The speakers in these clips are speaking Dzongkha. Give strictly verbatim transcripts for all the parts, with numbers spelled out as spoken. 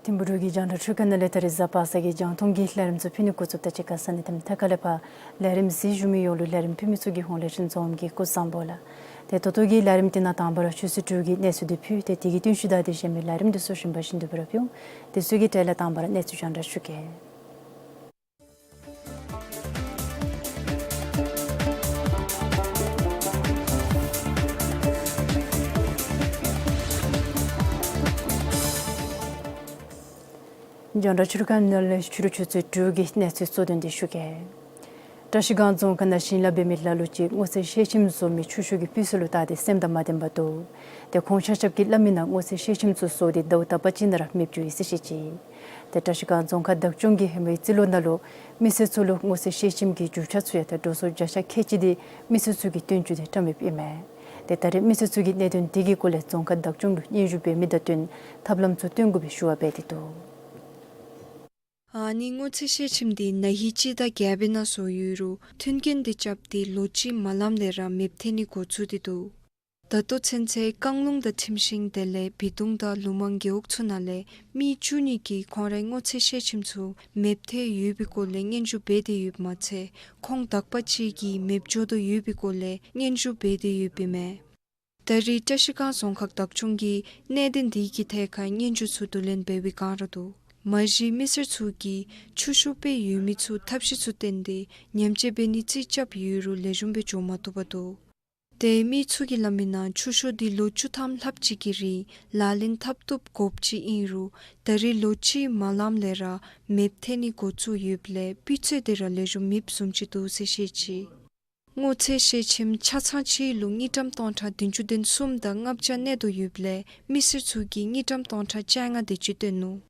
ཐིམ་ཕུག་འབྲུག་གི་རྒྱང་བསྒྲགས་འཕྲུལ་ཁང་ནང་ལས་ད་རིས་གཟའ་པ་སངས་ཀྱི་རྒྱང་མཐོང་གི་ལས་རིམ་ཚུ་ཕུལ་ནི་འགོ་བཙུགསཔ་ད་གཅིག་ཁར་ས་གནས་དང་ཐད་ཀར་ལས་ཕར་ལས་རིམ་གཟིགས་བཞུགས་མི་ཡོངས་ལུ་ལས་རིམ་ཕུལ་མི་ཚུ་གི་ཧོངས་ལས་ཁྲིམས་འཛོམས་གིས་སྐུ་གཟུགས་བཟང་པོ་ལགས། ཏེ་ད་ལྟོ་གི་ལས་རིམ་འདི་ནང་དང་པ་ར་ཆུ་ཚོད་དྲུག་གི་གནས་ཚུལ་འདི་ཕུལ། ཏེ་དེ་གི་བསྟུན་ཞུ་དང་དེ་བཞིན་མི་ལས་རིམ་འདི་ཚུ་གཞན་པ་བཞིན་དུ་འབད་ར་ཕུལ་འོང་། དེ་ཚུ་གི་གྲས་ལས་དང་པ་ར་གནས་ཚུལ་རྒྱང་བསྒྲགས་ཞུ་གེ། རྒྱང་བསྒྲགས་འཕྲུལ་ཁང་ནང་ལས་ཕྱི་རུ་ཆུ་ཚོད་དྲུག་གི་གནས་ཚུལ་གཙོ་དོན་འདི་ཞུ་གེ། བཀྲ་ཤིས་སྒང་རྫོང་ཁག་ནང་ཞིང་ལཱ་འབད་མི་ལ་ལུ་ཅིག་སྔོ་ཚལ་ཤེལ་ཆེམ་བཟོ་མི་ཆུ་ཤོག་གི་སྤུས་ཚད་ལུ་བལྟ་སྟེ་སེམས་དང་མ་ལྡན་པར་འདུག། ཏེ་ཁོང་ཆ་ཁྱབ་ཀྱིས་སླབ་མིའི་ནང་སྔོ་ཚལ་ཤེལ་ཆེམ་ཚུ་བཟོ་སྟེ་ཟླཝ་དག་པ་ཅིག་ནང་ར་མེདཔ་འགྱོ་ཡི་ཟེར་བཤད་ཅི། ཏེ་བཀྲ་ཤིས་སྒང་རྫོང་ཁག་བདག་སྐྱོང་གིས་ཧེ་མའི་རྩིས་ལོ་ནང་ལུ་མི་སེར་ཚུ་ལུ་སྔོ་ཚལ་ཤེལ་ཆེམ་གྱི་རྒྱུ་ཆ་ཚུ་ཡང་ཏེ་འགྲོ་སོང་བརྒྱ་ཆ་ཁལ་གཅིག་དེ་མི་སེར་ཚུ་གིས་བཏོན་བཅུག་སྟེ་བཀྲམ་ཡོདཔ་ཨིན་མས། ཏེ་ད་རེས་མི་སེར་ཚུ་གིས་གནད་དོན་དེ་གི་སྐོར་ལས་རྫོང་ཁག་བདག་སྐྱོང་ལུ་སྙན་ཞུ་འབད་མི་དང་བསྟུན་ཐབས་ལམ་ཚུ་སྟོན་དགོ་པའི་ཞུ་བ་འབད་དེ་འདུག། ཨ་ནི་སྔོ་ཚལ་ཤེལ་ཆེམ་འདི་ན་ཧིང་སྤྱི་ཟླ་བརྒྱད་པའི་ནང་བཟོ་ཡོད་རུང་མཐུན་རྐྱེན་འདི་རྐྱབ་སྟེ་ལོ་གཅིག་མ་ལངམ་ལས་ར་མེདཔ་ཐལ་ནི་འགོ་བཙུགས་ཏེ་འདུག། ད་ལྟོ་ཚུན་ཚོད་བཀང་ལུང་དང་ཁྲིམས་ཤིང་དེ་ལས་སྦིས་གདུང་དང་ལུ་མང་རྒེད་འོག་ཚུ་ནང་ལས་མི་བཅུ་གཉིས་ཀྱིས་ཁོང་རའི་སྔོ་ཚལ་ཤེལ་ཆེམ་ཚུ་མེདཔ་ཐལ་ཡོད་པའི་སྐོར་ལས་སྙན་ཞུ་འབད་དེ་ཡོདཔ་མ་ཚད་ཁོང་དག་པ་ཅིག་གིས་མེདཔ་འགྱོ་དོ་ཡོད་པའི་སྐོར་ལས་སྙན་ཞུ་འབད་དེ་ཡོདཔ་ཨིན་མས། ད་རེས་བཀྲ་ཤིས་སྒང་རྫོང་ཁག་བདག་སྐྱོང་གིས་གནད་དོན་འདི་གི་ཐད་ཁར་སྙན་ཞུ་ཚུ་བསྡུ་ལེན་འབད་བའི་བསྒང་ར་འདུག། མ་གཞི་མི་སེར་ཚུ་གིས་ཆུ་ཤོག་དཔེ་ཡོད་མི་ཚུ་ཐབས་ཤེས་ཚུ་བཏོན་ཏེ་ཉམས་བཅོས་འབད་ནི་རྩིས་རྐྱབ་ཡོད་རུང་ལེགས་ཤོམ་སྦེ་འགྱོ་མ་བཏུབ་པར་འདུག། ཏེ་མི་ཚུ་གིས་སླབ་མིའི་ནང་ཆུ་ཤོག་འདི་ལོ་བཅུ་ཐམ་ལྷགཔ་ཅིག་གི་རིང་ལག་ལེན་འཐབ་བཏུབ་དགོཔ་ཅིག་ཨིན་རུང་ད་རེས་ལོ་གཅིག་མ་ལངམ་ལས་ར་མེདཔ་ཐལ་ནི་འགོ་བཙུགས་ཡོདཔ་ལས་སྤུས་ཚད་དེ་ར་ལེགས་ཤོམ་མེདཔ་བཟུམ་ཅིག་འདུག་ཟེར་བཤད་ཅི། སྔོ་ཚལ་ཤེལ་ཆེམ་ཆ་ཚང་གཅིག་ལུ་དངུལ་ཀྲམ་སྟོང་ཕྲག་བདུན་ཅུ་དོན་གསུམ་དང་ལྔ་བརྒྱ་གནས་དོ་ཡོདཔ་ལས་མི་སེར་ཚུ་གིས་དངུལ་ཀྲམ་སྟོང་ཕྲག་བཅོ་ལྔ་དེ་ཅིག་བཏོན་ནུག།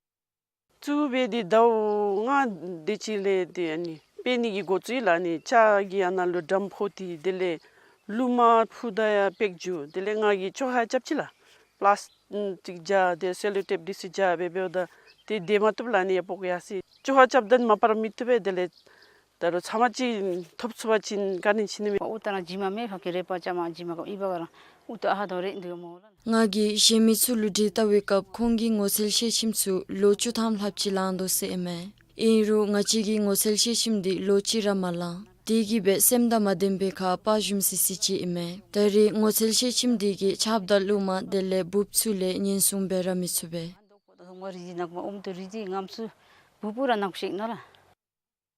བཙུགས་འབད་དེ་ཟླཝ་ལྔ་དེ་ཅིག་ལས་ཏེ་ཨ་ནི་སྤེལ་ནི་གི་འགོ་བཙུགས་ཡི་ལགས། ཨ་ནི་ལྕགས་ཀྱི་ཨ་ནཱ་ལུ་ཌམ་ཕོག་སྟེ་དེ་ལས་ལུ་མ་ཕུ་ད་ཡང་པེཀ་འགྱོ། དེ་ལས་ང་གིས་ཅོག་ཧ་རྐྱབ་ཅི་ལགས། པ་ལཱསི་ཊིཀ་སྦྱར་ཏེ་སེ་ལོ་ཊེཔ་འདི་ཚུ་སྦྱར་སྦེ་འབདཝ་ད་ཏེ་དེ་མ་བཏུབ་ལགས། ཨ་ནི་ཡར་ཕོག་ཡར་སོ་ཅོག་ཧ་རྐྱབ་ད་མ་པ་ར་མི་བཏུབ་པས། དེ་ལས་ད་རུང་ཚབ་མ་ཅིག་ཐོབ་ཚུགས་པ་ཅིན་བཀའ་དྲིན་ཆེ་ནི་མས། ཨུ་ཏ་ར་ཇི་མ་མེ་ཕ་ཁེ་རེ་པ་ཅ་མ་ཇི་མ་ག་ཨི་བ་ག་ར་ཨུ་ཏ་ཨ་ཧ་དོ་རེ་འདི་མོ་ལ། ང་གིས་གཞན་མི་ཚུ་ལུ་འདྲི་བལྟ་བའི་སྐབས་ཁོང་གིས་སྔོ་ཚལ་ཤེལ་ཆེམ་ཚུ་ལོ་བཅུ་ཐམ་ལྷགཔ་ཅིག་ལང་དོ་ཟེར་ཨིན་མས། ཨིན་རུང་ང་བཅས་ཀྱིས་སྔོ་ཚལ་ཤེལ་ཆེམ་འདི་ལོ་གཅིག་ར་མ་ལང་། དེ་གིས་སྦེ་སེམས་དང་མ་ལྡན་པའི་ཁར་པར་ཞུམ་སི་སི་ཅིག་ཨིན་མས། ད་རེས་སྔོ་ཚལ་ཤེལ་ཆེམ་འདི་གིས་ཆརཔ་དང་ལུ་མ་དེ་ལས་འབུཔ་ཚུ་ལས་ཉེན་སྲུང་འབད་ར་མི་ཚུགས་པས།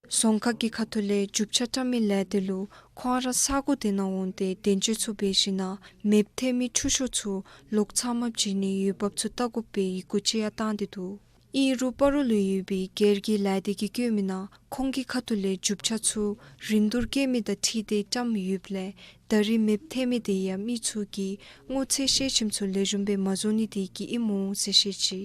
རྫོང་ཁག་གི་ཁ་ཐུག་ལས་རྒྱུ་ཆ་བཀྲམ་མི་ལས་སྡེ་ལུ་ཁོང་ར་ས་གོ་དེ་ནང་འོང་སྟེ་འདེམས་སྤྱོད་ཚུ་འབད་ཞིནམ་ལས་མེདཔ་ཐལ་མི་ཆུ་ཤོག་ཚུ་ལོག་ཚབ་མ་བྱིན་ནི་འོས་འབབ་ཚུ་བལྟ་དགོ་པའི་ཡི་གུ་ཅིག་ཡང་བཏང་སྟེ་འདུག། ཨིན་རུང་སྤ་རོ་ལུ་ཡོད་པའི་སྒེར་གྱི་ལས་སྡེ་གིས་བཀོད་མིའི་ནང་ཁོང་གི་ཁ་ཐུག་ལས་རྒྱུ་ཆ་ཚུ་རིན་བསྡུར་བཀལ་མི་དང་འཁྲིལ་ཏེ་བཀྲམ་ཡོདཔ་ལས་ད་རེས་མེདཔ་ཐལ་མི་དེ་ཡང་མི་ཚུ་གིས་སྔོ་ཚལ་ཤེལ་ཆེམ་ཚུ་ལེགས་ཤོམ་སྦེ་མ་བཟོ་ནི་དེ་གིས་ཨིནམ་འོང་ཟེར་བཤད་ཅི།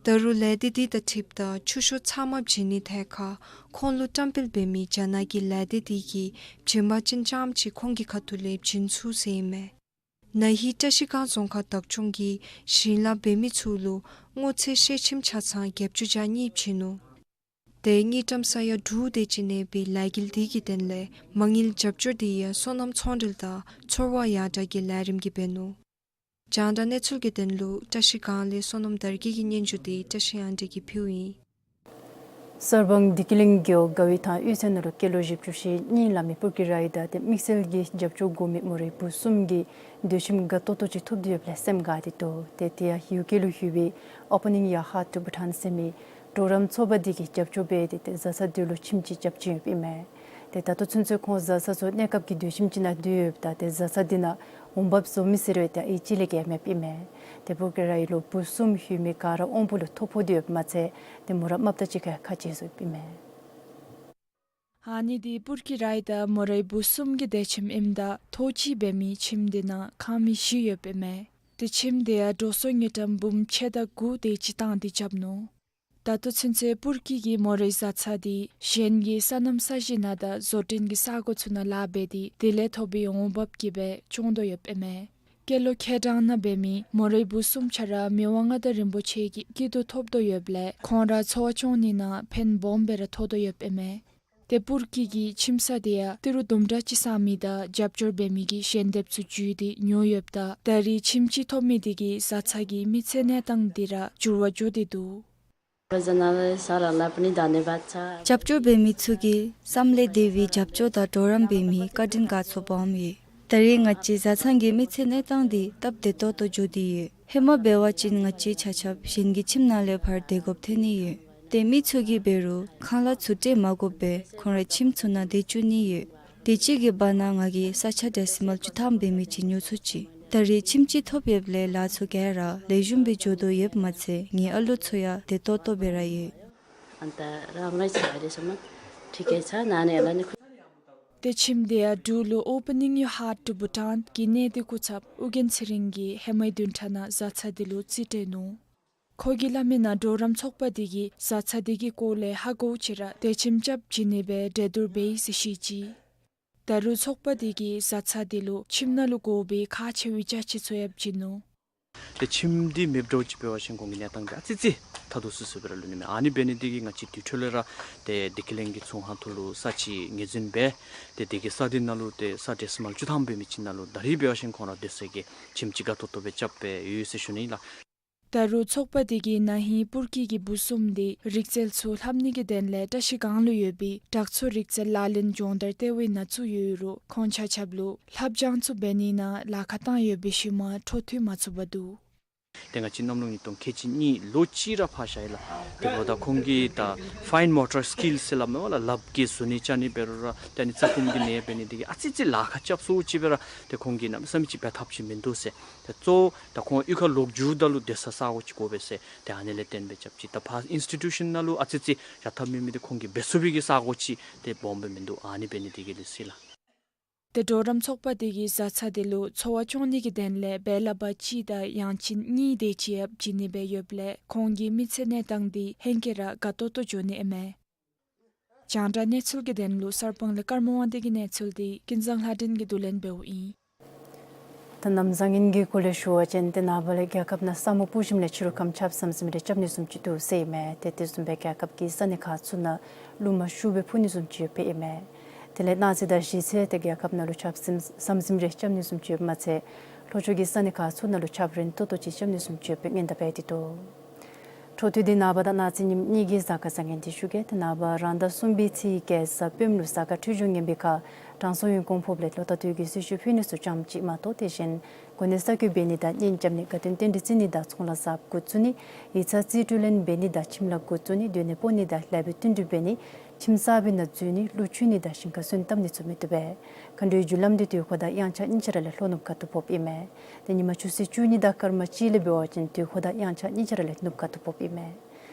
ད་རུང་ལས་སྡེ་དེ་དང་འཁྲིལཝ་ད་ཆུ་ཤོག་ཚབ་མ་བྱིན་ནི་ཐད་ཁར་ཁོང་ལུ་བཀྲམ་སྤེལ་འབད་མི་རྒྱ་ནག་གི་ལས་སྡེ་དེ་གིས་བྱིན་པ་ཅིན་རྐྱངམ་ཅིག་ཁོང་གི་ཁ་ཐུག་ལས་བྱིན་ཚུགས་ཟེར་ཨིན་མས། ན་ཧིང་བཀྲིས་སྒང་རྫོང་ཁག་བདག་སྐྱོང་གིས་ཞིང་ལཱ་འབད་མི་ཚུ་ལུ་སྔོ་ཚལ་ཤེལ་ཁྱིམ་ཆ་ཚང་བརྒྱད་ཅུ་གྱ་གཉིས་བྱིན་ནུག། དེ་དངུལ་ཀྲམ་ས་ཡ་དྲུག་དེ་ཅིག་གནས་པའི་ལས་འགུལ་དེ་གི་དོན་ལས་མ་དངུལ་རྒྱབ་སྐྱོར་དེ་ཡང་སོ་ནམ་ཚོང་འབྲེལ་དང་ཚོར་བ་ཡར་དྲག་གི་ལས་རིམ་གྱིས་འབད་ནུག། རྒྱང་བསྒྲགས་གནས་ཚུལ་གྱི་དོན་ལུ་བཀྲིས་སྒང་ལས་བསོད་ནམས་དར་རྒྱས་ཀྱི་སྙན་ཞུ་དེ་བཀྲིས་གཡང་སྒྲོན་གྱིས་ཕུལཝ་ཨིན། གསར་སྤང་བདེ་སྐྱིད་གླིང་གི་འོག་དགའ་བའི་ཐང་གཡུས་ཚན་ནང་ལུ་སྐྱེས་ལོ་བཞི་བཅུ་ཞེ་གཉིས་ལང་མི་སྤུ་རྒྱལ་ར་ཡིས་དང་དེ་དམིགས་བསལ་གྱི་རྒྱབ་སྐྱོར་དགོ་མི་མོ་རའི་བུ་གསུམ་གྱི་འདོད་ཁྱིམ་དགའ་ཏོག་ཏོ་ཅིག་ཐོབ་སྟེ་ཡོདཔ་ལས་སེམས་དགའ་སྟེ་འདུག། དེ་དེ་ཡང་ཡུ་ཀེ་ལུ་ཡོད་པའི་Opening Your Heart to Bhutan ཟེར་མི་གྲོགས་རམ་ཚོགས་པ་དེ་གིས་རྒྱབ་སྐྱོར་འབད་དེ་དེ་བཟའ་ཚང་དེ་ལུ་ཁྱིམ་ཅིག་རྐྱབ་བྱིན་ཡོདཔ་ཨིན་མས། དེ་ད་ལྟོ་ཚུན་ཚོད་ཁོང་བཟའ་ཚང་ཚུ་གནས་སྐབས་ཀྱི་སྡོད་ཁྱིམ་ཅིག་ནང་སྡོད་ཡོདཔ་ད་དེ་བཟའ་ཚང་དེ་ནང་འོང་འབབ་བཟོ་མི་ཟེར་བའི་དེ་ཨེ་ཅིག་ལས་བརྒལ་མེདཔ་ཨིན་མས། དེ་སྤུ་རྒྱལ་ར་ཡི་ལུ་བུ་གསུམ་ཡོད་མི་ག་ར་དབང་པོ་ལུ་ཐོ་ཕོག་སྟེ་ཡོདཔ་མ་ཚད་དེ་མོ་ར་དམག་དང་གཅིག་ཁར་ཁ་གྱེས་སོཔ་ཨིན་མས། ཨ་ནི་དེ་སྤུ་རྒྱལ་ར་ཡི་དང་མོ་རའི་བུ་གསུམ་གྱི་སྡོད་ཁྱིམ་ཨིནམ་ད་ཐོག་གཅིག་འབད་མི་ཁྱིམ་དེ་ནང་ཁང་མིག་བཞི་ཡོདཔ་ཨིན་མས། དེ་ཁྱིམ་དེ་ཡང་འགྲོ་སོང་དངུལ་ཀྲམ་འབུམ་ཕྱེད་དང་དགུ་དེ་ཅིག་བཏང་སྟེ་རྐྱབ་ནུག། ད་ལྟོ་ཚུན་ཚོད་སྤུ་རྒྱལ་གྱིས་མོ་རའི་བཟའ་ཚང་དེ་གཞན་གྱི་སོ་ནམ་ས་གཞི་ནང་དང་བཟོ་སྐྲུན་གྱི་ས་གོ་ཚུ་ནང་ལཱ་འབད་དེ་དེ་ལས་ཐོབ་པའི་འོང་འབབ་ཀྱིས་སྦེ་སྐྱོང་དོ་ཡོདཔ་ཨིན་མས། སྐྱེས་ལོ་ཁལ་གྲངས་ནང་འབད་མི་མོ་རའི་བུ་གསུམ་ཆ་ར་མི་དབང་མངའ་བདག་རིན་པོ་ཆེ་གི་སྐྱིད་སྡུག་ཐོབ་དོ་ཡོདཔ་ལས་ཁོང་ར་འཚོ་བ་སྐྱོང་ནི་ནང་ཕན་སྦོམ་སྦེ་ར་ཐོགས་དོ་ཡོདཔ་ཨིན་མས། དེ་སྤུ་རྒྱལ་གྱི་ཁྱིམ་ས་དེ་ཡང་ཏི་རུ་དུམ་གྲ་ཅིག་བསག་མི་དང་རྒྱབ་སྐྱོར་འབད་མི་གི་ཞལ་འདེབས་ཚུ་བརྒྱུད་དེ་ཉོ་ཡོདཔ་ད་ད་རེས་ཁྱིམ་ཅིག་ཐོབ་མི་དེ་གིས་བཟའ་ཚང་གི་མི་ཚེ་གནས་སྟངས་དེ་ར་འགྱུར་བ་འགྱོ་སྟེ་འདུག། རྒྱབ་སྐྱོར་འབད་མི་ཚུ་གི་བསམ་ལས་འདས་པའི་རྒྱབ་སྐྱོར་དང་གྲོགས་རམ་འབད་མི་བཀའ་དྲིན་དགའ་ཚོར་སྦོམ་ཡོད། ད་རེས་ང་བཅས་བཟའ་ཚང་གི་མི་ཚེ་གནས་སྟངས་དེ་སྟབས་བདེ་ཏོག་ཏོ་འགྱོ་སྟེ་ཡོད། ཧེ་མ་འབད་བ་ཅིན་ང་བཅས་ཆ་ཁྱབ་གཞན་གྱི་ཁྱིམ་ནང་ལས་ཕར་སྡོད་དགོཔ་ཐོན་ནི་ཡོད། དེ་མི་ཚུ་གིས་འབད་རུང་ཁང་གླ་ཚུ་སྤྲོད་མ་དགོཔ་སྦེ་ཁོང་རའི་ཁྱིམ་ཚུ་ནང་སྡོད་བཅུག་ནི་ཡོད། དུས་ཅི་གི་བར་ན་ང་གིས་ས་ཆ་ཌེ་སི་མཱལ་བཅུ་ཐམ་འབད་མི་ཅིག་ཉོ་ཚུགས་ཅི། ད་རེས་ཁྱིམ་ཅིག་ཐོབ་ཡོདཔ་ལས་ལཱ་ཚུ་ག་ར་ལེགས་ཤོམ་སྦེ་འགྱོ་དོ་ཡོདཔ་མ་ཚད་ངེའི་ཨ་ལོ་ཚུ་ཡང་བདེ་ཏོག་ཏོ་སྦེ་ར་ཡོད། དེ་ཁྱིམ་དེ་ཡང་འབྲུག་ལུ་Opening Your Heart to Bhutan གི་གནས་སྡུད་སྐུ་ཚབ་ཨོ་རྒྱན་ཚེ་རིང་གིས་ཧེ་མའི་བདུན་ཕྲག་ནང་བཟའ་ཚང་དེ་ལུ་རྩིས་སྤྲོད་ནུག། ཁོ་གིས་སླབ་མིའི་ནང་གྲོགས་རམ་ཚོགས་པ་དེ་གིས་བཟའ་ཚང་དེ་གི་སྐོར་ལས་ཧ་གོཝ་ཅིག་ར་དེ་ཁྱིམ་རྐྱབ་བྱིན་ནི་སྦེ་གྲོས་བསྡུར་འབད་ཡི་ཟེར་བཤད་ཅི། ད་རུང་ཚོགས་པ་དེ་གིས་བཟའ་ཚང་དེ་ལུ་ཁྱིམ་ནང་ལུ་དགོ་པའི་ཁག་ཆེ་བའི་ཅ་ཆས་ཚུ་ཡང་བྱིན་ནུག། ཏེ་ཁྱིམ་འདི་མེདཔ་འདྲཝ་ཅིག་འབད་བ་ཅིན་ཁོང་གི་གནས་སྟངས་འདི་ཨ་ཙི་ཙི་ཐ་དུ་སི་སི་སྦེ་ར་ལུས་ནི་མས། ཨ་ནི་འབད་ནི་འདི་གིས་ང་བཅས་དུས་ཐོག་ལས་ར་ཏེ་བདེ་སྐྱིད་གླིང་གི་ཚོང་ཁང་ཐོག་ལུ་ས་ཅིག་ངོས་འཛིན་འབད། ཏེ་དེ་གི་ས་འདི་ནང་ལུ་ཏེ་ས་ཌེ་སི་མཱལ་བཅུ་ཐམ་འབད་མི་ཅིག་ནང་ལུ་ད་རིས་འབད་བ་ཅིན་ཁོང་ར་སྡོད་ས་གི་ཁྱིམ་ཅིག་དགའ་ཏོག་ཏོ་སྦེ་རྐྱབ་སྦེ་ཡོད་ཟེར་ཞུ་ནི་ལགས། ད་རུང་ཚོགས་པ་དེ་གིས་ན་ཧིང་སྤུ་རྒྱལ་གྱི་བུ་གསུམ་དེ་རིག་རྩལ་ཚུ་ལྷབ་ནི་གི་དོན་ལས་བཀྲིས་སྒང་ལུ་ཡོད་པའི་དྲག་ཚོ་རིག་རྩལ་ལག་ལེན་སྦྱོང་བརྡར་ལྟེ་བའི་ནང་བཙུགས་ཡོད་རུང་ཁོང་ཆ་ཁྱབ་ལུ་ལྷབ་སྦྱང་ཚུ་འབད་ནི་ནང་ལཱ་ཁག་བཏང་ཡོད་པའི་ཤུལ་མ་འཕྲོ་མཐུད་མ་ཚུགས་པར་འདུག། ཏེ་ང་བཅས་གནམ་ལོ་ཉིས་སྟོང་ཁལ་གཅིག་གཉིས་ལོ་གཅིག་ར་ཕར་བཞག་ཡི་ལགས། དེ་འབདཝ་ད་ཁོང་གི་ད་fine motor skills ཟེར་སླབ་མས་པ་ལགས། ལགཔ་གིས་བཟོ་ནི་རྐྱབ་ནི་འབད་རུང་ར་ཏེ་ཨ་ནི་རྩྭ་ཕུངམ་གི་ནང་འབད་ནི་དེ་གིས་ཨ་ཙི་ཙི་ལཱ་ཁག་རྐྱབ་སོང་ཅི་འབད་རུང་ཏེ་ཁོང་གིས་གནམ་མེད་ས་མེད་ཅིག་འབད་ཐབས་ཅིག་མིན་འདུག་ཟེར། ཏེ་གཙོ་བོ་ད་ཁོང་གཡུས་ཁར་ལོག་འགྱོཝ་ད་ལུ་སྡོད་ས་ས་གོ་ཅིག་དགོ་པས་ཟེར། ཏེ་ཨ་ནི་ལས་བརྟེན་སྦེ་རྐྱབ་ཅི། ད་ཕར་ཨིནསི་ཊི་ཊུ་ཤཱན་ནང་ལུ་ཨ་ཙི་ཙི་བཞག་ཐབས་མེད་མི་དེ་ཁོང་གིས་འབད་ཚུགས་པའི་གི་ས་གོ་ཅིག་ཏེ་སྦོམ་སྦེ་མིན་འདུག། ཨ་ནི་འབད་ནི་དེ་གིས་ལགས་སོ་ལགས། ཏེ་གྲོགས་རམ་ཚོགས་པ་དེ་གིས་བཟའ་ཚང་དེ་ལུ་འཚོ་བ་སྐྱོང་ནི་གི་དོན་ལས་སྦེ་ལ་བ་གཅིག་དང་ཡང་ཅིན་གཉིས་དེ་ཅིག་ཡང་བྱིན་ནི་སྦེ་ཡོདཔ་ལས་ཁོང་གི་མི་ཚེ་གནས་སྟངས་དེ་ཧེང་སྐལ་ར་དགའ་ཏོག་ཏོ་འགྱོ་ནི་ཨིན་མས། རྒྱང་བསྒྲགས་གནས་ཚུལ་གྱི་དོན་ལུ་གསར་སྤང་ལས་ཀརྨ་དབང་འདུས་ཀྱི་གནས་ཚུལ་དེ་ཀུན་བཟང་ལྷ་སྒྲོན་གྱིས་བསྡུ་ལེན་འབདཝ་ཨིན། ད་གནམ་བཟང་ངན་གྱི་སྐོར་ལས་ཞུ་བ་ཅིན་ཏེ་ནངས་པ་ལས་རྒྱལ་ཁབ་ནང་ས་སྨུག་སྤུབས་ཞིནམ་ལས་ཕྱི་རུ་ཁམས་ཆབ་ཟམ་ཟིམ་རེ་རྐྱབ་ནི་བཟུམ་ཅིག་འདུག་ཟེར་ཨིན་མས། ཏེ་དེ་བཟུམ་སྦེ་རྒྱལ་ཁབ་ཀྱི་ས་གནས་ཁག་ཚུ་ནང་རླུང་མ་ཤུགས་སྦེ་འཕུ་ནི་བཟུམ་ཅིག་ཡོདཔ་ཨིན་མས། དེ་ལས་གནངས་ཚེ་དང་གཞེས་ཚེ་ཏེ་རྒྱལ་ཁབ་ནང་ལུ་ཆབ་ཟིམ་ཟམ་ཟིམ་རེ་རྐྱབ་ནི་བཟུམ་ཅིག་ཡོདཔ་མ་ཚད་ལྷོ་ཕྱོགས་ཀྱི་ས་གནས་ཁག་ཚུ་ནང་ལུ་ཆརཔ་རན་ཏོག་ཏོ་ཅིག་རྐྱབ་ནི་བཟུམ་ཅིག་ཡོདཔ་སྦེ་སྔོན་བརྡ་འབད་དེ་འདུག། འཕྲོ་མཐུད་དེ་ནངས་པ་དང་གནངས་ཚེ་ཉིནམ་གཉིས་ཀྱི་གཟའ་སྐར་བཟང་ངན་དེ་ཞུ་གེ། ཏེ་ནངས་པ་རང་ཟླ་གསུམ་པའི་ཚེས་བརྒྱད་གཟའ་སྤེནམ་ལུ་གཟའ་སྐར་འཕྲོད་སྦྱོར་ངན་པའི་ཁར་དྲང་སྲོང་ཡོན་གོང་ཕོགཔ་ལས་ལོ་ཟླ་སྟོད་ཀྱི་གསོལ་མཆོད་ཕུལ་ནི་ཚུ་ཙམ་ཅིག་མ་གཏོགས་དེ་བཞིན་གོ་གནས་གསར་བསྐོ་འབད་ནི་དང་གཉེན་རྐྱབ་ནི་དགའ་སྟོན་རྟེན་འབྲེལ་བརྩི་ནི་དང་ཚོང་ལཱ་གཟབ་འགོ་བཙུགས་ནི་ཡིག་ཚང་རྩིས་སྤྲོད་ལེན་འབད་ནི་དང་ཁྱིམ་ལཱ་འགོ་བཙུགས་ནི་སྡོད་གནས་སྤོ་ནི་དང་ལེགས་པའི་བསྟུན་གྲོས་འབད་ནི་ཁྱིམ་གསར་པའི་ནང་འཛུལ་ནི་ཀླུ་མཆོད་ནི་དང་ཞིང་ཁར་སོན་བཏབ་ནི་ཚུ་མི་བཏུབ་པས། མཁའ་འགྲོའི་རྒྱུ་ལམ་འདི་དུས་འཁོར་དང་དབྱངས་འཆར་གཉིས་ཆ་ར་ལས་ལྷོ་ནུབ་ཁ་ཐུག་ཕོགཔ་ཨིན་མས། ཏེ་ཉིན་མ་ཆུ་ཚོད་བཅུ་གཉིས་དང་སྐར་མ་གཅིག་ལས་འབད་བ་ཅིན་དུས་འཁོར་དང་དབྱངས་འཆར་གཉིས་ཆ་ར་ལས་ནུབ་ཁ་ཐུག་ཕོགཔ་ཨིན་མས།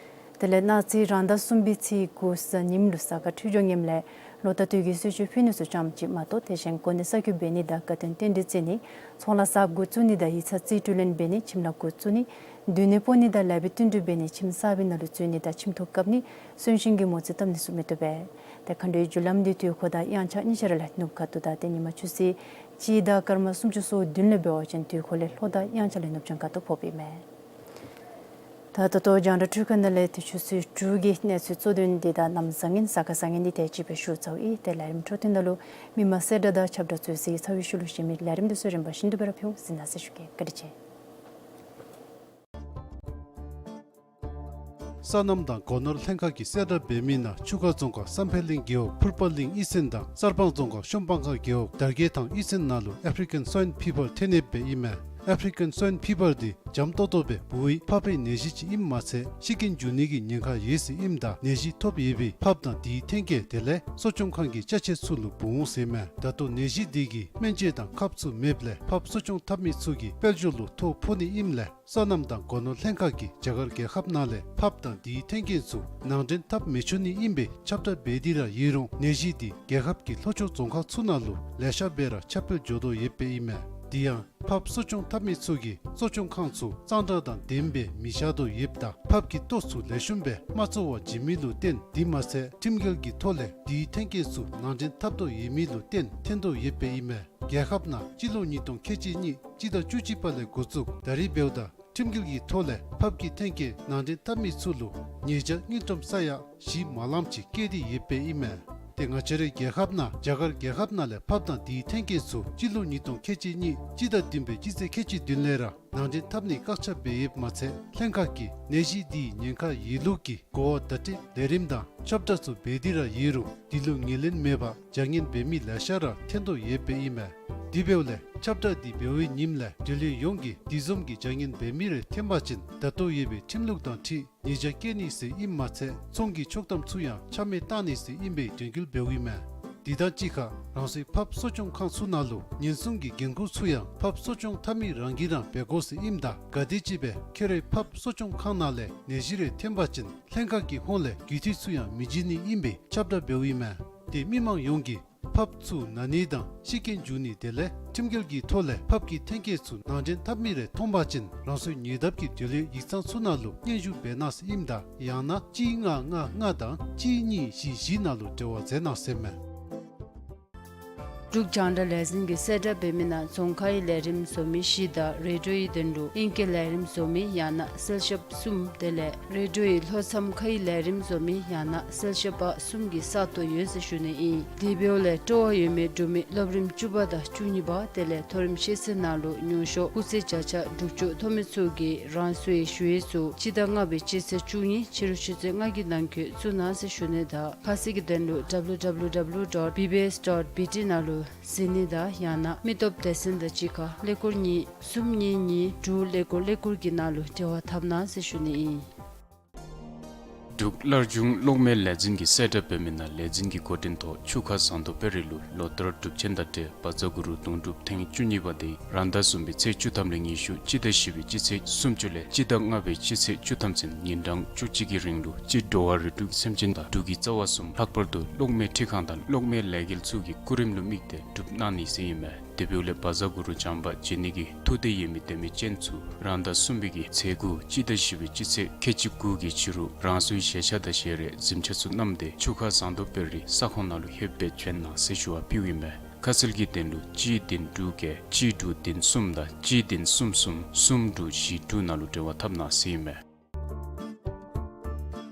དེ་ལས་གནངས་ཚེ་རང་ཟླ་གསུམ་པའི་ཚེས་དགུ་གཟའ་ཉིམ་ལུ་གཟའ་སྐར་འཕྲོད་སྦྱོར་ངནམ་ལས་ལོ་ཟླ་སྟོད་ཀྱི་གསོལ་མཆོད་ཕུལ་ནི་ཚུ་ཙམ་ཅིག་མ་གཏོགས་དེ་བཞིན་གོ་གནས་གསར་བསྐོ་འབད་ནི་དང་དགའ་སྟོན་རྟེན་འབྲེལ་བརྩི་ནི་ཚོང་ལཱ་གཟབ་འགོ་བཙུགས་ནི་དང་ཡིག་ཚང་རྩིས་སྤྲོད་ལེན་འབད་ནི་ཁྱིམ་ལཱ་འགོ་བཙུགས་ནི་སྡོད་གནས་སྤོ་ནི་དང་ལེགས་པའི་བསྟུན་གྲོས་འབད་ནི་ཁྱིམ་གསར་པའི་ནང་ལུ་འཛུལ་ནི་དང་ཁྱིམ་ཐོག་བཀབ་ནི་གསོན་གཤིན་གྱི་མོ་རྩིས་བཏབ་ནི་ཚུ་མི་བཏུབ་པས། ཏེ་མཁའ་འགྲོའི་རྒྱུ་ལམ་འདི་དུས་འཁོར་དང་དབྱངས་འཆར་གཉིས་ཆ་ར་ལས་ནུབ་ཁ་ཐུག་དང་ཏེ་ཉིན་མ་ཆུ་ཚོད་ སྤྱི་ཟླ་སྐར་མ་སུམ་ཅུ་སོ་བདུན་ལས་འབད་བ་ཅིན་དུས་འཁོར་ལས་ལྷོ་དང་དབྱངས་འཆར་ལས་ནུབ་བྱང་ཁ་ཐུག་ཕོགཔ་ཨིན་མས། ད་ད་ལྟོ་རྒྱང་བསྒྲགས་འཕྲུལ་ཁང་ནང་ལས་དུས་ཆུ་ཚོད་དྲུག་གི་གནས་ཚུལ་གཙོ་དོན་འདི་དང་གནམ་བཟང་ངན་ས་ག་བཟང་ངན་འདི་དེ་ཅིག་སྦེ་ཞུ་ཚརཝ་ཨིན། ཏེ་ལས་རིམ་འཕྲོ་མཐུད་ནང་ལུ་མི་མང་གསལ་བསྒྲགས་དང་ཁྱབ་བསྒྲགས་ཚུ་གཟིགས་ཚར་བའི་ཤུལ་ལུ་གཞན་མི་ལས་རིམ་འདི་ཚུ་རིམ་པ་བཞིན་དུ་སྦེ་ར་ཕུལ་ཟེར་གནང་ཟེར་ཞུ་གེ། བཀའ་དྲིན་ཆེ། སོ་ནམ་དང་སྒོ་ནོར་ལྷན་ཁག་གིས་གསལ་བསྒྲགས་འབད་མི་ནང་ཆུ་ཁ་རྫོང་ཁག་བསམ་འཕེལ་གླིང་རྒེད་འོག་ཕུར་པ་གླིང་གཡུས་ཚན་དང་གསར་སྤང་རྫོང་ཁག་ཤོམ་སྤང་ཁ་རྒེད་འོག་དར་རྒྱས་ཐང་གཡུས་ཚན་ནང་ལུ་ཨེཕ་རི་ཀན་སོའིན་ཕི་བར་ཐོན་ཡོདཔ་ཨིན་མས། ཨེཕ་རི་ཀན་སོའིན་ཕི་བར་འདི་འཇམ་ཏོག་ཏོ་སྦེ་འབུ་བའི་ཕགཔ་ནད་གཞི་ཅིག་ཨིནམ་མ་ཚད་ཤི་རྐྱེན་འབྱུང་ནི་གི་ཉེན་ཁ་ཡོད་ཟེར་ཨིནམ་ད་ནད་གཞི་ཐོབ་ཡོད་པའི་ཕགཔ་དང་དེའི་ཐོན་སྐྱེད་དེ་ལས་གསོ་སྐྱོང་ཁང་གི་ཅ་ཆས་ཚུ་ལུ་འབུ་འོང་ཟེར་མས། ད་ལྟོ་ནད་གཞི་འདི་གི་སྨན་བཅོས་དང་ཁབ་ཚུ་མེདཔ་ལས་ཕགཔ་གསོ་སྐྱོང་འཐབ་མི་ཚུ་གིས་དཔལ་འབྱོར་ལུ་ཐོ་ཕོག་ནི་ཨིནམ་ལས་སོ་ནམ་དང་སྒོ་ནོར་ལྷན་ཁག་གིས་རྒྱ་གར་རྒྱལ་ཁབ་ནང་ལས་ཕགཔ་དང་དེའི་ཐོན་སྐྱེད་ཚུ་ནང་འདྲེན་འཐབ་མི་ཆོག་ནི་ཨིན་པའི་ཁྱབ་བསྒྲགས་འབད་དེ་ར་ཡོད་རུང་ནད་གཞི་འདི་རྒྱལ་ཁབ་ཀྱི་ལྷོ་ཕྱོགས་རྫོང་ཁག་ཚུ་ནང་ལུ་ལེ་ཤ་སྦེ་ར་ཁྱབ་སྤེལ་འགྱོ་དོ་ཡོདཔ་ཨིན་མས། དེ་ཡང་ཕགཔ་གསོ་སྐྱོང་འཐབ་མི་ཚུ་གིས་གསོ་སྐྱོང་ཁང་ཚུ་གཙང་སྦྲ་དང་ལྡནམ་སྦེ་མི་བཞག་དོ་ཡོདཔ་ད་ཕགཔ་གི་ལྟོ་ཚུ་ལེགས་ཤོམ་སྦེ་མ་བཙོ་བར་བྱིན་མི་ལུ་བརྟེན་དེ་མ་ཚད་ཁྲིམས་འགལ་གྱི་ཐོག་ལས་དེའི་ཐོན་སྐྱེད་ཚུ་ནང་འདྲེན་འཐབ་དོ་ཡོད་མི་ལུ་བརྟེན་ཐོན་དོ་ཡོདཔ་ཨིན་མས། རྒྱལ་ཁབ་ནང་སྤྱི་ལོ་ཉིས་སྟོང་ཁལ་གཅིག་གཉིས་སྤྱི་ཟླ་བཅུ་གཅིག་པ་ལས་འགོ་བཙུགས་ད་རིས་འབདཝ་ད་ཁྲིམས་འགལ་གྱི་ཐོག་ལས་ཕགཔ་གི་ཐོན་སྐྱེད་ནང་འདྲེན་འཐབ་མི་ཚུ་ལུ་ཉེས་བྱ་དངུལ་ཀྲམ་ས་ཡ་བཞི་མ་ལངམ་ཅིག་བཀལ་ཏེ་ཡོདཔ་ཨིན་མས། ཏེ་ང་བཅས་རའི་རྒྱལ་ཁབ་ནང་རྒྱ་གར་རྒྱལ་ཁབ་ནང་ལས་ཕགཔ་དང་དེའི་ཐོན་སྐྱེད་ཚུ་སྤྱི་ལོ་ཉིས་སྟོང་ཁལ་གཅིག་གཉིས་སྤྱི་ཟླ་བདུན་པའི་སྤྱི་ཚེས་ཁལ་གཅིག་བདུན་ལས་ར་ནང་འདྲེན་འཐབ་ནི་བཀག་ཆ་འབད་ཡོདཔ་མ་ཚད་ལྷན་ཁག་གིས་ནད་གཞི་འདིའི་ཉེན་ཁ་ཡོད་ལུགས་ཀྱི་གོ་བ་བརྡ་སྤྲོད་ལས་རིམ་དང་ཁྱབ་བསྒྲགས་ཚུ་འབད་དེ་ར་ཡོད་རུང་དེ་ལུ་ངོས་ལེན་མེད་པར་བྱ་ངན་འབད་མི་ལེ་ཤ་ར་ཐོན་དོ་ཡོདཔ་ཨིན་མས། དེ་འབདཝ་ལས་ཁྱབ་བསྒྲགས་འདི་འབད་བའི་ཉིནམ་ལས་འབྲེལ་ཡོད་ཡོངས་ཀྱིས་དེ་བཟུམ་གྱི་བྱ་ངན་འབད་མི་རེ་ཐོན་པ་ཅིན་ད་ལྟོ་ཡོད་པའི་ཁྲིམས་ལུགས་དང་འཁྲིལ་ཉེས་བྱ་བཀལ་ནི་ཟེར་ཨིནམ་མ་ཚད་ཚོང་གི་ཆོག་ཐམ་ཚུ་ཡང་ཆ་མེད་བཏང་ནི་ཟེར་ཨིན་པའི་དྲན་སྐུལ་འབདཝ་ཨིན་མས། དེ་དང་གཅིག་ཁར་རང་སོའི་ཕགཔ་གསོ་སྐྱོང་ཁང་ཚུ་ནང་ལུ་ཉེན་སྲུང་གི་འགན་ཁུར་ཚུ་ཡང་ཕགཔ་གསོ་སྐྱོང་འཐབ་མི་རང་གིས་ར་འབད་དགོ་ཟེར་ཨིནམ་ད་ག་དེམ་ཅིག་སྦེ་ཁྱོད་རའི་ཕགཔ་གསོ་སྐྱོང་ཁང་ནང་ལས་ནད་གཞི་རེ་ཐོན་པ་ཅིན་ལྷན་ཁག་གི་ཧོངས་ལས་རྒུད་འཐུས་ཚུ་ཡང་མི་བྱིན་ནི་ཨིན་པའི་ཁྱབ་བསྒྲགས་འབདཝ་ཨིན་མས། ཏེ་མི་མང་ཡོངས་ཀྱིས་ཕགཔ་ཚུ་ན་ནི་དང་ཤི་རྐྱེན་འབྱུང་ནི་དེ་ལས་ཁྲིམས་འགལ་གྱི་ཐོག་ལས་ཕགཔ་གི་ཐོན་སྐྱེད་ཚུ་ནང་འདྲེན་འཐབ་མི་རེ་མཐོང་པ་ཅིན་རང་སོའི་ཉེ་འདབས་ཀྱི་འབྲེལ་ཡོད་ཡིག་ཚང་ཚུ་ནང་ལུ་སྙན་ཞུ་འབད་གནང་ཟེར་ཨིནམ་ད་ཡང་ན་གཅིག་ལྔ་ལྔ་ལྔ་དང་གཅིག་གཉིས་བཞི་བཞི་ནང་ལུ་འབྲེལ་བ་མཛད་གནང་ཟེར་མས། འབྲུག་རྒྱང་བསྒྲགས་ལས་འཛིན་གྱིས་གསལ་བསྒྲགས་འབད་མི་ནང་རྫོང་ཁའི་ལས་རིམ་བཟོ་མི་བཞི་དང་རེ་ཌིའོའི་དོན་ལུ་ཨིང་སྐད་ལས་རིམ་བཟོ་མི་ཡང་ན་གསལ་ཞབས་གསུམ་དེ་ལས་རེ་ཌིའོའི་ལྷོ་མཚམས་ཁའི་ལས་རིམ་བཟོ་མི་ཡང་ན་གསལ་ཞབས་པ་གསུམ་གྱི་ས་སྟོང་ཡོད་ཟེར་ཞུ་ནི་ཨིན། དེ་འབདཝ་ལས་སྤྲོ་བ་ཡོད་མི་འབྲུག་མི་སློབ་རིམ་བཅུ་པ་དང་བཅུ་གཉིས་པ་དེ་ལས་མཐོ་རིམ་ཤེས་ཚད་ནང་ལུ་མྱོང་ཤོག་སྐུགས་ཚད་བརྒྱ་ཆ་དྲུག་ཅུ་ཐོབ་མི་ཚུ་གིས་རང་སོའི་ཞུ་ཡིག་ཚུ་སྤྱི་ཟླ་ལྔ་པའི་སྤྱི་ཚེས་བཅུ་གཉིས་ཕྱི་རུ་ཆུ་ཚོད་ལྔ་གི་ནང་འཁོད་བཙུགས་གནང་ཟེར་ཞུ་ནི་དང་ཁ་གསལ་གྱི་དོན་ལུ་W W W dot B B S dot B T ནང་ལུ་གཟིགས་ནི་དང་ཡང་ན་མི་སྟོབས་སྡེ་ཚན་དང་གཅིག་ཁར་ཀླད་ཀོར་གཉིས་གསུམ་གཉིས་གཉིས་དྲུག་ཀླད་ཀོར་ཀླད་ཀོར་གྱི་ནང་ལུ་འབྲེལ་བ་འཐབ་གནང་ཟེར་ཞུ་ནི་ཨིན། འབྲུག་སླར་འབྱུང་གློག་མེ་ལས་འཛིན་གྱིས་གསལ་བསྒྲགས་འབད་མི་ནང་ལས་འཛིན་གྱི་འགོ་འདྲེན་ཐོག་ཆུ་ཁ་ཟངས་མདོག་དཔལ་རི་ལུ་ལོ་ལྟར་སྒྲུབ་ཆེན་དང་འབྲེལ་བཛྲ་གུ་རུ་དུང་སྒྲུབ་ཐེངས་བཅུ་གཉིས་པ་དེ་རང་ཟླ་གསུམ་པའི་ཚེས་བཅུ་ཐམ་ལས་ཉི་ཤུ་སྤྱི་ཟླ་བཞི་པའི་སྤྱི་ཚེས་སུམ་ཅུ་ལས་སྤྱི་ཟླ་ལྔ་པའི་སྤྱི་ཚེས་བཅུ་ཐམ་ཚུན་ཉིན་གྲངས་བཅུ་གཅིག་གི་རིང་ལུ་སྤྱིར་འགྲོ་བ་རིགས་དྲུག་སེམས་ཅན་དང་འབྲུག་གི་རྩ་བ་གསུམ་ལྷག་པར་དུ་གློག་མེ་འཕྲུལ་ཁང་དང་གློག་མེ་ལས་འགུལ་ཚུ་གི་སྐུ་རིམ་ལུ་དམིགས་ཏེ་སྒྲུབ་གནང་ནི་ཟེར་ཨིན་མས། དེ་འབདཝ་ལས་བཛྲ་གུ་རུ་བྱམས་པ་མཇལ་ནི་གི་ཐུགས་འདོད་ཡོད་མི་དད་མོས་ཅན་ཚུ་རང་ཟླ་གསུམ་པའི་གི་ཚེས་དགུ་སྤྱི་ཟླ་བཞི་པའི་སྤྱི་ཚེས་ཁལ་གཅིག་དགུ་གི་ཕྱི་རུ་རང་སོའི་ཞལ་ཆས་དང་ཞལ་རས་གཟིམ་ཆས་ཚུ་བསྣམས་ཏེ་ཆུ་ཁ་ཟངས་མདོག་དཔལ་རི་ས་ཁོངས་ནང་ལུ་ལྷོདཔ་སྦེ་བྱོན་གནང་ཟེར་ཞུ་བ་ཕུལཝ་ཨིན་མས། ཁ་གསལ་གྱི་དོན་ལུ་གཅིག་བདུན་དྲུག་བརྒྱད་གཅིག་དྲུག་བདུན་གསུམ་དང་གཅིག་བདུན་གསུམ་གསུམ་གསུམ་དྲུག་བཞི་དྲུག་ནང་ལུ་འབྲེལ་བ་འཐབ་གནང་ཟེར་ཨིན་མས།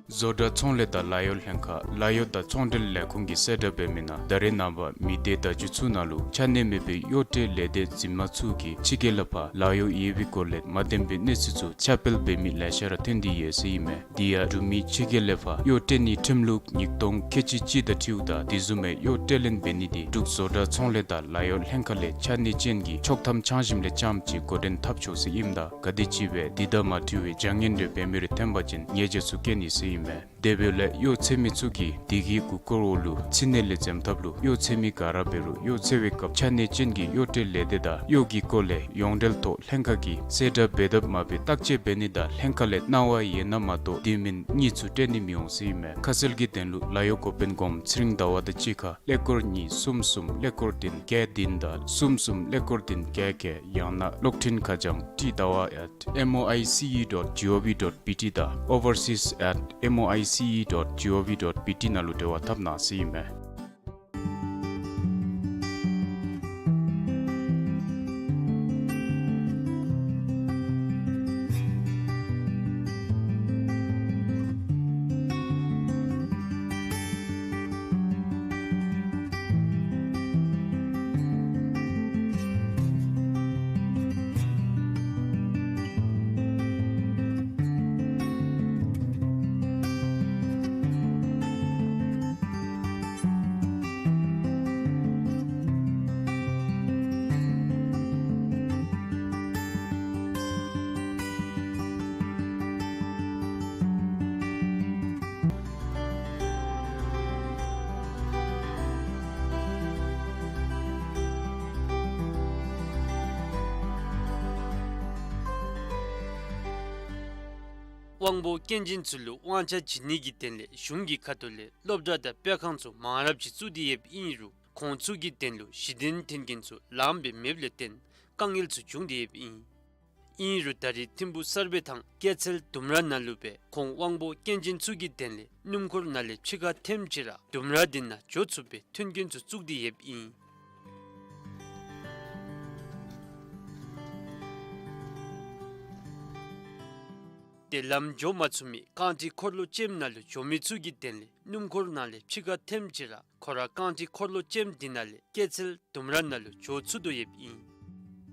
བཟོ་གྲྭ་ཚོང་ལས་དང་ལཱ་གཡོག་ལྷན་ཁག་ལཱ་གཡོག་དང་ཚོང་འབྲེལ་ལས་ཁུངས་ཀྱིས་གསལ་བསྒྲགས་འབད་མི་ནང་ད་རེས་ནངས་པ་མི་སྡེ་བརྡ་བརྒྱུད་ཚུ་ནང་ལུ་ཆ་གནས་མེད་པའི་གཡོག་སྤྲོད་ལས་སྡེ་འཛིན་མ་ཚུ་གིས་ཕྱི་རྒྱལ་ལས་ཕར་ལཱ་གཡོག་ཡོད་པའི་སྐོར་ལས་མ་བདེན་པའི་གནས་ཚུལ་ཚུ་ཁྱབ་སྤེལ་འབད་མི་ལེ་ཤ་ར་ཐོན་ཏེ་ཡོད་ཟེར་ཨིན་མས། དེ་ཡང་འབྲུག་མི་ཕྱི་རྒྱལ་ལས་ཕར་གཡོག་སྤྲོད་ནིའི་ཁྲིམས་ལུགས་ཉིས་སྟོང་ཁལ་གཅིག་གཅིག་དང་འཁྲིལཝ་ད་དེ་བཟུམ་མའི་གཡོག་སྤྲོད་ལེན་འབད་ནི་དེ་འབྲུག་བཟོ་གྲྭ་ཚོང་ལས་དང་ལཱ་གཡོག་ལྷན་ཁག་ལས་ཆ་གནས་ཅན་གྱི་ཆོག་ཐམ་འཆང་ཞིནམ་ལས་རྐྱངམ་ཅིག་འགོ་འདྲེན་འཐབ་ཆོག་ཟེར་ཨིནམ་ད་ག་དེམ་ཅིག་སྦེ་དེ་དང་མ་འཁྲིལ་བའི་བྱ་ངན་རེ་འབད་མི་རེ་ཐོན་པ་ཅིན་ཉེས་བྱ་ཚུ་བཀལ་ནི་ཟེར་ཨིན་མས། དེ་འབདཝ་ལས་གཡོག་འཚོལ་མི་ཚུ་གིས་དེ་གི་གུ་སྐོར་འོག་ལུ་ཕྱི་ནང་ལས་འཛེམ་ཐབས་ལུ་གཡོག་འཚོལ་མི་ག་ར་འབད་རུང་གཡོག་འཚོལ་བའི་སྐབས་ཆ་གནས་ཅན་གྱི་གཡོག་སྤྲོད་ལས་སྡེ་དང་གཡོག་གི་སྐོར་ལས་ཡོངས་འབྲེལ་ཐོག་ལྷན་ཁག་གིས་གསལ་བསྒྲགས་འབད་དཔ་མ་འབད་བརྟག་དཔྱད་འབད་ནི་དང་ལྷན་ཁག་ལས་གནང་བ་ཡོད་ན་མ་གཏོགས་དེ་མིན་གཉིས་ཚུ་སྤྲོད་ནི་མི་འོང་ཟེར་ཨིན་མས། ཁ་གསལ་གྱི་དོན་ལུ་ལཱ་གཡོག་འགོ་དཔོན་གོངམ་ཚེ་རིང་ཟླ་བ་དང་གཅིག་ཁར་ཀླད་ཀོར་གཉིས་གསུམ་གསུམ་ཀླད་ཀོར་བདུན་བརྒྱད་བདུན་དང་གསུམ་གསུམ་ཀླད་ཀོར་བདུན་བརྒྱད་བརྒྱད་ཡང་ན་གློག་འཕྲིན་ཁ་བྱང་ཊི་ཟླ་བ་at M O I C E dot G O V dot B T དང་overseas at M O I C E dot G O V dot B T ནང་ལུ་འབྲེལ་བ་འཐབ་གནང་ཟེར་ཨིན་མས། དབང་པོ་སྐྱོན་ཅན་ཚུ་ལུ་དབང་ཆ་བྱིན་ནི་གི་དོན་ལས་གཞུང་གི་ཁ་ཐུག་ལས་སློབ་གྲྭ་དང་དཔེ་ཁང་ཚུ་མང་རབས་ཅིག་བཙུགས་ཏེ་ཡོདཔ་ཨིན་རུང་ཁོང་ཚུ་གི་དོན་ལུ་གཞི་རྟེན་འཐོན་མཁན་ཚུ་ལངམ་སྦེ་མེདཔ་ལས་བརྟེན་དཀའ་ངལ་ཚུ་བྱུང་སྟེ་ཡོདཔ་ཨིན། ཨིན་རུང་ད་རེས་ཐིམ་ཕུག་གསར་སྦས་དང་སྐྱེད་ཚལ་ལྡུམ་ར་ནང་ལུ་སྦེ་ཁོང་དབང་པོ་སྐྱོན་ཅན་ཚུ་གི་དོན་ལས་སྣུམ་འཁོར་ནང་ལས་ཕྱི་ཁར་འཐོནམ་ཅིག་ར་ལྡུམ་ར་འདི་ནང་འགྱོ་ཚུགསཔ་སྦེ་མཐུན་རྐྱེན་ཚུ་བཙུགས་ཏེ་ཡོདཔ་ཨིན། ཏེ་ལམ་འགྱོ་མ་ཚུགས་མི་རྐང་ཁྲི་འཁོར་ལོ་ཅན་ནང་ལུ་འགྱོ་མི་ཚུ་གི་དོན་ལས་སྣུམ་འཁོར་ནང་ལས་ཕྱི་ཁར་འཐོནམ་ཅིག་ར་ཁོ་ར་རྐང་ཁྲི་འཁོར་ལོ་ཅན་འདི་ནང་ལས་སྐྱེད་ཚལ་ལྡུམ་ར་ནང་ལུ་འགྱོ་ཚུགས་དོ་ཡོདཔ་ཨིན།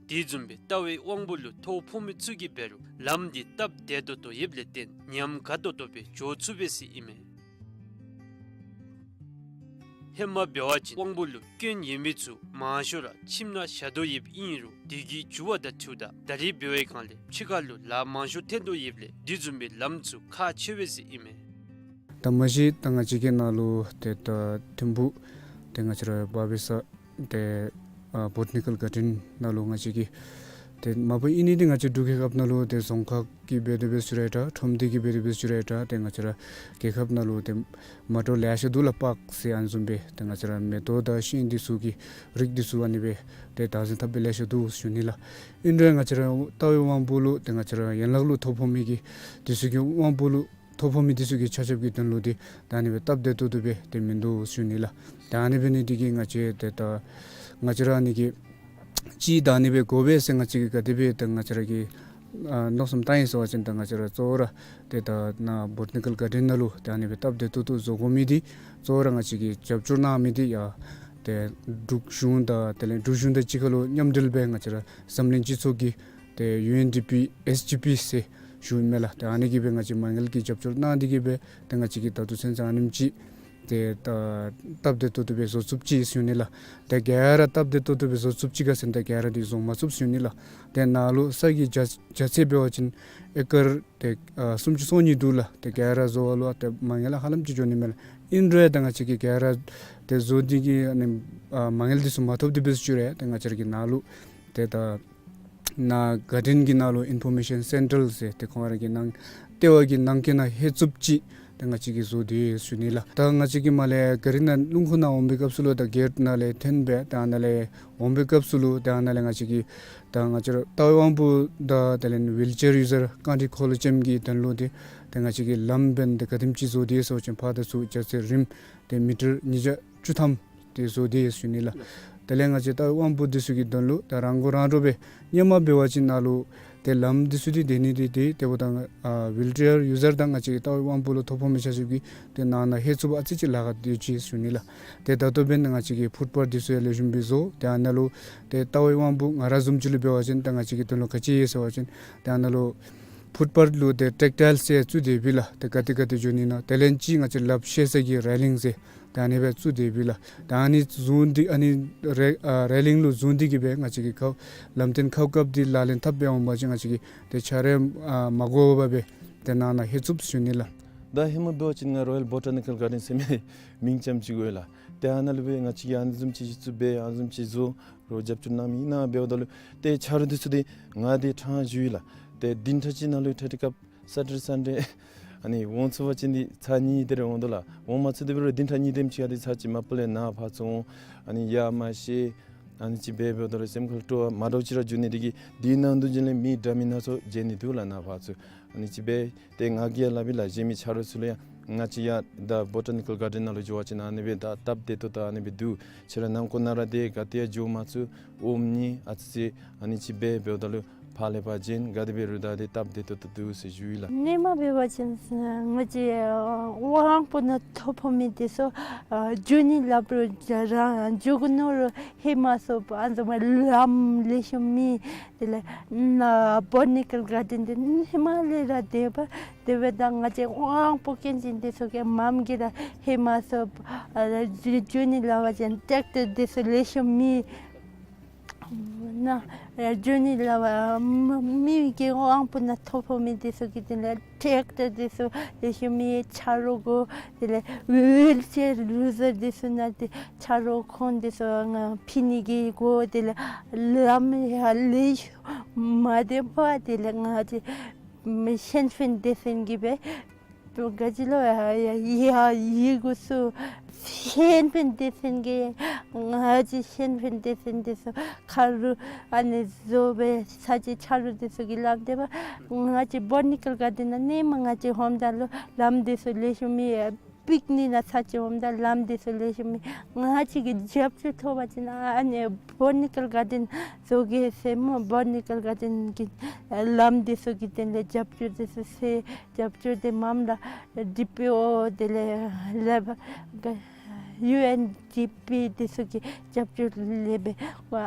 དེ་བཟུམ་སྦེ་ལྟ་བའི་དབང་པོ་ལུ་ཐོ་ཕོག་མི་ཚུ་གིས་འབད་རུང་ལམ་འདི་སྟབས་བདེ་ཏོག་ཏོ་ཡོདཔ་ལས་བརྟེན་ཉམས་དགའ་ཏོག་ཏོ་སྦེ་འགྱོ་ཚུགས་པས་ཟེར་ཨིན་མས། ཧེ་མ་འབད་བ་ཅིན་དབང་པོ་ལུ་སྐྱོན་ཡོད་མི་ཚུ་མང་ཤོས་ར་ཁྱིམ་ནང་བཞག་དོ་ཡོདཔ་ཨིན་རུང་དུས་ཀྱི་འགྱུར་བ་དང་འཁྲིལཝ་ད་ད་རེས་འབད་བའི་སྒང་ལས་ཕྱི་ཁ་ལུ་ལཱ་མང་ཤོས་འཐོན་དོ་ཡོདཔ་ལས་དེ་བཟུམ་སྦེ་ལམ་ཚུ་ཁག་ཆེ་བས་ཟེར་ཨིན་མས། ད་མ་གཞི་ད་ང་བཅས་ཀྱི་ནང་ལུ་ཏེ་ད་ཐིམ་ཕུག་ཏེ་ང་བཅས་ར་བ་བི་ས་ཏེ་ཨ་བོ་ཊ་ནི་ཀལ་གཱར་ཌེན་ནང་ལུ་ང་བཅས་ཀྱི་ཏེ་མ་པ་ཨིན་ནི་འདི་ང་བཅས་འབྲུག་རྒྱལ་ཁབ་ནང་ལུ་ཏེ་རྫོང་ཁག་གི་འབད་དེ་འབད་ཞུ་རུང་ཡང་འདྲ་ཁྲོམ་སྡེ་གི་འབད་དེ་འབད་ཞུ་རུང་ཡང་འདྲ་ཏེ་ང་བཅས་ར་རྒྱལ་ཁབ་ནང་ལུ་ཏེ་མ་འདྲཝ་ལེ་ཤ་འདུག་ལགས། པཱརཀ་ཟེར་ཨ་ནི་བཟུམ་སྦེ་ཏེ་ང་བཅས་ར་མེ་ཏོག་དང་ཤིང་འདི་ཚུ་གི་རིགས་འདི་ཚུ་ཨ་ནི་སྦེ་ཏེ་བདག་འཛིན་འཐབ་སྦེ་ལེ་ཤ་འདུག་ཞུ་ནི་ལགས། ཨིན་རུང་ང་བཅས་ར་ལྟ་བའི་དབང་པོ་ལུ་ཏེ་ང་བཅས་ར་ཡན་ལག་ལུ་ཐོ་ཕོག་མི་གི་འདི་ཚུ་གི་དབང་པོ་ལུ་ཐོ་ཕོག་མི་འདི་ཚུ་གི་ཆ་ཁྱབ་ཀྱི་དོན་ལུ་འདི་ད་ཨ་ནི་སྦེ་སྟབས་བདེ་ཏོག་ཏོ་སྦེ་ཏེ་མིན་འདུག་ཞུ་ནི་ལགས། ད་ཨ་ནི་འབད་ནི་འདི་གིས་ང་བཅས་ཏེ་ད་ང་བཅས་ར་ཨ་ནི་གི་ཅིག་ད་ཨ་ནི་སྦེ་དགོ་པས་ཟེར་ང་བཅས་ཀྱིས་ག་དེ་སྦེ་ད་ང་བཅས་ར་གིས་ཨ་མནོ་བསམ་བཏང་ཡི་ཟེར་བ་ཅིན་ད་ང་བཅས་ར་གཙོ་བོ་ར་ཏེ་ད་ནཱ་བོ་ཊ་ནི་ཀལ་གཱར་ཌེན་ནང་ལུ་ད་ཨ་ནི་སྦེ་སྟབས་བདེ་ཏོག་ཏོ་བཟོ་དགོ་མི་འདི་གཙོ་བོ་ར་ང་བཅས་ཀྱིས་རྒྱབ་སྐྱོར་གནང་མི་འདི་ཡང་ཏེ་འབྲུག་གཞུང་དང་དེ་ལས་འབྲུག་གཞུང་དང་གཅིག་ཁར་ལུ་མཉམ་འབྲེལ་སྦེ་ང་བཅས་ར་འཛམ་གླིང་སྤྱི་ཚོགས་ཀྱི་ཏེ་ཡུ་ཨེན་ཌི་པི་ཨེས་ཇི་པི་ཟེར་ཞུཝ་མས་ལགས། ཏེ་ཨ་ནི་གིས་སྦེ་ང་བཅས་མ་དངུལ་གྱི་རྒྱབ་སྐྱོར་གནང་སྟེ་གིས་སྦེ་ཏེ་ང་བཅས་ཀྱིས་ད་ལྟོ་ཚུན་ཚོད་ཨ་ནེམ་ཅིག་ཏེ་ད་སྟབས་བདེ་ཏོག་ཏོ་སྦེ་བཟོ་ཚུགསཔ་ཅིག་ཞུ་ནི་ལགས། ཏེ་ག་ར་སྟབས་བདེ་ཏོག་ཏོ་སྦེ་བཟོ་ཚུགསཔ་ཅིག་ག་ཟེར་ན་ཏེ་ག་ར་འདི་བཟོ་མ་ཚུགས་ཞུ་ནི་ལགས། ཏེ་ནཱ་ལུ་ས་གི་རྒྱ་རྒྱ་ཚད་འབད་བ་ཅིན་ཨེ་ཀར་ཏེ་ཨ་སུམ་ཅུ་སོ་གཉིས་འདུག་ལགས། ཏེ་ག་ར་བཟོ་བ་ལུ་ཏེ་མ་དངུལ་ཧ་ལམ་ཅིག་འགྱོ་ནི་མས་ལགས། ཨིན་རུང་ད་ང་བཅས་ཀྱིས་ག་ར་ཏེ་བཟོ་སྟེ་གིས་ཨ་ནི་ཨ་མ་དངུལ་འདི་ཚུ་མ་ཐོབ་སྟེ་འབད་ཞུ་རུང་ཏེ་ང་བཅས་ར་གི་ནཱ་ལུ་ཏེ་ད་ནཱ་གཱར་ཌེན་གྱི་ནང་ལུ་ཨིན་ཕོར་མེ་ཤཱན་སེན་ཊར་ཟེར་ཏེ་ཁོང་ར་གི་ནང་ལྟེ་བ་གི་ནང་འཁོད་ནང་ལྷོད་ཚུགསཔ་ཅིག་ཏེ་ང་བཅས་ཀྱིས་བཟོ་སྟེ་ཡོད་ཞུ་ནི་ལགས། ད་ང་བཅས་ཀྱིས་མར་ལས་གཱ་རི་ནང་སྣུམ་འཁོར་ནང་འོང་པའི་སྐབས་སུ་ལུ་ད་གེཊ་ནང་ལས་འཐོན་སྦེ་ད་ནཱ་ལས་འོང་པའི་སྐབས་སུ་ལུ་ད་ནཱ་ལས་ང་བཅས་ཀྱིས་ད་ང་བཅས་ར་ལྟ་བའི་དབང་པོ་དང་དེ་ལས་ཝིལ་ཅེར་ཡུ་ཛར་རྐང་ཁྲི་འཁོར་ལོ་ཅན་གྱི་དོན་ལུ་ཏེ་ད་ང་བཅས་ཀྱིས་ལམ་འབདན་ཏེ་ག་དེམ་ཅིག་བཟོ་སྟེ་ཡོད་ཟེར་བ་ཅིན་ཕར་དང་ཚུར་རྒྱ་ཚད་རིངམ་ཏེ་མི་ཊར་ཉིས་བརྒྱ་བཅུ་ཐམ་ཏེ་བཟོ་སྟེ་ཡོད་ཞུ་ནི་ལགས། དེ་ལས་ང་བཅས་ལྟ་བའི་དབང་པོ་འདི་ཚུ་གི་དོན་ལུ་ད་རང་མགོ་རང་འདྲོངས་སྦེ་སྔོན་མ་འབད་བ་ཅིན་ནཱ་ལུ་ཏེ་ལམ་འདི་ཚུ་འདི་སྡོད་ནི་འདི་ཏེ་ཏེ་འབདཝ་ད་ཨ་ཝིལ་ཅེར་ཡུ་ཛར་དང་ང་བཅས་ཀྱི་ལྟ་བའི་དབང་པོ་ལུ་ཐོ་ཕོག་མི་ཆ་ཁྱབ་ཀྱིས་ཏེ་ནང་ན་ལྷོད་ཚུགསཔ་ཨ་ཙི་ཅིག་ལཱ་ཁག་སྡོད་ཅི་ཞུ་ནི་ལགས། ཏེ་ད་ལྟོ་འབདན་ང་བཅས་ཀྱིས་ཕུཊ་པཱཐ་འདི་ཚུ་ཡང་ལེགས་ཤོམ་སྦེ་བཟོ། ཏེ་ཨ་ནཱ་ལུ་ཏེ་ལྟ་བའི་དབང་པོ་ང་ར་བཟུམ་ཅིག་ལུ་འབད་བ་ཅིན་ད་ང་བཅས་ཀྱི་དོན་ལུ་ག་ཅི་ཡོད་ཟེར་བ་ཅིན་ཏེ་ཨ་ནཱ་ལུ་ཕུཊ་པཱཐ་ལུ་ཏེ་ཊེག་ཊའིལ་ཟེར་བཙུགས་ཏེ་ཡོད་པས་ལགས། ཏེ་ག་ཏེ་ག་ཏེ་འགྱོ་ནི་ན་དེ་ལས་ཅིག་ང་བཅས་ལགཔ་བཤེད་ས་གི་རེ་ལིང་ཟེར་ད་ཨ་ནི་སྦེ་བཙུགས་ཏེ་ཡོད་པས་ལགས། ད་ཨ་ནི་བཟུང་སྟེ་ཨ་ནི་རེ་ཨ་རེ་ལིང་ལུ་བཟུང་སྟེ་གིས་སྦེ་ང་བཅས་ཀྱིས་ཁ་ལམ་སྟོན་ཁ་བཀབ་སྟེ་ལག་ལེན་འཐབ་སྦེ་འོང་པ་ཅིན་ང་བཅས་ཀྱིས་ཏེ་ཆ་རོགས་ཨ་མ་དགོ་པར་སྦེ་ཏེ་ནང་ན་ལྷོད་ཚུགསཔ་ཞུ་ནི་ལགས། ད་ཧེ་མ་འབད་བ་ཅིན་ང་རོ་ཡཱལ་བོ་ཊ་ནི་ཀལ་གཱར་ཌེན་ཟེར་མི་མིང་ཙམ་ཅིག་གོ་ལགས། ཏེ་ཨ་ནཱ་ལུ་སྦེ་ང་བཅས་ཀྱིས་ཨ་ནི་བཟུམ་ཅིག་གཞི་བཙུགས་འབད་ཨ་ནི་བཟུམ་ཅིག་བཟོ་རོགས་རྒྱབ་སྐྱོར་གནང་མི་ཨིན་ན་འབདཝ་ད་ལུ་ཏེ་ཆ་རོགས་འདི་ཚུ་འདི་ང་འདི་ཕྲང་ཞུ་ཡི་ལགས། ཏེ་བདུན་ཕྲག་གཅིག་ནང་ལུ་ཐད་རི་སྐབས་སེ་ཊར་ཌེ་སན་ཌེ་ཨ་ནི་འོང་ཚུགས་པ་ཅིན་འདི་ཚར་གཉིས་དེ་རེ་འོང་དོ་ལགས། འོང་མ་ཚུགས་དེ་འབད་རུང་བདུན་ཕྲག་གཉིས་དེམ་ཅིག་ཨ་འདི་ཚར་གཅིག་མ་པ་ལས་ནཱ་ཕར་ཚུར་འོང་ཨ་ནི་ཡ་མ་ཤེས་ཨ་ནི་ཅིག་འབད་འབདཝ་ད་ལུ་སེམས་ཁར་སྤྲོ་བ་མ་འདྲཝ་ཅིག་ར་འགྱོ་ནི་དེ་གིས་དེ་ནང་དུ་འགྱོ་ལས་མི་འདྲ་མིན་སྣ་ཚོགས་མཇལ་ནི་འདུག་ལགས། ནཱ་ཕར་ཚུར་ཨ་ནི་ཅིག་འབད་ཏེ་ང་གིས་ཡང་སླབ་ཨིན་ལགས། གཞན་མི་ཆ་རོགས་ཚུ་ལུ་ཡང་ང་བཅས་ཡར་ད་བོ་ཊ་ནི་ཀལ་གཱར་ཌེན་ནང་ལུ་འགྱོ་བ་ཅིན་ཨ་ནི་སྦེ་ད་སྟབས་བདེ་ཏོག་ཏོ་ཨ་ནི་སྦེ་འདུག། ཁྱེད་ར་ནང་འཁོད་ནང་ར་ཏེ་ག་ཏེ་ཡང་འགྱོ་མ་ཚུགས་འོང་ནི་ཨ་ཙི་ཨ་ནི་ཅིག་འབད་འབདཝ་ད་ལུ་ཕར་ལས་ཕར་འགྱོ་ག་དེ་འབད་རུང་ད་ཏེ་སྟབས་བདེ་ཏོག་ཏོ་འདུག་ཟེར་ཞུ་ཡི་ལགས། སྔོན་མ་འབད་བ་ཅིན་ང་བཅས་དབང་པོ་ནང་ཐོ་ཕོག་མི་འདི་ཚུ་ཨ་འགྱོ་ནི་སླབ་རུང་རང་འགྱོ་དགོ་མནོ་རུང་ལྷོད་མ་ཚུགས་པར་ཨ་ནི་བཟུམ་ལམ་ལེགས་ཤོམ་མེད། དེ་ལས་ནཱ་བོ་ཊ་ནི་ཀལ་གཱར་ཌེན་འདི་ཧེ་མ་ལས་ར་དེ་སྦེ་དེ་སྦེ་ད་ང་བཅས་དབང་པོ་སྐྱོན་ཅན་འདི་ཚུ་གིས་མངམ་གིས་ར་ལྷོད་མ་ཚུགས་པར་ཨ་འགྱོ་ནི་སླབ་པ་ཅིན་ཊེག་ཊར་འདི་ཚུ་ལེགས་ཤོམ་མེད། ནཱ་འགྱོ་ནི་སླབ་པ་མི་མི་གི་དབང་པོ་ནང་ཐོ་ཕོག་མི་འདི་ཚུ་གི་དེ་ལས་ཊེག་ཊར་འདི་ཚུ་ལེགས་ཤོམ་མེད། ཆ་རོགས་དགོ། དེ་ལས་ཝིལ་ཅེར་ཡུ་ཛར་འདི་ཚུ་ནང་ཏེ་ཆ་རོགས་ཁོང་འདི་ཚུ་ང་ཕུལ་ནི་གི་དགོ། དེ་ལས་ལམ་ཡང་ལེགས་ཤོམ་མ་བདེ་བར་དེ་ལས་ང་བཅས་ མི་གཤིན་དཔོན་སྡེ་ཚན་གྱིས་སྦེ་ག་ཅི་ལོ་ཡ་ཡ་ཡི་གུ་ཚུ་གཤིན་དཔོན་སྡེ་ཚན་གྱིས་ང་བཅས་གཤིན་དཔོན་སྡེ་ཚན་འདི་ཚུ་ཁ་རུ་ཨ་ནི་བཟོ་སྦེ་ཚར་ཅིག་ཆ་རོགས་འདི་ཚུ་གིས་སླབ་སྟེ་པ། ང་བཅས་བོ་ཊ་ནི་ཀལ་གར་ཌེན་ནང་ཨ་ནེམ་ང་བཅས་ཧོངམ་ད་ལུ་ལམ་འདི་ཚུ་ལེགས་ཤོམ་མེད། པིག་ནིག་ནང་ཚར་ཅིག་འོངམ་ད་ལམ་འདི་ཚུ་ལེགས་ཤོམ་མེད། ང་བཅས་ཀྱིས་རྒྱབ་སྐྱོར་ཐོབ་པ་ཅིན་ཨ་ནི་བོ་ཊ་ནི་ཀལ་གར་ཌེན་བཟོ་གེ་ཟེར་སྨོ། བོ་ཊ་ནི་ཀལ་གར་ཌེན་གྱི་ལམ་འདི་ཚུ་གི་དོན་ལས་རྒྱབ་སྐྱོར་འདི་ཚུ་ཟེར་རྒྱབ་སྐྱོར་འདི་མངམ་ལུ་ཌི་པི་ཨོ་དེ་ལས་ལེ་ཡུ་ཨེན་ཌི་པི་འདི་ཚུ་གིས་རྒྱབ་སྐྱོར་ལེགས་སྦེ་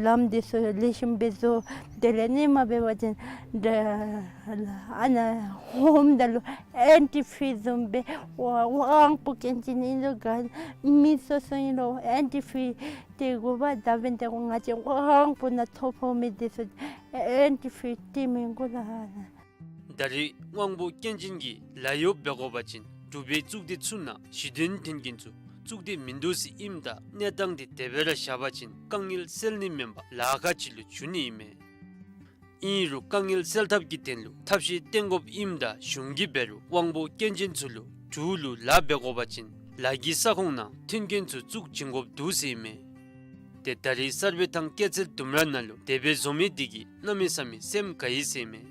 ལམ་འདི་ཚུ་ལེགས་ཤོམ་སྦེ་བཟོ། དེ་ལས་ཨ་ནེམ་འབད་བ་ཅིན་ཨ་ནཱ་ཧོངམ་ད་ལུ་ཨེན་ཊི་ཕི་བཟུམ་སྦེ་དབང་པོ་སྐྱོན་ཅན་ཨིན་རུང་ག་མི་སོ་སོ་ཨིན་རུང་ཨེན་ཊི་ཕི་སྤྲོད་དགོ་པས། ད་འབདན་ཏེ་ང་བཅས་དབང་པོ་ནང་ཐོ་ཕོག་མི་འདི་ཚུ་ཨེན་ཊི་ཕི་སྤྲོད་མི་དགོ་ལགས། ད་རེས་དབང་པོ་སྐྱོན་ཅན་གྱི་ལཱ་གཡོག་འབད་དགོ་པ་ཅིན་འབྲུག་པའི་གཙུག་སྡེ་ཚུ་ནང་གཞི་རྟེན་མཐུན་རྐྱེན་ཚུ་བཙུགས་ཏེ་མིན་འདུག་ཟེར་ཨིནམ་ད་གནས་སྟངས་འདི་དེ་སྦེ་ར་བཞག་པ་ཅིན་དཀའ་ངལ་སེལ་ནི་མེན་པར་ལཱ་ཁག་ཅིག་ལུ་འགྱུར་ནི་ཨིན་མས། ཨིན་རུང་དཀའ་ངལ་སེལ་ཐབས་ཀྱི་དོན་ལུ་ཐབས་ཤེས་བཏོན་དགོཔ་ཨིནམ་ད་གཞུང་གིས་འབད་རུང་དབང་པོ་སྐྱོན་ཅན་ཚུ་ལུ་འབྲུག་ལུ་ལཱ་འབད་དགོ་པ་ཅིན་ལཱ་གི་ས་ཁོངས་ནང་མཐུན་རྐྱེན་ཚུ་བཙུགས་བྱིན་དགོཔ་འདུག་ཟེར་ཨིན་མས། ཏེ་ད་རེས་གསར་སྦས་དང་སྐྱེད་ཚལ་ལྡུམ་ར་ནང་ལུ་དེ་སྦེ་བཟོ་མི་འདི་གིས་གནམ་མེད་ས་མེད་སེམས་དགའ་ཡི་ཟེར་ཨིན་མས།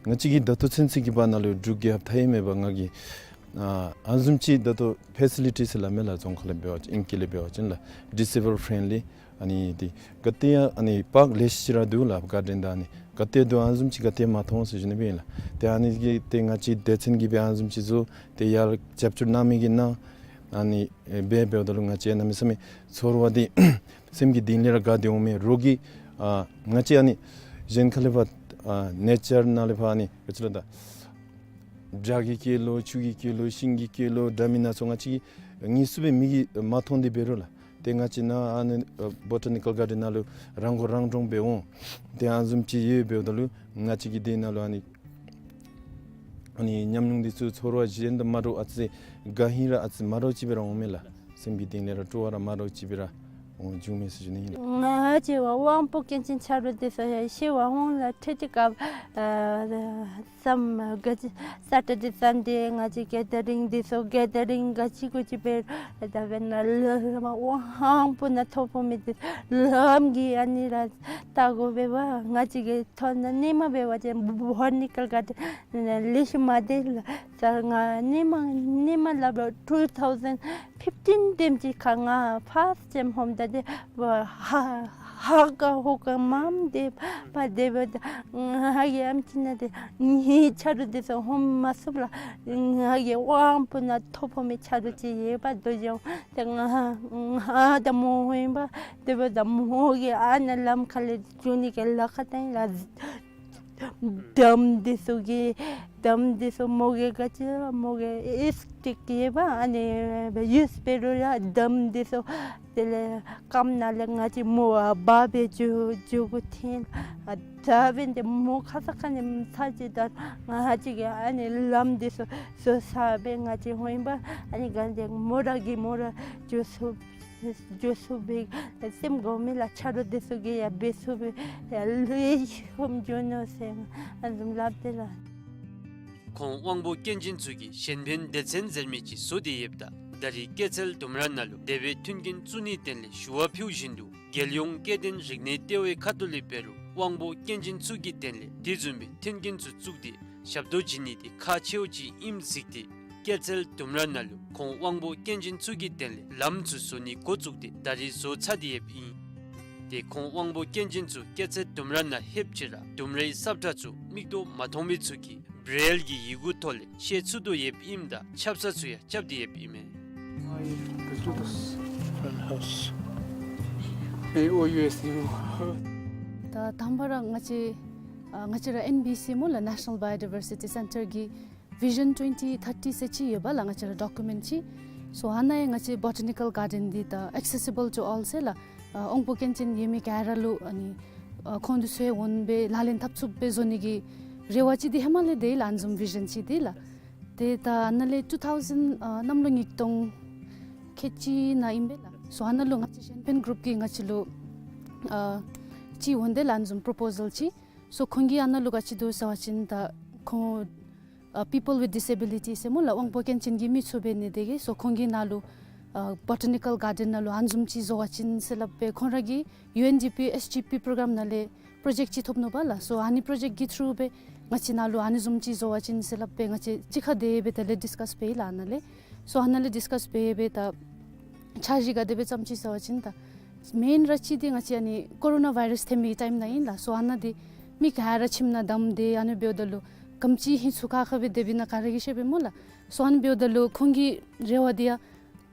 ང་བཅས་ཀྱིས་ད་ལྟོ་ཚུན་ཚོད་ཀྱི་བར་ན་ལུ་འབྲུག་རྒྱལ་ཁབ་མཐའ་དབུས་མེད་པར་ང་གིས་ཨ་ཨ་ནི་བཟུམ་ཅིག་ད་ལྟོ་ཕེ་སི་ལི་ཊིས་ཟེར་སླབ་མས་ལགས། རྫོང་ཁ་ལས་འབད་བ་ཅིན་ཨིང་སྐད་ལས་འབད་བ་ཅིན་ལགས་ཌིས་ཨེ་བཱལཌ་ཕྲེན་ལི་ཨ་ནི་འདི་ག་ཏེ་ཡང་ཨ་ནི་པཱརཀ་ལེ་ཤ་ཅིག་ར་འདུག་ལགས། གཱར་ཌེན་དང་ཨ་ནི་ག་ཏེ་འདུག། ཨ་ནི་བཟུམ་ཅིག་ག་ཏེ་མ་མཐོང་ཟེར་ཞུ་ནི་སྦེ་ཨིན་ལགས། ཏེ་ཨ་ནི་གི་ཏེ་ང་བཅས་སྡེ་ཚན་གྱིས་སྦེ་ཨ་ནི་བཟུམ་ཅིག་བཟོ་སྟེ་ཡར་རྒྱབ་སྐྱོར་གནང་མི་གིས་གནང་ཨ་ནི་ཨེ་འབད་འབདཝ་ད་ལུ་ང་བཅས་གནམ་མེད་ས་མེད་ཚོར་བ་འདི་སེམས་ཀྱི་གཏིང་ལས་ར་དགའ་སྟེ་འོང་མས། རོགས་ཀྱིས་ཨ་ང་བཅས་ཨ་ནི་གཞན་ཁ་ལས་ཕར་ཨ་ནེ་ཅར་ནང་ལས་ཕར་ཨ་ནི་ག་ཅི་ལོ་ད་བྱག་གི་སྐྱེས་ལོ་ཆུ་གི་སྐྱེས་ལོ་ཤིང་གི་སྐྱེས་ལོ་འདྲ་མིན་སྣ་ཚོགས་ང་བཅས་ཀྱིས་དངོས་སུ་སྦེ་མིག་གིས་མ་མཐོང་སྟེ་འབད་རུང་ལགས། ཏེ་ང་བཅས་ནཱ་ཨ་ནི་ཨ་བོ་ཊ་ནི་ཀལ་གཱར་ཌེན་ནང་ལུ་རང་མགོ་རང་འདྲོངས་སྦེ་འོང་། ཏེ་ཨ་ནི་བཟུམ་ཅིག་ཡོདཔ་འབདཝ་ད་ལུ་ང་བཅས་ཀྱི་དེ་ནང་ལུ་ཨ་ནི་ཨ་ནི་ཉམས་མྱོང་འདི་ཚུ་ཚོར་བ་གཞན་དང་མ་འདྲཝ་ཨ་ཙི་དགའ་ཧིང་ར་ཨ་ཙི་མ་འདྲཝ་ཅིག་སྦེ་ར་འོང་མས་ལགས། སེམས་ཀྱི་གཏིང་ལས་ར་སྤྲོ་བ་ར་མ་འདྲཝ་ཅིག་སྦེ་ར་འོང་བྱུང་མས་ཟེར་ཞུ་ནི་ཨིན་ལགས། ང་བཅས་དབང་པོ་སྐྱོན་ཅན་ཆ་རོགས་འདི་ཚུ་ཡང་ཤི་བ་འོང་ལགས། ཁྲིད་དེ་སྐབས་ཨ་ཙམ་ག་ཅི་སེ་ཊར་ཌེ་སན་ཌེ་ང་བཅས་གེ་དར་རིང་འདི་ཚུ་གེ་དར་རིང་ག་ཅི་གུ་ཅི་འབད་ད་འབདན་ལ་ལ་ལ་མ་དབང་པོ་ནང་ཐོ་ཕོག་མི་འདི་ལམ་གྱི་ཨ་ནི་ར་ལྟ་དགོ་པས་པ། ང་བཅས་ཀྱིས་ཐོན་ནི་ཨ་ནེམ་འབད་བ་ཅིན་བོ་ཊ་ནི་ཀལ་གཱར་ཌེན་ལེགས་ཤོམ་མ་སྡོད་ལགས། ད་ང་ཨ་ནེམ་ཨ་ནེམ་སླབ་རུང་ཊུ་ཐའུ་ཟེན་ཕིཕ་ཊིན་དེམ་ཅིག་ཁར་ང་ཕརསཊ་ཊའིམ་ཧོངམ་ད་འདི་ཧ་ཧ་ག་ཧོ་ག་མངམ་སྡོད་པ་སྡོདཔ་ད་ང་གིས་ཨམ་ཅིག་ནང་འདི་ངེའི་ཆ་རོགས་འདི་ཚུ་ཧོངམ་མ་ཚུགས་ལགས། ང་གི་དབང་པོ་ནང་ཐོ་ཕོག་མི་ཆ་རོགས་ཅིག་ཡོད་པ་དོ་ཅི་འོང་། ཏེ་ང་ང་དང་མོ་ཧོངམ་པ་སྡོདཔ་ད་མོ་གིས་ཨ་ནཱ་ལམ་ཁ་ལས་འགྱོ་ནི་གི་ལཱ་ཁག་བཏང་ཡི་ལགས། འདམ་འདི་ཚུ་གིས་འདམ་འདི་ཚུ་མོ་གིས་ག་ཅི་མོ་གིས་ཨེ་སི་ཊིག་ཡོད་པ་ཨ་ནི་ཡུསི་འབད་རུང་ཡང་འདམ་འདི་ཚུ་དེ་ལས་སྐམ་ནང་ལས་ང་བཅས་མོ་ཨ་འབག་སྦེ་འགྱོ་འགྱོ་དགོ་ཐོན། ཨ་ད་འབདན་ཏེ་མོ་ཁ་ཙ་ཁ་ཉིནམ་ཚར་ཅིག་ད་ང་བཅས་ཀྱིས་ཨ་ནི་ལམ་འདི་ཚུ་བཟོ་ཚར་སྦེ་ང་བཅས་ཧོངམ་པ་ཨ་ནི་ག་འདི་མོ་ར་གིས་མོ་ར་འགྱོ་ཚུགས་འགྱོ་ཚུགས་པའི་སེམས་དགོ་མས་ལགས། ཆ་རོགས་འདི་ཚུ་གིས་ཡང་འབད་ཚུགས་པའི་ཡང་ལེགས་ཤོམ་འགྱོ་ནི་ཟེར་ཨ་ནི་བཟུམ་སླབ་སྟེ་ལགས། ཁོང་དབང་པོ་སྐྱོན་ཅན་ཚུ་གི་གཞན་ཕན་སྡེ་ཚན་ཟེར་མི་ཅིག་བཟོ་སྟེ་ཡོདཔ་ད་ད་རེས་སྐྱེད་ཚལ་ལྡུམ་ར་ནང་ལུ་དེ་སྦེ་མཐུན་རྐྱེན་བཙུགས་ནིའི་དོན་ལས་ཞུ་བ་ཕུལ་བཞིན་དུ་རྒྱལ་ཡོངས་སྐྱེ་ལྡན་རིག་གནས་ལྟེ་བའི་ཁ་ཐུག་ལས་འབད་རུང་དབང་པོ་སྐྱོན་ཅན་ཚུ་གི་དོན་ལས་དེ་བཟུམ་མའི་མཐུན་རྐྱེན་ཚུ་བཙུགས་ཏེ་ཞབས་ཏོག་བྱིན་ནི་འདི་ཁག་ཆེཝ་ཅིག་ཨིནམ་གཟིགས་ཏེ་སྐྱེད་ཚལ་ལྡུམ་ར་ནང་ལུ་ཁོང་དབང་པོ་སྐྱོན་ཅན་ཚུ་གི་དོན་ལས་ལམ་ཚུ་བཟོ་ནི་འགོ་བཙུགས་ཏེ་ད་རེས་བཟོ་ཚར་ཏེ་ཡོདཔ་ཨིན། ཏེ་ཁོང་དབང་པོ་སྐྱོན་ཅན་ཚུ་སྐྱེད་ཚལ་ལྡུམ་ར་ནང་ལྷོདཔ་ཅིག་ར་ལྡུམ་རའི་ས་བཀྲ་ཚུ་མིག་ཏོ་མ་མཐོང་མི་ཚུ་གིས་བྲེལ་གྱི་ཡི་གུ་ཐོག་ལས་ཤེས་ཚུགས་དོ་ཡོདཔ་ཨིནམ་ད་ཆབ་གསང་ཚུ་ཡང་རྐྱབ་སྟེ་ཡོདཔ་ཨིན་མས། Let's do this. Front house. A O U S U. ད་དང་པ་ར་ང་བཅས་ཨ་ང་བཅས་ར་ཨེན་བི་སི་སྨོ་ལགས། National Biodiversity Centre གི་Vision twenty thirty ཟེར་ཅིག་ཡོད་པ་ལགས། ང་བཅས་ར་ཌོ་ཀུ་མེནཊ་ཅིག། སོ་ཨ་ནཱ་ཡང་ང་བཅས་བོ་ཊ་ནི་ཀལ་གཱར་ཌེན་འདི་ད་accessible to all ཟེར་ལགས། ཨ་དབང་པོ་སྐྱོན་ཅན་ཡོད་མི་ག་ར་ལུ་ཨ་ནི་ཨ་ཁོང་འདི་ཚུ་ཡང་འོང་སྦེ་ལག་ལེན་འཐབ་ཚུགསཔ་སྦེ་བཟོ་ནི་གི་རེ་བ་ཅིག་འདི་ཧེ་མ་ལས་འདུག་ལགས། ཨ་ནི་བཟུམ་བི་ཞཱན་ཅིག་འདི་ལགས། ཏེ་ད་ཨ་ནཱ་ལས་ཊུ་ཐའུ་ཟེན་ཨ་གནམ་ལོ་ཉིས་སྟོང་ཁལ་གཅིག་ནང་ཨིན་པས་ལགས། སོ་ཨ་ནཱ་ལུ་ང་བཅས་གཞན་ཕན་གུ་རུབ་ཀྱིས་ང་བཅས་ལུ་ཨ་ཅིག་འོང་སྟེ་ལགས། ཨ་ནི་བཟུམ་པོརོ་པོ་ཟཱལ་ཅིག། སོ་ཁོང་གིས་ཨ་ནཱ་ལུ་ག་ཅི་འདུག་ཟེར་བ་ཅིན་ད་ཁོང་ཨ་people with disability ཟེར་སྨོ་ལགས། དབང་པོ་སྐྱོན་ཅན་གྱི་མི་ཚུ་འབད་ནི་དེ་གིས་སོ་ཁོང་གིས་ནཱ་ལུ་ཨ་Botanical Garden ནང་ལུ་ཨ་ནི་བཟུམ་ཅིག་བཟོ་བ་ཅིན་ཟེར་སླབ་སྦེ་ཁོང་ར་གིས་ཡུ་ཨེན་ཌི་པི་ཨེསི་ཇི་པི་པྲོ་གརམ་ནང་ལས་པྲོ་ཇེཀཊ་ཅིག་ཐོབ་ནུག་པ་ལགས། སོ་ཨ་ནི་པྲོ་ཇེཀཊ་ཀྱི་ཐྲུ་སྦེ་ང་བཅས་ནཱ་ལུ་ཨ་ནི་བཟུམ་ཅིག་བཟོ་བ་ཅིན་ཟེར་སླབ་སྦེ་ང་བཅས་གཅིག་ཁར་དེ་སྦེ་དེ་ལས་ཌིསི་ཀཱསི་འབད་ཡི་ལགས་ཨ་ནཱ་ལས། སོ་ཨ་ནཱ་ལས་ཌིསི་ཀཱསི་འབད་སྦེ་ད་འཆར་གཞི་ག་དེ་སྦེ་བརྩམས་ཅི་ཟེར་བ་ཅིན་ད་མེན་ར་ཅིག་འདི་ང་བཅས་ཨ་ནི་ཀོ་རོ་ན་བཱའི་རཱསི་ཐོན་མི་ཊའིམ་ནང་ཨིན་ལགས། སོ་ཨ་ནཱ་འདི་མི་ག་ར་ཁྱིམ་ནང་བསྡམས་ཏེ་ཨ་ནི་འབདཝ་ད་ལུ་ག་དེམ་ཅིག་ཧིང་ཚུགས་ཁ་ཁ་སྦེ་སྡོདཔ་ཨིན་ན་ག་ར་གིས་ཤེས་པས་སྨོ་ལགས། སོ་ཨ་ནི་འབདཝ་ད་ལུ་ཁོང་གི་རེ་བ་འདི་ཡང་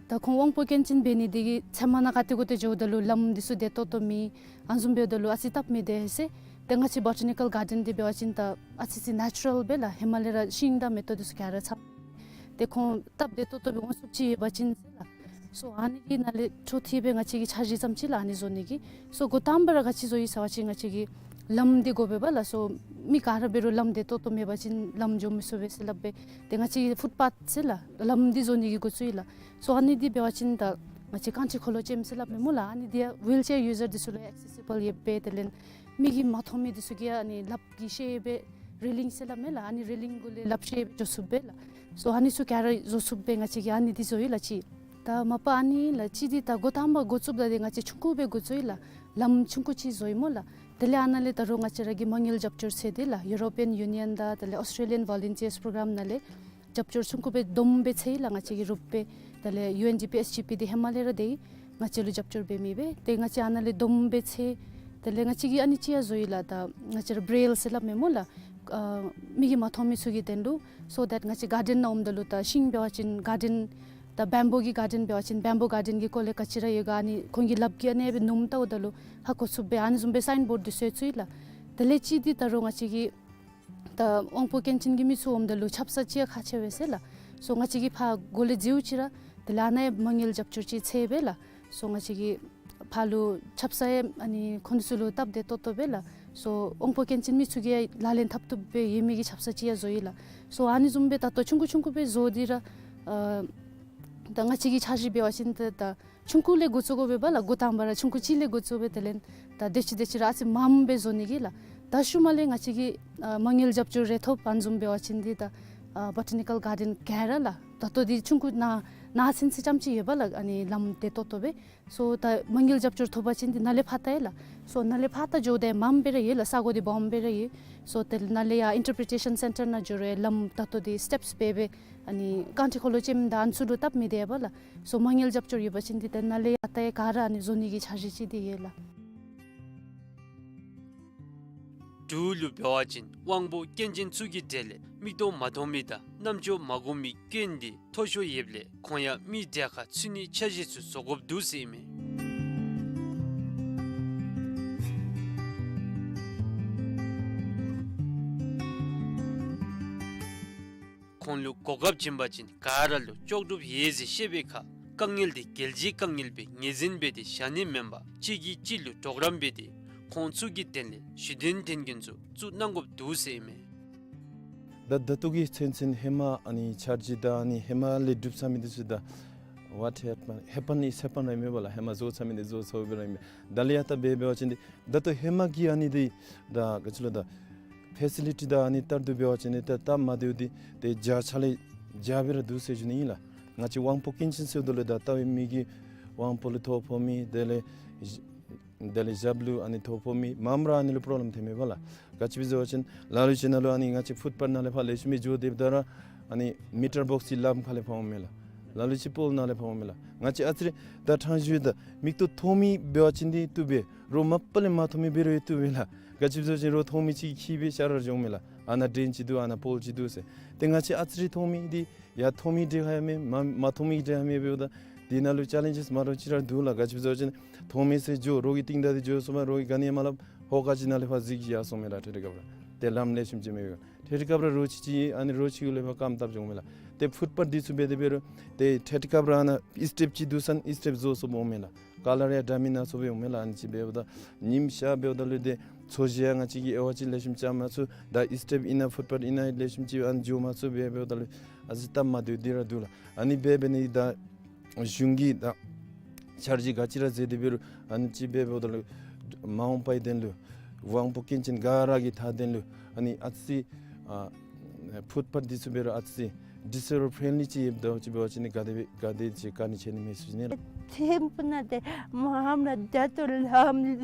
ད་ཁོང་དབང་པོ་སྐྱོན་ཅན་འབད་ནི་དེ་གིས་ཚལ་མ་ནང་ག་ཏེ་གོ་ཏེ་འགྱོཝ་ད་ལུ་ལམ་འདི་ཚུ་བདེ་ཏོག་ཏོ་མེད། ཨ་ནི་བཟུམ་འབདཝ་ད་ལུ་ཨ་ཙི་སྟབས་མི་བདེ་ཟེར། ཏེ་ང་བཅས་བོ་ཊ་ནི་ཀཱལ་གཱར་ཌེན་འདི་འབད་བ་ཅིན་ད་ཨ་ཙི་ཙི་ནེ་ཅུ་རཱལ་སྦེ་ལགས། ཧེ་མ་ལས་ར་ཤིང་དང་མེ་ཏོག་འདི་ཚུ་ག་ར་ཚང་། ཏེ་ཁོང་སྟབས་བདེ་ཏོག་ཏོ་སྦེ་འོང་ཚུགསཔ་ཅིག་ཡོད་པ་ཅིན་ཟེར་ལགས། སོ་ཨ་ནི་གི་ནང་ལས་འཕྲོ་མཐུད་སྦེ་ང་བཅས་ཀྱིས་འཆར་གཞི་བརྩམས་ཅི་ལགས་ཨ་ནི་བཟོ་ནི་གི། སོ་འགོ་དང་པ་ར་ག་ཅི་བཟོ་ཡི་ཟེར་བ་ཅིན་ང་བཅས་ཀྱིས་ལམ་འདི་དགོ་པས་པ་ལགས། སོ་མི་ག་ར་འབད་རུང་ལམ་བདེ་ཏོག་ཏོ་མེད་པ་ཅིན་ལམ་འགྱོ་མི་ཚུགས་པས་ཟེར་སླབ་སྦེ། ཏེ་ང་བཅས་ཀྱིས་ཕུཊ་པཱཐ་ཟེར་ལགས་ལམ་འདི་བཟོ་ནི་གི་འགོ་བཙུགས་ཡི་ལགས། སོ་ཨ་ནི་འདི་འབད་བ་ཅིན་ད་ང་བཅས་རྐང་མགྱོགས་འཁོར་ལོ་ཅན་ཟེར་སླབ་མས་སྨོ་ལགས། ཨ་ནི་འདི་ཡང་ཝིལ་ཅེར་ཡུ་ཟར་འདི་ཚུ་ལུ་ཨེག་སེ་སི་བཱལ་ཡོད་པས། དེ་ལས་མིག་གིས་མ་མཐོང་མི་འདི་ཚུ་གིས་ཨ་ནི་ལགཔ་གིས་བཤེད་སྦེ་རེ་ལིང་ཟེར་སླབ་མས་ལགས། ཨ་ནི་རེ་ལིང་གུ་ལས་ལགཔ་བཤེད་སྦེ་འགྱོ་ཚུགས་པས་ལགས། སོ་ཨ་ནི་ཚུ་ག་ར་བཟོ་ཚུགས་པས། ང་བཅས་ཀྱིས་ཨ་ནི་འདི་བཟོ་ཡི་ལགས་གཅིག། ད་མ་པ་ཨ་ནི་ལགས་གཅིག་འདི་ད་འགོ་དང་པ་འགོ་བཙུགསཔ་ད་འདི་ང་བཅས་ཆུང་ཀུ་སྦེ་འགོ་བཙུགས་ཡི་ལགས། ལམ་ཆུང་ཀུ་ཅིག་བཟོ་ཡི་སྨོ་ལགས། དེ་ལས་ཨ་ནཱ་ལས་ད་རུང་ང་བཅས་ར་གིས་མ་དངུལ་རྒྱབ་སྐྱོར་འཚོལ་ཏེ་ལགས་ཡུ་རོ་པི་ཡཱན་ཡུ་ནི་ཡཱན་དང་དེ་ལས་ཨོསི་ཊྲེ་ལི་ཡཱན་ཝོ་ལན་ཊི་ཡཱསི་པྲོ་གརམ་ནང་ལས་རྒྱབ་སྐྱོར་ཆུང་ཀུ་སྦེ་བསྡོམས་སྦེ་འཚོལ་ཡི་ལགས། ང་བཅས་ཀྱི་རུབ་སྦེ་དེ་ལས་ཡུ་ཨེན་ཌི་པི་ཨེསི་ཇི་པི་འདི་ཧེ་མ་ལས་ར་སྡོད་ཡི། ང་བཅས་ལུ་རྒྱབ་སྐྱོར་འབད་མི་སྦེ་ཏེ་ང་བཅས་ཨ་ནཱ་ལས་བསྡོམས་སྦེ་འཚོལ། དེ་ལས་ང་བཅས་ཀྱིས་ཨ་ནི་ཅིག་ཡང་བཟོ་ཡི་ལགས། ད་ང་བཅས་ར་བྲེལ་ཟེར་སླབ་མས་སྨོ་ལགས། ཨ་མིག་གིས་མ་མཐོང་མི་ཚུ་གི་དོན་ལུ། སོ་དེཊ་ང་བཅས་གཱར་ཌེན་ནང་འོངམ་ད་ལུ་ད་ཤིང་འབད་བ་ཅིན་གཱར་ཌེན་ད་བེམ་བུ་གི་གཱར་ཌེན་འབད་བ་ཅིན་བེམ་བུ་གཱར་ཌེན་གྱི་སྐོར་ལས་ག་ཅི་ར་ཡོད་ག་ཨ་ནི་ཁོང་གི་ལགཔ་གིས་ཨ་ནི་སྦེ་ནུམ་བལྟཝ་ད་ལུ་ཧ་གོ་ཚུགས་པས། ཨ་ནི་བཟུམ་སྦེ་སའིན་བོཌ་འདི་བཟོ་ཚུགས་ཡི་ལགས། དེ་ལས་གཅིག་འདི་ད་རུང་ང་བཅས་ཀྱིས་ད་དབང་པོ་སྐྱོན་ཅན་གྱི་མི་ཚུ་འོངམ་ད་ལུ་ཆབ་གསང་ཅིག་ཡང་ཁག་ཆེ་བས་ཟེར་ལགས། སོ་ང་བཅས་ཀྱིས་ཕར་སྒོ་ལས་འཛུལཝ་ཅིག་ར་དེ་ལས་ཨ་ནཱ་ཡང་མ་དངུལ་རྒྱབ་སྐྱོར་ཅིག་འཚོལ་སྦེ་ལགས། སོ་ང་བཅས་ཀྱིས་ཕར་ལུ་ཆབ་གསང་ཡང་ཨ་ནི་ཁོང་ཚུ་ལུ་སྟབས་བདེ་ཏོག་ཏོ་སྦེ་ལགས། སོ་དབང་པོ་སྐྱོན་ཅན་མི་ཚུ་གིས་ཡང་ལག་ལེན་འཐབ་བཏུབ་སྦེ་ཡོད་མི་གི་ཆབ་གསང་ཅིག་ཡང་བཟོ་ཡི་ལགས། སོ་ཨ་ནི་བཟུམ་སྦེ་ད་ལྟོ་ཆུང་ཀུ་ཆུང་ཀུ་སྦེ་བཟོ་སྟེ་ར་ཨ་ད་ང་བཅས་ཀྱི་འཆར་གཞི་འབད་བ་ཅིན་ད་ད་ཆུང་ཀུ་ལས་འགོ་བཙུགས་དགོ་པས་པ་ལགས། འགོ་དང་པ་ར་ཆུང་ཀུ་ཅིག་ལས་འགོ་བཙུགས་སྦེ་དེ་ལས་ད་དེ་ཅིག་དེ་ཅིག་ར་ཨ་ཙི་མངམ་སྦེ་བཟོ་ནི་གི་ལགས། ད་ཤུལ་མ་ལས་ང་བཅས་ཀྱིས་ཨ་མ་དངུལ་རྒྱབ་སྐྱོར་རེ་ཐོབ་ཨ་ནི་བཟུམ་འབད་བ་ཅིན་འདི་ད་ཨ་བོ་ཊ་ནི་ཀཱལ་གཱར་ཌེན་ག་ར་ལགས། ད་ལྟོ་འདི་ཆུང་ཀུ་ནང་ནང་ཚུན་ཚོད་རྐྱངམ་ཅིག་ཡོད་པ་ལགས། ཨ་ནི་ལམ་བདེ་ཏོག་ཏོ་སྦེ། སོ་ད་མ་དངུལ་རྒྱབ་སྐྱོར་ཐོབ་པ་ཅིན་འདི་ནཱ་ལས་ཕར་ལྟ་ཡི་ལགས། སོ་ནཱ་ལས་ཕར་ལྟ་འགྱོཝ་ད་མངམ་སྦེ་ར་ཡོད་ལགས། ས་གོ་འདི་སྦོམ་སྦེ་ར་ཡོད། སོ་དེ་ལས་ནཱ་ལས་ཡར་ཨིན་ཊར་པི་རི་ཊེ་ཤཱན་སེན་ཊར་ནང་འགྱོ་རུང་ལམ་ད་ལྟོ་འདི་སི་ཊེཔསི་སྦེ་སྦེ་ཨ་ནི་རྐང་འཁྲིལ་འཁོར་ལོ་ཅིག་ཨིནམ་ད་ཨ་ནི་ཚུ་ལུ་སྟབས་མི་བདེ་བས་ལགས། སོ་མ་དངུལ་རྒྱབ་སྐྱོར་ཡོད་པ་ཅིན་འདི་ད་ནཱ་ལས་ཡར་ལྟ་ཡི་ག་ར་ཨ་ནི་བཟོ་ནི་གི་འཆར་གཞི་ཅིག་འདི་ཡོད་ལགས། འབྲུག་ལུ་འབད་བ་ཅིན་དབང་པོ་སྐྱོན་ཅན་ཚུ་གི་གྲས་ལས་མིག་ཏོ་མ་མཐོང་མི་དང་རྣམ་ཅོ་མ་གོ་མི་སྐྱོན་འདི་མཐོ་ཤོས་ཡོདཔ་ལས་ཁོང་ཡང་མི་གྲལ་ཁར་ཚུད་ནིའི་འཆར་གཞི་ཚུ་བཟོ་དགོཔ་འདུག་ཟེར་ཨིན་མས། ཁོང་ལུ་གོ་སྐབས་བྱིན་པ་ཅིན་ག་ར་ལུ་ལྕོགས་གྲུབ་ཡོད་ཟེར་བཤད་པའི་ཁར་དཀའ་ངལ་འདི་རྒྱལ་སྤྱིའི་དཀའ་ངལ་སྦེ་ངོས་འཛིན་འབད་དེ་བཞག་ནི་མེན་པར་གཅིག་གིས་གཅིག་ལུ་གྲོགས་རམ་འབད་དེ་ཁོང་ཚུ་གི་དོན་ལས་གཞི་རྟེན་ཐོན་ཁུངས་ཚུ་བཙུགས་གནང་དགོཔ་འདུག་ཟེར་ཨིན་མས། ད་ད་ལྟོ་གི་ཚུན་ཚོད་ཧེ་མ་ཨ་ནི་འཆར་གཞི་དང་ཨ་ནི་ཧེ་མ་ལས་གྲུབ་ཚར་མི་འདི་ཚུ་ད་what happened, happen is happen ར་ཨིན་མས་པ་ལགས། ཧེ་མ་བཟོ་ཚར་མི་འདི་བཟོ་ཚརཝ་སྦེ་ར་ཨིན་མས། ད་ལས་ཡར་ལྟ་འབད་འབད་བ་ཅིན་འདི་ད་ལྟོ་ཧེ་མ་གི་ཨ་ནི་འདི་ད་ག་ཅི་ལོ་ད་ཕེ་སི་ལི་ཊི་དང་ཨ་ནི་ལྟར་དུ་འབད་བ་ཅིན་འདི་ད་སྟབས་མ་བདེཝ་འདི་ཏེ་བརྒྱ་ཆ་ལས་བརྒྱ་སྦེ་ར་འདུག་ཟེར་ཞུ་ནི་ཨིན་ལགས། ང་བཅས་དབང་པོ་སྐྱོན་ཅན་ཟེརཝ་ད་ལུ་ད་ལྟ་བའི་མི་གི་དབང་པོ་ལུ་ཐོ་ཕོག་མི་དེ་ལས་དེ་ལས་ཞབས་ལུ་ཨ་ནི་ཐོ་ཕོག་མི་མངམ་ར་ཨ་ནི་ལུ་པྲོབ་ལེམ་ཐོན་མས་པ་ལགས། ག་ཅི་སྦེ་ཟེར་བ་ཅིན་ལ་ལུ་ཅིག་ནང་ལུ་ཨ་ནི་ང་བཅས་ཕུཊ་པཱཐ་ནང་ལས་ཕར་ལེགས་ཤོམ་སྦེ་འགྱོ་སྡོདཔ་ད་ར་ཨ་ནི་མི་ཊར་བོགསི་ཅིག་ལམ་ཁ་ལས་ཕར་འོངམ་མས་ལགས། ལ་ལུ་ཅིག་པོལ་ནང་ལས་ཕར་འོངམ་མས་ལགས། ང་བཅས་ཨ་ཙི་རེ་ད་ཐང་ཞུ་ད་མིག་ཏོ་མཐོང་མི་འབད་བ་ཅིན་འདི་བཏུབ་པས། རོགས་མ་པ་ལས་མ་མཐོང་མི་འབད་རུང་བཏུབ་པས་ལགས། ག་ཅི་སྦེ་ཟེར་བ་ཅིན་རོགས་མཐོང་མི་ཅིག་འཁྱིད་སྦེ་ཤར་ར་འགྱོཝ་མས་ལགས། ཨ་ནཱ་ཌེན་ཅིག་འདུག་ཨ་ནཱ་པོལ་ཅིག་འདུག་ཟེར། ཏེ་ང་བཅས་ཨ་ཙི་རེ་མཐོང་མི་འདི་ཡར་མཐོང་མི་གྲལ་ཁར་ཡང་མེད། མ་མ་མཐོང་མི་གྲལ་ཁར་མེད་འབདཝ་ད་འདི་ནང་ལུ་ཅེ་ལེནཇེསི་མ་འདྲཝ་ཅིག་ར་འདུག་ལགས། ག་ཅི་སྦེ་ཟེར་བ་ཅིན་མཐོང་མི་ཚུ་འགྱོ་རོགས་ཀྱི་རྟིང་བདའ་སྟེ་འགྱོ་སོངམ་མས། རོགས་ཀྱིས་ག་ནི་ཡང་མ་སླབ། ཧོ་ཁ་ཅིག་ནང་ལས་ཕར་གཟིགས་ཡར་སོངམ་མས་ལགས། ཏེ་དེ་སྐབས་ར་ཏེ་ལམ་ལེགས་ཤོམ་ཅིག་མེད་པས། ཏེ་དེ་སྐབས་ར་རོགས་ཅིག་ཅིག་ཨ་ནི་རོགས་ཅིག་གུ་ལས་ཕར་རྐངམ་བཏབ་འགྱོཝ་མས་ལགས། ཏེ་ཕུཊ་པཱཐ་འདི་ཚུ་འབད་དེ་འབད་རུང་ཏེ་ཏེ་དེ་སྐབས་ར་ཨ་ནཱ་སི་ཊེཔ་ཅིག་འདུག་ས་ཨིན་སི་ཊེཔ་བཟོ་བཟོཝ་འོངམ་མས་ལགས། ཀ་ལར་ཡང་འདྲ་མིན་སྣ་ཚོགས་སྦེ་འོངམ་མས་ལགས། ཨ་ནི་ཅིག་འབདཝ་ད་ཉིམ་ཤར་འབདཝ་ད་ལུ་ཏེ་ཚོས་གཞི་ཡང་ང་བཅས་ཀྱིས་དབྱེ་བ་ཅིག་ལེགས་ཤོམ་བྱ་མ་ཚུགས། ད་ཨིན་སི་ཊེཔ་ཨིན་ན་ཕུཊ་པཱཐ་ཨིན་ན་ལེགས་ཤོམ་ཅིག་ཨ་ནི་འགྱོ་མ་ཚུགས་སྦེ་འབདཝ་ད་ལུ་ཨ་ཙི་སྟབས་མ་བདེཝ་འདི་ར་འདུག་ལགས། ཨ་ནི་འབད་འབད་ནི་ད་གཞུང་གིས་ད་འཆར་གཞི་ག་ཅི་ར་མཛད་དེ་འབད་རུང་ཨ་ནི་ཅིག་འབད་འབདཝ་ད་ལུ་མ་འོངས་པའི་དོན་ལུ་ དབང་པོ་སྐྱོན་ཅན་ག་ར་གི་མཐའ་དོན་ལུ་ཨ་ནི་ཨ་ཙི་ཨ་ཕུཊ་པཱཐ་འདི་ཚུ་འབད་རུང་ཨ་ཙི་ཌིསི་ཨེ་བེལ་ཕྲེནཌ་ལི་ཅིག་ཡོདཔ་ད་ཅིག་འབད་བ་ཅིན་ག་དེ་སྦེ་ག་དེ་ཅིག་དཀའ་ངལ་འཕྱད་ནི་མས་ཟེར་ཞུ་ནི་ལགས། ཐེམ་པུ་ན་ཏེ་མ་ཧམ་ར་ད་ལྟོ་ལམ་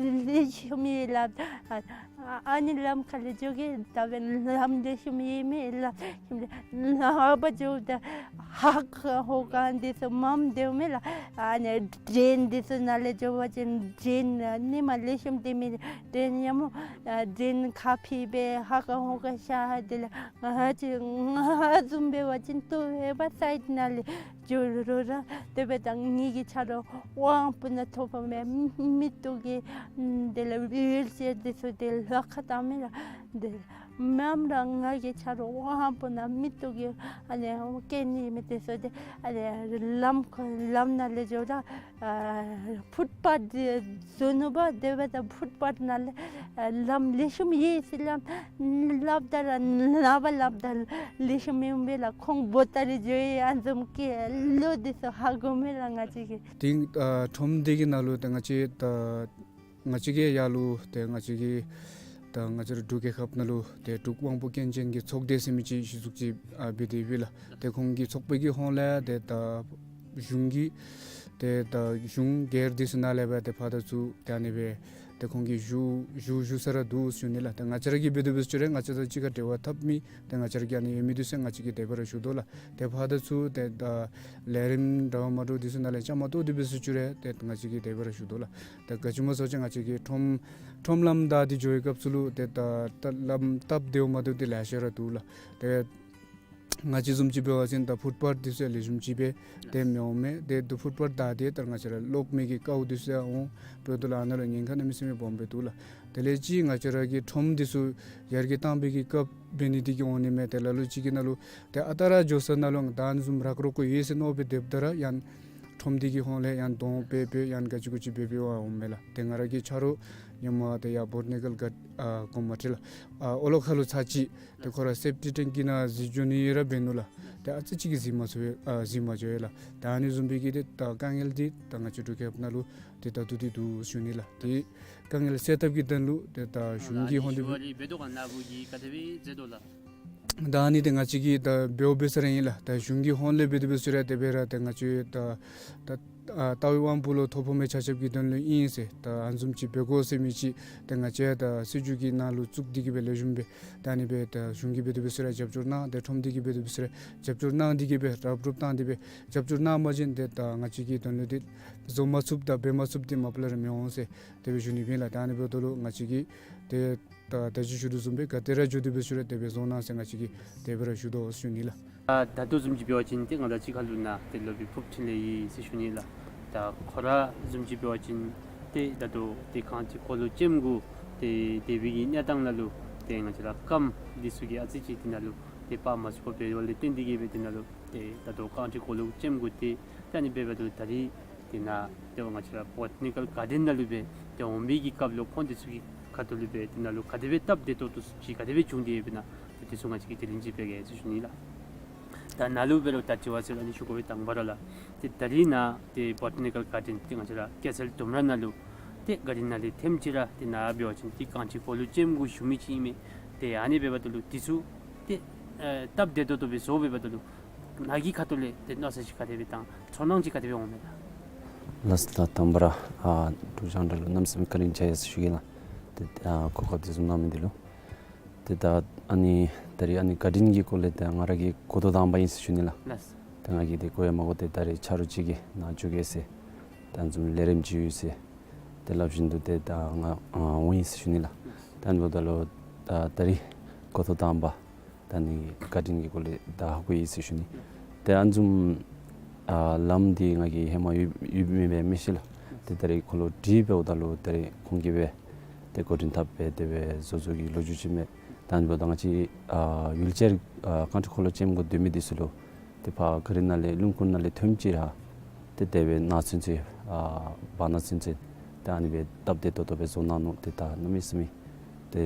ལེགས་ཤོམ་ཡོད་ལགས། ཨ་ཨ་ནི་ལམ་ཁ་ལས་འགྱོ་གེ། ད་འབདན་ལམ་ལེགས་ཤོམ་ཡོད་མེད་ལགས། ལམ་ལ་བ་འགྱོཝ་ད་ཧ་ཀ་ཧོ་ཀ་འདི་ཚུ་མངམ་སྡོདཔ་མས་ལགས། ཨ་ནི་ཌྲེན་འདི་ཚུ་ནང་ལས་འགྱོ་བ་ཅིན་ཌྲེན་ནི་མ་ལེགས་ཤོམ་སྡོད་མི་ཌྲེན་ཡང་མོ་ཨ་ཌྲེན་ཁ་ཕྱེ་སྦེ་ཧ་ཀ་ཧོ་ཀ་ཤ་ཧ་དེ་ལས་ང་ཅིག་ང་བཟུམ་འབད་བ་ཅིན་ལྟོ་ཧེ་བ་སའིཌ་ནང་ལས་འགྱོ་རུང་ར་དེ་སྦེ་ད་ངེ་གི་ཆ་རོགས་དབང་པོ་ནང་ཐོ་ཕོག་མི་མི་ཏོ་གི་དེ་ལས་ཝིལ་ཅེར་འདི་ཚུ་དེ་ལོག་ཁ་བཏང་མི་ར་དེ་མངམ་ར་ང་གི་ཆ་རོགས་དབང་པོ་ནང་མི་ཏོ་གི་ཨ་ནི་སྐྱེ་ནི་མི་དེ་ཚུ་དེ་ཨ་ནི་ལམ་ཁ་ལམ་ནང་ལས་འགྱོ་ར་ཨ་ཕུཊ་པཱཐ་འདི་བཟོ་ནུག་པ། དེ་སྦེ་ད་ཕུཊ་པཱཐ་ནང་ལས་ཨ་ལམ་ལེགས་ཤོམ་ཡོད་ཟེར་སླབ་སླབ་ད་ར་ནངས་པ་སླབ་ད་ལེགས་ཤོམ་མེན་པས་ལགས། ཁོང་བོ་ཏ་རེ་འགྱོ་ཡི་ཨ་ནི་བཟུམ་གྱི་བློ་འདི་ཚུ་ཧ་གོ་མས་ལགས་ང་བཅས་ཀྱིས། ཏེ་ཨ་ཁྲོམ་འདི་གི་ནང་ལུ་ཏེ་ང་བཅས་ད་ང་བཅས་ཀྱི་ཡར་ལུ་ཏེ་ང་བཅས་ཀྱི་ད་ང་བཅས་ར་འབྲུག་རྒྱལ་ཁབ་ནང་ལུ་ཏེ་འབྲུག་དབང་པོ་སྐྱོན་ཅན་གྱི་ཚོགས་སྡེ་ཟེར་མི་ཅིག་གཞི་བཙུགས་ཅིག་ཨ་འབད་དེ་ཡོད་ལགས། ཏེ་ཁོང་གི་ཚོགས་པའི་གི་ཧོངས་ལས་ཏེ་ད་གཞུང་གི་ཏེ་ད་གཞུང་སྒེར་འདི་ཚུ་ནང་ལས་སྦེ་ཏེ་ཕར་དང་ཚུར་ཏེ་ཨ་ནི་སྦེ་ཏེ་ཁོང་གིས་ཞུ་ཞུ་ཞུ་ས་ར་འདུག་ཞུ་ནི་ལགས། ཏེ་ང་བཅས་ར་གིས་འབད་དེ་འབད་ཞུ་རུང་ང་བཅས་དང་གཅིག་ཁར་འབྲེལ་བ་འཐབ་མི་ཏེ་ང་བཅས་ར་གི་ཨ་ནི་ཡོད་མི་འདི་ཚུ་ང་བཅས་ཀྱིས་དེ་སྦེ་ར་ཞུ་དོ་ལགས། ཏེ་ཕར་དང་ཚུར་ཏེ་ད་ལས་རིམ་འདྲཝ་མ་འདྲཝ་འདི་ཚུ་ནང་ལས་བཅའ་མར་གཏོགས་ཏེ་འབད་ཞུ་རུང་ཏེ་ང་བཅས་ཀྱིས་དེ་སྦེ་ར་ཞུ་དོ་ལགས། ཏེ་ག་ཅི་སྨོ་ཟེར་བ་ཅིན་ང་བཅས་ཀྱི་ཁྲོམ་ཁྲོམ་ལམ་བདའ་སྟེ་འགྱོ་བའི་སྐབས་སུ་ལུ་ཏེ་ད་ད་ལམ་སྟབས་བདེཝ་མ་བདེཝ་འདི་ལེ་ཤ་ར་འདུག་ལགས། ཏེ་ང་བཅས་བཟུམ་ཅིག་འབད་བ་ཅིན་ད་ཕུཊ་པཱཐ་འདི་ཚུ་ཡང་ལེགས་ཤོམ་ཅིག་སྦེ་ཏེ་མི་འོང་མས། ཏེ་ད་ཕུཊ་པཱཐ་བདའ་སྟེ་ད་ང་བཅས་ར་ལོག་མི་གི་དཀའཝ་འདི་ཚུ་ཡང་འོང་། འབདཝ་ད་ལུ་ཨ་ནཱ་ལུ་ཉེན་ཁ་གནམ་མེད་ས་མེད་སྦོམ་སྦེ་འདུག་ལགས། དེ་ལས་ཅིག་ང་བཅས་ར་གི་ཁྲོམ་འདི་ཚུ་ཡར་རྒྱས་བཏང་བའི་གི་སྐབས་འབད་ནི་འདི་གིས་འོང་ནི་མས། ཏེ་ལ་ལུ་ཅིག་གི་ནང་ལུ་ཏེ་ཨ་རྟག་ར་འགྱོ་ས་ནང་ལུ་ད་ཨ་ནི་བཟུམ་རག་རོག་གུ་ཡོད་ཟེར་མནོ་སྦེ་སྡོདཔ་ད་ར་ཡང་ཁྲོམ་འདི་གི་ཧོངས་ལས་ཡང་གདོང་སྦེ་སྦེ་ཡང་ག་ཅི་གུ་ཅི་སྦེ་སྦེ་འོང་མས་ལགས། ཏེ་ང་ར་གི་ཆ་རོགས་ཧེ་མ་ཏེ་ཡར་བོ་ཊ་ནི་ཀཱལ་གཱརཌ་ཨ་གོང་མ་ཁྲི་ལགས་ཨ་ཨོ་ལོ་ཁ་ལུ་ཚར་ཅིག་ཏེ་ཁོ་ར་སེཕ་ཊི་ཊེང་ཀི་ནང་གཟིགས་འགྱོ་ནི་ར་འབད་ནུག་ལགས། ཏེ་ཨ་ཙི་ཅིག་གིས་གཟིགས་མ་ཚུགས་པས། ཨ་གཟིགས་མ་འགྱོ་བས་ལགས། ད་ཨ་ནི་བཟུམ་སྦེ་གི་ཏེ་ད་དཀའ་ངལ་འདི་ད་ང་བཅས་འབྲུག་རྒྱལ་ཁབ་ནང་ལུ་ཏེ་ད་ལྟོ་འདི་འདུག་ཞུ་ནི་ལགས། ཏེ་དཀའ་ངལ་སེལ་ཐབས་ཀྱི་དོན་ལུ་ཏེ་ད་གཞུང་གི་ཧོངས་ལས་འབད་འབད་དོ་ག་ནཱ་བུ་གིས་ག་དེ་སྦེ་མཛད་དོ་ལགས། ད་ཨ་ནི་ཏེ་ང་བཅས་ཀྱིས་ད་འབདཝ་འབད་ས་ར་ཨིན་ལགས། ད་གཞུང་གི་ཧོངས་ལས་འབད་དེ་འབད་ཞུ་རུང་དེ་སྦེ་ར་ཏེ་ང་བཅས་ད་ད་ཨ་རྟ་བའི་དབང་པོ་ལུ་ཐོ་ཕོག་མི་ཆ་ཁྱབ་ཀྱི་དོན་ལུ་ཨིན་ཟེར་ད་ཨ་ནི་བཟུམ་ཅིག་འབད་དགོ་ཟེར་མི་ཅིག་ཏེ་ང་བཅས་ད་སྲིད་བྱུས་ཀྱི་ནང་ལུ་བཙུགས་ཏེ་གི་སྦེ་ལེགས་ཤོམ་སྦེ་ད་ཨ་ནི་སྦེ་ད་གཞུང་གིས་འབད་དེ་འབད་ཞུ་རུང་རྒྱབ་སྐྱོར་གནང་། ཏེ་ཁྲོམ་སྡེ་གིས་འབད་དེ་འབད་ཞུ་རུང་རྒྱབ་སྐྱོར་གནང་སྟེ་གི་སྦེ་རུབ་རུབ་བཏང་སྟེ་སྦེ་རྒྱབ་སྐྱོར་གནང་པ་ཅིན་ཏེ་ད་ང་བཅས་ཀྱི་དོན་ལུ་ཏེ་བཟོ་མ་ཚུགསཔ་དང་འབད་མ་ཚུགསཔ་འདི་མ་པ་ལས་ར་མི་འོང་ཟེར་དེ་སྦེ་ཞུ་ནི་ཨིན་ལགས། ད་ཨ་ནི་འབདཝ་ད་ལུ་ང་བཅས་ཀྱིས་ཏེ་ད་ད་ཅི་ཞུ་དོ་བཟུམ་སྦེ་ག་ཏེ་ར་འགྱོ་དེ་འབད་ཞུ་རུང་དེ་སྦེ་བཟོ་གནང་ཟེར་ང་བཅས་ཀྱིས་དེ་སྦེ་ར་ཞུ་དོ་ཞུ་ནི་ལགས། ཨ་ད་ལྟོ་བཟུམ་ཅིག་འབད་བ་ཅིན་ཏེ་ང་དང་གཅིག་ཁར་ལུ་ནཱ་ཏེ་སློབ་དཔོན་ཕུརབ་འཕྲིན་ལས་ཡོད་ཟེར་ཞུ་ནི་ལགས། ད་ཁོ་ར་བཟུམ་ཅིག་འབད་བ་ཅིན་ཏེ་ད་ལྟོ་ཏེ་གངས་ཅན་འཁོར་ལོ་ཅན་གུ་ཏེ་སྡོད་པའི་གི་གནས་སྟངས་ནང་ལུ་ཏེ་ང་བཅས་ར་སྐམ་འདི་ཚུ་གིས་ཨ་ཙི་ཅིག་འདི་ནང་ལུ་ཏེ་སྤར་མ་ཚུགས་པར་འབདཝ་ལས་བརྟེན་ཏེ་གི་སྦེ་འདི་ནང་ལུ་ཏེ་ད་ལྟོ་གངས་ཅན་འཁོར་ལོ་ཅན་གུ་ཏེ་ད་ཨ་ནི་སྦེ་འབདཝ་ད་ད་རིས་ཏེ་ནཱ་ཏེ་ང་བཅས་ར་བོ་ཊ་ནི་ཀཱལ་གཱར་ཌེན་ནང་ལུ་སྦེ་ཏེ་འོང་བའི་གི་སྐབས་ལུ་ཁོང་འདི་ཚུ་གི་ཁ་ཐུག་ལུ་སྦེ་འདི་ནང་ལུ་ག་དེ་སྦེ་སྟབས་བདེ་ཏོག་ཏོ་ཅིག་ག་དེ་སྦེ་བྱུང་སྟེ་ཡོདཔ་ཨིན་ན་ཏེ་འདི་ཚུ་ང་བཅས་ཀྱིས་དྲི་ལན་ཅིག་འབད་གེ་ཟེར་ཞུ་ནི་ལགས། ད་ནཱ་ལུ་འབད་རུང་ད་དྲི་བ་ཟེར་ཨ་ནི་ཞུ་དགོ་པའི་དང་པ་ར་ལགས། ཏེ་ད་རིས་ནཱ་ཏེ་བོ་ཊ་ནི་ཀཱལ་གཱར་ཌེན་ཏེ་ང་བཅས་ར་ཀེ་སར་ལྡུམ་ར་ནང་ལུ་ཏེ་གཱར་ཌེན་ནང་ལས་ཐེམ་ཅིག་ར་ཏེ་ནཱ་འབད་བ་ཅིན་ཏེ་གངས་ཅན་འཁོར་ལོ་ཅན་གུ་བཞུགས་མི་ཅིག་ཨིན་མས། ཏེ་ཨ་ནི་འབདཝ་ད་ལུ་འདི་ཚུ་ཏེ་ཨེ་སྟབས་བདེ་ཏོག་ཏོ་སྦེ་བཟོ་བའི་འབདཝ་ད་ལུ་ནཱ་གི་ཁ་ཐུག་ལས་ཏེ་མནོ་བསམ་ཅིག་ག་དེ་སྦེ་དང་ཚོར་སྣང་ཅིག་ག་དེ་སྦེ་འོང་མས་ལགས། ལགས་སོ། ད་དང་པ་ར་ཨ་འབྲུག་རྒྱང་བསྒྲགས་ལུ་གནམ་མེད་ས་མེད་བཀའ་དྲིན་ཆེ་ཟེར་ཞུ་གེ་ལགས། ཏེ་ཨ་གོ་སྐབས་འདི་བཟུམ་གནང་མི་འདི་ལུ། ཏེ་ད་ཨ་ནི་ད་རིས་ཨ་ནི་གཱར་ཌེན་གྱི་སྐོར་ལས་ཏེ་ང་ར་གིས་གོ་ཐོས་དང་པ་ཨིན་ཟེར་ཞུ་ནི་ལགས། ལགས་སོ། ཏེ་ང་གིས་ཏེ་གོ་ཡང་མ་གོ་སྟེ་ད་རིས་ཆ་རོགས་ཅིག་གིས་ནཱ་འགྱོ་གེ་ཟེར་ཏེ་ཨ་ནི་བཟུམ་ལས་རིམ་ཅིག་ཡོད་ཟེར་ཏེ་སླབ་བཞིན་དུ་ཏེ་ད་ང་ཨ་འོང་ཡི་ཟེར་ཞུ་ནི་ལགས། ཏེ་ཨ་ནི་འབདཝ་ད་ལུ་ད་ད་རིས་གོ་ཐོས་དང་པ་ད་ཨ་ནི་གཱར་ཌེན་གྱི་སྐོར་ལས་ད་ཧ་གོ་ཡི་ཟེར་ཞུ་ནི། ཏེ་ཨ་ནི་བཟུམ་ཨ་ལམ་འདི་ང་གིས་ཧེ་མ་ཡོད་ཡོད་མེད་སྦེ་མི་ཤེས་ལགས། ཏེ་ད་རིས་ཁོ་ལུ་དྲིས་འབདཝ་ད་ལུ་ད་རིས་ཁོང་གིས་སྦེ་ཏེ་འགོ་འདྲེན་འཐབ་སྦེ་དེ་སྦེ་བཟོ་བཟོ་གི་ལོ་རྒྱུས་ཅིག་མས། ད་ཨ་ནི་འབདཝ་ད་ང་བཅས་ཨ་ཝིལ་ཅེར་ཨ་གངས་ཅན་འཁོར་ལོ་ཅན་གུ་སྡོད་མི་འདི་ཚུ་ལུ་ཏེ་ཕར་གཱ་རི་ནང་ལས་ལུང་ཁུག་ནང་ལས་ཐོནམ་ཅིག་ར་ཏེ་དེ་སྦེ་ནག་ཚུན་ཚོད་ཨ་བར་ན་ཚུན་ཚོད་ཏེ་ཨ་ནི་སྦེ་སྟབས་བདེ་ཏོག་ཏོ་སྦེ་བཟོ་གནང་ནུག། ཏེ་ད་གནམ་མེད་ས་མེད་ཏེ་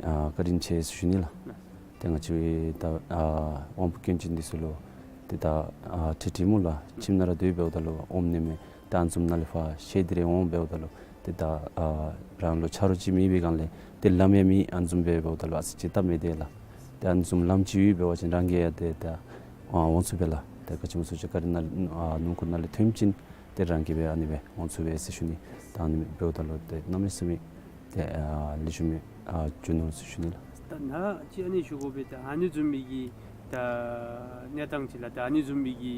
ཨ་བཀའ་དྲིན་ཆེ་ཟེར་ཞུ་ནི་ལགས། ཏེ་ང་བཅས་ད་ཨ་དབང་པོ་སྐྱོན་ཅན་འདི་ཚུ་ལུ་ཏེ་ད་ཨ་ཁྲི་ཁྲི་མུ་ལ་ཁྱིམ་ནང་ར་སྡོད་འབདཝ་ད་ལུ་འོང་ནི་མེད། ད་ཨ་ནི་བཟུམ་ནང་ལས་ཕར་ཤེས་ཏེ་ར་འོང་འབདཝ་ད་ལུ་ ཏེ་ད་ཨ་རང་ལུ་ཆ་རོགས་ཅིག་མེད་པའི་སྒང་ལས་ཏེ་ལམ་ཡང་མེད། ཨ་ནི་བཟུམ་སྦེ་འབདཝ་ད་ལུ་ཨ་ཙི་ཅིག་སྟབས་མི་བདེ་ལགས། ཏེ་ཨ་ནི་བཟུམ་ལམ་ཅིག་ཡོད་པ་ཅིན་རང་གིས་ཡང་ཏེ་ད་ཨ་འོང་ཚུགས་པས་ལགས། ཏེ་ག་ཅི་སྨོ་ཟེར་བ་ཅིན་གཱ་རི་ནང་ཨ་སྣུམ་འཁོར་ནང་ལས་ཐོན་ཞིནམ་ཏེ་རང་གིས་སྦེ་ཨ་ནི་སྦེ་འོང་ཚུགས་པས་ཟེར་ཞུ་ནི། ད་ཨ་ནི་འབདཝ་ད་ལུ་ཏེ་གནམ་མེད་ས་མེད་ཏེ་ཨ་ལེགས་ཤོམ་སྦེ་ཨ་འགྱོ་ནུག་ཟེར་ཞུ་ནི་ལགས། ད་ནཱ་ཅིག་ཨ་ནི་ཞུ་དགོ་པས། ད་ཨ་ནི་བཟུམ་མའི་གི་ད་གནས་སྟངས་ཅིག་ལགས། ད་ཨ་ནི་བཟུམ་མའི་གི་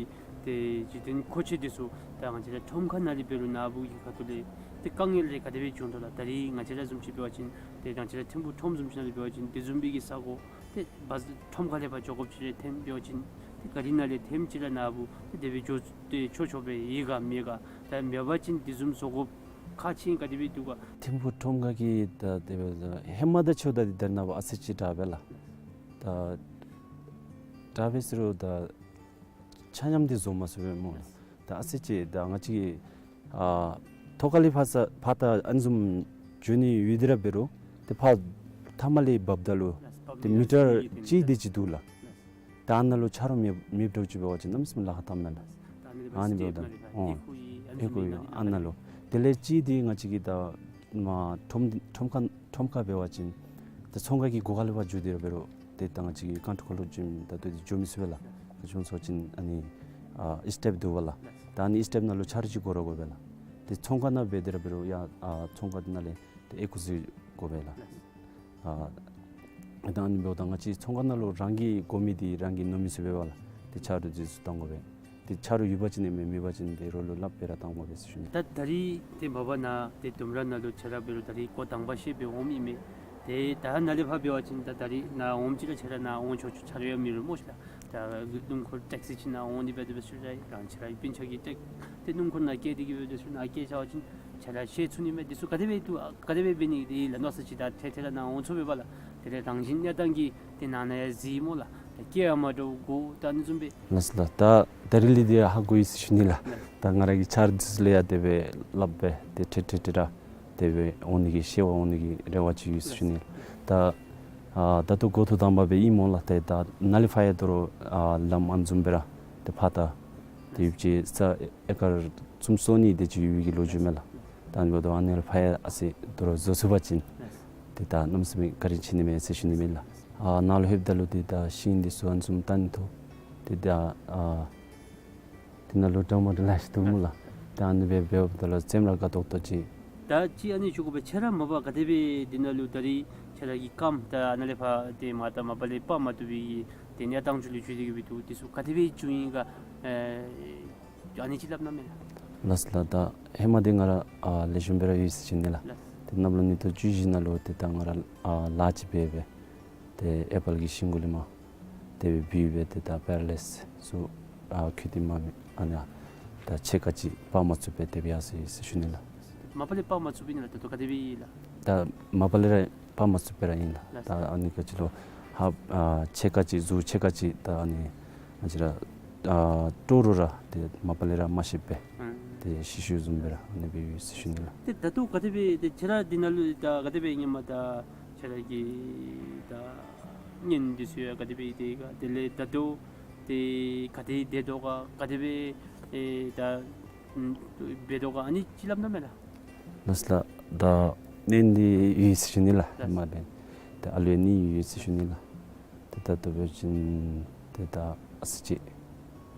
ཏེ་འཇིག་རྟེན་མཁོ་ཆས་འདི་ཚུ་ད་ང་བཅས་ར་ཁྲོམ་ཁ་ནང་ལས་འབད་རུང་ནཱ་བུ་གི་ཁ་ཐུག་ལས་ཏེ་དཀའ་ངལ་རེ་ག་དེ་སྦེ་བྱུང་དོ་ལགས། ད་རིས་ང་བཅས་ར་བཟུམ་ཅིག་འབད་བ་ཅིན་ཏེ་ང་བཅས་ར་ཐིམ་ཕུག་ཁྲོམ་བཟུམ་ཅིག་ནང་ལས་འབད་བ་ཅིན་དེ་བཟུམ་མའི་གི་ས་གོ་ཏེ་བ་ཁྲོམ་ཁ་ལས་ཕར་འགྱོ་དགོཔ་ཅིག་རེ་ཐོན་འབད་བ་ཅིན་ཏེ་གཱ་རི་ནང་ལས་ཐོན་ཅིག་ར་ནཱ་བུ་ཏེ་དེ་སྦེ་འགྱོ་སྟེ་ཆོག་ཆོགཔ་སྦེ་ཡོད་ག་མེད་ག། ད་མེད་པ་ཅིན་དེ་བཟུམ་བཟོ་དགོཔ་ཁག་ཆེ་ག་དེ་སྦེ་འདུག་ག། ཐིམ་ཕུག་ཁྲོམ་ཁ་གི་ད་དེ་སྦེ་ཧེ་མ་དང་ཕྱདཔ་ད་འདི་ད་རེས་ནངས་པ་ཨ་ཙི་ཅིག་དྲག་པས་ལགས། ད་དྲག་པས་ཟེར་རུང་ད་ཆ་མཉམ་འདི་བཟོ་མ་ཚུགས་པས་སྨོ་ལགས། ད་ཨ་ཙི་ཅིག་ད་ང་བཅས་ཀྱི་ཨ་ཐོག་ཁ་ལས་ཕར་ས་ཕར་ད་ཨ་ནི་བཟུམ་འགྱོ་ནི་ཡོད་དེ་ར་འབད་རུང་ཏེ་ཕར་མཐའ་མ་ལས་འབབ་ད་ལུ་ཏེ་མི་ཊར་གཅིག་དེ་ཅིག་འདུག་ལགས། ད་ཨ་ནཱ་ལུ་ཆ་རོགས་མེད་མེདཔ་འདྲཝ་ཅིག་འབད་བ་ཅིན་གནམ་མེད་ས་མེད་ལཱ་ཁག་བཏངམ་མས་ལགས། ཨ་ནི་འབདཝ་ད་ཨོ་ཨེ་ཁུ་ཨ་ནཱ་ལུ་དེ་ལས་གཅིག་དེ་ང་བཅས་ཀྱི་ད་མ་ཁྲོམ་ཁྲོམ་ཁ་ཁྲོམ་ཁ་འབད་བ་ཅིན་ད་ཚོང་ཁང་གི་སྒོ་ཁ་ལས་ཕར་འགྱོ་སྟེ་ར་འབད་རུང་ཏེ་ད་ང་བཅས་ཀྱི་ཀཱའུན་ཊར་ཁར་ལུ་ཅིག་ད་ལྟོ་འདི་འགྱོ་མི་ཚུགས་པས་ལགས། ག་ཅི་སྨོ་ཟེར་བ་ཅིན་ཨ་ནི་ཨ་སི་ཊེབ་འདུག་པ་ལགས། ད་ཨ་ནི་སི་ཊེབ་ནང་ལུ་ཆ་རོགས་ཅིག་དགོ་ར་དགོ་པས་ལགས། ཏེ་ཚོང་ཁང་ནང་འབད་དེ་ར་འབད་རུང་ཡ་ཨ་ཚོང་ཁང་ནང་ལས་ཏེ་ཨེ་ཁུ་ཟེར་དགོ་པས་ལགས། ཨ་ད་ཨ་ནི་འབདཝ་ད་ང་བཅས་ཚོང་ཁང་ནང་ལུ་རང་གི་དགོ་མི་འདི་རང་གིས་ནོར་མི་ཚུགས་པས་པ་ལགས། ཏེ་ཆ་རོགས་འདི་ཚུ་བཏང་དགོ་པས། ཏེ་ཆ་རོགས་ཡོད་པ་ཅིན་ཨིན་མས། མེད་པ་ཅིན་ཏེ་རོགས་ལུ་སླབ་སྦེ་ར་བཏང་དགོ་པས་ཟེར་ཞུ་ནི། ད་ད་རིས་ཏེ་མ་པ་ནཱ་ཏེ་ལྡུམ་ར་ནང་ལུ་ཁྱོད་ར་འབད་རུང་ད་རིས་འགོ་དང་པ་བཤལ་སྦེ་འོངམ་ཨིན་མས། ཏེ་ད་ནཱ་ལས་ཕར་འབད་བ་ཅིན་ད་ད་རིས་ནཱ་འོངམ་ཅིག་ར་ཁྱོད་ར་ནཱ་འོང་ཆོག་ཆོག་ཆ་རོགས་ཡང་མེད་རུང་སྨོ་ཤིག་ལགས། ད་སྣུམ་འཁོར་ཊེག་སི་ཅིག་ནང་འོང་ནི་འབད་དེ་འབད་ཞུ་རུང་རང་ཁྱོད་ར་སྤུན་ཆ་གིས་ཊེག་ཏེ་སྣུམ་འཁོར་ནང་བསྐྱལ་ཏེ་གི་འབད་དེ་འབད་ཞུ་ནཱ་བསྐྱལ་བཞག་པ་ཅིན་ཁྱོད་ར་བཤལ་ཚུགས་ནི་མས། འདི་ཚུ་ག་དེ་སྦེ་འདུག་ག་དེ་སྦེ་འབད་ནི་འདི་ལགས། ནཱ་ས་ཅིག་ད་ཐད་ཐད་ར་ནཱ་འོང་ཚུགས་པས་པ་ལགས། དེ་ལས་རང་བཞིན་གནས་སྟངས་ཀྱིས་ཏེ་ནང་ན་ཡང་གཟིགས་སྨོ་ལགས། ད་སྐྱེ་བ་མ་འདྲཝ་དགོ་ད་ཨ་ནི་བཟུམ་སྦེ། ལགས་ལགས། ད་ད་རིས་ལས་འདི་ཧ་གོ་ཡི་ཟེར་ཞུ་ནི་ལགས། ད་ང་ར་གི་ཆ་རོགས་འདི་ཚུ་ལུ་ཡང་དེ་སྦེ་སླབ་སྦེ་ཏེ་ཐད་ཐད་ཐད་ར་དེ་སྦེ་འོང་ནི་གི་བཤལ་བར་འོང་ནི་གི་རེ་བ་ཅིག་ཡོད་ཟེར་ཞུ་ནི་ལགས། ད་ཨ་ད་ལྟོ་འགོ་ཐོག་དང་པ་སྦེ་ཨིན་སྨོ་ལགས། ཏེ་ད་ནཱ་ལས་ཕར་ཡང་དོ་རུང་ཨ་ལམ་ཨ་ནི་བཟུམ་སྦེ་ར་ཏེ་ཕར་ད་ཏེ་ཡོདཔ་ཅིག་ས་ཨེ་ཀར་སུམ་ཅུ་སོ་གཉིས་དེ་ཅིག་ཡོད་པའི་གི་ལོ་རྒྱུས་མས་ལགས། ད་ཨ་ནི་འབདཝ་ད་ཨ་ནི་ལས་ཕར་ཡང་ཨ་ཙི་དོ་རུང་བཟོ་ཚུགས་པ་ཅིན་ཏེ་ད་གནམ་མེད་ས་མེད་བཀའ་དྲིན་ཆེ་ནི་མས་ཟེར་ཞུ་ནི་མས་ལགས། ཨ་ནཱ་ལུ་ལྷོདཔ་ད་ལུ་ཏེ་ད་ཤིང་འདི་ཚུ་ཨ་ནི་བཟུམ་བཏང་ནི་འདུག། ཏེ་ད་ཨ་འདི་ནང་ལུ་འདྲ་མ་འདྲཝ་ལེ་ཤ་འདུག་སྨོ་ལགས། ད་ཨ་ནི་སྦེ་འབདཝ་ད་ལུ་སེམས་ར་དགའ་ཏོག་ཏོ་ཅིག། ད་ཅིག་ཨ་ནི་ཞུ་དགོ་པས། ཁྱོད་ར་མ་པ་ག་དེ་སྦེ་འདི་ནང་ལུ་ད་རིས་ཁྱོད་ར་གི་རྐངམ་ད་ནཱ་ལས་ཕར་ཏེ་མ་ད་མ་པ་ལས་སྤར་མ་བཏུབ་པའི་གི་ཏེ་གནས་སྟངས་ཅིག་ལུ་འགྱུར་ཏེ་གི་སྦེ་འདུག། འདི་ཚུ་ག་དེ་སྦེ་བྱུང་ཡི་ག་ཨ་ཨ་ནི་ཅིག་སླབ་གནང་མས་ལགས། ལགས་ལགས། ད་ཧེ་མ་འདི་ང་ར་ཨ་ལེགས་ཤོམ་སྦེ་ར་ཡོད་ཟེར་ཞུ་ནི་ལགས། ལགས། ཏེ་གནམ་ལོ་ཉིས་སྟོང་བཅུ་བཞི་ནང་ལུ་ཏེ་ད་ང་ར་ཨ་ལཱ་ཅིག་འབད་སྦེ་ཏེ་ཨེ་པཱལ་གྱི་ཤིང་གུ་ལས་མར་དེ་སྦེ་བུད་སྦེ་ཏེ་ད་པེ་ར་ལཱའིཛ་ཚུ་ཨ་ཁུ་ཏི་མ་མེད་ཨ་ནི་ད་ཕྱེད་ཀ་ཅིག་སྤར་མ་ཚུགས་པར་དེ་སྦེ་ཡར་སོ་ཡི་ཟེར་ཞུ་ནི་ལགས། མ་པ་ལས་སྤར་མ་ཚུགས་པས་ཨིན་ན་ལགས། ད་ལྟོ་ག་དེ་སྦེ་ཡོད་ལགས། ད་མ་པ་ལས་ར་སྤར་མ་ཚུགས་པར་ར་ཨིན་ལགས། ལགས། ད་ཨ་ནི་ག་ཅི་ལོ་ཧ་ཨ་ཕྱེད་ཀ་ཅིག་གཟུགས་ཕྱེད་ཀ་ཅིག་ད་ཨ་ནི་ང་བཅས་ར་ཨ་སྤྲོ་རུང་ར་ཏེ་མ་པ་ལས་ར་མ་ཤེསཔ་སྦེ་ཨང་ཏེ་ཤི་ཤིཝ་བཟུམ་སྦེ་ར་ཨ་ནི་སྦེ་ཡོད་ཟེར་ཞུ་ནི་ལགས། ཏེ་ད་ལྟོ་ག་དེ་སྦེ་ཏེ་ཁྱོད་ར་འདི་ནང་ལུ་ད་ག་དེ་སྦེ་ཨིན་མས། ད་ཁྱོད་ར་གི་ད་གཉེན་འདི་ཚུ་ཡང་ག་དེ་སྦེ་ཡོད་དེ་ག། དེ་ལས་ད་ལྟོ་ཏེ་ག་ཏེ་སྡོད་དོ་ག་ག་དེ་སྦེ་ཨེ་ད་ཨམ་འབད་དོ་ག་ཨ་ནི་ཅིག་སླབ་གནང་མས་ལགས། ལགས་ལགས། ད་གཉེན་འདི་ཡོད་ཟེར་ཞུ་ནི་ལགས། ལགས། མ་འབད་ད་ཨ་ལུ་གཉིས་ཡོད་ཟེར་ཞུ་ནི་ལགས། ཏེ་ད་ལྟོ་འབད་བ་ཅིན་ཏེ་ད་ཨ་ཙི་ཅིག་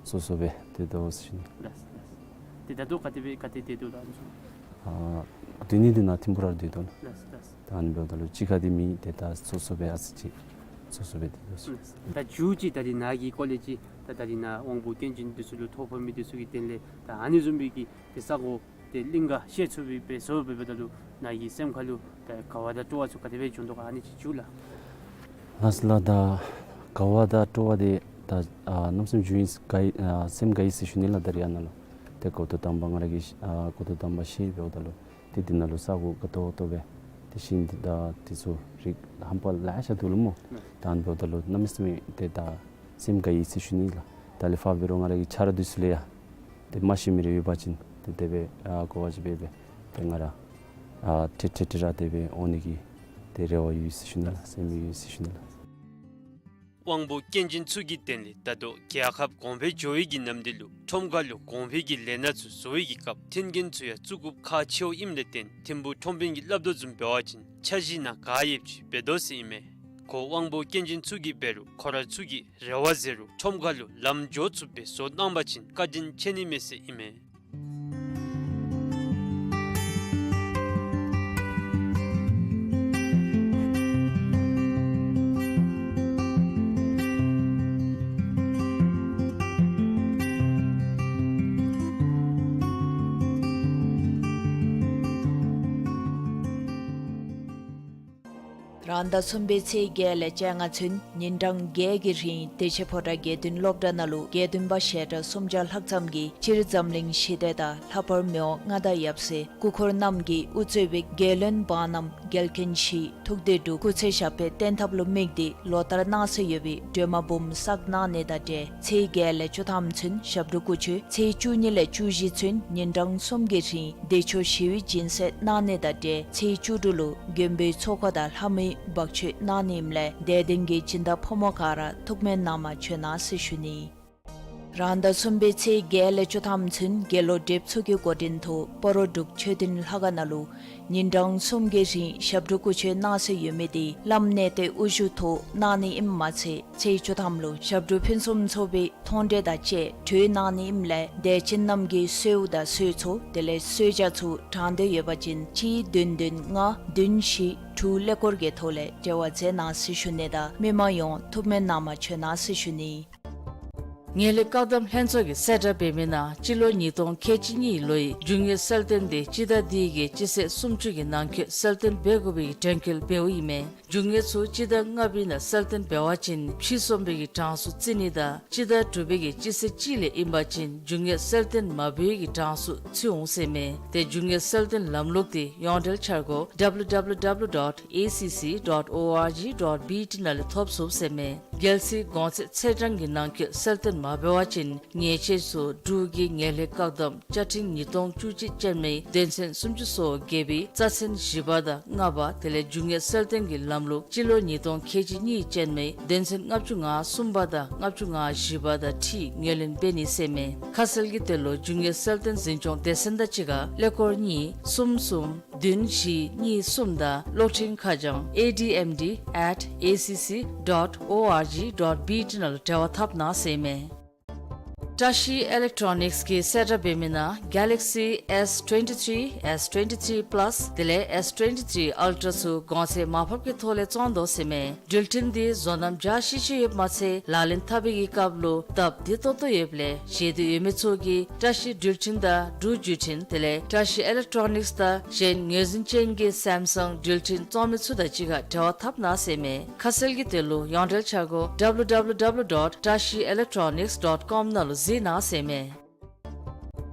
སོ་སོ་སྦེ་སྡོད་དོ་ཟེར་ཞུ་ནི། ལགས་ལགས། ཏེ་ད་ལྟོ་ག་དེ་སྦེ་ག་ཏེ་སྡོད་དོ་ལགས་ཨ་ནི་ཚུ། ཨ་སྡོད་ནི་འདི་ནཱ་ཐིམ་ཕུག་ར་སྡོད་དོ་ལགས། ལགས་ལགས། ད་ཨ་ནི་འབདཝ་ད་ལུ་གཅིག་ཁར་འདི་མེད། ཏེ་ད་སོ་སོ་སྦེ་ཨ་ཙི་ཅིག་སོ་སོ་སྦེ་སྡོད་དོ་ཟེར། ད་མཇུག་ཅིག་ད་རིས་ནཱ་གི་སྐོར་ལས་ཅིག་ད་ད་རིས་ནཱ་དབང་པོ་སྐྱོན་ཅན་འདི་ཚུ་ལུ་ཐོ་ཕོག་མི་འདི་ཚུ་གི་དོན་ལས་ད་ཨ་ནི་བཟུམ་སྦེ་གི་ཏེ་ས་གོ་ཏེ་གླིང་ག་བཤལ་ཚུགས་པའི་སྦེ་བཟོ་འབདཝ་ད་ལུ་ནཱ་གི་སེམས་ཁ་ལུ་ད་དགའ་བ་དང་སྤྲོ་བ་ཚུ་ག་དེ་སྦེ་བྱུང་དོ་ག་ཨ་ནི་ཅིག་ཞུ་ལགས། ལགས་ལགས། ད་དགའ་བ་དང་སྤྲོ་བ་འདི་ད་ཨ་གནམ་མེད་ས་མེད་བྱུང་ཡི། དགའ་ཡི་ཨ་སེམས་དགའ་ཡི་ཟེར་ཞུ་ནི་ལགས། ད་རིས་ཨ་ནཱ་ལུ་ཏེ་འགོ་ཐོག་དང་པ་ང་ར་གིས་ཨ་འགོ་ཐོག་དང་པ་བཤལ་འབདཝ་ད་ལུ་ཏེ་འདི་ནང་ལུ་ས་གོ་དགའ་ཏོག་ཏོ་སྦེ་ཏེ་ཤིང་འདི་དང་འདི་ཚུ་རིགས་ཧམ་པ་ལེ་ཤ་འདུག་ལགས་སྨོ། ད་ཨ་ནི་འབདཝ་ད་ལུ་གནམ་མེད་ས་མེད་ཏེ་ད་སེམས་དགའ་ཡི་ཟེར་ཞུ་ནི་ལགས། ད་ལས་ཕར་འབད་རུང་ང་ར་གི་ཆ་རོགས་འདི་ཚུ་ལུ་ཡང་ཏེ་མ་ཤེས་མི་རེ་ཡོད་པ་ཅིན་ཏེ་དེ་སྦེ་ཨ་གོ་བ་ཅིག་སྦེ་སྦེ་ཏེ་ང་ར་ཨ་ཐེངས་ཐེངས་ཐེངས་ར་དེ་སྦེ་འོང་ནི་གི་ཏེ་རེ་བ་ཡོད་ཟེར་ཞུ་ནི་ལགས། སེམས་ཡོད་ཟེར་ཞུ་ནི་ལགས། དབང་པོ་སྐྱོན་ཅན་ཚུ་གི་དོན་ལས་ད་ལྟོ་རྒྱལ་ཁབ་གོང་འཕེལ་འགྱོ་བའི་གི་ནམ་དུས་ལུ་ཁྲོམ་ཁ་ལུ་གོང་འཕེལ་གྱི་ལས་སྣ་ཚུ་བཟོ་བའི་གི་སྐབས་མཐུན་རྐྱེན་ཚུ་ཡང་བཙུགས་དགོཔ་ཁག་ཆེཝ་ཨིནམ་ལས་བརྟེན་ཐིམ་ཕུག་ཁྲོམ་དཔོན་གྱིས་སླབ་དོ་བཟུམ་འབད་བ་ཅིན་འཆར་གཞི་ནང་ག་ཡོདཔ་ཅིག་འབད་དོ་ཟེར་ཨིན་མས། ཁོ་དབང་པོ་སྐྱོན་ཅན་ཚུ་གིས་འབད་རུང་ཁོ་ར་ཚུ་གི་རེ་བ་ཟེར་རུང་ཁྲོམ་ཁ་ལུ་ལམ་འགྱོ་ཚུགསཔ་སྦེ་བཟོ་གནང་པ་ཅིན་བཀའ་དྲིན་ཆེ་ནི་མས་ཟེར་ཨིན་མས། རང་ཟླ་གསུམ་པའི་ཚེས་བརྒྱད་ལས་བཅོ་ལྔ་ཚུན་ཉིན་གྲངས་བརྒྱད་ཀྱི་རིང་བདེ་ཆེན་ཕོ་བྲང་དགེ་འདུན་སློབ་གྲྭ་ནང་ལུ་དགེ་འདུན་པ་ཞལ་གྲངས་སུམ་བརྒྱ་ལྷག་ཙམ་གྱིས་སྤྱིར་འཛམ་གླིང་ཞི་བདེ་དང་ལྷག་པར་མི་དབང་མངའ་བདག་ཡབ་སྲས་སྐུ་འཁོར་རྣམས་ཀྱིས་དབུ་གཙོས་པའི་རྒྱལ་བློན་འབངས་རྣམས་རྒྱལ་ཁྱོན་ཞི་ཐུགས་བདེ་འབྲུག་སྐུ་ཚེ་ཞབས་པད་བརྟན་ཐབས་ལུ་དམིགས་ཏེ་ལོ་ལྟར་གནང་སྲོལ་ཡོད་པའི་སྒྲོལ་མ་འབུམ་བསགས་གནང་ནི་དང་འབྲེལ་ཚེས་བརྒྱད་ལས་བཅུ་ཐམ་ཚུན་ཞབས་དྲུང་སྐུ་མཆོད། ཚེས་བཅུ་གཉིས་ལས་བཅུ་བཞི་ཚུན་ཉིན་གྲངས་གསུམ་གྱི་རིང་བདེ་མཆོག་ཞི་བའི་སྦྱིན་སྲེག་གནང་ནི་དང་འབྲེལ་ཚེས་བཅུ་དྲུག་ལུ་མགོན་པོའི་ཚོགས་འཁོར་དང་ལྷ་མོའི་འབག་མཆོད་གནང་ནི་ཨིནམ་ལས་དད་ལྡན་གྱི་སྦྱིན་བདག་ཕོ་མོ་ག་ར་ཐུགས་སྨོན་གནང་བར་བྱོན་གནང་ཟེར་ཞུ་ནི། རང་ཟླ་གསུམ་པའི་ཚེས་བརྒྱད་ལས་བཅུ་ཐམ་ཚུན་དགེ་སློང་བགྲེསཔ་ཚུ་གི་འགོ་འདྲེན་ཐོག་སྤ་རོ་འབྲུག་མཆོད་རྟེན་ལྷ་ཁང་ནང་ལུ་ཉིན་གྲངས་གསུམ་གྱི་རིང་ཞབས་དྲུང་སྐུ་མཆོད་གནང་སྲོལ་ཡོད་མི་དེ་བླམ་གནས་བརྟན་དབུ་བཞུགས་ཐོག་གནང་ནི་ཨིནམ་མ་ཚད་ཚེས་བཅུ་ཐམ་ལུ་ཞབས་དྲུང་ཕུན་སུམ་ཚོགས་པའི་མཐོང་གྲོལ་དང་བཅས་གྲོལ་གནང་ནི་ཨིནམ་ལས་དད་ཅན་རྣམས་ཀྱིས་གསོལཝ་དང་གསོལ་ཚོགས་དེ་ལས་གསོལ་ཇ་ཚུ་དྲང་འདོད་ཡོད་པ་ཅིན་གཅིག་བདུན་བདུན་ལྔ་བདུན་བཞི་དྲུག་ཀླད་ཀོར་གྱི་ཐོག་ལས་འབྲེལ་བ་མཛད་གནང་ཟེར་ཞུ་ནི་དང་མི་མང་ཡོངས་ཐུགས་སྨོན་གནང་བར་བྱོན་གནང་ཟེར་ཞུ་ནི། ངན་ལྷད་བཀག་སྡོམ་ལྷན་ཚོགས་ཀྱིས་གསལ་བསྒྲགས་འབད་མི་ནང་སྤྱི་ལོ་ཉིས་སྟོང་ཁལ་གཅིག་གཉིས་ལོའི་རྒྱུ་དངོས་གསལ་སྟོན་དེ་སྤྱི་ཟླ་འདི་གི་སྤྱི་ཚེས་སུམ་ཅུ་གི་ནང་འཁོད་གསལ་སྟོན་འབད་དགོ་པའི་གྲོས་འགོ་འབདཝ་ཨིན་མས། རྒྱུ་དངོས་ཚུ་སྤྱི་ཟླ་ལྔ་པའི་ནང་གསལ་སྟོན་འབད་བ་ཅིན་ཕྱིས་སོང་བའི་གྲངས་སུ་བརྩི་ནི་དང་སྤྱི་ཟླ་དྲུག་པའི་གི་སྤྱི་ཚེས་གཅིག་ལས་ཨིན་པ་ཅིན་རྒྱུ་དངོས་གསལ་སྟོན་མ་འབད་བའི་གི་གྲངས་སུ་ཚུད་འོང་ཟེར་མས། དེ་རྒྱུ་དངོས་གསལ་སྟོན་ལམ་ལུགས་དེ་ཡོངས་འབྲེལ་འཆར་སྒོ་W W W dot A C C dot O R G dot B T ནང་ལས་ཐོབ་ཚུགས་ཟེར་མས། རྒྱལ་སྲིད་གོང་ཚད་ཚེས་གྲངས་ཀྱི་ནང་འཁོད་གསལ་སྟོན་མ་འབད་བ་ཅིན་ཉེས་ཆད་ཚུ་འབྲུག་གི་ངན་ལྷད་བཀག་སྡོམ་བཅའ་ཁྲིམས་ཉིས་སྟོང་བཅུ་གཅིག་ཅན་མའི་དོན་ཚན་སུམ་ཅུ་སོ་བརྒྱད་པའི་རྩ་ཚན་བཞི་པ་དང་ལྔ་པ་དེ་ལས་རྒྱུ་དངོས་གསལ་སྟོན་གྱི་ལམ་ལུགས་སྤྱི་ལོ་ཉིས་སྟོང་ཁལ་གཅིག་གཉིས་ཅན་མའི་དོན་ཚན་ལྔ་བཅུ་ང་གསུམ་པ་དང་ལྔ་བཅུ་ང་བཞི་པ་དང་འཁྲིལ་ངོས་ལེན་འབད་ནི་ཟེར་མས། ཁ་གསལ་གྱི་དོན་ལུ་རྒྱུ་དངོས་གསལ་སྟོན་འཛིན་སྐྱོང་སྡེ་ཚན་དང་གཅིག་ཁར་ཀླད་ཀོར་གཉིས་གསུམ་གསུམ་བདུན་བཞི་གཉིས་གསུམ་དང་གློག་འཕྲིན་ཁ་བྱང་A D M D at A C C dot O R G dot B T ནང་ལུ་འབྲེལ་བ་འཐབ་གནང་ཟེར་མས། བཀྲ་ཤིས་ཨི་ལེག་ཊོ་ནིགསི་གིས་གསལ་བསྒྲགས་འབད་མི་ནང་Galaxy S twenty-three, S twenty-three Plus དེ་ལས་S twenty-three Ultra ཚུ་གོང་ཚད་མར་ཕབ་ཀྱི་ཐོག་ལས་བཙོང་དོ་ཟེར་མས། འགྲུལ་འཕྲིན་འདི་བཟོ་རྣམ་འཇའ་ཤིས་ཤིས་ཡོདཔ་མ་ཚད་ལག་ལེན་འཐབ་པའི་གི་སྐབས་ལུ་སྟབས་བདེ་ཏོག་ཏོ་ཡོདཔ་ལས་བཞེད་འདོད་ཡོད་མི་ཚུ་གིས་བཀྲ་ཤིས་འགྲུལ་འཕྲིན་དང་འབྲུག་བརྒྱུད་འཕྲིན་དེ་ལས་བཀྲ་ཤིས་ཨི་ལེག་ཊོ་ནིགསི་དང་གཞན་ངོས་འཛིན་ཅན་གྱི་སེམ་སང་འགྲུལ་འཕྲིན་བཙོང་མི་ཚུ་དང་གཅིག་ཁར་འབྲེལ་བ་འཐབ་གནང་ཟེར་མས། ཁ་གསལ་གྱི་དོན་ལུ་ཡོངས་འབྲེལ་འཆར་སྒོ་W W W dot tashi electronics dot com ནང་ལུ་གཟིགས་གནང་ཟེར་མས།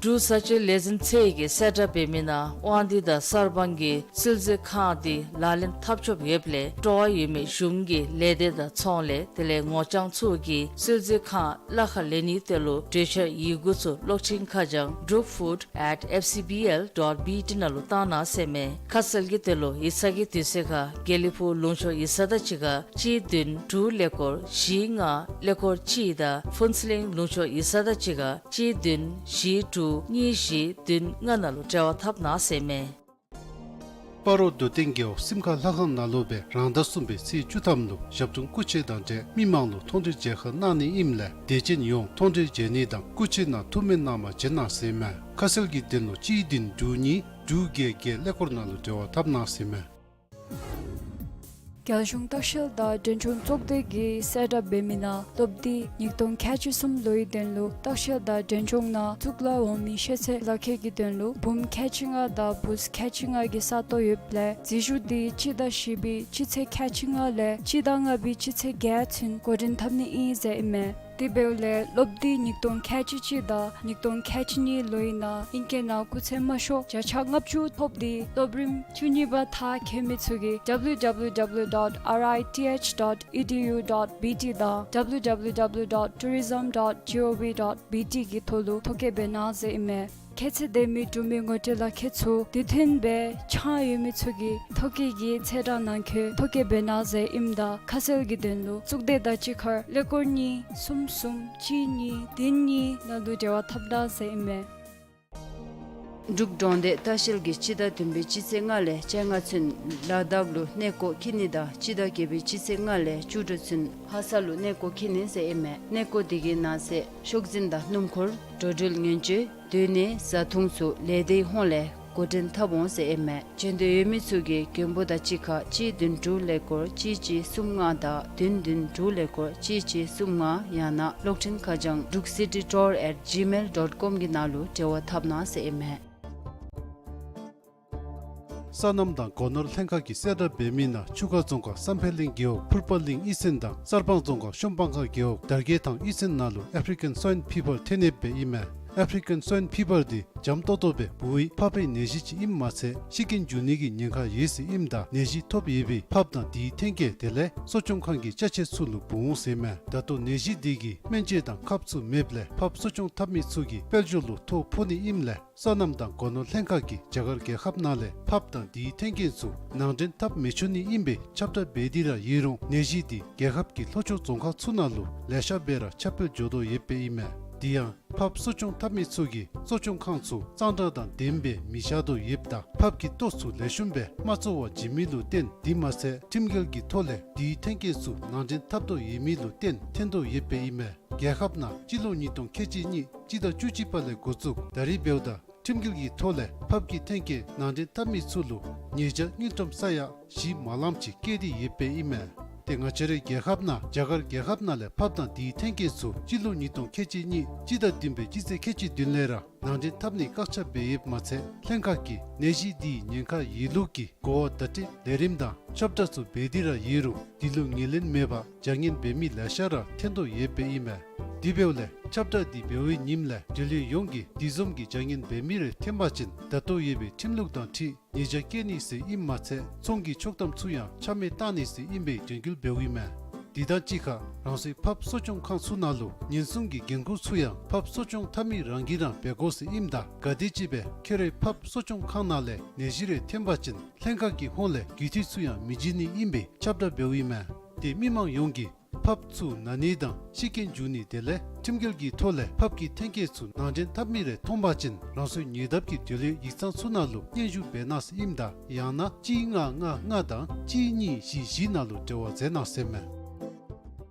འབྲུག་བཟའ་སྤྱོད་ལས་འཛིན་ཚད་ཀྱིས་གསལ་བསྒྲགས་འབད་མི་ནང་དབང་འདུས་དང་གསར་སྤང་གི་བསིལ་མཛོད་ཁང་འདི་ལག་ལེན་འཐབ་ཆོགཔ་ཡོདཔ་ལས་སྤྲོ་བ་ཡོད་མི་གཞུང་གི་ལས་སྡེ་དང་ཚོང་ལས་དེ་ལས་ངོ་རྐྱང་ཚུ་གིས་བསིལ་མཛོད་ཁང་གླ་ཁར་ལེན་ནིའི་དོན་ལུ་གྲོས་འཆར་ཡི་གུ་ཚུ་གློག་འཕྲིན་ཁ་བྱང་འབྲུག་ཕུཌ་at F C B L dot B T ནང་ལུ་བཏང་གནང་ཟེར་མས། ཁ་གསལ་གྱི་དོན་ལུ་ཡིག་ཚང་གི་དུས་ཚོད་ཁར་དགེ་ལེགས་ཕུག་ལུང་ཕྱོགས་ཡིག་ཚང་དང་གཅིག་ཁར་གཅིག་བདུན་དྲུག་ཀླད་ཀོར་བཞི་ལྔ་ཀླད་ཀོར་གཅིག་དང་ཕུན་ཚོགས་གླིང་ལུང་ཕྱོགས་ཡིག་ཚང་དང་གཅིག་ཁར་གཅིག་བདུན་བཞི་དྲུག་གཉིས་བཞི་བདུན་ལྔ་ནང་ལུ་འབྲེལ་བ་འཐབ་གནང་ཟེར་མས། སྤ་རོ་རྡོ་སྟེང་རྒེད་འོག་སིམ་ཁ་ལྷ་ཁང་ནང་ལུ་སྦེ་རང་ཟླ་གསུམ་པའི་ཚེས་བཅུ་ཐམ་ལུ་ཞབས་དྲུང་སྐུ་མཆོད་དང་འབྲེལ་མི་མང་ལུ་མཐོང་གྲོལ་མཇལ་ཁ་གནང་ནི་ཨིནམ་ལས་དད་ཅན་ཡོངས་མཐོང་གྲོལ་མཇལ་ནི་དང་སྐུ་མཆོད་གནང་ཐུགས་སྨོན་གནང་བར་བྱོན་གནང་ཟེར་མས། ཁ་གསལ་གྱི་དོན་ལུ་གཅིག་བདུན་དྲུག་གཉིས་དྲུག་བརྒྱད་བརྒྱད་ཀླད་ཀོར་ནང་ལུ་འབྲེལ་བ་འཐབ་གནང་ཟེར་མས། རྒྱལ་གཞུང་ལྟ་བཤལ་དང་འབྲས་ལྗོངས་ཚོགས་སྡེ་གིས་གསལ་བསྒྲགས་འབད་མི་ནང་སློབ་དུས་ཉིས་སྟོང་ཁལ་གཅིག་གསུམ་ལོའི་དོན་ལུ་ལྟ་བཤལ་དང་འབྲས་ལྗོངས་ནང་གཙུག་ལག་འོག་མིན་ཤེས་ཚད་ལག་ཁྱེར་གྱི་དོན་ལུ་འབུམ་ཁལ་གཅིག་ལྔ་དང་བུཚ་ཁལ་གཅིག་ལྔ་གི་ས་སྟོང་ཡོདཔ་ལས་འཛུལ་ཞུགས་འདི་སྤྱི་ཟླ་བཞི་པའི་སྤྱི་ཚེས་ཁལ་གཅིག་ལྔ་ལས་སྤྱི་ཟླ་ལྔ་པའི་སྤྱི་ཚེས་བརྒྱད་ཚུན་འགོ་འདྲེན་འཐབ་ནི་ཨིན་ཟེར་ཨིན་མས། དེ་འབདཝ་ལས་སློབ་དུས་ཉིས་སྟོང་ཁལ་གཅིག་གཅིག་དང་ཉིས་སྟོང་ཁལ་གཅིག་གཉིས་ལོའི་ནང་ཨིང་སྐད་ནང་སྐུགས་ཚད་དམའ་ཤོས་བརྒྱ་ཆ་ལྔ་བཅུ་ཐོབ་སྟེ་སློབ་རིམ་བཅུ་གཉིས་པ་མཐར་འཁྱོལ་མི་ཚུ་གིས་W W W dot R I T H dot E D U dot B T དང་W W W dot tourism dot gov dot B T གི་ཐོག་ལུ་ཐོ་བཀོད་འབད་གནང་ཟེར་ཨིན་མས། ཁྱད་ཚད་ལྡན་མི་འབྲུག་མི་ངོ་སྤྲོད་ལག་ཁྱེར་ཚུ་དུས་མཐུན་སྦེ་ཆག་ཡོད་མི་ཚུ་གིས་ཐོ་བཀོད་ཀྱི་ཚེས་གྲངས་ནང་འཁོད་ཐོ་བཀོད་འབད་གནང་ཟེར་ཨིནམ་ད་ཁ་གསལ་གྱི་དོན་ལུ་གཙུག་སྡེ་དང་གཅིག་ཁར་ཀླད་ཀོར་གཉིས་གསུམ་གསུམ་གཅིག་གཉིས་བདུན་གཉིས་ནང་ལུ་འབྲེལ་བ་འཐབ་གནང་ཟེར་ཨིན་མས། འབྲུག་གྲོང་སྡེ་ལྟ་བཤལ་གྱིས་སྤྱི་ཟླ་བདུན་པའི་སྤྱི་ཚེས་ལྔ་ལས་བཅོ་ལྔ་ཚུན་ལ་དྭགས་ལུ་གནས་སྐོར་འཁྱིད་ནི་དང་སྤྱི་ཟླ་བརྒྱད་པའི་སྤྱི་ཚེས་ལྔ་ལས་བཅུ་དྲུག་ཚུན་ལྷ་ས་ལུ་གནས་སྐོར་འཁྱིད་ནི་ཟེར་ཨིན་མས། གནས་སྐོར་དེ་གི་ནང་གསེས་ཤོག་འཛིན་དང་སྣུམ་འཁོར་འགྲོ་འགྲུལ་ཉེན་བཅོལ་སྡོད་གནས་བཟའ་འཐུང་ཚུ་ལས་སྡེའི་ཧོངས་ལས་འགོ་འདྲེན་འཐབ་འོང་ཟེར་ཨིན་མས། བྱོན་འདོད་ཡོད་མི་ཚུ་གིས་མགོན་པོ་དང་གཅིག་ཁར་གཅིག་བདུན་དྲུག་ཀླད་ཀོར་གཅིག་གཅིག་གསུམ་ལྔ་དང་བདུན་བདུན་དྲུག་ཀླད་ཀོར་གཅིག་གཅིག་གསུམ་ལྔ་ཡང་ན་གློག་འཕྲིན་ཁ་བྱང་druk city tour at gmail dot com གི་ནང་ལུ་འབྲེལ་བ་འཐབ་གནང་ཟེར་ཨིན་མས། སོ་ནམ་དང་སྒོ་ནོར་ལྷན་ཁག་གིས་གསལ་བསྒྲགས་འབད་མི་ནང་ཆུ་ཁ་རྫོང་ཁག་བསམ་འཕེལ་གླིང་རྒེད་འོག་ཕུར་པ་གླིང་གཡུས་ཚན་དང་གསར་སྤང་རྫོང་ཁག་ཤོམ་སྤང་ཁ་རྒེད་འོག་དར་རྒྱས་ཐང་གཡུས་ཚན་ནང་ལུ་ཨེཕ་རི་ཀན་སོའིན་ཕི་བར་ཐོན་ཡོདཔ་ཨིན་མས། ཨེཕ་རི་ཀན་སོའིན་ཕི་བར་འདི་འཇམ་ཏོང་ཏོ་སྦེ་འབུ་བའི་ཕགཔ་པའི་ནད་གཞི་ཅིག་ཨིནམ་མ་ཚད་ཤི་རྐྱེན་འབྱུང་ནི་གི་ཉེན་ཁ་ཡོད་ཟེར་ཨིནམ་ད་ནད་གཞི་ཐོབ་ཡོད་པའི་ཕགཔ་དང་དེའི་ཐོན་སྐྱེད་དེ་ལས་གསོ་སྐྱོང་ཁང་གི་ཅ་ཆས་ཚུ་ལུ་འབུ་འོང་ཟེར་ཨིན་མས། ད་ལྟོ་ནད་གཞི་འདི་གི་སྨན་བཅོས་དང་ཁབ་ཚུ་མེདཔ་ལས་ཕགཔ་གསོ་སྐྱོང་འཐབ་མི་ཚུ་གིས་དཔལ་འབྱོར་ལུ་ཐོ་ཕོག་ནི་ཨིནམ་ལས་སོ་ནམ་དང་སྒོ་ནོར་ལྷན་ཁག་གིས་རྒྱ་གར་རྒྱལ་ཁབ་ནང་ལས་ཕགཔ་དང་དེའི་ཐོན་སྐྱེད་ཚུ་ནང་འདྲེན་འཐབ་མི་ཆོག་ནི་ཨིན་པའི་ཁྱབ་བསྒྲགས་འབད་དེ་ར་ཡོད་རུང་ནད་གཞི་འདི་རྒྱལ་ཁབ་ཀྱི་ལྷོ་ཕྱོགས་རྫོང་ཁག་ཚུ་ནང་ལུ་ལེ་ཤ་སྦེ་ར་ཁྱབ་སྤེལ་འགྱོ་དོ་ཡོདཔ་ཨིན་མས། དེ་ཡང་ཕགཔ་གསོ་སྐྱོང་འཐབ་མི་ཚུ་གིས་གསོ་སྐྱོང་ཁང་ཚུ་གཙང་སྦྲ་དང་ལྡནམ་སྦེ་མི་བཞག་དོ་ཡོདཔ་དང་ཕགཔ་གི་ལྟོ་ཚུ་ལེགས་ཤོམ་སྦེ་མ་བཙོ་བར་བྱིན་མི་ལུ་བརྟེན་དེ་མ་ཚད་ཁྲིམས་འགལ་གྱི་ཐོག་ལས་དེའི་ཐོན་སྐྱེད་ཚུ་ནང་འདྲེན་འཐབ་དོ་ཡོད་མི་ལུ་བརྟེན་ཐོན་དོ་ཡོདཔ་ཨིན་མས། རྒྱལ་ཁབ་ནང་སྤྱི་ལོ་ཉིས་སྟོང་ཁལ་གཅིག་གཉིས་སྤྱི་ཟླ་བཅུ་གཅིག་པ་ལས་འགོ་བཙུགས་ད་རིས་འབདཝ་ད་ཁྲིམས་འགལ་གྱི་ཐོག་ལས་ཕགཔ་གི་ཐོན་སྐྱེད་ནང་འདྲེན་འཐབ་མི་ཚུ་ལུ་ཉེས་བྱ་དངུལ་ཀྲམ་ས་ཡ་བཞི་མ་ལངམ་ཅིག་བཀལ་ཏེ་ཡོདཔ་ཨིན་མས། ཏེ་ང་བཅས་རའི་རྒྱལ་ཁབ་ནང་རྒྱ་གར་རྒྱལ་ཁབ་ནང་ལས་ཕགཔ་དང་དེའི་ཐོན་སྐྱེད་ཚུ་སྤྱི་ལོ་ཉིས་སྟོང་ཁལ་གཅིག་གཉིས་སྤྱི་ཟླ་བདུན་པའི་སྤྱི་ཚེས་ཁལ་གཅིག་བདུན་ལས་ར་ནང་འདྲེན་འཐབ་ནིའི་བཀག་ཆ་འབད་ཡོདཔ་མ་ཚད་ལྷན་ཁག་གིས་ནད་གཞི་འདིའི་ཉེན་ཁ་ཡོད་ལུགས་ཀྱི་གོ་བ་བརྡ་སྤྲོད་ལས་རིམ་དང་ཁྱབ་བསྒྲགས་ཚུ་འབད་དེ་ར་ཡོད་རུང་འདི་ལུ་ངོས་ལེན་མེད་པར་བྱ་ངན་འབད་མི་ལེ་ཤ་ར་ཐོན་དོ་ཡོདཔ་ཨིན་མས། དེ་འབདཝ་ལས་ཁྱབ་བསྒྲགས་འདི་འབད་བའི་ཉིནམ་ལས་འབྲེལ་ཡོད་ཡོངས་ཀྱིས་འདི་བཟུམ་གྱི་བྱ་ངན་འབད་མི་རེ་ཐོན་པ་ཅིན་ད་ལྟོ་ཡོད་པའི་ཁྲིམས་ལུགས་དང་འཁྲིལ་ཉེས་བྱ་བཀལ་ནི་ཟེར་ཨིནམ་མ་ཚད་ཚོང་གི་ཆོག་ཐམ་ཚུ་ཡང་ཆ་མེད་བཏང་ནི་ཟེར་ཨིན་པའི་དྲན་སྐུལ་འབདཝ་ཨིན་མས། དེ་དང་གཅིག་ཁར་རང་སོའི་ཕགཔ་གསོ་སྐྱོང་ཁང་ཚུ་ནང་ལུ་ཉེན་སྲུང་གི་འགན་ཁུར་ཚུ་ཡང་ཕགཔ་གསོ་སྐྱོང་འཐབ་མི་རང་གིས་ར་འབད་དགོ་ཟེར་ཨིནམ་ད་ག་དེམ་ཅིག་སྦེ་ཁྱོད་རའི་ཕགཔ་གསོ་སྐྱོང་ཁང་ནང་ལས་ནད་གཞི་རེ་ཐོན་པ་ཅིན་ལྷན་ཁག་གི་ཧོངས་ལས་རྒུད་འཐུས་ཚུ་ཡང་མི་བྱིན་ནི་ཨིན་པའི་ཁྱབ་བསྒྲགས་འབདཝ་ཨིན་མས། ཏེ་མི་མང་ཡོངས་ཀྱིས་ཕགཔ་ཚུ་ན་ནི་དང་ཤི་རྐྱེན་འབྱུང་ནི་དེ་ལས་ཁྲིམས་འགལ་གྱི་ཐོག་ལས་ཕགཔ་གི་ཐོན་སྐྱེད་ཚུ་ནང་འདྲེན་འཐབ་མི་རེ་མཐོང་པ་ཅིན་རང་སོའི་ཉེ་འདབས་ཀྱི་འབྲེལ་ཡོད་ཡིག་ཚང་ཚུ་ནང་ལུ་སྙན་ཞུ་འབད་གནང་ཟེར་ཨིནམ་ད་ཡང་ན་གཅིག་ལྔ་ལྔ་ལྔ་དང་གཅིག་གཉིས་བཞི་བཞི་ནང་ལུ་འབྲེལ་བ་མཛད་གནང་ཟེར་མས།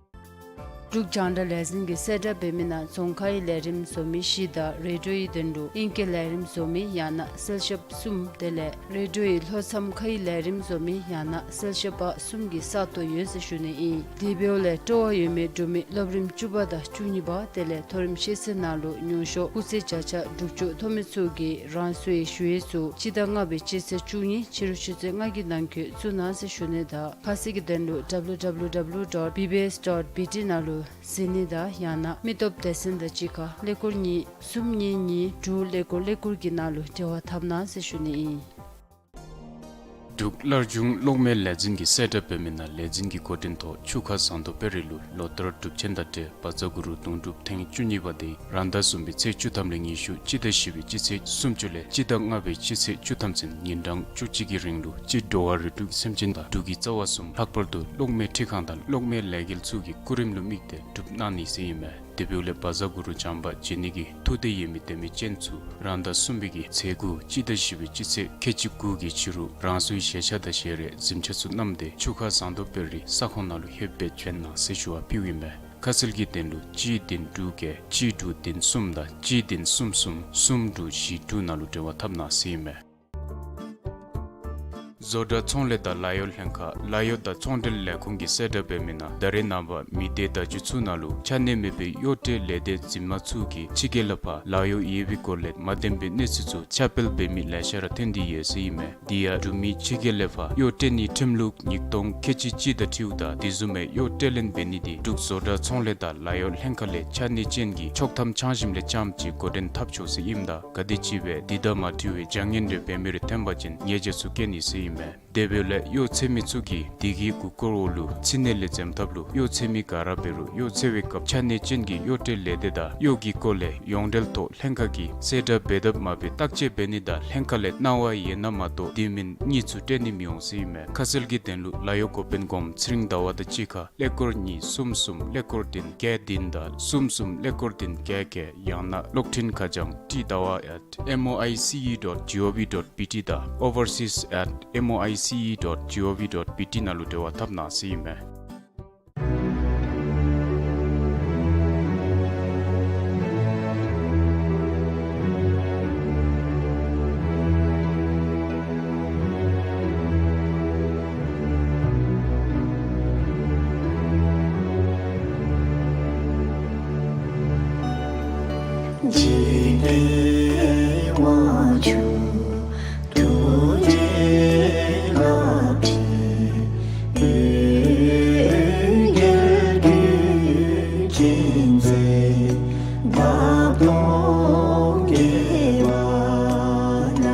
འབྲུག་རྒྱང་བསྒྲགས་ལས་འཛིན་གྱིས་གསལ་བསྒྲགས་འབད་མི་ནང་རྫོང་ཁའི་ལས་རིམ་བཟོ་མི་བཞི་དང་རེ་ཌིའོའི་དོན་ལུ་ཨིང་སྐད་ལས་རིམ་བཟོ་མི་ཡང་ན་གསལ་ཞབས་གསུམ་དེ་ལས་རེ་ཌིའོའི་ལྷོ་མཚམས་ཁའི་ལས་རིམ་བཟོ་མི་ཡང་ན་གསལ་ཞབས་པ་གསུམ་གྱི་ས་སྟོང་ཡོད་ཟེར་ཞུ་ནི་ཨིན། དེ་འབདཝ་ལས་སྤྲོ་བ་ཡོད་མི་འབྲུག་མི་སློབ་རིམ་བཅུ་པ་དང་བཅུ་གཉིས་པ་དེ་ལས་མཐོ་རིམ་ཤེས་ཚད་ནང་ལུ་ཉུང་ཤོས་སྐུགས་ཚད་བརྒྱ་ཆ་དྲུག་ཅུ་ཐོབ་མི་ཚུ་གིས་རང་སོའི་ཞུ་ཡིག་ཚུ་སྤྱི་ཟླ་ལྔ་པའི་སྤྱི་ཚེས་བཅུ་གཉིས་ཕྱི་རུ་ཆུ་ཚོད་ལྔ་གི་ནང་འཁོད་བཙུགས་གནང་ཟེར་ཞུ་ནི་དང་ཁ་གསལ་གྱི་དོན་ལུ་www dot bbs dot bt ནང་ལུ་གཟིགས་ནི་དང་ཡང་ན་མི་སྟོབས་སྡེ་ཚན་དང་གཅིག་ཁར་ཀླད་ཀོར་གཉིས་གསུམ་གཉིས་གཉིས་དྲུག་ཀླད་ཀོར་ཀླད་ཀོར་གྱི་ནང་ལུ་འབྲེལ་བ་འཐབ་གནང་ཟེར་ཞུ་ནི་ཨིན། འབྲུག་སླར་འབྱུང་གློག་མེ་ལས་འཛིན་གྱིས་གསལ་བསྒྲགས་འབད་མི་ནང་ལས་འཛིན་གྱི་འགོ་འདྲེན་ཐོག་ཆུ་ཁ་ཟངས་མདོག་དཔལ་རི་ལུ་ལོ་ལྟར་སྒྲུབ་ཆེན་དང་འབྲེལ་བཛྲ་གུ་རུ་གདུང་སྒྲུབ་ཐེངས་བཅུ་གཉིས་པ་དེ་རང་ཟླ་གསུམ་པའི་ཚེས་བཅུ་ཐམ་ལས་ཉི་ཤུ་སྤྱི་ཟླ་བཞི་པའི་སྤྱི་ཚེས་སུམ་ཅུ་ལས་སྤྱི་ཟླ་ལྔ་པའི་སྤྱི་ཚེས་བཅུ་ཐམ་ཚུན་ཉིན་གྲངས་བཅུ་གཅིག་གི་རིང་ལུ་སྤྱིར་འགྲོ་བ་རིགས་དྲུག་སེམས་ཅན་དང་འབྲུག་གི་རྩ་བ་གསུམ་ལྷག་པར་དུ་གློག་མེ་འཕྲུལ་ཁང་དང་གློག་མེ་ལས་འགུལ་ཚུ་གི་སྐུ་རིམ་ལུ་དམིགས་ཏེ་སྒྲུབ་གནང་ནི་ཟེར་ཨིན་མས། དེ་འབདཝ་ལས་བཛྲ་གུ་རུ་བྱམས་པ་མཇལ་ནི་གི་ཐུགས་འདོད་ཡོད་མི་དད་མོས་ཅན་ཚུ་རང་ཟླ་གསུམ་པའི་གི་ཚེས་དགུ་སྤྱི་ཟླ་བཞི་པའི་སྤྱི་ཚེས་ཁལ་གཅིག་དགུ་གི་ཕྱི་རུ་རང་སོའི་ཞལ་ཆས་དང་ཞལ་རས་གཟིམ་ཆས་ཚུ་བསྣམས་ཏེ་ཆུ་ཁ་ཟངས་མདོག་དཔལ་རི་ས་ཁོངས་ནང་ལུ་ལྷོདཔ་སྦེ་བྱོན་གནང་ཟེར་ཞུ་བ་ཕུལཝ་ཨིན་མས། ཁ་གསལ་གྱི་དོན་ལུ་གཅིག་བདུན་དྲུག་བརྒྱད་གཅིག་དྲུག་བདུན་གསུམ་དང་གཅིག་བདུན་གསུམ་གསུམ་གསུམ་དྲུག་བཞི་དྲུག་ནང་ལུ་འབྲེལ་བ་འཐབ་གནང་ཟེར་ཨིན་མས། བཟོ་གྲྭ་ཚོང་ལས་དང་ལཱ་གཡོག་ལྷན་ཁག་ལཱ་གཡོག་དང་ཚོང་འབྲེལ་ལས་ཁུངས་ཀྱིས་གསལ་བསྒྲགས་འབད་མི་ནང་ད་རེས་ནངས་པ་མི་སྡེ་བརྡ་བརྒྱུད་ཚུ་ནང་ལུ་ཆ་གནས་མེད་པའི་གཡོག་ཁྲལ་ལས་སྡེ་འཛིན་མ་ཚུ་གིས་ཕྱི་རྒྱལ་ལས་ཕར་ལཱ་གཡོག་ཡོད་པའི་སྐོར་ལས་མ་བདེན་པའི་གནས་ཚུལ་ཚུ་ཁྱབ་སྤེལ་འབད་མི་ལེ་ཤ་ར་ཐོན་ཏེ་ཡོད་ཟེར་ཨིན་མས། དེ་ཡང་འབྲུག་མི་ཕྱི་རྒྱལ་ལས་ཕར་གཡོག་སྤྲོད་ནིའི་ཁྲིམས་ལུགས་ཉིས་སྟོང་ཁལ་གཅིག་གཅིག་དང་འཁྲིལཝ་ད་དེ་བཟུམ་མའི་གཡོག་སྤྲོད་ལེན་འབད་ནི་དེ་འབྲུག་བཟོ་གྲྭ་ཚོང་ལས་དང་ལཱ་གཡོག་ལྷན་ཁག་ལས་ཆ་གནས་ཅན་གྱི་ཆོག་ཐམ་འཆང་ཞིནམ་ལས་རྐྱངམ་ཅིག་འགོ་འདྲེན་འཐབ་ཆོག་ཟེར་ཨིནམ་ད་ག་དེམ་ཅིག་སྦེ་དེ་དང་མ་འཁྲིལ་བའི་བྱ་ངན་རེ་འབད་མི་རེ་ཐོན་པ་ཅིན་ཉེས་བྱ་ཚུ་བཀལ་ནི་ཟེར་ཨིན་མས། དེ་འབདཝ་ལས་གཡོག་འཚོལ་མི་ཚུ་གིས་དེ་གི་གུར་སྐོར་འོག་ལུ་ཕྱི་ནང་ལས་འཛེམ་ཐབས་ལུ་གཡོག་འཚོལ་མི་ག་ར་འབད་རུང་གཡོག་འཚོལ་བའི་སྐབས་ཆ་གནས་ཅན་གྱི་གཡོག་བཀྲལ་ལས་སྡེ་དང་གཡོག་གི་སྐོར་ལས་ཡོངས་འབྲེལ་ཐོག་ལྷན་ཁག་གིས་གསལ་བསྒྲགས་འབད་དཔ་མ་འབད་བརྟག་དཔྱད་འབད་ནི་དང་ལྷན་ཁག་ལས་གནང་བ་ཡོད་ན་མ་གཏོགས་དེ་མིན་གཉིས་ཚུ་སྤྲོད་ནི་མི་འོང་ཟེར་ཨིན་མས། ཁ་གསལ་གྱི་དོན་ལུ་ལཱ་གཡོག་འགོ་དཔོན་གོངམ་ཚེ་རིང་ཟླ་བ་དང་གཅིག་ཁར་ཀླད་ཀོར་གཉིས་གསུམ་གསུམ་ཀླད་ཀོར་བདུན་བརྒྱད་བདུན་དང་གསུམ་གསུམ་ཀླད་ཀོར་བདུན་བརྒྱད་བརྒྱད། ཡང་ན་གློག་འཕྲིན་ཁ་བྱང་ཏི་ཟླ་བ་at M O I C E dot G O V dot B T དང་overseas at M O I C E dot G O V dot B T ནང་ལུ་འབྲེལ་བ་འཐབ་གནང་ཟེར་ཨིན་མས། འཇིག་རྟེན་དབང་ཕྱུག་ཐུགས་རྗེའི་བླ་བྲེ་འོད་བརྒྱ་འདུས་ཀྱི་མཛད་འདབ་སྟོང་རྒྱས་པ་ལ།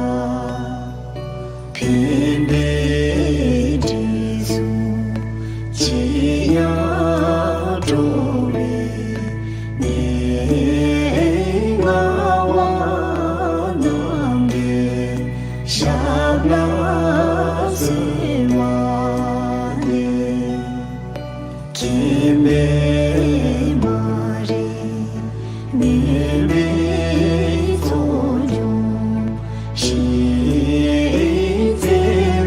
ཕན་པའི་དྲི་བསུང་ཅི་ཡང་བྲོ་བའི་གནས་ལྔ་པ་རྣམས་ཀྱི་ཞབས་ལ་གསོལ་བ་འདེབས། མཁྱེན་པའི་མ་རིག་མུན་པའི་ཚོགས་འཇོམས་ཤིང་བརྩེ་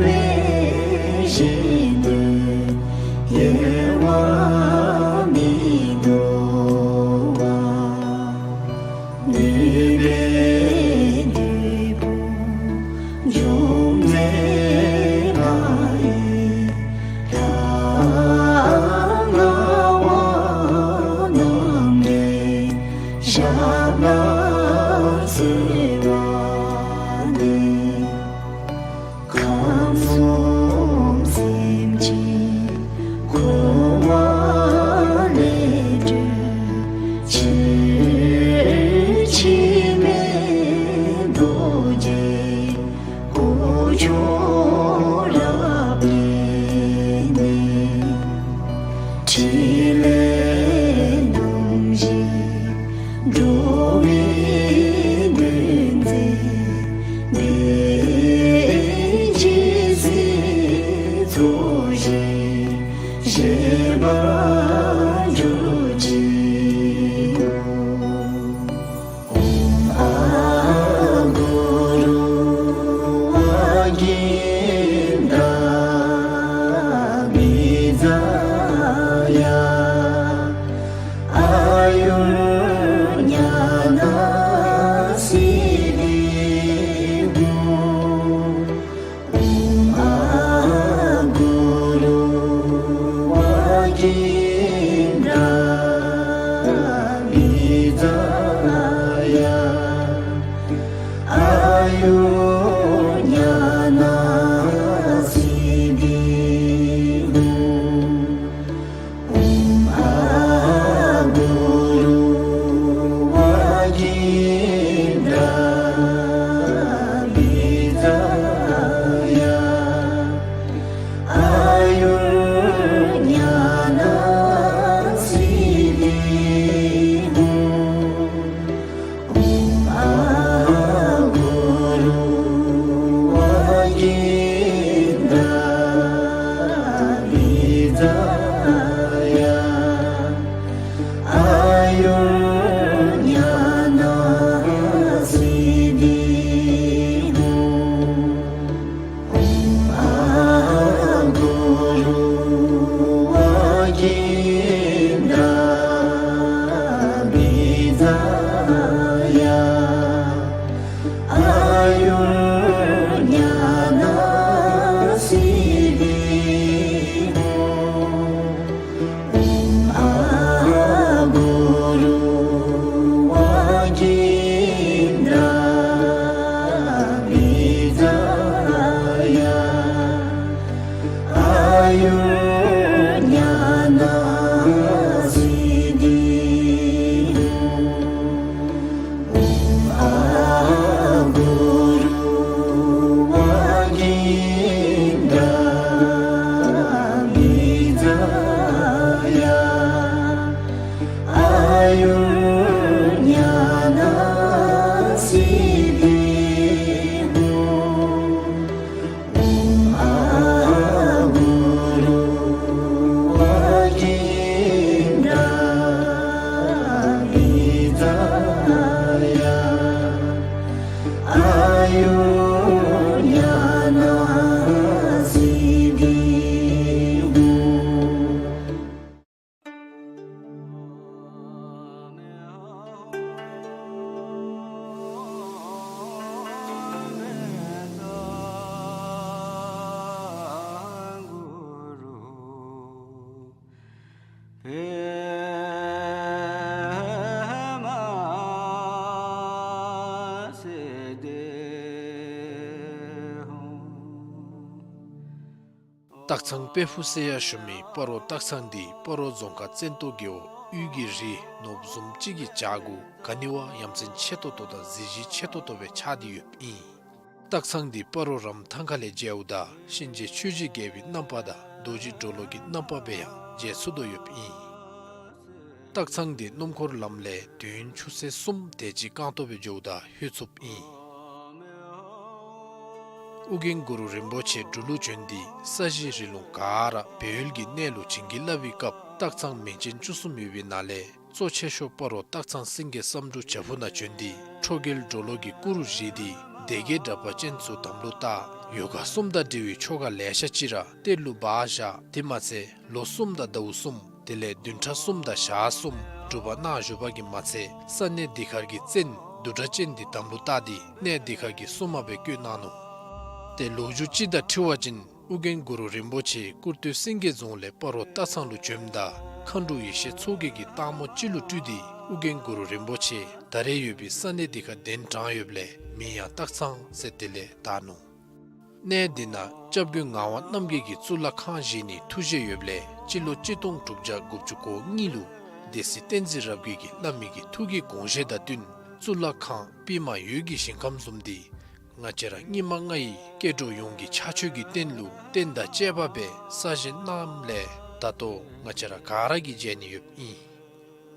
བའི་ཞིང་དུ་གཡེང་བ་མི་འདོར་བར། ནུས་པའི་བདུད་དཔུང་འཇོམས་མཛད་ལྷ་ཡི་ལྷ་ལྔ་པ་རྣམས་ཀྱི་ཞབས་ལ་གསོལ་བ་འདེབས། ཁམས་གསུམ་སེམས་ཅན་འཁོར་བ་ལས་སྒྲོལ་ཕྱིར་འཆི་མེད་ སྟག་ཚང་དཔལ་ཕུག་ཟེར་ཡང་ཞུ་མི་སྤ་རོ་སྟག་ཚང་འདི་སྤ་རོ་རྫོང་ཁག་བཙན་ཏོ་རྒེད་འོག་དབུས་ཀྱི་རི་ནོར་བུ་བཟུམ་ཅིག་གི་བྱག་གུ་ག་ནི་བ་ཡ་མཚན་ཆེ་ཏོག་ཏོ་དང་གཟི་བརྗིད་ཆེ་ཏོག་ཏོ་སྦེ་ཆགས་ཏེ་ཡོདཔ་ཨིན། སྟག་ཚང་འདི་སྤ་རོ་རམ་ཐང་ཁ་ལས་མཇལཝ་ད་གཤིན་རྗེ་ཆོས་ཀྱི་རྒྱལ་པོའི་རྣམ་པ་དང་རྡོ་རྗེ་གྲོ་ལོད་ཀྱི་རྣམ་པ་སྦེ་ཡང་མཇལ་ཚུགས་དོ་ཡོདཔ་ཨིན། སྟག་ཚང་འདི་སྣུམ་འཁོར་ལམ་ལས་དུས་ཡུན་ཆུ་ཚོད་གསུམ་དེ་ཅིག་རྐང་སྟོང་སྦེ་འགྱོཝ་ད་ལྷོད་ཚུགསཔ་ཨིན། ཨོ་རྒྱན་གུ་རུ་རིན་པོ་ཆེ་འབྲུག་ལུ་བྱོན་ཏེ་ས་གཞི་རི་ལུང་ག་ར་སྦས་ཡུལ་གྱི་གནས་ལུ་བྱིན་གྱིས་བརླབས་པའི་སྐབས་སྟག་ཚང་མིང་ཅན་བཅུ་གསུམ་ཡོད་པའི་ནང་ལས་གཙོ་ཆེ་ཤོས་སྤ་རོ་སྟག་ཚང་སེང་གེ་བསམ་འགྲུབ་བྱག་ཕུག་ནང་བྱོན་ཏེ་ཁྲོ་རྒྱལ་གྲོ་ལོད་ཀྱི་སྐུ་རུ་བཞེངས་ཏེ་སྡེ་བརྒྱད་དྲེགས་པ་ཅན་ཚུ་དམ་ལུ་བཏགས། ཡོ་ག་གསུམ་དང་འབྲེལ་བའི་ཆོ་ག་ལེ་ཤ་ཅིག་ར་གཏེར་ལུ་སྦ་བཞག། དེ་མ་ཚད་ལོ་གསུམ་དང་ཟླཝ་གསུམ་དེ་ལས་བདུན་ཕྲག་གསུམ་དང་ཞག་གསུམ་སྒྲུབ་པ་གནང་བཞུགས་པ་གིས་མ་ཚད་ས་གནས་འདི་ཁར་གྱི་བཙན་བདུད་དྲེགས་ཅན་འདི་དམ་ལུ་བཏགས་ཏེ་གནས་འདི་ཁར་གྱི་སྲུང་མ་སྦེ་བསྐོས་གནང་ནུག། ཏེ་ལོ་རྒྱུས་ཅིག་དང་འཁྲིལ་བ་ཅིན་ཨོ་རྒྱན་གུ་རུ་རིན་པོ་ཆེ་ཀུར་སྟོད་སེང་གེ་རྫོང་ལས་སྤ་རོ་སྟག་ཚང་ལུ་བྱོནམ་ད་མཁའ་འགྲོ་ཡེ་ཤེས་མཚོ་རྒྱལ་གྱིས་སྟག་མོ་ཅིག་ལུ་སྤྲུལ་ཏེ་ཨོ་རྒྱན་གུ་རུ་རིན་པོ་ཆེ་ད་རེས་ཡོད་པའི་ས་གནས་འདི་ཁར་གདན་དྲངས་ཡོདཔ་ལས་མིང་ཡང་སྟག་ཚང་ཟེར་དེ་ལས་བཏགས་ནུག། གནས་འདི་ནང་སྐྱབས་མགོན་ངག་དབང་རྣམ་རྒྱལ་གྱིས་གཙུག་ལག་ཁང་བཞེངས་ནིའི་ཐུགས་བཞེད་ཡོདཔ་ལས་སྤྱི་ལོ་གཅིག་སྟོང་དྲུག་བརྒྱ་དགུ་བཅུ་གོ་གཉིས་ལུ་སྡེ་སྲིད་བསྟན་འཛིན་རབ་རྒྱས་ཀྱིས་བླ་མའི་གི་ཐུགས་ཀྱི་དགོངས་བཞེད་དང་བསྟུན་གཙུག་ལག་ཁང་པདྨ་འོད་ཀྱི་ཞིང་ཁམས་བཟུམ་འདི་ང་བཅས་ར་སྙིགས་མ་ལྔ་ཡི་སྐྱེ་འགྲོ་ཡོངས་ཀྱི་ཕྱག་མཆོད་ཀྱི་རྟེན་ལུ་རྟེན་དང་བཅས་པ་སྦེ་གསར་བཞེངས་གནངམ་ལས་ད་ལྟོ་ང་བཅས་ར་ག་ར་གིས་མཇལ་ནི་ཡོདཔ་ཨིན།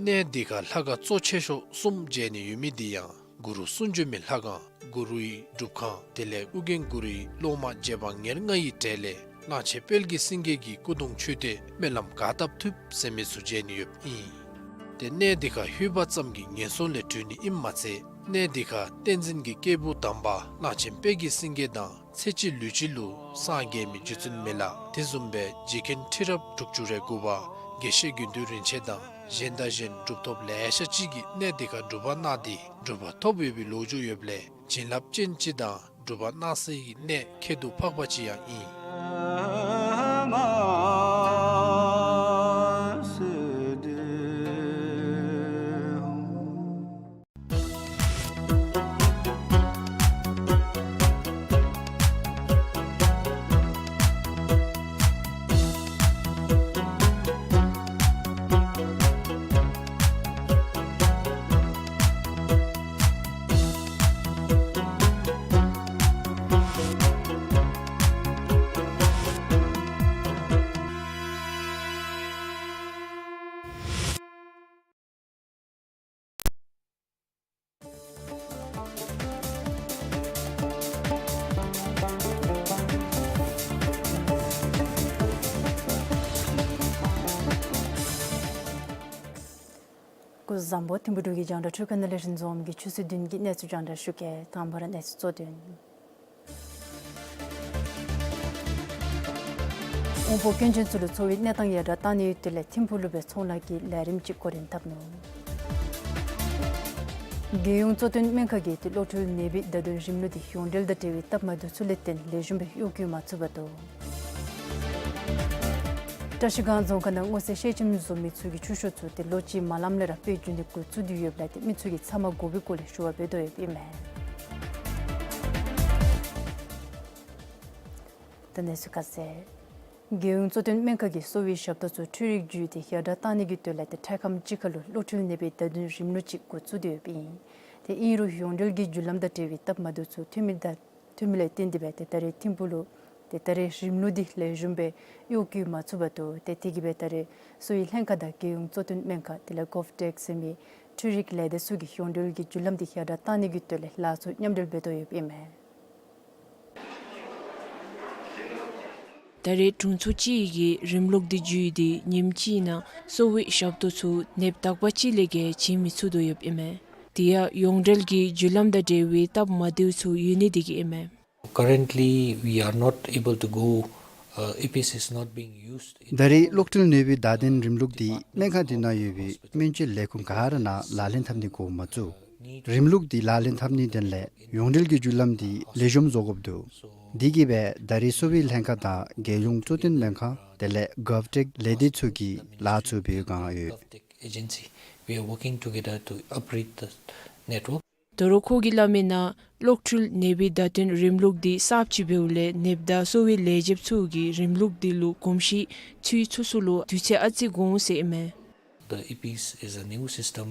གནས་འདི་ཁར་ལྷ་ཁང་གཙོ་ཆེ་ཤོས་གསུམ་མཇལ་ནི་ཡོད་མི་འདི་ཡང་གུ་རུ་གསུང་བྱོན་མའི་ལྷ་ཁང་གུ་རུའི་སྒྲུབ་ཁང་དེ་ལས་ཨོ་རྒྱན་གུ་རུའི་སློབ་མ་རྗེ་འབངས་ཉེར་ལྔ་ཡི་གྲས་ལས་གླང་ཆེན་དཔལ་གྱི་སེང་གེ་གི་སྐུ་གདུང་མཆོད་རྟེན་སྨོན་ལམ་ག་བཏབ་ཐུབ་ཟེར་མི་ཚུ་མཇལ་ནི་ཡོདཔ་ཨིན། ཏེ་གནས་འདི་ཁར་ལྷོད་པ་ཙམ་གྱིས་ངན་སོང་ལས་གྲོལ་ནི་ཨིནམ་མ་ཚད་གནས་འདི་ཁར་བསྟན་འཛིན་གྱི་སྐྱེས་བུ་དམ་པ་གླང་ཆེན་དཔལ་གྱི་སེང་གེ་དང་ཚེ་གཅིག་ལུས་གཅིག་ལུ་སངས་རྒྱས་མི་རྗེ་བཙུན་མི་ལ་དེ་བཟུམ་སྦེ་རྗེ་མཁན་ཁྲི་རབས་དྲུག་ཅུ་རེ་དགུ་པ་དགེ་བཤེས་དགེ་འདུན་རིན་ཆེན་དང་གཞན་དང་གཞན་གྲུབ་ཐོབ་ལེ་ཤ་ཅིག་གིས་གནས་འདི་ཁར་སྒྲུབ་པ་གནང་སྟེ་གྲུབ་པ་ཐོབ་ཡོད་པའི་ལོ་རྒྱུས་ཡོདཔ་ལས་བྱིན་རླབས་ཅན་ཅིག་དང་གྲུབ་པ་གནང་སའི་གནས་ཁྱད་དུ་འཕགས་པ་ཅིག་ཡང་ཨིན། སྐུ་གཟུགས་བཟང་པོ། ཐིམ་ཕུ་འབྲུག་གི་རྒྱང་བསྒྲགས་འཕྲུལ་ཁང་ནང་ལས་རིན་འཛོམས་ཀྱིས་ཆུ་ཚོད་བདུན་གྱི་གནས་ཚུལ་རྒྱང་བསྒྲགས་ཞུ་གེ། དང་པ་ར་གནས་ཚུལ་གཙོ་དོན། དབང་པོ་སྐྱོན་ཅན་ཚུ་ལུ་འཚོ་བའི་གནས་སྟངས་ཡར་དྲག་གཏང་ནིའི་དོན་ལས་ཐིམ་ཕུག་ལུ་སྦེ་ཚོང་ལཱ་གི་ལས་རིམ་ཅིག་འགོ་འདྲེན་འཐབ་ནུག། རྒྱལ་ཡོངས་གཙོ་བསྟེན་སྨན་ཁང་གིས་ཏེ་གློག་འཕྲུལ་ནད་པའི་བརྡ་དོན་རིམ་ལུགས་འདི་ཡོངས་འབྲེལ་དང་འབྲེལ་བའི་སྟབས་མ་བདེཝ་ཚུ་ལས་བརྟེན་ལེགས་ཤོམ་སྦེ་གཡོག་བཀོལ་མ་ཚུགས་པར་འདུག། བཀྲ་ཤིས་སྒང་རྫོང་ཁག་ནང་སྔོ་ཚལ་ཤེལ་ཆེམ་བཟོ་མི་ཚུ་གིས་ཆུ་ཤོག་ཚུ་ཏེ་ལོ་གཅིག་མ་ལངམ་ལས་ར་དཔེ་བསྒྱུར་ནི་འགོ་བཙུགས་ཏེ་ཡོདཔ་ལས་ཏེ་མི་ཚུ་གིས་ཚབ་མ་དགོ་པའི་སྐོར་ལས་ཞུ་བ་འབད་དོ་ཡོདཔ་ཨིན་མས། ད་གནས་ཚུལ་ཁ་གསལ། རྒྱལ་ཡོངས་གཙོ་བསྟེན་སྨན་ཁང་གིས་གསོ་བའི་ཞབས་ཏོག་ཚུ་འཕྲུལ་རིག་བརྒྱུད་དེ་ཡར་དྲག་གཏང་ནི་གི་དོན་ལས་ཏེ་འཕྲལ་ཁམས་ཅིག་ཁར་ལུ་གློག་འཕྲུལ་ནད་པའི་བརྡ་དོན་རིམ་ལུགས་ཅིག་འགོ་བཙུགས་ཏེ་ཡོདཔ་ཨིན། ཏེ་ཨིན་རུང་ཡོངས་འབྲེལ་གྱི་བརྒྱུད་ལམ་དང་འབྲེལ་བའི་སྟབས་མ་བདེཝ་ཚུ་ཐོན་མི་དང་ཐོན་མི་ལས་བརྟེན་ཏེ་སྦེ་ཏེ་ད་རེས་ཐིམ་ཕུག་ལུ་ཏེ་ད་རེས་རིམ་ལུགས་འདི་ལེགས་ཤོམ་སྦེ་གཡོག་བཀོལ་མ་ཚུགས་པར་འདུག། ཏེ་དེ་གིས་སྦེ་ད་རེས་གསོ་བའི་ལྷན་ཁག་དང་རྒྱལ་ཡོངས་གཙོ་བསྟེན་སྨན་ཁང་དེ་ལས་གོབ་ཊེཀ་ཟེར་མི་འཕྲུལ་རིག་ལས་སྡེ་ཚུ་གིས་ཡོངས་འབྲེལ་གྱི་བརྒྱུད་ལམ་འདི་ཡར་དྲག་གཏང་ནི་གི་དོན་ལས་ལཱ་ཚུ་མཉམ་འབྲེལ་འབད་དོ་ཡོདཔ་ཨིན་མས། ད་རེས་དྲུང་འཚོ་གཅིག་གིས་རིམ་ལུགས་འདི་བརྒྱུད་དེ་ཉིནམ་གཅིག་ནང་གསོ་བའི་ཞབས་ཏོག་ཚུ་ནདཔ་དག་པ་ཅིག་ལས་བརྒལ་བྱིན་མི་ཚུགས་དོ་ཡོདཔ་ཨིན་མས། དེ་ཡང་ཡོངས་འབྲེལ་གྱི་བརྒྱུད་ལམ་དང་འབྲེལ་བའི་སྟབས་མ་བདེཝ་ཚུ་ཡོད་ནི་དེ་གིས་ཨིན་མས། Currently, we are not able to go, uh, if it is not being used in ད་རེས་གློག་འཕྲུལ་ནད་པའི་བརྡ་དོན་རིམ་ལུགས་འདི་སྨན་ཁང་འདི་ནང་ཡོད་པའི་སྨན་བཅོས་ལས་ཁུངས་ག་ར་ནང་ལག་ལེན་འཐབ་ནི་འགོ་མ་བཙུགས། རིམ་ལུགས་འདི་ལག་ལེན་འཐབ་ནིའི་དོན་ལས་ཡོངས་འབྲེལ་གྱི་བརྒྱུད་ལམ་འདི་ལེགས་ཤོམ་བཟོ་དགོཔ་འདུག། དེ་གིས་སྦེ་ད་རེས་གསོ་བའི་ལྷན་ཁག་དང་རྒྱལ་ཡོངས་གཙོ་བསྟེན་སྨན་ཁང་དེ་ལས་གོབ་ཊེཀ་ལས་སྡེ་ཚུ་གིས་ལཱ་ཚུ་འབད་བའི་བསྒང་ཡོད། Govtech agency, we are working together to upgrade the network. ད་རུང་ཁོ་གིས་སླབ་མི་ནང་གློག་འཕྲུལ་ནདཔ་གི་བརྡ་སྟོན་རིམ་ལུགས་འདི་གསརཔ་ཅིག་འབདཝ་ལས་ནདཔ་དང་གསོ་བའི་ལས་བྱེདཔ་ཚུ་གིས་རིམ་ལུགས་འདི་ལུ་གོམས་གཤིས་ཚུད་ཚུགས་ས་ལུ་དུས་ཚོད་ཨ་ཙི་འགོར་འོང་ཟེར་ཨིན་མས། The EPIS is a new system.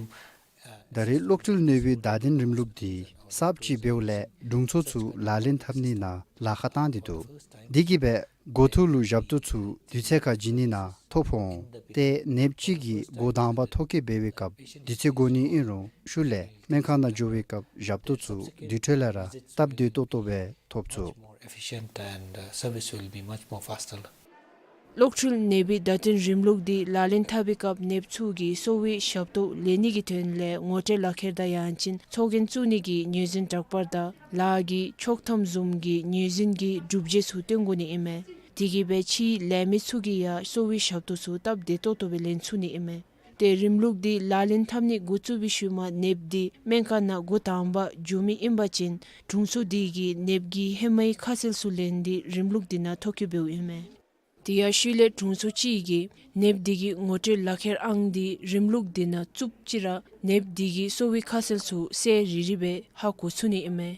ད་རེས་གློག་འཕྲུལ་ནདཔ་གི་བརྡ་སྟོན་རིམ་ལུགས་འདི་གསརཔ་ཅིག་འབདཝ་ལས་དྲུང་འཚོ་ཚུ་ལག་ལེན་འཐབ་ནི་ནང་ལཱ་ཁག་བཏང་སྟེ་འདུག། དེ་གིས་སྦེ་འགོ་ཐོག་ལུ་ཞབས་ཏོག་ཚུ་དུས་ཚོད་ཁར་བྱིན་ནི་ནང་ཐོ་ཕོག་འོང་། ཏེ་ནདཔ་ཅིག་གིས་འགོ་དང་པ་ཐོ་བཀོད་འབད་བའི་སྐབས་དུས་ཚོད་འགོར་ནི་ཨིན་རུང་ཤུལ་ལས་སྨན་ཁང་ནང་འགྱོ་བའི་སྐབས་ཞབས་ཏོག་ཚུ་དེ་འཕྲོ་ལས་ར་སྟབས་བདེ་ཏོག་ཏོ་སྦེ་ཐོབ་ཚུགས། More efficient and, uh, service will be much more faster. གློག་འཕྲུལ་ནདཔ་གི་བརྡ་སྟོན་རིམ་ལུགས་འདི་ལག་ལེན་འཐབ་པའི་སྐབས་ནདཔ་ཚུ་གིས་གསོ་བའི་ཞབས་ཏོག་ལེན་ནི་གི་དོན་ལས་ངོ་སྤྲོད་ལག་ཁྱེར་དང་ཡང་ཅིན་ཚོགས་རྒྱན་བཙུགས་ནི་གི་ངོས་འཛིན་དྲག་པར་དང་ལཱ་གི་ཆོག་ཐམ་བཟུམ་གྱི་ངོས་འཛིན་གྱི་སྒྲུབ་བྱེད་ཚུ་སྟོན་དགོ་ནི་ཨིན་མས། དེ་གིས་སྦེ་ཕྱིའི་ལས་མི་ཚུ་གིས་ཡང་གསོ་བའི་ཞབས་ཏོག་ཚུ་སྟབས་བདེ་ཏོག་ཏོ་སྦེ་ལེན་ཚུགས་ནི་ཨིན་མས། ཏེ་རིམ་ལུགས་འདི་ལག་ལེན་འཐབ་ནི་འགོ་བཙུགས་པའི་ཤུལ་མ་ནདཔ་འདི་སྨན་ཁང་ནང་འགོ་དང་པ་འགྱོ་མི་ཨིན་པ་ཅིན་དྲུང་འཚོ་འདི་གིས་ནདཔ་གི་ཧེ་མའི་ཁ་གསལ་ཚུ་ལེན་ཏེ་རིམ་ལུགས་འདི་ནང་ཐོ་བཀོད་འབདཝ་ཨིན་མས། དེ་ཡང་ཤུལ་ལས་དྲུང་འཚོ་ཅིག་གིས་ནདཔ་འདི་གི་ངོ་སྤྲོད་ལག་ཁྱེར་ཨང་འདི་རིམ་ལུགས་འདི་ནང་བཙུགསཔ་ཅིག་ར་ནདཔ་འདི་གི་གསོ་བའི་ཁ་གསལ་ཚུ་གསལ་རི་རི་སྦེ་ཧ་གོ་ཚུགས་ནི་ཨིན་མས།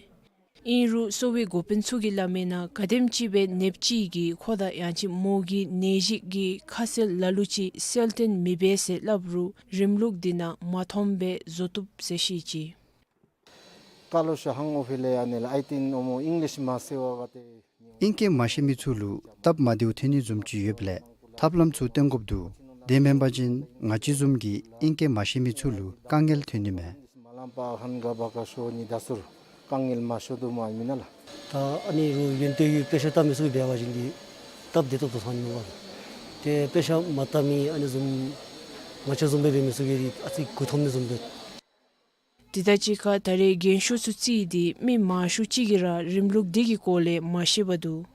ཨིན་རུང་གསོ་བའི་འགོ་དཔོན་ཚུ་གིས་སླབ་མི་ནང་ག་དེམ་ཅིག་སྦེ་ནདཔ་ཅིག་གིས་ཁོ་དང་ཡང་ཅིན་མོ་གི་ནད་གཞི་གི་ཁ་གསལ་ལ་ལུ་ཅིག་གསལ་སྟོན་མི་འབད་ཟེར་སླབ་རུང་རིམ་ལུགས་འདི་ནང་མ་མཐོངམ་སྦེ་བཟོ་བཏུབ་ཟེར་བཤད་ཅི། ཀ་ལོ་ཤ་ཧང་ཨོ་ཕི་ལེ་ཡ་ནེ་ལ་ཨའི་ཏིན་ཨོ་མོ་ཨིང་ལིཤ་མ་ཤེས་པ་ག་ཏེ། ཨིང་སྐད་མ་ཤེས་མི་ཚུ་ལུ་སྟབས་མ་བདེཝ་ཐོན་ནི་བཟུམ་ཅིག་ཡོདཔ་ལས་ཐབས་ལམ་ཚུ་སྟོན་དགོཔ་འདུག། དེ་མེན་པ་ཅིན་ང་བཅས་བཟུམ་གྱི་ཨིང་སྐད་མ་ཤེས་མི་ཚུ་ལུ་དཀའ་ངལ་ཐོན་ནི་མས། མ་ལམ་པ་ཧན་ག་བ་ཀ་ཤོ་ནི་ད་སུར་དཀའ་ངལ་མ་ཤོ་དུ་མ་མི་ན་ལ། ད་ཨ་ནི་རུ་ཡོན་ཏན་ཡོད་པེ་ཤ་བཏབ་མི་ཚུ་འབད་བ་ཅིན་གྱི་སྟབས་བདེ་ཏོག་ཏོ་ཚང་ནི་མས་པ། ཏེ་པེ་ཤ་མ་བཏབ་མི་ཨ་ནི་བཟུམ་ང་བཅས་བཟུམ་སྦེ་འབད་མི་ཚུ་གིས་ཨ་ཙི་མགུ་འཐོམ་ནི་བཟུམ་སྦེ། དེ་དང་གཅིག་ཁར་ད་རེས་རྒན་ཤོས་ཚུ་བརྩིས་ཏེ་མི་མང་ཤོས་ཅིག་གིས་ར་རིམ་ལུགས་འདི་གི་སྐོར་ལས་མ་ཤེས་པར་འདུག།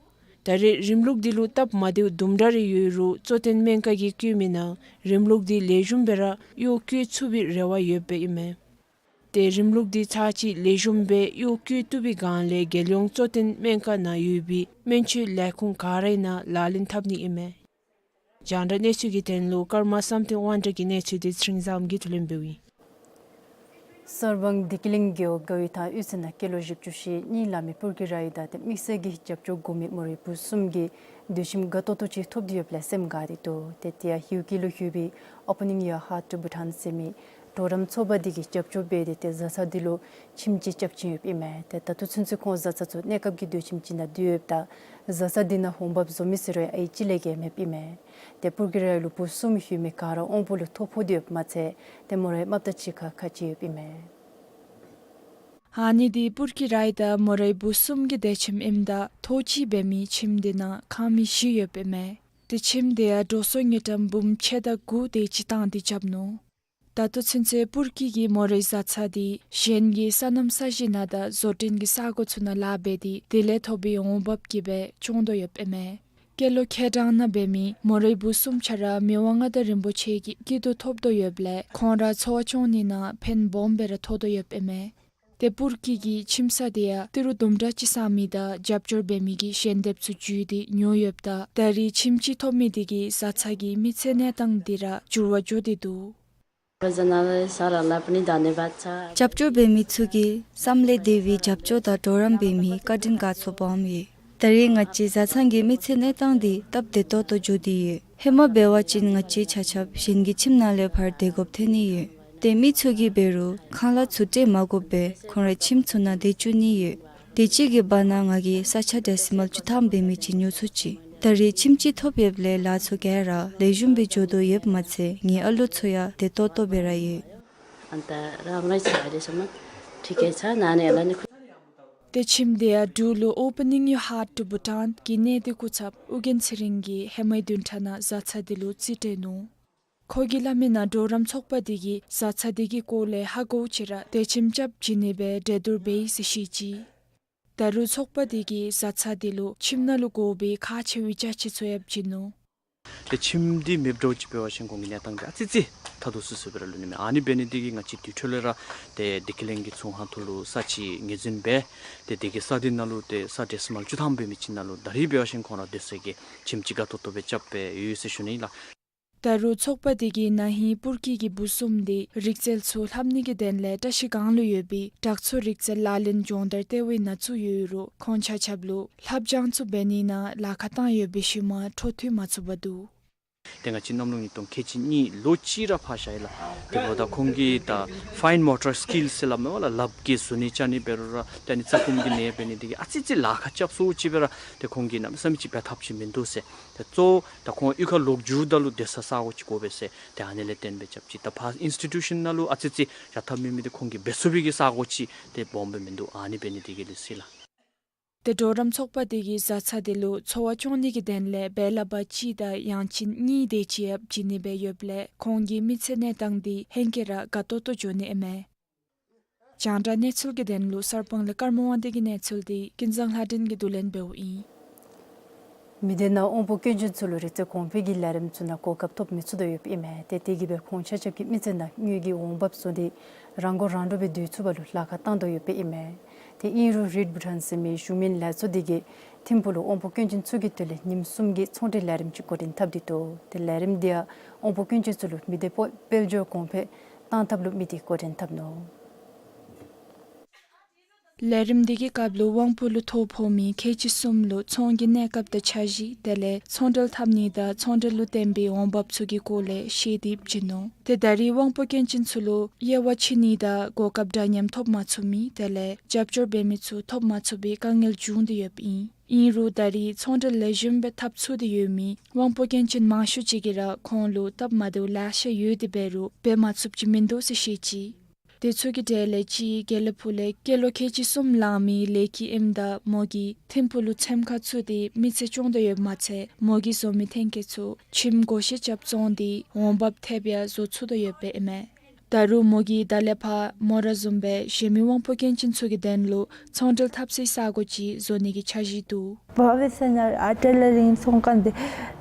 ད་རེས་རིམ་ལུགས་འདི་ལུ་སྟབས་མ་བདེཝ་དུམ་གྲ་རེ་ཡོད་རུང་གཙོ་བསྟེན་སྨན་ཁང་གིས་བཀོད་མི་ནང་རིམ་ལུགས་འདི་ལེགས་ཤོམ་སྦེ་ར་གཡོག་བཀོལ་ཚུགས་པའི་རེ་བ་ཡོདཔ་ཨིན་མས། ཏེ་རིམ་ལུགས་འདི་ཚར་གཅིག་ལེགས་ཤོམ་སྦེ་གཡོག་བཀོལ་བཏུབ་པའི་སྒང་ལས་རྒྱལ་ཡོངས་གཙོ་བསྟེན་སྨན་ཁང་ནང་ཡོད་པའི་སྨན་བཅོས་ལས་ཁུངས་ག་རའི་ནང་ལག་ལེན་འཐབ་ནི་ཨིན་མས། རྒྱང་བསྒྲགས་གནས་ཚུལ་གྱི་དོན་ལུ་ཀརྨ་བསམ་གཏན་དབང་གྲགས་ཀྱི་གནས་ཚུལ་འདི་ཚེ་རིང་བཟངམོ་གིས་བསྡུ་ལེན་འབདཝ་ཨིན། གསར་སྤང་བདེ་སྐྱིད་གླིང་རྒེད་འོག་དགའ་བའི་ཐང་གཡུས་ཚན་ནང་སྐྱེས་ལོ་བཞི་བཅུ་ཞེ་གཉིས་ལང་མི་སྤུར་སྐྱིད་ར་ཡིག་དང་ཏེ་དམིགས་བསལ་གྱི་རྒྱབ་སྐྱོར་དགོ་མི་མོ་རའི་བུ་གསུམ་གྱིས་དུས་ཁྱིམ་དགའ་ཏོག་ཏོ་ཅིག་ཐོབ་སྟེ་ཡོདཔ་ལས་སེམས་དགའ་སྟེ་འདུག། ཏེ་དེ་ཡང་ཧེའུ་ཀི་ལུ་ཡོད་པའི་Opening Your Heart to Bhutan ཟེར་མི་གྲོགས་རམ་ཚོགས་པ་འདི་གིས་རྒྱབ་སྐྱོར་འབད་དེ་ཏེ་བཟའ་ཚང་འདི་ལུ་ཁྱིམ་ཅིག་རྐྱབ་བྱིན་ཡོདཔ་ཨིན་མས། ཏེ་ད་ལྟོ་ཚུན་ཚོད་ཁོང་བཟའ་ཚང་ཚུ་གནས་སྐབས་ཀྱི་སྡོད་ཁྱིམ་ཅིག་ནང་སྡོད་ཡོདཔ་ད་བཟའ་ཚང་འདི་ནང་འོང་འབབ་བཟོ་མི་ཟེར་རུང་ཨའི་གཅིག་ལས་བརྒལ་མེདཔ་ཨིན་མས། ཏེ་སྤུར་སྐྱིད་ར་ཡིག་ལུ་བུ་གསུམ་ཡོད་མི་ག་ར་དབང་པོ་ལུ་ཐོ་ཕོག་སྟེ་ཡོདཔ་མ་ཚད་ཏེ་མོ་རའི་རྨགཔ་དང་གཅིག་ཁར་ཁ་གྱེས་ཡོདཔ་ཨིན་མས། ཨ་ནི་འདི་སྤུར་སྐྱིད་ར་ཡིག་དང་མོ་རའི་བུ་གསུམ་གྱི་སྡོད་ཁྱིམ་ཨིནམ་ད་ཐོག་གཅིག་འབད་མི་ཁྱིམ་འདི་ནང་ཁང་མིག་བཞི་ཡོདཔ་ཨིན་མས། ཏེ་ཁྱིམ་འདི་ཡང་འགྲོ་སོང་དངུལ་ཀྲམ་འབུམ་ཕྱེད་དང་དགུ་དེ་ཅིག་བཏང་སྟེ་རྐྱབ་ནུག། ད་ལྟོ་ཚུན་ཚོད་སྤུར་སྐྱིད་ཀྱི་མོ་རའི་བཟའ་ཚང་འདི་གཞན་གྱི་སོ་ནམ་ས་གཞི་ནང་དང་བཟོ་སྐྲུན་གྱི་ས་གོ་ཚུ་ནང་ལཱ་འབད་དེ་དེ་ལས་ཐོབ་པའི་འོང་འབབ་ཀྱིས་སྦེ་སྐྱོང་དོ་ཡོདཔ་ཨིན་མས། སྐྱེས་ལོ་ཁལ་གྲངས་ནང་འབད་མི་མོ་རའི་བུ་གསུམ་ཆ་ར་མི་དབང་མངའ་བདག་རིན་པོ་ཆེ་གི་སྐྱིད་སྡུག་ཐོབ་དོ་ཡོདཔ་ལས་ཁོང་ར་འཚོ་བ་སྐྱོང་ནི་ནང་ཕན་སྦོམ་སྦེ་ར་ཐོགས་དོ་ཡོདཔ་ཨིན་མས། ཏེ་སྤུར་སྐྱིད་ཀྱི་ཁྱིམ་ས་འདི་ཡང་ཏི་རུ་དུམ་གྲ་ཅིག་བསག་མི་དང་རྒྱབ་སྐྱོར་འབད་མི་གི་ཞལ་འདེབས་ཚུ་བརྒྱུད་དེ་ཉོ་ཡོདཔ་ད་ད་རེས་ཁྱིམ་ཅིག་ཐོབ་མི་འདི་གིས་བཟའ་ཚང་གི་མི་ཚེ་གནས་སྟངས་འདི་ར་འགྱུར་བ་འགྱོ་སྟེ་འདུག། རྒྱབ་སྐྱོར་འབད་མི་ཚུ་གིས་བསམ་ལས་འདས་པའི་རྒྱབ་སྐྱོར་དང་གྲོགས་རམ་འབད་མི་བཀའ་དྲིན་དགའ་ཚོར་སྦོམ་ཡོད། ད་རེས་ང་བཅས་བཟའ་ཚང་གི་མི་ཚེ་གནས་སྟངས་འདི་སྟབས་བདེ་ཏོག་ཏོ་འགྱོ་སྟེ་ཡོད། ཧེ་མ་འབད་བ་ཅིན་ང་བཅས་ཆ་ཁྱབ་གཞན་གྱི་ཁྱིམ་ནང་ལས་ཕར་སྡོད་དགོཔ་ཐོན་ནི་ཡོད། ཏེ་མི་ཚུ་གིས་འབད་རུང་ཁང་གླ་ཚུ་སྤྲོད་མ་དགོཔ་སྦེ་ཁོང་ར་ཁྱིམ་ཚུ་ནང་སྡོད་བཅུག་ནི་ཡོད། དུས་ཅི་གི་བར་ན་ང་གིས་ས་ཆ་ཌེ་སི་མཱལ་བཅུ་ཐམ་འབད་མི་ཅིག་ཉོ་ཚུགས་ཅི། ད་རེས་ཁྱིམ་ཅིག་ཐོབ་ཡོདཔ་ལས་ལཱ་ཚུ་ག་ར་ལེགས་ཤོམ་སྦེ་འགྱོ་དོ་ཡོདཔ་མ་ཚད་ངེའི་ཨ་ལོ་ཚུ་ཡང་བདེ་ཏོག་ཏོ་སྦེ་ར་ཡོད། ཏེ་ཁྱིམ་འདི་ཡང་འབྲུག་ལུ་Opening Your Heart to Bhutan གི་གནས་སྡུད་སྐུ་ཚབ་ཨོ་རྒྱན་ཚེ་རིང་གིས་ཧེ་མའི་བདུན་ཕྲག་ནང་བཟའ་ཚང་འདི་ལུ་རྩིས་སྤྲོད་ནུག། ཁོ་གིས་སླབ་མི་ནང་གྲོགས་རམ་ཚོགས་པ་འདི་གིས་བཟའ་ཚང་འདི་གི་སྐོར་ལས་ཧ་གོཝ་ཅིག་ར་སྡོད་ཁྱིམ་རྐྱབ་བྱིན་ནི་སྦེ་གྲོས་བསྡུར་འབད་ཡི་ཟེར་བཤད་ཅི། ད་རུང་ཚོགས་པ་འདི་གིས་བཟའ་ཚང་འདི་ལུ་ཁྱིམ་ནང་ལུ་དགོ་པའི་ཁག་ཆེ་བའི་ཅ་ཆས་ཚུ་ཡང་བྱིན་ནུག། ཏེ་ཁྱིམ་འདི་མེདཔ་འདྲཝ་ཅིག་འབད་བ་ཅིན་ཁོང་གི་གནས་སྟངས་འདི་ཨ་ཙི་ཙི་ཐ་དོག་སུ་སུ་སྦེ་ར་ལུས་ནི་མས། ཨ་ནི་འབད་ནི་འདི་གིས་ང་བཅས་དེ་འཕྲོ་ལས་ར་ཏེ་བདེ་སྐྱིད་གླིང་གི་ཚོང་ཁང་ཐོག་ལུ་ས་ཅིག་ངོས་འཛིན་འབད། ཏེ་དེ་གི་ས་འདི་ནང་ལུ་ཏེ་ས་ཌེ་སི་མཱལ་བཅུ་ཐམ་འབད་མི་ཅིག་ནང་ལུ་ད་རིས་འབད་བ་ཅིན་ཁོང་ར་སྡོད་ས་གི་ཁྱིམ་ཅིག་དགའ་ཏོག་ཏོ་སྦེ་རྐྱབ་སྦེ་ཡོད་ཟེར་ཞུ་ནི་ལགས། ད་རུང་ཚོགས་པ་དེ་གིས་ན་ཧིང་སྤུར་སྐྱིད་ཀྱི་བུ་གསུམ་དེ་རིག་རྩལ་ཚུ་ལྷབ་ནི་གི་དོན་ལས་བཀྲ་ཤིས་སྒང་ལུ་ཡོད་པའི་དྲག་མཚོ་རིག་རྩལ་ལག་ལེན་སྦྱོང་བརྡར་ལྟེ་བའི་ནང་བཙུགས་ཡོད་རུང་ཁོང་ཆ་ཁྱབ་ལུ་ལྷབ་སྦྱང་ཚུ་འབད་ནི་ནང་ལཱ་ཁག་བཏང་ཡོད་པའི་ཤུལ་མ་འཕྲོ་མཐུད་མ་ཚུགས་པར་འདུག། ཏེ་ང་བཅས་གནམ་ལོ་ཉིས་སྟོང་ཁལ་གཅིག་གཉིས་ལོ་གཅིག་ར་ཕར་བཞག་ཡི་ལགས། དེ་འབདཝ་ད་ཁོང་གི་ད་fine motor skills ཟེར་སླབ་མས་པ་ལགས། ལགཔ་གིས་བཟོ་ནི་རྐྱབ་ནི་འབད་རུང་ར་ཏེ་ཨ་ནི་རྩ་སྐུམ་གྱི་ནད་འབད་ནི་དེ་གིས་ཨ་ཙི་ཙི་ལཱ་ཁག་རྐྱབ་སོ་ཅིག་འབད་རུང་ཏེ་ཁོང་གིས་གནམ་མེད་ས་མེད་ཅིག་འབད་ཐབས་ཅིག་མིན་འདུག་ཟེར། ཏེ་གཙོ་བོ་ད་ཁོང་གཡུས་ཁར་ལོག་འགྱོཝ་ད་ལུ་སྡོད་ས་ས་གོ་ཅིག་དགོ་པས་ཟེར། ཏེ་ཨ་ནི་ལས་བརྟེན་སྦེ་རྐྱབ་ཅི། ད་ཕར་ཨིནསི་ཊི་ཊུ་ཤཱན་ནང་ལུ་ཨ་ཙི་ཙི་ཡ་ཐབས་མེད་མི་དེ་ཁོང་གིས་འབད་ཚུགས་པའི་གི་ས་གོ་ཅིག་ཏེ་སྦོམ་སྦེ་མིན་འདུག། ཨ་ནི་འབད་ནི་དེ་གིས་ལགས་ཟེར་ལགས། ཏེ་གྲོགས་རམ་ཚོགས་པ་དེ་གིས་བཟའ་ཚང་དེ་ལུ་འཚོ་བ་སྐྱོང་ནི་གི་དོན་ལས་བལ་པ་གཅིག་དང་ཡང་ཅིན་གཉིས་དེ་ཅིག་ཡང་བྱིན་ནི་སྦེ་ཡོདཔ་ལས་ཁོང་གི་མི་ཚེ་གནས་སྟངས་དེ་ཧེང་སྐལ་ར་དགའ་ཏོག་ཏོ་འགྱོ་ནི་ཨིན་མས། རྒྱང་བསྒྲགས་གནས་ཚུལ་གྱི་དོན་ལུ་གསར་སྤང་ལས་ཀརྨ་དབང་འདུས་ཀྱི་གནས་ཚུལ་དེ་ཀུན་བཟང་ལྷ་སྒྲོན་གྱིས་བསྡུ་ལེན་འབདཝ་ཨིན། མི་སྡེ་ནང་དབང་པོ་སྐྱོན་ཅན་ཚུ་ལུ་རིག་རྩལ་གོང་འཕེལ་གྱི་ལས་རིམ་ཚུ་ནང་གོ་སྐབས་ཐོབ་མི་ཚུགས་དོ་ཡོདཔ་ཨིན་མས། ཏེ་དེ་གིས་སྦེ་ཁོང་ཆ་ཁྱབ་ཀྱི་མི་ཚེ་ནང་དངུལ་གྱི་འོང་འབབ་བཟོ་སྟེ་རང་མགོ་རང་འདྲོངས་སྦེ་སྡོད་ཚུགས་པ་ལུ་ལཱ་ཁག་བཏང་དོ་ཡོདཔ་ཨིན་མས། ཏེ་ཨིན་རུང་རིཌ་བྷུ་ཊཱན་ཟེར་མི་གཞུང་མིན་ལས་ཚོགས་དེ་གིས་ཐིམ་ཕུག་ལུ་དབང་པོ་སྐྱོན་ཅན་ཚུ་གི་དོན་ལས་ཉིནམ་གསུམ་གྱི་ཚོང་འབྲེལ་ལས་རིམ་ཅིག་འགོ་འདྲེན་འཐབ་སྟེ་འདུག། ཏེ་ལས་རིམ་དེ་ཡང་དབང་པོ་སྐྱོན་ཅན་ཚུ་ལུ་མི་སྡེ་དཔལ་འབྱོར་གོང་འཕེལ་བཏང་ཐབས་ལུ་དམིགས་ཏེ་འགོ་འདྲེན་འཐབ་ནུག། ལས་རིམ་དེ་གི་སྐབས་ལུ་དབང་པོ་ལུ་ཐོ་ཕོག་མི་ཁལ་གཅིག་གསུམ་ལུ་ཚོང་གི་གནས་སྐབས་དང་འཆར་གཞི་དེ་ལས་ཚོང་འབྲེལ་འཐབ་ནི་དང་ཚོང་འབྲེལ་ལུ་བརྟེན་པའི་འོང་འབབ་ཚུ་གི་སྐོར་ལས་ཤེས་ཏེ་བྱིན་ནུག། ཏེ་ད་རེས་དབང་པོ་སྐྱོན་ཅན་ཚུ་ལུ་དབྱེ་བ་ཕྱེ་ནི་དང་གོ་སྐབས་འདྲ་མཉམ་ཐོབ་མ་ཚུགས་མི་དེ་ལས་རྒྱབ་སྐྱོར་འབད་མི་ཚུ་ཐོབ་མ་ཚུགས་པའི་དཀའ་ངལ་བྱུང་སྟེ་ཡོདཔ་ཨིན། ཨིན་རུང་ད་རེས་ཚོང་འབྲེལ་ལེགས་ཤོམ་སྦེ་འཐབ་ཚུགས་ཏེ་ཡོད་མི་དབང་པོ་སྐྱོན་ཅན་མང་ཤོས་ཅིག་གིས་ར་ཁོང་ལུ་སྟབས་མ་བདེཝ་ལེ་ཤ་ཡོད་དེ་འབད་རུང་འབད་མ་ཚུགསཔ་ཅིག་མིན་འདུག་ཟེར་བཤད་ཅི། དེ་ཚུ་གི་གྲས་ལས་གཅིག་དགེ་ལེགས་ཕུག་ལས་སྐྱེས་ལོ་ཁལ་གཅིག་གསུམ་ལང་མི་ལེགས་སྐྱིད་ཨིནམ་ད་མོ་གིས་ཐིམ་ཕུག་ལུ་ཚེམ་ཁ་བཙུགས་ཏེ་མི་ཚེ་སྐྱོང་དོ་ཡོདཔ་མ་ཚད་མོ་གིས་བཟོ་མི་ཐོན་སྐྱེད་ཚུ་ཁྱིམ་སྒོ་ཕྱེ་རྐྱབ་བཙོང་སྟེ་འོང་འབབ་ཐེབས་ཡང་བཟོ་ཚུགས་དོ་ཡོདཔ་ཨིན་མས། ད་རུང་མོ་གིས་ད་ལས་ཕར་མོ་ར་བཟུམ་སྦེ་གཞན་མི་དབང་པོ་སྐྱོན་ཅན་ཚུ་གི་དོན་ལུ་ཚོང་འབྲེལ་འཐབ་སའི་ས་གོ་ཅིག་བཟོ་ནི་གི་འཆར་གཞི་འདུག། བ་བའི་ས་ན་ཨ་ཊེ་ལ་རིང་ཚོང་ཁང་དེ་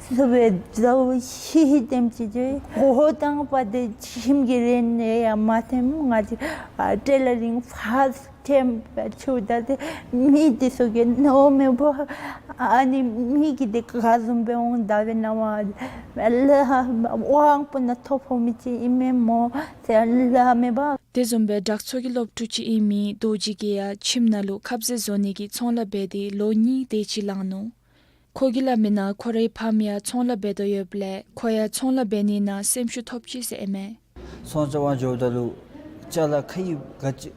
སུ་བའི་ཛའུ་ཧི་ཧི་དེམ་ཅིག་ཅིག་གོ་ཧོ་དང་པ་དེ་ཁྱིམ་གྱི་རེ་ནས་ཡང་མ་ཐེམ། ང་ཅིག་ཨ་ཊེ་ལ་རིང་ཕར་སྟ་ཐེམ་ཆུ་ད་དེ་མི་དེ་ཚུ་གི་ནོར་མེད་པོ་ཨ་ནི་མི་གི་དེ་ག་བཟུམ་སྦེ་འོང་ད་བའི་ནང་བ་ལ་དབང་པོ་ནང་ཐོ་ཕོག་མི་ཅིག་ཨིན་མས་མོ་ཟེར་ལ་མེད་པ། དེ་བཟུམ་སྦེ་དྲག་མཚོ་གི་སློབ་ཕྲུག་ཅིག་ཨིན་མི་རྡོ་རྗེ་གིས་ཡང་ཁྱིམ་ནང་ལུ་ཁབ་ཟས་བཟོ་ནི་གི་ཚོང་ལཱ་འབད་དེ་ལོ་གཉིས་དེ་ཅིག་ལང་ནུག། ཁོ་གིས་སླབ་མི་ནང་ཁོ་རའི་ཕམ་ཡང་ཚོང་ལཱ་འབད་དོ་ཡོདཔ་ལས་ཁོ་ཡང་ཚོང་ལཱ་འབད་ནི་ནང་སེམས་ཤུགས་ཐོབ་ཅི་ཟེར་ཨིན་མས། ཚོང་རྐྱབ་པར་འགྱོཝ་ད་ལུ་ཅ་ལ་ཁ་ཡིག་ག་ཅི་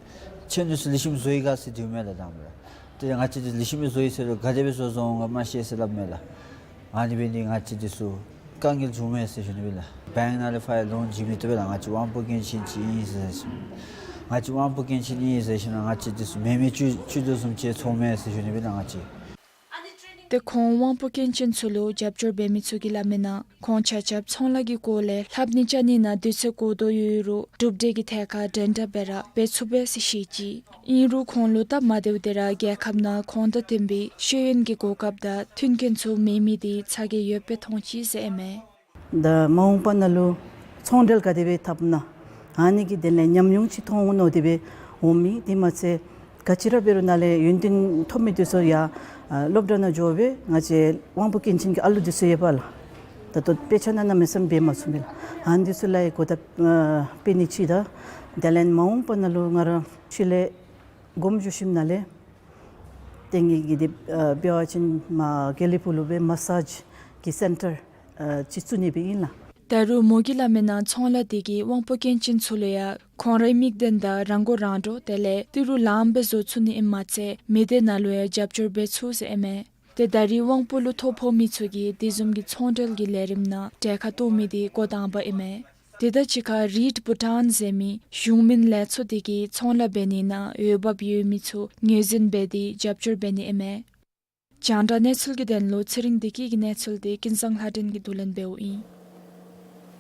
ཁྱེད་ཚུ་ལེགས་ཤོམ་བཟོ་ཡི་ག་ཟེར་དྲིཝ་མས་ལགས། དང་པ་ར་ཏེ་ང་བཅས་ཀྱིས་ལེགས་ཤོམ་བཟོ་ཡི་ཟེར་རུང་ག་དེ་སྦེ་བཟོ་བཟོཝ་འོང་ག་མ་ཤེས་ཟེར་སླབ་མས་ལགས། ཨ་ནི་འབད་ནི་ང་བཅས་འདི་ཚུ་དཀའ་ངལ་བྱུངམ་མས་ཟེར་ཞུ་ནི་སྦེ་ལགས། བེངཀ་ནང་ལས་ཕར་ཡང་ལོན་བྱིན་མི་བཏུབ་པས་ལགས། ང་བཅས་དབང་པོ་སྐྱོན་ཅན་ཅིག་ཨིན་ཟེར་ཞུ་ནི། ང་བཅས་དབང་པོ་སྐྱོན་ཅན་ཨིན་ཟེར་ཞུ་ན་ང་བཅས་འདི་ཚུ་མེ་མེ་བཅུད་བཅུད་དོ་བཟུམ་ཅིག་ཚོརཝ་མས་ཟེར་ཞུ་ནི་སྦེ་ལགས། ང་བཅས་ཏེ་ཁོང་དབང་པོ་སྐྱོན་ཅན་ཚུ་ལུ་རྒྱབ་སྐྱོར་འབད་མི་ཚུ་གིས་སླབ་མི་ནང་ཁོང་ཆ་ཁྱབ་ཚོང་ལཱ་གི་སྐོར་ལས་ལྷབ་ནི་རྐྱབ་ནི་ནང་དུས་ཚོད་འགོར་དོ་ཡོད་རུང་གྲུབ་འབྲས་ཀྱི་ཐད་ཁར་འགྲན་ཟླ་འབད་ར་འབད་ཚུགས་པས་ཟེར་བཤད་ཅི། ཨིན་རུང་ཁོང་ལུ་སྟབས་མ་བདེཝ་དེ་ར་རྒྱལ་ཁབ་ནང་ཁོང་དང་བསྟུན་པའི་ཤེས་ཡོན་གྱི་གོ་སྐབས་དང་མཐུན་རྐྱེན་ཚུ་མེད་མི་དེ་ཚ་གྱང་ཡོདཔ་སྦེ་མཐོང་ཅི་ཟེར་ཨིན་མས། ད་མ་འོངས་པ་ནང་ལུ་ཚོང་འབྲེལ་ག་དེ་སྦེ་འཐབ་ན་ཨ་ནི་གི་དོན་ལས་ཉམས་མྱོང་ཅིག་ཐོབ་འོང་མནོ་སྟེ་སྦེ་འོང་མི། དེ་མ་ཚད་ག་ཅི་ར་འབད་རུང་ནཱ་ལས་ཡོན་ཏན་ཐོབ་མི་དེ་ཚུ་ཡང་ཨ་སློབ་གྲྭ་ནང་འགྱོ་སྦེ་ང་བཅས་དབང་པོ་སྐྱོན་ཅན་གྱི་ཨ་ལུ་དེ་ཚུ་ཡོད་པ་ལགས། ད་ལྟོ་དཔེ་ཆ་ནང་གནམ་མེད་ས་མེད་འབད་མ་ཚུགས་མི་ལགས། ཨ་ནི་དེ་ཚུ་ལུ་ཡང་གོ་བརྡ་ཨ་སྤེལ་ནི་ཅིག་དང་དེ་ལས་མ་འོངས་པ་ནང་ལུ་ང་ར་ཕྱི་ལས་དགོངསམ་ཞུ་ཞིནམ་ལས་ཏེ་ངེ་གི་འདི་ཨ་འབད་བ་ཅིན་མར་དགེ་ལེགས་ཕུག་ལུ་སྦེ་མ་སཱཇ་གི་སེན་ཊར་ཨ་ཅིག་བཙུགས་ནི་སྦེ་ཨིན་ལགས། ད་རུང་མོ་གིས་སླབ་མི་ནང་ཚོང་ལཱ་དེ་གིས་དབང་པོ་སྐྱོན་ཅན་ཚུ་ལུ་ཡང་ཁོང་རའི་དམིགས་དོན་དང་རང་མགོ་རང་འདྲོངས་དེ་ལས་ཏི་རུ་ལངམ་སྦེ་བཟོ་ཚུགས་ནི་ཨིནམ་མ་ཚད་མི་སྡེ་ནང་ལུ་ཡང་རྒྱབ་སྐྱོར་འབད་ཚུགས་ཟེར་ཨིན་མས། ཏེ་ད་རེས་དབང་པོ་ལུ་ཐོ་ཕོག་མི་ཚུ་གིས་དེ་བཟུམ་གྱི་ཚོང་འབྲེལ་གྱི་ལས་རིམ་ནང་གྲལ་ཁར་གཏོགས་མི་དེ་འགོ་དང་པ་ཨིན་མས། དེ་དང་གཅིག་ཁར་རིཌ་བྷུ་ཊཱན་ཟེར་མི་གཞུང་མིན་ལས་ཚོགས་དེ་གིས་ཚོང་ལཱ་འབད་ནི་ནང་འོས་འབབ་ཡོད་མི་ཚུ་ངོས་འཛིན་འབད་དེ་རྒྱབ་སྐྱོར་འབད་ནི་ཨིན་མས། རྒྱང་བསྒྲགས་གནས་ཚུལ་གྱི་དོན་ལུ་ཚེ་རིང་བདེ་སྐྱིད་ཀྱི་གནས་ཚུལ་དེ་ཀུན་བཟང་ལྷ་སྒྲོན་གྱིས་བསྡུ་ལེན་འབདཝ་ཨིན།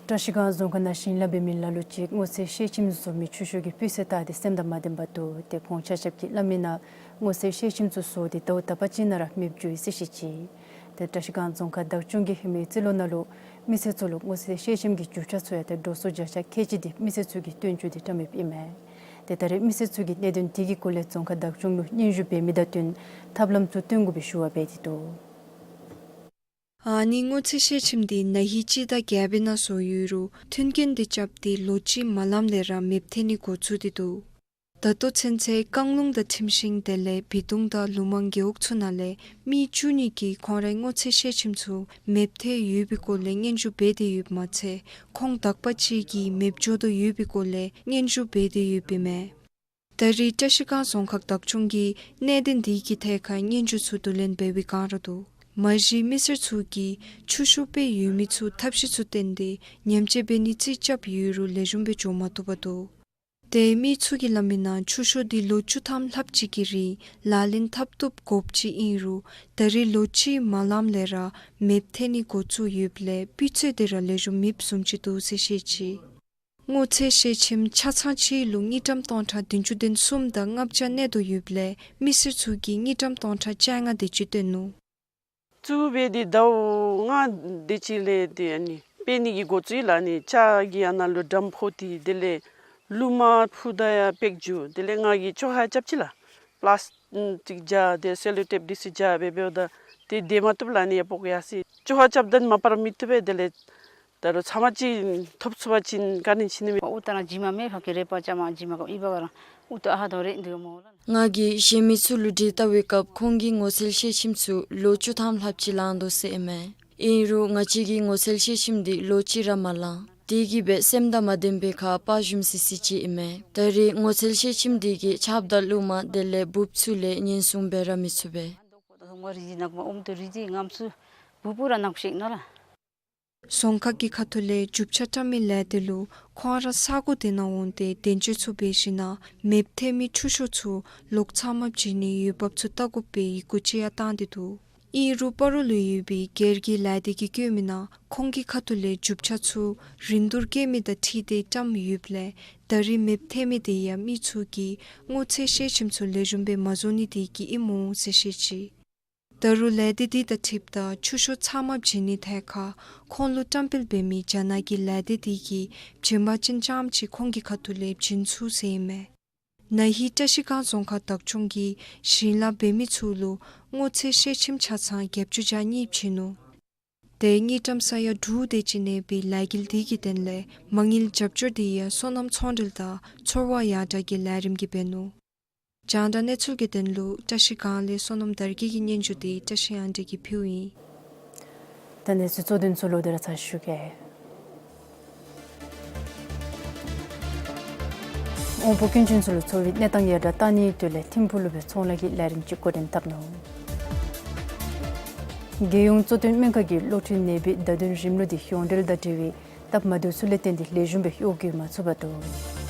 བཀྲ་ཤིས་སྒང་རྫོང་ཁག་ནང་ཞིང་ལཱ་འབད་མི་ལ་ལུ་ཅིག་སྔོ་ཚལ་ཤེལ་ཁྱིམ་བཟོ་མི་ཆུ་ཤུགས་ཀྱི་སྤུས་ཚད་ལྟ་སྟེ་སེམས་དང་མ་ལྡན་པར་འདུག། ཏེ་ཁོང་ཆ་ཁྱབ་ཀྱིས་སླབ་མི་ནང་སྔོ་ཚལ་ཤེལ་ཁྱིམ་ཚུ་བཟོ་སྟེ་ཟླཝ་དག་པ་ཅིག་ནང་ར་མེདཔ་འགྱོ་ཡི་ཟེར་བཤད་ཅི། ཏེ་བཀྲ་ཤིས་སྒང་རྫོང་ཁག་བདག་སྐྱོང་གིས་ཧེ་མའི་རྩིས་ལོ་ནང་ལུ་མི་སེར་ཚུ་ལུ་སྔོ་ཚལ་ཤེལ་ཁྱིམ་གྱི་རྒྱུ་ཆ་ཚུ་ཡང་ཏེ་འགྲོ་སོང་བརྒྱ་ཆ་ཁལ་གཅིག་དེ་མི་སེར་ཚུ་གིས་བཏོན་བཅུག་སྟེ་བཀྲམ་ཡོདཔ་ཨིན་མས། ཏེ་ད་རེས་མི་སེར་ཚུ་གིས་གནད་དོན་དེ་གི་སྐོར་ལས་རྫོང་ཁག་བདག་སྐྱོང་ལུ་སྙན་ཞུ་འབད་མི་དང་བསྟུན་ཐབས་ལམ་ཚུ་སྟོན་དགོ་པའི་ཞུ་བ་འབད་དེ་འདུག། ཨ་ནི་སྔོ་ཚལ་ཤེལ་ཁྱིམ་འདི་ན་ཧིང་སྤྱི་ཟླ་བརྒྱད་པའི་ནང་བཟོ་ཡོད་རུང་མཐུན་རྐྱེན་འདི་རྐྱབ་སྟེ་ལོ་གཅིག་མ་ལངམ་ལས་ར་མེདཔ་ཐལ་ནི་འགོ་བཙུགས་ཏེ་འདུག། ད་ལྟོ་ཚུན་ཚོད་རྐང་ལུང་དང་ཁྲིམས་ཤིང་དེ་ལས་བི་དུང་དང་ལུ་མང་རྒེད་འོག་ཚུ་ནང་ལས་མི་བཅུ་གཉིས་ཀྱིས་ཁོང་རའི་སྔོ་ཚལ་ཤེལ་ཁྱིམ་ཚུ་མེདཔ་ཐལ་ཡོད་པའི་སྐོར་ལས་སྙན་ཞུ་འབད་དེ་ཡོདཔ་མ་ཚད་ཁོང་དག་པ་ཅིག་གིས་མེདཔ་འགྱོ་དོ་ཡོད་པའི་སྐོར་ལས་སྙན་ཞུ་འབད་དེ་ཡོདཔ་ཨིན་མས། ད་རེས་བཀྲ་ཤིས་སྒང་རྫོང་ཁག་བདག་སྐྱོང་གིས་གནད་དོན་འདི་གི་ཐད་ཁར་སྙན་ཞུ་ཚུ་བསྡུ་ལེན་འབད་བའི་བསྒང་ར་འདུག། མ་གཞི་མི་སེར་ཚུ་གིས་ཆུ་ཤོག་དཔེ་ཡོད་མི་ཚུ་ཐབས་ཤེས་ཚུ་བཏོན་ཏེ་ཉེན་བཅོལ་འབད་ནི་རྩིས་རྐྱབ་ཡོད་རུང་ལེགས་ཤོམ་སྦེ་འགྱོ་མ་བཏུབ་པར་འདུག། ཏེ་མི་ཚུ་གིས་སླབ་མིའི་ནང་ཆུ་ཤོག་འདི་ལོ་བཅུ་ཐམ་ལྷགཔ་ཅིག་གི་རིང་ལག་ལེན་འཐབ་བཏུབ་དགོཔ་ཅིག་ཨིན་རུང་ད་རེས་ལོ་གཅིག་མ་ལངམ་ལས་ར་མེདཔ་ཐལ་ནི་འགོ་བཙུགས་ཡོདཔ་ལས་སྤུས་ཚད་འདི་ར་ལེགས་ཤོམ་མེདཔ་བཟུམ་ཅིག་འདུག་ཟེར་བཤད་ཅི། སྔོ་ཚལ་ཤེལ་ཁྱིམ་ཆ་ཚང་ཅིག་ལུ་དངུལ་ཀྲམ་སྟོང་ཕྲག་བདུན་ཅུ་དོན་གསུམ་དང་ལྔ་བརྒྱ་གནས་དོ་ཡོདཔ་ལས་མི་སེར་ཚུ་གིས་དངུལ་ཀྲམ་སྟོང་ཕྲག་བཅོ་ལྔ་དེ་ཅིག་བཏོན་ནུག། བཙུགས་འབད་དེ་ཟླཝ་ལྔ་དེ་ཅིག་ལས་ཏེ་ཨ་ནི་དཔེ་ནི་གི་འགོ་བཙུགས་ཡི་ལགས། ཨ་ནི་ལྕགས་ཀྱི་ཨ་ནཱ་ལུ་ཌམ་ཕོག་སྟེ་དེ་ལས་ལུ་མ་ཕུ་དང་ཡང་པེཀ་འགྱོ། དེ་ལས་ང་གིས་བཅོ་ཁ་རྐྱབ་ཅི་ལགས། པ་ལཱསི་ཊིཀ་སྦྱར་ཏེ་སེ་ལོ་ཊེཔ་འདི་ཚུ་སྦྱར་སྦེ་འབདཝ་ད་ཏེ་དེ་མ་བཏུབ་ལགས། ཨ་ནི་ཡར་ཕོག་ཡར་སོ་བཅོ་ཁ་རྐྱབ་ད་མ་པར་མི་བཏུབ་པས། དེ་ལས་ད་རུང་ཚབ་མ་ཅིག་ཐོབ་ཚུགས་པ་ཅིན་བཀའ་དྲིན་ཆེ་ནི་མས། ཨོ་ད་ར་ཇི་མ་མེ་ཕ་གི་རེ་པ་ཅ་མ་ཇི་མ་ག་ཨི་བ་ག་ར་ཨུ་ཏུ་ཨ་ཧ་དོ་རེ་འདི་མོ་ལགས། ང་གིས་གཞན་མི་ཚུ་ལུ་དྲི་བལྟ་བའི་སྐབས་ཁོང་གིས་སྔོ་ཚལ་ཤེལ་ཁྱིམ་ཚུ་ལོ་བཅུ་ཐམ་ལྷགཔ་ཅིག་ལང་དོ་ཟེར་ཨིན་མས། ཨིན་རུང་ང་བཅས་ཀྱི་སྔོ་ཚལ་ཤེལ་ཁྱིམ་འདི་ལོ་གཅིག་ར་མ་ལང་། དེ་གིས་སྦེ་སེམས་དང་མ་ལྡན་པའི་ཁར་པར་ཞུམ་སི་སི་ཅིག་ཨིན་མས། ད་རེས་སྔོ་ཚལ་ཤེལ་ཁྱིམ་འདི་གི་ཆརཔ་དང་ལུ་མ་དེ་ལས་འབུཔ་ཚུ་ལས་ཉེན་སྲུང་འབད་ར་མི་ཚུགས་པས། རྫོང་ཁག་གི་ཁ་ཐུག་ལས་རྒྱུ་ཆ་བཀྲམ་མི་ལས་སྡེ་ལུ་ཁོང་ར་ས་གོ་དེ་ནང་འོང་སྟེ་འདེམས་སྤྱོད་ཚུ་འབད་ཞིནམ་ལས་མེདཔ་ཐལ་མི་ཆུ་ཤོག་ཚུ་ལོག་ཚབ་མ་བྱིན་ནི་འོས་འབབ་ཚུ་བལྟ་དགོ་པའི་ཡི་གུ་ཅིག་ཡང་བཏང་སྟེ་འདུག། ཨིན་རུང་སྤ་རོ་ལུ་ཡོད་པའི་སྒེར་གྱི་ལས་སྡེ་གིས་བཀོད་མིའི་ནང་ཁོང་གི་ཁ་ཐུག་ལས་རྒྱུ་ཆ་ཚུ་རིན་བསྡུར་བཀོད་མི་དང་འཁྲིལ་ཏེ་བཀྲམ་ཡོདཔ་ལས་ད་རེས་མེདཔ་ཐལ་མི་དེ་ཡང་མི་ཚུ་གིས་སྔོ་ཚལ་ཤེལ་ཁྱིམ་ཚུ་ལེགས་ཤོམ་སྦེ་མ་བཟོ་ནི་དེ་གིས་ཨིནམ་འོང་ཟེར་བཤད་ཅི། ད་རུང་ལས་སྡེ་དེ་དང་འཁྲིལཝ་ད་ཆུ་ཤོག་ཚབ་མ་བྱིན་ནི་ཐད་ཁར་ཁོང་ལུ་བཀྲམ་སྤེལ་འབད་མི་རྒྱ་ནག་གི་ལས་སྡེ་དེ་གིས་བྱིན་པ་ཅིན་རྐྱངམ་ཅིག་ཁོང་གི་ཁ་ཐུག་ལས་བྱིན་ཚུགས་ཟེར་ཨིན་མས། ན་ཧིང་བཀྲ་ཤིས་སྒང་རྫོང་ཁག་བདག་སྐྱོང་གིས་ཞིང་ལཱ་འབད་མི་ཚུ་ལུ་སྔོ་ཚལ་ཤེལ་ཁྱིམ་ཆ་ཚང་བརྒྱད་ཅུ་གྱ་གཉིས་བྱིན་ནུག། དེ་དངུལ་ཀྲམ་ས་ཡ་དྲུག་དེ་ཅིག་གནས་པའི་ལས་འགུལ་དེ་གི་དོན་ལས་མ་དངུལ་རྒྱབ་སྐྱོར་དེ་ཡང་སོ་ནམ་ཚོང་འབྲེལ་དང་ཚོར་བ་ཡར་དྲག་གི་ལས་རིམ་གྱིས་འབད་ནུག། རྒྱང་བསྒྲགས་གནས་ཚུལ་གྱི་དོན་ལུ་བཀྲ་ཤིས་སྒང་ལས་བསོད་ནམས་དར་རྒྱས་ཀྱི་སྙན་ཞུ་དེ་བཀྲ་ཤིས་དབང་འདུས་ཀྱིས་ཕུལཝ་ཨིན། ད་གནས་ཚུལ་གཙོ་དོན་ཚུ་ལོག་སྟེ་ར་ཚར་ཞུ་གེ། དབང་པོ་སྐྱོན་ཅན་ཚུ་ལུ་འཚོ་བའི་གནས་སྟངས་ཡར་དྲག་གཏང་ནིའི་དོན་ལས་ཐིམ་ཕུག་ལུ་སྦེ་ཚོང་ལཱ་གི་ལས་རིམ་ཅིག་འགོ་འདྲེན་འཐབ་ནུག། རྒྱལ་ཡོངས་གཙོ་བསྟེན་སྨན་ཁང་གིས་གློ་མཁྲིས་ནད་པའི་བརྡ་དོན་རིམ་ལུགས་དེ་གཞུང་འབྲེལ་དང་འབྲེལ་བའི་སྟབས་མ་བདེཝ་ཚུ་ལས་བརྟེན་ཏེ་ལེགས་ཤོམ་སྦེ་གཡོག་བཀོལ་མ་ཚུགས་པར་འདུག།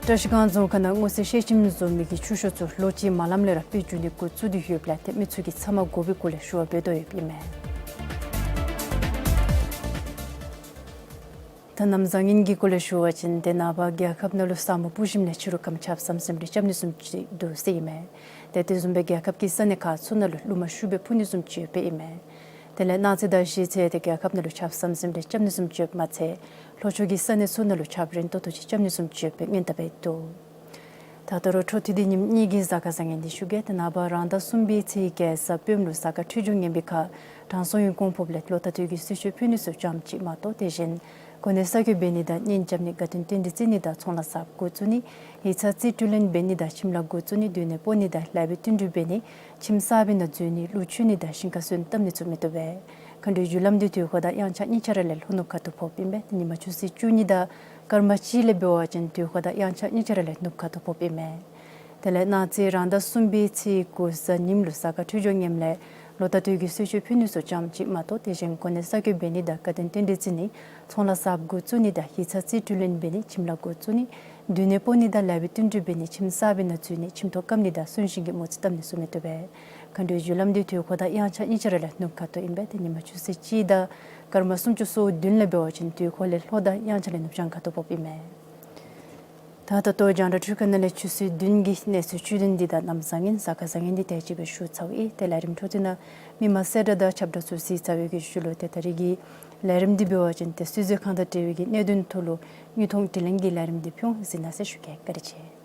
བཀྲ་ཤིས་སྒང་རྫོང་ཁག་ནང་སྔོ་ཚལ་ཤེལ་ཁྱིམ་བཟོ་མི་གི་ཆུ་ཤོག་ཚུ་ལོ་གཅིག་མ་ལངམ་ལས་ར་དཔེ་འགྱུར་ནི་འགོ་བཙུགས་ཏེ་ཡོདཔ་ལས་ཏེ་མི་ཚུ་གིས་ཚབ་མ་དགོ་པའི་སྐོར་ལས་ཞུ་བ་འབད་དོ་ཡོདཔ་ཨིན་མས། ད་གནམ་བཟང་ངན་གྱི་སྐོར་ལས་ཞུ་བ་ཅིན་ཏེ་ནངས་པ་རྒྱལ་ཁབ་ནང་ལུ་ས་སྨུག་སྤུབས་ཞིནམ་ལས་ཕྱི་རུ་ཁམས་ཆརཔ་ཟམ་ཟིམ་རེ་རྐྱབ་ནི་བཟུམ་ཅིག་འདུག་ཟེར་ཨིན་མས། ཏེ་དེ་བཟུམ་སྦེ་རྒྱལ་ཁབ་ཀྱི་ས་གནས་ཁག་ཚུ་ནང་ལུ་རླུང་མ་ཤུགས་སྦེ་འཕུ་ནི་བཟུམ་ཅིག་ཡོདཔ་ཨིན་མས། དེ་ལས་གནངས་ཚེ་དང་གཞེས་ཚེ་ཏེ་རྒྱལ་ཁབ་ནང་ལུ་ཆརཔ་ཟམ་ཟིམ་རེ་རྐྱབ་ནི་བཟུམ་ཅིག་ཡོདཔ་མ་ཚད་ལྷོ་ཕྱོགས་ཀྱི་ས་གནས་ཚུ་ནང་ལུ་ཆརཔ་རན་ཏོག་ཏོ་ཅིག་རྐྱབ་ནི་བཟུམ་ཅིག་ཡོད་པའི་སྔོན་བརྡ་འབད་དོ། ད་ལྟོ་རུང་འཕྲོ་མཐུད་དེ་ཉིནམ་གཉིས་ཀྱི་གཟའ་སྐར་བཟང་ངན་འདི་ཞུ་གེ། ཏེ་ནངས་པ་རང་ཟླ་གསུམ་པའི་ཚེས་བརྒྱད་གཟའ་སྤེནམ་ལུ་གཟའ་སྐར་འཕྲོད་སྦྱོར་ངན་པའི་ཁར་དྲང་སྲོང་གི་གོ་འཕང་ལས་ལོ་རྟག་ཏུ་གི་གསོལ་མཆོད་ཕུལ་ནི་ཚུ་ཙམ་ཅིག་མ་གཏོགས་དེ་བཞིན་གོ་གནས་གསར་བསྐོ་འབད་ནི་དང་གཉེན་རྐྱབ་ནི་དགའ་སྟོན་རྟེན་འབྲེལ་བརྩི་ནི་དང་ཚོང་ལཱ་གསརཔ་འགོ་བཙུགས་ནི་ཡིག་ཚང་རྩིས་སྤྲོད་ལེན་འབད་ནི་དང་ཁྱིམ་ལཱ་འགོ་བཙུགས་ནི་སྡོད་གནས་སྤོ་ནི་དང་ལེགས་པའི་བསྟུན་གྲོས་འབད་ནི་ཁྱིམ་གསར་པའི་ནང་འཛུལ་ནི་ཀླུ་མཆོད་ནི་དང་ཞིང་ཁར་སོན་བཏབ་ནི་ཚུ་མི་བཏུབ་པས། མཁའ་འགྲོའི་རྒྱུ་ལམ་འདི་དུས་འཁོར་དང་དབྱངས་འཆར་གཉིས་ཆ་ར་ལས་ལྷོ་ནུབ་ཁ་ཐུག་ཕོགཔ་ཨིན་པས། ཏེ་ཉིན་མ་ཆུ་ཚོད་བཅུ་གཉིས་དང་སྐར་མ་གཅིག་ལས་འབད་བ་ཅིན་དུས་འཁོར་དང་དབྱངས་འཆར་གཉིས་ཆ་ར་ལས་ནུབ་ཁ་ཐུག་ཕོགཔ་ཨིན་མས། དེ་ལས་གནངས་ཚེ་རང་ཟླ་གསུམ་པའི་ཚེས་དགུ་གཟའ་ཉིམ་ལུ་གཟའ་སྐར་འཕྲོད་སྦྱོར་ངནམ་ལས་ལོ་རྟག་ཏུ་གི་གསོལ་མཆོད་ཕུལ་ནི་ཚུ་ཙམ་ཅིག་མ་གཏོགས་དེ་བཞིན་གོ་གནས་གསར་བསྐོ་འབད་ནི་དང་དགའ་སྟོན་རྟེན་འབྲེལ་བརྩི་ནི་ཚོང་ལཱ་གསརཔ་འགོ་བཙུགས་ནི་དང་ཡིག་ཚང་རྩིས་སྤྲོད་ལེན་འབད་ནི་ཁྱིམ་ལཱ་འགོ་བཙུགས་ནི་སྡོད་གནས་སྤོ་ནི་དང་ལེགས་པའི་བསྟུན་གྲོས་འབད་ནི་ཁྱིམ་གསར་པའི་ནང་འཛུལ་ནི་ཁྱིམ་ཐོག་བཀབ་ནི་དང་གསོན་གཤིན་གྱི་མོ་རྩིས་བཏབ་ནི་ཚུ་མི་བཏུབ་པས། མཁའ་འགྲོའི་རྒྱུ་ལམ་འདི་དུས་འཁོར་དང་དབྱངས་འཆར་གཉིས་ཆ་ར་ལས་ནུབ་ཁ་ཐུག་ཨིན་པས། ཏེ་ཉིན་མ་ཆུ་ཚོད་གཅིག་དང་སྐར་མ་སུམ་ཅུ་སོ་བདུན་ལས་འབད་བ་ཅིན་དུས་འཁོར་ལས་ལྷོ་དང་དབྱངས་འཆར་ལས་ནུབ་བྱང་ཁ་ཐུག་ཕོགཔ་ཨིན་མས། ད་ད་ལྟོ་རྒྱང་བསྒྲགས་འཕྲུལ་ཁང་ནང་ལས་ཆུ་ཚོད་བདུན་གྱི་གནས་ཚུལ་བཅུད་དོན་འདི་དང་གནམ་བཟང་ངན་གཟའ་སྐར་བཟང་ངན་འདི་དེ་ཅིག་སྦེ་ཞུ་ཚརཝ་ཨིན། ཏེ་ལས་རིམ་འཕྲོ་མཐུད་ནང་མི་མང་གསལ་བསྒྲགས་དང་ཁྱབ་བསྒྲགས་ཚུ་གཟིགས་ཚར་བའི་གི་ཤུལ་ལུ་ཏེ་ད་རིས་ཀྱི་ལས་རིམ་འདི་འབད་བ་ཅིན་ཏེ་སུད་སི་ཁང་དང་འབྲེལ་བའི་གི་གནད་དོན་ཐོག་ལུ་དངོས་མཐོང་དྲི་ལན་གྱི་ལས་རིམ་འདི་ཕུལ་འོང་། གཟིགས་གནང་ཟེར་ཞུ་གེ། བཀའ་དྲིན་ཆེ།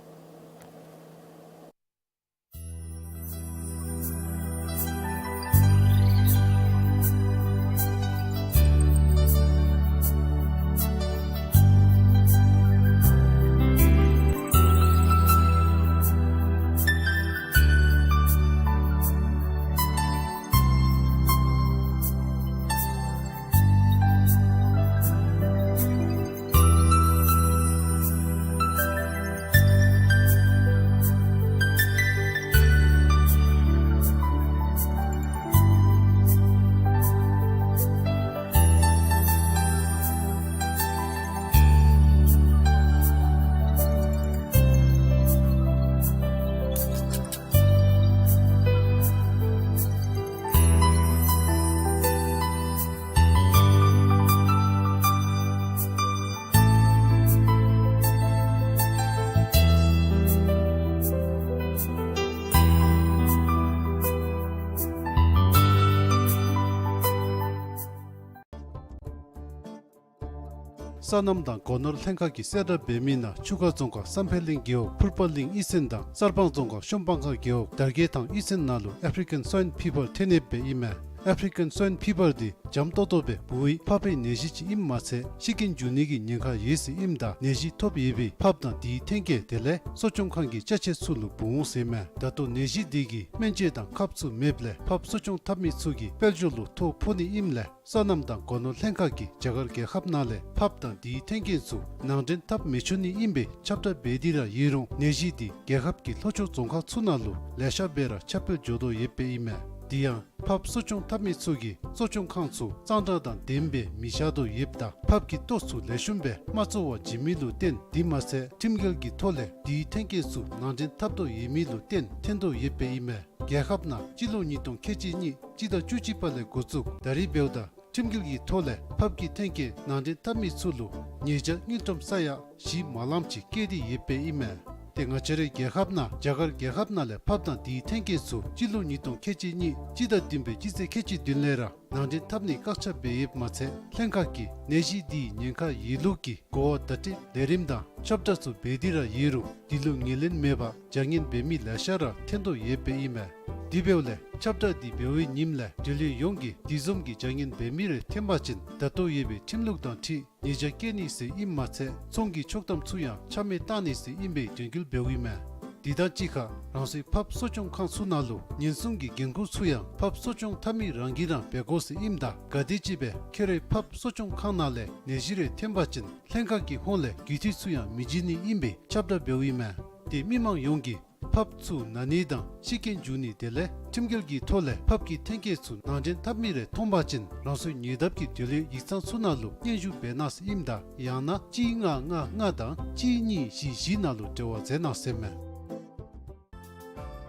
སོ་ནམ་དང་སྒོ་ནོར་ལྷན་ཁག་གིས་གསལ་བསྒྲགས་འབད་མི་ནང་ཆུ་ཁ་རྫོང་ཁག་བསམ་འཕེལ་གླིང་རྒེད་འོག་ཕུར་པ་གླིང་གཡུས་ཚན་དང་གསར་སྤང་རྫོང་ཁག་ཤོམ་སྤང་ཁ་རྒེད་འོག་དར་རྒྱས་ཐང་གཡུས་ཚན་ནང་ལུ་ཨེཕ་རི་ཀན་སོའིན་ཕི་བར་ཐོན་ཡོདཔ་སྦེ་ཨིན་མས། ཨེཕ་རི་ཀན་སོའིན་ཕི་བར་འདི་འཇམ་ཏོག་ཏོ་སྦེ་འབུཝ་ཕགཔ་གི་ནད་གཞི་ཅིག་ཨིནམ་མ་ཚད་ཤི་རྐྱེན་འབྱུང་ནི་གི་ཉེན་ཁ་ཡོད་ཟེར་ཨིནམ་ད་ནད་གཞི་ཐོབ་ཡོད་པའི་ཕགཔ་དང་དེའི་ཐོན་སྐྱེད་དེ་ལས་གསོ་སྐྱོང་ཁང་གི་ཅ་ཆས་ཚུ་ལུ་འབུ་འོང་ཟེར་མས། ད་ལྟོ་ནད་གཞི་འདི་གིས་སྨན་བཅོས་དང་ཁབ་ཚུ་མེདཔ་ལས་ཕགཔ་གསོ་སྐྱོང་འཐབ་མི་ཚུ་གི་དཔལ་འབྱོར་ལུ་ཐོ་ཕོག་ནི་ཨིནམ་ལས་སོ་ནམ་དང་སྒོ་ནོར་ལྷན་ཁག་གིས་རྒྱ་གར་རྒྱལ་ཁབ་ནང་ལས་ཕགཔ་དང་དེའི་ཐོན་སྐྱེད་ཚུ་ནང་འདྲེན་འཐབ་མི་ཆོག་ནི་ཨིན་པའི་ཁྱབ་བསྒྲགས་འབད་དེ་ར་ཡོད་རུང་ནད་གཞི་འདི་རྒྱལ་ཁབ་ཀྱི་ལྷོ་ཕྱོགས་རྫོང་ཁག་ཚུ་ནང་ལུ་ལེ་ཤ་སྦེ་ར་ཁྱབ་སྤེལ་འགྱོ་དོ་ཡོདཔ་ཨིན་མས། དེ་ཡང་ཕགཔ་གསོ་སྐྱོང་འཐབ་མི་ཚུ་གིས་གསོ་སྐྱོང་ཁང་ཚུ་གཙང་སྦྲ་དང་ལྡནམ་སྦེ་མི་བཞག་དོ་ཡོདཔ་ད་ཕགཔ་གི་ལྟོ་ཚུ་ལེགས་ཤོམ་སྦེ་མ་བཙོ་བར་བྱིན་མི་ལུ་བརྟེན་དེ་མ་ཚད་ཁྲིམས་འགལ་གྱི་ཐོག་ལས་དེའི་ཐོན་སྐྱེད་ཚུ་ནང་འདྲེན་འཐབ་དོ་ཡོད་མི་ལུ་བརྟེན་ཐོན་དོ་ཡོདཔ་ཨིན་མས། རྒྱལ་ཁབ་ནང་སྤྱི་ལོ་ཉིས་སྟོང་ཁལ་གཅིག་གཉིས་སྤྱི་ཟླ་བཅུ་གཅིག་པ་ལས་འགོ་བཙུགས་ད་རིས་འབདཝ་ད་ཁྲིམས་འགལ་གྱི་ཐོག་ལས་ཕགཔ་གི་ཐོན་སྐྱེད་ནང་འདྲེན་འཐབ་མི་ཚུ་ལུ་ཉེས་བྱ་དངུལ་ཀྲམ་ས་ཡ་བཞི་མ་ལངམ་ཅིག་བཀལ་ཏེ་ཡོདཔ་ཨིན་མས། ཏེ་ང་བཅས་རའི་རྒྱལ་ཁབ་ནང་རྒྱ་གར་རྒྱལ་ཁབ་ནང་ལས་ཕགཔ་དང་དེའི་ཐོན་སྐྱེད་ཚུ་སྤྱི་ལོ་ཉིས་སྟོང་ཁལ་གཅིག་གཉིས་སྤྱི་ཟླ་བདུན་པའི་སྤྱི་ཚེས་ཁལ་གཅིག་བདུན་ལས་ར་ནང་འདྲེན་འཐབ་ནི་བཀག་ཆ་འབད་ཡོདཔ་མ་ཚད་ལྷན་ཁག་གིས་ནད་གཞི་འདིའི་ཉེན་ཁ་ཡོད་ལུགས་ཀྱི་གོ་བ་བརྡ་སྤྲོད་ལས་རིམ་དང་ཁྱབ་བསྒྲགས་ཚུ་འབད་དེ་ར་ཡོད་རུང་དེ་ལུ་ངོས་ལེན་མེད་པར་བྱ་ངན་འབད་མི་ལེ་ཤ་ར་ཐོན་དོ་ཡོདཔ་ཨིན་མས། དེ་འབདཝ་ལས་ཁྱབ་བསྒྲགས་འདི་འབད་བའི་ཉིནམ་ལས་འབྲེལ་ཡོད་ཡོངས་ཀྱིས་དེ་བཟུམ་གྱི་བྱ་ངན་འབད་མི་རེ་ཐོན་པ་ཅིན་ད་ལྟོ་ཡོད་པའི་ཁྲིམས་ལུགས་དང་འཁྲིལ་ཉེས་བྱ་བཀལ་ནི་ཟེར་ཨིནམ་མ་ཚད་ཚོང་གི་ཆོག་ཐམ་ཚུ་ཡང་ཆ་མེད་བཏང་ནི་ཟེར་ཨིན་པའི་དོན་འཁྱོལ་འབདཝ་ཨིན་མས། དེ་དང་གཅིག་ཁར་རང་སོའི་ཕགཔ་གསོ་སྐྱོང་ཁང་ཚུ་ནང་ལུ་ཉེན་སྲུང་གི་འགན་ཁུར་ཚུ་ཡང་ཕགཔ་གསོ་སྐྱོང་འཐབ་མི་རང་གིས་ར་འབད་དགོ་ཟེར་ཨིནམ་ད་ག་དེམ་ཅིག་སྦེ་ཁྱོད་རའི་ཕགཔ་གསོ་སྐྱོང་ཁང་ནང་ལས་ནད་གཞི་རེ་ཐོན་པ་ཅིན་ལྷན་ཁག་གི་ཧོངས་ལས་རྒུད་འཐུས་ཚུ་ཡང་མི་བྱིན་ནི་ཨིན་པའི་ཁྱབ་བསྒྲགས་འབདཝ་ཨིན་མས། ཏེ་མི་མང་ཡོངས་ཀྱིས་ཕགཔ་ཚུ་ན་ནི་དང་ཤི་རྐྱེན་འབྱུང་ནི་དེ་ལས་ཁྲིམས་འགལ་གྱི་ཐོག་ལས་ཕགཔ་གི་ཐོན་སྐྱེད་ཚུ་ནང་འདྲེན་འཐབ་མི་རེ་མཐོང་པ་ཅིན་རང་སོའི་ཉེ་འདབས་ཀྱི་འབྲེལ་ཡོད་ཡིག་ཚང་ཚུ་ནང་ལུ་སྙན་ཞུ་འབད་གནང་ཟེར་ཨིནམ་ད་ཡང་ན་གཅིག་ལྔ་ལྔ་ལྔ་དང་གཅིག་གཉིས་བཞི་བཞི་ནང་ལུ་འབྲེལ་བ་མཛད་གནང་ཟེར་མས།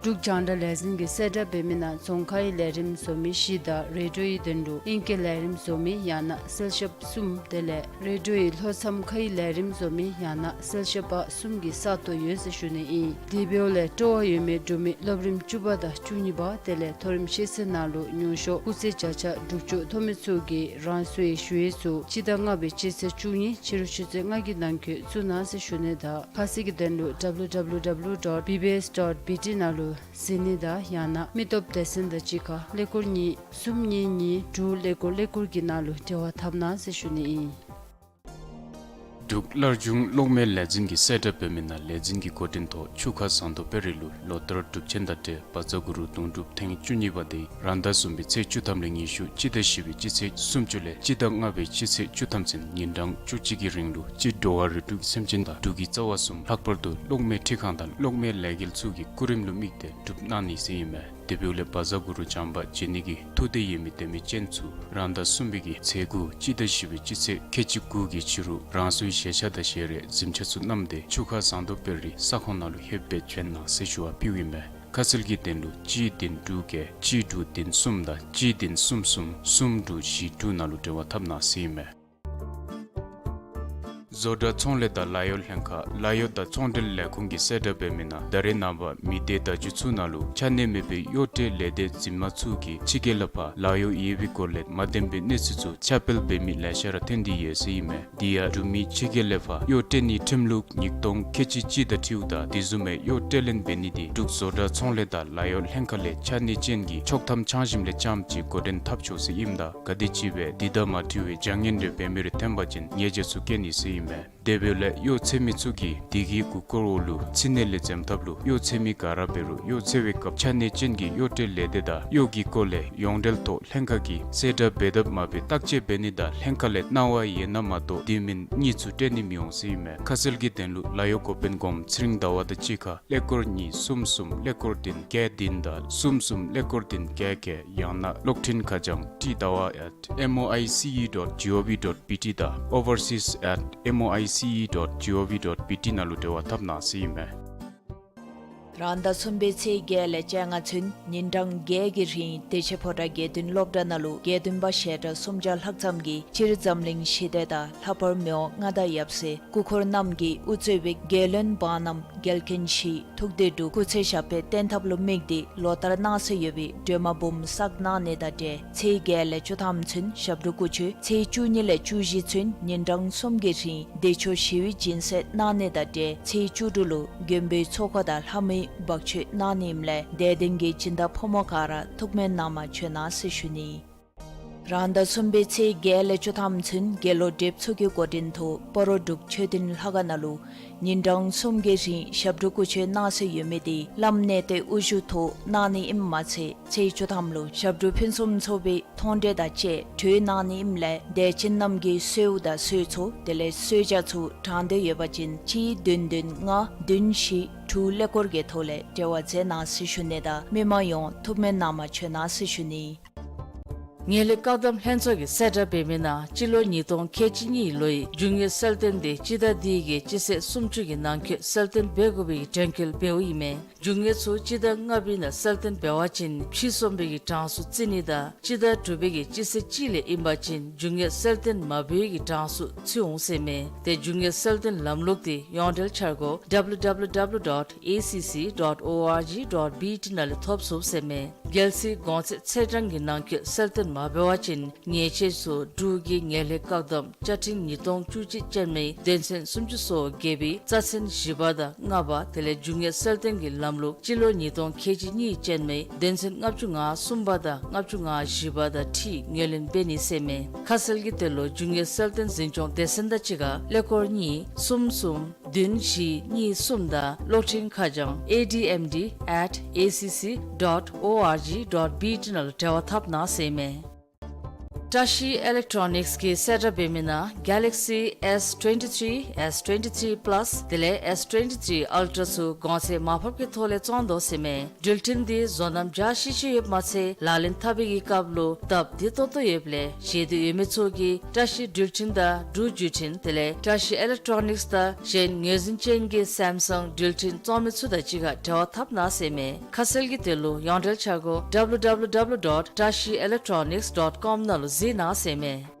འབྲུག་རྒྱང་བསྒྲགས་ལས་འཛིན་གྱིས་གསལ་བསྒྲགས་འབད་མི་ནང་རྫོང་ཁའི་ལས་རིམ་བཟོ་མི་བཞི་དང་རེ་ཌིའོའི་དོན་ལུ་ཨིང་སྐད་ལས་རིམ་བཟོ་མི་ཡང་ན་གསལ་ཞབས་གསུམ་དེ་ལས་རེ་ཌིའོའི་ལྷོ་མཚམས་ཁའི་ལས་རིམ་བཟོ་མི་ཡང་ན་གསལ་ཞབས་པ་གསུམ་གྱི་ས་སྟོང་ཡོད་ཟེར་ཞུ་ནི་ཨིན། དེ་འབདཝ་ལས་སྤྲོ་བ་ཡོད་མི་འབྲུག་མི་སློབ་རིམ་བཅུ་པ་དང་བཅུ་གཉིས་པ་དེ་ལས་མཐོ་རིམ་ཤེས་ཚད་ནང་ལུ་མྱོང་ཤོས་སྐུགས་ཚད་བརྒྱ་ཆ་དྲུག་ཅུ་ཐོབ་མི་ཚུ་གིས་རང་སོའི་ཞུ་ཡིག་ཚུ་སྤྱི་ཟླ་ལྔ་པའི་སྤྱི་ཚེས་བཅུ་གཉིས་ཕྱི་རུ་ཆུ་ཚོད་ལྔ་གི་ནང་འཁོད་བཙུགས་གནང་ཟེར་ཞུ་ནི་དང་ཁ་གསལ་གྱི་དོན་ལུ་W W W dot B B S dot B T ནང་ལུ་གཟིགས་ནི་དང་ཡང་ན་མི་སྟོབས་སྡེ་ཚན་དང་གཅིག་ཁར་ཀླད་ཀོར་གཉིས་གསུམ་གཉིས་གཉིས་དྲུག་ཀླད་ཀོར་ཀླད་ཀོར་གྱི་ནང་ལུ་འབྲེལ་བ་འཐབ་གནང་ཟེར་ཞུ་ནི་ཨིན། འབྲུག་སླར་འབྱུང་གློག་མེ་ལས་འཛིན་གྱིས་གསལ་བསྒྲགས་འབད་མི་ནང་ལས་འཛིན་གྱི་འགོ་འདྲེན་ཐོག་ཆུ་ཁ་ཟངས་མདོག་དཔལ་རི་ལུ་ལོ་ལྟར་སྒྲུབ་ཆེན་དང་འབྲེལ་བཛྲ་གུ་རུ་གདུང་སྒྲུབ་ཐེངས་བཅུ་གཉིས་པ་དེ་རང་ཟླ་གསུམ་པའི་ཚེས་བཅུ་ཐམ་ལས་ཉི་ཤུ་སྤྱི་ཟླ་བཞི་པའི་སྤྱི་ཚེས་སུམ་ཅུ་ལས་སྤྱི་ཟླ་ལྔ་པའི་སྤྱི་ཚེས་བཅུ་ཐམ་ཚུན་ཉིན་གྲངས་བཅུ་གཅིག་གི་རིང་ལུ་སྤྱིར་འགྲོ་བ་རིགས་དྲུག་སེམས་ཅན་དང་འབྲུག་གི་རྩ་བ་གསུམ་ལྷག་པར་དུ་གློག་མེ་འཕྲུལ་ཁང་དང་གློག་མེ་ལས་འགུལ་ཚུ་གི་སྐུ་རིམ་ལུ་དམིགས་ཏེ་སྒྲུབ་གནང་ནི་ཟེར་ཨིན་མས། དེ་འབདཝ་ལས་བཛྲ་གུ་རུ་བྱམས་པ་མཇལ་ནི་གི་ཐུགས་འདོད་ཡོད་མི་དད་མི་ཅན་ཚུ་རང་ཟླ་གསུམ་པའི་གི་ཚེས་དགུ་སྤྱི་ཟླ་བཞི་པའི་སྤྱི་ཚེས་ཁལ་གཅིག་དགུ་གི་ཕྱི་རུ་རང་སོའི་བཞེས་ཆས་དང་བཞེས་རས་གཟིམ་ཆས་ཚུ་བསྣམས་ཏེ་ཆུ་ཁ་ཟངས་མདོག་དཔལ་རི་ས་ཁོངས་ནང་ལུ་ལྷོདཔ་སྦེ་བྱོན་གནང་ཟེར་ཞུ་བ་ཕུལཝ་ཨིན་མས། ཁ་གསལ་གྱི་དོན་ལུ་གཅིག་བདུན་དྲུག་བརྒྱད་གཅིག་དྲུག་བདུན་གསུམ་དང་གཅིག་བདུན་གསུམ་གསུམ་གསུམ་དྲུག་བཞི་དྲུག་ནང་ལུ་འབྲེལ་བ་འཐབ་གནང་ཟེར་ཨིན་མས། བཟོ་གྲྭ་ཚོང་ལས་དང་ལཱ་གཡོག་ལྷན་ཁག་ལཱ་གཡོག་དང་ཚོང་འབྲེལ་ལས་ཁུངས་ཀྱིས་གསལ་བསྒྲགས་འབད་མི་ནང་ད་རེས་ནངས་པ་མི་སྡེ་བརྡ་བརྒྱུད་ཚུ་ནང་ལུ་ཆ་གནས་མེད་པའི་གཡོག་ཁྲལ་ལས་སྡེ་འཛིན་མ་ཚུ་གིས་ཕྱི་རྒྱལ་ལས་ཕར་ལཱ་གཡོག་ཡོད་པའི་སྐོར་ལས་མ་བདེན་པའི་གནས་ཚུལ་ཚུ་ཁྱབ་སྤེལ་འབད་མི་ལེ་ཤ་ར་ཐོན་ཏེ་ཡོད་ཟེར་ཨིན་མས། དེ་ཡང་འབྲུག་མི་ཕྱི་རྒྱལ་ལས་ཕར་གཡོག་སྤྲོད་ནིའི་ཁྲིམས་ལུགས་ཉིས་སྟོང་ཁལ་གཅིག་གཅིག་དང་འཁྲིལཝ་ད་དེ་བཟུམ་མའི་གཡོག་སྤྲོད་ལེན་འབད་ནི་དེ་འབྲུག་བཟོ་གྲྭ་ཚོང་ལས་དང་ལཱ་གཡོག་ལྷན་ཁག་ལས་ཆ་གནས་ཅན་གྱི་ཆོག་ཐམ་འཆང་ཞིནམ་ལས་རྐྱངམ་ཅིག་འགོ་འདྲེན་འཐབ་ཆོག་ཟེར་ཨིནམ་ད་ག་དེམ་ཅིག་སྦེ་དེ་དང་མ་འཁྲིལ་བའི་བྱ་ངན་རེ་འབད་མི་རེ་ཐོན་པ་ཅིན་ཉེས་བྱ་ཚུ་བཀལ་ནི་ཟེར་ཨིན་མས། དེ་འབདཝ་ལས་གཡོག་འཚོལ་མི་ཚུ་གིས་དེ་གི་མགུ་སྐོར་འོག་ལུ་ཕྱི་ནང་ལས་འཛེམ་ཐབས་ལུ་གཡོག་འཚོལ་མི་ག་ར་འབད་རུང་གཡོག་འཚོལ་བའི་སྐབས་ཆ་གནས་ཅན་གྱི་གཡོག་སྤྲོད་ལས་སྡེ་དང་གཡོག་གི་སྐོར་ལས་ཡོངས་འབྲེལ་ཐོག་ལྷན་ཁག་གིས་གསལ་བསྒྲགས་འབད་དཔ་མ་འབད་བརྟག་དཔྱད་འབད་ནི་དང་ལྷན་ཁག་ལས་གནང་བ་ཡོད་ན་མ་གཏོགས་དེ་མིན་གཉིས་ཚུ་སྤྲོད་ནི་མི་འོང་ཟེར་ཨིན་མས། ཁ་གསལ་གྱི་དོན་ལུ་ལཱ་གཡོག་འགོ་དཔོན་གོངམ་ཚེ་རིང་ཟླ་བ་དང་གཅིག་ཁར་ཀླད་ཀོར་གཉིས་གསུམ་གསུམ་ཀླད་ཀོར་བདུན་བརྒྱད་བདུན་དང་གསུམ་གསུམ་ཀླད་ཀོར་བདུན་བརྒྱད་བརྒྱད་ཡང་ན་གློག་འཕྲིན་ཁ་བྱང་ཊི་ཟླ་བ་at M O I C E dot G O V dot B T དང་overseas at M O I C E dot G O V dot B T ནང་ལུ་འབྲེལ་བ་འཐབ་གནང་ཟེར་ཨིན་མས། རང་ཟླ་གསུམ་པའི་ཚེས་བརྒྱད་ལས་བཅོ་ལྔ་ཚུན་ཉིན་གྲངས་བརྒྱད་ཀྱི་རིང་བདེ་ཆེན་ཕོ་བྲང་དགེ་འདུན་སློབ་གྲྭ་ནང་ལུ་དགེ་འདུན་པ་ཞལ་གྲངས་སུམ་བརྒྱ་ལྷག་ཙམ་གྱིས་སྤྱིར་འཛམ་གླིང་ཞི་བདེ་དང་ལྷག་པར་མི་དབང་མངའ་བདག་ཡབ་སྲས་སྐུ་འཁོར་རྣམས་ཀྱིས་དབུ་གཙོས་པའི་རྒྱལ་བློན་འབངས་རྣམས་རྒྱལ་ཁྱོན་བཞི་ཐུགས་བདེ་དྲུག་སྐུ་ཚེ་ཞབས་པད་བརྟན་ཐབས་ལུ་དམིགས་ཏེ་ལོ་ལྟར་གནང་སྲོལ་ཡོད་པའི་སྒྲོལ་མ་འབུམ་བསགས་གནང་ནི་དང་འབྲེལ་ཚེས་བརྒྱད་ལས་བཅུ་ཐམ་ཚུན་ཞབས་དྲུང་སྐུ་མཆོད། ཚེས་བཅུ་གཉིས་ལས་བཅུ་བཞི་ཚུན་ཉིན་གྲངས་གསུམ་གྱི་རིང་བདེ་མཆོག་ཞི་བའི་སྦྱིན་སྲེག་གནང་ནི་དང་འབྲེལ་ཚེས་བཅུ་དྲུག་ལུ་མགོན་པོའི་ཚོགས་འཁོར་དང་ལྷ་མོའི་འབག་མཆོད་གནང་ནི་ཨིནམ་ལས་དད་ལྡན་གྱི་སྦྱིན་བདག་ཕོ་མོ་ག་ར་ཐུགས་སྨོན་གནང་མ་བྱོན་གནང་ཟེར་ཞུ་ནི། རང་ཟླ་གསུམ་པའི་ཚེས་བརྒྱད་ལས་བཅུ་ཐམ་ཚུན་དགེ་སློང་བགྲེསཔ་ཚུ་གི་འགོ་འདྲེན་ཐོག་སྤ་རོ་འབྲུག་མཆོད་རྟེན་ལྷ་ཁང་ནང་ལུ་ཉིན་གྲངས་གསུམ་གྱི་རིང་ཞབས་དྲུང་སྐུ་མཆོད་གནང་སྲོལ་ཡོད་མི་དེ་བླམ་གནས་བརྟན་དབུ་བཞུགས་ཐོག་གནང་ནི་ཨིནམ་མ་ཚད་ཚེས་བཅུ་ཐམ་ལུ་ཞབས་དྲུང་ཕུན་སུམ་ཚོགས་པའི་མཐོང་གྲོལ་དང་བཅས་གྲོལ་གནང་ནི་ཨིནམ་ལས་དད་ཅན་རྣམས་ཀྱིས་གསོལཝ་དང་གསོལ་ཚོགས་དེ་ལས་གསོལ་ཇ་ཚུ་དྲང་འདོད་ཡོད་པ་ཅིན་གཅིག་བདུན་བདུན་ལྔ་བདུན་བཞི་དྲུག་ཀླད་ཀོར་གྱི་ཐོག་ལས་འབྲེལ་བ་མཛད་གནང་ཟེར་ཞུ་ནི་དང་མི་མང་ཡོངས་ཐུགས་སྨོན་གནང་མ་བྱོན་གནང་ཟེར་ཞུ་ནི། ངན་ལྷད་བཀག་སྡོམ་ལྷན་ཚོགས་ཀྱིས་གསལ་བསྒྲགས་འབད་མི་ནང་སྤྱི་ལོ་ཉིས་སྟོང་ཁལ་གཅིག་གཉིས་ལོའི་རྒྱུ་དངོས་གསལ་སྟོན་དེ་སྤྱི་ཟླ་འདི་གི་སྤྱི་ཚེས་སུམ་ཅུ་གི་ནང་འཁོད་གསལ་སྟོན་འབད་དགོ་པའི་གྲོས་འགོ་འབདཝ་ཨིན་མས། རྒྱུ་དངོས་ཚུ་སྤྱི་ཟླ་ལྔ་པའི་ནང་གསལ་སྟོན་འབད་བ་ཅིན་ཕྱིས་སོང་བའི་གྲངས་སུ་བརྩི་ནི་དང་སྤྱི་ཟླ་དྲུག་པའི་གི་སྤྱི་ཚེས་གཅིག་ལས་ཨིན་པ་ཅིན་རྒྱུ་དངོས་གསལ་སྟོན་མ་འབད་བའི་གི་གྲངས་སུ་ཚུད་འོང་ཟེར་མས། དེ་རྒྱུ་དངོས་གསལ་སྟོན་ལམ་ལུགས་དེ་ཡོངས་འབྲེལ་འཆར་སྒོ་W W W dot A C C dot O R G dot B T ནང་ལས་ཐོབ་ཚུགས་ཟེར་མས། རྒྱལ་སྲིད་གོང་ཚད་ཚེས་གྲངས་ཀྱི་ནང་འཁོད་གསལ་སྟོན་མ་འབད་བ་ཅིན་ཉེས་ཆད་ཚུ་འབྲུག་གི་ངན་ལྷད་བཀག་སྡོམ་བཅའ་ཁྲིམས་ཉིས་སྟོང་བཅུ་གཅིག་ཅན་མའི་དོན་ཚན་སུམ་ཅུ་སོ་བརྒྱད་པའི་རྩ་ཚན་བཞི་པ་དང་ལྔ་པ་དེ་ལས་རྒྱུ་དངོས་གསལ་སྟོན་གྱི་ལམ་ལུགས་སྤྱི་ལོ་ཉིས་སྟོང་ཁལ་གཅིག་གཉིས་ཅན་མའི་དོན་ཚན་ལྔ་བཅུ་ང་གསུམ་པ་དང་ལྔ་བཅུ་ང་བཞི་པ་དང་འཁྲིལ་ངོས་ལེན་འབད་ནི་ཟེར་མས། ཁ་གསལ་གྱི་དོན་ལུ་རྒྱུ་དངོས་གསལ་སྟོན་འཛིན་སྐྱོང་སྡེ་ཚན་དང་གཅིག་ཁར་ཀླད་ཀོར་གཉིས་གསུམ་གསུམ་བདུན་བཞི་གཉིས་གསུམ་དང་གློག་འཕྲིན་ཁ་བྱང་A D M D at A C C dot O R G dot B T ནང་ལུ་འབྲེལ་བ་འཐབ་གནང་ཟེར་མས། བཀྲ་ཤིས་ཨི་ལེག་ཊོ་ནིགསི་གིས་གསལ་བསྒྲགས་འབད་མི་ནང་Galaxy S twenty-three, S twenty-three Plus དེ་ལས་S twenty-three Ultra ཚུ་གོང་ཚད་མར་ཕབ་ཀྱི་ཐོག་ལས་བཙོང་དོ་ཟེར་མས། འགྲུལ་འཕྲིན་འདི་བཟོ་རྣམ་འཇའ་ཆི་ཆི་ཡོདཔ་མ་ཚད་ལག་ལེན་འཐབ་པའི་གི་སྐབས་ལུ་སྟབས་བདེ་ཏོག་ཏོ་ཡོདཔ་ལས་བཞེད་འདོད་ཡོད་མི་ཚུ་གིས་བཀྲ་ཤིས་འགྲུལ་འཕྲིན་དང་འབྲུག་བརྒྱུད་འཕྲིན་དེ་ལས་བཀྲ་ཤིས་ཨི་ལེག་ཊོ་ནིགསི་དང་གཞན་ངོས་འཛིན་ཅན་གྱི་སེམ་སང་འགྲུལ་འཕྲིན་བཙོང་མི་ཚུ་དང་གཅིག་ཁར་འབྲེལ་བ་འཐབ་གནང་ཟེར་མས། ཁ་གསལ་གྱི་དོན་ལུ་ཡོངས་འབྲེལ་འཆར་སྒོ་W W W dot tashi electronics dot com ནང་ལུ་གཟིགས་གནང་ཟེར་མས།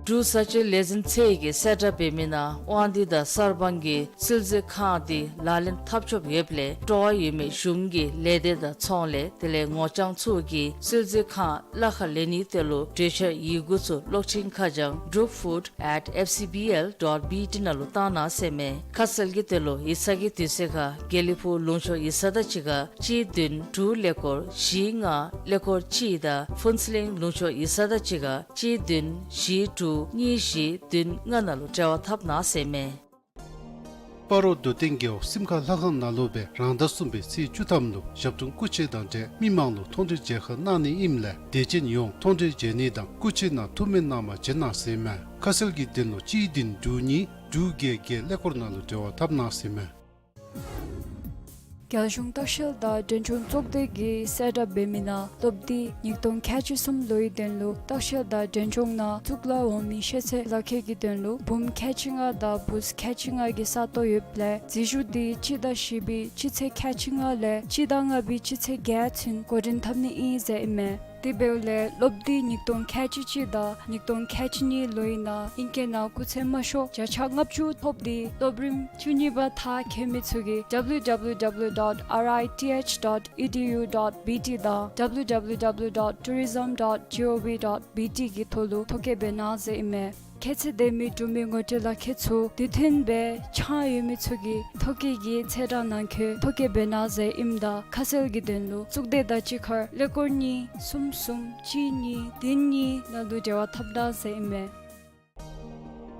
འབྲུག་བཟའ་སྤྱོད་ལས་འཛིན་ཚད་ཀྱིས་གསལ་བསྒྲགས་འབད་མི་ནང་དབང་འདུས་དང་གསར་སྤང་གི་སིལ་འཛིན་ཁང་འདི་ལག་ལེན་འཐབ་ཆོགཔ་ཡོདཔ་ལས་སྤྲོ་བ་ཡོད་མི་གཞུང་གི་ལས་སྡེ་དང་ཚོང་ལས་དེ་ལས་ངོ་རྐྱང་ཚུ་གིས་སིལ་འཛིན་ཁང་གླ་ཁར་ལེན་ནིའི་དོན་ལུ་གྲོས་ཆོད་ཡི་གུ་ཚུ་གློག་འཕྲིན་ཁ་བྱང་འབྲུག་ཕུཌ་at F C B L dot B T ནང་ལུ་བཏང་གནང་ཟེར་མས། ཁ་གསལ་གྱི་དོན་ལུ་ཡིག་ཚང་གི་དུས་ཚོད་ཁར་དགེ་ལེགས་ཕུག་ལུང་ཕྱོགས་ཡིག་ཚང་དང་གཅིག་ཁར་གཅིག་བདུན་དྲུག་ཀླད་ཀོར་བཞི་ལྔ་ཀླད་ཀོར་གཅིག་དང་ཕུན་ཚོགས་གླིང་ལུང་ཕྱོགས་ཡིག་ཚང་དང་གཅིག་ཁར་གཅིག་བདུན་བཞི་དྲུག་གཉིས་བཞི་བདུན་ལྔ་ནང་ལུ་འབྲེལ་བ་འཐབ་གནང་ཟེར་མས། སྤ་རོ་རྡོར་གདན་རྒེད་འོག་སིམ་ཁ་ལྷ་ཁང་ནང་ལུ་སྦེ་རང་ཟླ་གསུམ་པའི་ཚེས་བཅུ་ཐམ་ལུ་ཞབས་དྲུང་སྐུ་མཆོད་དང་འབྲེལ་མི་མང་ལུ་མཐོང་གྲོལ་མཇལ་ཁ་གནང་ནི་ཨིནམ་ལས་དད་ཅན་ཡོངས་མཐོང་གྲོལ་མཇལ་ནི་དང་སྐུ་མཆོད་ནང་ཐུགས་སྨོན་གནང་མ་བྱོན་གནང་ཟེར་མས། ཁ་གསལ་གྱི་དོན་ལུ་གཅིག་བདུན་དྲུག་གཉིས་དྲུག་བརྒྱད་བརྒྱད་ཀླད་ཀོར་ནང་ལུ་འབྲེལ་བ་འཐབ་གནང་ཟེར་མས། རྒྱལ་གཞུང་ལྟ་བཤལ་དང་འབྲས་ལྗོངས་ཚོགས་སྡེ་གིས་གསལ་བསྒྲགས་འབད་མི་ནང་སློབ་དུས་ཉིས་སྟོང་ཁལ་གཅིག་གསུམ་ལོའི་དོན་ལུ་ལྟ་བཤལ་དང་འབྲས་ལྗོངས་ནང་གཙུག་ལག་འོག་མིན་ཤེས་ཚད་ལག་ཁྱེར་གྱི་དོན་ལུ་འབུམ་ཁལ་གཅིག་ལྔ་དང་བུཚ་ཁལ་གཅིག་ལྔ་གི་ས་སྟོང་ཡོདཔ་ལས་འཛུལ་ཞུགས་འདི་སྤྱི་ཟླ་བཞི་པའི་སྤྱི་ཚེས་ཁལ་གཅིག་ལྔ་ལས་སྤྱི་ཟླ་ལྔ་པའི་སྤྱི་ཚེས་བརྒྱད་ཚུན་འགོ་འདྲེན་འཐབ་ནི་ཨིན་ཟེར་ཨིན་མས། དེ་འབདཝ་ལས་སློབ་དུས་ཉིས་སྟོང་ཁལ་གཅིག་གཅིག་དང་ཉིས་སྟོང་ཁལ་གཅིག་གཉིས་ལོའི་ནང་ཨིང་སྐད་ནང་སྐུགས་ཚད་དམའ་ཤོས་བརྒྱ་ཆ་ལྔ་བཅུ་ཐོབ་སྟེ་སློབ་རིམ་བཅུ་གཉིས་པ་མཐར་འཁྱོལ་མི་ཚུ་གིས W W W dot R I T H dot E D U dot B T དང་W W W dot tourism dot gov dot B T གི་ཐོག་ལུ་ཐོ་བཀོད་འབད་གནང་ཟེར་ཨིན་མས། ཁྱད་ཚད་ལྡན་མི་འབྲུག་མི་ངོ་སྤྲོད་ལག་ཁྱེར་ཚུ་དུས་མཐུན་སྦེ་འཆང་ཡོད་མི་ཚུ་གིས་ཐོ་བཀོད་ཀྱི་ཚེས་གྲངས་ནང་འཁོད་ཐོ་བཀོད་འབད་གནང་ཟེར་ཨིནམ་ད་ཁ་གསལ་གྱི་དོན་ལུ་གཙུག་སྡེ་དང་གཅིག་ཁར་ཀླད་ཀོར་གཉིས་གསུམ་གསུམ་གཅིག་གཉིས་བདུན་གཉིས་ནང་ལུ་འབྲེལ་བ་འཐབ་གནང་ཟེར་ཨིན་མས།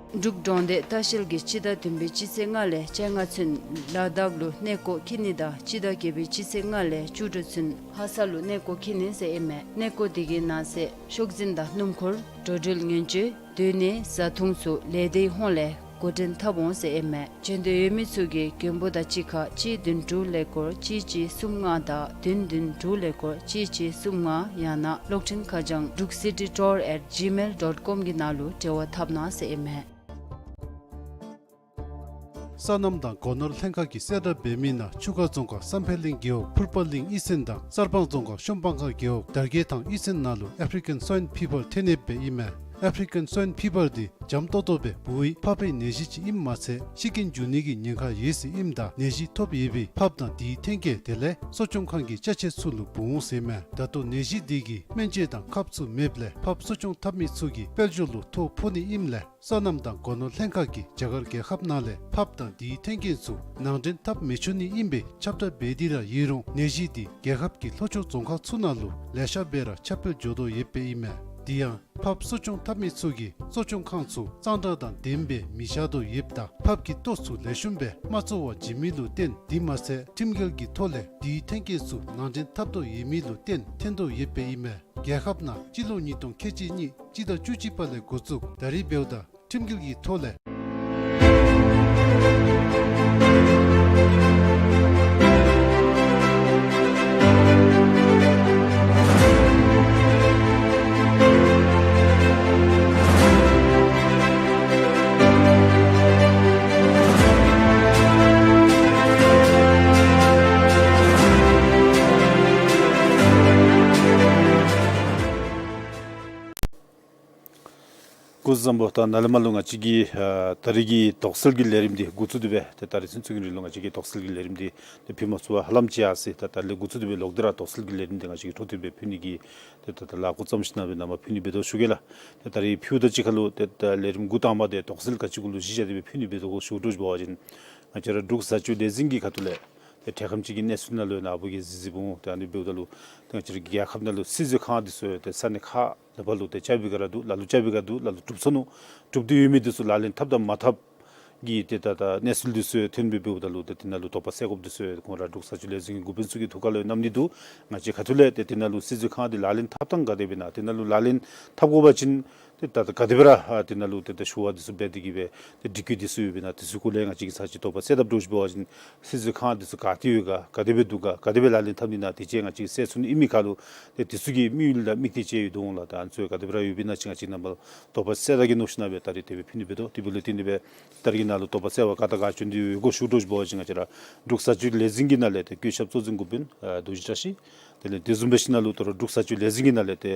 འབྲུག་གྲོང་སྡེ་ལྟ་བཤལ་གྱིས་སྤྱི་ཟླ་བདུན་པའི་སྤྱི་ཚེས་ལྔ་ལས་བཅོ་ལྔ་ཚུན་ལ་དྭགས་ལུ་གནས་སྐོར་འཁྱིད་ནི་དང་སྤྱི་ཟླ་བརྒྱད་པའི་སྤྱི་ཚེས་ལྔ་ལས་བཅུ་དྲུག་ཚུན་ལྷ་ས་ལུ་གནས་སྐོར་འཁྱིད་ནི་ཟེར་ཨིན་མས། གནས་སྐོར་དེ་གི་ནང་གསེས་ཤོག་འཛིན་དང་སྣུམ་འཁོར་འགྲོ་འགྲུལ་ཉེན་བཅོལ་སྡོད་གནས་བཟའ་འཐུང་ཚུ་ལས་སྡེའི་ཧོངས་ལས་འགོ་འདྲེན་འཐབ་འོང་ཟེར་ཨིན་མས། བྱོན་འདོད་ཡོད་མི་ཚུ་གིས་མགོན་པོ་དང་གཅིག་ཁར་གཅིག་བདུན་དྲུག་ཀླད་ཀོར་གཅིག་གཅིག་གསུམ་ལྔ་དང་བདུན་བདུན་དྲུག་ཀླད་ཀོར་གཅིག་གཅིག་གསུམ་ལྔ་ཡང་ན་གློག་འཕྲིན་ཁ་བྱང་འབྲུག་སི་ཊི་ཊུར་ཨེཊ་ཇི་མེལ་ཌོཊ་ཀོམ་གི་ནང་ལུ་འབྲེལ་བ་འཐབ་གནང་ཟེར་ཨིན་མས། སོ་ནམ་དང་སྒོ་ནོར་ལྷན་ཁག་གིས་གསལ་བསྒྲགས་འབད་མི་ནང་ཆུ་ཁ་རྫོང་ཁག་བསམ་འཕེལ་གླིང་རྒེད་འོག་ཕུར་པ་གླིང་གཡུས་ཚན་དང་གསར་སྤང་རྫོང་ཁག་ཤོམ་སྤང་ཁ་རྒེད་འོག་དར་རྒྱས་ཐང་གཡུས་ཚན་ནང་ལུ་ཨེཕ་རི་ཀན་སོའིན་ཕི་བར་ཐོན་ཡོདཔ་སྦེ་ཨིན་མས། ཨེཕ་རི་ཀན་སོའིན་ཕི་བར་འདི་འཇམ་ཏོང་ཏོ་སྦེ་འབུཝ་ཕགཔ་གི་ནད་གཞི་ཅིག་ཨིནམ་མ་ཚད་ཤི་རྐྱེན་འབྱུང་ནི་གི་ཉེན་ཁ་ཡོད་ཟེར་ཨིནམ་ད་ནད་གཞི་ཐོབ་ཡོད་པའི་ཕགཔ་དང་དེའི་ཐོན་སྐྱེད་དེ་ལས་གསོ་སྐྱོང་ཁང་གི་ཅ་ཆས་ཚུ་ལུ་འབུ་འོང་ཟེར་མས། ད་ལྟོ་ནད་གཞི་འདི་གིས་སྨན་བཅོས་དང་ཁབ་ཚུ་མེདཔ་ལས་ཕགཔ་གསོ་སྐྱོང་འཐབ་མི་ཚུ་གིས་དཔལ་འབྱོར་ལུ་ཐོ་ཕོག་ནི་ཨིནམ་ལས་སོ་ནམ་དང་སྒོ་ནོར་ལྷན་ཁག་གིས་རྒྱ་གར་རྒྱལ་ཁབ་ནང་ལས་ཕགཔ་དང་དེའི་ཐོན་སྐྱེད་ཚུ་ནང་འདྲེན་འཐབ་མི་ཆོག་ནི་ཨིན་པའི་ཁྱབ་བསྒྲགས་འབད་དེ་ར་ཡོད་རུང་ནད་གཞི་འདི་རྒྱལ་ཁབ་ཀྱི་ལྷོ་ཕྱོགས་རྫོང་ཁག་ཚུ་ནང་ལུ་ལེ་ཤ་སྦེ་ར་ཁྱབ་སྤེལ་འགྱོ་དོ་ཡོདཔ་ཨིན་མས། དེ་ཡང་ཕགཔ་གསོ་སྐྱོང་འཐབ་མི་ཚུ་གིས་གསོ་སྐྱོང་ཁང་ཚུ་གཙང་སྦྲ་དང་ལྡནམ་སྦེ་མི་བཞག་དོ་ཡོདཔ་ད་ཕགཔ་གི་ལྟོ་ཚུ་ལེགས་ཤོམ་སྦེ་མ་བཙོ་བར་བྱིན་མི་ལུ་བརྟེན་དེ་མ་ཚད་ཁྲིམས་འགལ་གྱི་ཐོག་ལས་དེའི་ཐོན་སྐྱེད་ཚུ་ནང་འདྲེན་འཐབ་དོ་ཡོད་མི་ལུ་བརྟེན་ཐོན་དོ་ཡོདཔ་ཨིན་མས། རྒྱལ་ཁབ་ནང་སྤྱི་ལོ་ཉིས་སྟོང་ཁལ་གཅིག་གཉིས་སྤྱི་ཟླ་བཅུ་གཅིག་པ་ལས་འགོ་བཙུགས་ད་རིས་འབདཝ་ད་ཁྲིམས་འགལ་གྱི་ཐོག་ལས། སྐུ་གཟུགས་བཟང་པོ། ད་ནཱ་ལས་མར་ལུ་ང་བཅས་ཀྱི་ཨ་ད་རིས་ཀྱི་དོགས་སེལ་གྱི་ལས་རིམ་འདི་འགོ་བཙུགས་ཏེ་སྦེ་ཏེ་ད་རིས་ཚུན་ཚོད་ཀྱི་རིང་ལུ་ང་བཅས་ཀྱིས་དོགས་སེལ་གྱི་ལས་རིམ་འདི་ཏེ་ཕུལ་མ་ཚུགས་པར་ཧ་ལམ་ཅིག་ཡར་སོ་ཡི། ད་ད་རིས་ལས་འགོ་བཙུགས་ཏེ་སྦེ་ལོག་སྟེ་ར་དོགས་སེལ་གྱི་ལས་རིམ་འདི་ང་བཅས་ཀྱིས་འཕྲོ་མཐུད་སྦེ་ཕུལ་ནི་གི་ཏེ་ད་ད་ལཱ་འགོ་བརྩམས་ཞིནམ་སྦེ་ནཱ་མར་ཕུལ་ནི་འབད་དོ་ཞུ་གེ་ལགས། ཏེ་ད་རིས་ཕུལཝ་ད་གཅིག་ཁར་ལུ་ཏེ་ད་ལས་རིམ་འགོ་དང་པ་འདི་དོགས་སེལ་ག་ཅི་གུ་ལུ་གཞི་བཞག་སྟེ་སྦེ་ཕུལ་ནི་འབད་དོ་གོ་ཞུ་དོ་ཞུ་བ་ཅིན་ང་བཅས་ར་འབྲུག་བཟའ་སྤྱོད་ལས་འཛིན་གྱི་ཁ་ཐུག་ལས་ཏེ་འཕྲལ་ཁམས་ཅིག་གི་གནས་ཚུལ་ནང་ལུ་ནཱ་བུ་གིས་གཟིགས་གཟིགསཔ་འོང་། ཏེ་ཨ་ནི་འབདཝ་ད་ལུ་ཏེ་ང་བཅས་ར་རྒྱལ་ཁབ་ནང་ལུ་སྲིད་འཛིན་ཁང་འདི་ཚུ་ཏེ་ས་གནས་ཁག་ལས་ཕར་ལུ་ཏེ་རྐྱབ་པའི་སྒང་ར་འདུག། ལ་ལུ་རྐྱབ་པའི་སྒང་འདུག། ལ་ལུ་གྲུབ་སོ་ནུག། གྲུབ་སྟེ་ཡོད་མི་འདི་ཚུ་ལག་ལེན་འཐབ་དང་མ་འཐབ་ཀྱི་ཏེ་ད་ད་གནས་ཚུལ་འདི་ཚུ་ཐོན་སྦེ་འབདཝ་ད་ལུ་ཏེ་དེ་ནང་ལུ་དོགས་པ་སེལ་དགོཔ་འདི་ཚུ་ཁོང་ར་འབྲུག་བཟའ་སྤྱོད་ལས་འཛིན་གྱི་འགོ་དཔོན་ཚུ་གི་ཐུགས་ཁར་ལུ་བསྣམས་ནི་འདུག། ང་བཅས་ཁ་ཐུག་ལས་ཏེ་དེ་ནང་ལུ་སྲིད་འཛིན་ཁང་འདི་ལག་ལེན་འཐབ་ཐངས་ག་དེ་སྦེ་ཨིན་ན། དེ་ནང་ལུ་ལག་ལེན་འཐབ་དགོ་པ་ཅིན་ཏེ་ད་ད་ག་དེ་སྦེ་ར་ཨ་དེ་ནང་ལུ་ཏེ་ད་ཞུ་བ་འདི་ཚུ་འབད་དེ་གིས་སྦེ་ཏེ་སྒྲིག་བཀོད་འདི་ཚུ་ཡོདཔ་ཨིན་ན། དེ་ཚུ་སྐོར་ལས་ང་བཅས་ཀྱིས་ཚར་གཅིག་དོགས་པ་སེལ་དཔ་འདྲཝ་ཅིག་འབད་བ་ཅིན་སྲིད་འཛིན་ཁང་འདི་ཚུ་ག་ཏེ་ཡོད་ག་ག་དེ་སྦེ་འདུག་ག་ག་དེ་སྦེ་ལག་ལེན་འཐབ་ནི་ཨིན་ན་དེ་ཅིག་ང་བཅས་ཀྱིས་གསལ་ཚུགས་ནི་ཨིན་མི་ཁར་ལུ་ཏེ་དེ་ཚུ་གི་དམིགས་ཡུལ་དང་དམིགས་གཏད་ཅིག་ཡོད་དོ་འོང་ལགས། ད་ཨ་ནི་ཚུ་ག་དེ་སྦེ་ར་ཡོདཔ་ཨིན་ན་ཅིག་ང་བཅས་ཀྱིས་ནཱ་མར་དོགས་པ་སེལ་ད་གེ་མནོ་ཞིནམ་སྦེ་ད་རིས་དེ་སྦེ་ཕུལ་ནི་འབད་དོ། དེ་འབདཝ་ལས་བརྟེན་ཏེ་སྦེ་ད་རིས་ཀྱི་ནང་ལུ་དོགས་པ་སེལ་བར་ག་དང་ག་བྱོན་ཏེ་ཡོད་གོ་ཞུ་དོ་ཞུ་བ་ཅིན་ང་བཅས་ར་འབྲུག་བཟའ་སྤྱོད་ལས་འཛིན་གྱི་ནང་ལས་ཏེ་བཀོད་ཁྱབ་གཙོ་འཛིན་འགོ་དཔོན་ཨ་རྡོ་རྗེ་བཀྲ་ཤིས། དེ་ལས་དེ་བཟུམ་སྦེ་ཞིནམ་ལས་ད་རུང་འབྲུག་བཟའ་སྤྱོད་ལས་འཛིན་གྱི་ནང་ལས་ཏེ་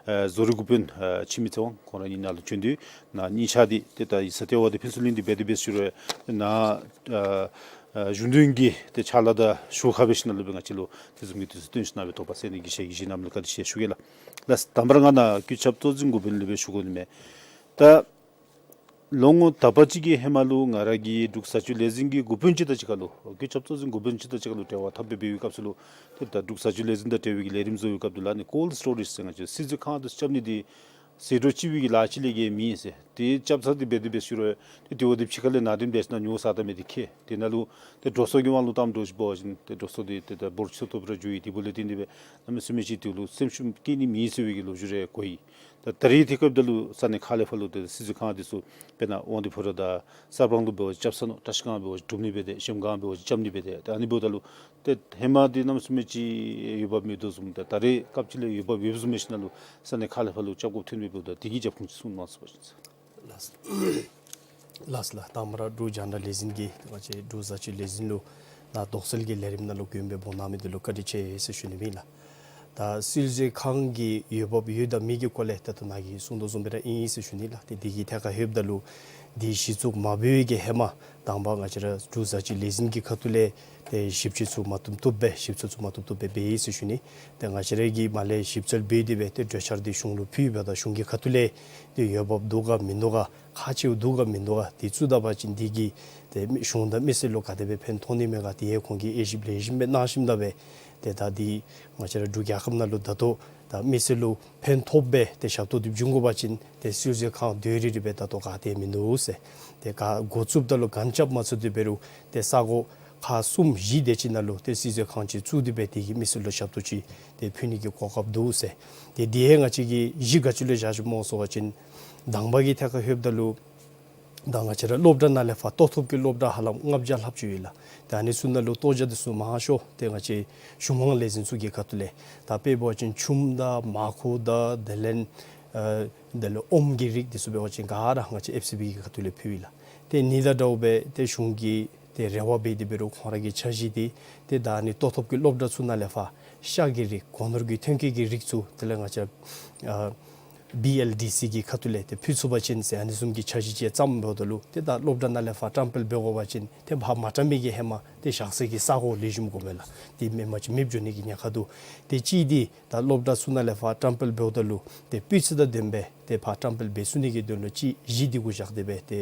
ཨ་བཟོ་རིག་འགོ་དཔོན་ཨ་འཆི་མེད་ཚེ་དབང་ཁོང་ར་གཉིས་ནཱ་ལུ་བྱོན་ཏེ་ནཱ་གཉིས་ཆ་འདི་ཏེ་ད་ཡིག་ཚང་ལྟེ་བ་འདི་ཕུན་ཚོགས་གླིང་འདི་འབད་དེ་འབད་ཞུ་རུང་ནཱ་ཨ་ཨ་གཞུང་དོན་གྱི་ཏེ་ཕྱག་ལཱ་དང་ཞུ་ཁ་འབད་ཞིནམ་ལས་སྦེ་ང་བཅས་ལུ་དེ་བཟུམ་གྱི་དུས་ཚོད་བཏོན་ཞིནམ་སྦེ་དོགས་པ་སེལ་ནི་གི་ཞལ་གྱིས་བཞེས་གནངམ་ལུ་བཀའ་དྲིན་ཆེ་ཞུ་གེ་ལགས། ལགས་དང་པ་ར་ང་ནཱ་བཀོད་ཁྱབ་གཙོ་འཛིན་འགོ་དཔོན་ལས་སྦེ་ཞུ་དགོ་ནི་མས། ད་ལོ་ངོ་དག་པ་ཅིག་གི་ཧེ་མ་ལུ་ང་ར་གིས་འབྲུག་བཟའ་སྤྱོད་ལས་འཛིན་གྱི་འགོ་དཔོན་ཅིག་དང་གཅིག་ཁར་ལུ་བཀོད་ཁྱབ་གཙོ་འཛིན་འགོ་དཔོན་ཅིག་དང་གཅིག་ཁར་ལུ་འབྲེལ་བ་འཐབ་སྦེ་འབད་བའི་སྐབས་སུ་ལུ་ཏེ་ད་འབྲུག་བཟའ་སྤྱོད་ལས་འཛིན་དང་འབྲེལ་བའི་གི་ལས་རིམ་བཟོ་བའི་སྐབས་སུ་ལུ་ཨ་ནི་ཀོལཌ་སི་ཊོ་རེཇ་ཟེར་ང་བཅས་སིལ་སྒྲོམ་ཅིག་སྦེ་གི་ལཱ་ཅིག་ལས་བརྒལ་མེད་ཟེར། ཏེ་རྐྱབ་ཚར་ཏེ་འབད་དེ་འབད་ཞུ་རུང་ཏེ་དེ་བ་དེ་ཕྱི་ཁ་ལས་ནང་འདྲེན་འབད་ཞིནམ་ཉོ་ས་ད་མེད་དེ་ཁེ། དེ་ནང་ལུ་ཏེ་འགྲོ་སོང་གི་དབང་ལུ་བཏངམ་འདྲཝ་ཅིག་འབད་བ་ཅིན་ཏེ་འགྲོ་སོང་འདི་ཏེ་ད་འབོར་ཆེ་ཏོག་ཏོ་སྦེ་ར་འགྱོ་ཡི། དེ་འབདཝ་ལས་བརྟེན་ཏེ་སྦེ་གནམ་མེད་ས་མེད་ཅིག་དེ་ལུ་སེམས་ཤུགས་བསྐྱེད་ནི་མེད་ཟེར་བའི་གི་ལོ་རྒྱུས་རེ་གོ་ཡི། ད་ད་རིས་དེ་སྐབས་ད་ལུ་ས་གནས་ཁག་ལས་ཕར་ལུ་ཏེ་སྲིད་འཛིན་ཁང་འདི་ཚུ་དཔེར་ན་དབང་འདུས་ཕོ་བྲང་དང་གསར་སྤང་ལུ་འབད་བ་ཅིན་རྐྱབ་ཚར་ནུག། བཀྲིས་སྒང་འབད་བ་ཅིན་གྲུབ་ནི་འབད་དེ་གཞལམ་སྒང་འབད་བ་ཅིན་རྐྱབ་ནི་འབད་དེ། ད་ཨ་ནི་འབདཝ་ད་ལུ་ཏེ་ཧེ་མ་འདི་གནམ་མེད་ས་མེད་ཅིག་འོས་འབབ་མེད་དོ་བཟུམ་ད་ད་རེས་སྐབས་ཅིག་ལས་འོས་འབབ་ཡོདཔ་བཟུམ་མས་ཞིནམ་ལས་ས་གནས་ཁག་ལས་ཕར་ལུ་རྐྱབ་དགོཔ་ཐོན་མི་འབདཝ་ད་དེ་གི་རྒྱབ་ཁུངས་ཅིག་གསུང་གནང་ཟེར་བ་ཅིན། ལགས་ལགས་ལགས། དང་པ་ར་འབྲུག་རྒྱང་བསྒྲགས་ལས་འཛིན་གྱིས་ང་བཅས་འབྲུག་བཟའ་སྤྱོད་ལས་འཛིན་ལུ་ནཱ་དོགས་སེལ་གྱི་ལས་རིམ་ནང་ལུ་མགྱོནམ་སྦེ་འབོ་གནང་མི་འདི་ལུ་བཀའ་དྲིན་ཆེ་ཟེར་ཞུ་ནི་ཨིན་ལགས། ད་སྲིད་འཛིན་ཁང་གི་འོས་འབབ་ཡོད་དང་མེད་ཀྱི་སྐོར་ལས་ད་ལྟོ་ནཱ་གིས་གསུང་དོ་བཟུམ་སྦེ་ར་ཨིན་ཟེར་ཞུ་ནི་ལགས། ཏེ་དེ་གི་ཐད་ཁར་ལྷོདཔ་ད་ལུ་འདི་གཞི་བཙུགས་མ་འབད་བའི་གི་ཧེ་མ་དང་པ་ང་བཅས་ར་འབྲུག་བཟའ་སྤྱོད་ལས་འཛིན་གྱི་ཁ་ཐུག་ལས་ཏེ་ཞིབ་དཔྱད་ཚུ་མ་བཏུབ་བཏུབ་སྦེ་ཞིབ་འཚོལ་ཚུ་མ་བཏུབ་བཏུབ་སྦེ་འབད་ཡི་ཟེར་ཞུ་ནི། ཏེ་ང་བཅས་ར་གིས་མར་ལས་ཞིབ་འཚོལ་འབད་དེ་སྦེ་ཏེ་གྲོས་འཆར་འདི་གཞུང་ལུ་ཕུལ་བ་དང་གཞུང་གི་ཁ་ཐུག་ལས་ཏེ་འོས་འབབ་འདུག་ག་མིན་འདུག་ག་ཁག་ཆེཝ་འདུག་ག་མིན་འདུག་ག་དེ་བཙུགས་ད་པ་ཅིན་དེ་གིས་ཏེ་མི་གཞུང་དང་མི་སེར་ལུ་ག་དེ་སྦེ་ཕན་ཐོགས་ནི་མས་ག་དེ་ཡང་ཁོང་གིས་དབྱེ་ཞིབ་ལེགས་ཤོམ་སྦེ་གནང་ཞིནམ་ད་སྦེ་ཏེ་ད་འདི་ང་བཅས་ར་འབྲུག་རྒྱལ་ཁབ་ནང་ལུ་ད་ལྟོ་ད་མི་སེར་ལུ་ཕན་ཐོགསཔ་སྦེ་ཏེ་ཞབས་ཏོག་འདི་བྱིན་དགོ་པ་ཅིན་ཏེ་སྲིད་འཛིན་ཁང་དེ་རེ་རེ་སྦེ་ད་ལྟོ་ག་ཏེ་མིན་འདུག་ཟེར། ཏེ་ག་འགོ་བཙུགསཔ་ད་ལུ་གང་རྐྱབ་མ་ཚུགས་ཏེ་འབད་རུང་ཏེ་ས་གོ་ཁག་གསུམ་བཞི་དེ་ཅིག་ནང་ལུ་ཏེ་སྲིད་འཛིན་ཁང་ཅིག་བཙུགས་ཏེ་སྦེ་དེ་གིས་མི་སེར་ལུ་ཞབས་ཏོག་ཅིག་ཏེ་ཕུལ་ནི་གི་གོ་སྐབས་འདུག་ཟེར། ཏེ་དེ་ཡང་ང་བཅས་ཀྱིས་གཞི་ག་ཅི་ལུ་བཞག་བཞགཔ་སྨོ་ཟེར་བ་ཅིན་དང་པ་གི་ཐད་ཁར་ལྷོདཔ་ད་ལུ་ད་ང་བཅས་ར་སློབ་གྲྭ་ནང་ལས་ཕར་གཏོགས་ཐོབ་ཀྱི་སློབ་གྲྭ་ཧ་ལམ་ལྔ་བརྒྱ་ལྷགཔ་ཅིག་ཡོད་ལགས། ཏེ་ཨ་ནི་ཚུ་ནང་ལུ་གཏོགས་བརྒྱ་དེ་ཚུ་མང་ཤོས་ཏེ་ང་བཅས་གཞུང་དབང་ལས་འཛིན་ཚུ་གི་ཁ་ཐུག་ལས་ད་དཔེ་འབད་བ་ཅིན་ཆུམ་དང་མར་ཁུ་དང་དེ་ལས་ཨ་དེ་ལས་ཨོམ་གྱི་རིགས་དེ་ཚུ་འབད་བ་ཅིན་ག་ར་ང་བཅས་ཨེཕ་སི་བི་གི་ཁ་ཐུག་ལས་ཕུལ་ཡི་ལགས། ཏེ་ཨ་ནི་དང་འདྲཝ་སྦེ་ཏེ་གཞུང་གིས་ཏེ་རེ་བ་འབད་དེ་འབད་རུང་ཁོང་ར་གི་འཆར་གཞི་འདི་ཏེ་ད་ཨ་ནི་ལྟོ་ཐོབ་ཀྱི་སློབ་གྲྭ་ཚུ་ནང་ལས་ཕར་ཤ་གི་རིགས་སྒོ་ནོར་གྱི་ཐོན་སྐྱེད་ཀྱི་རིགས་ཚུ་དེ་ལས་ང་བཅས་ཨ་བི་ཨེལ་ཌི་སི་གི་ཁ་ཐུག་ལས་ཏེ་ཕུལ་ཚུགས་པ་ཅིན་ཟེར་ཨ་ནི་བཟུམ་གྱི་འཆར་གཞི་ཅིག་བརྩམས་འབདཝ་ད་ལུ་ཏེ་ད་སློབ་གྲྭ་ནང་ལས་ཕར་བཀྲམ་སྤེལ་འབད་དགོ་པ་ཅིན་ཏེ་ཕར་མ་བཀྲམ་མི་གི་ཧེ་མ་ཏེ་བཞག་སའི་གི་ས་གོ་ལེགས་ཤོམ་དགོ་པས་ལགས། ཏེ་མེནམ་ཅིག་མེདཔ་འགྱོ་ནི་གི་ཉེན་ཁ་འདུག། ཏེ་གཅིག་འདི་ད་སློབ་གྲྭ་ཚུ་ནང་ལས་ཕར་བཀྲམ་སྤེལ་འབདཝ་ད་ལུ་ཏེ་སྤུས་ཚད་དང་ལྡནམ་སྦེ་ཏེ་ཕར་བཀྲམ་སྤེལ་འབད་ཚུགས་ནི་གི་དོན་ལུ་ཅིག་གཞི་འདི་གུ་བཞག་སྟེ་སྦེ་ཏེ་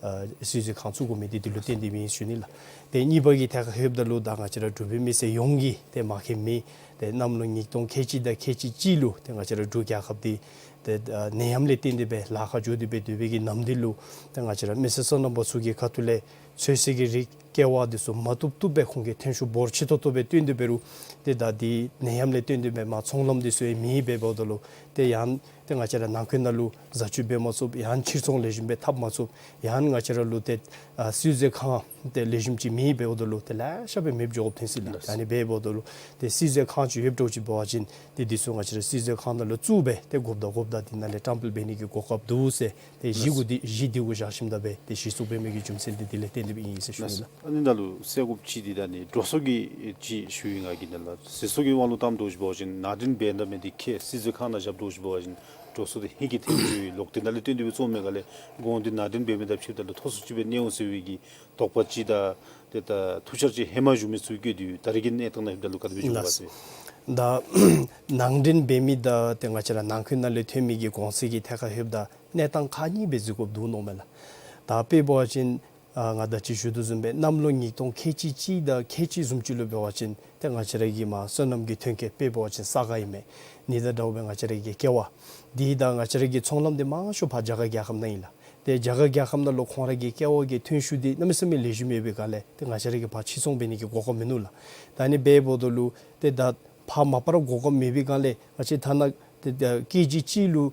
ཨ་སྲིད་བྱུས་ཁང་བཙུགས་དགོ་མི་འདི་འདི་ལུ་བརྟེན་ཏེ་ཨིན་ཟེར་ཞུ་ནི་ལགས། ཏེ་གཉིས་པ་གི་ཐད་ཁར་ལྷོདཔ་ད་ལུ་ད་ང་བཅས་ར་འབྲུག་པའི་མི་སེར་ཡོངས་ཀྱིས་ཏེ་མ་མཁྱེན་མི་ཏེ་གནམ་ལོ་ཉིས་སྟོང་ཁལ་གཅིག་དང་ཁལ་གཅིག་གཅིག་ལུ་ཏེ་ང་བཅས་ར་འབྲུག་རྒྱལ་ཁབ་འདི་ཏེ་ཨ་ནད་ཡམས་ལས་བརྟེན་ཏེ་སྦེ་ལཱ་ཁག་འགྱོ་སྟེ་སྦེ་སྡོད་པའི་གི་ནམ་དུས་ལུ་ཏེ་ང་བཅས་ར་མི་སེར་སོ་ནམ་པ་ཚུ་གི་ཁ་ཐུག་ལས་ཚོད་བསྲེ་གི་རིགས་ཀེ་བ་འདི་ཚུ་མ་བཏུབ་བཏུབ་སྦེ་ཁོང་གིས་ཐོན་ཤུགས་འབོར་ཆེ་ཏོག་ཏོ་སྦེ་བཏོན་ཏེ་འབད་རུང་ཏེ་ད་འདི་ནད་ཡམས་ལས་བརྟེན་ཏེ་སྦེ་མར་ཚོང་ལམ་འདི་ཚུ་ཡང་མེདཔ་འབདཝ་ད་ལུ་ཏེ་ཡང་ཏེ་ང་བཅས་ར་ནང་འཁོད་ནང་ལུ་བཟའ་སྤྱོད་འབད་མ་ཚུགས། ཡང་ཕྱིར་ཚོང་ལེགས་ཤོམ་སྦེ་འཐབ་མ་ཚུགས། ཡང་ང་བཅས་ར་ལུ་ཏེ་ཨ་སྲིད་བྱུས་ཁང་ཏེ་ལེགས་ཤོམ་ཅིག་མེདཔ་འབདཝ་ད་ལུ་ཏེ་ལེ་ཤ་སྦེ་མེདཔ་འགྱོཝ་ཐོན་སྲིད་ལགས། ལགས། ཨ་ནི་སྦེ་འབདཝ་ད་ལུ་ཏེ་སྲིད་བྱུས་ཁང་ཅིག་ཡོདཔ་འདྲཝ་ཅིག་འབད་བ་ཅིན་ཏེ་འདི་ཚུ་ང་བཅས་ར་སྲིད་བྱུས་ཁང་ནང་ལུ་བཙུགས་སྦེ་ཏེ་དགོཔ་ད་དགོཔ་ད་འདི་ནང་ལས་བཀྲམ་སྤེལ་འབད་ནི་གི་གོ་སྐབས་འདུག་ཟེར་ཏེ་གཞི་གུ་འདི་གཞི་འདི་གུ་བཞག་ཞིནམ་ད་སྦེ་ཏེ་གཞི་བཙུགས་འབད་མི་གི་རྒྱུ་མཚན་འདི་འདི་ལས་བརྟེན་ཏེ་སྦེ་ཨིན་ཟེར་ཞུ་ནི་ལགས། ཨ་ནི་ནང་ལུ་གསལ་དགོཔ་ཅིག་འདི་ད་ཨ་ནི་འགྲོ་སོང་གི་ཅིག་ཞུ་ཡི་ང་གིས་ནཱ་ལགས། ཟད་གསོ་གི་དབང་ལུ་བཏངམ་འདྲཝ་ཅིག་འབད་བ་ཅིན་ནང་འདྲེན་འབད་ད་མི་འདི་ཁྱད་སྲིད་བྱུས་ཁང་ནང་བཞགཔ་འདྲཝ་ཅིག་འབད་བ་ཅིན་འགྲོ་སོང་འདི་ཧིང་གིས་ཐོན་ཚུགས་པས། ལོག་སྟེ་ནཱ་ལས་བཏོན་ཏེ་སྦེ་བཙོང་མི་ག་ལས་གོང་འདི་ནང་འདྲེན་འབད་མི་དང་ཕྱདཔ་ད་ལུ་མཐོ་སུ་ཅིག་སྦེ་གནས་འོང་ཟེར་བའི་གི་དོགས་པ་ཅིག་དང་ཏེ་ད་ཐུགས་འཆར་ཅིག་ཧེ་མ་བཞུགས་མི་ཚུ་གིས་འདི་ད་རེས་ཀྱི་གནས་སྟངས་ནང་ལྷོདཔ་ད་ལུ་ག་དེ་སྦེ་བྱུང་ག་ཟེར། ད་ནང་འདྲེན་འབད་མི་དང་ཏེ་ང་བཅས་ར་ནང་འཁོད་ནང་ལས་ཐོན་མི་གི་གོང་ཚད་ཀྱི་ཐད་ཁར་ལྷོདཔ་ད་གནས་སྟངས་ཁག་གཉིས་སྦེ་གཟིགས་དགོཔ་འདུག་མནོཝ་མས་ལགས། ད་དཔེ་འབད་བ་ཅིན་ཨ་ང་ད་ཅི་ཞུ་དོ་བཟུམ་སྦེ་གནམ་ལོ་ཉིས་སྟོང་ཁལ་གཅིག་གཅིག་དང་ཁལ་གཅིག་བཟུམ་ཅིག་ལུ་འབད་བ་ཅིན་ཏེ་ང་བཅས་ར་གི་མར་སོ་ནམ་གྱི་ཐོན་སྐྱེད་དཔེ་འབད་བ་ཅིན་ས་ག་ཨིན་མས། ཨ་ནི་དང་འདྲཝ་སྦེ་ང་བཅས་ར་གི་ཀེ་བ་འདི་དང་ང་བཅས་ར་གི་ཚོང་ལམ་འདི་མང་ཤོས་ཕར་རྒྱ་གར་རྒྱལ་ཁབ་ནང་ཨིན་ལགས། ཏེ་རྒྱ་གར་རྒྱལ་ཁབ་ནང་ལུ་ཁོང་ར་གི་ཀེ་བ་གི་ཐོན་ཤུགས་འདི་གནམ་མེད་ས་མེད་ལེགས་ཤོམ་ཡོད་པའི་སྒང་ལས་ཏེ་ང་བཅས་ར་གིས་ཕར་ཕྱིར་ཚོང་འབད་ནི་གི་གོ་སྐབས་མིན་ནུག་ལགས། ད་ཨ་ནི་སྦེ་འབདཝ་ད་ལུ་ཏེ་ད་ཕར་མ་པ་ར་གོ་སྐབས་མེད་པའི་སྒང་ལས་ང་བཅས་ཐ་ན་ཏེ་ད་ཀེ་ཇི་གཅིག་ལུ་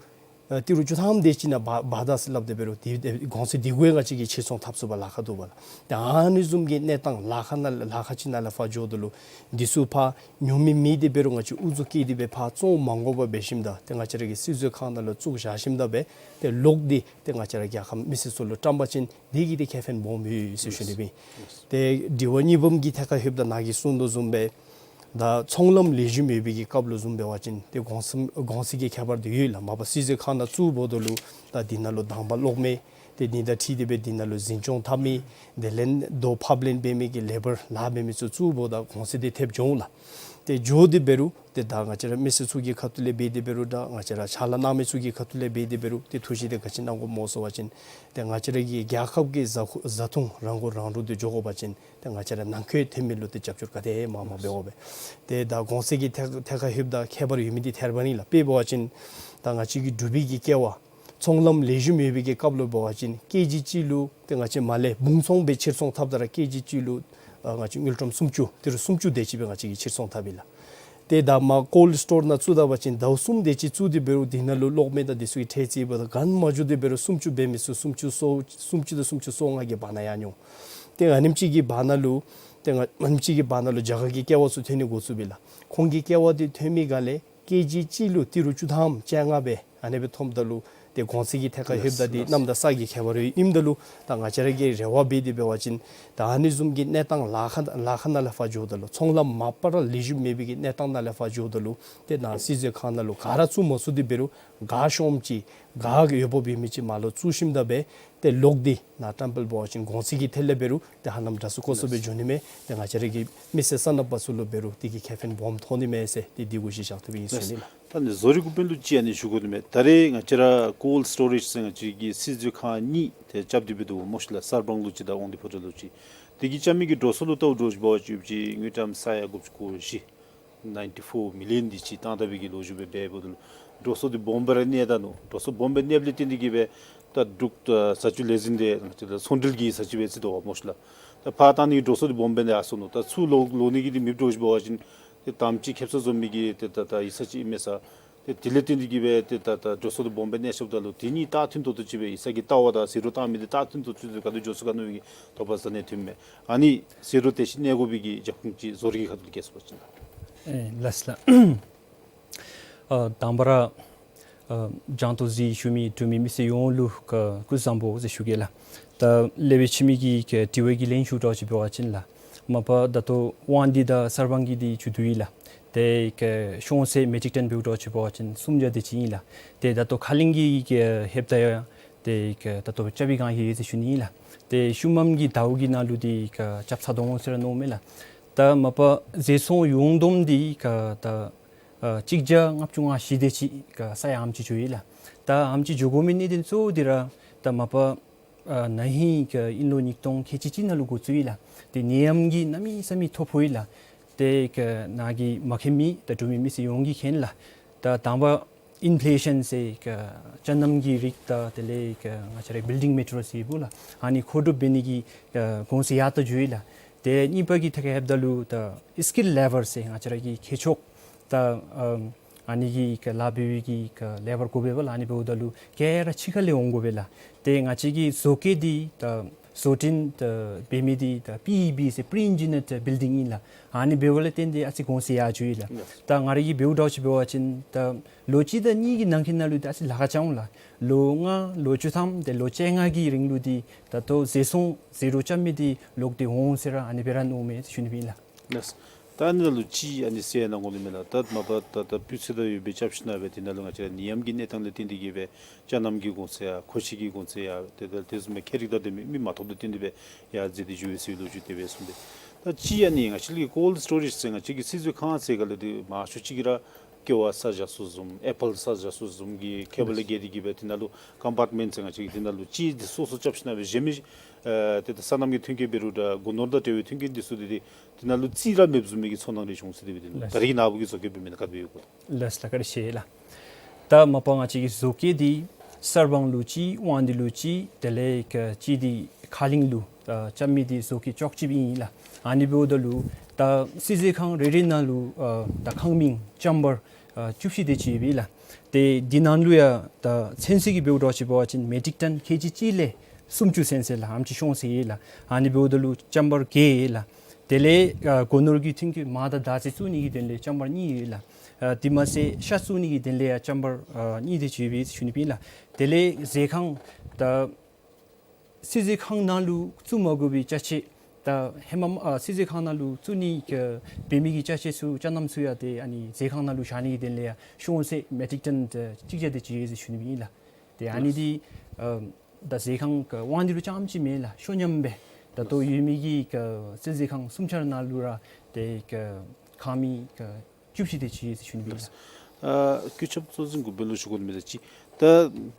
ཨ་ཏི་རུ་བཅུ་ཐམ་དེ་ཅིག་ནང་འབག་འབག་ད་ཟེར་སླབ་སྟེ་འབད་རུང་ཏེ་ཏེ་གོང་ཚད་འདི་གུ་ཡང་ང་བཅས་ཀྱིས་ཕྱིར་ཚོང་འཐབ་ཚུགས་པར་ལཱ་ཁག་འདུག་པ་ལགས། ཏེ་ཨ་ནི་བཟུམ་གྱི་གནས་སྟངས་ལཱ་ཁག་ནང་ལཱ་ཁག་ཅིག་ནང་ལས་ཕར་འགྱོཝ་ད་ལུ་འདི་ཚུ་ཕར་ཉོ་མི་མེད་དེ་འབད་རུང་ང་བཅས་ཨུ་ཚུགས་བསྐྱེད་དེ་སྦེ་ཕར་བཙོང་མ་དགོ་པར་འབད་ཞིནམ་ད་ཏེ་ང་བཅས་ར་གི་སྲིད་བྱུས་ཁང་ནང་ལུ་བཙུགས་བཞག་ཞིནམ་ད་སྦེ་ཏེ་ལོག་སྟེ་ཏེ་ང་བཅས་ར་རྒྱལ་ཁབ་མི་སེར་ཚུ་ལུ་བཀྲམ་པ་ཅིན་འདི་གིས་ཏེ་ཁེ་ཕན་སྦོམ་ཡོད་ཟེར་ཞུ་ནི་ཨིན། ཏེ་དྲི་བ་གཉིས་པམ་གྱི་ཐད་ཁར་ལྷོདཔ་ད་ནཱ་གིས་གསུངས་དོ་བཟུམ་སྦེ་ད་ཚོང་ལམ་ལེགས་ཤོམ་ཡོད་པའི་གི་སྐབས་ལུ་བཟུམ་འབད་བ་ཅིན་ཏེ་གོང་ཚད་གོང་ཚད་ཀྱི་ཁྱད་པར་འདི་ཡོད་ལགས། མ་པ་སྲིད་བྱུས་ཁང་ནང་བཙུགས་འབདཝ་ད་ལུ་ད་འདི་ནང་ལུ་དང་པ་གློག་མེ་ཏེ་འདི་དང་འཁྲིལ་ཏེ་སྦེ་འདི་ནང་ལུ་འཛིན་སྐྱོང་འཐབ་མི་དེ་ལས་རྡོ་ཕབ་ལེན་འབད་མི་གི་ལེ་བར་ལཱ་འབད་མི་ཚུ་བཙུགས་འབདཝ་ད་གོང་ཚད་འདི་ཐེབས་འགྱོ་འོང་ལགས། ཏེ་འགྱོ་སྟེ་འབད་རུང་ཏེ་ད་ང་བཅས་ར་མི་སེར་ཚུ་གི་ཁ་ཐུག་ལས་འབད་དེ་འབད་རུང་ད་ང་བཅས་ར་ཕྱག་ལཱ་གནང་མི་ཚུ་གི་ཁ་ཐུག་ལས་འབད་དེ་འབད་རུང་ཏེ་ཐུགས་བཞེད་འདི་ག་ཅི་གནང་དགོཔ་སྨོ་ཟེར་བ་ཅིན་ཏེ་ང་བཅས་ར་གི་རྒྱལ་ཁབ་ཀྱི་བཟའ་ཁུ་བཟའ་འཐུང་རང་མགོ་རང་འདྲོངས་འདི་འགྱོ་དགོ་པ་ཅིན་ཏེ་ང་བཅས་ར་ནང་འཁོད་ཐོན་མི་ལུ་ཏེ་རྒྱབ་སྐྱོར་ག་དེ་མང་མང་འབད་དགོ་པས། ཏེ་ད་གོང་ཚད་ཀྱི་ཐད་ཐད་ཁར་ལྷོདཔ་ད་ཁྱད་པར་ཡོད་མི་འདི་ཐད་རི་བ་རི་ཨིན་ལགས། དཔེ་འབད་བ་ཅིན་ད་ང་བཅས་ཀྱི་འབྲུག་པའི་གི་ཀེ་བ་ཚོང་ལམ་ལེགས་ཤོམ་ཡོད་པའི་གི་སྐབས་ལུ་འབད་བ་ཅིན་ཀེ་ཇི་གཅིག་ལུ་ཏེ་ང་བཅས་མར་ལས་སྦུངས་ཚོང་སྦེ་ཕྱིར་ཚོང་འཐབ་ད་ར་ཀེ་ཇི་གཅིག་ལུ་ཨ་ང་བཅས་དངུལ་ཀྲམ་སུམ་ཅུ་ཏི་རུ་སུམ་ཅུ་དེ་ཅིག་སྦེ་ང་བཅས་ཀྱིས་ཕྱིར་ཚོང་འཐབ་ཨིན་ལགས། ཏེ་ད་མར་ཀོལཌ་སི་ཊོར་ནང་བཙུགས་ད་པ་ཅིན་ཟླཝ་གསུམ་དེ་ཅིག་བཙུགས་ཏེ་འབད་རུང་འདི་ནང་ལུ་གློག་མེ་དང་འདི་ཚུ་གི་ཁྲལ་རྩིས་འབདཝ་ད་ག་ནི་མ་འགྱོ་སྟེ་འབད་རུང་སུམ་ཅུ་འབད་མི་ཚུ་སུམ་ཅུ་སོ་སུམ་ཅུ་དང་སུམ་ཅུ་སོ་ལྔ་གི་བར་ན་ཡར་འགྱོ་འོང་། ཏེ་ཨ་ནེམ་ཅིག་གི་བར་ན་ལུ་ཏེ་ཨ་ནེམ་ཅིག་གི་བར་ན་ལུ་རྒྱ་གར་གྱི་ཀེ་བ་ཚུ་ཐོན་ནི་འགོ་བཙུགས་པས་ལགས། ཁོང་གི་ཀེ་བ་འདི་ཐོན་མི་ག་ལས་ཀེ་ཇི་གཅིག་ལུ་ཏི་རུ་བཅུ་ཐམ་བཅོ་ལྔ་སྦེ་ཨ་ནེ་སྦེ་ཐོནམ་ད་ལུ་ཏེ་གོང་ཚད་ཀྱི་ཐད་ཁར་ལྷོདཔ་ད་འདི་གནམ་དང་ས་གི་ཁྱད་པར་ཡོདཔ་ཨིནམ་ད་ལུ་ད་ང་བཅས་ར་གིས་རེ་བ་འབད་དེ་འབད་བ་ཅིན་ད་ཨ་ནི་བཟུམ་གྱི་གནས་སྟངས་ལཱ་ཁག་ལཱ་ཁག་ནང་ལས་ཕར་འགྱོཝ་ད་ལུ་ཚོང་ལམ་མ་པ་ར་ལེགས་ཤོམ་མེད་པའི་གི་གནས་སྟངས་ནང་ལས་ཕར་འགྱོཝ་ད་ལུ་ཏེ་ནཱ་སྲིད་བྱུས་ཁང་ནང་ལུ་ག་ར་བཙུགས་མ་ཚུགས་ཏེ་འབད་རུང་ག་ཤོངམ་ཅིག་ག་གི་འོས་འབབ་ཡོད་མི་ཅིག་མར་ལུ་བཙུགས་ཞིནམ་ད་སྦེ་ཏེ་ལོག་སྟེ་ནཱ་བཀྲམ་སྤེལ་འབད་བ་ཅིན་གོང་ཚད་ཀྱི་ཐད་ལས་འབད་རུང་ཏེ་ཧ་ལམ་འདྲ་སུ་ཀོ་སུ་སྦེ་འགྱོ་ནི་མས། ཏེ་ང་བཅས་ར་གི་མི་སེར་སོ་ནམ་པ་ཚུ་ལུ་འབད་རུང་དེ་གི་ཁེ་ཕན་སྦོམ་ཐོགས་ནི་མས་ཟེར་ཏེ་འདི་གུ་གཞི་བཞག་སྟེ་སྦེ་ཨིན་ཟེར་ཞུ་ནི་ལགས། ད་ནི་བཟོ་རིག་འགོ་དཔོན་ལུ་ཅིག་ཨ་ནི་ཞུ་དགོ་ནི་མས། ད་རེས་ང་བཅས་ར་ཀོལཌ་སི་ཊོ་རེཇ་ཟེར་ང་བཅས་ཀྱི་སྲིད་བྱུས་ཁང་གཉིས་ཏེ་རྐྱབ་སྟེ་འབད་དོ་སྨོ་ཤིག་ལགས། གསར་སྤང་ལུ་ཅིག་དང་དབང་འདུས་ཕོ་བྲང་ལུ་ཅིག། དེ་གིས་རྐྱབ་མི་གི་འགྲོ་སོང་ལུ་བལྟཝ་འདྲཝ་ཅིག་འབད་བ་ཅིན་དངུལ་ཀྲམ་ས་ཡ་དགུ་བཅུ་གོ་བཞི་ནའིན་ཊི་ཕོར་མི་ལི་ཡོན་དེ་ཅིག་བཏང་ད་པའི་གི་ལོ་རྒྱུས་སྦེ་འབདཝ་ད་ལུ་འགྲོ་སོང་འདི་སྦོམ་སྦེ་ར་གནས་ད་ནུག། འགྲོ་སོང་སྦོམ་སྦེ་གནསཔ་ལས་བརྟེན་ཏེ་གིས་སྦེ་ད་འབྲུག་ད་བཟའ་སྤྱོད་ལས་འཛིན་འདི་ཚོང་འབྲེལ་གྱི་ས་ཅིག་སྦེ་བརྩི་དོ་སྨོ་ཤིག་ལགས། ད་ཕར་བཏང་ནི་གི་འགྲོ་སོང་འདི་སྦོམ་སྦེ་གནས་སོ་ནུག། ད་ཚུར་ལོག་ལོག་ནི་གི་འདི་མེདཔ་འདྲཝ་ཅིག་འབད་བ་ཅིན་ཏེ་དང་པ་ཅིག་ཁེབ་ས་བཟོ་མི་གི་ཏེ་ད་ད་ཡིག་ཚང་ཅིག་ཨིན་མས་ས། ཏེ་དེ་ལས་བརྟེན་ཏེ་གིས་སྦེ་ཏེ་ད་ད་འགྲོ་སོང་འདི་སྦོམ་སྦེ་གནས་སོངམ་ད་ལུ་དེ་གཉིས་ད་མཐུན་ཏོག་ཏོ་ཅིག་སྦེ་ཡིག་ཚང་གི་ལྟ་བ་དང་ཟད་འགྲོ་བཏང་མི་འདི་ད་མཐུན་ཏོག་ཏོ་ཅིག་སྦེ་ག་དེ་འགྱོ་ཚུགས་ག་མནོ་བའི་གི་དོགས་པ་ཟ་ནི་ཐོནམ་མས། ཨ་ནི་ཟད་འགྲོ་དེ་ཅིག་གནས་དགོ་པའི་གི་རྒྱབ་ཁུངས་ཅིག་བཟོ་རིག་གི་ཁ་ཐུག་ལས་བཀོད་ཟེར་བ་ཅིན། ཨེ་ལགས་སོ་ལགས། ཨ་དང་པ་ར་ ཨ་རྒྱང་མཐོང་གཟིགས་བཞུགས་མི་འབྲུག་མི་མི་སེར་ཡོངས་ལུ་ཀ་སྐུ་གཟུགས་བཟང་པོ་ཟེར་ཞུ་གེ་ལགས། ད་ལེགས་པའི་ཕྱི་མི་གི་ཀ་དྲི་བ་གི་ལན་ཞུ་དོ་ཅིག་འབད་བ་ཅིན་ལགས། མ་པ་ད་ལྟོ་དབང་འདུས་དང་གསར་སྤང་གི་འདི་མཇུག་བསྡུ་ཡི་ལགས། ཏེ་ཀ་ཤོང་ཚད་མེ་ཊིག་ཊོན་འབདཝ་འདྲཝ་ཅིག་འབད་བ་ཅིན་སུམ་བརྒྱ་དེ་ཅིག་ཨིན་ལགས། ཏེ་ད་ལྟོ་ཁ་གླིང་གི་ཀ་ཧེབ་ད་ཡང་ཏེ་ཀ་ད་ལྟོ་རྐྱབ་པའི་སྒང་ཡོད་ཟེར་ཞུ་ནི་ཨིན་ལགས། ཏེ་ཤུལ་མམ་གི་ཟླཝ་གི་ནང་ལུ་འདི་ཀ་རྐྱབ་ཚར་དོ་འོང་ཟེར་མནོཝ་མས་ལགས། ད་མ་པ་ཟད་སོང་ཡོངས་བསྡོམས་འདི་ཀ་ད་ཨ་གཅིག་བརྒྱ་ལྔ་བཅུ་ང་བཞི་དེ་ཅིག་ཀ་ས་ཡ་ཨ་ནེམ་ཅིག་འགྱོ་ཡི་ལགས། ད་ཨ་ནེམ་ཅིག་འགྱོ་དགོ་མི་གནད་དོན་གཙོ་བོ་འདི་ར་ད་མ་པ་ཨ་ན་ཧིང་ཀ་དབྱིན་ལོ་ཉིས་སྟོང་ཁལ་གཅིག་གཅིག་ནང་ལུ་འགོ་བཙུགས་ཡི་ལགས། ཏེ་ནད་ཡམས་ཀྱིས་གནམ་མེད་ས་མེད་ཐོ་ཕོག་ཡི་ལགས། ཏེ་ཀ་ནཱ་གིས་མ་མཁྱེན་མི་ད་འབྲུག་མི་མི་སེར་ཡོངས་ཀྱིས་མཁྱེན་ལགས། ད་དང་པ་ཨིན་ཕི་ལེ་ཤཱན་ཟེར་ཀ་ཅ་རྣམ་གྱི་རིགས་དང་དེ་ལས་ཀ་ང་བཅས་རའི་བིལ་ཌིང་མེ་ཊི་རི་ཡཱལ་ཟེར་བུ་ལགས། ཨ་ནི་མཁོ་སྒྲུབ་འབད་ནི་གི་ཀ་གོང་ཚད་ཡར་ད་འགྱོ་ཡི་ལགས། ཏེ་གཉིས་པ་གི་ཐད་ཁར་ཧེབ་ད་ལུ་ད་སི་ཀིལ་ལེ་བར་ཟེར་ང་བཅས་ར་གི་མཁས་མཆོག་ད་ཨ་ཨ་ནི་གི་ཀ་ལཱ་འབད་བའི་གི་ཀ་ལེ་བར་དགོ་པས་ལགས། ཨ་ནི་འབདཝ་ད་ལུ་ག་ར་ཕྱི་ཁ་ལས་འོང་དགོ་པས་ལགས། ཏེ་ང་བཅས་ཀྱི་བཟོ་བཀོད་འདི་ད་བཟོ་སྐྲུན་ད་འབད་མི་འདི་ད་པི་ཨི་བི་ཟེར་པི་རི་ཨིན་ཇི་ནིརཌ་བིལ་ཌིང་ཨིན་ལགས། ཨ་ནི་འབདཝ་ལས་བརྟེན་ཏེ་ཨ་ཙི་གོང་ཚད་ཡར་འགྱོ་ཡི་ལགས། ད་ང་ར་གིས་འབདཝ་འདྲཝ་ཅིག་འབད་བ་ཅིན་ད་ལོ་གཅིག་དང་གཉིས་ཀྱི་ནང་འཁོད་ནང་ལུ་ད་ཨ་ཙི་ལཱ་ཁག་ཆགས་འོང་ལགས། ལོ་ལྔ་ལོ་བཅུ་ཐམ་ཏེ་ལོ་བཅོ་ལྔ་གི་རིང་ལུ་འདི་ད་ལྟོ་ཟད་སོང་ཟད་འགྲོ་རྐྱབ་མི་འདི་ལོག་སྟེ་འོང་ཟེར་ར་ཨ་ནི་སྦེ་ར་མནོཝ་མས་ཟེར་ཞུ་ནི་ཨིན་ལགས། ལགས། ད་ཨ་ནི་ནང་ལུ་ཅིག་ཨ་ནི་ཟེར་གནང་དགོ་ནི་མས་ལགས། ད་མ་པ་ད་ད་སྤུས་ཚད་དང་ཡོདཔ་སྦེ་རྐྱབ་ཞིནམ་ལས་འདི་ནང་ལུ་ང་བཅས་ར་ནད་ཡམས་ཀྱི་གནས་སྟངས་ལས་བརྟེན་ཏེ་གིས་སྦེ་ཅ་རྣམ་གྱི་གོང་ཚད་ཡང་མཁོ་ཆས་ཀྱི་གོང་ཚད་ཡང་ཏེ་ད་དེ་བཟུམ་སྦེ་ཁྱད་རིག་དང་ལྡན་མི་མི་མ་ཐོབ་དང་བསྟུན་ཏེ་སྦེ་ཡར་འཛེགས་ཏེ་འགྱོ་བའི་ཟེར་བའི་ལོ་རྒྱུས་དེ་སྦེ་གསུངས་པས། ད་ཅིག་ཨ་ནི་ང་བཅས་ཀྱི་ཀོལཌ་སི་ཊོ་རེཇ་ཟེར་ང་བཅས་ཀྱི་སིལ་ཚོད་ཁང་ཟེར་ག་ལས་འདི་མང་ཤོས་ཅིག་གིས་ར་ཀེ་བ་ས་བཞག་ས་བཟུམ་ཨེ་པཱལ་ས་བཞག་ས་བཟུམ་གྱི་ཁེ་པཱལ་ལས་བརྒལ་ཏེ་གིས་སྦེ་དེ་ནང་ལུ་ཀམ་པཱརཊ་མེནཊ་ཟེར་ང་བཅས་ཀྱི་དེ་ནང་ལུ་ཅིག་འདི་སོ་སོ་རྐྱབ་ཞིནམ་ལས་སྦེ་གཞན་མི་ཨེ་ཏེ་ད་སོ་ནམ་གྱི་མཐུན་རྐྱེན་འབད་རུང་འདྲ་སྒོ་ནོར་དང་འབྲེལ་བའི་མཐུན་རྐྱེན་འདི་ཚུ་འདི་ཏེ་དེ་ནང་ལུ་རྩིས་ར་མེདཔ་བཟུམ་མའི་གི་ཚོར་སྣང་རེ་བྱུང་ཟེར་དེ་སྦེ་དེ་ནང་ལུ། ལགས། ད་རེས་ཀྱི་ནཱ་བུ་གིས་བཟོ་བཀོད་འབད་མི་ནང་ག་དེ་སྦེ་ཡོད་གོ། ལགས་ལགས། བཀའ་དྲིན་ཆེ་ལགས། ད་མ་པ་ང་བཅས་ཀྱི་བཟོ་བཀོད་འདི་གསར་སྤང་ལུ་གཅིག་དབང་འདུས་ལུ་གཅིག་དེ་ལས་ཀ་གཅིག་འདི་ཁ་གླིང་ལུ་ཨ་རྐྱབ་མི་འདི་བཟོ་བཀོད་བཅུ་གཅིག་ཨིན་ལགས། ཨ་ནི་འབདཝ་ད་ལུ་ད་སིལ་ཚོད་ཁང་རེ་རེ་ནང་ལུ་ཨ་ད་ཁང་མིང་ཅམ་བར་ཨ་བཅུ་བཞི་དེ་ཅིག་ཡོད་པས་ལགས། ཏེ་འདི་ནང་ལུ་ཡང་ད་ཚོན་ཚད་ཀྱི་འབདཝ་འདྲཝ་ཅིག་འབད་བ་ཅིན་མེ་ཊིག་ཊོན་ཁལ་གཅིག་གཅིག་ལས་སུམ་ཅུ་ཚོན་ཚད་ལགས། ཨ་ནེམ་ཅིག་ཤོང་ཚད་ཡོད་ལགས། ཨ་ནི་འབདཝ་ད་ལུ་ཅམ་བར་བརྒྱད་ཡོད་ལགས། དེ་ལས་ཨ་སྒོ་ནོར་གྱི་མཐུན་རྐྱེན་མར་དང་དར་ཚི་བཙུགས་ནི་གི་དོན་ལས་ཅམ་བར་གཉིས་ཡོད་ལགས། ཨ་དེ་མ་ཚད་ཤ་བཙུགས་ནི་གི་དོན་ལས་ཡང་ཅམ་བར་ཨ་གཉིས་དེ་ཅིག་ཡོད་པས་ཟེར་ཞུ་ནི་ཨིན་ལགས། དེ་ལས་ཟས་ཁང་ད་སིལ་ཚོད་ཁང་ནང་ལུ་བཙུགས་མ་དགོ་པའི་ཅ་ཆས་ད་ཧེ་མ་ཨ་སིལ་ཚོད་ཁང་ནང་ལུ་བཙུགས་ནི་གི་འབད་མི་གི་ཅ་ཆས་ཚུ་ཅ་རྣམ་ཚུ་ཡང་ཏེ་ཨ་ནི་ཟས་ཁང་ནང་ལུ་བཞག་ནི་གི་དོན་ལས་ཡང་ཤོང་ཚད་མེ་ཊིག་ཊོན་ད་གཅིག་བརྒྱ་དེ་ཅིག་ཡོད་ཟེར་ཞུ་ནི་ཨིན་ལགས། ཏེ་ཨ་ནི་འདི་ཨ་ད་ཟས་ཁང་གི་དབང་འདུས་ལུ་རྐྱངམ་ཅིག་མེན་ལགས། ཤོ་ཉམས་སྦེ་ད་ལྟོ་ཡོད་མི་གི་ག་སིལ་ཚོད་ཁང་སུམ་ཆ་ར་ནང་ལུ་ར་ཏེ་ག་ཁང་མིང་ག་བཅུ་བཞི་དེ་ཅིག་ཡོད་ཟེར་ཞུ་ནི་ཨིན་ལགས། ཨ་སྐུ་ཚབ་གཙོ་འཛིན་གུས་པ་ལུ་ཞུ་དགོ་ནི་མས་ཟེར་ཅིག། ད་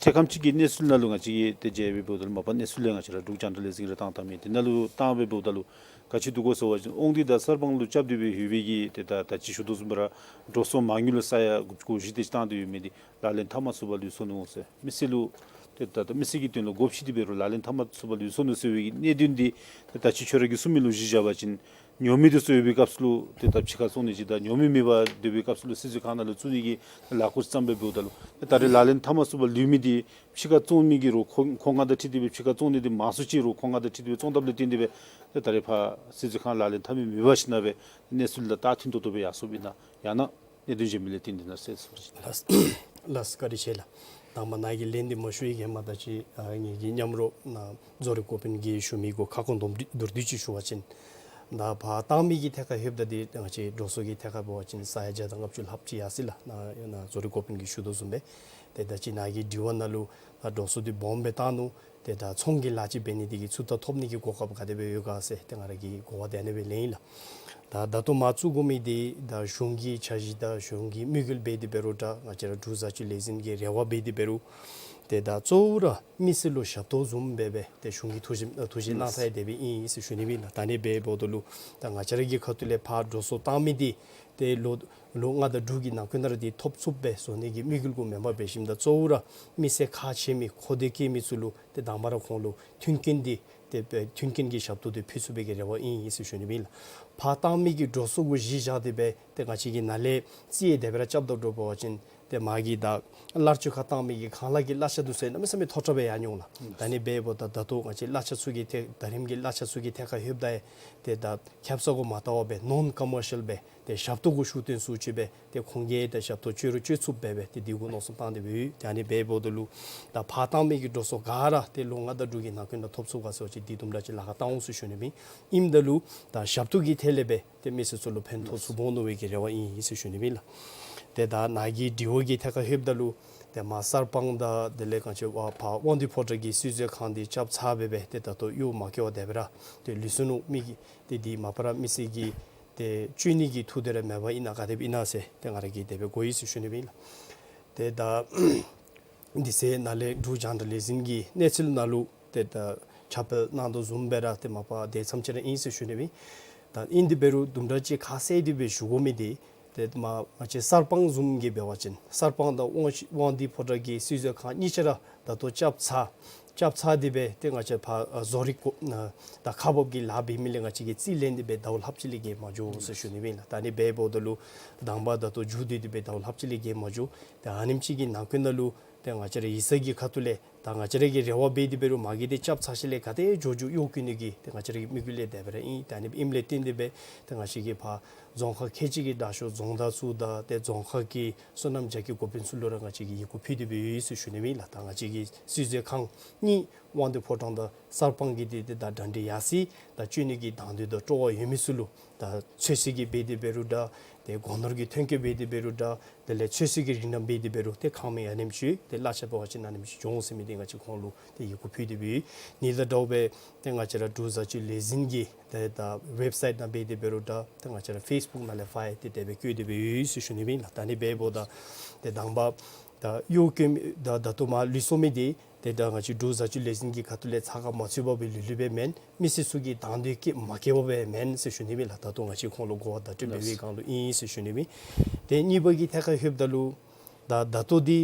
ཐད་ཁམས་ཅིག་གི་གནས་ཚུལ་ནང་ལུ་ང་བཅས་ཀྱིས་ཏེ་མཇལ་བའི་འབདཝ་ད་ལུ་མ་པ་གནས་ཚུལ་ལས་ང་བཅས་ར་འབྲུག་རྒྱང་བསྒྲགས་ལས་འཛིན་ར་བཏང་བཏངམ་མས། དེ་ནང་ལུ་བཏང་བའི་འབདཝ་ད་ལུ་ག་ཅི་འདུག་གོ་ཟེར་བ་ཅིན་དབང་འདུས་དང་གསར་སྤང་ལུ་རྐྱབ་སྟེ་སྦེ་ཡོད་པའི་གི་ཏེ་ད་ད་ཅི་ཞུ་དོ་བཟུམ་སྦེ་ར་འགྲོ་སོང་མ་དངུལ་ལུ་ས་ཡ་དགུ་བཅུ་གོ་བཞི་དེ་ཅིག་བཏང་སྟེ་ཡོད་མི་འདི་ལག་ལེན་འཐབ་མ་ཚུགས་པར་ལུས་སོ་ནུག་ཟེར། མི་སེར་ལུ་ཏེ་ད་ད་མི་སེར་གྱི་དོན་ལུ་དགོཔ་ཅིག་འདི་འབད་རུང་ལག་ལེན་འཐབ་མ་ཚུགས་པར་ལུས་སོ་ནུག་ཟེར་བའི་གི་གནད་དོན་འདི་ཏེ་ད་ཅི་ཁྱོད་ར་གིས་གསུངས་མི་ལུ་གཞི་བཞག་པ་ཅིན་ཉོ་མི་འདི་ཚུ་ཡོད་པའི་སྐབས་སུ་ལུ་ཏེ་ད་ཕྱི་ཁར་བཙོང་ནི་ཅིག་དང་ཉོ་མི་མེད་པར་སྡོད་པའི་སྐབས་སུ་ལུ་སིལ་ཚོད་ཁང་ནང་ལུ་བཙུགས་ནི་གི་ལས་འགུལ་བརྩམས་པའི་འབདཝ་ད་ལུ་ཏེ་ད་རེས་ལག་ལེན་འཐབ་མ་ཚུགས་པར་ལུས་མི་འདི་ཕྱི་ཁར་བཙོང་མི་གི་རུང་མཁོ་མཁོ་མངགས་དང་འཁྲིལ་ཏེ་སྦེ་ཕྱི་ཁར་བཙོང་ནི་འདི་མང་སུ་ཅིག་རུང་མཁོ་མངགས་དང་འཁྲིལ་ཏེ་སྦེ་བཙོང་དཔ་ལས་བརྟེན་ཏེ་སྦེ་ཏེ་ད་རེས་ཕར་སིལ་ཚོད་ཁང་ལག་ལེན་འཐབ་མི་མེད་པར་ཞིནམ་ལས་སྦེ་གནས་ཚུལ་ལུ་ད་མཐུན་ཏོག་ཏོ་སྦེ་ཡར་སོངམ་ཨིན་ན་ཡང་ན་གནད་དོན་གཞན་མི་ལས་བརྟེན་ཏེ་ཨིན་ན་ཟེར་ཞུ་ཞུ། ལགས་ལགས་བཀའ་དྲིན་ཆེ་ལགས། དང་པ་ནཱ་གི་ལན་འདི་མ་ཞུ་བའི་གི་ཧེ་མ་ད་ཅི་ཨ་ངེ་གི་མཉམ་རོགས་ནཱ་རྫོང་རིག་འགོ་དཔོན་གྱིས་ཞུ་མི་གུ་ཁ་སྐོང་མདོར་བསྡུས་ཅིག་ཞུ་བ་ཅིན་ད་ཕར་བཏང་མི་གི་ཐད་ཁར་ལྷོདཔ་ད་འདི་ང་བཅས་འགྲོ་སོང་གི་ཐད་ཁར་འབད་བ་ཅིན་ས་ཡ་བརྒྱ་དང་ལྔ་བཅུ་ལྷགཔ་ཅིག་ཡར་སོ་ཡི་ལགས། ནཱ་ནཱ་རྫོང་རིག་འགོ་དཔོན་གྱིས་ཞུ་དོ་བཟུམ་སྦེ་ཏེ་ད་ཅི་ནཱ་གི་དྲི་བ་ནང་ལུ་ད་འགྲོ་སོང་འདི་སྦོམ་སྦེ་བཏང་ནུག། ཏེ་ད་ཚོང་གི་ལཱ་ཅིག་འབད་ནི་འདི་གིས་ཚུར་ད་ཐོབ་ནི་གི་གོ་སྐབས་ག་དེ་སྦེ་ཡོད་ག་ཟེར་ཏེ་ང་ར་གིས་གོ་བ་དེ་ཨ་ནི་སྦེ་ལེན་ཡི་ལགས། ད་ད་ལྟོ་མར་བཙུགས་དགོ་མི་འདི་ད་གཞུང་གི་འཆར་གཞི་དང་གཞུང་གི་དམིགས་ཡུལ་འབད་དེ་འབད་རུང་འདྲ་ང་བཅས་ར་འབྲུག་བཟའ་སྤྱོད་ལས་འཛིན་གྱི་རེ་བ་འབད་དེ་འབད་རུང་ཏེ་ད་གཙོ་བོ་ར་མི་སེར་ལུ་ཞབས་ཏོག་བཟུམ་སྦེ་སྦེ་ཏེ་གཞུང་གིས་ཐུགས་བཞེད་ཐུགས་བཞེད་གནང་ཚར་ཡི་དེ་སྦེ་ཨིན་ཟེར་ཞུ་ནི་སྦེ་ཨིན་ལགས། ད་ཨ་ནི་སྦེ་འབདཝ་ད་ལུ་ད་ང་བཅས་ར་གི་ཁ་ཐུག་ལས་ཕར་འགྲོ་སོང་བཏང་མི་འདི་ཏེ་ལོ་ལོ་ལྔ་དང་དྲུག་གི་ནང་འཁོད་ནང་ར་འདི་ཐོབ་ཚུགསཔ་སྦེ་བཟོ་ནི་གི་དམིགས་ཡུལ་གུ་མེན་པར་འབད་ཞིནམ་ད་གཙོ་བོ་ར་མི་སེར་ཁག་ཆེ་མི་མཁོ་འདོད་བསྐྱེད་མི་ཚུ་ལུ་ཏེ་དང་པ་ར་ཁོང་ལུ་མཐུན་རྐྱེན་འདི་ཏེ་མཐུན་རྐྱེན་གྱི་ཞབས་ཏོག་འདི་ཕུལ་ཚུགས་པའི་གི་རེ་བ་ཨིན་ཨིན་ཟེར་ཞུ་ནི་སྦེ་ཨིན་ལགས། ཕར་བཏང་མི་གི་འགྲོ་སོང་གུ་གཞི་བཞག་སྟེ་སྦེ་ཏེ་ང་བཅས་ཀྱིས་ནཱ་ལས་རྩིས་ཡང་དེ་སྦེ་ར་རྐྱབ་དོ་འགྱོ་བ་ཅིན་ཏེ་མ་གི་ད་གླར་སྤྱོད་ཁར་བཏང་མི་གི་ཁང་གླ་གི་གླ་ཆ་འདི་ཚུ་གནམ་མེད་ས་མེད་མཐོ་དྲགས་སྦེ་ཡར་འགྱོ་འོང་ལགས། ད་ཨ་ནི་སྦེ་འབདཝ་ད་ད་ལྟོ་ང་བཅས་གླ་ཆ་ཚུ་གི་ཐད་ད་རིམ་གྱི་གླ་ཆ་ཚུ་གི་ཐད་ཁར་ལྷོདཔ་ད་ཡང་ཏེ་ད་ཁེབ་ས་གུ་མ་བལྟ་བར་སྦེ་ནོན་ཀོ་མར་ཤལ་སྦེ་ཏེ་ཞབས་ཏོག་གུ་ཤུགས་བཏོན་ཚུ་ ཅིག་སྦེ་ཏེ་ཁོང་གིས་ཏེ་ཞབས་ཏོག་ཅོ་རུང་ཅོ་ཚུགསཔ་སྦེ་སྦེ་ཏེ་དེ་གུ་མནོ་བསམ་བཏང་སྟེ་སྦེ་ཡོད། ཏེ་ཨ་ནི་འབདཝ་ད་ལུ་ད་ཕར་བཏང་མི་གི་འགྲོ་སོང་ག་ར་ཏེ་ལོ་ལྔ་དང་དྲུག་གི་ནང་འཁོད་ནང་ཐོབ་ཚུགས་ག་ཟེར་བ་ཅིན་དེ་དུམ་གྲ་ཅིག་ལཱ་ཁག་བཏང་འོང་ཟེར་ཞུ་ནི་ཨིན། ཨིནམ་ད་ལུ་ད་ཞབས་ཏོག་གི་ཐད་ལས་སྦེ་ཏེ་མི་སེར་ཚུ་ལུ་ཕན་ཐོགས་ཚུགས་འོང་མནོ་བའི་གི་རེ་བ་ཨིན་ཟེར་ཞུ་ནི་ཨིན་ལགས། ཏེ་ད་ནཱ་གི་དྲི་བ་གི་ཐད་ཁར་ལྷོདཔ་ད་ལུ་ཏེ་མར་གསར་སྤང་དང་དེ་ལས་ག་ཅི་བ་ཕར་དབང་འདུས་ཕོ་བྲང་གི་སྲིད་མཛོད་ཁང་འདི་རྐྱབ་ཚར་སྦེ་སྦེ་ཏེ་ད་ལྟོ་གཡོག་མ་བཀལ་བར་དེ་སྦེ་ར་ཏེ་ལུས་སོ་ནུག། མི་གིས་ཏེ་འདི་མ་པ་ར་མི་སེར་གྱིས་ཏེ་སྤྱོད་ནི་གི་ཐོག་ཏུ་ར་མེད་པར་ཨིན་ན་ག་དེ་སྦེ་ཨིན་ན་ཟེར་ཏེ་ང་ར་གིས་དེ་སྦེ་གོ་ཡི་ཟེར་ཞུ་ནི་ཨིན་ལགས། ཏེ་ད་འདི་ཚེ་ནཱ་ལས་འབྲུག་རྒྱང་བསྒྲགས་ལས་འཛིན་གྱི་གནས་ཚུལ་ནང་ལུ་ཏེ་ད་ཁྱབ་སྤེལ་གནང་དོ་བཟུམ་སྦེ་ར་ཏེ་མ་པ་དེ་ཙམ་ཅིག་ར་ཨིན་ཟེར་ཞུ་ནི་ཨིན། ད་ཨིན་དེ་འབད་རུང་དུམ་གྲ་ཅིག་ཁ་གསལ་ཏེ་སྦེ་ཞུ་དགོ་མི་འདི་ཏེ་མ་ང་བཅས་གསར་སྤང་བཟུམ་གྱི་འབད་བ་ཅིན་གསར་སྤང་དང་དབང་དབང་འདུས་ཕོ་བྲང་གི་སྲིད་མཛོད་ཁང་གཉིས་ཆ་ར་ད་ལྟོ་རྐྱབ་ཚར་རྐྱབ་ཚར་ཏེ་སྦེ་ཏེ་ང་བཅས་ཕར་ཨ་བཟོ་རིག་གོ་ཨ་ད་ཁག་འབག་གི་ལཱ་འབད་མི་ལས་ང་བཅས་ཀྱིས་རྩིས་ལེན་ཏེ་སྦེ་ཟླཝ་ལྷགཔ་ཅིག་ལས་བརྒལ་མ་འགྱོ་ཟེར་ཞུ་ནི་ཨིན་ལགས། ད་ཨ་ནི་འབདཝ་ད་ལུ་དང་པ་ད་ལྟོ་མཇུག་བསྡུ་སྟེ་སྦེ་ཟླཝ་ལྷགཔ་ཅིག་ལས་བརྒལ་མ་འགྱོ། ཏེ་ཨ་ནེམ་ཅིག་གི་ནང་འཁོད་ནང་ལུ་ཏེ་ང་བཅས་ར་ཡིག་ཚང་གི་ཁ་ཐུག་ལས་ད་ང་བཅས་ར་གི་རེ་བ་འབད་དེ་འབད་རུང་མ་གི་ཏེ་རྐྱབ་ཚར་ཞིནམ་ལས་ག་དེ་མགྱོགས་མགྱོགས་གཡོག་བཀོལ་ནི་གི་ཏེ་ང་བཅས་ར་གི་དམིགས་ཡུལ་ལས་དེ་སྦེ་ར་ཨིན། ད་ཨ་ནི་ཨིནམ་ལས་བརྟེན་ཏེ་སྦེ་ཏེ་ང་བཅས་ཀྱིས་ཕར་རྫོང་ཁག་ཁལ་གཅིག་གི་དྲག་ཤོས་རྫོང་བདག་ཚུ་དང་ཏེ་རྫོང་ཁག་གི་སོ་ནམ་རྒྱ་སྐྱེད་འགོ་དཔོན་ཚུ་ལུ་ར་ང་བཅས་ཀྱིས་ཡི་གུ་ཕུལ་ཏེ་སྦེ་ཡོད་ཟེར་ཞུ་ནི་ཨིན་ལགས། ད་ང་བཅས་ཀྱི་སྲིད་མཛོད་ཁང་གཉིས་དབང་འདུས་ཕོ་བྲང་དང་གསར་སྤང་གི་འདི་ཏེ་ད་གྲ་སྒྲིག་ཡར་སོ་ཡི། ད་སྤྱོད་ནི་གི་དང་འདོད་དང་སྤྲོ་བ་ཡོད་མི་ཚུ་ལུ་ད་ཚོད་བསྲེ་གི་འབད་དེ་འབད་རུང་འདྲ་ཏེ་སྒོ་ནོར་གྱི་ཐོན་སྐྱེད་འབད་དེ་འབད་རུང་འདྲ་དེ་ལས་ཚོད་བསྲེ་གི་རིགས་རྣམས་འབད་དེ་འབད་རུང་ཏེ་ཁང་མིག་ཨ་ནེམ་ཅིག་ཏེ་གླ་ཆ་འབད་བ་ཅིན་ཨ་ནེམ་ཅིག་འགྱོ་འོང་ཟེར་མི་འདི་ང་བཅས་ཁོང་ལུ་ཏེ་ཡི་གུ་ཕུལ་ཏེ་སྦེ་ཡོད། ཨ་ནི་དང་འདྲཝ་སྦེ་ཏེ་ང་བཅས་ར་འབྲུག་བཟའ་སྤྱོད་ལས་འཛིན་གྱི་ཏེ་ད་ཝེབ་སའིཊ་ནང་འབད་དེ་འབད་རུང་འདྲ་ཏེ་ང་བཅས་ར་ཕེསི་བུཀ་ནང་ལས་ཕར་ཡང་ཏེ་དེ་སྦེ་བཀོད་དེ་སྦེ་ཡོད་ཟེར་ཞུ་ནི་ཨིན་ལགས། ད་ཨ་ནི་འབདཝ་ད་ཏེ་དང་པ་ད་གཡོག་བཀོལ་མི་ད་ད་ལྟོ་མར་ལུས་སོ་མི་འདི་ཏེ་ད་ང་བཅས་འབྲུག་བཟའ་སྤྱོད་ལས་འཛིན་གྱི་ཁ་ཐུག་ལས་ཚགས་ཁར་མ་ཚུད་པར་སྦེ་ལུས་ལུས་སྦེ་མེན། མི་སེར་ཚུ་གིས་དང་འདོད་བསྐྱེད་མ་བསྐྱེད་པར་སྦེ་མེན་ཟེར་ཞུ་ནི་ཨིན་ལགས། ད་ལྟོ་ང་བཅས་ཁོང་ལུ་གོ་བརྡ་སྤྲོད་པའི་སྒང་ལུ་ཨིན་ཟེར་ཞུ་ནི་ཨིན། ཏེ་གཉིས་པ་གི་ཐད་ཁར་ལྷོདཔ་ད་ལུ་ད་ད་ལྟོ་འདི་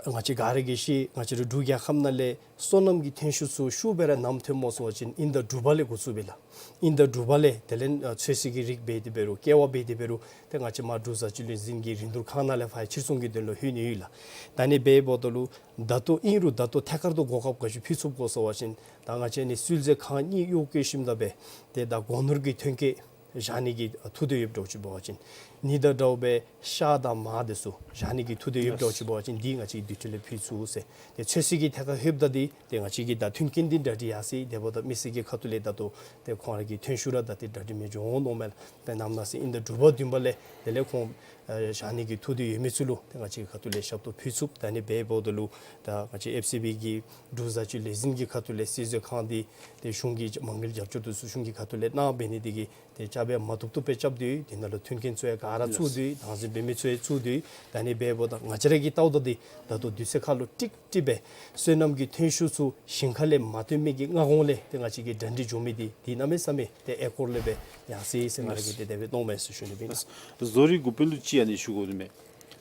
ང་བཅས་ག་ར་གིས་ཤེས། ང་བཅས་ར་འབྲུག་རྒྱལ་ཁབ་ནང་ལས་སོ་ནམ་གྱི་ཐོན་ཤུགས་ཚུ་ཤུགས་སྦེ་ར་ནམ་ཐོནམ་སྨོ་ཟེར་བ་ཅིན་ཨིན་ཟླ་དྲུག་པ་ལས་འགོ་བཙུགས་སྦེ་ལགས། ཨིན་ཟླ་དྲུག་པ་ལས་དེ་ལས་ཨ་ཚོད་བསྲེ་གི་རིགས་འབད་དེ་འབད་རུང་ཀེ་བ་འབད་དེ་འབད་རུང་ཏེ་ང་བཅས་མར་འབྲུག་བཟའ་སྤྱོད་ལས་འཛིན་གྱི་རིན་བསྡུར་ཁང་ནང་ལས་ཕར་ཡང་ཕྱིར་ཚོང་གི་དོན་ལུ་ལྷོད་ནི་ཡོད་ལགས། ད་ཨ་ནི་འབདཝ་ད་ལུ་ད་ལྟོ་ཨིན་རུང་ད་ལྟོ་ཐད་ཀར་དུ་གོ་སྐབས་ག་ཅི་ཕུལ་ཚུགསཔ་གོ་ཟེར་བ་ཅིན་ད་ང་བཅས་ཨ་ནི་སྲིད་མཛོད་ཁང་གཉིས་གཡོག་བཀོལ་ཞིནམ་ད་སྦེ་ཏེ་ད་སྒོ་ནོར་གྱི་ཐོན་སྐྱེད་བཞག་ནི་གི་ཐུགས་འདོད་ཡོདཔ་འདྲཝ་ཅིག་འབད་བ་ཅིན་ཨ་ནི་དང་འདྲཝ་སྦེ་ཤ་དང་མར་འདི་ཚུ་བཞག་ནི་གི་ཐུགས་འདོད་ཡོདཔ་འདྲཝ་ཅིག་འབད་བ་ཅིན་འདི་ང་བཅས་ཀྱིས་དེ་ཚུ་ལས་ཕུལ་ཚུགས་ཟེར། ཏེ་ཚོད་བསྲེ་གི་ཐད་ཁར་ལྷོདཔ་ད་འདི་ཏེ་ང་བཅས་ཀྱིས་ད་མཐུན་རྐྱེན་འདི་གྲ་སྒྲིག་ཡར་སོ་ཡི། དེ་འབདཝ་ད་མི་སེར་གྱི་ཁ་ཐུག་ལས་ད་ལྟོ་ཏེ་ཁོང་ར་གི་ཐོན་ཤུགས་ར་ད་ཏེ་གྲ་སྒྲིག་མི་འགྱོ་འོང་མནོཝ་མས་ལགས། ཏེ་ནམ་ན་ཟེར་ཨིན་ཟླ་དྲུག་པ་བདུན་པ་ལས་དེ་ལས་ཁོང་ཨ་བཞག་ནི་གི་ཐུགས་འདོད་ཡོད་མི་ཚུ་ལུ་ཏེ་ང་བཅས་ཁ་ཐུག་ལས་ཞབས་ཏོག་ཕུལ་ཚུགས། ད་ཨ་ནི་འབདཝ་ད་ལུ་ད་ང་བཅས་ཨེཕ་སི་བི་གི་འབྲུག་བཟའ་སྤྱོད་ལས་འཛིན་གྱི་ཁ་ཐུག་ལས་སྲིད་མཛོད་ཁང་འདི་ཏེ་གཞུང་གི་མ་དངུལ་རྒྱབ་སྐྱོར་འདི་ཚུ་གཞུང་གི་ཁ་ཐུག་ལས་གནང་འབད་ནི་འདི་གིས་ཏེ་རྐྱབ་སྦེ་མ་བཏུབ་བཏུབ་སྦེ་རྐྱབ་སྟེ་ཡོད། དེ་ནང་ལུ་མཐུན་རྐྱེན་ཚུ་ཡང་ག་ར་ཚུགས་ཏེ་ཡོད། དམ་འཛིན་འབད་མི་ཚུ་ཡང་ཚུགས་ཏེ་ཡོད། ད་ཨ་ནི་འབདཝ་ད་ང་བཅས་ར་གིས་བལྟཝ་ད་འདི་ད་ལྟོ་དུས་ཚོད་ཁར་ལུ་ཀྲིག་ཀྲི་སྦེ་སོ་ནམ་གྱི་ཐོན་ཤུགས་ཚུ་ཞིང་ཁ་ལས་མ་བཏོན་མི་གི་སྔ་གོང་ལས་ཏེ་ང་བཅས་ཀྱིས་གྲ་སྒྲིག་འགྱོ་མི་འདི་འདི་གནམ་མེད་ས་མེད་ཏེ་ཨེ་སྐོར་ལས་སྦེ་ཡར་སོ་ཡི་ཟེར་ང་ར་གིས་ཏེ་དེ་སྦེ་མནོཝ་མས་ཟེར་ཞུ་ནི་ཨིན། བཟོ་རིག་འགོ་དཔོན་ལུ་ཅིག་ཨ་ནི་ཞུ་དགོ་ནི་མས།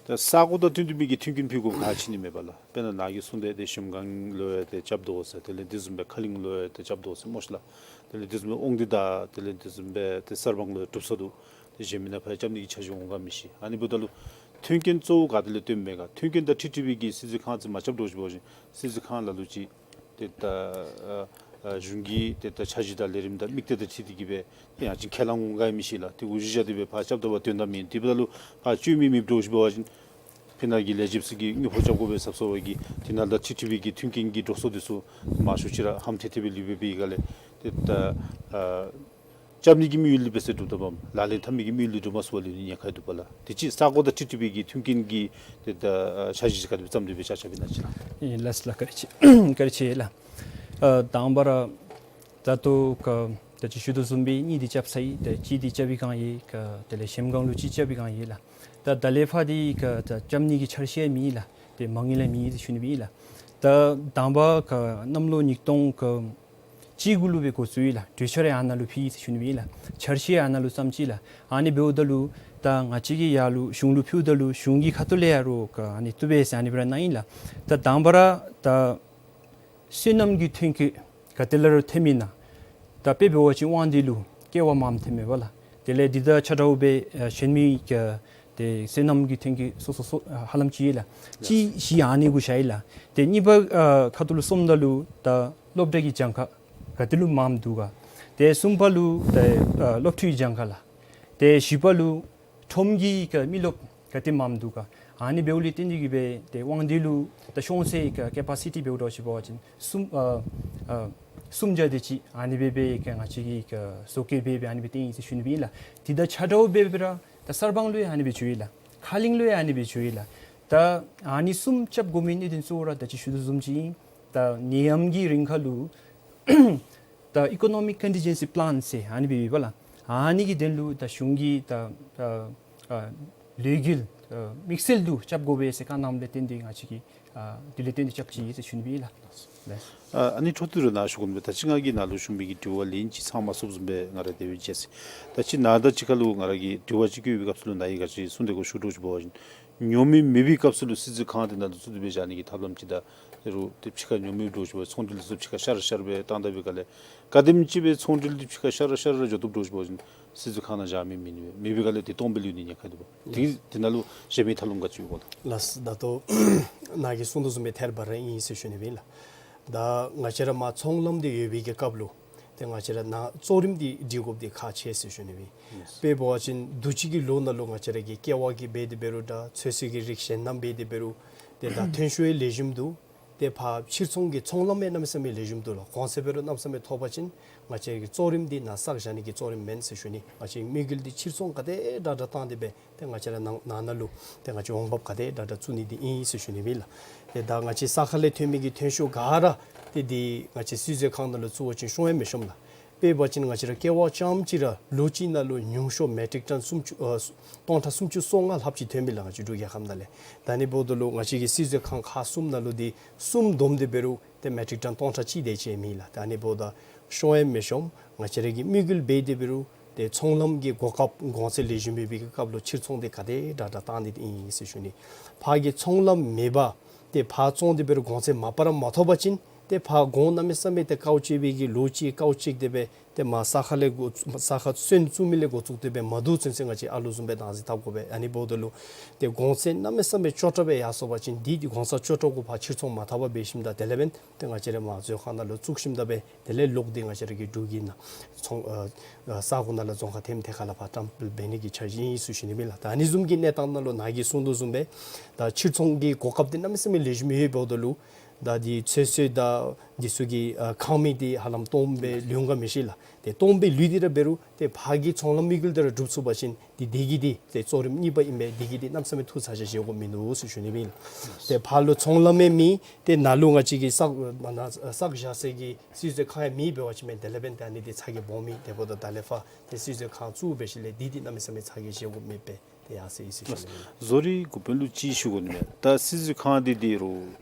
ད་ས་གོ་དང་བསྟུན་ཏེ་མི་གི་མཐུན་རྐྱེན་ཕུལ་དགོཔ་ག་ཅི་ནི་མེད་པ་ལགས། དཔེར་ན་ནཱ་གིས་གསུངས་ཏེ་ཏེ་གཞལམ་སྒང་ལུ་ཡང་ཏེ་རྐྱབ་དོ་ཟེར། དེ་ལས་དེ་བཟུམ་སྦེ་ཁ་གླིང་ལུ་ཡང་ཏེ་རྐྱབ་དོ་ཟེར་སྨོ་ཤིག་ལགས། དེ་ལས་དེ་བཟུམ་སྦེ་དབང་འདུས་དང་དེ་ལས་དེ་བཟུམ་སྦེ་ཏེ་གསར་སྤང་ལུ་ཡང་གྲུབ་ཚར་འདུག། ཏེ་གཞན་མི་ནང་ཕར་རྐྱབ་ནི་གི་འཆར་གཞི་འོང་ག་མི་ཤེས། ཨ་ནི་འབདཝ་ད་ལུ་མཐུན་རྐྱེན་གཙོ་བོ་ག་ཏེ་ལས་བཏོན་མས་ག། མཐུན་རྐྱེན་དང་འཁྲིལ་འཁྲིལ་བའི་གི་སྲིད་མཛོད་ཁང་ཅིག་མ་རྐྱབ་འགྱོ་ཞིནམ་འབད་བ་ཅིན་སྲིད་མཛོད་ཁང་ལ་ལུ་ཅིག་ཏེ་ད་ཨ་ཨ་གཞུང་གི་ཏེ་ད་འཆར་གཞི་དང་ལས་རིམ་དང་དམིགས་གཏད་དང་འཁྲིལ་ཏེ་གིས་སྦེ་ཏེ་ཡང་ཅིན་ཁས་བླངས་འོང་ག་མི་ཤེས་ལགས། ཏེ་འུ་ཅིག་བཞག་སྟེ་སྦེ་ཕར་རྐྱབ་ད་པ་དོན་དག་མེད། དེ་འབདཝ་ད་ལུ་ཕར་སྤྱོད་མི་མེདཔ་འགྱོ་ཞིནམ་འབད་བ་ཅིན་ཕི་ནཱ་གི་ལས་བྱེདཔ་ཚུ་གིས་དངུལ་ཕོགས་རྐྱབ་དགོ་པའི་ཚབ་སོང་བའི་གི་དེ་ནང་དང་འཁྲིལ་འཁྲིལ་བའི་གི་མཐུན་རྐྱེན་གྱི་འགྲོ་སོང་འདི་ཚུ་མང་ཤོས་ཅིག་ར་ཧམ་ཐེ་ཐེ་སྦེ་ལུས་སྦེ་འབད་བའི་སྒང་ལས་ཏེ་ད་ཨ་རྐྱབ་ནི་གི་དམིགས་ཡུལ་འདི་འབད་ས་འགྲུབ་ད་པའམ་ལག་ལེན་འཐབ་ནི་གི་དམིགས་ཡུལ་འདི་འགྲུབ་མ་ཚུགས་པར་ལུས་ནི་ཉེན་ཁ་འདུག་པ་ལགས། དེ་ཅིག་ས་གོ་དང་འཁྲིལ་འཁྲིལ་བའི་གི་མཐུན་རྐྱེན་གྱི་ཏེ་ད་ཨ་འཆར་གཞི་ག་དེ་སྦེ་བརྩམས་ཏེ་སྦེ་ཆ་ཁྱབ་སྦེ་གནང་ཅི་ལགས། ཨེ་ལགས་ལགས། བཀའ་དྲིན་ཆེ། བཀའ་དྲིན་ཆེ་ལགས། ཨ་དང་པ་ར་ད་ལྟོ་ག་ད་ཅི་ཞུ་དོ་བཟུམ་སྦེ་གཉིས་འདི་རྐྱབ་ཚར་ཡི། ད་གཅིག་འདི་རྐྱབ་པའི་སྒང་ཡོད་ག། དེ་ལས་གཞལམ་སྒང་ལུ་ཅིག་རྐྱབ་པའི་སྒང་ཡོད་ལགས། ད་ད་ལས་ཕར་འདི་ག་ད་རྐྱབ་ནི་གི་འཆར་གཞི་ཡང་མེད་ལགས། ཏེ་མ་དངུལ་ཡང་མེད་ཟེར་ཞུ་ནི་ཨིན་ལགས། ད་དང་པ་ག་གནམ་ལོ་ཉིས་སྟོང་ག་གཅིག་གུ་ལུ་སྦེ་འགོ་བཙུགས་ཡི་ལགས། གྲོས་འཆར་ཡང་ཨ་ནཱ་ལུ་ཕུལ་ཡི་ཟེར་ཞུ་ནི་ཨིན་ལགས། འཆར་གཞི་ཡང་ཨ་ནཱ་ལུ་བརྩམས་ཅི་ལགས། ཨ་ནི་འབདཝ་ད་ལུ་ད་ང་བཅས་ཀྱིས་ཡར་ལུ་གཞུང་ལུ་ཕུལཝ་ད་ལུ་གཞུང་གི་ཁ་ཐུག་ལས་ཡང་རོགས་ག་ཨ་ནི་བཏུབ་པས་ཟེར་ཨ་ནི་སྦེ་ར་གནང་ཡི་ལགས། ད་དང་པ་ར་ད་སོ་ནམ་གྱི་ཐོན་སྐྱེད་ག་ཏེ་ལས་ར་ཐོན་མི་ཨིན་ན། ད་དཔེ་འབད་བ་ཅིན་དབང་འདུས་ལུ་ཀེ་བ་མངམ་ཐོནམ་མས་པ་ལགས། དེ་ལས་འདི་དང་ཆ་འདྲཝ་སྦེ་ཨ་གཞན་མི་ག་ཏེ་སོ་ནམ་གྱི་ཐོན་སྐྱེད་སོ་སོ་སོ་ཨ་ཧ་ལམ་ཅིག་ཡོད་ལགས། གཅིག་བཞི་ཨ་ནི་གུ་བཞག་ཡི་ལགས། ཏེ་གཉིས་པ་ཨ་ཁ་ཐུག་ལུ་སོངམ་ད་ལུ་ད་སློབ་གྲྭ་གི་གྱངས་ཁ་ག་ཏེ་ལུ་མངམ་འདུག་ག། ཏེ་གསུམ་པ་ལུ་ཏེ་ཨ་སློབ་ཕྲུག་གི་གྱངས་ཁ་ལགས། ཏེ་བཞི་པ་ལུ་ ཁྲོམ་གྱི་གི་མི་རློབས་ག་དེམ་ཨིནམ་འདུག་ག། ཨ་ནི་འབདཝ་ལས་བརྟེན་ཏེ་གིས་སྦེ་ཏེ་དབང་འདུས་ལུ་ད་ཤོང་སའི་གི་ཀེ་པ་སི་ཊི་འབདཝ་འདྲཝ་ཅིག་འབད་བ་ཅིན་སུམ་ཨ་ཨ་སུམ་བརྒྱ་དེ་ཅིག་ཨ་ནི་སྦེ་སྦེ་གི་ང་བཅས་ཀྱིས་གི་བཟོ་བཀོད་འབད་སྦེ་ཨ་ནི་སྦེ་བཏོན་ཡི་ཟེར་ཞུ་ནི་སྦེ་ཨིན་ལགས། དེ་དང་ཆ་འདྲཝ་སྦེ་སྦེ་ར་ད་གསར་སྤང་ལུ་ཡང་ཨ་ནི་སྦེ་བྱུང་ཡི་ལགས། ཁ་གླིང་ལུ་ཡང་ཨ་ནི་སྦེ་བྱུང་ཡི་ལགས། ད་ཨ་ནི་གསུམ་རྐྱབ་དགོ་མི་གནད་དོན་གཙོ་བོ་ར་ད་ཅི་ཞུ་དོ་བཟུམ་ཅིག་ཨིན། ད་ནད་ཡམས་ཀྱི་རིང་ཁ་ལུ་ད་ཨི་ཀོ་ནོ་མིག་ཀོན་ཊིན་ཇེན་སི་པི་ལཱན་ཟེར་ཨ་ནི་སྦེ་ཡོདཔ་ལགས། ཨ་ནི་གི་དོན་ལུ་ད་གཞུང་གིས་ད་ཨ་ཨ་ལས་འགུལ་ཨ་དམིགས་བསལ་དུ་རྐྱབ་དགོ་པས་ཟེར་བཀའ་གནངམ་ལས་བརྟེན་ཏེ་ང་བཅས་ཀྱིས་ཨ་དེ་ལས་བརྟེན་ཏེ་རྐྱབ་ཅི་ཟེར་ཞུ་ནི་སྦེ་ཨིན་ལགས། ལགས། ཨ་ཨ་ནི་འཕྲོ་མཐུད་ར་ནཱ་ཞུ་དགོ་མི་ད་ཅི་ང་གིས་ནཱ་ལུ་ཞུ་མི་གི་དྲི་བ་ལན་ཅིག་ཚང་མ་ཚུགསཔ་བཟུམ་སྦེ་ང་ར་དེ་སྦེ་མཇལ་ཅི། ད་ཅི་ནཱ་ད་ཅི་ཁ་ལུ་ང་ར་གིས་དྲི་བ་ཅིག་བཀོད་པའི་སྐབས་སུ་ལུ་ནཱ་གིས་ག་ཅི་གསུངས་ཏེ་གོ་ཞུ་དོ་ཅིག་འབད་བ་ཅིན་ཉོ་མི་མེད་པའི་སྐབས་སུ་ལུ་སྲིད་འཛིན་ཁང་དེ་ནང་ལུ་བཙུགས་ཏེ་སྦེ་བཞག་ནི་གི་ཐབས་ལམ་ཅིག་དང་ཨིན་རུང་ཏེ་ཕྱི་ཁར་ཉོ་མི་འདྲཝ་ཅིག་འབད་ཚོང་འབྲེལ་ཚུ་ཕྱི་ཁར་ཤར་ཤར་སྦེ་བཏང་ད་པའི་སྒང་ལས་ག་དེམ་ཅིག་སྦེ་ཚོང་འབྲེལ་འདི་ཕྱི་ཁར་ཤར་ཤར་འགྱོ་བཏུབ་འདྲཝ་ཅིག་འབད་བ་ཅིན་སྲིད་འཛིན་ཁང་ནང་བཞག་མི་མེད་ནི་མེད་པའི་སྒང་ལས་ཏེ་སྟོངམ་སྦེ་ལུས་ནི་ཉེན་ཁ་འདུག་པ། དེ་དེ་ནང་ལུ་བཞག་མི་ཐབས་ལམ་ག་ཅི་ཡོད་གོ་ལགས། ལགས་ད་ལྟོ་ནཱ་གིས་གསུངས་དོ་བཟུམ་སྦེ་ཐད་རི་བ་རི་ཨིན་ཟེར་ཞུ་ནི་སྦེ་ཨིན་ལགས། ད་ང་བཅས་ར་མར་ཚོང་ལམ་འདི་ཡོད་པའི་གི་སྐབས་ལུ་ཏེ་ང་བཅས་ར་ནཱ་གཙོ་རིམ་འདི་སྒྲིག་དགོཔ་འདི་ཁག་ཆེ་ཟེར་ཞུ་ནི་སྦེ་ཨིན། དཔེ་འབད་བ་ཅིན་དུས་ཅི་གི་ལོ་ནང་ལུ་ང་བཅས་ར་གི་ཀེ་བ་གི་འབད་དེ་འབད་རུང་འདྲ་ཚོད་བསྲེ་གི་རིགས་གཞན་རྣམས་འབད་དེ་འབད་རུང་ཏེ་ད་ཐོན་ཤུགས་ཡང་ལེགས་ཤོམ་འདུག། ཏེ་ཕར་ཕྱིར་ཚོང་གི་ཚོང་ལམ་ཡང་གནམ་མེད་ས་མེད་ལེགས་ཤོམ་འདུག་ལགས། གོང་ཚད་འབད་རུང་གནམ་མེད་ས་མེད་མཐོ་བ་ཅིན་ང་བཅས་ཀྱི་གཙོ་རིམ་འདི་ནཱ་བསགས་བཞག་ནི་གི་གཙོ་རིམ་མེན་ཟེར་ཞུ་ནི། ང་བཅས་དམིགས་ཡུལ་འདི་ཕྱིར་ཚོང་ག་དེ་དྲག་དྲག་བཏང་སྟེ་སྦེ་ཏེ་ང་བཅས་ར་ནང་ནང་ན་ལུ་ཏེ་ང་བཅས་འོང་འབབ་ག་དེ་དྲག་དྲག་བཙུགས་ནི་འདི་ཨིན་ཟེར་ཞུ་ནི་སྦེ་ཨིན་ལགས། ཏེ་ད་ང་བཅས་ས་ཁ་ལས་ཐོན་མི་གི་ཐོན་ཤུགས་ག་ར་ཏེ་འདི་ང་བཅས་སྲིད་འཛིན་ཁང་ནང་ལུ་བཙུགས་པ་ཅིན་ཤོང་ཡང་མི་ཤོངམ་ལགས། དཔེ་འབད་བ་ཅིན་ང་བཅས་ར་ཀེ་བ་རྐྱངམ་ཅིག་ར་ལོ་གཅིག་ནང་ལུ་ཉུང་ཤོས་མེ་ཊིག་ཊོན་སུམ་ཅུ་ཨ་སྟོང་ཕྲག་སུམ་ཅུ་སོ་ལྔ་ལྷགཔ་ཅིག་ཐོན་མི་ལགས། ང་བཅས་འབྲུག་རྒྱལ་ཁབ་ནང་ལས། ད་ཨ་ནི་འབདཝ་ད་ལུ་ང་བཅས་ཀྱི་སྲིད་འཛིན་ཁང་ཁག་གསུམ་ནང་ལུ་འདི་གསུམ་བསྡོམས་ཏེ་འབད་རུང་ཏེ་མེ་ཊིག་ཊོན་སྟོང་ཕྲག་གཅིག་དེ་ཅིག་མེད་ལགས། ད་ཨ་ནི་འབདཝ་ད་ཤོང་ཡང་མི་ཤོངམ། ང་བཅས་ར་གི་དམིགས་ཡུལ་འབད་དེ་འབད་རུང་ཏེ་ཚོང་ལམ་གྱི་གོ་སྐབས་གོང་ཚད་ལེགས་ཤོམ་ཡོད་པའི་གི་སྐབས་ལུ་ཕྱིར་ཚོང་འདི་ག་དེ་དྲག་དྲག་བཏང་ནི་འདི་ཨིན་ཟེར་ཞུ་ནི། ཕར་གྱི་ཚོང་ལམ་མེད་པར་ཏེ་ཕར་བཙོང་སྟེ་འབད་རུང་གོང་ཚད་མ་པ་ར་མ་ཐོབ་པ་ཅིན་ཏེ་ཕར་གོང་གནམ་མེད་ས་མེད་ཏེ་དཀའཝ་སྤྱད་པའི་གི་ལོ་གཅིག་དཀའཝ་སྤྱད་དེ་སྦེ་ཏེ་མར་ས་ཁ་ལས་འགོ་ས་ཁར་སོན་བཙུགས་མི་ལས་འགོ་བཙུགས་ཏེ་སྦེ་མ་བསྡུ་ཚུན་ཚོད་ང་བཅས་ཨ་ལུ་བཟུམ་སྦེ་བདག་འཛིན་འཐབ་དགོ་པས། ཨ་ནི་འབདཝ་ད་ལུ་ཏེ་གོང་ཚད་གནམ་མེད་ས་མེད་སྐྱོ་དྲགས་སྦེ་ཡར་སོང་པ་ཅིན་འདི་འདི་གོང་ཚད་སྐྱོ་དྲགས་གུ་ཕར་ཕྱིར་ཚོང་མ་འཐབ་པར་འབད་ཞིནམ་ད་དེ་ལས་འབདན་ཏེ་ང་བཅས་ར་མར་མཛོད་ཁང་ནང་ལུ་བཙུགས་ཞིནམ་ད་སྦེ་དེ་ལས་ལོག་སྟེ་ང་བཅས་ར་གི་འབྲུག་གི་ནང་ཚོང་ཨ་ཨ་ས་གོ་ནང་ལུ་རྫོང་ཁག་ཐེམ་ཐེ་ཁ་ལས་ཕར་བཀྲམ་སྤེལ་འབད་ནི་གི་འཆར་གཞི་ཨིན་ཟེར་ཞུ་ནི་སྦེ་ཨིན་ལགས། ད་ཨ་ནི་བཟུམ་གྱི་གནས་སྟངས་ནང་ལུ་ནཱ་གིས་གསུངས་དོ་བཟུམ་སྦེ་ད་ཕྱིར་ཚོང་གི་གོ་སྐབས་འདི་གནམ་མེད་ས་མེད་ལེགས་ཤོམ་ཡོདཔ་འབདཝ་ད་ལུ་ད་འདི་ཚོད་བསྲེ་དང་འདི་ཚུ་གི་ཨ་ཁང་མིག་འདི་ཧ་ལམ་སྟོངམ་སྦེ་ལུས་འོང་ག་མི་ཤེས་ལགས། ཏེ་སྟོངམ་སྦེ་ལུས་ཏེ་ར་འབད་རུང་ཏེ་ཕར་གྱི་ཚོང་ལམ་དམིགས་ཡུལ་འདི་ར་འགྲུབ་ཚུགས་པ་ཅིན་འདི་འདི་གིས་འདི་ཏེ་གཙོ་རིམ་གཉིས་པ་ཨིན་པས། འདི་གིས་འདི་གནམ་མེད་ས་མེད་ཐུགས་ཚ་གྱང་བཞེས་དགོཔ་མིན་འདུག་ཟེར་ཞུ་ནི་སྦེ་ཨིན་ལགས། ཏེ་ཕར་ལུ་ཚོང་ལམ་ཡང་མེད། ཏེ་ནཱ་ལུ་ང་བཅས་ཀྱི་བསགས་མ་ན་བསགས་བཞག་སའི་གི་སྲིད་འཛིན་ཁང་ཡང་མེདཔ་འབད་བ་ཅིན་མེན་དེ་ལས་འབདན་ད་ཨ་ནི་འདི་ཚ་གྱང་སྦོམ་ཨིན། དེ་འབདཝ་ད་ད་ལས་ཕར་ཏེ་སྲིད་འཛིན་ཁང་བཙུགས་འབད་ཞིནམ་ལས་འདི་འདི་གནམ་མེད་ས་མེད་ཚ་གྱང་བཞེས་དགོཔ་མེད་པས། ཏེ་ཡར་སོང་ཡི་ཟེར་ཞུ་ནི་ཨིན་ལགས། བཟོ་རིག་འགོ་དཔོན་ལུ་ཅིག་ཞུ་དགོ་ནི་མས། ད་སྲིད་འཛིན་ཁང་འདི་འདི་རུང་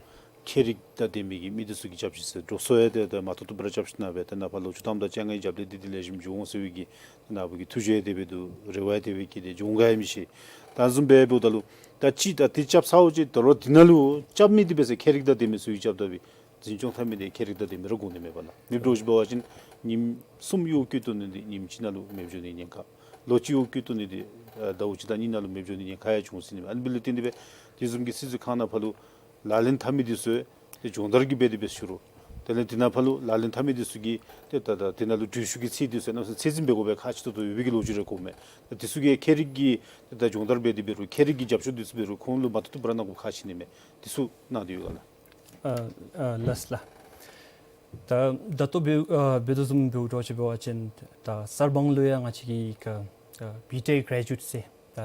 ཁྱད་རིག་དང་ལྡན་མི་གི་མི་འདི་ཚུ་གིས་རྐྱབ་ཅི་ཟེར། འགྲོ་སོང་ཡང་ཏེ་ད་མ་ཐོབ་ཐོབ་སྦེ་ར་རྐྱབ་ཞིནམ་ལས་ཏེ་ནཱ་ཕར་ལོག་ཅི་གཏངམ་ད་ཅིག་ང་གིས་རྒྱབ་ལས་འདི་འདི་ལེགས་ཤོམ་འགྱོ་འོང་ཟེར་བའི་གི་ནཱ་བུ་གི་ཐུགས་བཞེད་དེ་སྦེ་འདུག། རེ་བ་དེ་སྦེ་བསྐྱེད་དེ་འགྱོ་འོང་ག་ཡང་མི་ཤེས། ད་བཟུམ་སྦེ་འབདཝ་ད་ལུ་ད་ཅི་ད་འདི་རྐྱབ་ཚརཝ་ཅིག་ད་རུང་འདི་ནང་ལུ་རྐྱབ་མི་འདི་འབད་ཟེར་ཁྱད་རིག་དང་ལྡན་མི་ཚུ་གིས་རྐྱབ་ད་པའི་འཛིན་སྐྱོང་འཐབ་མི་འདི་ཁྱད་རིག་དང་ལྡན་མི་ར་དགོ་ནི་མས་པ་ལགས། མེདཔ་འདྲཝ་ཅིག་འབད་བ་ཅིན་ཉིནམ་གསུམ་གཡོག་བཀོལ་བཏང་ནི་འདི་ཉིནམ་གཅིག་ནང་ལུ་མེདཔ་འགྱོ་ནི་ཉེན་ཁ། ལོ་གཅིག་གཡོག་བཀོལ་བཏང་ནི་འདི་ཨ་ཟླཝ་གཅིག་དང་གཉིས་ནང་ལུ་མེདཔ་འགྱོ་ནི་ཉེན་ཁ་ཡང་འབྱུང་སྲིད་ནི་མས། ཨ་ནི་འབདཝ་ལས་བརྟེན་ཏེ་སྦེ་དེ་བཟུམ་གྱི་སྲིད་འཛིན་ཁང་ནང་ཕར་ལུ་ལག་ལེན་འཐབ་མི་འདི་ཚུ་ཏེ་སྦྱོང་བརྡར་གྱིས་འབད་དེ་སྦེ་ཞུ་རུང་དེ་ལས་འདི་ནང་ཕར་ལུ་ལག་ལེན་འཐབ་མི་འདི་ཚུ་གིས་ཏེ་ད་ད་དེ་ནང་ལུ་འགྲུལ་བཞུད་ཀྱི་ཚད་འདི་ཚུ་གནམ་མེད་ས་མེད་ཚད་འཛིན་འབད་དགོ་པའི་ཁག་ཆེ་ཏོག་ཏོ་ཡོད་པའི་གི་ལོ་རྒྱུས་རེ་གོཝ་མས། ད་འདི་ཚུ་གིས་ཁྱད་རིག་གི་ད་སྦྱོང་བརྡར་འབད་དེ་འབད་རུང་ཁྱད་རིག་གི་རྒྱབ་སྐྱོར་འདི་ཚུ་འབད་རུང་ཁོང་ལུ་མ་ཐུབ་ཐུབ་སྦེ་ར་གནང་དགོཔ་ཁག་ཆེ་ནི་མས། འདི་ཚུ་གནང་སྟེ་ཡོད་ག་ལགས། ཨ་ཨ་ལགས་ལགས། ད་ད་ལྟོ་འབད་ཨ་འབད་དོ་བཟུམ་འབདཝ་འདྲཝ་ཅིག་འབད་བ་ཅིན་ད་གསར་སྤང་ལུ་ཡང་ང་བཅས་ཀྱི་ག་ཨ་བི་ཊེག་གྲེ་ཇུ་ཨེཊ་ཟེར་ད་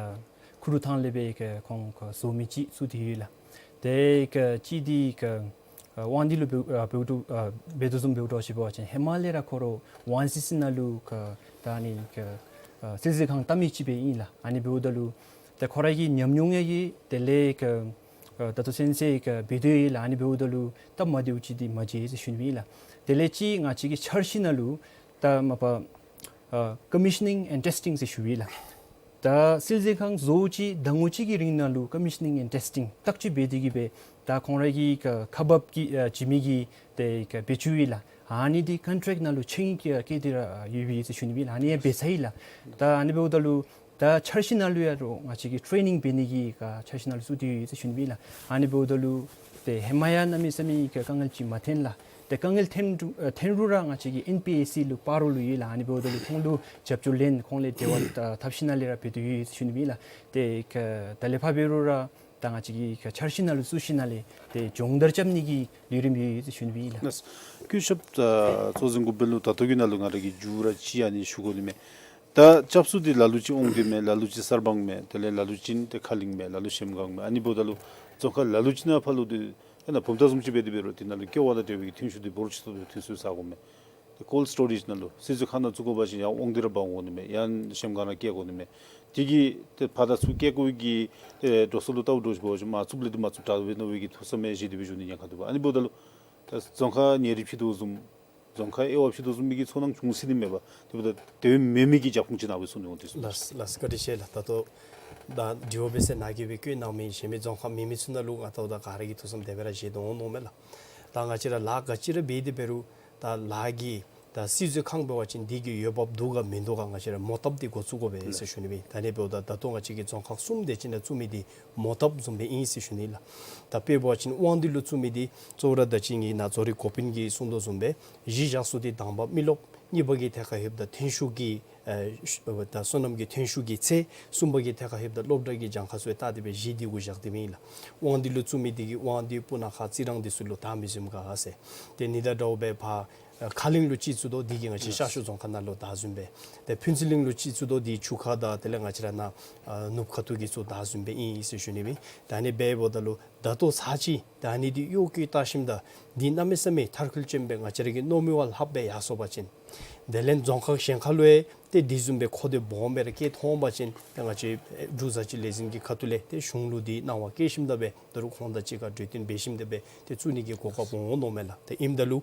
ཁུ་རུ་ཐང་ལས་སྦེ་ག་ཁོང་ག་བཟོ་མི་ཅིག་བཙུགས་ཏེ་ཡོད་ལགས། དེ་ག་ཅིག་འདི་ག་ཨ་དབང་འདུས་ལུ་འབད་ཨ་འབདཝ་འདྲཝ་ཨ་འབད་དོ་བཟུམ་འབདཝ་འདྲཝ་ཅིག་འབད་བ་ཅིན་ཧེ་མ་ལས་ར་ཁོ་ར་ཝཱན་སི་སི་ནང་ལུ་ག་ད་ཨ་ནི་ག་ཨ་སྲིད་འཛིན་ཁང་བལྟ་མི་ཅིག་སྦེ་ཨིན་ལགས། ཨ་ནི་འབདཝ་ད་ལུ་ད་ཁོ་ར་གི་ཉམས་མྱོང་ཡང་ཡོད། དེ་ལས་ག་ཨ་ད་ལྟོ་ཚུན་ཚོད་ག་འབད་དོ་ཡོད་ལགས། ཨ་ནི་འབདཝ་ད་ལུ་སྟབས་མ་བདེཝ་ཅིག་འདི་མ་མཇལ་ཟེར་ཞུ་ནི་ཨིན་ལགས། དེ་ལས་ཅིག་ང་བཅས་ཀྱི་འཆར་གཞི་ནང་ལུ་ད་མ་པ་ཨ་ཀོ་མི་ཤ་ནིང་ཨེནཌ་ཊེསི་ཊིང་ཟེར་ཞུ་ཡི་ལགས། ད་སྲིད་འཛིན་ཁང་བཟོ་ཅིག་ཟླ་ངོ་གཅིག་གི་རིང་ནང་ལུ་ཀོ་མི་ཤ་ནིང་ཨེནཌ་ཊེསི་ཊིང་བརྟག་དཔྱད་འབད་དེ་གིས་སྦེ་ད་ཁོང་ར་གི་ག་ཁ་འབབ་ཀྱི་ཨ་བྱིན་མི་གི་དེ་ག་བེད་སྤྱོད་ཡོད་ལགས། ཨ་ནི་འདི་ཀོན་ཊེཀཊ་ནང་ལུ་ཆིངས་ཡིག་བཀལ་ཏེ་ར་ཡོད་པས་ཟེར་ཞུ་ནི་སྦེ་ཨིན་ལགས། ཨ་ནི་ཡང་འབད་ཚར་ཡི་ལགས། ད་ཨ་ནི་འབདཝ་ད་ལུ་ད་འཆར་གཞི་ནང་ལུ་ཡང་རོགས་ང་བཅས་ཀྱི་ཊེ་རེ་ནིང་འབད་ནི་གི་ག་འཆར་གཞི་ནང་ལུ་བཙུགས་ཏེ་ཡོད་ཟེར་ཞུ་ནི་སྦེ་ཨིན་ལགས། ཨ་ནི་འབདཝ་ད་ལུ་ཏེ་ཧེ་མ་ཡང་གནམ་མེད་ས་མེད་ག་དཀའ་ངལ་ཅིག་མ་ཐོན་ལགས། ཏེ་དཀའ་ངལ་ཐོན་རུང་ཨ་ཐོན་རུང་ར་ང་བཅས་ཀྱིས་ཨེན་པི་ཨེ་སི་ལུ་འབག་རུང་ལུ་ཡོད་ལགས། ཨ་ནི་འབདཝ་ད་ལུ་ཁོང་ལུ་རྒྱབ་སྐྱོར་ལེན་ཁོང་ལས་འབྲེལ་བ་ཨ་འཐབ་ཞིནམ་ལས་ར་འབད་དོ་ཡོད་ཟེར་ཞུ་ནི་ཨིན་ལགས། ཏེ་ཁ་ད་ལས་ཕར་འབད་རུང་ར་ད་ང་བཅས་ཀྱིས་ཁ་འཆར་གཞི་ནང་ལུ་བཙུགས་ཞིནམ་ལས་ཏེ་སྦྱོང་བརྡར་རྐྱབ་ནི་གི་ལས་རིམ་ཡོད་ཟེར་ཞུ་ནི་ཨིན་ལགས། ལགས། སྐུ་ཞབས་ཨ་གཙོ་འཛིན་འགོ་དཔོན་ལུ་ད་ལྟོ་གི་ནང་ལུ་ང་ར་གིས་མཇུག་ར་གཅིག་ཨ་ནི་ཞུ་དགོ་ནི་མས། ད་སྐྱབས་སུ་འདི་ལ་ལུ་ཅིག་དབང་འདུས་མས། ལ་ལུ་ཅིག་གསར་སྤང་མས། དེ་ལས་ལ་ལུ་ཅིག་ཏེ་ཁ་གླིང་མས། ལ་ལུ་གཞལམ་སྒང་མས། ཨ་ནི་འབདཝ་ད་ལུ་རྫོང་ཁག་ལ་ལུ་ཅིག་ནང་ཕར་ལུ་འདི་ཨེ་ན་བུམ་ཐང་བཟུམ་ཅིག་འབད་དེ་འབད་རུང་དེ་ནང་ལུ་ཀེ་ཝ་དང་འབྲེལ་བའི་གི་ཐོན་ཤུགས་འདི་འབོར་ཆེ་ཏོག་ཏོ་ཐོན་སོང་ཟེར་གོ་མས། ཏེ་ཀོལཌ་སི་ཊོ་རེཇ་ནང་ལུ་སིལ་མཛོད་ཁང་ནང་བཙུགས་དགོ་པ་ཅིན་ཡང་དབང་འདུས་ར་འབག་འོང་ནི་མས། ཡང་གཞལམ་སྒང་ར་བསྐྱལ་དགོ་ནི་མས། དེ་གིས་ཏེ་ཕར་དང་ཚུར་བསྐྱལ་དགོ་གི་ཏེ་འགྲོ་སོང་ལུ་ལྟ་བུ་འདྲཝ་ཅིག་འབད་བ་ཅིན་མ་བཙུགསཔ་ལས་དེ་མ་བཙུགསཔ་དྲག་པས་མནོ་བའི་གི་ཐུགས་བསམ་ཡང་བཞེས་ཏེ་སྦེ་བཞུགས་ནི་ཉེན་ཁ་འདུག་པ། ཨ་ནི་འབདཝ་ད་ལུ་ད་རྫོང་ཁག་ཉེ་རིང་ཕྱེ་དོ་བཟུམ་རྫོང་ཁག་དབྱེ་བ་ཕྱེ་དོ་བཟུམ་མའི་གི་ཚོར་སྣང་བྱུང་སྲིད་ནི་མས་པ། དེ་འབདཝ་ད་དེ་མེན་མི་གི་རྒྱབ་ཁུངས་ཅིག་ནཱ་སྦེ་གསུངས་ནི་འོང་དེ་གསུངས། ལགས་ལགས། བཀའ་དྲིན་ཆེ་ལགས། ད་ལྟོ་ད་དྲི་བ་འབད་ས་ནཱ་གིས་སྦེ་བཀོད་གནང་མི་གཞན་མི་རྫོང་ཁག་མེན་མི་ཚུ་ནང་ལུ་ང་ལྟཝ་ད་ག་ར་གི་ཐུགས་བསམ་དེ་སྦེ་ར་བཞེས་དོ་འོང་མནོཝ་མས་ལགས། ད་ང་བཅས་ར་ལཱ་ག་ཅི་ར་འབད་དེ་འབད་རུང་ད་ལཱ་གི་ད་སིལ་མཛོད་ཁང་འབད་བ་ཅིན་འདི་གི་འོས་འབབ་འདུག་ག་མིན་འདུག་ག་ང་བཅས་ར་མོ་བཏབ་སྟེ་འགོ་བཙུགས་དགོ་པས་ཟེར་ཞུ་ནི་སྦེ། ད་ཨ་ནི་འབདཝ་ད་ད་ལྟོ་ང་བཅས་ཀྱིས་རྫོང་ཁག་གསུམ་དེ་ཅིག་ནང་བཙུགས་མི་འདི་མོ་བཏབ་བཟུམ་སྦེ་ཨིན་ཟེར་ཞུ་ནི་ལགས། ད་དཔེ་འབད་བ་ཅིན་དབང་འདུས་ལུ་བཙུགས་མི་འདི་གཙོ་བོ་ར་ད་ཅི་ནཱ་ཚོགས་རའི་འགོ་དཔོན་གྱིས་གསུངས་དོ་བཟུམ་སྦེ་གཞི་བཞག་ས་འདི་དང་པ་མི་རློབས། གཉིས་པ་གི་ཐད་ཁར་ལྷོདཔ་ད་ཐོན་ཤུགས་ཀྱི་ཨ་ད་སོ་ནམ་གྱི་ཐོན་ཤུགས་ཀྱི་ཚད། གསུམ་པ་གི་ཐད་ཁར་ལྷོདཔ་ད་སློབ་གྲྭ་གི་གྱངས་ཁ་ཚུ་ཡང་བལྟ་སྟེ་སྦེ་གཞི་འདི་གུ་བཞག་སྟེ་མས་ལགས། དབང་འདུས་ལུ་བཙུགས་མི་འདི་གིས་དབང་འདུས་སྤུ་ན་ཁ་རྩི་རང་འདི་ཚུ་ལུ་ད་མི་བཟུམ་ག་ཟེར། ཏེ་ཨ་ནི་དང་འདྲཝ་སྦེ་ཕར་ཨ་ཁ་གླིང་ལུ་ཅིག་བཙུགས་དོ་འདི་གིས་ང་བཅས་ཤར་ཕྱོགས་རྫོང་ཁག་ནང་ལུ་ད་བཟུམ་སྦེ། ཏེ་ཕུན་ཚོགས་གླིང་ལུ་ཅིག་བཙུགས་དོ་འདི་ཆུ་ཁ་དང་དེ་ལས་ང་བཅས་ར་ནཱ་ཨ་ནུབ་ཁ་ཐུག་གི་ཚུ་ད་བཟུམ་སྦེ་ཨིན་ཟེར་ཞུ་ནི་སྦེ། ད་ཨ་ནི་སྦེ་འབདཝ་ད་ལུ་ད་ལྟོ་ཚར་གཅིག་ད་ཨ་ནི་འདི་གཡོག་བཀོལ་བལྟ་ཞིནམ་ད་འདི་གནམ་མེད་ས་མེད་མཐར་འཁྱོལ་ཅན་སྦེ་ང་བཅས་ར་གིས་མནོ་མི་བ་ལྷགཔ་སྦེ་ཡར་སོང་པ་ཅིན། དེ་ལས་རྫོང་ཁག་གཞན་ཁ་ལུ་ཡང་ཏེ་འདི་བཟུམ་སྦེ་མཁོ་འདོད་སྦོམ་སྦེ་ར་བསྐྱེད་ཐོན་པ་ཅིན་ཏེ་ང་བཅས་འབྲུག་བཟའ་སྤྱོད་ལས་འཛིན་གྱི་ཁ་ཐུག་ལས་ཏེ་གཞུང་ལུ་འདི་གནང་བ་བསྐྱལ་ཞིནམ་ད་སྦེ་ད་རུང་ཁོང་དང་གཅིག་ཁར་གྲོས་བསྟུན་འབད་ཞིནམ་ད་སྦེ་ཏེ་བཙུགས་ནི་གི་གོ་སྐབས་འོང་མནོཝ་མས་ལགས། ཏེ་ཨིནམ་ད་ལུ་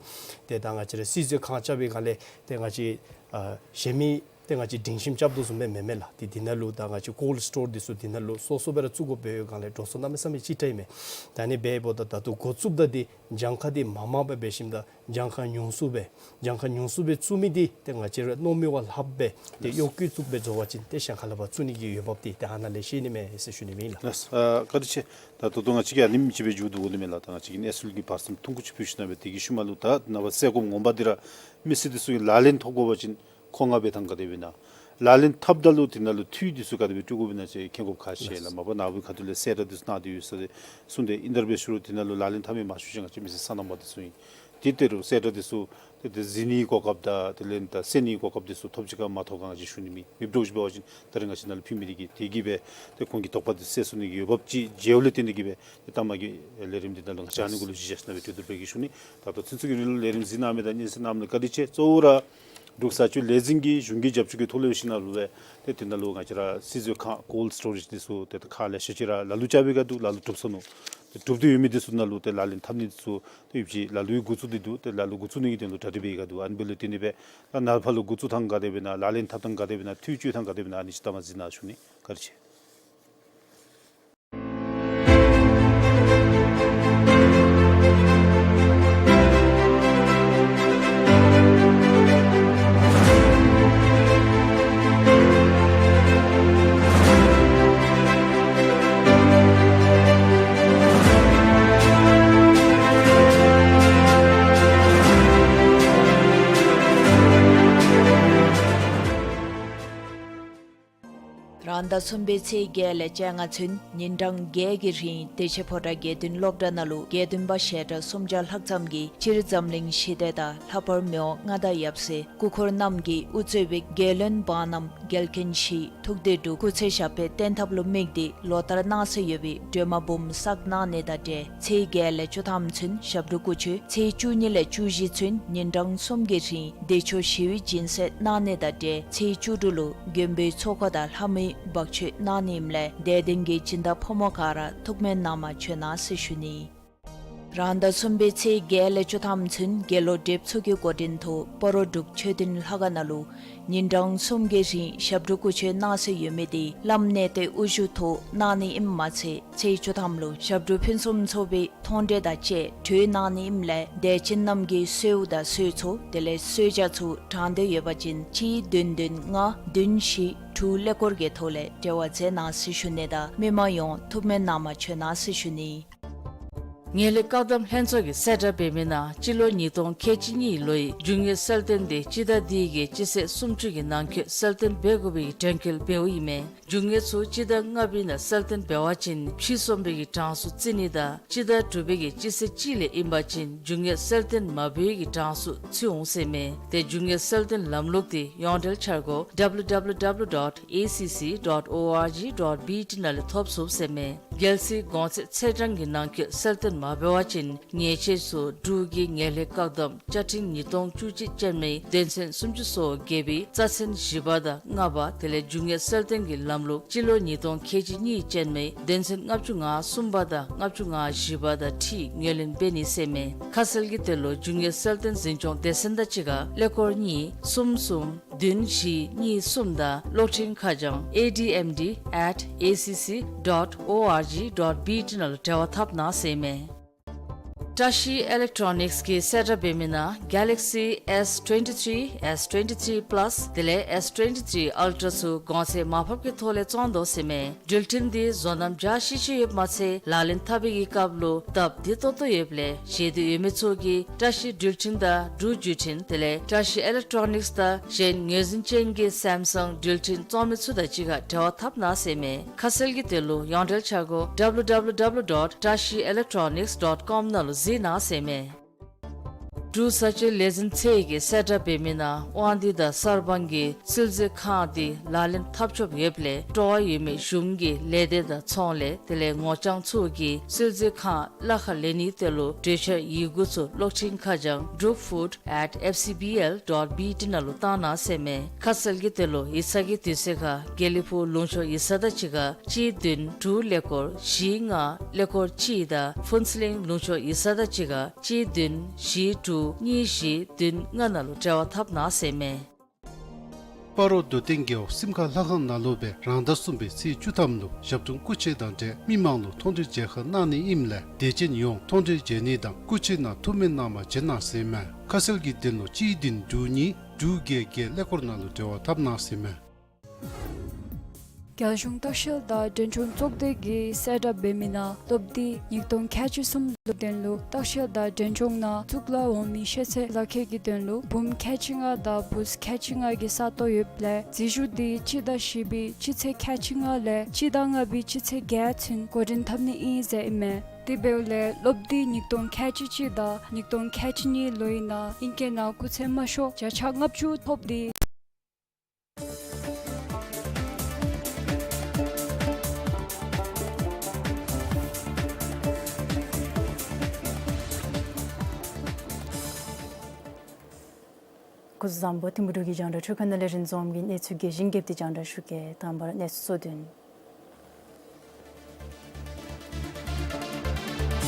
ཏེ་ད་ང་བཅས་ར་སིལ་མཛོད་ཁང་རྐྱབ་པའི་སྒང་ལས་ཏེ་ང་བཅས་ཨ་གཞན་མི་ཏེ་ང་བཅས་སྒྲིང་ཞིམ་རྐྱབ་དོ་བཟུམ་སྦེ་མེན་མས་ལགས། ཏེ་འདི་ནང་ལུ་ད་ང་བཅས་ཀོལཌ་སི་ཊོར་འདི་ཚུ་འདི་ནང་ལུ་སོ་སོ་སྦེ་ར་བཙུགས་དགོཔ་འབད་བའི་སྒང་ལས་འགྲོ་སོང་གནམ་མེད་ས་མེད་ཅིག་ཏེ་མས། ད་ཨ་ནི་སྦེ་འབདཝ་ད་ད་ལྟོ་འགོ་བཙུགསཔ་ད་འདི་གྱངས་ཁ་འདི་མངམ་སྦེ་འབད་ཞིནམ་ད་གྱངས་ཁ་ཉུང་སུ་སྦེ་གྱངས་ཁ་ཉུང་སུ་སྦེ་བཙུགས་མི་འདི་ཏེ་ང་བཅས་ར་མནོ་མི་བ་ལྷགཔ་སྦེ་ཏེ་གཡོག་བཀོལ་བཙུགསཔ་སྦེ་བཟོ་བ་ཅིན་ཏེ་གཞན་ཁ་ལས་ཕར་བཙུགས་ནི་གི་འོས་འབབ་འདི་ཏེ་ཨ་ནཱ་ལས་ཤེས་ནི་མས་ཟེར་ཞུ་ནི་ཨིན་ལགས། ལགས། ཨ་བཀའ་དྲིན་ཆེ། ད་ད་ལྟོ་ང་བཅས་ཀྱིས་ཨ་ནེམ་ཅིག་སྦེ་མཇུག་བསྡུ་དགོ་ནི་མས་ལགས། ད་ང་བཅས་ཀྱིས་གནས་ཚུལ་གྱི་བར་མཚམས་ཐུང་ཀུ་ཅིག་ཕུལ་ཞིནམ་ལས་དེ་གི་ཤུལ་མ་ལུ་ད་ནངས་པ་སེལ་སྒོམ་ངོ་མ་འདི་ར་མི་སེར་འདི་ཚུ་གིས་ལག་ལེན་ཐོབ་དགོ་པ་ཅིན་མཁོ་མངགས་འབད་ཐངས་ག་དེ་སྦེ་ཨིན་ན། ལག་ལེན་འཐབ་ད་ལུ་དེ་ནང་ལུ་འཐུས་འདི་ཚུ་ག་དེ་སྦེ་སྤྲོད་དགོཔ་ཨིན་ན་ཟེར་མཁན་སྐོར་ཁ་ཤས་ལགས། མ་པ་ནཱ་བུ་ཁ་ཐུག་ལས་གསལ་བསྒྲགས་འདི་ཚུ་གནང་སྟེ་ཡོད་ཟེར་གསུངས་ཏེ་ཨིན། དེ་སྦེ་ཞུ་རུང་དེ་ནང་ལུ་ལག་ལེན་འཐབ་མི་མང་ཤོས་ཅིག་ང་བཅས་མི་སེར་སོ་ནམ་པ་འདི་ཚུ་ཨིན། དེ་ལྟ་རུང་གསལ་བསྒྲགས་འདི་ཚུ་ཏེ་ཏེ་གཟིགས་ནིའི་གོ་སྐབས་དང་དེ་ལས་ད་གསན་ནིའི་གོ་སྐབས་འདི་ཚུ་ཐོབ་ཅི་ག་མ་ཐོབ་ག་ང་བཅས་ཞུ་ནི་མེད། མེདཔ་འདྲཝ་ཅིག་འབད་བ་ཅིན་ད་རིས་ང་བཅས་ནཱ་ལུ་ཕུལ་མི་འདི་གིས་དེ་གིས་སྦེ་ཏེ་ཁོང་གི་དོགས་པ་འདི་སེལ་ཚུགས་ནི་གི་འོས་འབབ་ཅིག་མཇལཝ་ལས་བརྟེན་ཏེ་གིས་སྦེ་ཏེ་མཐའ་མ་གི་ལས་རིམ་འདི་ནང་ལུ་ང་བཅས་ཨ་ནི་གུ་ལུ་གཞི་བཞག་ཞིནམ་ལས་སྦེ་གྲོས་བསྡུར་འབད་གེ་ཞུ་ནི། ད་ལྟོ་ཚུན་ཚོད་ཀྱི་རིང་ལུ་ལས་རིམ་གཟིགས་གནང་མི་དང་སྙན་གསན་གནང་མི་ལུ་བཀའ་དྲིན་ཆེ། གཙོ་བོ་ར་འབྲུག་བཟའ་སྤྱོད་ལས་འཛིན་གྱིས་གཞུང་གི་རྒྱབ་སྐྱོར་གྱི་ཐོག་ལས་ཞིནམ་ལས་སྦེ་ཏེ་དེ་ནང་ལུ་ང་བཅས་ར་སིལ་མཛོད་ཁང་ཀོལཌ་སི་ཊོ་རེཇ་འདི་ཚུ་ཏེ་ད་ཁག་ལེ་ཤ་ཅིག་ར་ལ་ལུ་རྐྱབ་པའི་སྒང་འདུག། ལ་ལུ་གྲུབ་སོ་ནུག། ཏེ་གྲུབ་སྟེ་ཡོད་མི་འདི་ཚུ་ནང་ལུ་ཏེ་ལག་ལེན་འཐབ་ནི་འདི་ཚུ་ཏེ་ཡོདཔ་ཅིག་ལ་ལུ་འགོ་བཙུགས་ཏེ་འདུག། ཏེ་ལ་ལུ་འགོ་བཙུགས་ནི་གི་དོན་ལུ་གྲ་སྒྲིག་འབད་གེ་འདུག། ཨ་ནི་འབདཝ་ལས་བརྟེན་ཏེ་སྦེ་ད་ནཱ་ཕར་ལུ་འགོ་བཙུགས་ཐངས་ག་དེ་སྦེ་ཨིན་ན་ལག་ལེན་འཐབ་ཐངས་ག་དེ་སྦེ་ཨིན་ན་འཐུས་སྤྱོད་ཐངས་ག་དེ་སྦེ་ཨིན་ན་ཨ་ནི་ཅིག་ལྟ་མ་གཟིགས་གནང་ཞུ་ནི། བཀའ་དྲིན་ཆེ། རང་ཟླ་གསུམ་པའི་ཚེས་བརྒྱད་ལས་བཅོ་ལྔ་ཚུན་ཉིན་གྲངས་བརྒྱད་ཀྱི་རིང་བདེ་ཆེན་ཕོ་བྲང་དགེ་འདུན་སློབ་གྲྭ་ནང་ལུ་དགེ་འདུན་པ་ཞལ་གྲངས་སུམ་བརྒྱ་ལྷག་ཙམ་གྱིས་སྤྱིར་འཛམ་གླིང་ཞི་བདེ་དང་ལྷག་པར་མི་དབང་མངའ་བདག་ཡབ་སྲས་སྐུ་འཁོར་རྣམས་ཀྱིས་དབུ་གཙོས་པའི་རྒྱལ་བློན་འབངས་རྣམས་རྒྱལ་ཁྱོན་བཞི་ཐུགས་བདེ་འབྲུག་སྐུ་ཚེ་ཞབས་པད་བརྟན་ཐབས་ལུ་དམིགས་ཏེ་ལོ་ལྟར་གནང་སྲོལ་ཡོད་པའི་སྒྲོལ་མ་འབུམ་བསགས་གནང་ནི་དང་འབྲེལ་ཚེས་བརྒྱད་ལས་བཅུ་ཐམ་ཚུན་ཞབས་དྲུང་སྐུ་ཆོས། ཚེས་བཅུ་གཉིས་ལས་བཅུ་བཞི་ཚུན་ཉིན་གྲངས་གསུམ་གྱི་རིང་བདེ་མཆོག་ཞི་བའི་སྦྱིན་སྲེག་གནང་ནི་དང་འབྲེལ་ཚེས་བཅུ་དྲུག་ལུ་མགོན་པོའི་ཚོགས་འཁོར་དང་ལྷ་མོའི་འབག་མཆོད་གནང་ནི་ཨིནམ་ལས་དད་ལྡན་གྱི་སྦྱིན་བདག་ཕོ་མོ་ག་ར་ཐུགས་སྨོན་གནང་བར་བྱོན་གནང་ཟེར་ཞུ་ནི། རང་ཟླ་གསུམ་པའི་ཚེས་བརྒྱད་ལས་བཅུ་ཐམ་ཚུན་དགེ་སློང་བགྲེསཔ་ཚུ་གི་འགོ་འདྲེན་ཐོག་སྤ་རོ་འབྲུག་མཆོད་རྟེན་ལྷ་ཁང་ནང་ལུ་ཉིན་གྲངས་གསུམ་གྱི་རིང་ཞབས་དྲུང་སྐུ་མཆོད་གནང་སྲོལ་ཡོད་མི་དེ་བླམ་གནས་བརྟན་དབུ་བཞུགས་ཐོག་གནང་ནི་ཨིནམ་མ་ཚད་ཚེས་བཅུ་ཐམ་ལུ་ཞབས་དྲུང་ཕུན་སུམ་ཚོགས་པའི་མཐོང་གྲོལ་དང་བཅས་གྲོལ་གནང་ནི་ཨིནམ་ལས་དད་ཅན་རྣམས་ཀྱིས་གསོལཝ་དང་གསོལ་ཚོགས་དེ་ལས་གསོལ་ཇ་ཚུ་དྲང་འདོད་ཡོད་པ་ཅིན་གཅིག་བདུན་བདུན་ལྔ་བདུན་བཞི་དྲུག་ཀླད་ཀོར་གྱི་ཐོག་ལས་འབྲེལ་བ་མཛད་གནང་ཟེར་ཞུ་ནི་དང་མི་མང་ཡོངས་ཐུགས་སྨོན་གནང་བར་བྱོན་གནང་ཟེར་ཞུ་ནི། ངན་ལྷད་བཀག་སྡོམ་ལྷན་ཚོགས་ཀྱིས་གསལ་བསྒྲགས་འབད་མི་ནང་སྤྱི་ལོ་ཉིས་སྟོང་ཁལ་གཅིག་གཉིས་ལོའི་རྒྱུ་དངོས་གསལ་སྟོན་དེ་སྤྱི་ཟླ་འདི་གི་སྤྱི་ཚེས་སུམ་ཅུ་གི་ནང་འཁོད་གསལ་སྟོན་འབད་དགོ་པའི་གྲོས་འགོ་འབདཝ་ཨིན་མས། རྒྱུ་དངོས་ཚུ་སྤྱི་ཟླ་ལྔ་པའི་ནང་གསལ་སྟོན་འབད་བ་ཅིན་ཕྱེད་གསུམ་པའི་གི་གྲངས་སུ་བརྩི་ནི་དང་སྤྱི་ཟླ་དྲུག་པའི་གི་སྤྱི་ཚེས་གཅིག་ལས་ཨིན་པ་ཅིན་རྒྱུ་དངོས་གསལ་སྟོན་མ་འབད་བའི་གི་གྲངས་སུ་ཚུད་འོང་ཟེར་མས། ཏེ་རྒྱུ་དངོས་གསལ་སྟོན་ལམ་ལུགས་དེ་ཡོངས་འབྲེལ་འཆར་སྒོ་W W W dot A C C dot O R G dot B T ནང་ལས་ཐོབ་ཚུགས་ཟེར་མས། རྒྱལ་སྲིད་གོང་ཚད་ཚེས་གྲངས་ཀྱི་ནང་འཁོད་གསལ་སྟོན་མ་འབད་བ་ཅིན་ཉེས་ཆད་ཚུ་འབྲུག་གི་ངན་ལྷད་བཀག་སྡོམ་བཅའ་ཁྲིམས་ཉིས་སྟོང་བཅུ་གཅིག་ཅན་མའི་དོན་ཚན་སུམ་ཅུ་སོ་བརྒྱད་པའི་རྩ་ཚན་བཞི་པ་དང་ལྔ་པ་དེ་ལས་རྒྱུ་དངོས་གསལ་སྟོན་གྱི་ལམ་ལུགས་སྤྱི་ལོ་ཉིས་སྟོང་ཁལ་གཅིག་གཉིས་ཅན་མའི་དོན་ཚན་ལྔ་བཅུ་ང་གསུམ་པ་དང་ལྔ་བཅུ་ང་བཞི་པ་དང་འཁྲིལ་ངོས་ལེན་འབད་ནི་ཟེར་མས། ཁ་གསལ་གྱི་དོན་ལུ་རྒྱུ་དངོས་གསལ་སྟོན་འཛིན་སྐྱོང་སྡེ་ཚན་དང་གཅིག་ཁར་ཀླད་ཀོར་གཉིས་གསུམ་གསུམ་བདུན་བཞི་གཉིས་གསུམ་དང་གློག་འཕྲིན་ཁ་བྱང་A D M D at A C C dot O R G dot B T ནང་ལུ་འབྲེལ་བ་འཐབ་གནང་ཟེར་མས། བཀྲ་ཤིས་ཨི་ལེག་ཊོ་ནིཀསི་གིས་གསལ་བསྒྲགས་འབད་མི་ནང་Galaxy S twenty-three, S twenty-three Plus དེ་ལས་S twenty-three Ultra ཚུ་གོང་ཚད་མར་ཕབ་ཀྱི་ཐོག་ལས་བཙོང་དོ་ཟེར་མས། འགྲུལ་འཕྲིན་འདི་བཟོ་རྣམ་འཇའ་ཤིག་ཤིག་ཡོདཔ་མ་ཚད་ལག་ལེན་འཐབ་པའི་གི་སྐབས་ལུ་སྟབས་བདེ་ཏོག་ཏོ་ཡོདཔ་ལས་ཞེ་འདོད་ཡོད་མི་ཚུ་གིས་བཀྲ་ཤིས་འགྲུལ་འཕྲིན་དང་འབྲུག་བརྒྱུད་འཕྲིན་དེ་ལས་བཀྲ་ཤིས་ཨི་ལེག་ཊོ་ནིཀསི་དང་གཞན་ངོས་འཛིན་ཅན་གྱི་སེམ་སང་འགྲུལ་འཕྲིན་བཙོང་མི་ཚུ་དང་གཅིག་ཁར་འབྲེལ་བ་འཐབ་གནང་ཟེར་མས། ཁ་གསལ་གྱི་དོན་ལུ་ཡོངས་འབྲེལ་འཆར་སྒོ W W W dot trashy electronics dot com ནང་ལུ་གཟིགས་གནང་ཟེར་མས། འབྲུག་བཟའ་སྤྱོད་ལས་འཛིན་ཚད་ཀྱིས་གསལ་བསྒྲགས་འབད་མི་ནང་དབང་འདུས་དང་གསར་སྤང་གི་བསིལ་མཛོད་ཁང་འདི་ལག་ལེན་འཐབ་ཆོགཔ་ཡོདཔ་ལས་སྤྲོ་བ་ཡོད་མི་གཞུང་གི་ལས་སྡེ་དང་ཚོང་ལས་དེ་ལས་ངོ་རྐྱང་ཚུ་གིས་བསིལ་མཛོད་ཁང་གླ་ཁར་ལེན་ནིའི་དོན་ལུ་གྲོས་འཆར་ཡི་གུ་ཚུ་གློག་འཕྲིན་ཁ་བྱང་འབྲུག་ཕུཌ་at F C B L dot B T ནང་ལུ་བཏང་གནང་ཟེར་མས། ཁ་གསལ་གྱི་དོན་ལུ་ཡིག་ཚང་གི་དུས་ཚོད་ཁར་དགེ་ལེགས་ཕུག་ལུང་ཕྱོགས་ཡིག་ཚང་དང་གཅིག་ཁར་གཅིག་བདུན་དྲུག་ཀླད་ཀོར་བཞི་ལྔ་ཀླད་ཀོར་གཅིག་དང་ཕུན་ཚོགས་གླིང་ལུང་ཕྱོགས་ཡིག་ཚང་དང་གཅིག་ཁར་གཅིག་བདུན་བཞི་དྲུག་གཉིས་བཞི་བདུན་ལྔ་ནང་ལུ་འབྲེལ་བ་འཐབ་གནང་ཟེར་མས། སྤ་རོ་རྡོ་སྟེང་རྒེད་འོག་སིམ་ཁ་ལྷ་ཁང་ནང་ལུ་སྦེ་རང་ཟླ་གསུམ་པའི་ཚེས་བཅུ་ཐམ་ལུ་ཞབས་དྲུང་སྐུ་མཆེད་དང་འབྲེལ་མི་མང་ལུ་མཐོང་གྲོལ་མཇལ་ཁ་གནང་ནི་ཨིནམ་ལས་དད་ཅན་ཡོངས་མཐོང་གྲོལ་མཇལ་ནི་དང་སྐུ་མཆེད་ནང་ཐུགས་སྨོན་གནང་བར་བྱོན་གནང་ཟེར་མས། ཁ་གསལ་གྱི་དོན་ལུ་གཅིག་བདུན་དྲུག་གཉིས་དྲུག་བརྒྱད་བརྒྱད་ཀླད་ཀོར་ནང་ལུ་འབྲེལ་བ་འཐབ་གནང་ཟེར་མས། རྒྱལ་གཞུང་ལྟ་བཤལ་དང་འགྲེམས་སྤྱོད་ཚོགས་སྡེ་གིས་གསལ་བསྒྲགས་འབད་མི་ནང་སློབ་དུས་ཉིས་སྟོང་ཁལ་གཅིག་གསུམ་ལོའི་དོན་ལུ་ལྟ་བཤལ་དང་འགྲེམས་སྤྱོད་ནང་གཙུག་ལག་འོག་མའི་ཤེས་ཚད་ལག་ཁྱེར་གྱི་དོན་ལུ་འབུམ་ཁལ་གཅིག་ལྔ་དང་བཱས་ཁལ་གཅིག་ལྔ་གི་ས་སྟོང་ཡོདཔ་ལས་འཛུལ་ཞུགས་དེ་སྤྱི་ཟླ་བཞི་པའི་སྤྱི་ཚེས་ཁལ་གཅིག་ལྔ་ལས་སྤྱི་ཟླ་ལྔ་པའི་སྤྱི་ཚེས་བརྒྱད་ཚུན་འགོ་འདྲེན་འཐབ་ནི་ཨིན་ཟེར་ཨིན་མས། དེ་འབདཝ་ལས་སློབ་དུས་ཉིས་སྟོང་ཁལ་གཅིག་གཅིག་དང་ཉིས་སྟོང་ཁལ་གཅིག་གཉིས་ལོའི་ནང་ཨིང་སྐད་ནང་སྐུགས་ཚད་དམའ་ཤོས་བརྒྱ་ཆ་ལྔ་བཅུ་ཐོབ་སྟེ། སྐུ་གཟུགས་བཟང་པོ། ཐིམ་ཕུ་འབྲུག་གི་རྒྱང་བསྒྲགས་འཕྲུལ་ཁང་ནང་ལས་རིན་འཛོམས་ཀྱིས་གནས་ཚུལ་རྒྱས་ཤིང་རྒྱསཔ་སྦེ་རྒྱང་བསྒྲགས་ཞུ་གེ། དང་པ་ར་གནས་ཚུལ་གཙོ་དོན།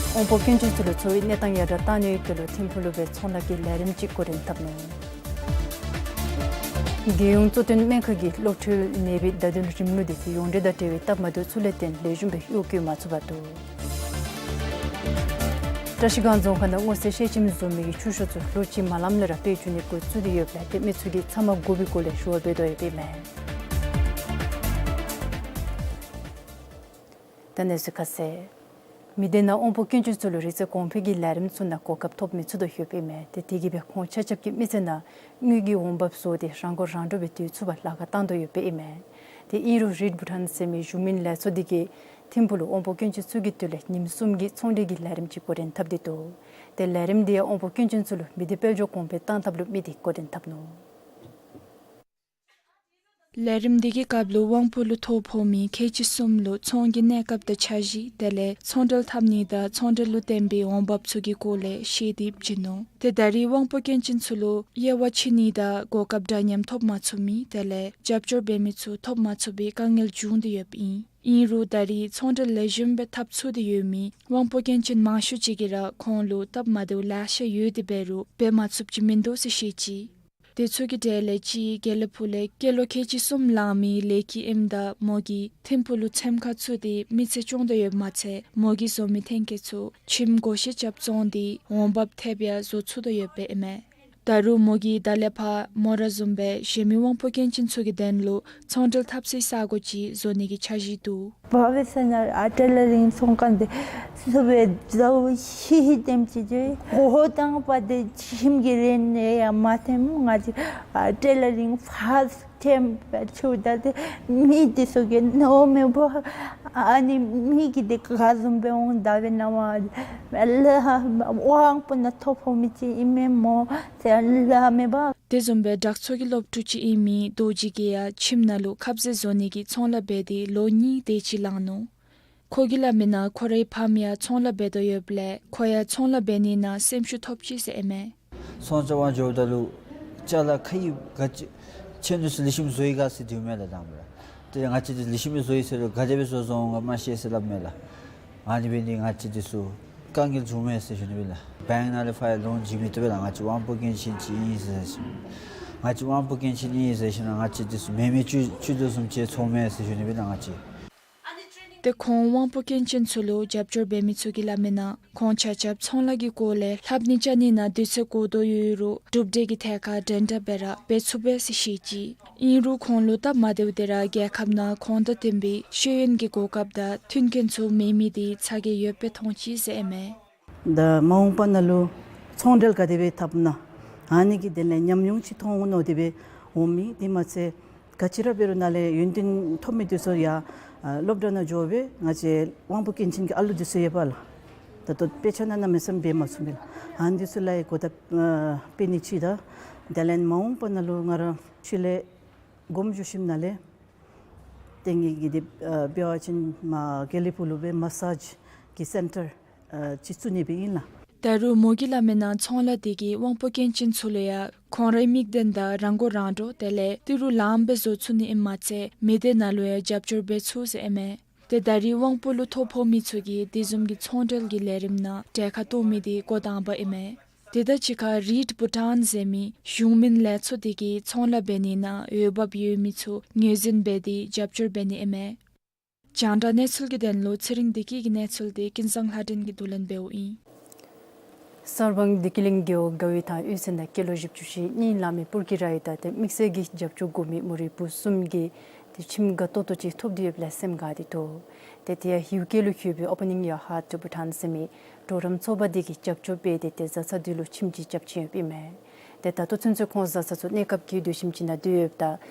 དབང་པོ་སྐྱོན་ཅན་ཚུ་ལུ་འཚོ་བའི་གནས་སྟངས་ཡར་དྲག་གཏང་ནིའི་དོན་ལུ་ཐིམ་ཕུག་ལུ་སྦེ་ཚོང་ལཱ་གི་ལས་རིམ་ཅིག་འགོ་འདྲེན་འཐབ་ནུག། རྒྱལ་ཡོངས་གཙོ་བསྟེན་སྨན་ཁང་གིས་གློག་འཕྲུལ་ནད་པའི་བརྡ་དོན་རིམ་ལུགས་དེ་ཡོངས་འབྲེལ་དང་འབྲེལ་བའི་སྟབས་མ་བདེཝ་ཚུ་ལས་བརྟེན་ལེགས་ཤོམ་སྦེ་གཡོག་བཀོལ་མ་ཚུགས་པར་འདུག། བཀྲ་ཤིས་སྒང་རྫོང་ཁག་ནང་སྔོ་ཚལ་ཤེལ་ཆེམ་བཟོ་མི་གི་ཆུ་ཤོག་ཚུ་ལོ་གཅིག་མ་ལངམ་ལས་ར་དཔེ་བཅུག་ནི་འགོ་བཙུགས་ཏེ་ཡོདཔ་ལས་དེ་མི་ཚུ་གིས་ཚབ་མ་དགོ་པའི་སྒོ་ལས་ཞུ་བ་འབད་དོ་ཡོདཔ་ཨིན་མས། ད་གནས་ཚུལ་ཁ་གསལ། མི་སྡེ་ནང་དབང་པོ་སྐྱོན་ཅན་ཚུ་ལུ་རིག་རྩལ་གོང་འཕེལ་གྱི་ལས་རིམ་ཚུ་ནང་གོ་སྐབས་ཐོབ་མི་ཚུགས་དོ་ཡོདཔ་ཨིན་མས། དེ་དེ་གིས་སྦེ་ཁོང་ཆ་ཁྱབ་ཀྱི་མི་ཚེ་ནང་དངུལ་གྱི་འོང་འབབ་བཟོ་སྟེ་རང་མགོ་རང་འདྲོངས་སྦེ་སྡོད་ཚུགས་པར་ལཱ་ཁག་བཏང་དོ་ཡོདཔ་ཨིན་མས། དེ་ཨིན་རུང་རིཌ་བྷུ་ཊཱན་ཟེར་མི་གཞུང་མིན་ལས་ཚོགས་འདི་གིས་ཐིམ་ཕུག་ལུ་དབང་པོ་སྐྱོན་ཅན་ཚུ་གི་དོན་ལས་ཉིནམ་གསུམ་གྱི་ཚོང་འབྲེལ་གྱི་ལས་རིམ་ཅིག་འགོ་འདྲེན་འཐབ་སྟེ་འདུག། དེ་ལས་རིམ་འདི་ཡང་དབང་པོ་སྐྱོན་ཅན་ཚུ་ལུ་མི་སྡེ་དཔལ་འབྱོར་གོང་འཕེལ་བཏང་ཐབས་ལུ་དམིགས་ཏེ་འགོ་འདྲེན་འཐབ་ནུག། ལས་རིམ་འདི་གི་སྐབས་ལུ་དབང་པོ་ལུ་ཐོ་ཕོག་མི་ཁལ་གཅིག་གསུམ་ལུ་ཚོང་གི་གནས་སྐབས་དང་འཆར་གཞི་དེ་ལས་ཚོང་འབྲེལ་འཐབ་ནི་དང་ཚོང་འབྲེལ་ལུ་བརྟེན་པའི་འོང་འབབ་ཚུ་གི་སྐོར་ལས་བཤད་དེ་བྱིན་ནུག། དེ་ད་རེས་དབང་པོ་སྐྱོན་ཅན་ཚུ་ལུ་དབྱེ་བ་ཕྱེ་ནི་དང་གོ་སྐབས་འདྲ་མཉམ་ཐོབ་མ་ཚུགས་མི་དེ་ལས་རྒྱབ་སྐྱོར་འབད་མི་ཚུ་ཐོབ་མ་ཚུགས་པའི་དཀའ་ངལ་བྱུང་སྟེ་ཡོདཔ་ཨིན། ཨིན་རུང་ད་རེས་ཚོང་འབྲེལ་ལེགས་ཤོམ་སྦེ་འཐབ་ཚུགས་ཏེ་ཡོད་མི་དབང་པོ་སྐྱོན་ཅན་མང་ཤོས་ཅིག་གིས་ར་ཁོང་ལུ་སྟབས་མ་བདེཝ་ལེ་ཤ་ཡོད་དེ་འབད་རུང་འབད་མ་ཚུགསཔ་ཅིག་མིན་འདུག་ཟེར་བཤད་ཅི། དེ་ཚུ་གི་གྲས་ལས་གཅིག་དགེ་ལེགས་ཕུག་ལས་སྐྱེས་ལོ་ཁལ་གཅིག་གསུམ་ལང་མི་ལས་ཀྱི་ཨེམ་དང་མོ་གིས་ཐིམ་ཕུག་ལུ་ཚེམ་ཁ་བཙུགས་ཏེ་མི་ཚེ་སྐྱོང་དོ་ཡོདཔ་མ་ཚད་མོ་གིས་བཟོ་མི་ཐོན་སྐྱེད་ཚུ་ཁྱིམ་སྒོ་ཤེལ་རྐྱབ་བཙོང་སྟེ་འོང་འབབ་ཐེབས་ཡང་བཟོ་ཚུགས་དོ་ཡོདཔ་ཨིན་མས། ད་ ད་རུང་མོ་གིས་ད་ལས་ཕར་མོ་ར་བཟུམ་སྦེ་གཞན་མི་དབང་པོ་སྐྱོན་ཅན་ཚུ་གི་དོན་ལུ་ཚོང་འབྲེལ་འཐབ་སའི་ས་གོ་ཅིག་བཟོ་ནི་གི་འཆར་གཞི་འདུག། འབད་བ་ཅིན་ཨ་ཊེ་ལ་རིང་ཚོང་ཁང་འདི་ཚུ་སྦེ་ཟཝ་ཤི་ཤི་དེམ་ཅིག་ཅིག་འགོ་དང་པ་འདི་ཁྱིམ་གྱི་རིན་ཡང་མ་ཐེམ། ང་བཅས་ཨ་ཊེ་ལ་རིང་ཕར་ཐེམ་སྦེ་ཚུ་ད་ཏེ་མི་འདི་ཚུ་གིས་མནོཝ་མེད་པ། ཨ་ནི་མི་གི་འདི་ག་བཟུམ་སྦེ་འོང་ད་འབད་ན་མ་ལ་དབང་པོ་ནང་ཐོ་ཕོག་མི་ཅིག་ཨིན་མས་མོ་ཟེར་སླབ་མས་པ། དེ་བཟུམ་སྦེ་དྲག་ཚོགས་ཀྱི་སློབ་ཕྲུག་ཅིག་ཨིན་མི་རྡོ་རྗེ་གིས་ཡང་ཁྱིམ་ནང་ལུ་ཁབ་ཟས་བཟོ་ནི་གི་ཚོང་ལཱ་འབད་དེ་ལོ་གཉིས་དེ་ཅིག་ལང་ནུག། ཁོ་གིས་སླབ་མི་ནང་ཁོ་རའི་ཕམ་ཡང་ཚོང་ལཱ་འབད་དོ་ཡོདཔ་ལས་ཁོ་ཡང་ཚོང་ལཱ་འབད་ནི་ནང་སེམས་ཤུགས་ཐོབ་ཅི་ཟེར་ཨིན་མས། ཚོང་རྐྱབ་པར་འགྱོཝ་ད་ལུ་ཅ་ལ་ཁ་ཡི་ག་ཅི་ཁྱེད་ཚུ་ལེགས་ཤོམ་བཟོ་ཡི་ག་ཟེར་དྲིཝ་མས་ལགས། དང་པ་ར་ཏེ་ང་བཅས་འདི་ལེགས་ཤོམ་སྦེ་བཟོ་ཡི་ཟེར་རུང་ག་དེ་སྦེ་བཟོ་བཟོཝ་འོང་ག་མ་ཤེས་ཟེར་སླབ་མས་ལགས། ཨ་ནི་འབད་ནི་ང་བཅས་འདི་ཚུ་དཀའ་ངལ་འབྱུངམ་མས་ཟེར་ཞུ་ནི་སྦེ་ལགས། བེངཀ་ནང་ལས་ཕར་ཡང་ལོན་བྱིན་མི་བཏུབ་པས་ལགས། ང་བཅས་དབང་པོ་སྐྱོན་ཅན་ཅིག་ཨིན་ཟེར་ཞུ། ང་བཅས་དབང་པོ་སྐྱོན་ཅན་ཨིན་ཟེར་ཞུ་ན་ང་བཅས་འདི་ཚུ་མེད་མི་བཅུད་བཅུད་དོ་བཟུམ་ཅིག་ཚོརཝ་མས་ཟེར་ཞུ་ནི་སྦེ་ལགས་ང་བཅས། ཏེ་ཁོང་དབང་པོ་སྐྱོན་ཅན་ཚུ་ལུ་རྒྱབ་སྐྱོར་འབད་མི་ཚུ་གིས་སླབ་མི་ནང་ཁོང་ཆ་ཁྱབ་ཚོང་ལཱ་གི་སྐོར་ལས་ལྷབ་ནི་རྐྱབ་ནི་ནང་དུས་ཚོད་འགོར་དོ་ཡོད་རུང་གྲུབ་འབྲས་ཀྱི་ཐད་ཁར་འགྲན་ཟླ་འབད་ར་འབད་ཚུགས་པས་ཟེར་བཤད་ཅི། ཨིན་རུང་ཁོང་ལུ་སྟབས་མ་བདེཝ་དེ་ར་རྒྱལ་ཁབ་ནང་ཁོང་དང་ལྡན་པའི་ཤེས་ཡོན་གྱི་གོ་སྐབས་དང་མཐུན་རྐྱེན་ཚུ་མེད་མི་དེ་ཚ་གྱང་ཡོདཔ་སྦེ་མཐོང་ཅི་ཟེར་ཨིན་མས། ད་མ་འོངས་པ་ནང་ལུ་ཚོང་འབྲེལ་ག་དེ་སྦེ་འཐབ་ན་ཨ་ནི་གི་དོན་ལས་ཉམས་མྱོང་ཅིག་ཐོབ་འོང་མནོ་སྟེ་སྦེ་འོང་མི། དེ་མ་ཚད་ག་ཅི་ར་འབད་རུང་ནཱ་ལས་ཡོན་ཏན་ཐོབ་མི་འདི་ཚུ་ཡང་ཨ་སློབ་གྲྭ་ནང་འགྱོ་སྦེ་ང་བཅས་དབང་པོ་སྐྱོན་ཅན་གྱི་ཨ་ལུ་འདི་ཚུ་ཡོད་པས་ལགས། ད་ལྟོ་དཔེ་ཆ་ནང་གནམ་མེད་ས་མེད་འབད་མ་ཚུགས་པས་ལགས། ཨ་ནི་འདི་ཚུ་ལུ་ཡང་གོ་བརྡ་ཨ་སྤེལ་ནི་ཅིག་དང་དེ་ལས་མ་འོངས་པ་ནང་ལུ་ང་ར་ཕྱི་ལས་དགོངསམ་ཞུ་ཞིནམ་ནཱ་ལས་ཏེ་ངེ་གི་འདི་ཨ་འབད་བ་ཅིན་མར་དགེ་ལེགས་ཕུག་ལུ་སྦེ་མ་སཱཇ་གི་སེན་ཊར་ཨ་ཅིག་བཙུགས་ནི་སྦེ་ཨིན་ལགས། ད་རུང་མོ་གིས་སླབ་མི་ནང་ཚོང་ལཱ་འདི་གིས་དབང་པོ་སྐྱོན་ཅན་ཚུ་ལུ་ཡང་ཁོང་རའི་དམིགས་དོན་དང་རང་མགོ་རང་འདྲོངས་དེ་ལས་ཏི་རུ་ལངམ་སྦེ་བཟོ་ཚུགས་ནི་ཨིནམ་མ་ཚད་མི་སྡེ་ནང་ལུ་ཡང་རྒྱབ་སྐྱོར་འབད་ཚུགས་ཟེར་ཨིན་མས། ཏེ་ད་རེས་དབང་པོ་ལུ་ཐོ་ཕོག་མི་ཚུ་གིས་དེ་བཟུམ་གྱི་ཚོང་འབྲེལ་གྱི་ལས་རིམ་ནང་གྲལ་ཁར་གཏོགས་མི་དེ་འགོ་དང་པ་ཨིན་མས། དེ་དང་གཅིག་ཁར་རིཌ་བྷུ་ཊཱན་ཟེར་མི་གཞུང་མིན་ལས་ཚོགས་འདི་གིས་ཚོང་ལཱ་འབད་ནི་ནང་འོས་འབབ་ཡོད་མི་ཚུ་ངོས་འཛིན་འབད་དེ་རྒྱབ་སྐྱོར་འབད་ནི་ཨིན་མས། རྒྱང་བསྒྲགས་གནས་ཚུལ་གྱི་དོན་ལུ་ཚེ་རིང་བདེ་སྐྱིད་ཀྱི་གནས་ཚུལ་དེ་ཀུན་བཟང་ལྷ་སྒྲོན་གྱིས་བསྡུ་ལེན་འབདཝ་ཨིན། གསར་སྤང་བདེ་སྐྱིད་གླིང་རྒེད་འོག་དགའ་བའི་ཐང་གཡུས་ཚན་དང་སྐྱེས་ལོ་བཞི་བཅུ་ཞེ་གཉིས་ལང་མི་སྤུར་སྐྱིད་ར་ཡིག་དང་ཏེ་དམིགས་བསལ་གྱི་རྒྱབ་སྐྱོར་དགོ་མི་མོ་རའི་བུ་གསུམ་གྱིས་ཏེ་ཁྱིམ་དགའ་ཏོག་ཏོ་ཅིག་ཐོབ་སྟེ་ཡོདཔ་ལས་སེམས་དགའ་སྟེ་འདུག། ཏེ་དེ་ཡང་ཧེའུ་ཀེ་ལུ་ཡོད་པའི་Opening Your Heart to Bhutan ཟེར་མི་གྲོགས་རམ་ཚོགས་པ་འདི་གིས་རྒྱབ་སྐྱོར་འབད་དེ་ཏེ་བཟའ་ཚང་འདི་ལུ་ཁྱིམ་ཅིག་རྐྱབ་བྱིན་ཡོདཔ་ཨིན་མས། ཏེ་ད་ལྟོ་ཚུན་ཚོད་ཁོང་བཟའ་ཚང་ཚུ་གནས་སྐབས་ཀྱི་སྡོད་ཁྱིམ་ཅིག་ནང་སྡོད་ཡོདཔ་ད་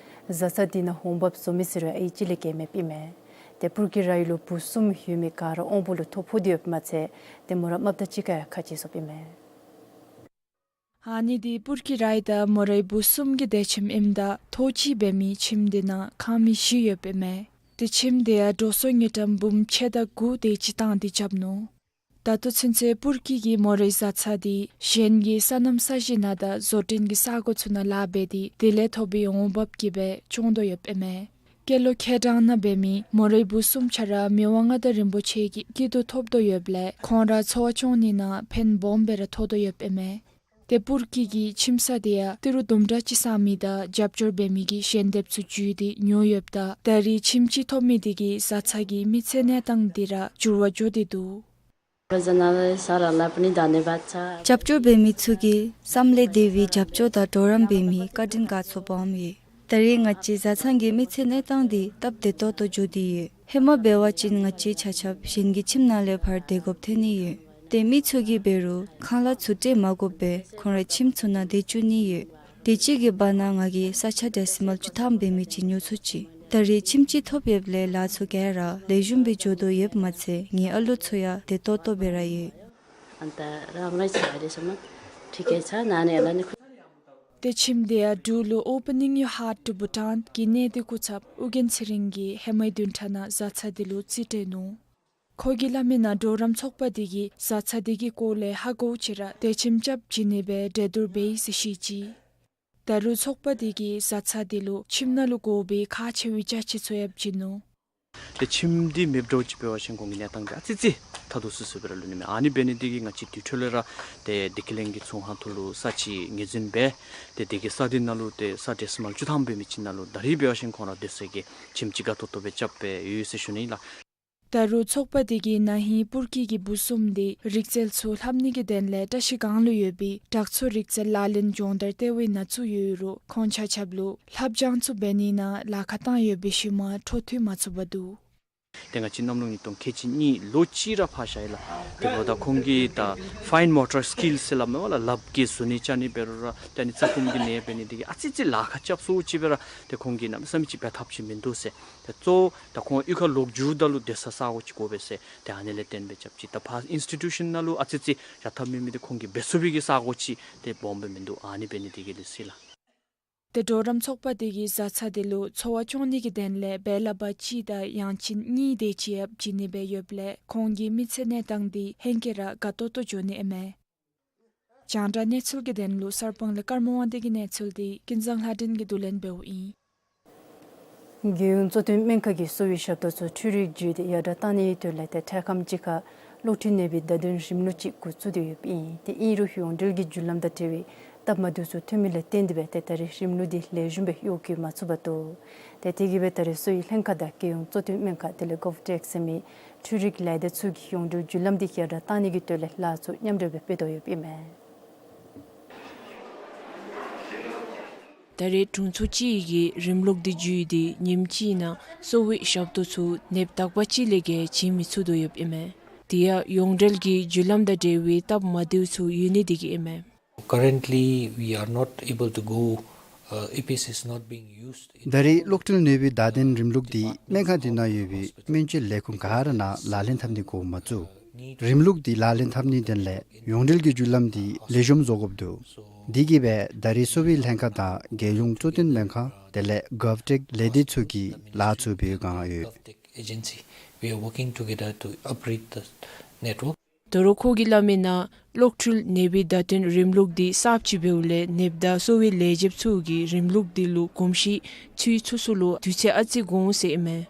བཟའ་ཚང་འདི་ནང་འོང་འབབ་བཟོ་མི་ཟེར་རུང་ཨའི་གཅིག་ལས་བརྒལ་མེདཔ་ཨིན་མས། ཏེ་སྤུར་སྐྱིད་ར་ཡིག་ལུ་བུ་གསུམ་ཡོད་མི་ག་ར་དབང་པོ་ལུ་ཐོ་ཕོག་སྟེ་ཡོདཔ་མ་ཚད་ཏེ་མོ་ར་རྨགཔ་དང་གཅིག་ཁར་ཡང་ཁ་གྱེས་སོཔ་ཨིན་མས། ཨ་ནི་འདི་སྤུར་སྐྱིད་ར་ཡིག་དང་མོ་རའི་བུ་གསུམ་གྱི་སྡོད་ཁྱིམ་ཨིནམ་ད་ཐོག་གཅིག་འབད་མི་ཁྱིམ་འདི་ནང་ཁང་མིག་བཞི་ཡོདཔ་ཨིན་མས། ཏེ་ཁྱིམ་འདི་ཡང་འགྲོ་སོང་དངུལ་ཀྲམ་འབུམ་ཕྱེད་དང་དགུ་དེ་ཅིག་བཏང་སྟེ་རྐྱབ་ནུག། ད་ལྟོ་ཚུན་ཚོད་སྤུར་སྐྱིད་ཀྱིས་མོ་རའི་བཟའ་ཚང་འདི་གཞན་གྱི་སོ་ནམ་ས་གཞི་ནང་དང་བཟོ་སྐྲུན་གྱི་ས་གོ་ཚུ་ནང་ལཱ་འབད་དེ་དེ་ལས་ཐོབ་པའི་འོང་འབབ་ཀྱིས་སྦེ་སྐྱོང་དོ་ཡོདཔ་ཨིན་མས། སྐྱེས་ལོ་ཁལ་གྲངས་ནང་འབད་མི་མོ་རའི་བུ་གསུམ་ཆ་ར་མི་དབང་མངའ་བདག་རིན་པོ་ཆེ་གི་སྐྱིད་སྡུག་ཐོབ་དོ་ཡོདཔ་ལས་ཁོང་ར་འཚོ་བ་སྐྱོང་ནི་ནང་ཕན་སྦོམ་སྦེ་ར་ཐོགས་དོ་ཡོདཔ་ཨིན་མས། ཏེ་སྤུར་སྐྱིད་ཀྱི་ཁྱིམ་ས་འདི་ཡང་ཏི་རུ་དུམ་གྲ་ཅིག་བསག་མི་དང་རྒྱབ་སྐྱོར་འབད་མི་གི་ཞལ་འདེབས་ཚུ་བརྒྱུད་དེ་ཉོ་ཡོདཔ་ད་ད་རེས་ཁྱིམ་ཅིག་ཐོབ་མི་འདི་གིས་བཟའ་ཚང་གི་མི་ཚེ་གནས་སྟངས་འདི་ར་འགྱུར་བ་འགྱོ་སྟེ་འདུག། རྒྱབ་སྐྱོར་འབད་མི་ཚུ་གིས་བསམ་ལས་འདས་པའི་རྒྱབ་སྐྱོར་དང་གྲོགས་རམ་འབད་མི་བཀའ་དྲིན་དགའ་ཚོར་སྦོམ་ཡོད། ད་རེས་ང་བཅས་བཟའ་ཚང་གི་མི་ཚེ་གནས་སྟངས་འདི་སྟབས་བདེ་ཏོག་ཏོ་འགྱོ་སྟེ་ཡོད། ཧེ་མ་འབད་བ་ཅིན་ང་བཅས་ཆ་ཁྱབ་གཞན་གྱི་ཁྱིམ་ནང་ལས་ཕར་སྡོད་དགོཔ་ཐོན་ནི་ཡོད། ཏེ་མི་ཚུ་གིས་འབད་རུང་ཁང་གླ་ཚུ་སྤྲོད་མ་དགོཔ་སྦེ་ཁོང་རའི་ཁྱིམ་ཚུ་ནང་སྡོད་བཅུག་ནི་ཡོད། དུས་ཅི་གི་བར་ན་ང་གིས་ས་ཆ་ཌེ་སི་མཱལ་བཅུ་ཐམ་འབད་མི་ཅིག་ཉོ་ཚུགས་ཅི། ད་རེས་ཁྱིམ་ཅིག་ཐོབ་ཡོདཔ་ལས་ལཱ་ཚུ་ག་ར་ལེགས་ཤོམ་སྦེ་འགྱོ་དོ་ཡོདཔ་མ་ཚད་ངེའི་ཨ་ལུ་ཚུ་ཡང་བདེ་ཏོག་ཏོ་སྦེ་ར་ཡོད། ཨན་ད་རང་རང་ཆ་རེ་སོ་མ་ཐིག་གེ་ཆ་ན་ནེ་ལ་ནི་ཁུ། ཏེ་ཁྱིམ་འདི་ཡང་འབྲུག་ལུ་Opening Your Heart to Bhutan གི་གནས་སྡུད་སྐུ་ཚབ་ཨོ་རྒྱན་ཚེ་རིང་གིས་ཧེ་མའི་བདུན་ཕྲག་ནང་བཟའ་ཚང་འདི་ལུ་རྩིས་སྤྲོད་ནུག། ཁོ་གིས་སླབ་མི་ནང་གྲོགས་རམ་ཚོགས་པ་འདི་གིས་བཟའ་ཚང་འདི་གི་སྐོར་ལས་ཧ་གོཝ་ཅིག་ར་སྡོད་ཁྱིམ་རྐྱབ་བྱིན་ནི་སྦེ་གྲོས་བསྡུར་འབད་ཡི་ཟེར་བཤད་ཅི། ད་རུང་ཚོགས་པ་འདི་གིས་བཟའ་ཚང་འདི་ལུ་ཁྱིམ་ནང་ལུ་དགོ་པའི་ཁག་ཆེ་བའི་ཅ་ཆས་ཚུ་ཡང་བྱིན་ནུག། ཏེ་ཁྱིམ་འདི་མེདཔ་འདྲཝ་ཅིག་འབད་བ་ཅིན་ཁོང་གི་གནས་སྟངས་འདི་ཨ་ཙི་ཙི་ཐ་དུ་སུ་སུ་སྦེ་ར་ལུས་ནི་མས། ཨ་ནི་འབད་ནི་འདི་གིས་ང་བཅས་དུས་འཕྲོ་ལས་ར་ཏེ་བདེ་སྐྱིད་གླིང་གི་ཚོང་ཁང་ཐོག་ལུ་ས་ཅིག་ངོས་འཛིན་འབད། ཏེ་དེ་གི་ས་འདི་ནང་ལུ་ཏེ་ས་ཌེ་སི་མཱལ་བཅུ་ཐམ་འབད་མི་ཅིག་ནང་ལུ་ད་རེས་འབད་བ་ཅིན་ཁོང་ར་སྡོད་ས་གི་ཁྱིམ་ཅིག་དགའ་ཏོག་ཏོ་སྦེ་རྐྱབ་སྦེ་ཡོད་ཟེར་ཞུ་ནི་ཨིན་ལགས། ད་རུང་ཚོགས་པ་དེ་གིས་ན་ཧིང་སྤུར་སྐྱིད་ཀྱི་སྦུག་གསུམ་དེ་རིག་རྩལ་ཚུ་ལྷབ་ནི་གི་དོན་ལས་བཀྲ་ཤིས་སྒང་ལུ་ཡོད་པའི་དྲག་ཚོ་རིག་རྩལ་ལག་ལེན་སྦྱོང་བརྡར་ལྟེ་བའི་ནང་བཙུགས་ཡོད་རུང་ཁོང་ཆ་ཁྱབ་ལུ་ལྷབ་སྦྱང་ཚུ་འབད་ནི་ནང་ལཱ་ཁག་བཏང་ཡོད་པའི་ཤུལ་མ་འཕྲོ་མཐུད་མ་ཚུགས་པར་འདུག། ཏེ་ང་བཅས་གནམ་ལོ་ཉིས་སྟོང་ཁལ་གཅིག་གཉིས་ལོ་གཅིག་ར་ཕར་བཞག་ཡི་ལགས། དེ་འབདཝ་ད་ཁོང་གི་ད་fine motor skills ཟེར་སླབ་མས་པ་ལགས། ལགཔ་གིས་བཟོ་ནི་རྐྱབ་ནི་འབད་རུང་ར་ཏེ་ཨ་ནི་རྩ་སྐུམ་གྱི་ནང་འབད་ནི་དེ་གིས་ཨ་ཙི་ཙི་ལཱ་ཁག་རྐྱབ་སོ་ཅིག་འབད་རུང་ཏེ་ཁོང་གིས་གནམ་མེད་ས་མེད་ཅིག་འབད་ཐབས་ཅིག་མིན་འདུག་ཟེར། ཏེ་གཙོ་བོ་ད་ཁོང་གཡུས་ཁར་ལོག་འགྱོཝ་ད་ལུ་སྡོད་ས་ས་གོ་ཅིག་དགོ་པས་ཟེར། ཏེ་ཨ་ནི་ལས་བརྟེན་སྦེ་རྐྱབ་ཅི། ད་ཕར་ཨིནསི་ཊི་ཊུ་ཤཱན་ནང་ལུ་ཨ་ཙི་ཙི་བཞག་ཐབས་མེད་མི་དེ་ཁོང་གིས་འབད་ཚུགས་པའི་གི་ས་གོ་ཅིག་ཏེ་སྦོམ་སྦེ་མིན་འདུག། ཨ་ནི་འབད་ནི་དེ་གིས་ལགས་ཟེར་ལགས། ཏེ་གྲོགས་རམ་ཚོགས་པ་དེ་གིས་བཟའ་ཚང་དེ་ལུ་འཚོ་བ་སྐྱོང་ནི་གི་དོན་ལས་བེ་ལ་བ་གཅིག་དང་ཡང་ཅིན་གཉིས་དེ་ཅིག་ཡང་བྱིན་ནི་སྦེ་ཡོདཔ་ལས་ཁོང་གི་མི་ཚེ་གནས་སྟངས་དེ་ཧེང་སྐལ་ར་དགའ་ཏོག་ཏོ་འགྱོ་ནི་ཨིན་མས། རྒྱང་བསྒྲགས་གནས་ཚུལ་གྱི་དོན་ལུ་གསར་སྤང་ལས་ཀརྨ་དབང་འདུས་ཀྱི་གནས་ཚུལ་དེ་ཀུན་བཟང་ལྷ་སྒྲོན་གྱིས་བསྡུ་ལེན་འབདཝ་ཨིན། རྒྱལ་ཡོངས་གཙོ་བསྟེན་སྨན་ཁང་གིས་གསོ་བའི་ཞབས་ཏོག་ཚུ་འཕྲུལ་རིག་བརྒྱུད་དེ་ཡར་དྲགས་གཏང་ནིའི་དོན་ལས་ཏེ་འཕྲལ་ཁམས་ཅིག་ཁར་གློག་འཕྲུལ་ནད་པའི་བརྡ་དོན་རིམ་ལུགས་ཅིག་འགོ་བཙུགས་ཏེ་ཡོདཔ་ཨིན། ཏེ་ཨིན་རུང་ཡོངས་འབྲེལ་གྱི་བརྒྱུད་ལམ་དང་འབྲེལ་བའི་སྟབས་མ་བདེཝ་ཚུ་ཐོན་མི་ལས་བརྟེན་ཏེ་སྦེ་ཏེ་ད་རེས་རིམ་ལུགས་འདི་ལེགས་ཤོམ་སྦེ་གཡོག་བཀོལ་མ་ཚུགས་པར་འདུག། ཏེ་དེ་གིས་སྦེ་ད་རེས་གསོ་བའི་ལྷན་ཁག་དང་རྒྱལ་ཡོངས་གཙོ་བསྟེན་སྨན་ཁང་དེ་ལས་གོབ་ཊེཀ་ཟེར་མི་འཕྲུལ་རིག་ལས་སྡེ་ཚུ་གིས་ཡོངས་འབྲེལ་བརྒྱུད་ལམ་འདི་ཡར་དྲགས་གཏང་ནི་གི་དོན་ལས་ལཱ་ཚུ་མཉམ་འབྲེལ་སྦེ་འབད་དོ་ཡོདཔ་ཨིན་མས། ད་རེས་དྲུང་འཚོ་གཅིག་གིས་རིམ་ལུགས་འདི་བརྒྱུད་དེ་ཉིནམ་གཅིག་ནང་གསོ་བའི་ཞབས་ཏོག་ཚུ་ནདཔ་དག་པ་ཅིག་ལས་བརྒལ་བྱིན་མི་ཚུགས་དོ་ཡོདཔ་ཨིན་མས། དེ་ཡང་ཡོངས་འབྲེལ་གྱི་བརྒྱུད་ལམ་དང་འབྲེལ་བའི་སྟབས་མ་བདེཝ་ཚུ་ཡོད་ནི་དེ་གིས་ཨིན་མས། Currently, we are not able to go, uh, EPIS is not being used in ད་རེས་གློག་འཕྲུལ་ནད་པའི་བརྡ་དོན་རིམ་ལུགས་འདི་སྨན་ཁང་དེ་ནང་ཡོད་པའི་སྨན་བཅོས་ལས་ཁུངས་ག་ར་ནང་ལག་ལེན་འཐབ་ནི་འགོ་མ་བཙུགས། རིམ་ལུགས་འདི་ལག་ལེན་འཐབ་ནིའི་དོན་ལས་ཡོངས་འབྲེལ་གྱི་བརྒྱུད་ལམ་འདི་ལེགས་ཤོམ་བཟོ་དགོཔ་འདུག། དེ་གིས་སྦེ་ད་རེས་གསོ་བའི་ལྷན་ཁག་དང་རྒྱལ་ཡོངས་གཙོ་བསྟེན་སྨན་ཁང་དེ་ལས་གོབ་ཊེཀ་ལས་སྡེ་ཚུ་གིས་ལཱ་ཚུ་འབད་བའི་བསྒང་ཡོད། Agency, we are working together to upgrade the network. ད་རུང་ཁོ་གིས་སླབ་མིའི་ནང་གློག་འཕྲུལ་ནད་པའི་བརྡ་དོན་རིམ་ལུགས་འདི་གསརཔ་ཅིག་འབདཝ་ལས་ནདཔ་དང་གསོ་བའི་ལས་བྱེདཔ་ཚུ་གིས་རིམ་ལུགས་འདི་ལུ་གོམས་གཤིས་ཚུད་ཚུགས་ས་ལུ་དུས་ཚོད་ཨ་ཙི་འགོར་འོང་ཟེར་ཨིན་མས།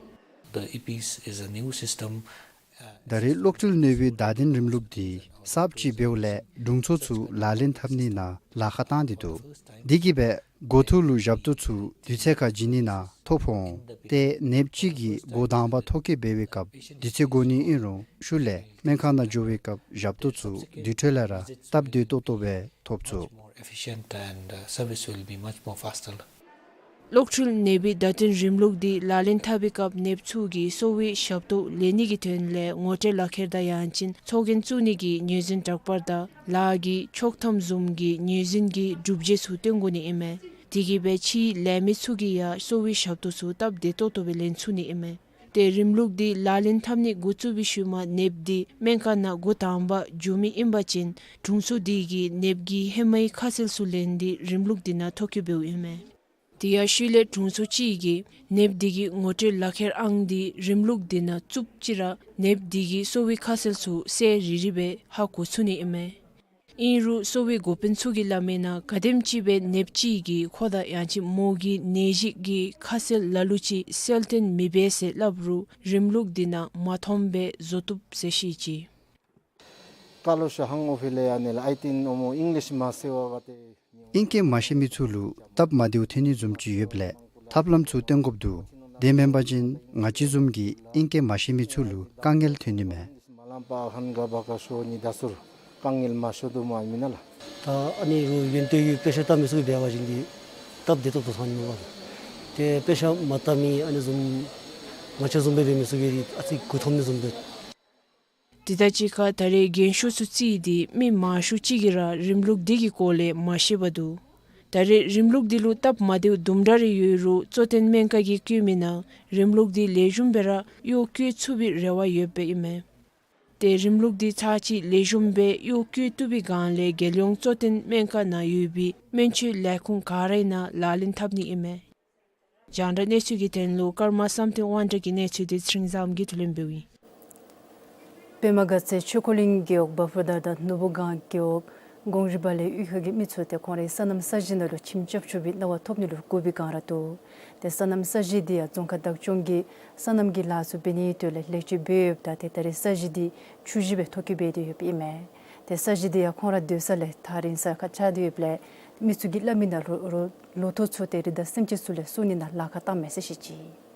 The EPIS is a new system. ད་རེས་གློག་འཕྲུལ་ནད་པའི་བརྡ་དོན་རིམ་ལུགས་འདི་གསརཔ་ཅིག་འབདཝ་ལས་དྲུང་འཚོ་ཚུ་ལག་ལེན་འཐབ་ནི་ནང་ལཱ་ཁག་བཏང་སྟེ་འདུག། དེ་གིས་སྦེ་འགོ་ཐོག་ལུ་ཞབས་ཏོག་ཚུ་དུས་ཚོད་ཁར་བྱིན་ནི་ནང་ཐོ་ཕོག་འོང་། ཏེ་ནདཔ་ཅིག་གིས་འགོ་དང་པ་ཐོ་བཀོད་འབད་བའི་སྐབས་དུས་ཚོད་འགོར་ནི་ཨིན་རུང་ཤུལ་ལས་སྨན་ཁང་ནང་འགྱོ་བའི་སྐབས་ཞབས་ཏོག་ཚུ་དེ་འཕྲོ་ལས་ར་སྟབས་བདེ་ཏོག་ཏོ་སྦེ་ཐོབ་ཚུགས། More efficient and, uh, service will be much more faster. གློག་འཕྲུལ་ནད་པའི་བརྡ་དོན་རིམ་ལུགས་འདི་ལག་ལེན་འཐབ་པའི་སྐབས་ནདཔ་ཚུ་གིས་གསོ་བའི་ཞབས་ཏོག་ལེན་ནི་གི་དོན་ལས་ངོ་སྤྲོད་ལག་ཁྱེར་དང་ཡང་ཅིན་ཚོགས་རྒྱན་བཙུགས་ནི་གི་ངོས་འཛིན་དྲག་པར་དང་ལཱ་གི་ཆོག་ཐམ་བཟུམ་གྱི་ངོས་འཛིན་གྱི་སྒྲུབ་བྱེད་ཚུ་སྟོན་དགོ་ནི་ཨིན་མས། དེ་གིས་སྦེ་ཕྱིའི་ལས་མི་ཚུ་གིས་ཡང་གསོ་བའི་ཞབས་ཏོག་ཚུ་སྟབས་བདེ་ཏོག་ཏོ་སྦེ་ལེན་ཚུགས་ནི་ཨིན་མས། ཏེ་རིམ་ལུགས་འདི་ལག་ལེན་འཐབ་ནི་འགོ་བཙུགས་པའི་ཤུལ་མ་ནདཔ་འདི་སྨན་ཁང་ནང་འགོ་དང་པ་འགྱོ་མི་ཨིན་པ་ཅིན་དྲུང་འཚོ་དེ་གིས་ནདཔ་གི་ཧེ་མའི་ཁ་གསལ་ཚུ་ལེན་ཏེ་རིམ་ལུགས་འདི་ནང་ཐོ་བཀོད་འབདཝ་ཨིན་མས། དེ་ཡང་ཤུལ་ལས་དྲུང་འཚོ་གཅིག་གིས་ནདཔ་དེ་གི་ངོ་སྤྲོད་ལག་ཁྱེར་ཨང་འདི་རིམ་ལུགས་འདི་ནང་བཙུགསཔ་ཅིག་ར་ནདཔ་དེ་གི་གསོ་བའི་ཁ་གསལ་ཚུ་གསལ་རི་རི་སྦེ་ཧ་གོ་ཚུགས་ནི་ཨིན་མས། ཨིན་རུང་གསོ་བའི་འགོ་དཔོན་ཚུ་གིས་སླབ་མིའི་ནང་གལ་སྲིད་ཅིག་སྦེ་ནདཔ་ཅིག་གིས་ཁོ་དང་ཡང་ཅིན་མོ་གི་ནད་གཞི་གི་ཁ་གསལ་ལ་ལུ་ཅིག་གསལ་སྟོན་མི་འབད་ཟེར་སླབ་རུང་རིམ་ལུགས་འདི་ནང་མ་མཐོངམ་སྦེ་བཟོ་བཏུབ་ཟེར་བཤད་ཅི། Kalusha hang ofile anela, I think, omo English masi wa gate. ཨིང་སྐད་མ་ཤེས་མི་ཚུ་ལུ་སྟབས་མ་བདེཝ་ཐོན་ནི་བཟུམ་ཅིག་ཡོདཔ་ལས་ཐབས་ལམ་ཚུ་སྟོན་དགོཔ་འདུག། དེ་མེན་པ་ཅིན་ང་བཅས་བཟུམ་གྱི་ཨིང་སྐད་མ་ཤེས་མི་ཚུ་ལུ་དཀའ་ངལ་ཐོན་ནི་མས། Malam pa han ga baka sho ni dasur, དཀའ་ངལ་མ་ཤོར་དོ་མ་ཨིན་ན་ལགས། ད་ཨ་ནི་རུང་ཡོན་ཏན་ཡོད་དཔེ་ཆ་ལྟ་མི་ཚུ་འབད་བ་ཅིན་འདི་སྟབས་བདེ་ཏོག་ཏོ་ཐོན་ནི་མས་པ། ཏེ་དཔེ་ཆ་མ་ལྟ་མི་ཨ་ནི་བཟུམ་ང་བཅས་བཟུམ་སྦེ་འབད་མི་ཚུ་གིས་ཨ་ཙི་མགུ་འཐོམ་ནི་བཟུམ་སྦེ། དེ་དང་གཅིག་ཁར་ད་རེས་རྒན་ཤོས་ཚུ་བརྩིས་ཏེ་མི་མང་ཤོས་ཅིག་གིས་ར་རིམ་ལུགས་འདི་གི་སྐོར་ལས་མ་ཤེས་པར་འདུག། ད་རེས་རིམ་ལུགས་འདི་ལུ་སྟབས་མ་བདེཝ་དུམ་གྲ་རེ་ཡོད་རུང་གཙོ་བསྟེན་སྨན་ཁང་གིས་བཀོད་མིའི་ནང་རིམ་ལུགས་འདི་ལེགས་ཤོམ་སྦེ་ར་གཡོག་བཀོལ་ཚུགས་པའི་རེ་བ་ཡོདཔ་ཨིན་མས། ཏེ་རིམ་ལུགས་འདི་ཚར་གཅིག་ལེགས་ཤོམ་སྦེ་གཡོག་བཀོལ་བཏུབ་པའི་སྒང་ལས་རྒྱལ་ཡོངས་གཙོ་བསྟེན་སྨན་ཁང་ནང་ཡོད་པའི་སྨན་བཅོས་ལས་ཁུངས་ག་རའི་ནང་ལག་ལེན་འཐབ་ནི་ཨིན་མས། རྒྱང་བསྒྲགས་གནས་ཚུལ་གྱི་དོན་ལུ་ཀརྨ་བསམ་གཏན་དབང་གྲགས་ཀྱི་གནས་ཚུལ་འདི་ཚེ་རིང་བཟངམོ་གིས་བསྡུ་ལེན་འབདཝ་ཨིན། པདྨ་དགའ་ཚལ་ཆོས་འཁོར་གླིང་རྒེད་འོག་བ་ཕུར་དར་དང་ནོར་བུ་སྒང་རྒེད་འོག་གོང་རི་བ་ལས་གཡུས་ཁ་གི་མི་ཚུ་ཏེ་ཁོང་རའི་སོ་ནམ་ས་གཞི་ནང་ལུ་ཁྱིམ་རྐྱབ་ཆོག་པའི་གནང་བ་ཐོབ་ནི་ལུ་བསྒུག་པའི་སྒང་ར་འདུག། ཏེ་སོ་ནམ་ས་གཞི་འདི་ཡང་རྫོང་ཁག་བདག་སྐྱོང་གིས་སོ་ནམ་གྱི་ལཱ་ཚུ་འབད་ནིའི་དོན་ལས་ལེགས་བཅོས་འབད་ཡོདཔ་ད་ཏེ་ད་རེས་ས་གཞི་འདི་ཆུ་གཞི་སྦེ་ཐོ་བཀོད་འབད་དེ་ཡོདཔ་ཨིན་མས། ཏེ་ས་གཞི་འདི་ཡང་ཁོང་ར་སྡོད་ས་ལས་ཐག་རིང་ས་ཁར་ཆགས་ཏེ་ཡོདཔ་ལས་མི་ཚུ་གིས་སླབ་མིའི་ནང་ལོ་ལོ་ལོ་ཐོག་ཚུ་ཏེ་རི་དྭགས་སེམས་ཅན་ཚུ་ལས་སྲུང་ནི་ནང་ལཱ་ཁག་བཏངམ་མས་ཟེར་བཤད་ཅི།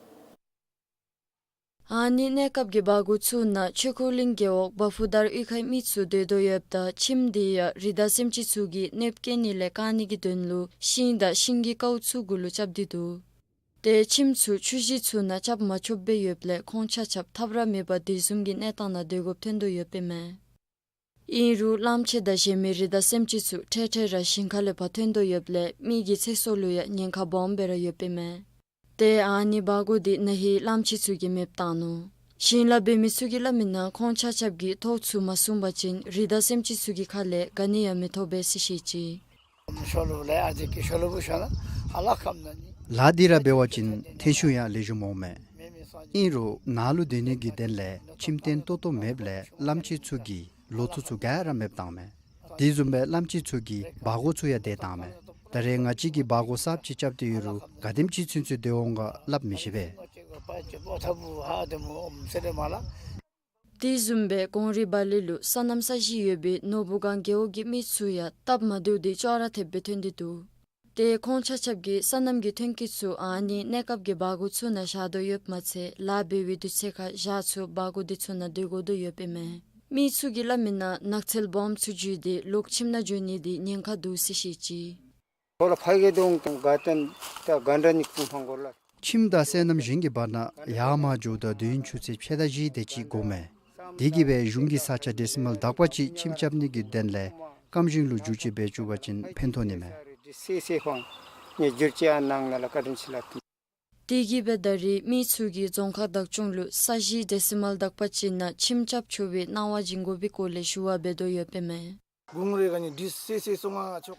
ཨ་ནི་གནས་སྐབས་ཀྱི་སྦ་སྒོ་ཚུ་ནང་ཆོས་འཁོར་གླིང་རྒེད་འོག་བ་ཕུ་དར་གཡུས་ཁའི་མི་ཚུ་སྡོད་དོ་ཡོདཔ་ད་ཁྱིམ་དེ་ཡང་རི་དྭགས་སེམས་ཅན་ཚུ་གིས་གནོདཔ་བཀལ་ནི་ལས་བཀག་ནི་གི་དོན་ལུ་ཤིང་དང་ཤིང་གི་ཀཝ་ཚུ་གུ་ལུ་རྐྱབ་སྟེ་འདུག། ཏེ་ཁྱིམ་ཚུ་ཆུ་གཞི་ཚུ་ནང་རྐྱབ་མ་ཆོགཔ་སྦེ་ཡོདཔ་ལས་ཁོང་ཆ་ཁྱབ་ཐབས་ར་མེད་པར་དེ་བཟུམ་གྱི་གནས་སྟངས་ནང་སྡོད་དགོཔ་ཐོན་དོ་ཡོདཔ་ཨིན་མས། ཨིན་རུང་གླང་ཆེན་དང་གཞན་མི་རི་དྭགས་སེམས་ཅན་ཚུ་འཕྲལ་འཕྲལ་ར་ཞིང་ཁ་ལས་ཕར་ཐོན་དོ་ཡོདཔ་ལས་མི་གི་ཚེ་སྲོག་ལུ་ཡང་ཉེན་ཁ་སྦོམ་སྦེ་ར་ཡོདཔ་ཨིན་མས། ཏེ་ཨ་ནི་སྦ་སྒོ་དེ་ན་ཧིང་གླང་ཆེན་ཚུ་གིས་མེདཔ་བཏང་ནུག། ཞིང་ལཱ་འབད་མི་ཚུ་གི་སླབ་མི་ནང་ཁོང་ཆ་ཁྱབ་ཀྱིས་ཐོག་ཚུ་མ་བཟུང་པ་ཅིན་རི་དྭགས་སེམས་ཅན་ཚུ་གི་ཁ་ལས་ག་ནི་ཡང་མི་ཐོབ་པས་ཟེར་བཤད་ཅི། ལཱ་འདི་ར་འབད་བ་ཅིན་ཐོན་ཤུགས་ཡང་ལེགས་ཤོམ་འོང་མས། ཨིན་རུང་ནཱ་ལུ་སྡོད་ནི་གི་དོན་ལས་ཁྱིམ་སྟོང་ཏོག་ཏོ་མེདཔ་ལས་གླང་ཆེན་ཚུ་གིས་ལོ་ཐོག་ཚུ་ག་ར་མེདཔ་བཏངམ་མས། དེ་བཟུམ་སྦེ་གླང་ཆེན་ཚུ་གིས་སྦ་སྒོ་ཚུ་ཡང་དེད་བཏངམ་མས། ད་རེས་ང་བཅས་ཀྱིས་སྦ་སྒོ་གསརཔ་ཅིག་རྐྱབ་སྟེ་ཡོད་རུང་ག་དེམ་ཅིག་ཚུན་ཚོད་སྡོད་འོང་ག་སླབ་མི་ཤེས་པས། དེ་བཟུམ་སྦེ་ཀོང་རི་བ་ལི་ལུ་སོ་ནམ་ས་གཞི་ཡོད་པའི་ནོར་བུ་སྒང་རྒེད་འོག་གི་མི་ཚུ་ཡང་སྟབས་མ་བདེཝ་དེ་ཅོག་ར་འཐདཔ་སྦེ་ཐོན་ཏེ་འདུག། ཏེ་ཁོང་ཆ་ཁྱབ་ཀྱིས་སོ་ནམ་གྱི་ཐོན་སྐྱེད་ཚུ་ཨ་ནི་གནས་སྐབས་ཀྱི་སྦ་སྒོ་ཚུ་ནང་བཞག་དོ་ཡོདཔ་མ་ཚད་ལཱ་འབད་བའི་དུས་ཚོད་ཁར་ཞག་ཚུ་སྦ་སྒོ་དེ་ཚུ་ནང་སྡོད་དགོ་དོ་ཡོདཔ་ཨིན་མས། མི་ཚུ་གི་སླབ་མི་ནང་ནགས་ཚལ་སྦོམ་ཚུ་འགྱོ་སྟེ་ལོག་ཁྱིམ་ནང་འགྱོ་ནི་དེ་ཉེན་ཁ་འདུག་ཟེར་བཤད་ཅི། ཁྱིམ་དང་སོ་ནམ་གཞན་གྱི་བར་ན་ཡར་མར་འགྱོཝ་ད་དུས་ཡུན་ཆུ་ཚོད་ཕྱེད་དང་བཞི་དེ་ཅིག་འགོརཝ་མས། དེ་གིས་སྦེ་གཞུང་གིས་ས་ཆ་ཌེ་སི་མཱལ་དག་པ་ཅིག་ཁྱིམ་རྐྱབ་ནི་གི་དོན་ལས་སྐམ་ཞིང་ལུ་བསྒྱུར་བཅོས་འབད་བཅུག་པ་ཅིན་ཕན་ཐོགས་ནི་མས། དེ་གིས་སྦེ་ད་རེས་མི་ཚུ་གིས་རྫོང་ཁག་བདག་སྐྱོང་ལུ་ས་གཞི་ཌེ་སི་མཱལ་དག་པ་ཅིག་ནང་ཁྱིམ་རྐྱབ་ཆོག་པའི་གནང་བ་བྱིན་དགོ་པའི་སྐོར་ལས་ཞུ་བ་འབད་དོ་ཡོདཔ་ཨིན་མས།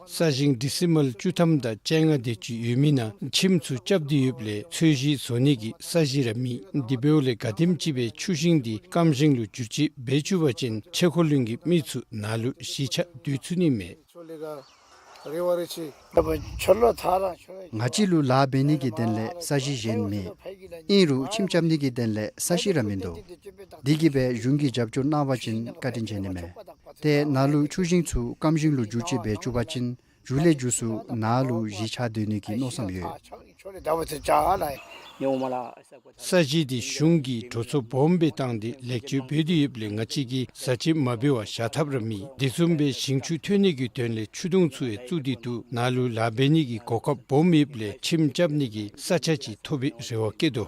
ས་ཞིང་ཌེ་སི་མཱལ་བཅུ་ཐམ་དང་བཅོ་ལྔ་དེ་ཅིག་ཡོད་མི་ནང་ཁྱིམ་ཚུ་རྐྱབ་སྟེ་ཡོདཔ་ལས་ཚོས་གཞི་བཟོ་ནི་གི་ས་གཞི་ར་མེད། དེ་འབདཝ་ལས་ག་དེམ་ཅིག་སྦེ་ཆུ་ཞིང་དེ་སྐམ་ཞིང་ལུ་བསྒྱུར་བཅོས་འབད་བཅུག་པ་ཅིན་ཆོས་འཁོར་གླིང་གི་མི་ཚུ་ནཱ་ལུ་གཞིས་ཆགས་སྡོད་ཚུགས་ནི་མས། ང་བཅས་ལུ་ལཱ་འབད་ནི་གི་དོན་ལས་ས་གཞི་གཞན་མེད། ཨིན་རུང་ཁྱིམ་རྐྱབ་ནི་གི་དོན་ལས་ས་གཞི་ར་མིན་འདུག། དེ་གིས་སྦེ་གཞུང་གིས་རྒྱབ་སྐྱོར་གནང་བ་ཅིན་བཀའ་དྲིན་ཆེ་ནི་མས། ཏེ་ནཱ་ལུ་ཆུ་ཞིང་ཚུ་སྐམ་ཞིང་ལུ་བསྒྱུར་བཅོས་འབད་བཅུག་པ་ཅིན་མཇུག་ལས་མཇུག་སུ་ནཱ་ལུ་གཞིས་ཆགས་སྡོད་ནི་གི་མནོ་བསམ་ཡོད། ས་གཞི་དེ་གཞུང་གིས་འགྲོ་སོང་སྦོམ་སྦེ་བཏང་སྟེ་ལེགས་བཅོས་འབད་དེ་ཡོདཔ་ལས་ང་བཅས་ཀྱིས་བཟའ་ཆས་མ་འབད་བར་བཞག་ཐབས་ར་མེད། དེ་བཟུམ་སྦེ་ཞིང་ཆུ་ཐོན་ནི་གི་དོན་ལས་ཆུ་དུང་ཚུ་ཡང་བཙུགས་ཏེ་འདུག། ནཱ་ལུ་ལཱ་འབད་ནི་གི་གོ་སྐབས་སྦོམ་ཡོདཔ་ལས་ཁྱིམ་རྐྱབ་ནི་གི་ས་ཆ་ཅིག་ཐོབ་པའི་རེ་བ་བསྐྱེད་དོ།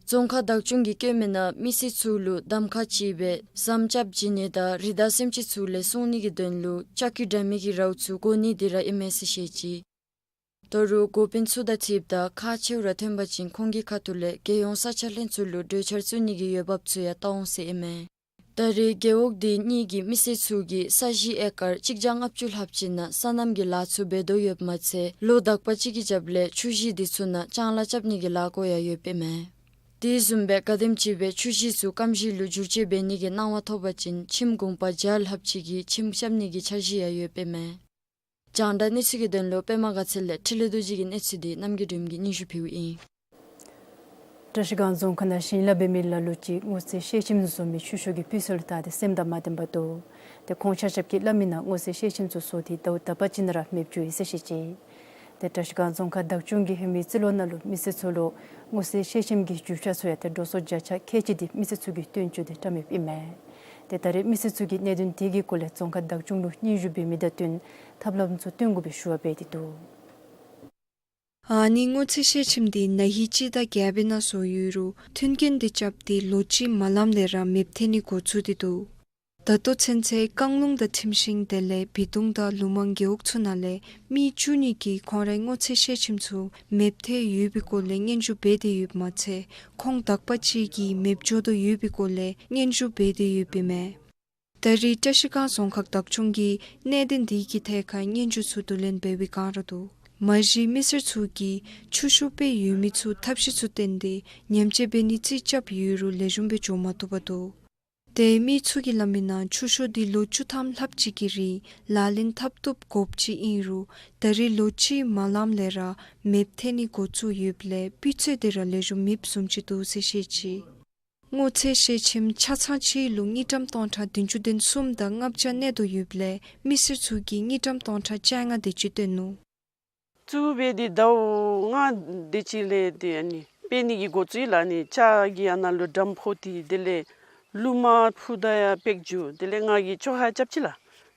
རྫོང་ཁག་བདག་སྐྱོང་གིས་བཀོད་མི་ནང་མི་སེར་ཚུ་ལུ་གདམ་ཁ་ཅིག་སྦེ་ཟམ་རྐྱབ་བྱིན་ནི་དང་རི་དྭགས་སེམས་ཅན་ཚུ་ལས་སྲུང་ནི་གི་དོན་ལུ་ལྕགས་ཀྱུ་འདྲ་མིན་གྱི་རཝ་ཚུ་བཀོ་ནི་དེ་ར་ཨིན་མས་ཟེར་བཤད་ཅི། ད་རུང་འགོ་དཔོན་ཚུ་དང་འཁྲིལཝ་ད་ཁག་ཆེཝ་ར་ཐོན་པ་ཅིན་ཁོང་གི་ཁ་ཐུག་ལས་རྒྱལ་ཡོངས་ས་ཆ་ལྷན་ཚོགས་ལུ་གྲོས་འཆར་བརྩི་ནི་གི་འོས་འབབ་ཚུ་ཡང་བལྟ་འོང་ཟེར་ཨིན་མས། ད་རེས་རྒེད་འོག་དེ་གཉིས་ཀྱི་མི་སེར་ཚུ་གིས་ས་གཞི་ཨེ་ཀར་གཅིག་བརྒྱ་ལྔ་བཅུ་ལྷགཔ་ཅིག་ནང་སོ་ནམ་གྱི་ལཱ་ཚུ་འབད་དོ་ཡོདཔ་མ་ཚད་ལོ་དག་པ་ཅིག་གི་རྒྱབ་ལས་ཆུ་གཞི་དེ་ཚུ་ནང་ལྕང་ལཱ་རྐྱབ་ནི་གི་ལཱ་བཀོད་ཡང་ཡོདཔ་ཨིན་མས། དེ་བཟུམ་སྦེ་ག་དེམ་ཅིག་སྦེ་ཆུ་གཞི་ཚུ་སྐམ་ཞིང་ལུ་བསྒྱུར་བཅོས་འབད་ནི་གི་གནང་བ་ཐོབ་པ་ཅིན་ཁྱིམ་གུང་པ་བརྒྱ་ལྷགཔ་ཅིག་གིས་ཁྱིམ་རྐྱབ་ནི་གི་འཆར་གཞི་ཡང་ཡོདཔ་ཨིན་མས། རྒྱང་བསྒྲགས་གནས་ཚུལ་གྱི་དོན་ལུ་པདྨ་དགའ་ཚལ་ལས་འཕྲིན་ལས་རྡོ་རྗེ་གི་གནས་ཚུལ་དེ་རྣམ་རྒྱལ་སྒྲོལ་མ་གིས་སྙན་ཞུ་ཕུལཝ་ཨིན། བཀྲ་ཤིས་སྒང་རྫོང་ཁག་ནང་ཞིང་ལཱ་འབད་མི་ལ་ལུ་ཅིག་སྔོ་ཚལ་ཤེལ་ཁྱིམ་བཟོ་མི་ཆུ་ཤུགས་ཀྱི་སྤུས་ཚད་ལུ་བལྟ་སྟེ་སེམས་དང་མ་ལྡནམ་འདུག། ཏེ་ཁོང་ཆ་ཁྱབ་ཀྱིས་སླབ་མི་ནང་སྔོ་ཚལ་ཤེལ་ཁྱིམ་ཚུ་བཟོ་སྟེ་ཟླཝ་དག་པ་ཅིག་ནང་ར་མེདཔ་འགྱོ་ཡི་ཟེར་བཤད་ཅི། ཏེ་བཀྲ་ཤིས་སྒང་རྫོང་ཁག་བདག་སྐྱོང་གིས་ཧེ་མའི་རྩིས་ལོ་ནང་ལུ་མི་སེར་ཚུ་ལུ་སྔོ་ཚལ་ཤེལ་ཁྱིམ་གྱི་རྒྱུ་ཆ་ཚུ་ཡང་ཏེ་འགྲོ་སོང་བརྒྱ་ཆ་ཁལ་གཅིག་དེ་མི་སེར་ཚུ་གིས་བཏོན་བཅུག་སྟེ་བཀྲམ་ཡོདཔ་ཨིན་མས། ཏེ་ད་རེས་མི་སེར་ཚུ་གིས་གནད་དོན་དེ་གི་སྐོར་ལས་རྫོང་ཁག་བདག་སྐྱོང་ལུ་སྙན་ཞུ་འབད་མི་དང་བསྟུན་ཐབས་ལམ་ཚུ་སྟོན་དགོ་པའི་ཞུ་བ་འབད་དེ་འདུག། ཨ་ནི་སྔོ་ཚལ་ཤེལ་ཁྱིམ་དེ་ན་ཧིང་སྤྱི་ཟླ་བརྒྱད་པའི་ནང་བཟོ་ཡོད་རུང་མཐུན་རྐྱེན་དེ་རྐྱབ་སྟེ་ལོ་གཅིག་མ་ལངམ་ལས་ར་མེདཔ་ཐལ་ནི་འགོ་བཙུགས་ཏེ་འདུག། ད་ལྟོ་ཚུན་ཚོད་རྐང་ལུང་དང་ཁྲིམས་ཤིང་དེ་ལས་བི་དུང་དང་ལུ་མང་རྒེད་འོག་ཚུ་ནང་ལས་མི་བཅུ་གཉིས་ཀྱིས་ཁོང་རའི་སྔོ་ཚལ་ཤེལ་ཁྱིམ་ཚུ་མེདཔ་ཐལ་ཡོད་པའི་སྐོར་ལས་སྙན་ཞུ་འབད་དེ་ཡོདཔ་མ་ཚད་ཁོང་དག་པ་ཅིག་གིས་མེདཔ་འགྱོ་དོ་ཡོད་པའི་སྐོར་ལས་སྙན་ཞུ་འབད་དེ་ཡོདཔ་ཨིན་མས། ད་རེས་བཀྲ་ཤིས་སྒང་རྫོང་ཁག་བདག་སྐྱོང་གིས་གནད་དོན་དེ་གི་ཐད་ཁར་སྙན་ཞུ་ཚུ་བསྡུ་ལེན་འབད་བའི་སྒང་ར་འདུག། མ་གཞི་མི་སེར་ཚུ་གིས་ཆུ་ཤུགས་དཔེ་ཡོད་མི་ཚུ་ཐབས་ཤེས་ཚུ་བཏོན་ཏེ་ཉམས་བཅོས་འབད་ནི་རྩིས་རྐྱབ་ཡོད་རུང་ལེགས་ཤོམ་སྦེ་འགྱོ་མ་བཏུབ་པ་འདུག། ཏེ་མི་ཚུ་གིས་སླབ་མི་ནང་ཆུ་ཤུགས་དེ་ལོ་བཅུ་ཐམ་ལྷགཔ་ཅིག་གི་རིང་ལག་ལེན་འཐབ་བཏུབ་དགོཔ་ཅིག་ཨིན་རུང་ད་རེས་ལོ་གཅིག་མ་ལངམ་ལས་ར་མེདཔ་ཐལ་ནི་འགོ་བཙུགས་ཡོདཔ་ལས་སྤུས་ཚད་དེ་ར་ལེགས་ཤོམ་མེདཔ་བཟུམ་ཅིག་འདུག་ཟེར་བཤད་ཅི། སྔོ་ཚལ་ཤེལ་ཁྱིམ་ཆ་ཚང་ཅིག་ལུ་དངུལ་ཀྲམ་སྟོང་ཕྲག་བདུན་ཅུ་དོན་གསུམ་དང་ལྔ་བརྒྱ་གནས་དོ་ཡོདཔ་ལས་མི་སེར་ཚུ་གིས་དངུལ་ཀྲམ་སྟོང་ཕྲག་བཅོ་ལྔ་དེ་ཅིག་བཏོན་ནུག། བཙུགས་འབད་དེ་ཟླཝ་ལྔ་དེ་ཅིག་ལས་ཏེ་ཨ་ནི་ སྤེལ་ནི་གི་འགོ་བཙུགས་ཡི་ལགས། ཨ་ནི་ལྕགས་ཀྱི་ཨ་ནཱ་ལུ་ཌམ་ཕོག་སྟེ་དེ་ལས་རླུང་མ་འཕུ་ད་ཡང་པེག་འགྱོ། དེ་ལས་ང་གིས་བཅོ་ཁ་རྐྱབ་ཅི་ལགས།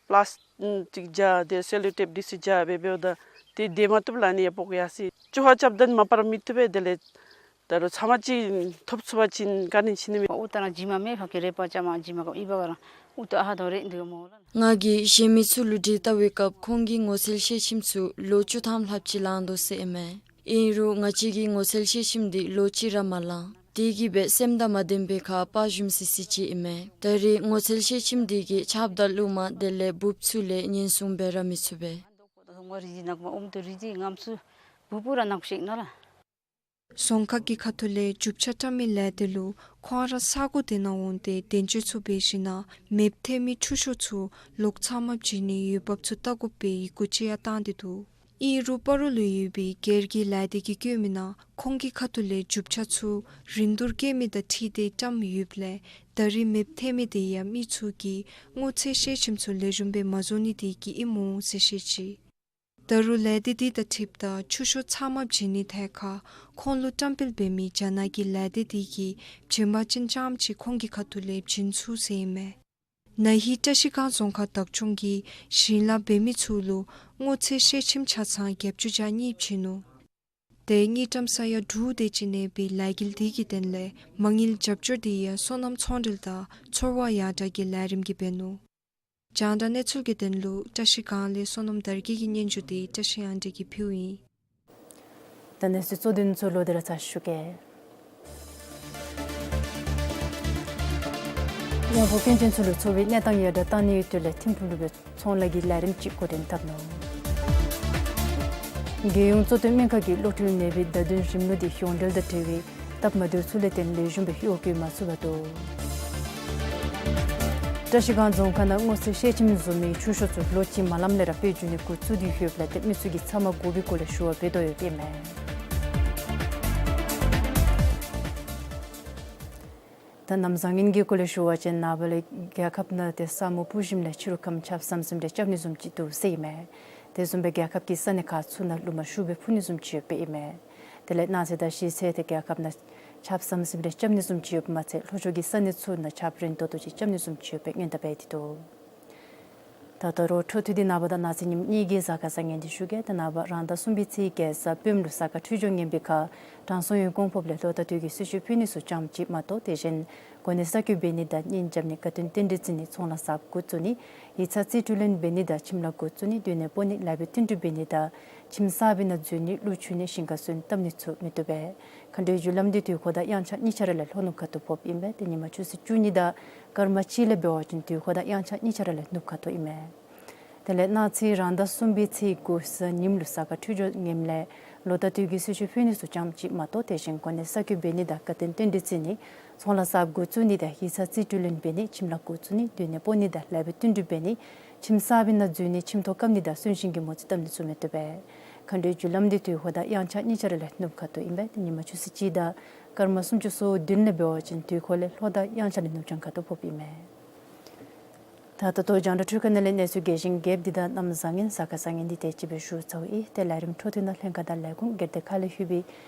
པ་ལཱསི་ཊིཀ་སྦྱར་ཏེ་སེ་ལོ་ཊེབ་འདི་ཚུ་སྦྱར་སྦེ་འབདཝ་ད་ཏེ་དེ་མ་བཏུབ་ལགས། ཨ་ནི་ཡར་ཕོག་ཡར་སོ་ཡི། བཅོ་ཁ་རྐྱབ་ད་ནི་མ་པ་ར་མི་བཏུབ་པས། དེ་ལས་ད་རུང་ཚབ་མ་ཅིག་ཐོབ་ཚུགས་པ་ཅིན་བཀའ་དྲིན་ཆེ་ནི་མས། ཨོ་ད་ར་འགྱིབ་མ་མེད་པ་གི་རེ་བ་རྐྱབ་མ་འགྱིབ་མ་ག་ཨིན་པ་ག་ར་ཨུ་ཏུ་ཨ་ཧ་དོ་རེ་འདི་ག་མོ་ལགས། ང་གིས་གཞན་མི་ཚུ་ལུ་དྲི་བལྟ་བའི་སྐབས་ཁོང་གིས་ངོ་ཚ་ཤེར་ཕྱིནམ་ཚུ་ལོ་བཅུ་ཐམ་ལྷགཔ་ཅིག་ལང་དོ་ཟེར་ཨིན་མས། ཨིན་རུང་ང་བཅས་ཀྱིས་ངོ་ཚ་ཤེར་ཕྱིནམ་འདི་ལོ་གཅིག་ར་མ་ལང་། དེ་གིས་སྦེ་སེམས་དང་མ་ལྡན་པའི་ཁར་པར་ཞུམ་སི་སི་ཅིག་ཨིན་མས། ད་རེས་ངོ་ཚ་ཤེར་ཕྱིནམ་འདི་གིས་ཆརཔ་དང་རླུང་མ་དེ་ལས་འབུཔ་ཚུ་ལས་ཉེན་སྲུང་འབད་ར་མི་ཚུགས་པས། རྫོང་ཁག་གི་ཁ་ཐུག་ལས་རྒྱུ་ཆ་བཀྲམ་མི་ལས་སྡེ་ལུ་ཁོང་ར་ས་གོ་དེ་ནང་འོང་སྟེ་དན་ཅོ་ཚུ་འབད་ཞིན་ན་མེདཔ་ཐལ་མི་ཆུ་ཤོག་ཚུ་ལོག་ཚབ་མ་བྱིན་ནི་འོས་འབབ་ཚུ་བལྟ་དགོ་པའི་ཡི་གུ་ཅིག་ཡང་བཏང་སྟེ་འདུག། ཨིན་རུང་སྤ་རོ་ལུ་ཡོད་པའི་སྒེར་གྱི་ལས་སྡེ་གིས་བཀོད་མི་ནང་ཁོང་གི་ཁ་ཐུག་ལས་རྒྱུ་ཆ་ཚུ་རིན་བསྡུར་བཀོད་མི་དང་འཁྲིལ་ཏེ་བཀྲམ་ཡོདཔ་ལས་ད་རེས་མེདཔ་ཐལ་མི་དེ་ཡང་མི་ཚུ་གིས་ངོ་ཚ་ཤེར་ཕྱིནམ་ཚུ་ལེགས་ཤོམ་སྦེ་མ་བཟོ་ནི་དེ་གིས་ཨིན་སྨོ་ཟེར་བཤད་ཅི། ད་རུང་ལས་སྡེ་དེ་དང་འཁྲིལཝ་ད་ཆུ་ཤོག་ཚབ་མ་བྱིན་ནི་ཐད་ཁར་ཁོང་ལུ་བཀྲམ་སྤེལ་འབད་མི་རྒྱ་ནག་གི་ལས་སྡེ་དེ་གིས་བྱིན་པ་ཅིན་རྐྱངམ་ཅིག་ཁོང་གི་ཁ་ཐུག་ལས་བྱིན་ཚུགས་ཟེར་ཨིན་མས། ན་ཧིང་བཀྲ་ཤིས་སྒང་རྫོང་ཁག་བདག་སྐྱོང་གིས་བྱིན་རླབས་འབད་མི་ཚུ་ལུ་ངོ་ཚ་ཤེར་ཕྱིནམ་ཆ་ཚང་བརྒྱད་ཅུ་གྱ་གཉིས་བྱིན་ནུག། དེ་དངུལ་ཀྲམ་ས་ཡ་དྲུག་དེ་ཅིག་གནས་པའི་ལས་འགུལ་དེ་གི་དོན་ལས་མ་དངུལ་རྒྱབ་སྐྱོར་དེ་ཡང་སོ་ནམ་ཚོང་འབྲེལ་དང་ཚོར་བ་ཡར་དྲག་གི་ལས་རིམ་གྱིས་འབད་ནུག། རྒྱང་བསྒྲགས་གནས་ཚུལ་གྱི་དོན་ལུ་བཀྲ་ཤིས་སྒང་ལས་བསོད་ནམས་དར་རྒྱས་ཀྱི་སྙན་ཞུ་དེ་བཀྲ་ཤིས་དབང་འདུས་ཀྱིས་ཕུལཝ་ཨིན། ད་གནས་ཚུལ་གཙོ་དོན་ཚུ་ལོག་སྟེ་ར་ཚར་ཞུ་གེ། དབང་པོ་སྐྱོན་ཅན་ཚུ་ལུ་འཚོ་བའི་གནས་སྟངས་ཡར་དྲག་གཏང་ནིའི་དོན་ལས་ཐིམ་ཕུག་ལུ་སྦེ་ཚོང་ལཱ་གི་ལས་རིམ་ཅིག་འགོ་འདྲེན་འཐབ་ནུག། རྒྱལ་ཡོངས་གཙོ་བསྟེན་སྨན་ཁང་གིས་གློ་འཁྲུན་ནད་པའི་བརྡ་དོན་རིམ་ལུགས་དེ་གཞུང་འབྲེལ་དང་འབྲེལ་བའི་སྟབས་མ་བདེཝ་ཚུ་ལས་བརྟེན་ལེགས་ཤོམ་སྦེ་གཡོག་བཀོལ་མ་ཚུགས་པར་འདུག། བཀྲ་ཤིས་སྒང་རྫོང་ཁག་ནང་སྔོ་ཚལ་ཤེར་ཕྱིནམ་བཟོ་མི་ཆུ་ཤོག་ཚུ་ལོ་གཅིག་མ་ལངམ་ལས་ར་དཔེ་འཇུ་ནི་འགོ་བཙུགས་ཏེ་ཡོདཔ་ལས་ཏེ་མི་ཚུ་གིས་ཚབ་མ་དགོ་པའི་སྐོར་ལས་ཞུ་བ་འབད་དོ་ཡོདཔ་ཨིན་མས། ད་གནམ་བཟང་ངན་གྱི་སྐོར་ལས་ཞུ་བ་ཅིན་ནངས་པ་ལས་རྒྱལ་ཁབ་ནང་ཏེ་ས་སྨུག་སྤུབས་ཞིནམ་ལས་ཕྱི་རུ་ཁམས་ཆརཔ་ཟམ་ཟིམ་རེ་རྐྱབ་ནི་བཟུམ་ཅིག་འདུག་ཟེར་ཨིན་མས། དེ་བཟུམ་སྦེ་རྒྱལ་ཁབ་ཀྱི་ས་གནས་ཁག་ཚུ་ནང་རླུང་མ་ཤུགས་སྦེ་འཕུ་ནི་བཟུམ་ཅིག་ཡོདཔ་ཨིན་མས། དེ་ལས་གནངས་ཚེ་དང་གཞེས་ཚེ་ཏེ་རྒྱལ་ཁབ་ནང་ཆརཔ་ཟམ་ཟིམ་རེ་རྐྱབ་ནི་བཟུམ་ཅིག་ཡོདཔ་མ་ཚད་ལྷོ་ཕྱོགས་ཀྱི་ས་གནས་ཚུ་ནང་ཆརཔ་རན་ཏོག་ཏོ་ཅིག་རྐྱབ་ནི་བཟུམ་ཅིག་ཡོད་པའི་སྔོན་བརྡ་འབད་དེ་འདུག། ད་ད་རུང་འཕྲོ་མཐུད་དེ་ནངས་པ་དང་གནངས་ཚེ་ཉིནམ་གཉིས་ཀྱི་གཟའ་སྐར་བཟང་ངན་འདི་ཞུ་གེ། ད་ནངས་པ་རང་ཟླ་གསུམ་པའི་ཚེས་བརྒྱད་གཟའ་སྤེནམ་ལུ་ས་ག་འཕྲོད་སྦྱོར་ངན་པའི་ཁར་དྲང་སྲོང་ཡོན་གོང་ཕོགཔ་ལས་ལོ་ཟླ་དུས་ཀྱི་གསོལ་མཆོད་ཕུལ་ནི་ཚུ་ཙམ་ཅིག་མ་གཏོགས་དེ་བཞིན་གོ་གནས་གསར་བསྐོ་འབད་ནི་དང་གཉེན་རྐྱབ་ནི་དགའ་སྟོན་རྟེན་འབྲེལ་བརྩི་ནི་ཚོང་ལཱ་གསརཔ་འགོ་བཙུགས་ནི་ཡིག་ཚང་རྩིས་སྤྲོད་ལེན་འབད་ནི་དང་ཁྱིམ་ལཱ་འགོ་བཙུགས་ནི་སྡོད་གནས་སྤོ་ནི་ལེགས་པའི་བསྟུན་གྲོས་འབད་ནི་དང་ཁྱིམ་གསར་པའི་ནང་འཛུལ་ནི་ཀླུ་མཆོད་ནི་ཞིང་ཁར་སོན་བཏབ་ནི་ཚུ་མི་བཏུབ་པས། མཁའ་འགྲོའི་རྒྱུ་ལམ་འདི་དུས་འཁོར་དང་དབྱངས་འཆར་གཉིས་ཆ་ར་ལས་ལྷོ་ནུབ་ཁ་ཐུག་ཕོགཔ་ཨིན་པས། ཏེ་ཉིན་མ་ཆུ་ཚོད་བཅུ་གཉིས་དང་སྐར་མ་གཅིག་ལས་འབད་བ་ཅིན་དུས་འཁོར་དང་དབྱངས་འཆར་གཉིས་ཆ་ར་ལས་ནུབ་ཁ་ཐུག་ཨིན་མས། དེ་ལས་གནངས་ཚེ་རང་ཟླ་གསུམ་པའི་ཚེས་དགུ་གཟའ་ཉིམ་ལུ་ས་ག་འཕྲོད་སྦྱོར་ངནམ་ལས་ལོ་ཟླ་དུས་ཀྱི་གསོལ་མཆོད་ཕུལ་ནི་ཚུ་ཙམ་ཅིག་མ་གཏོགས་དེ་བཞིན་གོ་གནས་གསར་བསྐོ་འབད་ནི་དང་དགའ་སྟོན་རྟེན་འབྲེལ་བརྩི་ནི་ཚོང་ལཱ་གསརཔ་འགོ་བཙུགས་ནི་དང་ཡིག་ཚང་རྩིས་སྤྲོད་ལེན་འབད་ནི་ཁྱིམ་ལཱ་འགོ་བཙུགས་ནི་སྡོད་གནས་སྤོ་ནི་དང་ལེགས་པའི་བསྟུན་གྲོས་འབད་ནི་ཁྱིམ་གསར་པའི་ནང་འཛུལ་ནི་ཁྱིམ་ཐོག་བཀབ་ནི་དང་གསོན་གཤིན་གྱི་མོ་རྩིས་བཏབ་ནི་ཚུ་མི་བཏུབ་པས། མཁའ་འགྲོའི་རྒྱུ་ལམ་འདི་དུས་འཁོར་དང་དབྱངས་འཆར་གཉིས་ཆ་ར་ལས་ནུབ་ཁ་ཐུག་ཨིན་པས། ཏེ་ཉིན་མ་ཆུ་ཚོད་གཅིག་དང་སྐར་མ་སུམ་ཅུ་སོ་བདུན་ལས་འབད་བ་ཅིན་དུས་འཁོར་ལས་ལྷོ་དང་དབྱངས་འཆར་ལས་ནུབ་བྱང་ཁ་ཐུག་ཕོགཔ་ཨིན་མས། ད་ད་ལྟོ་རྒྱང་བསྒྲགས་འཕྲུལ་ཁང་ནང་ལས་གནས་ཚུལ་རྒྱས་ཤིང་རྒྱསཔ་འདི་དང་གནམ་བཟང་ངན་གཟའ་སྐར་བཟང་ངན་འདི་དེ་ཅིག་སྦེ་ཞུ་ཚརཝ་ཨིན། ཏེ་ལས་རིམ་འཕྲོ་མཐུད་ནང་ལྷན་ཁག་དང་ལས་ཁུངས་སྒེར་སྡེ་ཁག་ལས་ལྷོད་པའི་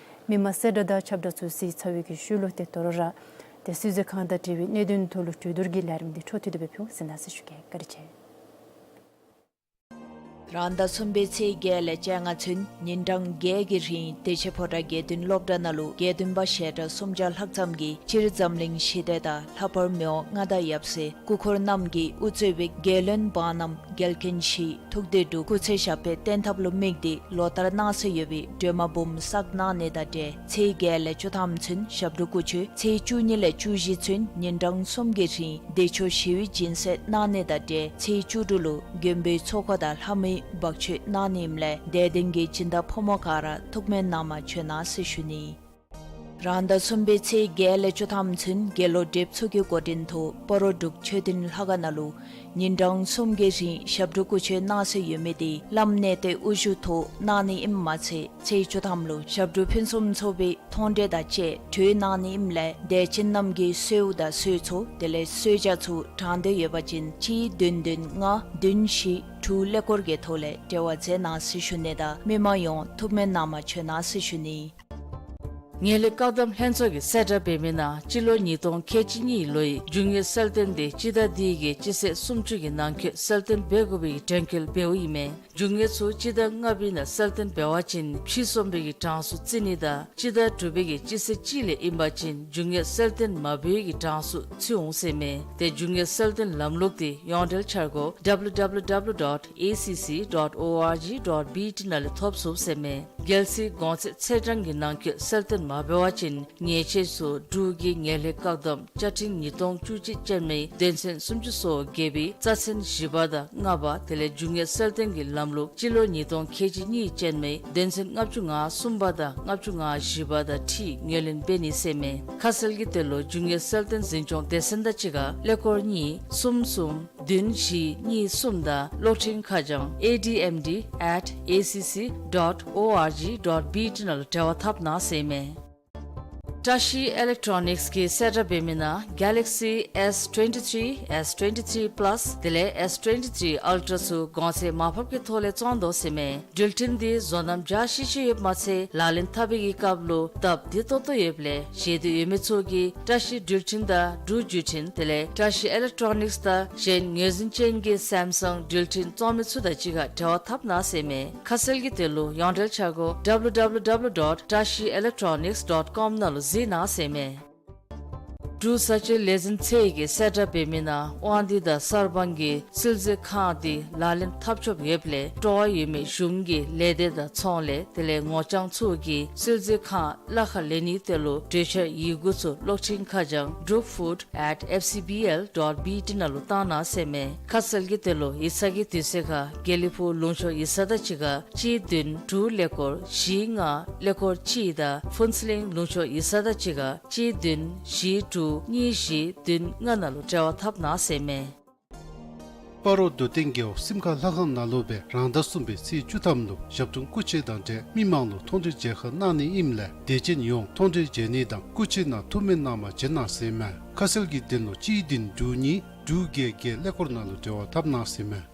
མི་མང་གསལ་བསྒྲགས་དང་ཁྱབ་བསྒྲགས་ཚུ་གཟིགས་ཚར་བའི་གི་ཤུལ་ལུ་ཏེ་དོ་རུང་ར་ཏེ་སུད་སི་ཁང་དང་འབྲེལ་བའི་གནད་དོན་ཐོག་ལུ་གྲོས་བསྡུར་གྱི་ལས་རིམ་འདི་འཕྲོ་མཐུད་དེ་སྦེ་ཕུལ་ཟེར་གནང་ཟེར་ཞུ་གེ། བཀའ་དྲིན་ཆེ། རང་ཟླ་གསུམ་པའི་ཚེས་བརྒྱད་ལས་བཅོ་ལྔ་ཚུན་ཉིན་གྲངས་བརྒྱད་ཀྱི་རིང་བདེ་ཆེན་ཕོ་བྲང་དགེ་འདུན་སློབ་གྲྭ་ནང་ལུ་དགེ་འདུན་པ་ཞལ་གྲངས་སུམ་བརྒྱ་ལྷག་ཙམ་གྱིས་སྤྱིར་འཛམ་གླིང་ཞི་བདེ་དང་ལྷག་པར་མི་དབང་མངའ་བདག་ཡབ་སྲས་སྐུ་འཁོར་རྣམས་ཀྱིས་དབུ་གཙོས་པའི་རྒྱལ་བློན་འབངས་རྣམས་རྒྱལ་མཁན་བཞི་ཐུགས་བདེ་སྒྲུབ་སྐུ་ཚེ་ཞབས་པད་བརྟན་ཐབས་ལུ་དམིགས་ཏེ་ལོ་ལྟར་གནང་སྲོལ་ཡོད་པའི་སྒྲོལ་མ་འབུམ་བསགས་གནང་ནི་དང་འབྲེལ་ཚེས་བརྒྱད་ལས་བཅུ་ཐམ་ཚུན་ཞབས་དྲུང་སྐུ་མཆོད། ཚེས་བཅུ་གཉིས་ལས་བཅུ་བཞི་ཚུན་ཉིན་གྲངས་གསུམ་གྱི་རིང་བདེ་མཆོག་ཞི་བའི་སྦྱིན་སྲེག་གནང་ནི་དང་འབྲེལ་ཚེས་བཅུ་དྲུག་ལུ་མགོན་པོའི་ཚོགས་འཁོར་དང་ལྷ་མོའི་འབག་མཆོད་གནང་ནི་ཨིནམ་ལས་དད་ལྡན་གྱི་སྦྱིན་བདག་ཕོ་མོ་ག་ར་ཐུགས་སྨོན་གནང་བར་བྱོན་གནང་ཟེར་ཞུ་ནི། རང་ཟླ་གསུམ་པའི་ཚེས་བརྒྱད་ལས་བཅུ་ཐམ་ཚུན་དགེ་སློང་གྲེབ་ཚུ་གི་འགོ་འདྲེན་ཐོག་སྤ་རོ་འབྲུག་མཆོད་རྟེན་ལྷ་ཁང་ནང་ལུ་ཉིན་གྲངས་གསུམ་གྱི་རིང་ཞབས་དྲུང་སྐུ་མཆོད་གནང་སྲོལ་ཡོད་མི་དེ་བླམ་གནས་བརྟན་དབུ་བཞུགས་ཐོག་གནང་ནི་ཨིནམ་མ་ཚད་ཚེས་བཅུ་ཐམ་ལུ་ཞབས་དྲུང་ཕུན་སུམ་ཚོགས་པའི་མཐོང་གྲོལ་དང་བཅས་གྲོལ་གནང་ནི་ཨིནམ་ལས་དད་ཅན་རྣམས་ཀྱི་གསོལཝ་དང་གསོལ་ཚོགས་དེ་ལས་གསོལ་ཇ་ཚུ་དྲང་འདོད་ཡོད་པ་ཅིན་གཅིག་བདུན་བདུན་ལྔ་བདུན་བཞི་དྲུག་ཀླད་ཀོར་གྱི་ཐོག་ལས་འབྲེལ་བ་མཛད་གནང་ཟེར་ཞུ་ནི་དང་མི་མང་ཡོངས་ཐུགས་སྨོན་གནང་བར་བྱོན་གནང་ཟེར་ཞུ་ནི། ངན་ལྷད་བཀག་སྡོམ་ལྷན་ཚོགས་ཀྱིས་གསལ་བསྒྲགས་འབད་མི་ནང་སྤྱི་ལོ་ཉིས་སྟོང་ཁལ་གཅིག་གཉིས་ལོའི་རྒྱུ་དངོས་གསལ་སྟོན་དེ་སྤྱི་ཟླ་འདི་གི་སྤྱི་ཚེས་སུམ་ཅུ་གི་ནང་འཁོད་གསལ་སྟོན་འབད་དགོ་པའི་གྲོས་འགོ་འབདཝ་ཨིན་མས། རྒྱུ་དངོས་ཚུ་སྤྱི་ཟླ་ལྔ་པའི་ནང་གསལ་སྟོན་འབད་བ་ཅིན་ཕྱེད་སོང་པའི་གི་གྲངས་སུ་བརྩི་ནི་དང་སྤྱི་ཟླ་དྲུག་པའི་གི་སྤྱི་ཚེས་གཅིག་ལས་ཨིན་པ་ཅིན་རྒྱུ་དངོས་གསལ་སྟོན་མ་འབད་བའི་གི་གྲངས་སུ་ཚུད་འོང་ཟེར་མས། དེ་རྒྱུ་དངོས་གསལ་སྟོན་ལམ་ལུགས་དེ་ཡོངས་འབྲེལ་འཆར་སྒོ་W W W dot A C C dot O R G dot B T ནང་ལས་ཐོབ་ཚུགས་ཟེར་མས། རྒྱལ་སྲིད་གོང་ཚད་ཚེས་གྲངས་ཀྱི་ནང་འཁོད་གསལ་སྟོན་མ་འབད་བ་ཅིན་ཉེས་ཆད་ཚུ་འབྲུག་གི་ངན་ལྷད་བཀག་སྡོམ་བཅའ་ཁྲིམས་ཉིས་སྟོང་བཅུ་གཅིག་ཅན་མའི་དོན་ཚན་སུམ་ཅུ་སོ་བརྒྱད་པའི་རྩ་ཚན་བཞི་པ་དང་ལྔ་པ་དེ་ལས་རྒྱུ་དངོས་གསལ་སྟོན་གྱི་ལམ་ལུགས་སྤྱི་ལོ་ཉིས་སྟོང་ཁལ་གཅིག་གཉིས་ཅན་མའི་དོན་ཚན་ལྔ་བཅུ་ང་གསུམ་པ་དང་ལྔ་བཅུ་ང་བཞི་པ་དང་འཁྲིལ་ངོས་ལེན་འབད་ནི་ཟེར་མས། ཁ་གསལ་གྱི་དོན་ལུ་རྒྱུ་དངོས་གསལ་སྟོན་འཛིན་སྐྱོང་སྡེ་ཚན་དང་གཅིག་ཁར་ཀླད་ཀོར་གཉིས་གསུམ་གསུམ་བདུན་བཞི་གཉིས་གསུམ་དང་གློག་འཕྲིན་ཁ་བྱང་A D M D at A C C dot O R G dot B T ནང་ལུ་འབྲེལ་བ་འཐབ་གནང་ཟེར་མས། བཀྲ་ཤིས་ཨི་ལེག་ཊོ་ནིཀསི་གིས་གསལ་བསྒྲགས་འབད་མི་ནང་Galaxy S twenty-three, S twenty-three Plus དེ་ལས་S twenty-three Ultra ཚུ་གོང་ཚད་མར་ཕབ་ཀྱི་ཐོག་ལས་བཙོང་དོ་ཟེར་མས། འགྲུལ་འཕྲིན་འདི་བཟོ་རྣམ་འཇའ་ཤིག་ཤིག་ཡོདཔ་མ་ཚད་ལག་ལེན་འཐབ་པའི་གི་སྐབས་ལུ་སྟབས་བདེ་ཏོག་ཏོ་ཡོདཔ་ལས་ཞེ་འདོད་ཡོད་མི་ཚུ་གིས་བཀྲ་ཤིས་འགྲུལ་འཕྲིན་དང་འབྲུག་བརྒྱུད་འཕྲིན་དེ་ལས་བཀྲ་ཤིས་ཨི་ལེག་ཊོ་ནིཀསི་དང་གཞན་ངོས་འཛིན་ཅན་གྱི་སེམ་སང་འགྲུལ་འཕྲིན་བཙོང་མི་ཚུ་དང་གཅིག་ཁར་འབྲེལ་བ་འཐབ་གནང་ཟེར་མས། ཁ་གསལ་གྱི་དོན་ལུ་ཡོངས་འབྲེལ་འཆར་སྒོ W W W dot tashi electronics dot com ནང་ལུ་གཟིགས་གནང་ཟེར་མས། འབྲུག་བཟའ་སྤྱོད་ལས་འཛིན་ཚད་ཀྱིས་གསལ་བསྒྲགས་འབད་མི་ནང་དབང་འདུས་དང་གསར་སྤང་གི་བསིལ་མཛོད་ཁང་འདི་ལག་ལེན་འཐབ་ཆོགཔ་ཡོདཔ་ལས་སྤྲོ་བ་ཡོད་མི་གཞུང་གི་ལས་སྡེ་དང་ཚོང་ལས་དེ་ལས་ངོ་རྐྱང་ཚུ་གིས་བསིལ་མཛོད་ཁང་གླ་ཁར་ལེན་ནིའི་དོན་ལུ་གྲོས་འཆར་ཡི་གུ་ཚུ་གློག་འཕྲིན་ཁ་བྱང་drukfood at F C B L dot B T ནང་ལུ་བཏང་གནང་ཟེར་མས། ཁ་གསལ་གྱི་དོན་ལུ་ཡིག་ཚང་གི་དུས་ཚོད་ཁར་དགེ་ལེགས་ཕུག་ལུང་ཕྱོགས་ཡིག་ཚང་དང་གཅིག་ཁར་གཅིག་བདུན་དྲུག་ཀླད་ཀོར་བཞི་ལྔ་ཀླད་ཀོར་གཅིག་དང་ཕུན་ཚོགས་གླིང་ལུང་ཕྱོགས་ཡིག་ཚང་དང་གཅིག་ཁར་གཅིག་བདུན་བཞི་དྲུག་གཉིས་བཞི་བདུན་ལྔ་ནང་ལུ་འབྲེལ་བ་འཐབ་གནང་ཟེར་མས། སྤ་རོ་རྡོ་སྟེང་རྒེད་འོག་སིམ་ཁ་ལྷ་ཁང་ནང་ལུ་སྦེ་རང་ཟླ་གསུམ་པའི་ཚེས་བཅུ་ཐམ་ལུ་ཞབས་དྲུང་སྐུ་མཆེད་དང་འབྲེལ་མི་མང་ལུ་མཐོང་གྲོལ་མཇལ་ཁ་གནང་ནི་ཨིནམ་ལས་དད་ཅན་ཡོངས་མཐོང་གྲོལ་མཇལ་ནི་དང་སྐུ་མཆེད་ནང་ཐུགས་སྨོན་གནང་བར་བྱོན་གནང་ཟེར་མས། ཁ་གསལ་གྱི་དོན་ལུ་གཅིག་བདུན་དྲུག་གཉིས་དྲུག་བརྒྱད་བརྒྱད་ཀླད་ཀོར་ནང་ལུ་འབྲེལ་བ་འཐབ་གནང་ཟེར་མས།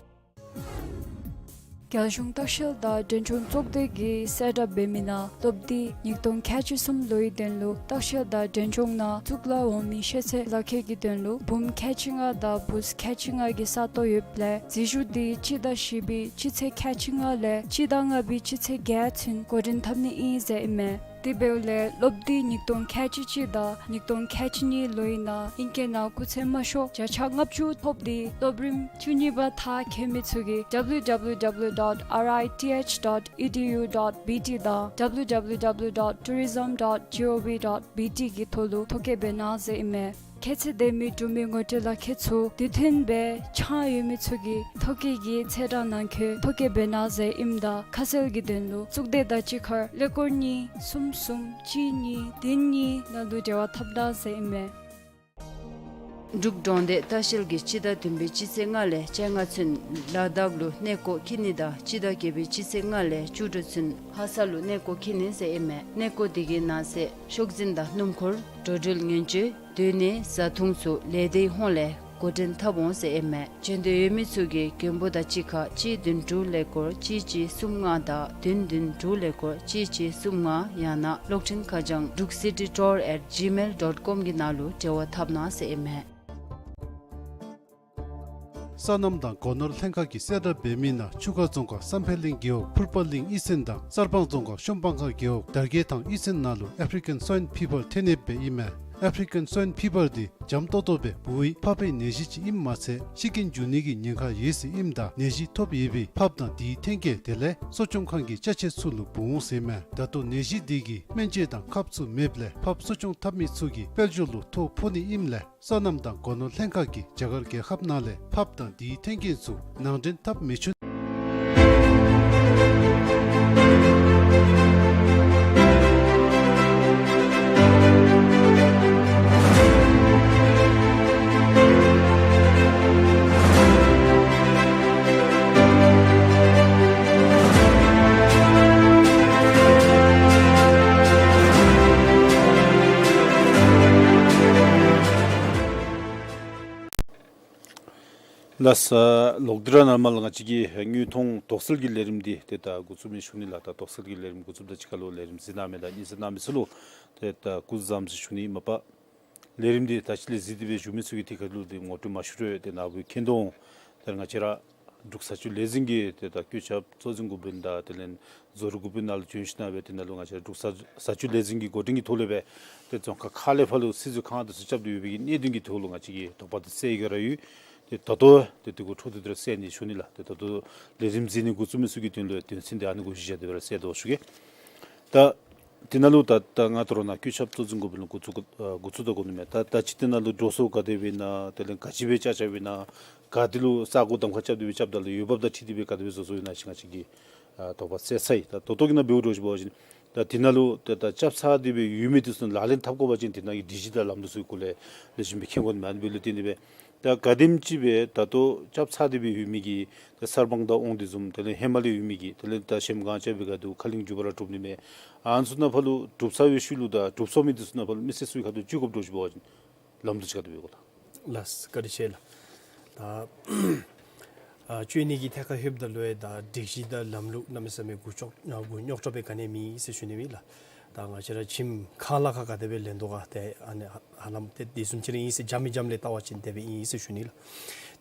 རྒྱལ་གཞུང་ལྟ་བཤལ་དང་འགྲེམས་སྤེལ་ཚོགས་སྡེ་གིས་གསལ་བསྒྲགས་འབད་མི་ནང་སློབ་དུས་ཉིས་སྟོང་ཁལ་གཅིག་གསུམ་ལོའི་དོན་ལུ་ལྟ་བཤལ་དང་འགྲེམས་སྤེལ་ནང་གཙུག་ལག་འོག་མིན་ཤེས་ཚད་ལག་ཁྱེར་གྱི་དོན་ལུ་འབུམ་ཁལ་གཅིག་ལྔ་དང་བུཚ་ཁལ་གཅིག་ལྔ་གི་ས་སྟོང་ཡོདཔ་ལས་འཛུལ་ཞུགས་དེ་སྤྱི་ཟླ་བཞི་པའི་སྤྱི་ཚེས་ཁལ་གཅིག་ལྔ་ལས་སྤྱི་ཟླ་ལྔ་པའི་སྤྱི་ཚེས་བརྒྱད་ཚུན་འགོ་འདྲེན་འཐབ་ནི་ཨིན་ཟེར་ཨིན་མས། དེ་འབདཝ་ལས་སློབ་དུས་ཉིས་སྟོང་ཁལ་གཅིག་གཅིག་དང་ཉིས་སྟོང་ཁལ་གཅིག་གཉིས་ལོའི་ནང་ཨིང་སྐད་ནང་སྐུགས་ཚད་དམའ་ཤོས་བརྒྱ་ཆ་ལྔ་བཅུ་ཐོབ་སྟེ་སློབ་རིམ་བཅུ་གཉིས་པ་མཐར་འཁྱོལ་མི་ཚུ་གིས་W W W dot R I T H dot E D U dot B T དང་W W W dot tourism dot G O V dot B T གི་ཐོག་ལུ་ཐོ་བཀོད་འབད་གནང་ཟེར་ཨིན་མས། ཁྱད་ཚད་ལྡན་མི་འབྲུག་མི་ངོ་སྤྲོད་ལག་ཁྱེར་ཚུ་དུས་མཐུན་སྦེ་འཆང་ཡོད་མི་ཚུ་གིས་ཐོ་བཀོད་ཀྱི་ཚེས་གྲངས་ནང་འཁོད་ཐོ་བཀོད་འབད་གནང་ཟེར་ཨིནམ་ད་ཁ་གསལ་གྱི་དོན་ལུ་གཙུག་སྡེ་དང་གཅིག་ཁར་ཀླད་ཀོར་གཉིས་གསུམ་གསུམ་གཅིག་གཉིས་བདུན་གཉིས་ནང་ལུ་འབྲེལ་བ་འཐབ་གནང་ཟེར་ཨིན་མས། འབྲུག་གྲོང་སྡེ་ལྟ་བཤལ་གྱིས་སྤྱི་ཟླ་བདུན་པའི་སྤྱི་ཚེས་ལྔ་ལས་བཅོ་ལྔ་ཚུན་ལ་དྭགས་ལུ་གནས་སྐོར་འཁྱིད་ནི་དང་སྤྱི་ཟླ་བརྒྱད་པའི་སྤྱི་ཚེས་ལྔ་ལས་བཅུ་དྲུག་ཚུན་ལྷ་ས་ལུ་གནས་སྐོར་འཁྱིད་ནི་ཟེར་ཨིན་མས། གནས་སྐོར་དེ་གི་ནང་གསེས་ཤོག་འཛིན་དང་སྣུམ་འཁོར་འགྲོ་འགྲུལ་ཉེན་བཅོལ་སྡོད་གནས་བཟའ་འཐུང་ཚུ་ལས་སྡེའི་ཧོངས་ལས་འགོ་འདྲེན་འཐབ་འོང་ཟེར་ཨིན་མས། འབྱོན་འདོད་ཡོད་མི་ཚུ་གིས་མགོན་པོ་དང་གཅིག་ཁར་གཅིག་བདུན་དྲུག་ཀླད་ཀོར་གཅིག་གཅིག་གསུམ་ལྔ་དང་བདུན་བདུན་དྲུག་ཀླད་ཀོར་གཅིག་གཅིག་གསུམ་ལྔ་ཡང་ན་གློག་འཕྲིན་ཁ་བྱང་druk city tour at gmail dot com གི་ནང་ལུ་འབྲེལ་བ་འཐབ་གནང་ཟེར་ཨིན་མས། སོ་ནམ་དང་སྒོ་ནོར་ལྷན་ཁག་གིས་གསལ་བསྒྲགས་འབད་མི་ནང་ཆུ་ཁ་རྫོང་ཁག་བསམ་འཕེལ་གླིང་རྒེད་འོག་ཕུར་པ་གླིང་གཡུས་ཚན་དང་གསར་སྤང་རྫོང་ཁག་ཤོམ་སྤང་ཁ་རྒེད་འོག་དར་རྒྱས་ཐང་གཡུས་ཚན་ནང་ལུ་African Swine Fever ཐོན་ཡོདཔ་ཨིན་མས། African Swine Fever འདི་འཇམ་ཏོག་ཏོ་སྦེ་ཕོཝ་ཕབ་པའི་ནད་གཞི་ཅིག་ཨིནམ་མ་ཚད་ཤི་རྐྱེན་འབྱུང་ནི་གི་ཉེན་ཁ་ཡོད་ཟེར་ཨིནམ་ད་ནད་གཞི་ཐོབ་ཡོད་པའི་ཕགཔ་དང་དེའི་ཐོན་སྐྱེད་དེ་ལས་གསོ་སྐྱོང་ཁང་གི་ཅ་ཆས་ཚུ་ལུ་འབུ་འོང་ཟེར་མས། ད་ལྟོ་ནད་གཞི་འདི་གི་སྨན་བཅོས་དང་ཁབ་ཚུ་མེདཔ་ལས་ཕགཔ་གསོ་སྐྱོང་འཐབ་མི་ཚུ་གིས་དཔལ་འབྱོར་ལུ་ཐོ་ཕོག་ནི་ཨིནམ་ལས་སོ་ནམ་དང་སྒོ་ནོར་ལྷན་ཁག་གིས་རྒྱ་གར་རྒྱལ་ཁབ་ནང་ལས་ཕགཔ་དང་དེའི་ཐོན་སྐྱེད་ཚུ་ནང་འདྲེན་འཐབ་མི་ཆོག། ལགས་སོ། ལོག་སྟེ་ར་ནཱ་མར་ང་བཅས་ཀྱི་དངོས་མཐོང་དོགས་སེལ་གྱི་ལས་རིམ་འདི་ཏེ་ད་འགོ་བཙུགས་མི་ཞུ་ནི་ལགས། ད་དོགས་སེལ་གྱི་ལས་རིམ་འགོ་བཙུགསཔ་དང་གཅིག་ཁར་ལུ་ལས་རིམ་གཟིགས་གནང་མི་དང་གཉིས་གཟིགས་གནང་མི་ཚུ་ལུ་ཏེ་ད་སྐུ་གཟུགས་བཟང་ཟེར་ཞུ་ནི། མ་པ་ལས་རིམ་འདི་ད་ཅི་ལས་གཟིགས་ཏེ་སྦེ་བཞུགས་མི་ཚུ་གིས་ཏེ་ག་ལུ་ཏེ་ངོ་སྤྲོད་མ་ཞུ་རུང་ཏེ་ནཱ་བུ་མཁྱེན་དོ་འོང་། ཏེ་ང་བཅས་ར་འབྲུག་བཟའ་སྤྱོད་ལས་འཛིན་གྱི་ཏེ་ད་བཀོད་ཁྱབ་གཙོ་འཛིན་འགོ་དཔོན་དང་དེ་ལས་བཟོ་རིག་འགོ་དཔོན་ནང་ལུ་བྱོན་ཞིན་ན་སྦེ་དེ་ནང་ལུ་ང་བཅས་ར་འབྲུག་བཟའ་བཟའ་སྤྱོད་ལས་འཛིན་གྱི་འགོ་འདྲེན་གྱི་ཐོག་ལས་སྦེ་ཏེ་རྫོང་ཁག་ཁག་ལས་ཕར་ལུ་སྲིད་བཟོ་ཁང་དེ་ཚུ་རྐྱབ་སྟེ་ཡོད་པའི་གི་གནད་དོན་གྱི་ཐོག་ལུ་ང་བཅས་ཀྱིས་དོགས་པ་དེ་སེལ་ག་ར་ཡོད། ཏེ་ད་ལྟོ་ཏེ་དེ་གུ་འཕྲོ་མཐུད་དེ་ར་སེལ་ནི་ཞུ་ནི་ལགས། ཏེ་ད་ལྟོ་ལས་རིམ་གཟིགས་ནི་འགོ་བཙུགས་མི་ཚུ་གི་དོན་ལུ་དོན་ཚན་དེ་ཨ་ནི་གུ་གཞི་བཞག་སྟེ་སྦེ་ར་སེལ་དོ་ཞུ་གེ། ད་དེ་ནང་ལུ་ད་ད་ང་ད་རུང་ནཱ་བཀོད་ཁྱབ་གཙོ་འཛིན་འགོ་དཔོན་ལུ་འགོ་བཙུགས་ཨ་འགོ་བཙུགས་ད་དགོ་ནི་མས། ད་ད་ཅི་དེ་ནང་ལུ་འགྲོ་སོང་ག་དེ་སྦེ་ཨིན་ན་དེ་ལས་ག་ཅི་སྦེ་ཅ་ཅ་སྦེ་ཨིན་ན་ག་ཏེ་ལུ་ས་གོ་གདམ་ཁ་རྐྱབ་སྟེ་སྦེ་རྐྱབ་ད་ལུ་འོས་འབབ་དང་འཁྲིལ་ཏེ་སྦེ་ག་དེ་སྦེ་བཟོ་བཟོཝ་ཨིན་ན་ཅིག་ང་བཅས་ཀྱིས་ཨ་དོགས་པ་སེལ་ཚར་ཡི། ད་ད་ལྟོ་གི་ནང་འབདཝ་འདྲཝ་ཅིག་འབད་བ་ཅིན་ད་དེ་ནང་ལུ་ད་ད་རྐྱབ་ཚར་ཏེ་སྦེ་ཡོད་མི་དེ་ཚུ་ལག་ལེན་འཐབ་དགོ་པ་ཅིན་དེ་ནང་གི་སྒྲིག་གཞི་དང་ལམ་ལུགས་ཚུ་གི་སྐོར་ལས་ལེགས་ཤོམ་སྦེ་མཁྱེན་དགོ་ནི་མས། ཨ་ནི་འབདཝ་ལས་བརྟེན་ཏེ་སྦེ་ད་ག་དེམ་ཅིག་སྦེ་ད་ལྟོ་རྐྱབ་ཚར་ཏེ་སྦེ་ཡོད་མི་གི་ད་གསར་སྤང་དང་དབང་འདུས་བཟུམ་དེ་ལས་ཧེ་མ་ལས་ཡོད་མི་གི་དེ་ལས་ད་གཞལམ་སྒང་རྐྱབ་པའི་སྒང་དུ་ཁ་གླིང་རྒྱུད་པ་ར་གྲུབ་ནི་མས། ཨ་ནི་ཚུ་ནང་ཕར་ལུ་གྲུབ་ཚར་བའི་ཤུལ་ལུ་ད་གྲུབ་སོང་མི་དེ་ཚུ་ནང་ཕར་ལུ་མི་སེར་ཚུ་གི་ཁ་ཐུག་ལས་བཅོ་དགོཔ་འདྲཝ་ཅིག་འབད་བ་ཅིན་ལམ་ལུགས་ཅིག་ག་དེ་སྦེ་དགོ་ལགས། ལགས་སོ། བཀའ་དྲིན་ཆེ་ལགས། ད་ཨ་བཅོ་ནི་གི་ཐད་ཁར་ལྷོདཔ་ད་ལུ་ཡང་ད་སྒྲིག་གཞི་དང་ལམ་ལུགས་གནམ་མེད་ས་མེད་མགུ་ཅོག་ཨ་མགུ་རྙོག་དྲགས་སྦེ་ག་ནི་མེད་ཟེར་ཞུ་ནི་ཨིན་ལགས། ད་ང་བཅས་ར་ཁྱིམ་ཁང་གླ་ཁར་ག་དེ་སྦེ་ལེན་དོ་ག་ཏེ་ཨ་ནི་ཧ་ལམ་ཏེ་དེ་བཟུམ་ཅིག་ར་ཨིན་ཟེར་འཇམ་མི་འཇམ་ལས་བལྟ་བ་ཅིན་དེ་སྦེ་ཨིན་ཟེར་ཞུ་ནི་ལགས།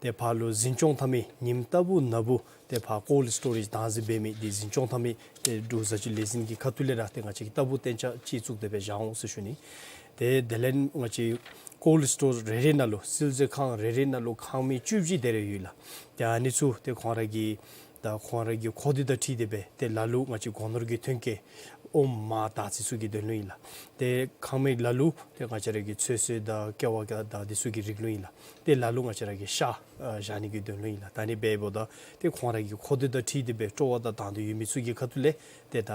ཏེ་ཕར་ལུ་འཛིན་སྐྱོང་འཐབ་མི་ཉིནམ་ལྟ་བུ་ནམ་བུ་ཏེ་ཕར་ཀོལཌ་སི་ཊོ་རེཇ་བདག་འཛིན་འབད་མི་དེ་འཛིན་སྐྱོང་འཐབ་མི་ཏེ་འབྲུག་བཟའ་སྤྱོད་ལས་འཛིན་གྱི་ཁ་ཐུག་ལས་ར་ཏེ་ང་བཅས་ཀྱིས་ལྟ་བུ་གཏན་འཇགས་ཅིག་བཙུགས་ཏེ་སྦེ་བཞག་འོང་ཟེར་ཞུ་ནི། ཏེ་དེ་ལས་ང་བཅས་ཀོལཌ་སི་ཊོ་རེ་རེ་ནང་ལུ་བསིལ་མཛོད་ཁང་རེ་རེ་ནང་ལུ་ཁང་མིག་བཅུ་བཞི་དེ་རེ་ཡོད་ལགས། ཏེ་ཨ་ནི་ཚུ་ཏེ་ཁོང་ར་གི་ད་ཁོང་ར་གི་མཁོ་འདོད་དང་འཁྲིལ་ཏེ་སྦེ་ཏེ་ལ་ལུ་ང་བཅས་སྒོ་ནོར་གྱི་ཐོན་སྐྱེད་ཨོམ་མར་དར་ཚི་ཚུ་གི་དོན་ལུ་ཨིན་ལགས། ཏེ་ཁང་མིག་ལ་ལུ་ཏེ་ང་བཅས་ར་གི་ཚོད་བསྲེ་དང་ཀེ་བ་དང་དེ་ཚུ་གི་རིགས་ལུ་ཨིན་ལགས། ཏེ་ལ་ལུ་ང་བཅས་ར་གི་ཤ་ཨ་བཞག་ནི་གི་དོན་ལུ་ཨིན་ལགས། ད་ཨ་ནི་འབདཝ་ད་ཏེ་ཁོང་ར་གི་མཁོ་འདོད་དང་འཁྲིལ་ཏེ་སྦེ་སྤྲོ་བ་དང་དང་འདོད་ཡོད་མི་ཚུ་གི་ཁ་ཐུག་ལས་ཏེ་ད་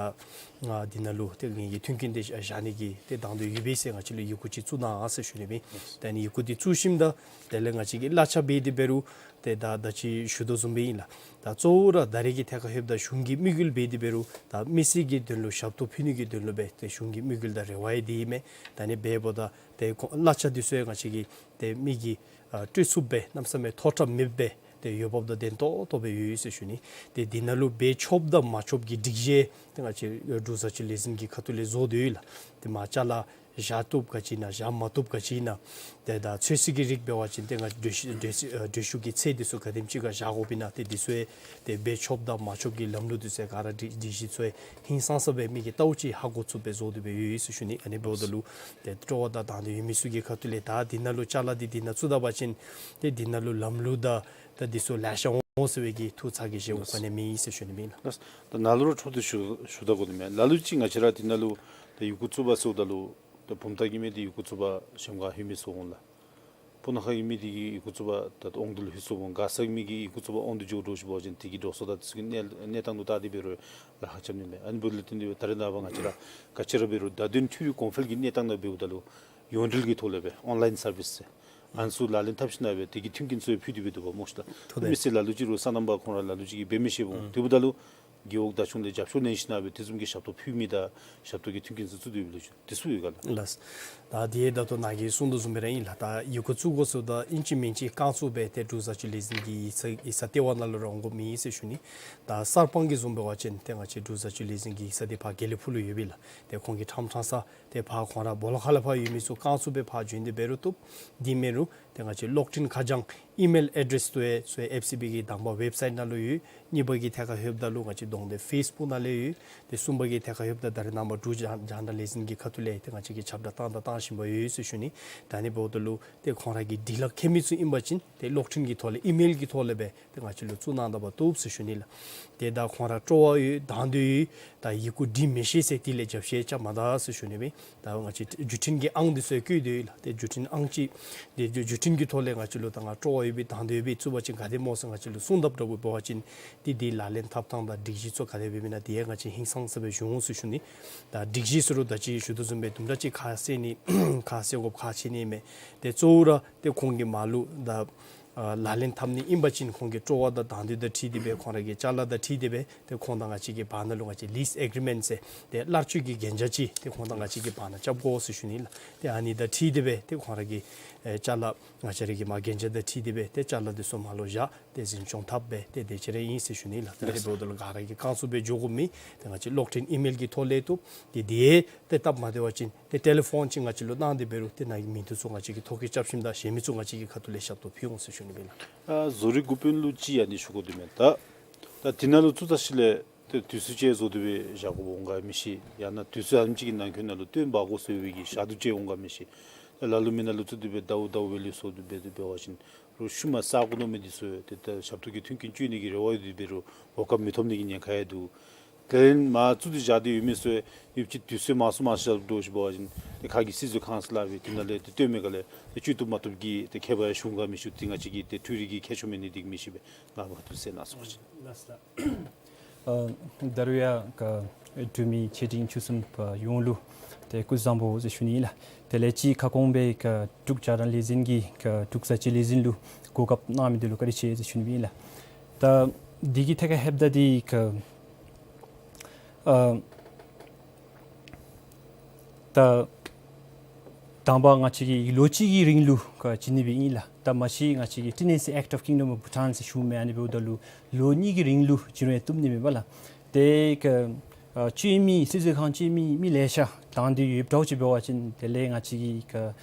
ང་འདི་ནང་ལུ་ཏེ་ངེ་གི་མཐུན་རྐྱེན་དེ་བཞག་ནི་གི་ཏེ་དང་འདོད་ཡོད་པས་ཟེར་ང་བཅས་ལུ་ཡི་གུ་ཅིག་བཙུགས་གནང་ཟེར་ཞུ་ནི་ཨིན། ད་ཨ་ནི་ཡི་གུ་དེ་བཙུགས་ཞིནམ་ད་དེ་ལས་ང་བཅས་ཀྱིས་གླ་ཆ་འབད་དེ་འབད་རུང་ཏེ་ད་ད་ཅི་ཞུ་དོ་བཟུམ་སྦེ་ཨིན་ལགས། ད་གཙོ་བོ་ར་ད་རེས་ཀྱི་ཐད་ཁར་ལྷོདཔ་ད་གཞུང་གི་དམིགས་ཡུལ་འབད་དེ་འབད་རུང་ད་མི་སེར་གྱི་དོན་ལུ་ཞབས་ཏོག་ཕུལ་ནི་གི་དོན་ལུ་སྦེ་ཏེ་གཞུང་གི་དམིགས་ཡུལ་དང་རེ་བ་ཡང་དེ་ཨིན་མས། ད་ཨ་ནི་འབདཝ་ད་ཏེ་ཁོང་གླ་ཆ་དེ་ཚུ་ཡང་ང་བཅས་ཀྱིས་ཏེ་མི་གིས་ཨ་སྤྲོད་ཚུགསཔ་སྦེ་གནམ་མེད་ས་མེད་མཐོ་དྲགས་མེདཔ་སྦེ་ཏེ་འོས་འབབ་དང་ལྡན་ཏོག་ཏོ་སྦེ་ཡོད་ཟེར་ཞུ་ནི། ཏེ་འདི་ནང་ལུ་འབད་ཆོགཔ་དང་མ་ཆོགཔ་གི་སྒྲིག་གཞི་ཏེ་ང་བཅས་འབྲུག་བཟའ་སྤྱོད་ལས་འཛིན་གྱི་ཁ་ཐུག་ལས་བཟོ་སྟེ་ཡོད་ལགས། ཏེ་མར་ཅ་ལ་བཞག་བཏུབ་ག་ཅི་ཨིན་ན་བཞག་མ་བཏུབ་ག་ཅི་ཨིན་ན། ཏེ་ད་ཚོད་བསྲེ་གི་རིགས་འབད་བ་ཅིན་ཏེ་ང་བཞུགས་བཞུགས་བཞུགས་ཀྱི་ཚེས་དེ་ཚུ་ག་དེམ་ཅིག་ཁར་བཞག་དགོཔ་ཨིན་ན་ཏེ་དེ་ཚུ་ཡང་ཏེ་འབད་ཆོགཔ་དང་མ་ཆོགཔ་གི་ལམ་ལུགས་དེ་ཚུ་ག་ར་སྒྲིག་སྒྲིག་གཞི་ཚུ་ཡང་ཧིང་སངས་ས་སྦེ་མི་གིས་ལྟཝ་ཅིག་ཧ་གོ་ཚུགསཔ་སྦེ་བཟོ་སྟེ་སྦེ་ཡོད་ཟེར་ཞུ་ནི། ཨ་ནི་འབདཝ་ད་ལུ་ཏེ་སྤྲོ་བ་དང་དང་འདོད་ཡོད་མི་ཚུ་གི་ཁ་ཐུག་ལས་ད་འདི་ནང་ལུ་ཅ་ལ་འདི་འདི་ནང་བཙུགས་ད་པ་ཅིན་ཏེ་འདི་ནང་ལུ་ལམ་ལུགས་དང་ད་འདི་ཚུ་ལེ་ཤ་འོང་ཟེར་བའི་གི་ཐུགས་ཚ་གི་བཞེས་སྒོ་ག་ནི་མེད་ཟེར་ཞུ་ནི་ཨིན་ལགས། ད་ནཱ་ལུ་ར་འཕྲོ་མཐུད་ཞུ་ཞུ་ད་དགོ་ནི་མས། ལ་ལུ་ཅིག་ང་བཅས་ར་འདི་ནང་ལུ་ད་ཡི་གུ་བཙུགས་པ་ཟེརཝ་ད་ལུ་ད་བུམ་ཐང་གི་མི་འདི་ཡི་གུ་བཙུགས་པར་གཞལམ་སྒང་ལྷོད་མི་ཚུ་འོང་ལགས། སྤུ་ན་ཁ་གི་མི་འདི་གིས་ཡི་གུ་བཙུགས་པར་ད་དབང་འདུས་ལུ་ལྷོད་ཚུ་འོང་། མགར་ས་གི་མི་གིས་ཡི་གུ་བཙུགས་པར་དབང་འདུས་འགྱོ་འགྱོཝ་ཅིག་འབད་བ་ཅིན་དེ་གི་འགྲོ་སོང་དང་དེ་ཚུ་གི་གནས་གནས་སྟངས་ལུ་བལྟ་སྟེ་འབད་རུང་ལཱ་ཁག་རྐྱབ་ནི་མས། ཨ་ནི་འབདཝ་ལས་བརྟེན་ཏེ་ད་རེས་ནངས་པ་ང་བཅས་ར་ག་ཅི་ར་འབད་རུང་བརྡ་དོན་འཕྲུལ་གྱི་གོང་འཕེལ་གྱི་གནས་སྟངས་ནང་འབདཝ་ད་ལུ་ཡོངས་འབྲེལ་གྱི་ཐོག་ལས་སྦེ་ཨོན་ལཱའིན་སར་བིསི་ཟེར་ཨ་ནི་ཚུ་ལག་ལེན་འཐབ་ཞིན་ན་སྦེ་དེ་གི་མཐུན་རྐྱེན་ཚུ་ཡང་ཕུལ་ཏེ་སྦེ་འདུག་པ་སྨོ་ཤིག་ལགས། ཐུགས་མི་སེར་ལ་ལུ་ཅིག་རུང་སོ་ནམ་པ་ཁོང་ར་ལ་ལུ་ཅིག་གིས་འབད་མི་ཤེས་འོང་། དེ་འབདཝ་ད་ལུ་རྒེད་འོག་བདག་སྐྱོང་ལས་རྒྱབ་སྐྱོར་ལེན་ཞིན་ན་སྦེ་དེ་བཟུམ་གྱི་ཞབས་ཏོག་ཕུལ་མི་དང་ཞབས་ཏོག་གི་མཐུན་རྐྱེན་ཚུ་བཙུགས་ཏེ་ཡོད་པས་ལགས། དེ་ཚུ་ཡོད་ག་ལགས། ལགས། ད་དེ་ད་ལྟོ་ནཱ་གིས་གསུངས་དོ་བཟུམ་སྦེ་ར་ཨིན་ལགས། ད་ཡི་གུ་བཙུགས་དགོ་ཟེརཝ་ད་ཨིན་ཅི་མིན་ཅི་རྐང་བཙུགས་སྦེ་ཏེ་འབྲུག་བཟའ་སྤྱོད་ལས་འཛིན་གྱི་ཡིག་ཚང་ཡིག་ཚང་ལྟེ་བ་ནང་ལུ་ར་འོང་དགོཔ་མེད་ཟེར་ཞུ་ནི། ད་གསར་སྤང་གི་བཟུམ་འབད་བ་ཅིན་ཏེ་ང་བཅས་འབྲུག་བཟའ་སྤྱོད་ལས་འཛིན་གྱི་ཡིག་ཚང་འདི་ཕར་དགེ་ལེགས་ཕུག་ལུ་ཡོད་པས་ལགས། ཏེ་ཁོང་གི་ཕྲང་ཕྲང་ས་ཏེ་ཕར་ཁོང་ར་སྦོ་ལོགས་ཁ་ལས་ཕར་ཡོད་མི་ཚུ་རྐང་བཙུགས་སྦེ་ཕར་བྱོན་ཏེ་འབད་རུང་བཏུབ། དེ་མེན་རུང་ཏེ་ང་བཅས་གློག་འཕྲིན་ཁ་བྱང་ཨི་མེལ་ཨེ་ཌྲེསི་དེ་ཚུ་ཡང་ཨེཕ་སི་བི་གི་དང་པ་ཝེབ་སའིཊ་ནང་ལུ་ཡོད། གཉིས་པ་གི་ཐད་ཁར་ལྷོདཔ་ད་ལུ་ང་བཅས་གདོང་དེ་ཕེསི་བུཀ་ནང་ལས་ཡོད། ཏེ་གསུམ་པ་གི་ཐད་ཁར་ལྷོདཔ་ད་ད་རེས་ནངས་པ་འབྲུག་རྒྱང་བསྒྲགས་ལས་འཛིན་གྱི་ཁ་ཐུག་ལས་ཏེ་ང་བཅས་ཀྱིས་ཁྱབ་བསྒྲགས་བཏང་དང་བཏང་བཞིན་པ་ཡོད་ཟེར་ཞུ་ནི། ད་ཨ་ནི་འབདཝ་ད་ལུ་ཏེ་ཁོང་ར་གི་སྒྲིག་ལཱ་མཁས་མི་ཚུ་ཨིན་པ་ཅིན་ཏེ་གློག་འཕྲིན་གྱི་ཐོག་ལས་ཨི་མེལ་གྱི་ཐོག་ལས་སྦེ་ཏེ་ང་བཅས་ལུ་བཙུགས་གནང་ད་པ་བཏུབ་ཟེར་ཞུ་ནི་ལགས། ཏེ་ད་ཁོང་ར་སྤྲོ་བ་ཡོད་དང་འདོད་ཡོད་ད་ཡི་གུ་འབྲི་མི་ཤེས་ཟེར་དེ་ལས་རྒྱབ་བཤད་རྐྱབ་མ་ད་ཟེར་ཞུ་ནི་མས། ད་ང་བཅས་བརྒྱུད་འཕྲིན་གྱི་ཨང་འདི་ཚུ་ཡང་བཀོད་དེ་ཡོད་ལགས། ཏེ་བརྒྱུད་འཕྲིན་ཨང་ཅིག་ཏེ་བརྒྱུད་བརྒྱུད་འཕྲིན་གྱི་ཐོག་ལས་ང་བཅས་ལུ་ད་ང་སྤྲོ་བ་ཡོད་པའི་དང་འདོད་ཡོད་པའི་བཙུགས་པ་ཅིན་ག་དེ་སྨོ་ཟེར་ང་བཅས་ལུ་གསུངས་དཔ་འདྲཝ་འབད་བ་ཅིན་ཏེ་དེ་ལག་ལེན་འཐབ་ཐངས་དང་སྒྲིག་གཞི་ཚུ་ག་དེ་སྦེ་ཨིན་ན་དེ་ཡང་ང་བཅས་ཧིང་སངས་ས་སྦེ་ཞུ་འོང་ཟེར་ཞུ་ནི། ད་སྒྲིག་གཞི་ཟེར་རུང་ད་ཅི་ཞུ་དོ་བཟུམ་སྦེ་དུམ་གྲ་ཅིག་ཁ་གསལ་ནི་ཁ་གསལ་དགོཔ་ཁག་ཆེ་ནི་མས། ཏེ་གཙོ་བོ་ར་ཏེ་ཁོང་གིས་མར་ལུ་ད་ ཨ་ལག་ལེན་འཐབ་ནི་ཨིན་པ་ཅིན་ཁོང་གི་སྤྲོ་བ་དང་དང་འདོད་དང་འཁྲིལ་ཏེ་སྦེ་ཁོང་ར་གི་ཅ་ལ་དང་འཁྲིལ་ཏེ་སྦེ་ཏེ་ཁོང་དང་ང་བཅས་ཀྱི་བར་ན་ལུ་ང་བཅས་ལིས་ཨེག་རི་མེནཊ་ཟེར་ཏེ་གླར་སྤྱོད་ཀྱི་གན་རྒྱ་ཅིག་ཏེ་ཁོང་དང་ང་བཅས་ཀྱི་བར་ན་རྐྱབ་དགོ་ཟེར་ཞུ་ནི་ལགས། ཏེ་ཨ་ནི་དང་འཁྲིལ་ཏེ་སྦེ་ཏེ་ཁོང་ར་གི་ཨེ་ཅ་ལ་ང་བཅས་ར་གི་མ་གན་རྒྱ་དང་འཁྲིལ་ཏེ་སྦེ་ཏེ་ཅ་ལ་འདི་ཚུ་མར་ལུ་བཞག་ཏེ་འཛིན་སྐྱོང་འཐབ་སྦེ་ཏེ་དེ་ཅིག་ར་ཨིན་ཟེར་ཞུ་ནི་ལགས། ཏེ་དེ་འབདཝ་ད་ལུ་ག་ར་གིས་བཀག་ཚུགས་སྦེ་འགྱོ་དགོཔ་མེད། ཏེ་ང་བཅས་ལོག་ཊིན་ཨི་མེལ་གྱི་ཐོག་ལས་བཏུབ། ཏེ་དེ་ཏེ་སྟབས་མ་བདེ་བ་ཅིན་ཏེ་ཊེ་ལི་ཕོན་ཅིག་ང་བཅས་ལུ་གནང་སྟེ་འབད་རུང་ཏེ་ནཱ་གི་མི་འདི་ཚུ་ང་བཅས་ཀྱིས་ཐོ་བཀོད་རྐྱབ་ཞིནམ་ད་གཞན་མི་ཚུ་ང་བཅས་ཀྱི་ཁ་ཐུག་ལས་ཞབས་ཏོག་ཕུལ་འོང་ཟེར་ཞུ་ནི་ཨིན་ལགས། ཨ་བཟོ་རིག་འགོ་དཔོན་ལུ་ཅིག་ཨ་ནི་ཞུ་དགོ་དོ་མས། ད་ད་དེ་ནང་ལུ་ཚུར་ལྟ་ཞིནམ་ལས་ཏེ་དུས་ཚོད་ཅིག་བཟོ་སྟེ་སྦེ་བཞག་དགོཔ་འོང་ག་མི་ཤེས། ཡང་ན་དུས་ཚོད་ཨ་ནེམ་ཅིག་གི་ནང་འཁོད་ནང་ལུ་སྟོན་འབག་དགོ་ཟེར་བའི་གི་ཞག་དུས་ཅིག་འོང་ག་མི་ཤེས། ལ་ལུ་མི་ནང་ལུ་ཚུད་དེ་སྦེ་ཟླཝ་ཟླཝ་སྦེ་ལས་བཟོ་སྟེ་སྦེ་འབད་བ་ཅིན་རུང་ཤུལ་མ་ས་གོ་ནང་མི་འདི་ཚུ་ཏེ་ད་ཞབས་ཏོག་གི་མཐུན་རྐྱེན་སྤྱོད་ནི་གི་རེ་བ་ཡོད་དེ་འབད་རུང་གོ་སྐབས་མི་ཐོབ་ནི་གི་ཉེན་ཁ་ཡང་འདུག། དེ་ལས་མར་ཚུད་དེ་བཞག་སྟེ་ཡོད་མི་ཚུ་ཡོདཔ་ཅིག་དུས་ཚོད་མང་སུ་མང་སུ་བཞག་འགྱོ་ཞིནམ་འབད་བ་ཅིན་ཏེ་ཁ་གི་སྲིད་བཟོ་ཁང་ཟེར་སླབ་པའི་དེ་ནང་ལས་ཏེ་སྟོན་མི་ག་ལས་ཏེ་སྤྱོད་བཏུབ་མ་བཏུབ་ཀྱི་ཏེ་ཁྱད་པར་ཡང་ཞུགས་འོང་ག་མི་ཤེས། ཏེ་ང་བཅས་ཀྱི་ཏེ་འཕྲུལ་རིག་གི་ཁྱད་ཆོས་མེད་ནི་འདི་གིས་མི་ཤེས་པས། ང་མ་ཐུག་ཟེར་གནང་སོང་ཅིག། ལགས་སོ། ཨ་ད་རུང་ཡང་ག་འབྲུག་མི་ཆེ་འབྲིང་ཆུང་གསུམ་པ་ཡོངས་ལུ་ཏེ་སྐུ་གཟུགས་བཟང་པོ་ཟེར་ཞུ་ནི་ཨིན་ལགས། དེ་ལས་ཅིག་ཁ་སྐོང་སྦེ་ག་འབྲུག་རྒྱ་གར་ལས་འཛིན་གྱི་ག་འབྲུག་བཟའ་སྤྱོད་ལས་འཛིན་ལུ་གོ་སྐབས་གནང་མི་འདི་ལུ་བཀའ་དྲིན་ཆེ་ཟེར་ཞུ་ནི་ཨིན་ལགས། ད་འདི་གི་ཐད་ཁར་ལྷོདཔ་ད་འདི་ག་ཨ་ད་དང་པ་ང་བཅས་ཀྱིས་ལོ་གཅིག་གི་རིང་ལུ་ག་བྱིན་ནི་སྦེ་ཨིན་ལགས། ད་མ་གཞི་ང་བཅས་ཀྱིས་Trade and East Act of Kingdom of Bhutan ཟེར་ཞུཝ་མས། ཨ་ནི་འབདཝ་ད་ལུ་ལོ་གཉིས་ཀྱི་རིང་ལུ་བྱིན་རུང་བཏུབ་ནི་མས་པ་ལགས། ཏེ་ག་ཨ་སྤྱོད་མི་སྲིད་བཟོ་ཁང་སྤྱོད་མི་མི་ལེ་ཤ་དང་འདོད་ཡོདཔ་འདྲཝ་ཅིག་འབད་བ་ཅིན་དེ་ལས་ང་བཅས་ཀྱིས་ག་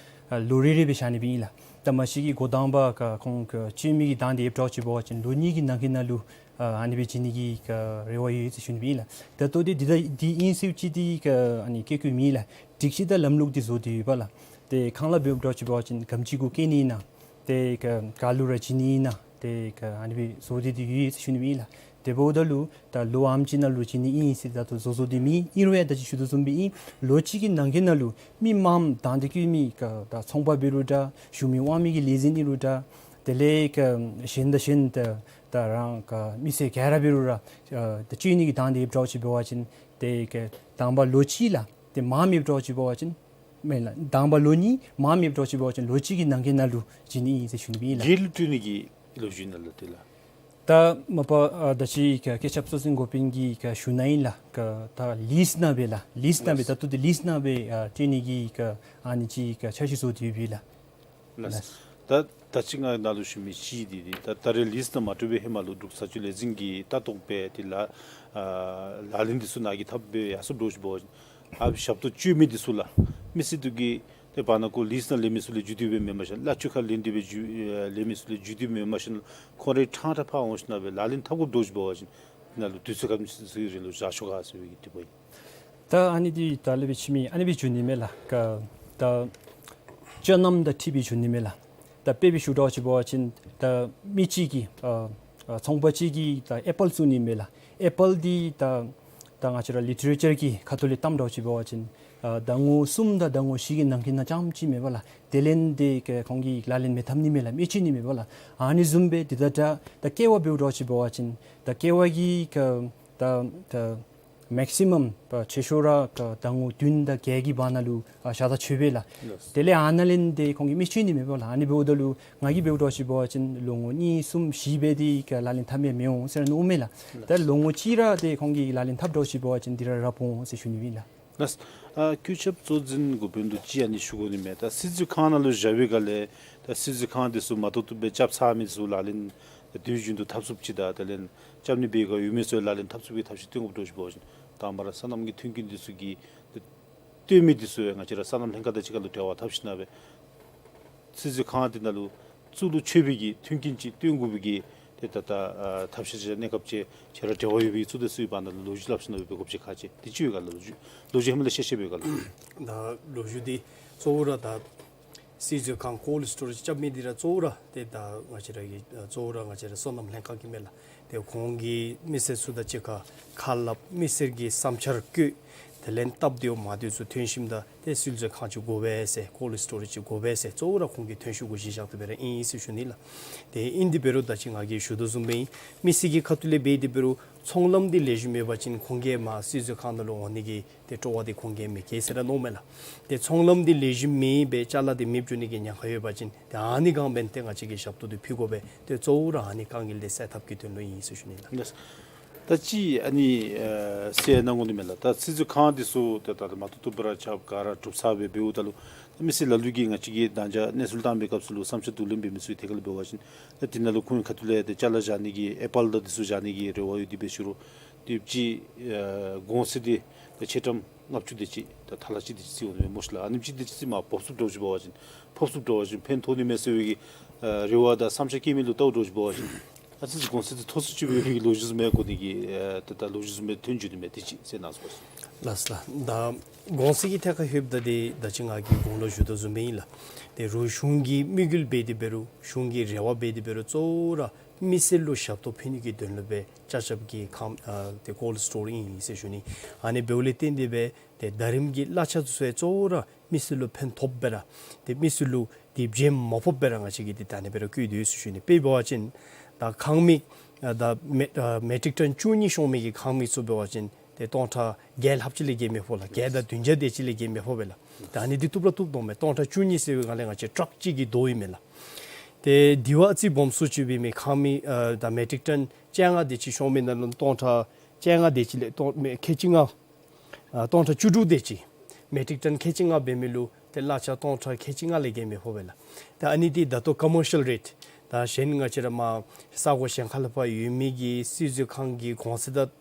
ཨ་ལོ་རེ་རེ་སྦེ་བཞག་ནི་སྦེ་ཨིན་ལགས། ད་མ་གཞི་གི་འགོ་དང་པ་ག་ཁོང་ག་སྤྱོད་མི་གི་དང་འདོད་ཡོདཔ་འདྲཝ་ཅིག་འབད་བ་ཅིན་ལོ་གཉིས་ཀྱི་ནང་འཁོད་ནང་ལུ་ཨ་ཨ་ནི་སྦེ་བྱིན་ནི་གི་ག་རེ་བ་ཡོད་ཟེར་ཞུ་ནི་སྦེ་ཨིན་ལགས། ད་ལྟོ་འདི་འདི་ད་འདི་ཨིན་ཟེར་ཅིག་འདི་ག་ཨ་ནི་བཀོད་བཀོདཔ་མེད་ལགས། སྒྲིག་གཞི་དང་ལམ་ལུགས་འདི་བཟོ་སྟེ་ཡོད་པ་ལགས། ཏེ་ཁང་གླ་འབདཝ་འདྲཝ་ཅིག་འབད་བ་ཅིན་ག་དེམ་ཅིག་གུ་བཀལ་ནི་ཨིན་ན། ཏེ་ག་ག་ལུ་ར་བྱིན་ནི་ཨིན་ན། ཏེ་ག་ཨ་ནི་སྦེ་བཟོ་སྟེ་འདི་ཡོད་ཟེར་ཞུ་ནི་སྦེ་ཨིན་ལགས། དེ་འབདཝ་ད་ལུ་ད་ལོ་ཨ་ནེམ་ཅིག་ནང་ལུ་བྱིན་ནི་ཨིན་ཟེར་ད་ལྟོ་བཟོ་བཟོ་སྟེ་མེད། ཨིན་རུང་ཡང་ད་ཅི་ཞུ་དོ་བཟུམ་སྦེ་ཨིན། ལོ་གཅིག་གི་ནང་འཁོད་ནང་ལུ་མི་མངམ་དང་འདོད་བསྐྱེད་མི་ག་ད་ཚོང་པ་འབད་རུང་འདྲ། ཞུ་མི་དབང་མི་གི་ལས་འཛིན་ཨིན་རུང་འདྲ། དེ་ལས་ག་གཞན་དང་གཞན་ད་ད་རང་ག་མི་སེར་ག་ར་འབད་རུང་ར་ཨ་ད་སྤྱོད་ནི་གི་དང་འདོད་ཡོདཔ་འདྲཝ་ཅིག་འབད་བ་ཅིན་ཏེ་ག་དང་པ་ལོ་གཅིག་ལགས། ཏེ་མངམ་ཡོདཔ་འདྲཝ་ཅིག་འབད་བ་ཅིན་མེན་ལགས། དང་པ་ལོ་གཉིས། མངམ་ཡོདཔ་འདྲཝ་ཅིག་འབད་བ་ཅིན་ལོ་གཅིག་གི་ནང་འཁོད་ནང་ལུ་བྱིན་ནི་ཨིན་ཟེར་ཞུ་ནི་སྦེ་ཨིན་ལགས། སྒེར་ལུ་སྤྲོད་ནི་གི་ལོ་རྒྱུས་ནང་ལུ་ཏེ་ལགས། ད་མ་པ་ཨ་ད་ཅི་ག་བཀོད་ཁྱབ་གཙོ་འཛིན་འགོ་དཔོན་གྱིས་ག་ཞུ་ནི་ཨིན་ལགས། ག་ད་ལིསི་ནང་སྦེ་ལགས། ལིསི་ནང་སྦེ་ལིསི། ད་ལྟོ་འདི་ལིསི་ནང་སྦེ་ཨ་སྤྲོད་ནི་གི་ག་ཨ་ནི་ཅིག་ག་འཆར་གཞི་བཟོ་སྟེ་ཡོད་པས་ལགས། ལགས། ལགས། ད་ད་ཅི་ང་ནཱ་ལུ་ཞུ་མི་ཅིག་འདི་འདི་ད་ད་རེས་ལིསི་ནང་མ་སྤྲོད་པའི་ཧེ་མ་ལུ་འབྲུག་བཟའ་སྤྱོད་ལས་འཛིན་གྱིས་ལྟ་རྟོག་འབད་དེ་ལགས། ཨ་ལག་ལེན་འདི་ཚུ་ནཱ་གིས་འཐབ་སྦེ་ཡར་སོངམ་འདྲཝ་ཅིག་འབད་བ་ཅིན་ཨ་ཞབས་ཏོག་སྤྱོད་མི་འདི་ཚུ་ལགས། མི་སེར་འདི་གིས་ཏེ་བར་ན་ཁོ་ལིསི་ནང་ལེན་མི་ཚུ་ལས་བརྒྱུད་དེ་སྦེ་མེན་པར་ཞིན་གླ་ཆ་ཁར་ལེན་ཏེ་སྦེ་བརྒྱུད་ཨེ་ལེན་མི་ཚུ་ལས་བརྒྱུད་དེ་སྦེ་མེན་པར་ཞིན་ཁོང་རའི་ཕྲང་ཕྲང་ཕར་འོང་ཞིན་ན་སྦེ་ལག་ལེན་འཐབ་དགོཔ་འདྲཝ་ཅིག་འབད་བ་ཅིན་ནཱ་ལུ་དུས་ཚོད་ག་དེམ་ཅིག་རིང་ལུ་བཞག་ཆོག་ག་ཟེར་བའི་གི་དྲི་བ་ཨིན། ད་ཨ་ནི་འདི་ད་ལས་འབད་ཅི་མི་ཨ་ནི་སྦེ་ཞུ་ནི་མས་ལགས། ག་ད་སྤྱོད་ལམ་དང་འཁྲིལ་སྦེ་ཞུ་ནི་མས་ལགས། ད་དཔེ་སྦེ་ཞུཝ་འདྲཝ་ཅིག་འབད་བ་ཅིན་ད་མི་གཅིག་གིས་ཨ་ཨ་ཚོང་པ་གཅིག་གིས་ད་ཨེ་པཱལ་བཙུགས་ནི་མས་ལགས། ཨེ་པཱལ་འདི་ད་ད་ང་བཅས་ར་ལི་ཊི་རེ་ཅར་གྱི་ཁ་ཐུག་ལས་བལྟཝ་འདྲཝ་ཅིག་འབད་བ་ཅིན་ཨ་ཟླ་ངོ་གསུམ་དང་ཟླ་ངོ་བཞི་གི་ནང་འཁོད་ནང་རྐྱངམ་ཅིག་མས་པ་ལགས། དེ་ལས་འདི་ག་ཁོང་གིས་ལག་ལེན་མི་འཐབ་ནི་མས་ལགས། མི་སྤྱོད་ནི་མས་པ་ལགས། ཨ་ནི་བཟུམ་སྦེ་འདི་ད་ད་ད་ཀེ་བ་འབདཝ་འདྲཝ་ཅིག་འབད་བ་ཅིན་ད་ཀེ་བ་གི་ག་ད་ད་མེག་སི་མམ་ཆེ་ཤོས་ར་ག་ཟླ་ངོ་བདུན་དང་བརྒྱད་ཀྱི་བར་ན་ལུ་ཨ་བཞག་ད་ཆོག་པས་ལགས། ལགས། དེ་ལས་ཨ་ནཱ་ལས་འདི་ཁོང་གིས་མི་སྤྱོད་ནི་མས་པ་ལགས། ཨ་ནི་འབདཝ་ད་ལུ་ང་གིས་འབདཝ་འདྲཝ་ཅིག་འབད་བ་ཅིན་ལོ་ངོ་གཉིས་གསུམ་བཞི་སྦེ་འདི་ག་ལག་ལེན་འཐབ་མི་མི་འོང་ཟེར་མནོཝ་མས་ལགས། ད་ལོ་ངོ་གཅིག་ར་འདི་ཁོང་གིས་ལག་ལེན་འཐབ་འདྲཝ་ཅིག་འབད་བ་ཅིན་འདི་ར་ར་སྤོ་འོང་ཟེར་ཞུ་ནི་ཨིན་ལགས། ལགས། ཨ་བཀོད་ཁྱབ་གཙོ་འཛིན་འགོ་དཔོན་ལུ་ཅིག་ཨ་ནི་ཞུ་དགོ་ནི་མས། ད་སྲིད་བྱུས་ཁང་ནང་ལུ་བཞག་པའི་སྒང་ལས་ད་སྲིད་བྱུས་ཁང་འདི་ཚུ་མ་ཐོབ་ཐོབ་སྦེ་རྐྱབ་ཚར་མི་འདི་ཚུ་ལག་ལེན་དུས་རྒྱུན་དུ་འཐབ་ཚུགསཔ་ཅིག་དང་དེ་ལས་རྐྱབ་ནི་འབད་བའི་སྒང་ཡོད་མི་ཚུ་ལག་ལེན་འཐབ་ཚུགས་པའི་ཐབས་ཤེས་སྟོན་དགོཔ་འདྲཝ་ཅིག་འབད་བ་ཅིན་དང་པ་ར་སོ་ནམ་གྱི་མཐུན་རྐྱེན་འདི་ཚུ་གི་སྟོན་མི་འདི་ཚུ་ང་བཅས་ར་སོ་ནམ་ལྷན་ཁག་དང་གཅིག་ཁར་ལུ་འབྲེལ་བ་འཐབ་ཞིན་ན་སྦེ་སྲིད་བྱུས་ཁང་འདི་ནང་ལུ་གཙུག་ལུ་མཆོད་པའི་གི་མཐུན་རྐྱེན་ཅིག་སྟོན་དགོ་པའི་གི་ཏེ་ད་ད་ཨ་ཐབས་ཤེས་ཅིག་གནས་སྐབས་ཅིག་ཁྱེད་ར་འབྲེལ་བ་ཡོད་པའི་གཙུག་སྡེ་ཚུ་གི་བར་ན་ལུ་ལོ་རྒྱུས་སླབ་ཞིན་ན་སྦེ་འབད་དགོཔ་ཅིག་ག་ཅི་དེ་ཅིག་ཡོད་ག་ལགས། ལོ་རྒྱུས་ལོ་རྒྱུས་ཧེ་མ་ལས་ཤེས་ཤེས་འབད་ག་ལགས། ད་ལོ་རྒྱུས་འདི་གཙོ་བོ་ར་ད་སྲིད་བྱུས་ཁང་ཀོལཌ་སི་ཊོ་རེཇ་རྐྱབ་མི་འདི་ར་གཙོ་བོ་ར་ཏེ་ད་ང་བཅས་ར་གི་གཙོ་བོ་ར་ང་བཅས་ར་སོ་ནམ་ལྷན་ཁག་གི་མས་ལགས། ཏེ་ཁོང་གིས་མི་སེར་ཚུ་དང་གཅིག་ཁར་ཁ་སླབ་མི་སེར་གྱི་བསམ་འཆར་བཀོད། དེ་ལས་སྟབས་བདེཝ་མ་བདེཝ་ཚུ་ཐོན་ཞིནམ་ད་ཏེ་བསིལ་མཛོད་ཁང་ཅིག་དགོ་པས་ཟེར་ཀོལཌ་སི་ཊོ་རེཇ་ཅིག་དགོ་པས་ཟེར་གཙོ་བོ་ར་ཁོང་གིས་ཐོན་ཤུགས་གུ་གཞི་བཞག་སྟེ་སྦེ་ར་ཨིན་ཟེར་ཞུ་ནི་ལགས། ཏེ་ཨིན་དེ་འབད་རུང་ད་ཅི་ང་གིས་ཞུ་དོ་བཟུམ་སྦེ་ཨིན། མི་སེར་གྱི་ཁ་ཐུག་ལས་འབད་དེ་འབད་རུང་ཚོང་ལམ་འདི་ལེགས་ཤོམ་ཡོད་པ་ཅིན་ཁོང་གིས་མར་བསིལ་མཛོད་ཁང་ནང་ལུ་འོང་ནི་གི་ཏེ་སྤྲོ་བ་འདི་ཁོང་གིས་མི་བསྐྱེད་ཟེར་ར་མནོཝ་མས་ལགས། ཏེ་ཚོང་ལམ་འདི་ལེགས་ཤོམ་མེད་པར་ཅ་ལ་འདི་མེདཔ་འགྱོ་ནི་གི་ཉེན་ཁ་ཡོད་པ་ཅིན་ཏེ་ཨ་ནི་སྒང་འབད་ནི་ཏེ་ང་བཅས་ཀྱིས་ཞབས་ཏོག་འདི་ཕུལ་དགོ་པས། ཏེ་གཙོ་བོ་ར་ཨ་ནི་དཀའ་ངལ་འདི་སེལ་ཐབས་ཀྱི་དོན་ལུ་ཨིན་ཟེར་ཞུ་ནི་ལགས། ལགས། ད་ཅི་ཨ་ནི་ཨེ་ཟེར་གནང་དགོ་ནི་མས་ལགས། ད་བསིལ་མཛོད་ཁང་འདི་ཚུ་ད་ད་མ་ཐུབ་ཐུབ་པ་ར་ཆགསཔ་ག་ར་གྲུབ་ཚར་སྦེ་འབདཝ་ད་ལུ་ད་མི་སེར་ལ་ལུ་གིས་ང་བཅས་ཀྱིས་ད་ཅི་གནས་ཚུལ་བཏང་པའི་སྐབས་སུ་ལུ་བསམ་འཆར་བསྡུ་ལེན་འབད་མི་ཚུ་གི་ཐད་ཁར་ལུ་འབད་བ་ཅིན་ད་དེ་ནང་ལུ་ཁོང་གི་ཁ་ཐུག་ལས་ཏེ་ཅ་ལ་བཞག་ནི་གི་ཨེ་པཱལ་དང་འདི་ཚུ་བཞག་ནི་གི་རེ་བ་ཡོད་དེ་འབད་ཞུ་རུང་དེ་ཅིག་ཨེ་གོང་ཚད་འདི་ཏེ་ཆེ་ཊམ་ལྔ་བཅུ་དེ་ཅིག་ད་ཐ་ལ་ཅིག་དེ་ཅིག་རྩིས་འོང་ནི་མས་སྨོ་ཤི་ལགས། ཨ་ནེམ་ཅིག་དེ་ཅིག་རྩིས་མར་འབབ་ཚུགསཔ་འདྲཝ་ཅིག་འབད་བ་ཅིན་ཕབ་ཚུགསཔ་འདྲཝ་ཅིག་ཕན་ཐོགས་ནི་མས་ཟེར་བའི་གི་ཨེ་རེ་བ་དང་བསམ་འཆར་བསྐྱེད་མི་ལུ་བལྟཝ་འདྲཝ་ཅིག་འབད་བ་ཅིན་ཨ་ཙི་ཅིག་གོང་ཚད་འདི་མཐོ་སུ་ཅིག་འབད་བའི་གི་ལོ་རྒྱུས་ཟེར་མི་གོ་ནི་གི་ཨེ་ད་ད་ལོ་རྒྱུས་ཟེར་མི་ཐོན་འགྱོ་ནི་མས། དེ་ཅིག་ཟེར་གནང་སོང་། ལགས་ལགས། ད་གོང་ཚད་ཀྱི་ཐད་ཁར་ལྷོདཔ་ད་འདི་ད་ཅི་ང་གིས་གོང་ལུ་ཞུ་དོ་བཟུམ་སྦེ་ཨིན་ལགས། ཏེ་རུང་གཞུང་གི་དམིགས་ཡུལ་འབད་དེ་འབད་རུང་གཞུང་གི་རེ་བ་འབད་དེ་འབད་རུང་གཙོ་བོ་ར་མི་སེར་ལུ་ཞབས་ཏོག་ཕུལ་ནི་གི་དོན་ལུ་སྦེ་ཅ་ཆས་ཀྱི་ཁང་ཨ་ཏེ་ཀོལཌ་སི་ཊོར་ཨིན་ཟེར་ཞུ་ནི། ཨ་ནི་འབདཝ་ལས་བརྟེན་ཏེ་སྦེ་ཏེ་ཟླ་རིམ་གྱི་གླ་ཆ་ཚུ་ཡང་གཙོ་བོ་ར་མི་སེར་ལུ་ཕན་ཐོགསཔ་སྦེ་ར་ཏེ་མི་སེར་ལུ་ཏེ་བྱིནམ་མ་ཕོགཔ་སྦེ་ར་ང་བཅས་ཀྱིས་ཏེ་ད་ཨ་ནི་སྦེ་ར་བཀོད་དེ་ཡོད་ཟེར་ཞུ་ནི། དཔེ་འབད་བ་ཅིན་ད་ཁང་མིག་ཨ་ད་མེ་ཨ་མེ་ཊིག་ཊོན་བཅུ་གཉིས་ཤོང་མི་གི་ཁང་མིག་ཚུ་འབད་བ་ཅིན་ཏེ་སྟོང་ཕྲག་བརྒྱད་ལྷགཔ་ཅིག་ལས་བརྒལ་མི་ཕོག་ལགས། བརྒྱད་དང་བདུན་བརྒྱ་དེ་ཅིག་ལས་བརྒལ་མི་ཕོག་པས་ལགས། ད་ཨ་ནི་འདི་བཏུབ་ར་བཏུབ་དོ་མས། སྟོང་ཕྲག་བཅུ་གཉིས་ཟེར་བའི་སྒང་ལས་ང་བཅས་ཊཱག་གཅིག་གི་ཟླཝ་ཨིན་མས་ལགས། ཏེ་དེ་བ་ཨ་ཙི་སྦོམ་སུ་ཅིག་འབད་མི་ཁང་མིག་ཨ་ད་མེ་ཊིག་ཊོན་བཅོ་ལྔ་དེ་ཅིག་ཤོང་མི་ནང་ལུ་སྟོང་ཕྲག་བཅོ་ལྔ་དེ་ཅིག་ལས་སྟོང་མེ་ཁལ་གཅིག་ལྔ་ཨ་སྟོང་ཕྲག་བཅུ་དྲུག་དེ་ཅིག་མེ་ཊིག་ཊོན་ཁལ་གཅིག་ལྔ་འབད་མི་ལུ་ཏེ་གླ་ཆ་སྟོང་ཕྲག་ཁལ་གཅིག་ལྔ་ལས་བརྒལ་མི་ཕོག་པས་ལགས། ད་ཨ་ནི་འདི་ད་ལྟོ་ཀོ་མར་ཤལ་རེཊ་ད་གཞན་ང་བཅས་ར་མར་ས་གོ་གཞན་ཁ་ལས་ཕར་ཡོད་མི་གི་བསིལ་མཛོད་ཁང་གི་གོང་ཚད་དང་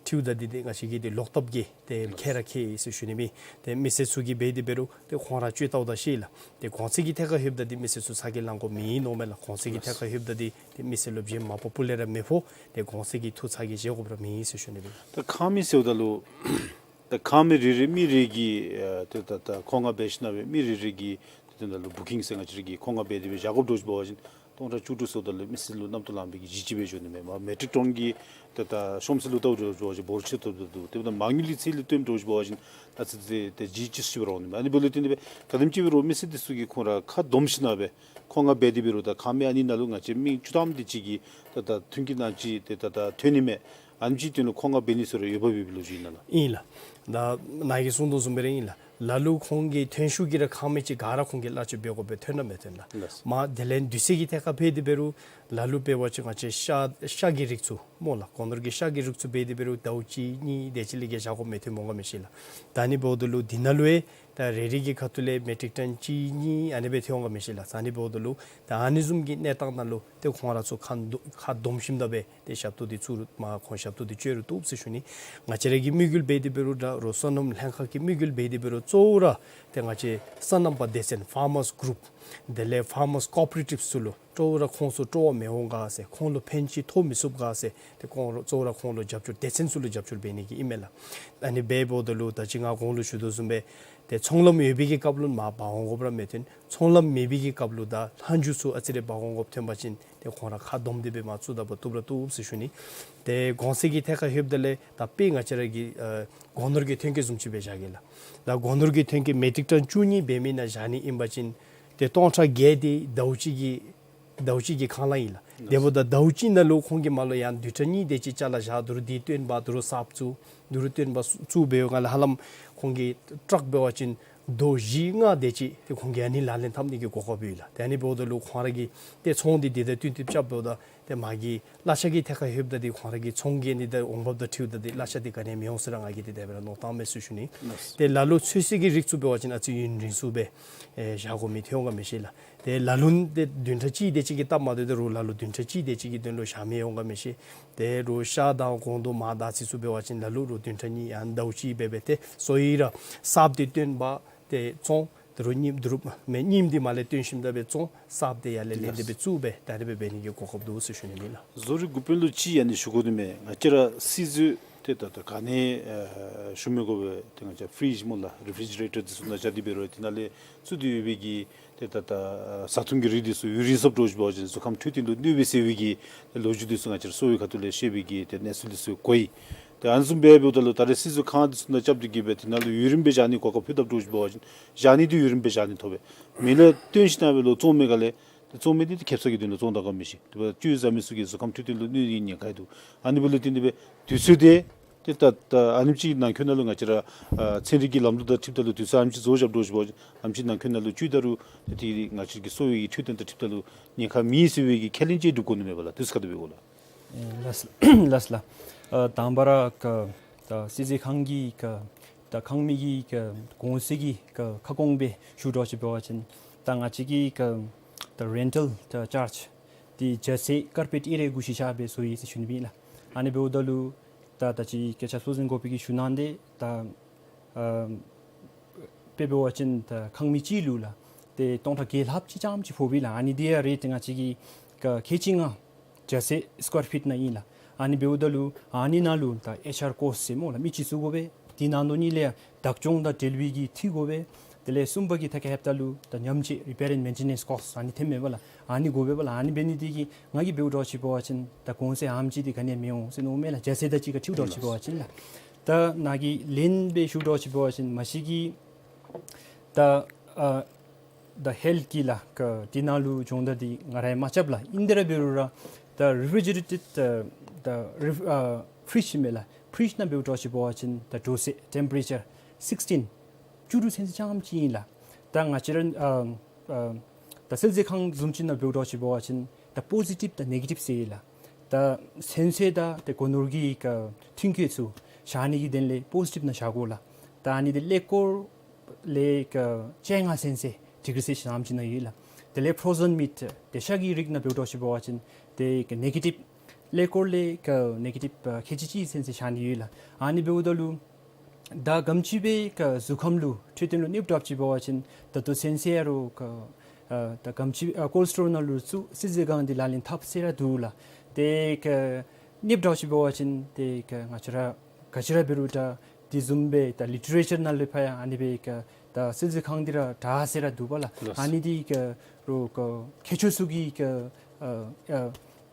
འཁྲིལཝ་ད་འདི་ཏེ་ང་བཅས་ཀྱི་འདི་ལོག་ལྟབ་ཀྱིས་ཏེ་ཁྱད་ར་ཁྱད་ཡི་ཟེར་ཞུ་ནི་མས། ཏེ་མི་སེར་ཚུ་གིས་འབད་དེ་འབད་རུང་ཏེ་ཁོང་ར་སྤྱོད་བལྟཝ་ད་ཤེས་ལགས། ཏེ་གོང་ཚད་ཀྱི་ཐད་ཁར་ལྷོདཔ་ད་འདི་མི་སེར་ཚུ་ཚ་གྱང་ལང་དགོཔ་མེད་མནོཝ་མས་ལགས། གོང་ཚད་ཀྱི་ཐད་ཁར་ལྷོདཔ་ད་འདི་ཏེ་མི་སེར་ལུ་བྱིནམ་མ་ཕོགཔ་སྤུ་ལས་ར་མི་ཕོག། ཏེ་གོང་ཚད་ཀྱི་ཐུགས་ཚ་གྱང་བཞེས་དགོཔ་ར་མེད་ཟེར་ཞུ་ནི་མས། ད་ཁང་མིག་ཟེརཝ་ད་ལུ་ད་ཁང་མིག་རེ་རེ་མི་རེ་གི་ཨ་ཏེ་ད་ད་མཁོ་མངགས་འབད་ཞིན་ན་སྦེ་མི་རེ་རེ་གི་ཏེ་ད་ལུ་བུ་ཀིང་ཟེར་ང་བཅས་ར་གིས་མཁོ་མངགས་འབད་དེ་སྦེ་བཞག་དགོཔ་འདྲཝ་ཅིག་འབད་བ་ཅིན་སྟོང་ཕྲག་བཅུ་དྲུག་ཟེརཝ་ད་ལུ་མི་སེར་ལུ་གནམ་ཐོག་ལངམ་སྦེ་གི་གཞི་ཅིག་སྦེ་འགྱོ་ནི་མས། མར་མེ་ཊིག་ཊོན་གྱི་ད་ད་ཤོང་ཚད་ལུ་བལྟཝ་འདྲཝ་ཅིག་འབད་བ་ཅིན་འབོར་ཆེ་ཏོག་ཏོ་འདུག། དེ་འབདཝ་ད་མ་དངུལ་གྱི་ཚད་ལུ་བསྟུནམ་འདྲཝ་ཅིག་འབད་བ་ཅིན་ཨ་ཙི་ཙི་ཏེ་གཞི་ཅིག་ཅིག་སྦེ་ར་འོང་ནི་མས། ཨ་ནི་འབདཝ་ལས་བརྟེན་ཏེ་སྦེ་ག་དེམ་ཅིག་འབད་རུང་མི་སེར་འདི་ཚུ་གིས་ཁོང་ར་ཁ་སྡོམ་ཞིན་ན་སྦེ་མཁོ་མངགས་འབད་དེ་འབད་རུང་ད་ཁང་མིག་ཨ་ནི་ནང་ལུ་ང་བཅས་མི་བཅུ་ཐམ་དེ་ཅིག་གིས་ད་ད་ཐུན་གྱི་ནང་ཅིག་ཏེ་ད་ད་ཐོན་ནི་མས། ཨ་ནེམ་ཅིག་དོན་ལུ་མཁོ་མངགས་འབད་ནི་ཚུ་ར་ཡོདཔ་འབད་བའི་ལོ་རྒྱུས་ཨིན་ན་ལགས། ཨིན་ལགས། ད་ནཱ་གིས་གསུངས་དོ་བཟུམ་སྦེ་ར་ཨིན་ལགས། ལ་ལུ་ཁོང་གི་ཐོན་ཤུགས་ཀྱིས་ར་ཁང་མིག་ཅིག་ག་ར་ཁོང་གིས་གླ་ཆ་འབད་དགོ་པའི་ཐོན་ར་མི་ཐོན་ལགས། ལགས། མར་དེ་ལས་དུས་ཚོད་ཀྱི་ཐད་ཁར་འབད་དེ་འབད་རུང་ལ་ལུ་འབད་བ་ཅིན་ང་བཅས་ཤ་ཤ་གི་རིགས་ཚུ་སྨོ་ལགས། སྒོ་ནོར་གྱི་ཤ་གི་རིགས་ཚུ་འབད་དེ་འབད་རུང་ཟླཝ་གཅིག་གཉིས་དེ་ཅིག་ལས་བརྒལ་བཞག་དགོཔ་མི་ཐོན་འོང་ག་མི་ཤེས་ལགས། ད་ཨ་ནི་འབདཝ་ད་ལུ་འདི་ནང་ལུ་ཡང་ད་རེ་རེ་གི་ཁ་ཐུག་ལས་མེ་ཊིག་ཊོན་གཅིག་གཉིས་ཨ་ནི་སྦེ་ཐོན་འོང་ག་མི་ཤེས་ལགས། ཨ་ནི་འབདཝ་ད་ལུ་ད་ཨ་ནི་བཟུམ་གྱི་གནས་སྟངས་ནང་ལུ་ཏེ་ཁོང་ར་ཚུ་ཁ་འདོ་ཁ་སྡོམ་ཞིནམ་ད་སྦེ་ཏེ་ཞབས་ཏོག་འདི་ཚུ་རུང་མར་ཁོང་ཞབས་ཏོག་འདི་སྤྱོད་རུང་བཏུབ་ཟེར་ཞུ་ནི། ང་བཅས་ར་གི་དམིགས་ཡུལ་འབད་དེ་འབད་རུང་ད་རུང་སོ་ནམ་ལྷན་ཁག་གི་དམིགས་ཡུལ་འབད་དེ་འབད་རུང་གཙོ་བོ་ར་ཏེ་ང་བཅས་སོ་ནམ་པ་སྡེ་ཚན་ཕར་མརས་གུ་རུབ་དེ་ལས་ཕར་མརས་ཀོ་ཨོ་པ་རེ་ཊིབ་ཚུ་ལུ་གཙོ་བོ་ར་ཁོང་ཚུ་སྤྲོ་བ་མི་འོང་ག་ཟེར་ཁོང་ལུ་ཕན་ཅིག་ཐོགས་མི་ཚུགས་ག་ཟེར་ཏེ་ཁོང་ལུ་གཙོ་བོ་ར་ཁོང་ལུ་རྒྱབ་སྐྱོར་སྡེ་ཚན་ཚུ་ལུ་རྒྱབ་སྐྱོར་འབད་ནི་གི་ཨིན་མས་ལགས། ཨ་ནི་འབད་འབདཝ་ད་ལུ་ད་ཅི་ང་གོང་ལུ་ཞུ་དོ་བཟུམ་སྦེ་ཏེ་ཚོང་ལམ་ཡོད་པའི་གི་སྐབས་ལུ་མར་འབག་འོང་དགོཔ་ར་མི་ཐོན། ཚོང་ལམ་མེད་པའི་གི་སྐབས་ལུ་ད་ལྷག་མཇུག་ཚུ་ཨ་ཙི་རེ་འབག་འོང་དགོཔ་ཐོན་པ་ཅིན་ཏེ་ཁོང་ར་ཁ་སྡོམ་སྟེ་སྦེ་མར་བཙུགས་ད་པ་བཏུབ་ར་བཏུབ་ཟེར་ཞུ་ནི། ཏེ་གོང་ཚད་ཀྱི་ཐད་ཁར་ལྷོདཔ་ད་ལས་ད་དཔེ་ང་བཅས་ར་གི་ཨ་སྒོ་ནོར་གྱི་ཐོན་སྐྱེད་བཟུམ་ཅིག་སྦེ་བཞག་གེ་ལགས། ད་སྒོ་ནོར་གྱི་ཐོན་སྐྱེད་མེ་ཊིག་ཊོན་བཅུ་གཉིས་འབད་མི་ནང་བཞག་ནི་ཨིན་པ་ཅིན་ཏེ་སྟོང་ཕྲག་བརྒྱད་དེ་ཟླཝ་གཅིག་གི་ཟླཝ་གཅིག་གི་ཁ་ལས་ཨིན་ལགས། དེ་འབདཝ་ད་ཟླཝ་གཅིག་ནང་ལུ་ཁོང་གིས་མར་ལུ་ཡང་བདུན་ཕྲག་གཉིས་དེ་ཅིག་ཅ་ལ་བཞག་དོ་རུང་འདི་བཏོན་པ་དོ་རུང་གསརཔ་བཙུགས་དོ་རུང་བཏོན་པ་བཙུགས་འབད་བའི་སྒང་ལས་ཧ་ལམ་ཁོང་གི་ཊཱག་འབད་བ་ཅིན་རྡོ་བཞི་ལྔ་དེ་ཅིག་ཏེ་ཁོང་གིས་ཨ་ནི་ལག་ལེན་འཐབ་ནི་གི་གོ་སྐབས་ཡོད་ལགས། ཏེ་ཨ་ནི་འབདཝ་ད་ལུ་ཁོང་ར་གིས་ཏེ་ཚོང་འདི་འདི་དང་བསྟུན་ཏེ་རྐྱབ་འབདཝ་ད་ཏེ་མ་གི་གླ་ཆ་གི་ཐད་ཁར་ལྷོདཔ་ད་འདི་ཁོང་ར་གི་ཚོང་གི་འདི་དང་འོང་འབབ་དང་འཁྲིལཝ་ད་འདི་གླ་ཆ་འདི་ག་ནི་ཡང་མི་འོང་ཟེར་ར་ང་གིས་འདི་དེ་སྦེ་ར་མནོ་བསམ་བཏངམ་མས་ཟེར་ཞུ་ནི། ཏེ་ལ་ལུ་ཚོད་བསྲེ་གི་རིགས་ཚུ་འབད་བ་ཅིན་ཨ་ཙི་ཡུན་རིང་སུ་སྦེ་ཨེ་བཞག་དགོ་མི་ཐོན་འོང་ག་མི་ཤེས་ལགས། ཏེ་ལ་ལུ་ཏེ་བདུན་ཕྲག་གཅིག་དེ་ཅིག་གི་སྟབས་མ་བདེཝ་ད་རུང་ལ་ལུ་བདུན་ཕྲག་གཅིག་དེ་ཅིག་གི་དོན་ལུ་བཞག་མི་འོང་ག་མི་ཤེས། ཏེ་རུང་ཤ་དང་སྒོང་རྡོག་མར་དར་ཚིལ་ཚུ་འབད་བ་ཅིན་ལ་ལུ་རུང་བདུན་ཕྲག་གཉིས་ཡང་ཟླཝ་གཅིག་སྦེ་འབད་སྦེ་ཏེ་གསོ་ཡི་ར་གསརཔ་འདི་བཏོན་པ་ཏེ་བཙོང་། དོ་རུང་རྙིངམ་དོ་རུང་མེན་རྙིངམ་འདི་མར་ལས་བཏོན་ཞིནམ་ད་སྦེ་བཙོང་། གསརཔ་འདི་ཡར་ལས་ལེན་ཏེ་སྦེ་བཙུགས་སྦེ་ད་རེས་སྦེ་འབད་ནི་གི་གོ་སྐབས་འདུག་ཟེར་ཞུ་ནི་ཨིན་ལགས། བཟོ་རིག་འགོ་དཔོན་ལུ་ཅིག་ཨ་ནི་ཞུ་དགོ་ནི་མས། ང་བཅས་ར་བསིལ་མཛོད་ཏེ་ད་ད་ག་ནི་ཨེ་ཞུ་མི་དགོ་པས། ཏེ་ང་བཅས་ཕི་རིཇ་སྨོ་ལགས་རི་ཕི་རི་ཇི་རེ་ཊར་འདི་ཚུ་ནང་བཞག་སྟེ་འབད་རུང་དེ་ནང་ལས་བཙུགས་ཏེ་ཡོད་པའི་གི་ཏེ་ད་ད་བཟའ་འཐུང་གི་རིགས་འདི་ཚུ་ཡུན་རིང་སོངམ་འདྲཝ་ཅིག་འབད་བ་ཅིན་གཟུགས་ཁམས་འཕྲོད་བསྟེན་ལུ་གནོད་པས་ཟེར་བའི་གི་ལོ་རྒྱུས་འདི་ཚུ་ང་བཅས་ར་གསོ་བའི་ཁ་ཐུག་ལས་ཤེས་པའི་གི་ཏེ་གནས་ཚུལ་འདི་ཚུ་གོ་ཡི། ཏེ་ཨ་ནི་བཟུམ་སྦེ་འབདཝ་ད་ལུ་ད་རེས་སྲིད་ཟུར་ཁང་འདི་ཚུ་དང་རྐྱབ་སྟེ་གི་སྦེ་དེ་ནང་ལུ་ཡུན་རིངམོ་སྦེ་བཞག་ནི་གོ་སྐབས་ཕུལ་དཔ་འདྲཝ་ཅིག་འབད་བ་ཅིན་བཞག་ནི་འདི་ཡུན་རིངམོ་སྦེ་བཞག་ནི་ཐོབ་པས། མི་ལུ་སྟོན་ཞིནམ་ལས་ལོག་བཙོང་མི་ག་ལས་ཏེ་བཙོང་མི་འདི་ཏེ་ཁེབ་ས་གི་དོན་ལུ་བཙོང་ད་ག་མི་ཤེས། དེ་འབདཝ་ད་བཅུད་བཟའ་མི་ཚུ་གི་གཟུགས་ཁམས་འཕྲོད་བསྟེན་ལུ་གནོད་ནིའི་ཉེན་ཁ་ཡང་འདུག། ཨ་ནི་འབདཝ་ལས་བརྟེན་ཏེ་སྦེ་དུས་ཚོད་འདི་ཏེ་ད་ད་ཨ་ནེམ་ཅིག་ནང་འཁོད་ནང་ལུ་ང་བཅས་ར་ཨ་ཚན་རིག་གི་ལམ་ལུགས་དང་འཁྲིལཝ་ད་ལུ་དུས་ཚོད་ཨ་ནེམ་ཅིག་བཟོ་བཞག་འདྲཝ་ཅིག་འབད་བ་ཅིན་ཨ་ནེམ་ཅིག་ནང་འཁོད་ནང་ལུ་བཅུད་ད་རུང་ཏེ་ཏེ་ང་བཅས་ཀྱི་གསོ་བའི་གི་འཕྲོད་བསྟེན་དང་འཁྲིལཝ་ད་ལུ་ཉེན་ཁ་མེད་ཟེར་བའི་གི་ཁས་ལེན་ཅིག་སྒྲུབ་དགོ་ནི་མས་པ་ལགས། དུས་ཚོད་ཁ་ཐུག་འབད་དགོ་ལགས། ཨེ་ལགས་སོ་ལགས། ཨ་དང་པ་ར་ཀ་ད་སྲིད་ཟུར་ཁང་གི་ཀ་ད་ཁང་མིག་གི་ཀ་གོང་ཚད་ཀྱི་ཀ་ཁ་སྐོང་སྦེ་ཞུ་འདྲཝ་ཅིག་འབད་བ་ཅིན་ད་ང་བཅས་ཀྱི་ཀ་ད་རེན་ཊལ་ད་ཅཱར་ཇི་འདི་རྒྱ་ཚད་ཀར་པེཊ་གཡས་རལ་དགུ་ཤུལ་བཞག་སྦེ་བཟོ་ཡི་ཟེར་ཞུ་ནི་ཨིན་ལགས། ཨ་ནི་འབདཝ་ད་ལུ་ད་ད་ཅི་སྐད་ཆ་ཚུ་གཟིགས་དགོ་པའི་གི་ཞུ་ནི་འདི་ད་ཨ་དཔེ་འབད་བ་ཅིན་ད་ཁང་མིག་གཅིག་ལུ་ལགས་ཏེ་སྟོང་ཕྲག་བརྒྱད་ལྷགཔ་ཅིག་རྐྱངམ་ཅིག་ཕོགཔ་ཨིན་ལགས། ཨ་ནི་འདི་ཡང་རེཊ་ང་བཅས་ཀྱི་ཀ་ཁལ་གཅིག་ལྔ་རྒྱ་ཚད་སི་ཀུ་ཝེར་ཕིཊ་ནང་ཨིན་ལགས། ཨ་ནི་འབདཝ་ད་ལུ་ཨ་ནི་ནང་ལུ་ད་ཨེཆ་ཨར་ཀོསཊ་ཟེར་སྨོ་ལགས་མི་ཅིག་བཙུགས་དགོ་པས། དེ་ནང་དོ་ནི་ལས་བདག་སྐྱོང་དང་འབྲེལ་བའི་གི་འཐུས་དགོ་པས། དེ་ལས་གསུམ་པ་གི་ཐད་ཁར་ལྷོདཔ་ད་ལུ་ད་ཉམས་བཅོས་རི་པེར་ཨེནཌ་མེན་ཊེ་ནེནསི་ཀོསཊ་ཨ་ནི་ཐོནམ་མས་པ་ལགས། ཨ་ནི་དགོ་པས་པ་ལགས། ཨ་ནི་འབད་ནི་འདི་གིས་ང་གིས་འབདཝ་འདྲཝ་ཅིག་འབད་བ་ཅིན་ད་གོང་ཚད་ཨ་ནེམ་ཅིག་འདི་ག་ནི་ཡང་མི་འོང་ཟེར་མནོཝ་མས་ལགས། རྒྱ་ཚད་དང་གཅིག་ཁར་འཁྲིལཝ་འདྲཝ་ཅིག་འབད་བ་ཅིན་ལགས། ད་ནཱ་གིས་ལན་སྦེ་ཞུ་འདྲཝ་ཅིག་འབད་བ་ཅིན་མ་གཞི་གིས་ད་ཨ་ད་ཧེལཐ་གི་ལགས་ཀ་དེ་ནང་ལུ་སྦྱོང་བརྡར་འདི་ང་ར་ཡང་མ་རྐྱབ་ལགས། ཨིན་ཏེ་ར་འབད་རུང་ར་ད་རེ་ཕི་རི་ཇེ་རེ་ཊེཌ་ད་ད་རི་ཨ་ཕི་རིཇ་ཨིན་མས་ལགས། ཕི་རིཇ་ནང་འབདཝ་འདྲཝ་ཅིག་འབད་བ་ཅིན་ད་འདྲོག་ཚད་ཊེམ་པ་རེ་ཅར་སིགསི་ཊིན་བཅུ་དྲུག་ཚུན་ཚོད་རྐྱངམ་ཅིག་ཨིན་ལགས། ད་ང་བཅས་ར་ཨ་ཨ་ད་སྲིད་ཟུར་ཁང་བཟུམ་ཅིག་ནང་འབདཝ་འདྲཝ་ཅིག་འབད་བ་ཅིན་ད་པོ་ཟི་ཊིབ་དང་ནེ་གེ་ཊིབ་ཟེར་ཡི་ལགས། ད་ཚོད་བསྲེ་དང་ཏེ་སྒོ་ནོར་གྱི་ཀ་ཐོན་སྐྱེད་ཚུ་བཞག་ནི་གི་དོན་ལས་པོ་ཟི་ཊིབ་ནང་བཞག་དགོ་ལགས། ད་ཨ་ནི་འདི་ཀླད་ཀོར་ལས་ཀ་བཅོ་ལྔ་ཚུན་ཚོད་ཌི་གི་རི་སེལ་སིཡས་ཨ་ནེམ་ཅིག་ནང་ཡོད་ལགས། དེ་ལས་ཕོརོ་ཟེན་མིཊ་དེ་ཤ་གི་རིགས་ནང་འབདཝ་འདྲཝ་ཅིག་འབད་བ་ཅིན་དེ་ཀ་ནེ་གེ་ཊིབ་ཀླད་ཀོར་ལས་ཀ་ནེ་གེ་ཊིབ་ཨ་ཁལ་གཅིག་གཅིག་ཚུན་ཚོད་བཞག་ནི་ཡོད་ལགས། ཨ་ནི་འབདཝ་ད་ལུ་ད་ག་དེམ་ཅིག་སྦེ་ཀ་གཟུགས་ཁམས་ལུ་འཕྲོད་བསྟེན་ལུ་གནོདཔ་དྲགཔ་ཅིག་འབད་བ་ཅིན་ད་ལྟོ་ཚུན་ཚོད་ཡང་ར་ཀ་ཨ་ད་ག་དེམ་ཅིག་ཨ་ཀོལཌ་སི་ཊོ་རེཇ་ནང་ལུ་བཙུགས་སྲིད་ཟུར་ཁང་འདི་ལག་ལེན་འཐབ་ཟེར་ར་འདུག་ལགས། དེ་ཀ་གནོདཔ་དྲགཔ་ཅིག་འབད་བ་ཅིན་དེ་ཀ་ང་བཅས་ར་ག་ཅི་ར་འབད་རུང་ད་དེ་བཟུམ་སྦེ་ད་ལི་ཊི་རེ་ཅར་ནང་ལུ་ཕར་ཡང་ཨ་ནི་སྦེ་ཀ་ད་སྲིད་ཟུར་ཁང་འདི་ར་དྲག་ཟེར་ར་འདུག་པ་ལགས། ལགས། ཨ་ནི་འདི་ཀ་རོགས་ཀ་མཁས་མཆོག་ཚུ་གིས་ཀ་ཨ་ཨ་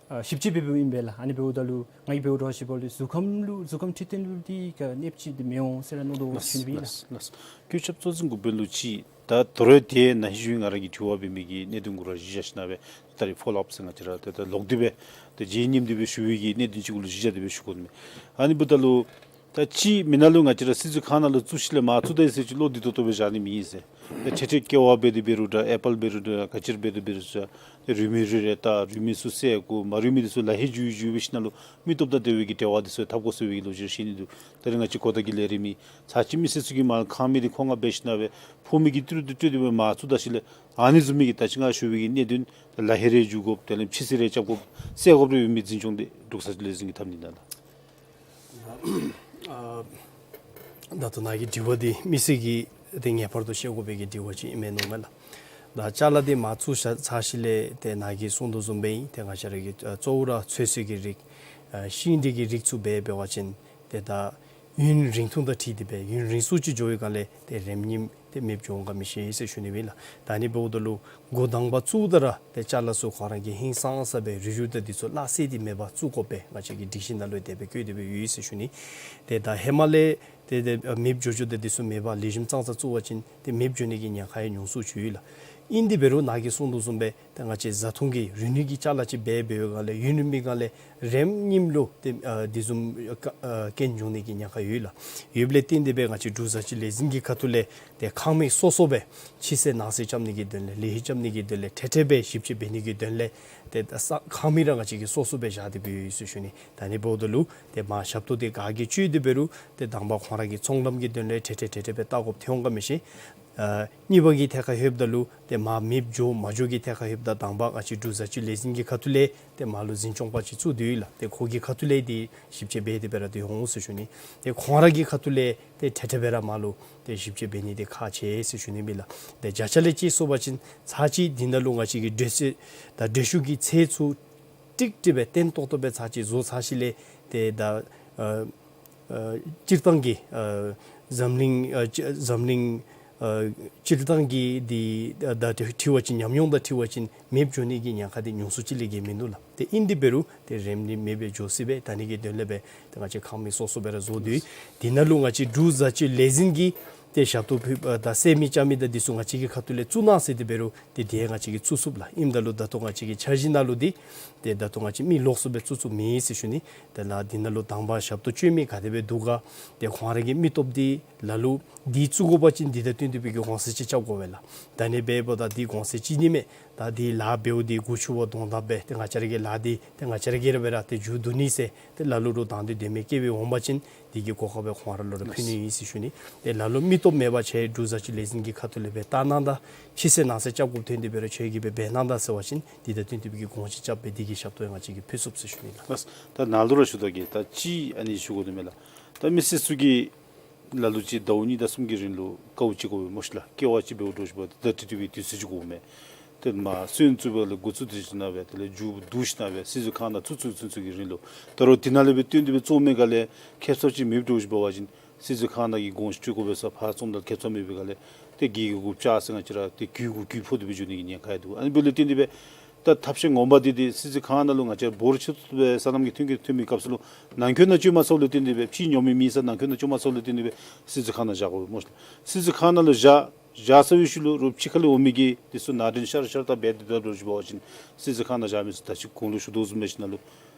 ཨ་ཞིབ་དཔྱད་འབད་འབདཝ་ཨིན་པས་ལགས། ཨ་ནི་འབདཝ་ད་ལུ་ང་གིས་འབདཝ་འདྲཝ་ཅིག་འབདཝ་ལས་གཟུགས་ཁམས་ལུ་གཟུགས་ཁམས་འཕྲོད་བསྟེན་ལུ་འདི་ཀ་གནོདཔ་ཅིག་འདི་མི་འོང་ཟེར་ར་མནོ་དོ་ཞུ་ནི་ཨིན་ལགས། ལགས་ལགས། སྐུ་ཞབས་གཙོ་འཛིན་འགོ་དཔོན་ལུ་ཅིག་ད་དོ་རུང་ཏེ་ན་ཧིང་ང་ར་གིས་དྲི་བ་འབད་མི་གི་གནད་དོན་གུ་ར་གཞི་བཞག་ཞིནམ་ལས་ད་རེས་ཕོ་ལོ་ཨཔ་ཟེར་ང་བཅས་ར་ཏེ་ད་ལོག་སྟེ་སྦེ་ཏེ་རྗེས་སྙེམས་ཏེ་སྦེ་ཞུ་བའི་གི་གནད་དོན་ཅིག་གུ་ལུ་གཞི་བཞག་སྟེ་སྦེ་ཞུ་དགོ་ནི་མས། ཨ་ནི་འབདཝ་ད་ལུ་ད་ཅིག་མི་ནང་ལུ་ང་བཅས་ར་སྲིད་ཟུར་ཁང་ནང་ལུ་བཙུགས་ཞིནམ་ལས་མར་བཙུགས་ད་ཡི་ཟེར་ཅིག་བློ་བདེ་ཏོག་ཏོ་སྦེ་བཞག་ནི་མེད་ཨིན་ཟེར། ཏེ་ཁྲེ་ཁྲེ་ཀེ་བ་འབད་དེ་འབད་རུང་འདྲ་ཨེ་པཱལ་འབད་རུང་འདྲ་ག་ཅི་ར་འབད་དེ་འབད་རུང་འདྲ་ཏེ་རུལ་མི་རུལ་རེ་བཏགས་རུལ་མི་ཚུ་བསལ་དགོ། མ་རུལ་མི་འདི་ཚུ་ལག་ལེན་འཇུ་འཇུ་སྦེ་ཞིནམ་ལས་མི་སྟོབས་དང་ལྡན་པའི་གི་འབྲེལ་བ་འདི་ཚུ་འཐབ་དགོ་ཟེར་བའི་གི་ལོ་རྒྱུས་ར་བཤད་ནི་འདུག། ད་རེས་ང་བཅས་གོ་བརྡ་གི་ལས་རིམ་ཚར་ཅིག་མི་སེར་ཚུ་གིས་མར་ཁང་མིག་འདི་ཁོང་ང་འབད་ཞིནམ་ལས་ཕོག་མི་གི་ཏི་རུ་ཏི་རུ་ཏི་རུ་སྦེ་མར་བཙུགས་ད་ཞིནམ་ལས་ཨ་ནི་བཟུམ་མའི་གི་ད་ཅི་ང་ཞུ་བའི་གི་གནད་དོན་ལག་ལེན་རེ་འཇུ་དགོཔ་དེ་ལས་ཕྱི་སེལ་རེ་རྐྱབ་དགོཔ་བསལ་དགོཔ་རེ་འབད་མི་འཛིན་སྐྱོང་འདི་འབྲུག་ས་ལས་འཛིན་གྱིས་འཐབ་ནི་ཨིན་ན་ལགས། ཨ་ད་ལྟོ་ནཱ་གི་དྲི་བ་འདི་མི་སེར་གྱིས་ཏེ་ངེས་པར་དུ་ཤེས་དགོ་པའི་གི་དྲི་བ་ཅིག་ཨིན་མས་མནོཝ་མས་ལགས། ད་ཅ་ལ་འདི་མར་བཙུགས་ཚར་ཞིནམ་ལས་ཏེ་ནཱ་གིས་གསུངས་དོ་བཟུམ་སྦེ་ཨིན། ཏེ་ང་བཅས་ར་གི་ཨ་གཙོ་བོ་ར་ཚོད་བསྲེ་གི་རིགས་ཨ་ཤིང་འབྲས་ཀྱི་རིགས་ཚུ་འབད་འབད་བ་ཅིན་ཏེ་ད་ཡུན་རིང་ཐུང་དང་འཁྲིལ་ཏེ་སྦེ་ཡུན་རིང་སུ་ཅིག་འགྱོ་བའི་སྒང་ལས་ཏེ་རིམ་གཉིས་ཏེ་མེདཔ་འགྱོ་འོང་ག་མི་ཤེས་ཟེར་ཞུ་ནི་ཨིན་ལགས། ད་ཨ་ནི་འབདཝ་ད་ལུ་འགོ་དང་པ་བཙུགསཔ་ད་ར་ཏེ་ཅ་ལ་ཚུ་ཁོང་ར་གིས་ཧིང་སངས་ས་སྦེ་རུལ་རུལ་དང་འདི་ཚུ་སླ་བསྲེ་སྟེ་མེད་པར་བཙུགས་དགོ་པའི་ང་བཅས་ཀྱི་སྒྲིག་གཞི་ནང་ལུ་དེ་སྦེ་བཀོད་དེ་སྦེ་ཡོད་ཟེར་ཞུ་ནི། ཏེ་ད་ཧེ་མ་ལས་ཏེ་ཏེ་མེདཔ་འགྱོ་འགྱོ་དང་འདི་ཚུ་མེད་པར་ལེགས་ཤོམ་ཙང་ཙང་བཙུགས་པ་ཅིན་ཏེ་མེདཔ་འགྱོ་ནི་གི་ཉེན་ཁ་ཡང་ཉུང་སུ་ཅིག་ཡོད་ལགས། ཨིན་དེ་འབད་རུང་ནཱ་གིས་གསུངས་དོ་བཟུམ་སྦེ་ཏེ་ང་བཅས་བཟའ་འཐུང་གི་རུལ་ནི་གི་ཅ་ལ་ཅིག་འབད་འབད་བའི་སྒང་ལས་ཡུན་རིངམོའི་སྒང་ལས་རིམ་གཉིསམ་ལུ་ཏེ་ཨ་འདི་བཟུམ་ཨ་ཀ་ཨ་རྐྱེན་འབྱུང་ནི་གི་ཉེན་ཁ་ཡོད་ལགས། ཡོདཔ་ལས་བརྟེན་ཏེ་སྦེ་ང་བཅས་འབྲུག་བཟའ་སྤྱོད་ལས་འཛིན་གྱི་ཁ་ཐུག་ལས་ཏེ་ཁང་མིག་སོ་སོ་སྦེ་ཕྱི་སེལ་ནང་སེལ་རྐྱབ་ནི་གི་དོན་ལས་ལེགས་ཤོམ་རྐྱབ་ནི་གི་དོན་ལས་ཏེ་ཏེ་ཏེ་ས་ཁང་མིག་ར་ཞིབ་དཔྱད་འབད་ནི་གི་དོན་ལས་ཏེ་ས་ཁང་མིག་ར་ང་བཅས་ཀྱིས་སོ་སོ་སྦེ་བཞག་སྟེ་སྦེ་ཡོད་ཟེར་ཞུ་ནི། ད་ཨ་ནི་འབདཝ་ད་ལུ་ཏེ་མར་ཞབས་ཏོག་འདི་ག་གིས་སྤྱོད་དེ་འབད་རུང་ཏེ་དང་པ་ཁོང་ར་གི་ཚོང་ལམ་གྱི་དོན་ལས་ཏེ་ཏེ་ཏེ་ཏེ་སྦེ་བལྟ་དགོཔ་ཐོན་འོང་ག་མི་ཤེས། ཨ་གཉིས་པ་གི་ཐད་ཁར་ལྷོདཔ་ད་ལུ་ཏེ་མར་མེདཔ་འགྱོ་མ་འགྱོ་གི་ཐད་ཁར་ལྷོདཔ་ད་དང་པ་ང་བཅས་འབྲུག་བཟའ་སྤྱོད་ལས་འཛིན་གྱི་ཁ་ཐུག་ལས་ཏེ་མར་ལུ་འཛིན་སྐྱོང་པ་ཅིག་བཙུགས་ཏེ་ཡོད་ལགས། ཏེ་ཁོ་གི་ཁ་ཐུག་ལས་ཏེ་ཞིབ་དཔྱད་འབད་དེ་སྦེ་ར་ཏེ་འོང་ཟེར་ཞུ་ནི། ཏེ་ཁོང་ར་གི་ཁ་ཐུག་ལས་ཏེ་ཏེ་ཏེ་སྦེ་ར་མར་ལུ་ཏེ་ཞིབ་དཔྱད་འབད་ནི་འདི་ཁག་ཆེ་ཟེར་ཞུ་ནི་ཨིན་ལགས། ཏེ་བརྒྱ་ཆ་ལས་ཅིག་སོང་པ་ཅིན་ཚར་ཅིག་འདི་ནང་ལུ་ང་བཅས་ཀྱི་འགྲོས་ཚད་དང་འགྲོས་ཞུགས་ཀྱི་ཚད་ཚུ་ཀྲིག་ཀྲི་སྦེ་བརྟན་ཏོག་ཏོ་སྦེ་ཚར་ཅིག་བཟོ་ཚར་ཞིནམ་ལས་ཏེ་ད་ཨ་ཨ་སྤྱིར་བཏང་གི་ཨ་འཛམ་གླིང་ཨ་ཅི་འཛམ་གླིང་ ཨ་སྤྱིར་བཏང་གི་འདི་ད་ད་འཁྲིལ་བ་ཅིན་ཉམས་མྱོང་དང་འཁྲིལ་བ་ཅིན་མེདཔ་འགྱོ་ནི་གི་ཉེན་ཁ་འདི་ཉུང་སུ་ཅིག་ལས་བརྒལ་མིན་འདུག་ལགས། ཏེ་ཨིན་དེ་འབད་རུང་ཏེ་རིམ་གྱིས་མེདཔ་སྦེ་འགྱོ་སྲིད་པས། ད་ཨ་ནི་གི་དོན་ལས་སྦེ་ཏེ་ང་བཅས་ཁང་མིག་སོ་སོ་སྦེ་ར་བཟོ་སྟེ་འདི་ནང་ལུ་ང་བཅས་འབྲུག་བཟའ་སྤྱོད་ལས་འཛིན་གྱིས་ཏེ་ཞབས་ཏོག་ཕུལ་ད་གསལ་མི་བཅའ་མི་དང་འདི་ཚུ་ང་བཅས་ཀྱི་ཁ་ཐུག་ལས་བཙུགས་གནང་ཟེར་དེ་འབད་རུང་ཏེ་དེ་ང་བཅས་ཀྱིས་བཙུགས་ཚུགས་ལགས། ཨིནམ་ད་ལུ་ད་ལྟོ་ང་བཅས་ཀྱི་འཆར་གཞི་ནང་ལུ་འདི་ཏེ་ད་ལྟོ་ང་བཅས་མི་ལོགས་སུ་སྦེ་བཙུགས་ཚུགས་མེད་ཟེར་ཞུ་ནི། དེ་ལས་འདི་ནང་ལུ་དང་པ་ཞབས་ཏོག་སྤྱོད་མི་ག་དེ་སྦེ་འདུག་ག། ཏེ་ཁོང་ར་གི་མི་སྟོབས་འདི་ལ་ལུ་འདི་བཙུགས་དགོ་པ་ཅིན་འདི་དང་བསྟུན་ཏེ་སྦེ་གི་གོང་ཚད་ཅིག་རྐྱབ་དགོ་པས་ལགས། ད་ཨ་ནི་འབདཝ་ད་འདི་གོང་ཚད་ཅིག་ནི་མས། ད་འདི་ལཱ་འབདཝ་འདི་མགུ་ཆུ་བ་གདོང་བརྡབ་སྦེ་ཏེ་ང་བཅས་ར་གི་ལཱ་འདི་ཏེ་ང་བཅས་ར་གིས་ར་སྦེ་ར་ཏེ་མཇུག་བསྡུ་ནི་ཟེར་ཏེ་ལ་ལུ་རོགས་དང་འདོད་དེ་མི་སྐྱེ་བའི་འོང་པ་ཅིན་འདི་གི་གོ་སྐབས་སྦེ་ཁོང་ར་ལུ་ར་ཕུལ་ནི་ཨིན་ཟེར་ཞུ་ནི། ཏེ་ལ་ལུ་མི་སྟོབས་མེད་པ་ཁྱེད་འབྲུག་བཟའ་སྤྱོད་ལས་འཛིན་གྱི་ཁ་ཐུག་ལས་སྦེ་བལྟ་གནང་ད་ཕྱི་སེལ་ནང་སེལ་རྐྱབ་དགོཔ་ཐོན་ཏེ་འབད་རུང་ཁྱེད་ཀྱིས་སྦེ་འབད་གནང་ད་ཟེར་བ་ཅིན་འདི་དང་བསྟུན་ཏེ་སྦེ་གི་གོང་ཚད་རྐྱབ་སྦེ་འདི་གི་ཞབས་ཏོག་ཡང་ང་བཅས་ཀྱིས་ཕུལ་ཚུགས་ཟེར་ཞུ་ནི་ལགས། ལགས། ད་ནཱ་ལུ་ར་ཞུ་དོ་གི་ད་ཅི་ཨ་ནི་ཞུ་དགོ་དོ་མས་ལགས། ད་མི་སེར་ཚུ་གིས་ལ་ལུ་ཅིག་ཟླཝ་གཉིས་དང་གསུམ་གྱི་རིང་ལུ་དཀའཝ་སྤྱད་དགོ་པས་སྨོ་ཤིག་ལགས། ཀེ་ཝ་ཅིག་འབདཝ་འདྲཝ་ཅིག་འབདཝ་ད་ཏེ་དེ་དེ་སྦེ་དུས་ཚོད་ཅིག་དགོ་མས། ཏེ་མ་སོན་བཙུགས་པ་ལས་འགོ་བཙུགས་ཏེ་ཞིནམ་ལས་དེ་ལས་མཇུག་བསྡུ་ཞིནམ་ལས་སྲིད་འཛིན་ཁང་ནང་ཚུད་ཚུད་ཚུན་ཚོད་ཀྱི་རིང་ལུ་ད་རུང་དེ་ནང་ལས་སྦེ་བསྟུན་ཏེ་སྦེ་བཙུགས་མི་ག་ལས་ཁེབ་ས་ཅིག་མེདཔ་འདྲཝ་ཅིག་འབད་བ་ཅིན་སྲིད་འཛིན་ཁང་ནང་གི་དགོངས་ཞུ་སྤྲོད་དགོ་པས་ཟེར་ཕར་བཙུགསམ་ད་ཁེབ་ས་མེད་པའི་སྒང་ལས་ཏེ་གི་གུ་གུ་བཅག་ཟེར་ང་བཅས་ར་ཏེ་གུ་གུ་གུ་ཕོག་སྟེ་སྦེ་འགྱོ་ནི་གི་ཉེན་ཁ་ཡང་འདུག། ཨ་ནི་འབདཝ་ལས་བརྟེན་ཏེ་སྦེ་ད་ཐབས་ཤེས་ངོ་མ་འདི་འདི་སྲིད་འཛིན་ཁང་ནང་ལུ་ང་བཅས་འབོར་ཆེ་ཏོག་ཏོ་སྦེ་སོ་ནམ་གྱི་ཐོན་སྐྱེད་ཐོན་མི་སྐབས་སུ་ལུ་ནང་འཁོད་ནང་བཅོལ་མ་ཚུགས་ལས་བརྟེན་ཏེ་སྦེ་ཕྱི་ཉོ་མི་མེད་ས་ནང་འཁོད་ནང་བཅོལ་མ་ཚུགས་ལས་བརྟེན་ཏེ་སྦེ་སྲིད་འཛིན་ཁང་ནང་བཞག་དགོ་པས་སྨོ་ཤིག་ལགས། སྲིད་འཛིན་ཁང་ནང་ལུ་བཞག་བཞག་ཚར་བའི་ཤུལ་ལུ་རོགས་ཕྱི་ཁ་ལས་འོང་མི་གིས་འདི་ཚུ་ནང་འདྲེན་ཤར་ཤར་བཏང་སྦེ་འདི་ད་རོགས་ཅིག་འབད་བ་ཅིན་སྲིད་འཛིན་ཁང་ནང་བཞག་མི་ཚུ་ད་ཅི་གོང་ལུ་ཞུ་དོ་བཟུམ་སྦེ་ཞིནམ་ལས་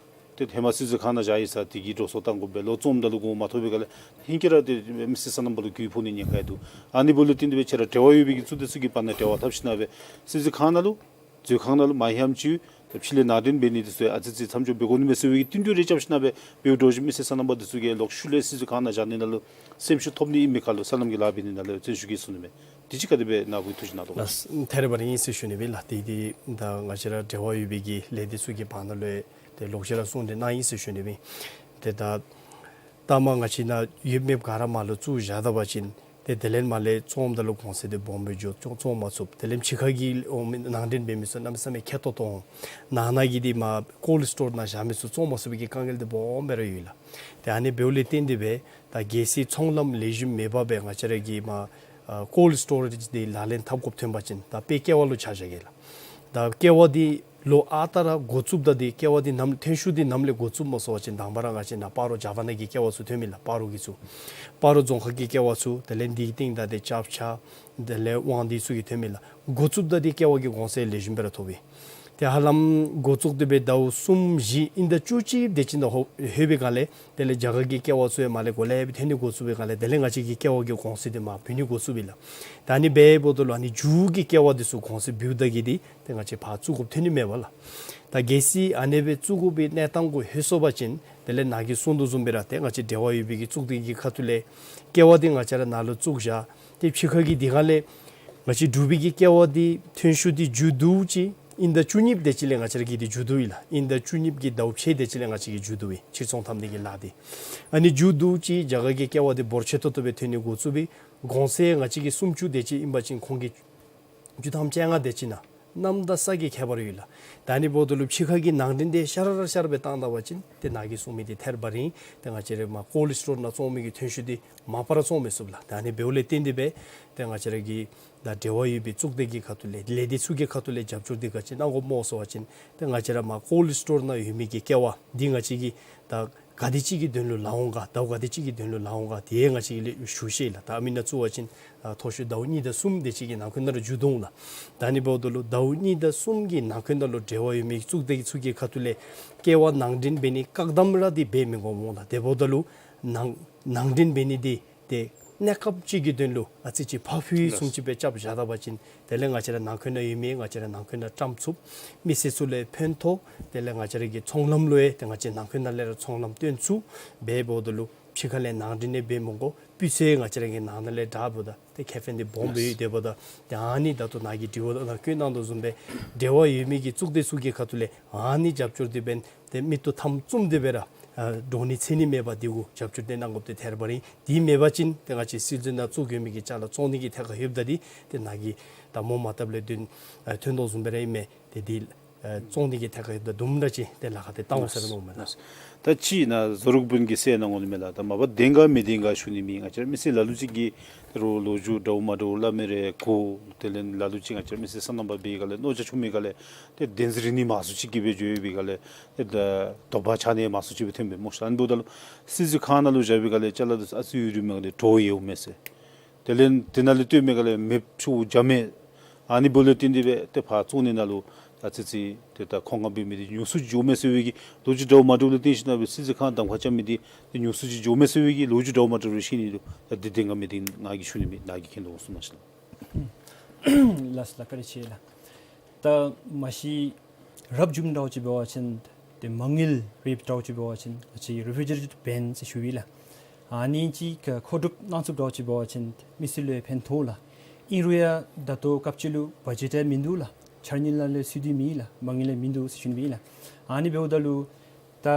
ཏེ་ཧེ་མ་སྲིད་འཛིན་ཁང་ནང་བཞག་ཡི་ཟེར་དེ་གིས་འགྲོ་སོང་བཏང་དགོ་པས། ལོག་བཙུགསམ་ད་ལུ་གོང་མ་ཐོབ་པའི་སྒང་ལས་ཧིང་གིས་ར་ཏེ་མི་སེར་སོ་ནམ་པ་ལུ་གུ་ཕོག་ནི་ཉེན་ཁ་ཡང་འདུག། ཨ་ནི་འབདཝ་ལས་བརྟེན་ཏེ་སྦེ་ཁྱེད་ར་འབྲེལ་བ་ཡོད་པའི་གི་གཙུག་སྡེ་ཚུ་གི་བར་ན་འབྲེལ་བ་འཐབ་ཞིནམ་ལས་སྦེ་སྲིད་འཛིན་ཁང་ནང་ལུ་མཛོད་ཁང་ནང་ལུ་མ་ཧེམ་ཅིག་ད་ཕྱི་ལས་ནང་འདྲེན་འབད་ནི་འདི་ཚུ་ཨ་ཙི་ཙི་མཚམས་འཇོག་འབད་དགོ་ནི་མས་ཟེར་བའི་གི་བསྟུན་གྲོས་རེ་རྐྱབ་ཞིནམ་ལས་སྦེ་འབདཝ་འདྲཝ་ཅིག་མི་སེར་སོ་ནམ་པ་འདི་ཚུ་གིས་ལོག་ཤུལ་ལས་སྲིད་འཛིན་ཁང་ནང་བཞག་ནི་ནང་ལུ་སེམས་ཤུགས་ཐོབ་ནི་ཨིན་མི་ག་ལུ་སོ་ནམ་གྱི་ལཱ་འབད་ནི་ནང་ལུ་བརྩོན་ཤུགས་བསྐྱེད་ཚུགས་ནི་མས། དེ་ཅིག་ག་དེ་སྦེ་ནཱ་བུ་ཐུགས་ཞིབ་གནང་དོ། ལགས། ཐད་རི་བ་རི་ཨིན་ཟེར་ཞུ་ནི་སྦེ་ལགས། ཏེ་འདི་ད་ང་བཅས་ར་འབྲེལ་བ་ཡོད་པའི་གི་ལས་སྡེ་ཚུ་གི་བར་ན་ལུ་ཏེ་ལོག་ཅི་ར་གསུང་གྲོས་གནང་ཡི་ཟེར་ཞུ་ནི་སྦེ། ཏེ་ད་ད་མ་ང་བཅས་ནཱ་ཡོདཔ་མེདཔ་ག་ར་མར་ལུ་བཙུགས་བཞག་ད་པ་ཅིན་ཏེ་དེ་ལས་མར་ལས་བཙོངམ་ད་ལུ་གོང་ཚད་འདི་སྦོམ་སྦེ་འགྱོ་བཙོང་བཙོང་མ་ཚུགས། དེ་ལས་ཕྱི་ཁ་གི་འོང་མི་ནང་འདྲེན་འབད་མི་ཚུ་གནམ་མེད་ས་མེད་ཁེ་ཏོག་ཏོ་འོང་། ནང་ན་གི་འདི་མར་ཀོལཌ་སི་ཊོར་ནང་བཞག་མི་ཚུ་བཙོང་མ་ཚུགས་པའི་གི་དཀའ་ངལ་འདི་སྦོམ་སྦེ་ར་ཡོད་ལགས། ཏེ་ཨ་ནི་འབདཝ་ལས་བརྟེན་ཏེ་སྦེ་ད་གལ་སྲིད་ཚོང་ལམ་ལེགས་ཤོམ་མེད་པར་སྦེ་ང་བཅས་ར་གི་མར་ཨ་ཀོལཌ་སི་ཊོ་རེཇ་འདི་ལག་ལེན་འཐབ་དགོཔ་ཐོན་པ་ཅིན་ད་དཔེ་ཀེ་ཝ་ལུ་ཆ་བཞག་གེ་ལགས། ད་ཀེ་ཝ་འདི་ལོག་ཨ་རྟག་ར་འགོ་བཙུགསཔ་ད་འདི་ཀེ་ཝ་འདི་ནམ་ཐོན་ཤུགས་འདི་ནམ་ལས་འགོ་བཙུགསཔ་སྨོ་ཟེར་བ་ཅིན་དང་པ་ར་ང་བཅས་ནཱ་སྤ་རོ་རྒྱ་གར་ནང་གི་ཀེ་ཝ་ཚུ་ཐོན་མས་ལགས། སྤ་རོ་གི་ཚུ་སྤ་རོ་རྫོང་ཁག་གི་ཀེ་ཝ་ཚུ་དེ་ལས་འདི་གི་སྟེང་ད་ཏེ་ཅབ་ཆ་དེ་ལས་དབང་འདུས་ཚུ་གིས་ཐོན་མས་ལགས། འགོ་བཙུགསཔ་ད་འདི་ཀེ་ཝ་གི་གོང་ཚད་ལེགས་ཤོམ་སྦེ་ར་ཐོབ་ཨིན། ཏེ་ཧ་ལམ་འགོ་བཙུགས་ཏེ་སྦེ་ཟླཝ་གསུམ་བཞི་ཨིན་ད་བཅུ་གཅིག་དེ་ཅིག་ནང་ལྷོད་ལྷོད་པའི་སྒང་ལས་དེ་ལས་རྒྱ་གར་གྱི་ཀེ་ཝ་ཚུ་ཡང་མར་ལས་གོ་ལེ་སྦེ་ཐོན་ནི་འགོ་བཙུགས་པའི་སྒང་ལས་དེ་ལས་ང་བཅས་ཀྱི་ཀེ་ཝ་གི་གོང་ཚད་འདི་མར་བུད་ནི་འགོ་བཙུགས་པས་ལགས། ད་ཨ་ནི་འབདཝ་ད་ལུ་ཨ་ནི་མཇུག་གི་ཀེ་ཝ་འདི་ཚུ་གོང་ཚད་བུདཔ་ད་གི་འདི་ཏེ་ང་བཅས་ཕར་བཙུགས་དགོཔ་ཐོན་ནི་མས་པ་ལགས། ད་གལ་སྲིད་ཨ་ནི་སྦེ་བཙུགས་དགོ་པའི་གནས་སྟངས་གུ་ལྷོད་སོང་པ་ཅིན་དེ་ལས་ནཱ་གིས་གསུང་དོ་བཟུམ་སྦེ་ར་ཏེ་ང་བཅས་འབྲེལ་བ་ཡོད་པའི་གི་གཙུག་སྡེ་གི་ཁ་ཐུག་ལས་ཀེ་ཝ་འདི་ང་བཅས་ར་ནཱ་ལུ་བཙུགས་བཞག། ཏེ་ཕྱི་ཁ་གི་འདི་སྒང་ལས་ང་བཅས་འབྲུག་པའི་གི་ཀེ་ཝ་འདི་ཐོན་ཤུགས་འདི་མཇུག་བསྡུཝ་ཅིག་ཨིན་ད་བཅུ་གཉིས་དེ་ཅིག་ལས་ང་བཅས་ར་གི་འདི་མཇུག་བསྡུ་ཡི་ལགས། ཨིན་ད་བཅུ་གཉིས་ཀྱི་ཟླཝ་ཕྱེད་དེ་ཅིག་ལས་ང་བཅས་ཀྱིས་མཇུག་བསྡུ་ཡི་ཕྱིར་ཚོང་འཐབ་ནི་གི་ལཱ་འདི། ཨ་ནི་མཇུག་བསྡུཝ་ཅིག་རྒྱ་གར་གྱི་ཀེ་ཝ་འདི་འབོར་ཆེ་ཏོག་ཏོ་སྦེ་ཐོན་ནི་འགོ་བཙུགས་པས། གོང་ཚད་ང་བཅས་ཀྱི་སུམ་ཅུ་དེ་ཅིག་ཨིན་པ་ཅིན་ཁོང་གི་བཅུ་ཐམ་བཅོ་ལྔ་དེ་ཅིག་ནང་གནམ་དང་ས་གི་ཁྱད་པར་ཡོད་ལགས། ད་ཨ་ནི་འབདཝ་ད་ལུ་ཕྱི་ཁ་གི་ནང་འདྲེན་འདི་ཤར་ར་ཤར་སྦེ་བཏང་ད་པ་ཅིན་ཏེ་ནཱ་གིས་གསུང་མི་འདི་ཐད་རི་བ་རི་ཨིན། ཏེ་ང་བཅས་ར་མར་ཀོལཌ་སི་ཊོར་ནང་བཙོང་མི་གི་ཐོན་ཤུགས་འདི་མ་པ་ར་བཙོང་མི་ཚུགས་ལགས། ད་ཨ་ནི་འབདཝ་ལས་བརྟེན་ཏེ་སྦེ་ཏེ་ང་བཅས་ར་གི་ད་འབྲེལ་བ་ཡོད་པའི་གཙུག་སྡེ་གི་ཁ་ཐུག་ལས་ལས་སྡེ་ཚུ་གི་ཁ་ཐུག་ལས་རྒྱབ་སྐྱོར་འདི་ག་ཅི་གནང་དགོཔ་སྨོ་ཟེར་བ་ཅིན་ཏེ་ང་བཅས་ར་མར་ཀོལཌ་སི་ཊོར་ནང་ཡོད་མི་གི་ཀེ་ཝ་འདི་ང་བཅས་ཀྱིས་ད་ག་དེ་ཅིག་གི་དོན་ལུ་ལཱ་འོང་ག་ཟླཝ་ག་དེ་ཅིག་གི་དོན་ལུ་ལཱ་འོང་ག་དེ་ང་བཅས་ཀྱིས་ལས་ཞུ་ཤེས་ལགས། ད་མི་ནང་བཙུགས་པ་ཅིན་ཨ་མཐོ་ཤོས་ཟླཝ་གཉིས་དང་གསུམ་དེ་ཅིག་གི་ནང་འཁོད་ནང་ར་མཇུག་བསྡུ་འོང་ལགས། ད་ཨ་ནི་འབདཝ་ད་ལུ་ཟླཝ་གཉིས་དང་གསུམ་གྱི་ནང་འཁོད་ནང་ལུ་འབྲེལ་བ་ཡོད་མི་གཙུག་སྡེ་ཚུ་གི་ཁ་ཐུག་ལས་ཀེ་ཝ་ནང་འདྲེན་འབད་ནི་བཀག་དམ་ར་འདི་འབད་མི་དགོཔ་འོང་ལགས། དེ་འབདཝ་ད་ལུ་ནང་ནང་འདྲེན་འབད་ནི་འདི་ཏེ་གནས་སྐབས་ཅིག་གི་དོན་ལུ་ཨ་ཙི་ཅིག་ཕར་ཕུད་བཟུམ་ཅིག་སྦེ་རྐྱབ་བཞག་ད་པ་ཅིན་དེ་ལས་ང་བཅས་ར་ནང་འཁོད་ནང་ཡོད་མི་ང་བཅས་ར་ནང་འཁོད་ནང་བཀྲམ་ཚུགས། མི་སེར་ཚུ་ལུ་ཕན་ཐོགས། དེ་ལས་ང་བཅས་ར་གི་ཚོང་ལམ་ལུ་ཡང་ཏེ་ང་བཅས་ནང་འཁོད་ནང་ལས་ར་ཚོང་ལམ་སྟོན་ཚུགས། འབདཝ་ད་ལུ་ཕྱི་ཁ་ལས་ནང་འདྲེན་ནི་འབད་མི་དགོ། སྤུས་ཚད་ང་བཅས་ར་གི་ནང་ན་ལས་དྲག་འབདཝ་ད་ཏེ་ཁེ་ཕན་འདི་སྦོམ་སྦེ་ཡོད། དེ་འབདཝ་ད་ཏེ་ཨ་ནི་ད་ལྟོ་ནཱ་གིས་དྲི་བ་ནང་བཀོད་གནང་དོ་བཟུམ་སྦེ་འབྲེལ་བ་ཡོད་མི་གི་གཙུག་སྡེ་ཚུ་གི་ཁ་ཐུག་ལས་ཨ་ནི་རྒྱབ་སྐྱོར་འདི་འབད་ཏེ་མིག་ཏོ་མཐའམ་བཙུམ་སྟེ་སྦེ་ར་ཨ་འདྲོག་ནི་འཚེར་ནི་མེད་པར་འདི་གུ་རྒྱབ་སྐྱོར་འདི་གནང་དགོཔ་འདི་ཐད་རི་བ་རི་ཨིན། དེ་མེད་པ་ཅིན་ཏེ་ང་བཅས་སྲིད་འཛིན་ནང་བཙུགས་ཡོད་མི་གི་ཅ་ལ་བཙོང་ནི་གི་ཐད་ཁར་ལྷོདཔ་ད་འདི་ཏེ་ནཱ་གིས་ད་མོ་མ་བཏབ་ལས་དོན་ཨ་ཐོན་དོ་བཟུམ་སྦེ་ར་ཨིན་མས། ཏེ་འདི་ ཨ་བཙོང་ནི་གི་ཐད་ཁར་ད་དུམ་གྲ་ཅིག་ཏེ་ལཱ་ཁག་འདི་བཏང་འོང་ཟེར་མནོཝ་མས་ལགས། ད་ཅི་ན་ཟུར་དཔོན་གྱིས་ཟེར་གནང་འོང་ནི་མས་ལགས། ད་མ་པ་བདེན་ག་མི་བདེན་ག་ཞུ་ནི་མེད། ང་བཅས་ར་མི་སེར་ལ་ལུ་ཅིག་གིས་ད་རུང་ལོ་རྒྱུས་འདྲཝ་མ་འདྲཝ་སླབ་མི་རེ་གོ། དེ་ལས་ལ་ལུ་ཅིག་ང་བཅས་ར་མི་སེར་སོ་ནམ་པ་འབད་ག་ལས་མནོ་རྐྱང་ཆུང་མི་ག་ལས་ཏེ་བདེན་རྫུན་རིག་ནི་མང་སུ་ཅིག་གིས་འབད་འགྱོ་ཡོད་པའི་ག་ལས་ཏེ་ད་དོགས་པ་ཆགས་ནི་མང་སུ་ཅིག་སྦེ་ཐོན་པས་སྨོ་ཤ་ལགས། ཨ་ནི་འབདཝ་ད་ལུ་སྲིད་ཟུར་ཁང་ནང་ལུ་བཞག་པའི་ག་ལས་ཅ་ལ་འདི་ཚུ་ཨ་ཙི་ཡུན་རིངམོ་ག་ལས་དྲོ་ཡོདཔ་མས་ཟེར། དེ་ལས་དེ་ནང་ལས་བཏོན་མི་ག་ལས་མེདཔ་ཆུ་བརྒྱབ་མས། ཨ་ནི་འབདཝ་ལས་བརྟེན་ཏེ་སྦེ་ཏེ་ཕར་བཙོང་ནི་ནང་ལུ་ད་ཨ་ཙི་ཙི་ཏེ་ད་མཁོ་མངགས་འབད་མི་འདི་ཉུང་སུ་ཅིག་འགྱོཝ་མས་ཟེར་བའི་གི་ལོ་རྒྱུས་འདྲཝ་མ་འདྲཝ་ལུ་བརྟེན་ཞིན་ན་སྦེ་སྲིད་ཟུར་ཁང་གདམ་ཁ་རྐྱབ་མི་འདི་ཏེ་ཉུང་སུ་ཅིག་འགྱོཝ་མས་ཟེར་བའི་གི་ལོ་རྒྱུས་འདྲཝ་མ་འདྲཝ་རེ་ཤེས་ནི་འདུག། ད་འདི་བདེན་ག་མི་བདེན་ང་གིས་ཞུ་ནི་མེད། ནཱ་གིས་མཁྱེན་དོ་འོང་གསུངས་གནང་ཞུ་ལགས། ལགས་སོ་ལགས། བཀའ་དྲིན་ཆེ་ལགས། ད་མ་གཞི་རབ་བྱུང་འདྲཝ་ཅིག་འབད་བ་ཅིན་ཏེ་མ་དངུལ་རེ་འདྲཝ་ཅིག་འབད་བ་ཅིན་ང་བཅས་རེཕུ་ཇི་རེ་ཌིས་བེངཀ་ཟེར་ཞུཝ་ཨིན་ལགས། ཨ་ནི་ཅིག་མཁོ་སྒྲུབ་གནང་ཚུགསཔ་འདྲཝ་ཅིག་འབད་བ་ཅིན་མི་སེར་ལུ་ཡང་ཕན་ཐོགས་ལགས། ཨིན་རུང་ཡང་ད་ལྟོ་སྐབས་ཅིག་ལུ་བ་ཇེཊ་ཡང་མིན་འདུག་ལགས། འཆར་དངུལ་ནང་ལས་ཚུད་དེ་མེད་ལགས། མ་དངུལ་ཡང་མིན་འདུག་ཟེར་ཞུ་ནི་ཨིན་ལགས། ཨ་ནི་འབདཝ་ད་ལུ་ད་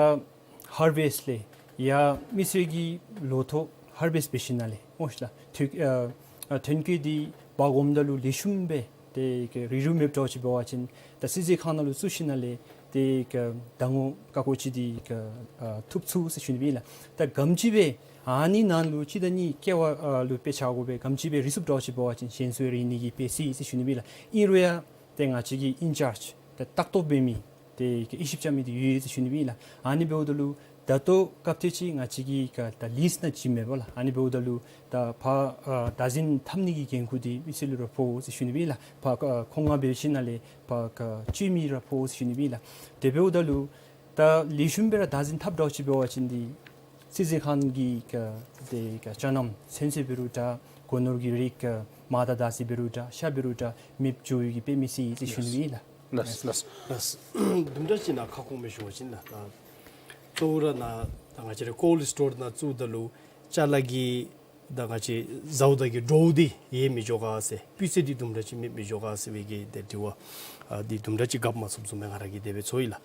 ཧར་ཝེསཊ་ལས་ཡར་མི་སེར་གྱི་ལོ་ཐོག་ཧར་ཝེསཊ་འབད་ཞིནམ་ལས་སྨོ་ཤ་ལགས། ཐོན་ཨ་ཨ་ཐོན་སྐྱེད་འདི་འབག་འོངམ་ད་ལུ་ལེགས་ཤོམ་སྦེ་ཏེ་ག་རིགས་རུས་མེདཔ་འདྲཝ་ཅིག་འབད་བ་ཅིན་ད་སྲིད་ཟུར་ཁང་ནང་ལུ་བཙུགས་ཞིནམ་ལས་ཏེ་ག་ད་ངོ་ཀ་ཀོ་ཅིག་འདི་ག་ཨ་ཐུབ་ཚུགས་ཟེར་ཞུ་ནི་ཨིན་ལགས། ད་ག་དེམ་ཅིག་སྦེ་ཨ་ནི་ནང་ལུ་ཅིག་ད་ནི་ཀེ་ཝ་ཨ་ལུ་དཔེ་ཆ་དགོ་པས། ག་དེམ་ཅིག་སྦེ་རེ་ཚུགསཔ་འདྲཝ་ཅིག་འབད་བ་ཅིན་གཞན་ཚུ་རེ་ནི་གི་དཔེ་སྲིད་ཟེར་ཞུ་ནི་ཨིན་ལགས། ཨིན་རུང་ཡང་ཏེ་ང་བཅས་ཀྱི་ཨིན་ཅཱརཇ་ཏེ་ལྟ་རྟོག་འབད་མི་ཏེ་ག་དབྱེ་ཞིབ་རྐྱབ་མི་འདི་ཡོད་ཟེར་ཞུ་ནི་ཨིན་ལགས། ཨ་ནི་འབདཝ་ད་ལུ་ད་ལྟོ་སྐབས་ཐོག་ཅིག་ང་བཅས་ཀྱི་ག་ད་ལིསཊ་ནང་བྱིན་མེད་པ་ལགས། ཨ་ནི་འབདཝ་ད་ལུ་ད་ཕར་ཨ་བདག་འཛིན་འཐབ་ནི་གི་འགན་ཁུར་འདི་མི་སེར་ལུ་ར་ཕོག་ཟེར་ཞུ་ནི་ཨིན་ལགས། ཕར་ཨ་མཁོ་མངགས་འབད་ཞིནམ་ལས་ཕར་ག་སྤྱོད་མི་ར་ཕོག་ཟེར་ཞུ་ནི་ཨིན་ལགས། དེ་འབདཝ་ད་ལུ་ད་ལེགས་ཤོམ་སྦེ་ར་བདག་འཛིན་འཐབ་འདྲཝ་ཅིག་འབད་བ་ཅིན་འདི་སྲིད་ཟུར་ཁང་གི་ག་ཏེ་ག་ཅ་རྣམ་ཚོད་བསྲེ་འབད་རུང་འདྲ་སྒོ་ནོར་གྱི་རིགས་ག་མར་དང་དར་ཚི་འབད་རུང་འདྲ་ཤ་འབད་རུང་འདྲ་མེདཔ་འགྱོ་བའི་གི་དཔེ་མི་སྲིད་ཟེར་ཞུ་ནི་ཨིན་ལགས། ལགས་ལགས། ལགས། དུམ་གྲ་ཅིག་ནཱ་ཁ་སྐོང་སྦེ་ཞུ་བ་ཅིན་ལགས། ད་གཙོ་བོ་ར་ནཱ་ད་ང་བཅས་ར་ཀོལཌ་སི་ཊོར་ནང་བཙུགསཔ་ད་ལུ་ཅ་ལ་གི་ད་ང་བཅས་བཟའཝ་ད་གི་འདྲོག་འདི་ཡོད་མི་འགྱོ་ག་ཟེར་སྤུས་ཚད་འདི་དུམ་གྲ་ཅིག་མེད་མི་འགྱོ་ག་ཟེར་བའི་གི་ཏེ་དྲི་བ་ཨ་འདི་དུམ་གྲ་ཅིག་རྒཔོ་མ་ཚུགསཔ་བཟུམ་སྦེ་ང་ར་གིས་དེ་སྦེ་ཚོར་ཡི་ལགས།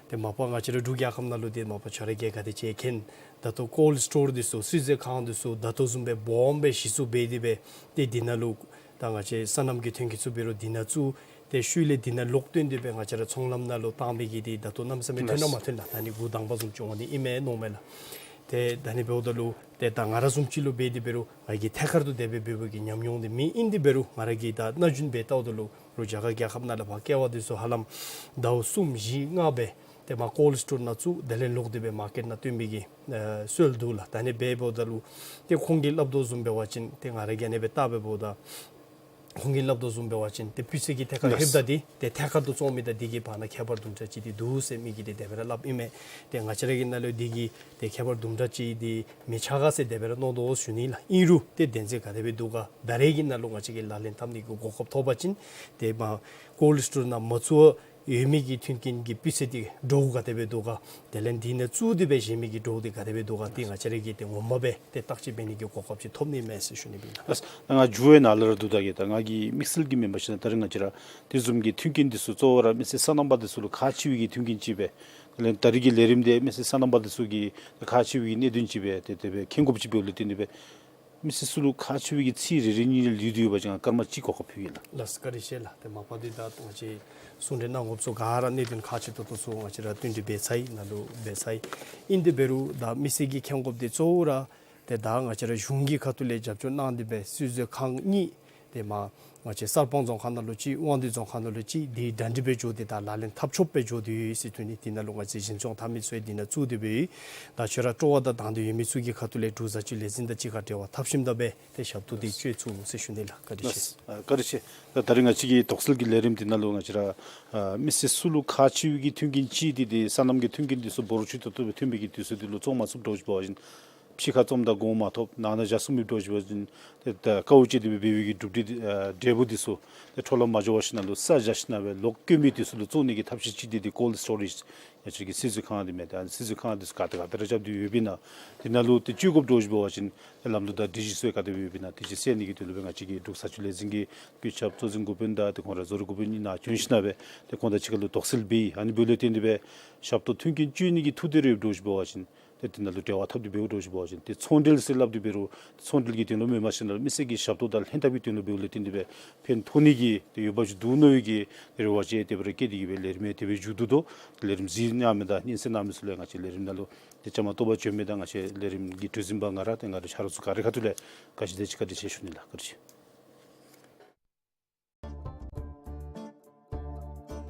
ཏེ་མ་པ་ང་བཅས་ར་འབྲུག་རྒྱལ་ཁབ་ནང་ལུ་ཏེ་མ་པ་ཁྱོད་ར་གིས་ག་དེ་ཅིག་མཁྱེན། ད་ལྟོ་ཀོལཌ་སི་ཊོར་འདི་ཚུ་སྲིད་ཟུར་ཁང་འདི་ཚུ་ད་ལྟོ་བཟུམ་སྦེ་སྦོམ་སྦེ་གཞི་བཙུགས་འབད་དེ་སྦེ་ཏེ་འདི་ནང་ལུ་ད་ང་བཅས་སོ་ནམ་གྱི་ཐོན་སྐྱེད་ཚུ་འབད་རུང་འདི་ནང་བཙུགས། ཏེ་ཤུལ་ལས་འདི་ནང་ལོག་བཏོན་ཏེ་སྦེ་ང་བཅས་ར་ཚོང་ལམ་ནང་ལུ་བཏང་མི་གི་འདི་ད་ལྟོ་གནམ་མེད་ས་མེད་ཐོན་ན་མ་ཐོན་ལགས། ད་ནི་འགོ་དང་པ་བཟུམ་ཅིག་འོང་ནི་ཨིན་མས་མནོཝ་མས་ལགས། ཏེ་ད་ནི་འབདཝ་ད་ལུ་ཏེ་ད་ང་ར་བཟུམ་ཅིག་ལུ་འབད་དེ་འབད་རུང་ང་གིས་ཐད་ཀར་དུ་དེ་སྦེ་འབད་བའི་གི་ཉམས་མྱོང་འདི་མེད། ཨིན་དེ་འབད་རུང་ང་ར་གིས་ད་སྣ་ཞུན་འབད་བལྟཝ་ད་ལུ་རུང་རྒྱ་གར་རྒྱལ་ཁབ་ནང་ལུ་ཕར་ཀེ་ཝ་འདི་ཚུ་ཧ་ལམ་ཟླཝ་གསུམ་བཞི་ལྔ་སྦེ་ཏེ་མར་ཀོལཌ་སི་ཊོར་ནང་བཙུགས་དེ་ལས་ལོག་སྟེ་སྦེ་མར་ཀེཊ་ནང་བཏོན་པའི་གི་ཨ་སྲོལ་འདུག་ལགས། ད་ནི་འབདཝ་ད་ལུ་ཏེ་ཁོང་གིས་སླབ་དོ་བཟུམ་འབད་བ་ཅིན་ཏེ་ང་ར་གིས་ཨ་ནི་སྦེ་བལྟ་སྦེ་འབདཝ་ད་ཁོང་གིས་སླབ་དོ་བཟུམ་འབད་བ་ཅིན་ཏེ་སྤུས་ཚད་ཀྱི་ཐད་ཁར་ལགས། ལྷོདཔ་ད་འདི་ཏེ་ཐད་ཀར་དུ་བཙོང་མི་དང་འདི་གི་བར་ན་ཁྱད་པར་དུམ་གྲ་ཅིག་འདི་འདུག་ཟེར་མི་གིས་ཏེ་དེ་སྦེ་ར་སླབ་ཨིན་མས། ཏེ་ང་བཅས་ར་གི་ནང་ལུ་འདི་གི་ཏེ་ཁྱད་པར་དུམ་གྲ་ཅིག་འདི་མི་ཆགས་ག་ཟེར་དེ་སྦེ་ར་མནོ་དོ་ཞུ་ནི་ལགས། ཨིན་རུང་ཏེ་བདེན་རྫུན་ག་དེ་སྦེ་འདུག་ག། ད་རེས་ཀྱི་ནང་ལུ་ང་བཅས་ཀྱིས་ལག་ལེན་འཐབ་ནི་གི་གོ་སྐབས་ཐོབ་པ་ཅིན་ཏེ་མར་ཀོལཌ་སི་ཊོར་ནང་མ་བཙུགས་ཡོད་མི་གི་མཐུན་རྐྱེན་གྱི་སྤུས་ཚད་འདི་འདྲོག་ག་དེ་སྦེ་འདུག་ག། དེ་ལས་འདི་ནང་བཙུགས་ཏེ་སྦེ་བཞེས་མི་གི་འདྲོག་འདི་ག་དེ་སྦེ་འདུག་ག། འདི་ང་བཅས་ར་གིས་ཏེ་ངོ་མ་སྦེ་ཏེ་བརྟག་དཔྱད་འབད་ནི་གི་གོ་སྐབས་ཅིག་ཐོབ་ནི་མས་ཟེར་ཞུ་ནི་ཨིན་ལགས། ལགས། ང་མཇུག་ནང་ལུ་ར་འདུག། ད་གི་ད་ང་གིས་དམིགས་བསལ་གྱིས་མེན་པར་ཞུ་ན་ད་རེས་ང་བཅས་ར་དེ་བཟུམ་གྱི་མཐུན་རྐྱེན་འདི་ཚུ་གཙོ་བོ་ར་མི་སེར་སོ་ནམ་པ་འདི་ཚུ་ལུ་ཁག་ཆེ་བའི་གི་མཐུན་རྐྱེན་ཅིག་སྦེ་དེ་ལས་ད་རེས་ཀྱི་ལས་རིམ་འདི་མི་སེར་སོ་ནམ་པ་འདི་ཚུ་གི་ཁག་ཆེ་བའི་གི་གནད་དོན་ཅིག་སྦེ་ཏེ་དེ་སྦེ་མཁྱེན་དགོཔ་ཅིག་འབདཝ་ལས་བརྟེན་ཏེ་སྦེ་མི་སེར་ཚུ་ལུ་ཁག་ཆེ་བའི་གི་ཚིག་རེ་རེ་གཉིས་ལུ་ལུས་ཏེ་ཡོད་པ་ཅིན་ང་སྐར་མ་གཅིག་གོ་སྐབས་ཕུལ་གེ་ལགས། ལགས་སོ་བཀའ་དྲིན་ཆེ་ལགས། ཏེ་མ་པ་འདི་ད་ང་བཅས་གསུང་གྲོས་གནང་དགོཔ་ཚུ་ག་ར་གནད་དོན་ཁག་ཆེ་ཏོག་ཏོ་ཚུ་ང་བཅས་ར་བསྟུན་ཏེ་འབད་ཚར་ཡི་ནཱ་ལུ་འབད་ཚར་ཡི། ཨིན་དེ་འབད་རུང་ད་མི་སེར་གྱིས་མཁྱེན་དགོཔ་འདི་གཙོ་བོ་ར་ཏེ་ད་ང་བཅས་ར་གཞུང་གི་ཁ་ཐུག་ལས་རྒྱབ་སྐྱོར་གནང་སྟེ་སྦེ་སྲིད་ཟུར་ཁང་གཉིས་ཏེ་མར་ང་བཅས་གསར་སྤང་རྫོང་ཁག་ནང་ལུ་གཅིག་དབང་འདུས་རྫོང་ཁག་ནང་ལུ་གཅིག་འདི་གྲ་སྒྲིག་འབད་འགྱོ་སྟེ་ད་ལག་ལེན་འཐབ་ཆོགཔ་སྦེ་འགྱོ་སྟེ་ཡོད་ཟེར་ཞུ་ནི། འདི་ནང་ལུ་ང་བཅས་འཛིན་སྐྱོང་འཐབ་མི་ཚུ་ཡང་འདི་ནང་བཙུགས་ཏེ་སྦེ་ཡོད། ད་ཁྱོད་ར་སྤྲོ་བ་དང་དང་འདོད་ཡོད་མི་ཚུ་གི་ཁ་ཐུག་ལས་འབྲུག་བཟའ་སྤྱོད་ལས་འཛིན་དང་གཅིག་ཁར་འབྲེལ་བ་འཐབ་ཞིནམ་ད་སྦེ་ཏེ་ཞབས་ཏོག་འདི་སྤྱོད་ཚུགས་ཟེར་ཞུ་ནི་ལགས། བཀའ་དྲིན་ཆེ། ལགས། ཨ་བཀའ་དྲིན་ཆེ། ད་ད་རེས་ང་བཅས་ཀྱི་དོགས་སེལ་གྱི་ལས་རིམ་འདི་ནང་ལུ་ང་བཅས་ར་ཨ་མི་སེར་ཚུ་ལུ་ཁག་ཆེ་བའི་གི་མཐུན་རྐྱེན་ཅིག་འདི་ཏེ་སོ་ནམ་གྱི་མཐུན་རྐྱེན་འདི་ཚུ་འབོར་ཆེ་ཏོག་ཏོ་སྦེ་ཐོན་པའི་གི་དུས་ཚོད་འདི་ལུ་བཙོང་མ་ཚུགསཔ་འདྲཝ་ཅིག་འབད་བ་ཅིན་ཕྱི་ཁར་བཙོངམ་ད་གོང་མ་ཐོབ། ནང་ན་བཞག་ཚུགས་མི་འདྲཝ་ཅིག་འབད་བ་ཅིན་ཏེ་ད་དཀའཝ་སྤྱད་དེ་སྦེ་འབད་བའི་གི་གྲུབ་འབྲས་འདི་ཨ་འབྲས་བུ་འདི་ཚུ་ཏེ་འཕྲོ་བརླག་མ་འགྱོ་བར་ཞིནམ་ལས་ས་བཞག་ཞིནམ་ལས་ལོག་བཀོད་མི་འདི་ཚུ་ལུ་བཙོང་ནི་གི་ཐབས་ཤེས་ཅིག་འདི་ཏེ་ཀོལཌ་སི་ཊོ་རེཇ་ ང་བཅས་ཀྱི་སྲིད་བྱུས་ཁང་འདི་མས། ཏེ་ཨ་ནི་སྲིད་བྱུས་ཁང་འདི་ཚུ་ག་ཏེ་ག་ཏེ་ར་རྐྱབ་སྟེ་ཡོདཔ་ཨིན་ན། དེ་ནང་ལུ་ཏེ་བཅུག་དགོཔ་འདྲཝ་ཅིག་འབད་བ་ཅིན་ཏེ་ལམ་ལུགས་དང་སྒྲིག་གཞི་ཚུ་ག་དེ་སྦེ་ཡོདཔ་ཨིན་ན། དེ་ཅིག་གསལ་ནི་གི་དོན་ལུ་སྦེ་ང་བཅས་ཀྱིས་འབྲུག་བཟའ་ཚང་ལས་འཛིན་གྱི་སྐུ་ཚབ་གཙོ་འཛིན་འགོ་དཔོན་དང་ཏེ་ཁོང་ར་བཟོ་རིག་འགོ་དཔོན་གཉིས་ནཱ་བྱོན་ཞིནམ་སྦེ་ཏེ་ཁོང་དང་གཅིག་ཁར་ལུ་དོགས་སེལ་འབད་ཡི། ཨ་ནི་འབདཝ་ལས་བརྟེན་ཏེ་སྦེ་ཞབས་ཏོག་མཐུན་རྐྱེན་སྤྱོད་ནི་གི་ཐུགས་འདོད་རེ་ཡོདཔ་འདྲཝ་ཅིག་འབད་བ་ཅིན་ཏེ་དེ་ནང་ལུ་འབྲེལ་བ་འཐབ་སྟེ་འབདཝ་འདྲཝ་ཅིག་འབད་བ་ཅིན་ཏེ་ཚོང་འབྲེལ་ཟེར་སླབ་སྟེ་འབད་རུང་ཚོང་འབྲེལ་གྱི་དོན་ལུ་མེན་པར་ཞིནམ་ལས་མི་སེར་གྱི་ཞབས་ཏོག་དང་ལྷན་ཐབས་ཀྱི་དོན་ལུ་འབདཝ་ལས་བརྟེན་ཏེ་སྦེ་ཕན་ཐོགས་ནི་གི་ཏེ་འོས་འབབ་ཅིག་འདུག་མནོ་བའི་གི་ཏེ་རེ་བ་ཅིག་དེ་སྦེ་ར་བསྐྱེད་དེ་གི་སྦེ་ལས་རིམ་དེ་སྦེ་མཇུག་བསྡུ་དོ། ལས་རིམ་གཟིགས་གནང་མི་དང་སྙན་གསན་གནང་མི་ཚུ་ལུ་ང་བཅས་ལས་རིམ་ནང་ལུ་ཏེ་བཅའ་མར་གཏོགས་པར་བྱོན་མི་དང་ང་བཅས་ལས་རིམ་གྱི་གྲོས་འཛིན་པ་ང་ར་ཏེ་ང་བཅས་ཆ་རོགས་ཚུ་ག་ར་གི་ཁ་ཐུག་ལས་བཀྲིན་ཆེ་ཟེར་ཞུ་ནི་ལགས། བཀྲིན་ཆེ།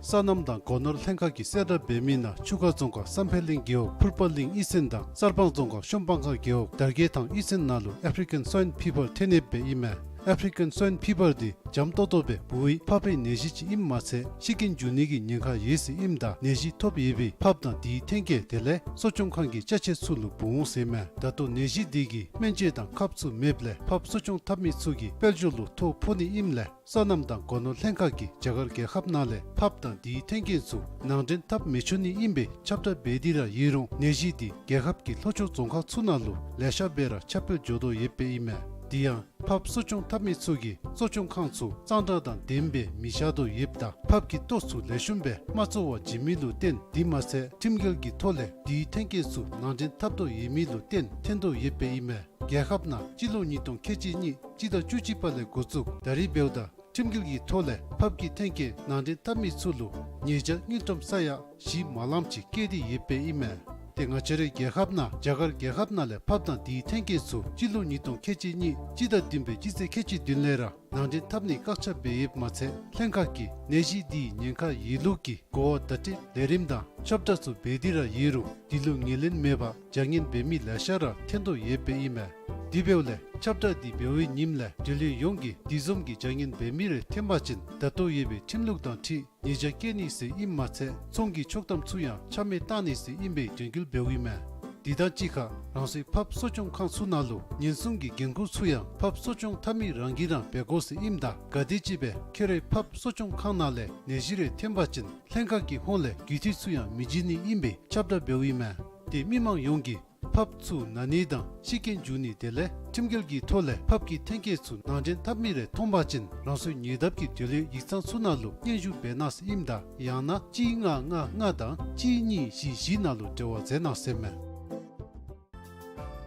སོ་ནམ་དང་སྒོ་ནོར་ལྷན་ཁག་གིས་གསལ་བསྒྲགས་འབད་མི་ནང་ཆུ་ཁ་རྫོང་ཁག་བསམ་འཕེལ་གླིང་རྒེད་འོག་ཕུར་པ་གླིང་གཡུས་ཚན་དང་གསར་སྤང་རྫོང་ཁག་ཤོམ་སྤང་ཁ་རྒེད་འོག་དར་རྒྱས་ཐང་གཡུས་ཚན་ནང་ལུ་ཨེཕ་རི་ཀན་སོའིན་ཕི་བར་ཐོན་ཡོདཔ་ཨིན་མས། ཨེཕ་རི་ཀན་སོའིན་ཕི་བར་འདི་འཇམ་ཏོག་ཏོ་སྦེ་འབུཝ་ཕགཔ་ནད་གཞི་ཅིག་ཨིནམ་མ་ཚད་ཤི་རྐྱེན་འབྱུང་ནི་གི་ཉེན་ཁ་ཡོད་ཟེར་ཨིནམ་ད་ནད་གཞི་ཐོབ་ཡོད་པའི་ཕགཔ་དང་དེའི་ཐོན་སྐྱེད་དེ་ལས་གསོ་སྐྱོང་ཁང་གི་ཅ་ཆས་ཚུ་ལུ་འབུ་འོང་ཟེར་མས། ད་ལྟོ་ནད་གཞི་འདི་གིས་སྨན་བཅོས་དང་ཁབ་ཚུ་མེདཔ་ལས་ཕགཔ་གསོ་སྐྱོང་འཐབ་མི་ཚུ་གི་དཔལ་འབྱོར་ལུ་ཐོ་ཕོག་ནི་ཨིནམ་ལས་སོ་ནམ་དང་སྒོ་ནོར་ལྷན་ཁག་གིས་རྒྱ་གར་རྒྱལ་ཁབ་ནང་ལས་ཕགཔ་དང་དེའི་ཐོན་སྐྱེད་ཚུ་ནང་འདྲེན་འཐབ་མི་ཆོག་ནི་ཨིན་པའི་ཁྱབ་བསྒྲགས་འབད་དེ་ར་ཡོད་རུང་ནད་གཞི་འདི་རྒྱལ་ཁབ་ཀྱི་ལྷོ་ཕྱོགས་རྫོང་ཁག་ཚུ་ནང་ལུ་ལེ་ཤ་སྦེ་ར་ཁྱབ་སྤེལ་འགྱོ་དོ་ཡོདཔ་ཨིན་མས། དེ་ཡང་ཕགཔ་གསོ་སྐྱོང་འཐབ་མི་ཚུ་གིས་གསོ་སྐྱོང་ཁང་ཚུ་གཙང་སྦྲ་དང་ལྡནམ་སྦེ་མི་བཞག་དོ་ཡོདཔ་ད་ཕགཔ་གི་ལྟོ་ཚུ་ལེགས་ཤོམ་སྦེ་མ་བཙོ་བར་བྱིན་མི་ལུ་བརྟེན་དེ་མ་ཚད་ཁྲིམས་འགལ་གྱི་ཐོག་ལས་དེའི་ཐོན་སྐྱེད་ཚུ་ནང་འདྲེན་འཐབ་དོ་ཡོད་མི་ལུ་བརྟེན་ཐོན་དོ་ཡོདཔ་ཨིན་མས། རྒྱལ་ཁབ་ནང་སྤྱི་ལོ་ཉིས་སྟོང་ཁལ་གཅིག་གཉིས་སྤྱི་ཟླ་བཅུ་གཅིག་པ་ལས་འགོ་བཙུགས་ད་རིས་འབདཝ་ད་ཁྲིམས་འགལ་གྱི་ཐོག་ལས་ཕགཔ་གི་ཐོན་སྐྱེད་ནང་འདྲེན་འཐབ་མི་ཚུ་ལུ་ཉེས་བྱ་དངུལ་ཀྲམ་ས་ཡ་བཞི་མ་ལངམ་ཅིག་བཀལ་ཏེ་ཡོདཔ་ཨིན་མས། ཏེ་ང་བཅས་རའི་རྒྱལ་ཁབ་ནང་རྒྱ་གར་རྒྱལ་ཁབ་ནང་ལས་ཕགཔ་དང་དེའི་ཐོན་སྐྱེད་ཚུ་སྤྱི་ལོ་ཉིས་སྟོང་ཁལ་གཅིག་གཉིས་སྤྱི་ཟླ་བདུན་པའི་སྤྱི་ཚེས་ཁལ་གཅིག་བདུན་ལས་ར་ནང་འདྲེན་འཐབ་ནི་བཀག་ཆ་འབད་ཡོདཔ་མ་ཚད་ལྷན་ཁག་གིས་ནད་གཞི་འདིའི་ཉེན་ཁ་ཡོད་ལུགས་ཀྱི་གོ་བ་བརྡ་སྤྲོད་ལས་རིམ་དང་ཁྱབ་བསྒྲགས་ཚུ་འབད་དེ་ར་ཡོད་རུང་དེ་ལུ་ངོས་ལེན་མེད་པར་བྱ་ངན་འབད་མི་ལེ་ཤ་ར་ཐོན་དོ་ཡོདཔ་ཨིན་མས། དེ་འབདཝ་ལས་ཁྱབ་བསྒྲགས་འདི་འབད་བའི་ཉིནམ་ལས་འབྲེལ་ཡོད་ཡོངས་ཀྱིས་དེ་བཟུམ་གྱི་བྱ་ངན་འབད་མི་རེ་ཐོན་པ་ཅིན་ད་ལྟོ་ཡོད་པའི་ཁྲིམས་ལུགས་དང་འཁྲིལ་ཉེས་བྱ་བཀལ་ནི་ཟེར་ཨིནམ་མ་ཚད་ཚོང་གི་ཆོག་ཐམ་ཚུ་ཡང་ཆ་མེད་བཏང་ནི་ཟེར་ཨིན་པའི་དྲན་སྐུལ་འབདཝ་ཨིན་མས། དེ་དང་གཅིག་ཁར་རང་སོའི་ཕགཔ་གསོ་སྐྱོང་ཁང་ཚུ་ནང་ལུ་ཉེན་སྲུང་གི་འགན་ཁུར་ཚུ་ཡང་ཕགཔ་གསོ་སྐྱོང་འཐབ་མི་རང་གིས་ར་འབད་དགོ་ཟེར་ཨིནམ་ད་ག་དེམ་ཅིག་སྦེ་ཁྱོད་རའི་ཕགཔ་གསོ་སྐྱོང་ཁང་ནང་ལས་ནད་གཞི་རེ་ཐོན་པ་ཅིན་ལྷན་ཁག་གི་ཧོངས་ལས་རྒུད་འཐུས་ཚུ་ཡང་མི་བྱིན་ནི་ཨིན་པའི་ཁྱབ་བསྒྲགས་འབདཝ་ཨིན་མས། ཏེ་མི་མང་ཡོངས་ཀྱིས་ཕགཔ་ཚུ་ན་ནི་དང་ཤི་རྐྱེན་འབྱུང་ནི་དེ་ལས་ཁྲིམས་འགལ་གྱི་ཐོག་ལས་ཕགཔ་གི་ཐོན་སྐྱེད་ཚུ་ནང་འདྲེན་འཐབ་མི་རེ་མཐོང་པ་ཅིན་རང་སོའི་ཉེ་འདབས་ཀྱི་འབྲེལ་ཡོད་ཡིག་ཚང་ཚུ་ནང་ལུ་སྙན་ཞུ་འབད་གནང་ཟེར་ཨིནམ་ད་ཡང་ན་གཅིག་ལྔ་ལྔ་ལྔ་དང་གཅིག་གཉིས་བཞི་བཞི་ནང་ལུ་འབྲེལ་བ་མཛད་གནང་ཟེར་མས།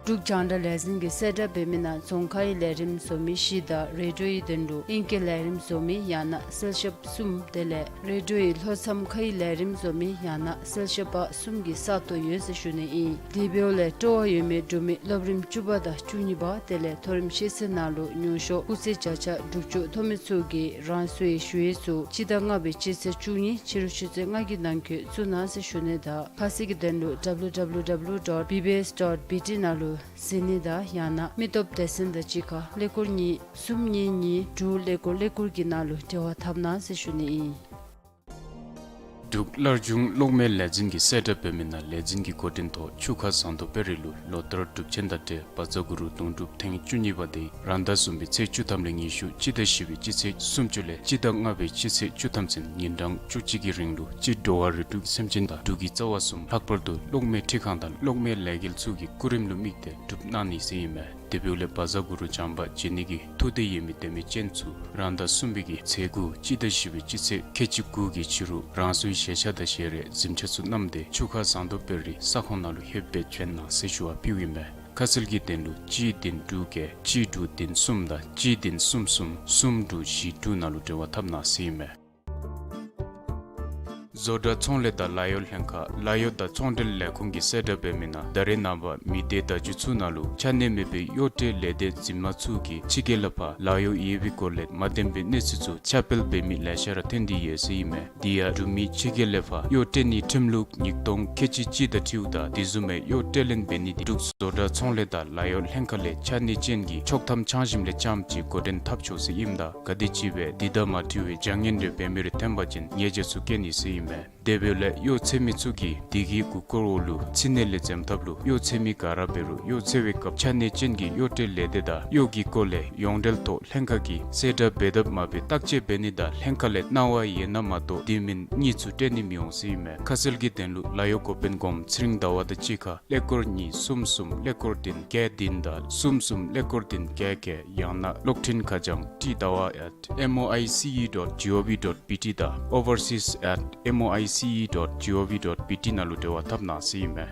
འབྲུག་རྒྱང་བསྒྲགས་ལས་འཛིན་གྱིས་གསལ་བསྒྲགས་འབད་མི་ནང་རྫོང་ཁའི་ལས་རིམ་བཟོ་མི་བཞི་དང་རེ་ཌིའོའི་དོན་ལུ་ཨིང་སྐད་ལས་རིམ་བཟོ་མི་ཡང་ན་གསལ་ཞབས་གསུམ་དེ་ལས་རེ་ཌིའོའི་ལྷོ་མཚམས་ཁའི་ལས་རིམ་བཟོ་མི་ཡང་ན་གསལ་ཞབས་པ་གསུམ་གྱི་ས་སྟོང་ཡོད་ཟེར་ཞུ་ནི་ཨིན། དེ་འབདཝ་ལས་སྤྲོ་བ་ཡོད་མི་འབྲུག་མི་སློབ་རིམ་བཅུ་པ་དང་བཅུ་གཉིས་པ་དེ་ལས་མཐོ་རིམ་ཤེས་ཚད་ནང་ལུ་མྱོང་ཤོས་སྐུགས་ཚད་བརྒྱ་ཆ་དྲུག་ཅུ་ཐོབ་མི་ཚུ་གིས་རང་སོའི་ཞུ་ཡིག་ཚུ་སྤྱི་ཟླ་ལྔ་པའི་སྤྱི་ཚེས་བཅུ་གཉིས་ཕྱི་རུ་ཆུ་ཚོད་ལྔ་གི་ནང་འཁོད་བཙུགས་གནང་ཟེར་ཞུ་ནི་དང་ཁ་གསལ་གྱི་དོན་ལུ་W W W dot B B S dot B T ནང་ལུ་གཟིགས་ནི་དང་ཡང་ན་མི་སྟོབས་སྡེ་ཚན་དང་གཅིག་ཁར་ཀླད་ཀོར་གཉིས་གསུམ་གཉིས་གཉིས་དྲུག་ཀླད་ཀོར་ཀླད་ཀོར་གྱི་ནང་ལུ་འབྲེལ་བ་འཐབ་གནང་ཟེར་ཞུ་ནི་ཨིན། འབྲུག་སླར་འབྱུང་གློག་མེ་ལས་འཛིན་གྱིས་གསལ་བསྒྲགས་འབད་མི་ནང་ལས་འཛིན་གྱི་འགོ་འདྲེན་ཐོག་ཆུ་ཁ་ཟངས་མདོག་དཔལ་རི་ལུ་ལོ་ལྟར་གྲུབ་ཆེན་དང་འབྲེལ་བཛྲ་གུ་རུ་དུང་སྒྲུབ་ཐེངས་བཅུ་གཉིས་པ་དེ་རང་ཟླ་གསུམ་པའི་ཚེས་བཅུ་ཐམ་ལས་ཉི་ཤུ་སྤྱི་ཟླ་བཞི་པའི་སྤྱི་ཚེས་སུམ་ཅུ་ལས་སྤྱི་ཟླ་ལྔ་པའི་སྤྱི་ཚེས་བཅུ་ཐམ་ཚུན་ཉིན་གྲངས་བཅུ་གཅིག་གི་རིང་ལུ་སྤྱིར་འགྲོ་བ་རིགས་དྲུག་སེམས་ཅན་དང་འབྲུག་གི་རྩ་བ་གསུམ་ལྷག་པར་དུ་གློག་མེ་འཕྲུལ་ཁང་དང་གློག་མེ་ལས་འགུལ་ཚུ་གི་སྐུ་རིམ་ལུ་དམིགས་ཏེ་སྒྲུབ་གནང་ནི་ཟེར་ཨིན་མས། དེ་འབདཝ་ལས་བཛྲ་གུ་རུ་བྱམས་པ་མཇལ་ནི་གི་ཐུགས་འདོད་ཡོད་མི་དད་མོས་ཅན་ཚུ་རང་ཟླ་གསུམ་པའི་གི་ཚེས་དགུ་སྤྱི་ཟླ་བཞི་པའི་སྤྱི་ཚེས་ཁལ་གཅིག་དགུ་གི་ཕྱི་རུ་རང་སོའི་བཞེས་ཆས་དང་བཞེས་རས་གཟིམ་ཆས་ཚུ་བསྣམས་ཏེ་ཆུ་ཁ་ཟངས་མདོག་དཔལ་རི་ས་ཁོངས་ནང་ལུ་ལྷོདཔ་སྦེ་བྱོན་གནང་ཟེར་ཞུ་བ་ཕུལཝ་ཨིན་མས། ཁ་གསལ་གྱི་དོན་ལུ་གཅིག་བདུན་དྲུག་བརྒྱད་གཅིག་དྲུག་བདུན་གསུམ་དང་གཅིག་བདུན་གསུམ་གསུམ་གསུམ་དྲུག་བཞི་དྲུག་ནང་ལུ་འབྲེལ་བ་འཐབ་གནང་ཟེར་ཨིན་མས། བཟོ་གྲྭ་ཚོང་ལས་དང་ལཱ་གཡོག་ལྷན་ཁག་ལཱ་གཡོག་དང་ཚོང་འབྲེལ་ལས་ཁུངས་ཀྱིས་གསལ་བསྒྲགས་འབད་མི་ནང་ད་རེས་ནངས་པ་མི་སྡེ་བརྡ་བརྒྱུད་ཚུ་ནང་ལུ་ཆ་གནས་མེད་པའི་གཡོག་བྲལ་ལས་སྡེ་འཛིན་མ་ཚུ་གིས་ཕྱི་རྒྱལ་ལས་ཕར་ལཱ་གཡོག་ཡོད་པའི་སྐོར་ལས་མ་བདེན་པའི་གནས་ཚུལ་ཚུ་ཁྱབ་སྤེལ་འབད་མི་ལེ་ཤ་ར་ཐོན་ཏེ་ཡོད་ཟེར་ཨིན་མས། དེ་ཡང་འབྲུག་མི་ཕྱི་རྒྱལ་ལས་ཕར་གཡོག་བྲལ་ནིའི་ཁྲིམས་ལུགས་ཉིས་སྟོང་ཁལ་གཅིག་གཅིག་དང་འཁྲིལཝ་ད་དེ་བཟུམ་མའི་གཡོག་བྲལ་ལེན་འབད་ནི་དེ་འབྲུག་བཟོ་གྲྭ་ཚོང་ལས་དང་ལཱ་གཡོག་ལྷན་ཁག་ལས་ཆ་གནས་ཅན་གྱི་ཆོག་ཐམ་འཆང་ཞིནམ་ལས་རྐྱངམ་ཅིག་འགོ་འདྲེན་འཐབ་ཆོག་ཟེར་ཨིནམ་ད་ག་དེམ་ཅིག་སྦེ་དེ་དང་མ་འཁྲིལ་བའི་བྱ་ངན་རེ་འབད་མི་རེ་ཐོན་པ་ཅིན་ཉེས་བྱ་ཚུ་བཀལ་ནི་ཟེར་ཨིན་མས། དེ་འབདཝ་ལས་གཡོག་འཚོལ་མི་ཚུ་གིས་དེ་གི་མགུ་སྐོར་འོག་ལུ་ཕྱི་ནང་ལས་འཛེམ་ཐབས་ལུ་གཡོག་འཚོལ་མི་ག་ར་འབད་རུང་གཡོག་འཚོལ་བའི་སྐབས་ཆ་གནས་ཅན་གྱི་གཡོག་བཀྲལ་ལས་སྡེ་དང་གཡོག་གི་སྐོར་ལས་ཡོངས་འབྲེལ་ཐོག་ལྷན་ཁག་གིས་གསལ་བསྒྲགས་འབད་དཔ་མ་འབད་བརྟག་དཔྱད་འབད་ནི་དང་ལྷན་ཁག་ལས་གནང་བ་ཡོད་ན་མ་གཏོགས་དེ་མིན་གཉིས་ཚུ་སྤྲོད་ནི་མི་འོང་ཟེར་ཨིན་མས། ཁ་གསལ་གྱི་དོན་ལུ་ལཱ་གཡོག་འགོ་དཔོན་སྒོམ་ཚེ་རིང་ཟླ་བ་དང་གཅིག་ཁར་ཀླད་ཀོར་གཉིས་གསུམ་གསུམ་ཀླད་ཀོར་བདུན་བརྒྱད་བདུན་དང་གསུམ་གསུམ་ཀླད་ཀོར་བདུན་བརྒྱད་བརྒྱད། ཡང་ན་གློག་འཕྲིན་ཁ་བྱང་ཏི་ཟླ་བ་at M O I C E dot G O V dot B T དང་overseas at M O I C E dot G O V dot B T ནང་ལུ་འབྲེལ་བ་འཐབ་གནང་ཟེར་ཨིན་མས།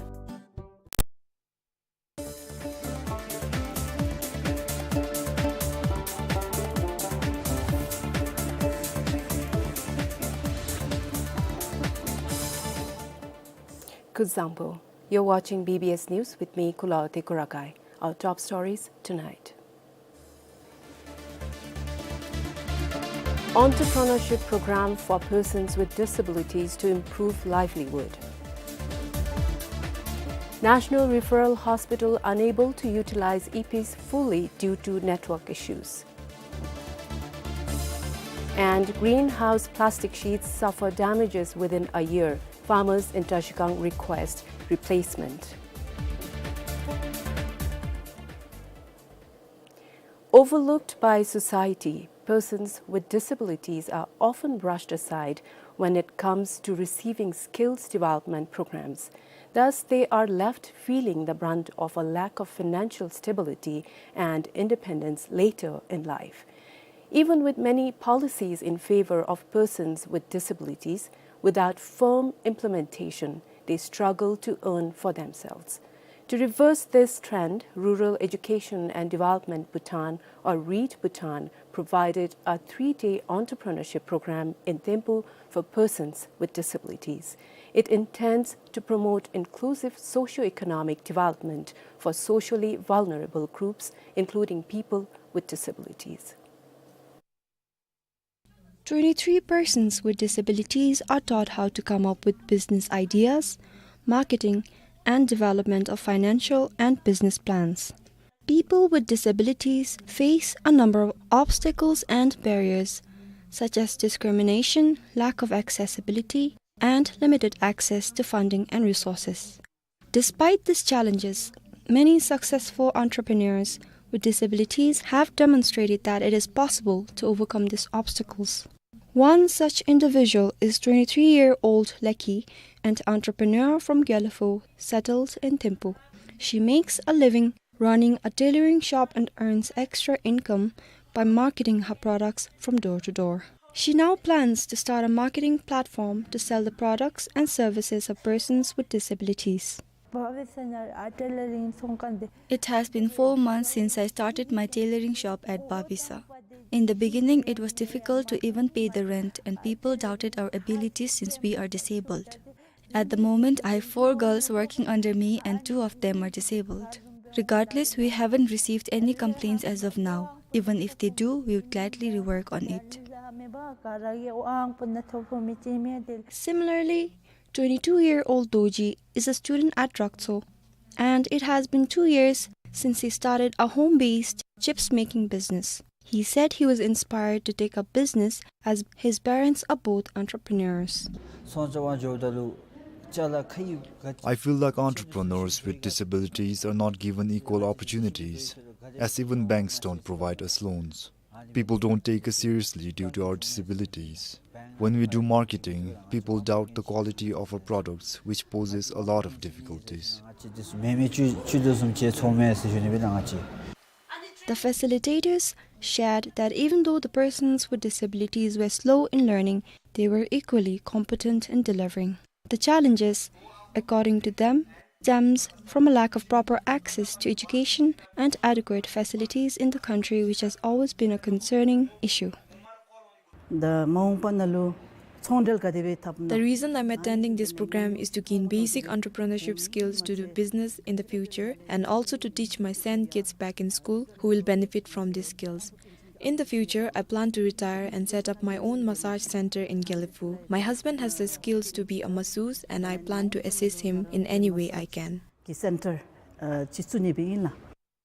Kuzuzangpo. You're watching B B S News with me, Kulaote Kurakai. Our top stories tonight. Entrepreneurship program for persons with disabilities to improve livelihood. National Referral Hospital unable to utilize E Ps fully due to network issues. And greenhouse plastic sheets suffer damages within a year. Farmers in Trashigang request replacement. Overlooked by society, persons with disabilities are often brushed aside when it comes to receiving skills development programs. Thus, they are left feeling the brunt of a lack of financial stability and independence later in life. Even with many policies in favor of persons with disabilities, without firm implementation, they struggle to earn for themselves. To reverse this trend, Rural Education and Development Bhutan, or REED Bhutan, provided a three-day entrepreneurship program in Thimphu for persons with disabilities. It intends to promote inclusive socio-economic development for socially vulnerable groups, including people with disabilities. Twenty-three persons with disabilities are taught how to come up with business ideas, marketing, and development of financial and business plans. People with disabilities face a number of obstacles and barriers, such as discrimination, lack of accessibility, and limited access to funding and resources. Despite these challenges, many successful entrepreneurs with disabilities have demonstrated that it is possible to overcome these obstacles. One such individual is twenty-three-year-old Leki, an entrepreneur from Gelephu, settled in Thimphu. She makes a living running a tailoring shop and earns extra income by marketing her products from door to door. She now plans to start a marketing platform to sell the products and services of persons with disabilities. It has been four months since I started my tailoring shop at Bhavisa. In the beginning, it was difficult to even pay the rent, and people doubted our abilities since we are disabled. At the moment, I have four girls working under me and two of them are disabled. Regardless, we haven't received any complaints as of now. Even if they do, we would gladly rework on it. Similarly, twenty-two-year-old Doji is a student at Drakso, and it has been two years since he started a home-based chips making business. He said he was inspired to take up business as his parents are both entrepreneurs. I feel like entrepreneurs with disabilities are not given equal opportunities, as even banks don't provide us loans. People don't take us seriously due to our disabilities. When we do marketing, people doubt the quality of our products, which poses a lot of difficulties. The facilitators shared that even though the persons with disabilities were slow in learning, they were equally competent in delivering. The challenges, according to them, stems from a lack of proper access to education and adequate facilities in the country, which has always been a concerning issue. The reason I'm attending this program is to gain basic entrepreneurship skills to do business in the future and also to teach my sand kids back in school who will benefit from these skills. In the future, I plan to retire and set up my own massage center in Gelephu. My husband has the skills to be a masseuse and I plan to assist him in any way I can.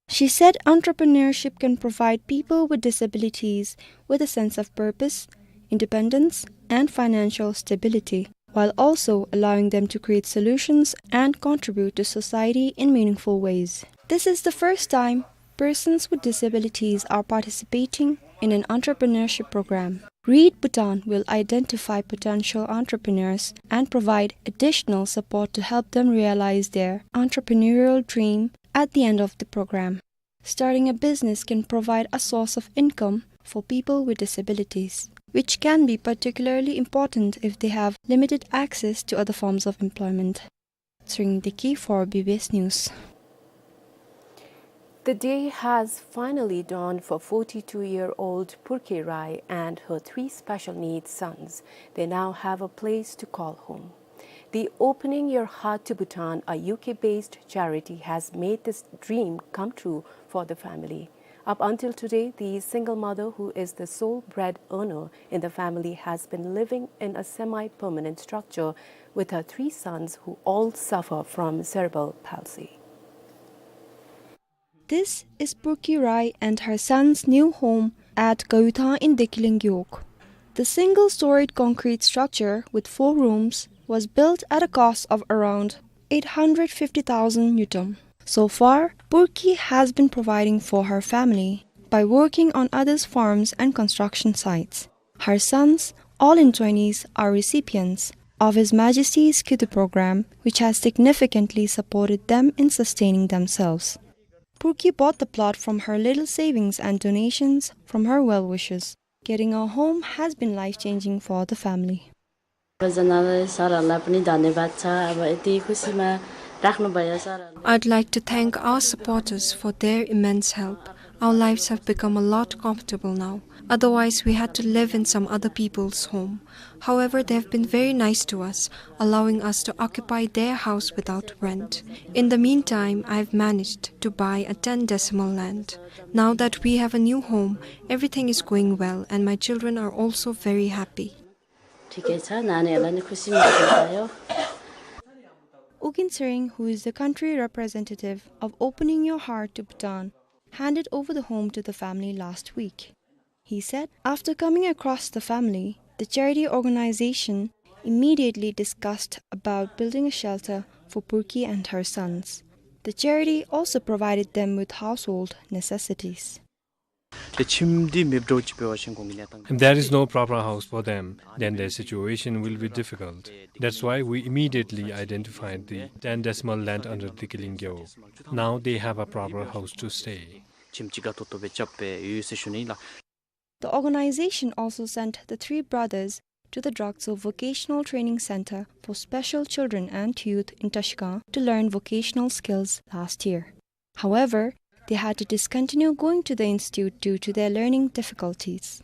She said entrepreneurship can provide people with disabilities with a sense of purpose, independence, and financial stability. while also allowing them to create solutions and contribute to society in meaningful ways. This is the first time persons with disabilities are participating in an entrepreneurship program. Read Bhutan will identify potential entrepreneurs and provide additional support to help them realize their entrepreneurial dream at the end of the program. Starting a business can provide a source of income for people with disabilities, which can be particularly important if they have limited access to other forms of employment. Tshering Deki for B B S News. The day has finally dawned for forty-two-year-old Purki Rai and her three special needs sons. They now have a place to call home. The Opening Your Heart to Bhutan, a U K-based charity, has made this dream come true for the family. Up until today, the single mother, who is the sole bread earner in the family, has been living in a semi-permanent structure with her three sons, who all suffer from cerebral palsy. This is Purki Rai and her son's new home at Gayuthang in Dekiling Gewog. The single-storied concrete structure with four rooms was built at a cost of around eight hundred fifty thousand ngultrum. So far, Purki has been providing for her family by working on others' farms and construction sites. Her sons, all in twenties, are recipients of His Majesty's Khudui program, which has significantly supported them in sustaining themselves. Purki bought the plot from her little savings and donations from her well-wishers. Getting a home has been life-changing for the family. सबैजनालाई सरहरूलाई पनि धन्यवाद छ। अब यति खुसीमा राख्नुभयो सरहरूले। I'd like to thank our supporters for their immense help. Our lives have become a lot comfortable now. Otherwise, we had to live in some other people's home. However, they have been very nice to us, allowing us to occupy their house without rent. In the meantime, I've managed to buy a ten decimal land. Now that we have a new home, everything is going well, and my children are also very happy. ठिकै छ, नानीहरूलाई नि खुसी मात्रै भयो। U Gin Tshering, who is the country representative of Opening Your Heart to Bhutan, handed over the home to the family last week. He said, after coming across the family, the charity organization immediately discussed about building a shelter for Purki and her sons. The charity also provided them with household necessities. ཏེ་ཁྱིམ་འདི་མེདཔ་འདྲཝ་ཅིག་འབད་བ་ཅིན་ཁོང་གི་གནས་སྟངས། If there is no proper house for them, then their situation will be difficult. That's why we immediately identified the ten decimal land under Dekiling Gewog. Now they have a proper house to stay. ཁྱིམ་ཅིག་དགའ་ཏོག་ཏོ་སྦེ་རྐྱབ་སྦེ་ཡོད་ཟེར་ཞུ་ནི་ལགས། The organization also sent the three brothers to the Dragtso Vocational Training Center for Special Children and Youth in Trashigang to learn vocational skills last year. However, they had to discontinue going to the institute due to their learning difficulties.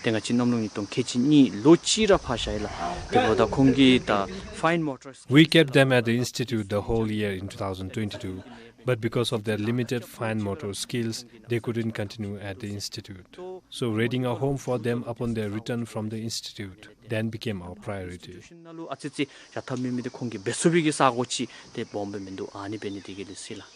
ཏེ་ང་བཅས་གནམ་ལོ་ཉིས་སྟོང་ཁལ་གཅིག་གཉིས་ལོ་གཅིག་ར་ཕར་བཞག་ཡི་ལགས། དེ་འབདཝ་ད་ཁོང་གི་ད་fine motor skills We kept them at the institute the whole year in two thousand twenty-two, but because of their limited fine motor skills, they couldn't continue at the institute. So, raiding a home for them upon their return from the institute then became our priority. ཨ་ཙི་ཙི་ཡར་འཐབ་མི་མི་འདི་ཁོང་གིས་འབད་ཚུགས་པའི་གི་ས་གོ་ཅིག་ཏེ་སྦོམ་སྦེ་མིན་འདུག། ཨ་ནི་འབད་ནི་དེ་གིས་ལགས་ཟེར་ལགས།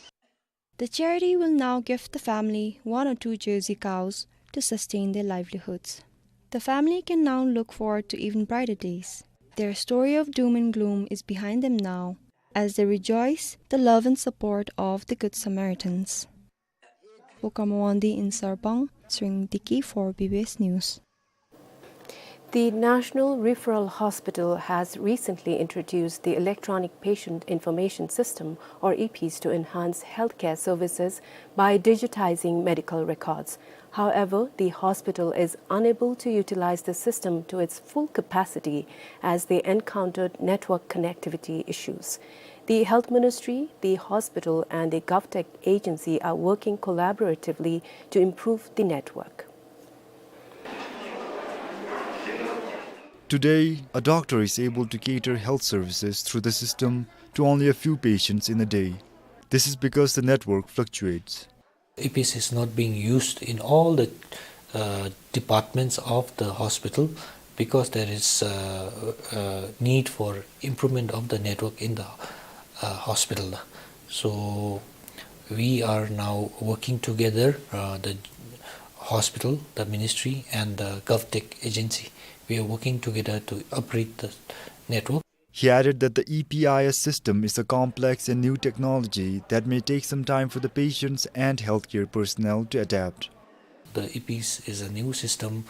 The charity will now gift the family one or two Jersey cows to sustain their livelihoods. The family can now look forward to even brighter days. Their story of doom and gloom is behind them now, as they rejoice the love and support of the Good Samaritans. Wokama Wangdi in Sarpang, Tshering Deki for B B S News. The National Referral Hospital has recently introduced the Electronic Patient Information System, or EPIS, to enhance healthcare services by digitizing medical records. However, the hospital is unable to utilize the system to its full capacity as they encountered network connectivity issues. The Health Ministry, the hospital, and the GovTech agency are working collaboratively to improve the network. Today, a doctor is able to cater health services through the system to only a few patients in a day. This is because the network fluctuates. EPIS is not being used in all the, uh, departments of the hospital because there is, uh, uh, need for improvement of the network in the, uh, hospital. So we are now working together, uh, the hospital, the ministry, and the GovTech agency. We are working together to upgrade the network. He added that the E P I S system is a complex and new technology that may take some time for the patients and healthcare personnel to adapt. The E P I S is a new system,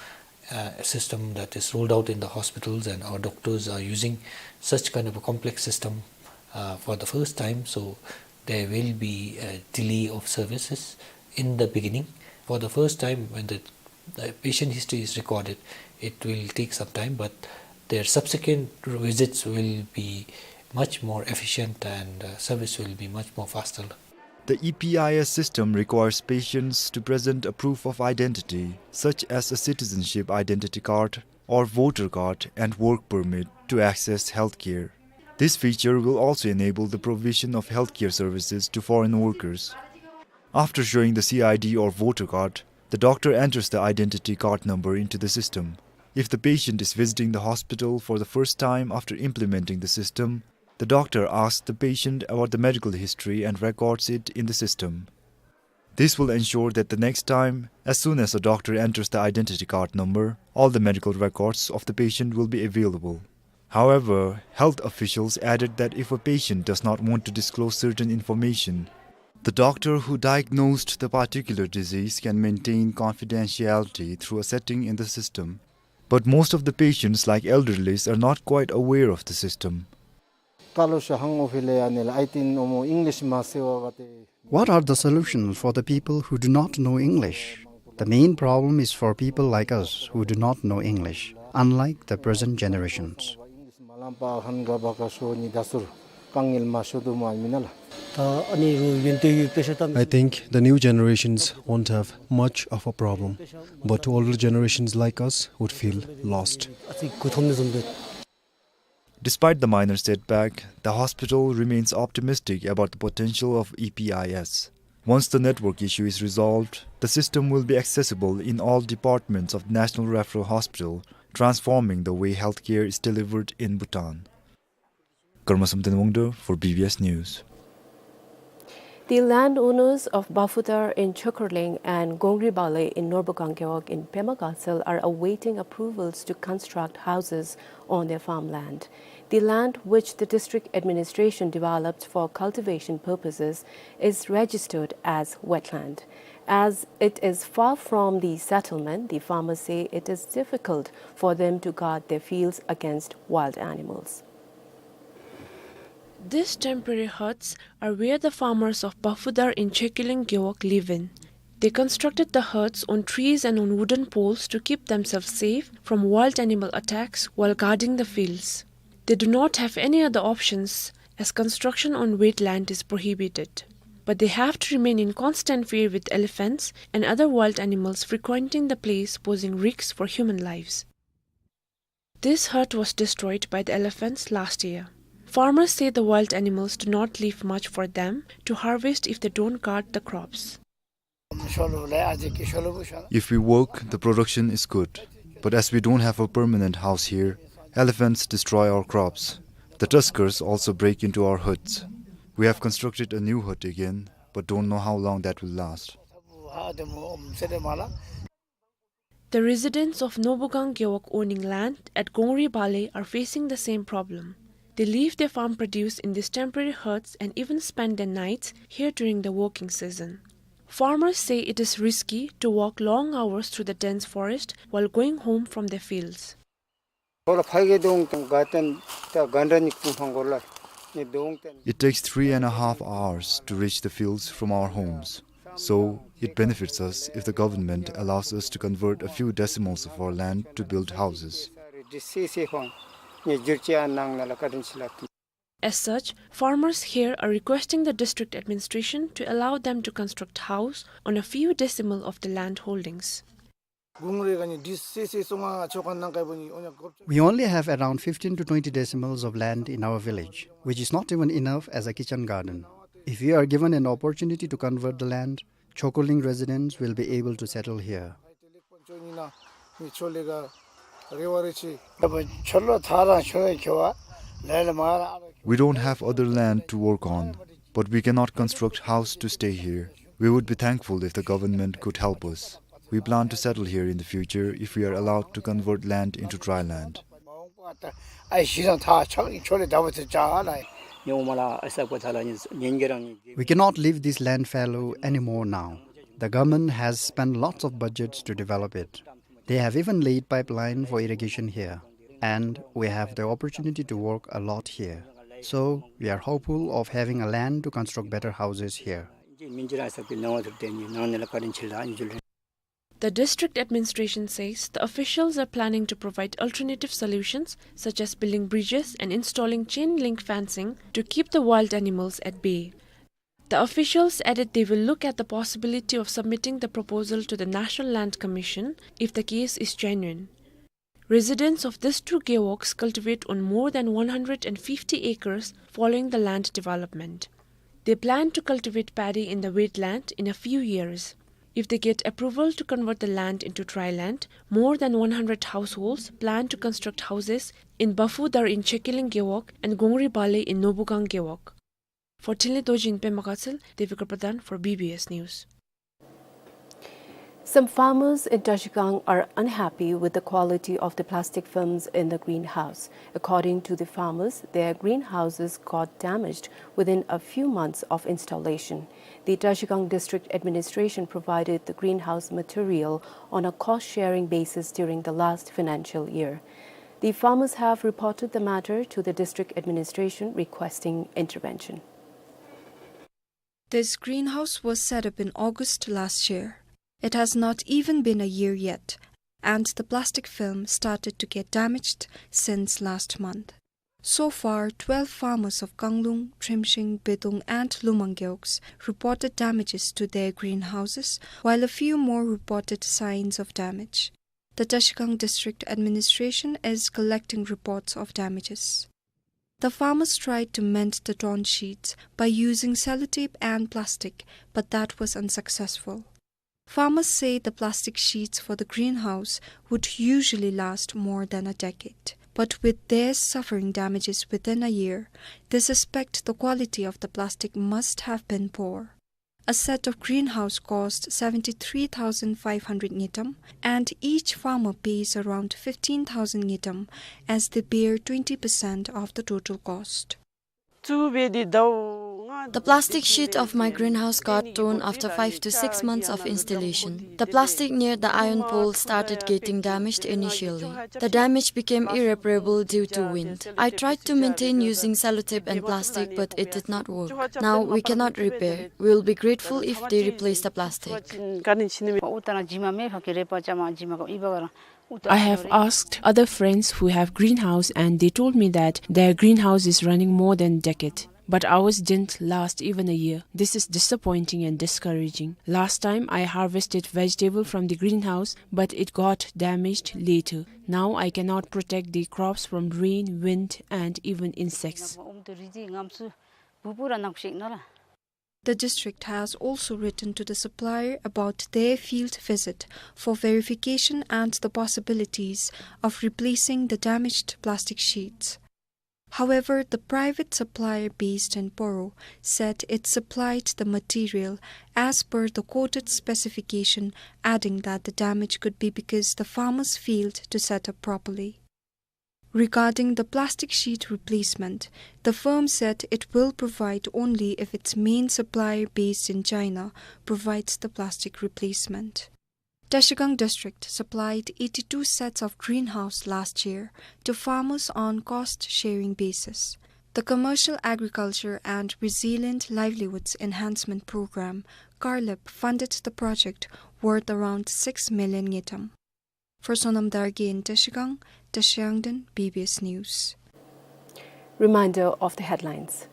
uh, a system that is rolled out in the hospitals, and our doctors are using such kind of a complex system, uh, for the first time. So there will be a delay of services in the beginning. For the first time, when the, the patient history is recorded, it will take some time, but their subsequent visits will be much more efficient, and, uh, service will be much more faster. The E P I S system requires patients to present a proof of identity, such as a citizenship identity card or voter card and work permit, to access healthcare. This feature will also enable the provision of healthcare services to foreign workers. After showing the C I D or voter card, the doctor enters the identity card number into the system. If the patient is visiting the hospital for the first time after implementing the system, the doctor asks the patient about the medical history and records it in the system. This will ensure that the next time, as soon as a doctor enters the identity card number, all the medical records of the patient will be available. However, health officials added that if a patient does not want to disclose certain information, the doctor who diagnosed the particular disease can maintain confidentiality through a setting in the system. But most of the patients, like elderlies, are not quite aware of the system. What are the solutions for the people who do not know English? The main problem is for people like us who do not know English, unlike the present generations. I think the new generations won't have much of a problem, but older generations like us would feel lost. Despite the minor setback, the hospital remains optimistic about the potential of E P I S. Once the network issue is resolved, the system will be accessible in all departments of the National Referral Hospital, transforming the way healthcare is delivered in Bhutan. Karma Samten Wangdo for B B S News. The landowners of Bafudar in Chokorling and Gongri Bale in Norbukang Gewog in Pema Gatshel are awaiting approvals to construct houses on their farmland. The land, which the district administration developed for cultivation purposes, is registered as wetland. As it is far from the settlement, the farmers say it is difficult for them to guard their fields against wild animals. These temporary huts are where the farmers of Bafudar in Chokorling Gewog live in. They constructed the huts on trees and on wooden poles to keep themselves safe from wild animal attacks while guarding the fields. They do not have any other options, as construction on wet land is prohibited. But they have to remain in constant fear with elephants and other wild animals frequenting the place, posing risks for human lives. This hut was destroyed by the elephants last year. Farmers say the wild animals do not leave much for them to harvest if they don't guard the crops. If we work, the production is good. But as we don't have a permanent house here, elephants destroy our crops. The tuskers also break into our huts. We have constructed a new hut again, but don't know how long that will last. The residents of Norbukang Gewog owning land at Gongri Bale are facing the same problem. They leave their farm produce in these temporary huts and even spend their nights here during the working season. Farmers say it is risky to walk long hours through the dense forest while going home from their fields. It takes three and a half hours to reach the fields from our homes. So, it benefits us if the government allows us to convert a few decimals of our land to build houses. As such, farmers here are requesting the district administration to allow them to construct house on a few decimal of the land holdings. We only have around fifteen to twenty decimals of land in our village, which is not even enough as a kitchen garden. If we are given an opportunity to convert the land, Chokorling residents will be able to settle here. We don't have other land to work on, but we cannot construct house to stay here. We would be thankful if the government could help us. We plan to settle here in the future if we are allowed to convert land into dry land. ཨའི་ཤི་རང་ཐག་ཆག་ནི་ཆོ་ལེ་ད་བ་ཚེ་ཅ་ལ་ཉི་འོ་མ་ལ་ཨ་ས་ཀོ་ཐ་ལ་ཉི་ཉིན་གྱི་རང་ཉི། We cannot leave this land fallow anymore now. The government has spent lots of budgets to develop it. They have even laid pipeline for irrigation here, and we have the opportunity to work a lot here. So, we are hopeful of having a land to construct better houses here. The district administration says the officials are planning to provide alternative solutions, such as building bridges and installing chain link fencing, to keep the wild animals at bay. The officials added they will look at the possibility of submitting the proposal to the National Land Commission if the case is genuine. Residents of these two gewoks cultivate on more than one hundred and fifty acres following the land development. They plan to cultivate paddy in the wetland in a few years. If they get approval to convert the land into dry land, more than one hundred households plan to construct houses in Bafu Dar in Chekiling gewok and Gongri Bale in Nobugang gewok. For Thinley Dorji in Pema Gatshel, Devika Pradhan for B B S News. Some farmers in Trashigang are unhappy with the quality of the plastic films in the greenhouse. According to the farmers, their greenhouses got damaged within a few months of installation. The Trashigang District Administration provided the greenhouse material on a cost-sharing basis during the last financial year. The farmers have reported the matter to the district administration requesting intervention. This greenhouse was set up in August last year. It has not even been a year yet, and the plastic film started to get damaged since last month. So far, twelve farmers of Kanglung, Trimshing, Bedung, and Lumang gewoks reported damages to their greenhouses, while a few more reported signs of damage. The Trashigang District Administration is collecting reports of damages. The farmers tried to mend the torn sheets by using sellotape and plastic, but that was unsuccessful. Farmers say the plastic sheets for the greenhouse would usually last more than a decade. But with theirs suffering damages within a year, they suspect the quality of the plastic must have been poor. A set of greenhouse cost seventy-three thousand five hundred ngultrum, and each farmer pays around fifteen thousand ngultrum, as they bear twenty percent of the total cost. The plastic sheet of my greenhouse got torn after five to six months of installation. The plastic near the iron pole started getting damaged initially. The damage became irreparable due to wind. I tried to maintain using sellotape and plastic, but it did not work. Now we cannot repair. We will be grateful if they replace the plastic. I have asked other friends who have greenhouse and they told me that their greenhouse is running more than decade. But ours didn't last even a year. This is disappointing and discouraging. Last time I harvested vegetable from the greenhouse, but it got damaged later. Now I cannot protect the crops from rain, wind, and even insects. The district has also written to the supplier about their field visit for verification and the possibilities of replacing the damaged plastic sheets. However, the private supplier based in Poro said it supplied the material as per the quoted specification, adding that the damage could be because the farmers failed to set up properly. Regarding the plastic sheet replacement, the firm said it will provide only if its main supplier based in China provides the plastic replacement. Trashigang District supplied eighty-two sets of greenhouse last year to farmers on cost-sharing basis. The Commercial Agriculture and Resilient Livelihoods Enhancement Program, CARLIP, funded the project worth around six million ngultrum. For Sonam Dargye in Trashigang, Tashi Yangden, B B S News. Reminder of the headlines.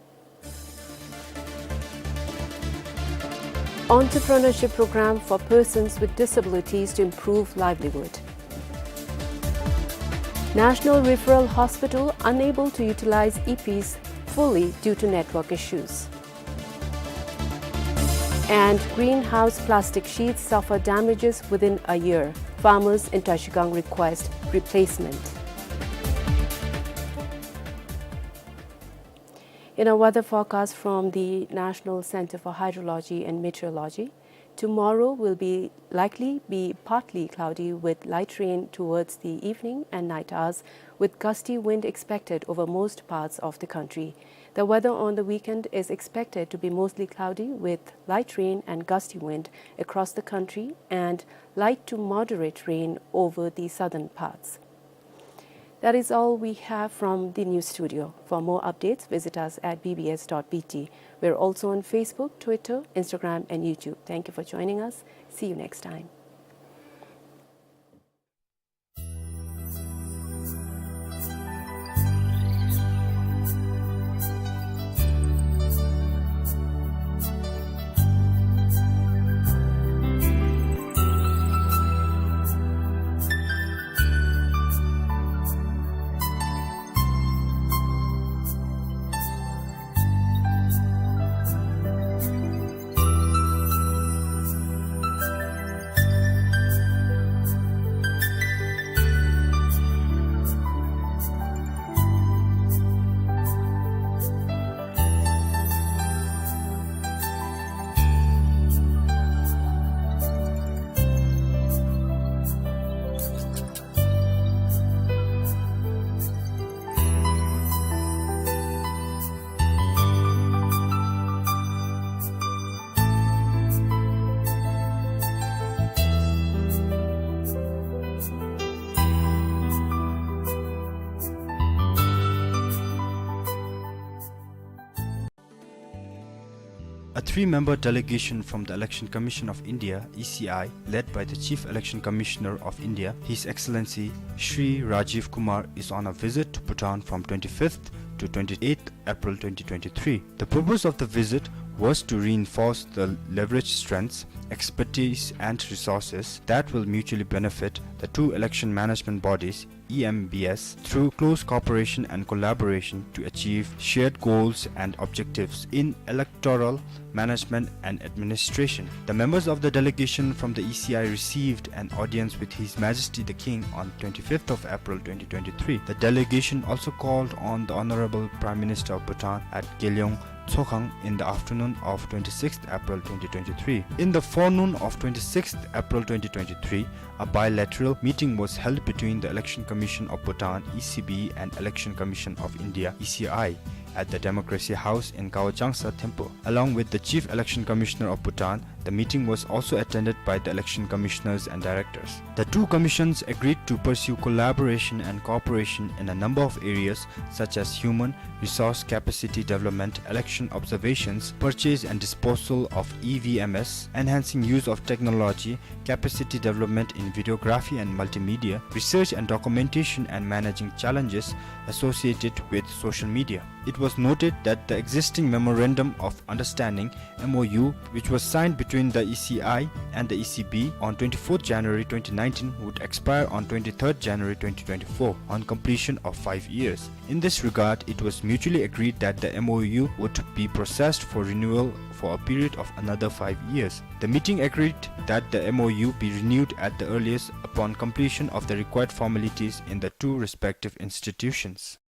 Entrepreneurship program for persons with disabilities to improve livelihood. National Referral Hospital unable to utilize E Ps fully due to network issues. And greenhouse plastic sheets suffer damages within a year. Farmers in Trashigang request replacement. In a weather forecast from the National Center for Hydrology and Meteorology, Tomorrow will be likely be partly cloudy with light rain towards the evening and night hours, with gusty wind expected over most parts of the country. The weather on the weekend is expected to be mostly cloudy with light rain and gusty wind across the country and light to moderate rain over the southern parts. That is all we have from the news studio. For more updates, visit us at B B S dot B T. We're also on Facebook, Twitter, Instagram, and YouTube. Thank you for joining us. See you next time. A three-member delegation from the Election Commission of India, E C I, led by the Chief Election Commissioner of India, His Excellency Shri Rajiv Kumar, is on a visit to Bhutan from twenty-fifth to twenty-eighth April twenty twenty-three. The purpose of the visit was to reinforce the leverage strengths, expertise, and resources that will mutually benefit the two election management bodies, E M Bs, through close cooperation and collaboration to achieve shared goals and objectives in electoral management and administration. The members of the delegation from the E C I received an audience with His Majesty the King on twenty-fifth of April twenty twenty-three. The delegation also called on the Honorable Prime Minister of Bhutan at Gelyong Tsokhang in the afternoon of twenty-sixth April twenty twenty-three. In the forenoon of twenty-sixth April twenty twenty-three, a bilateral meeting was held between the Election Commission of Bhutan, E C B, and Election Commission of India, E C I, at the Democracy House in Kawo Jangsa Thimphu. Along with the Chief Election Commissioner of Bhutan, the meeting was also attended by the election commissioners and directors. The two commissions agreed to pursue collaboration and cooperation in a number of areas such as human resource capacity development, election observations, purchase and disposal of E V Ms, enhancing use of technology, capacity development in videography and multimedia, research and documentation, and managing challenges associated with social media. It was noted that the existing Memorandum of Understanding, M O U, which was signed between the E C I and the E C B on twenty-fourth January twenty nineteen, would expire on twenty-third January twenty twenty-four on completion of five years. In this regard, it was mutually agreed that the M O U would be processed for renewal for a period of another five years. The meeting agreed that the M O U be renewed at the earliest upon completion of the required formalities in the two respective institutions.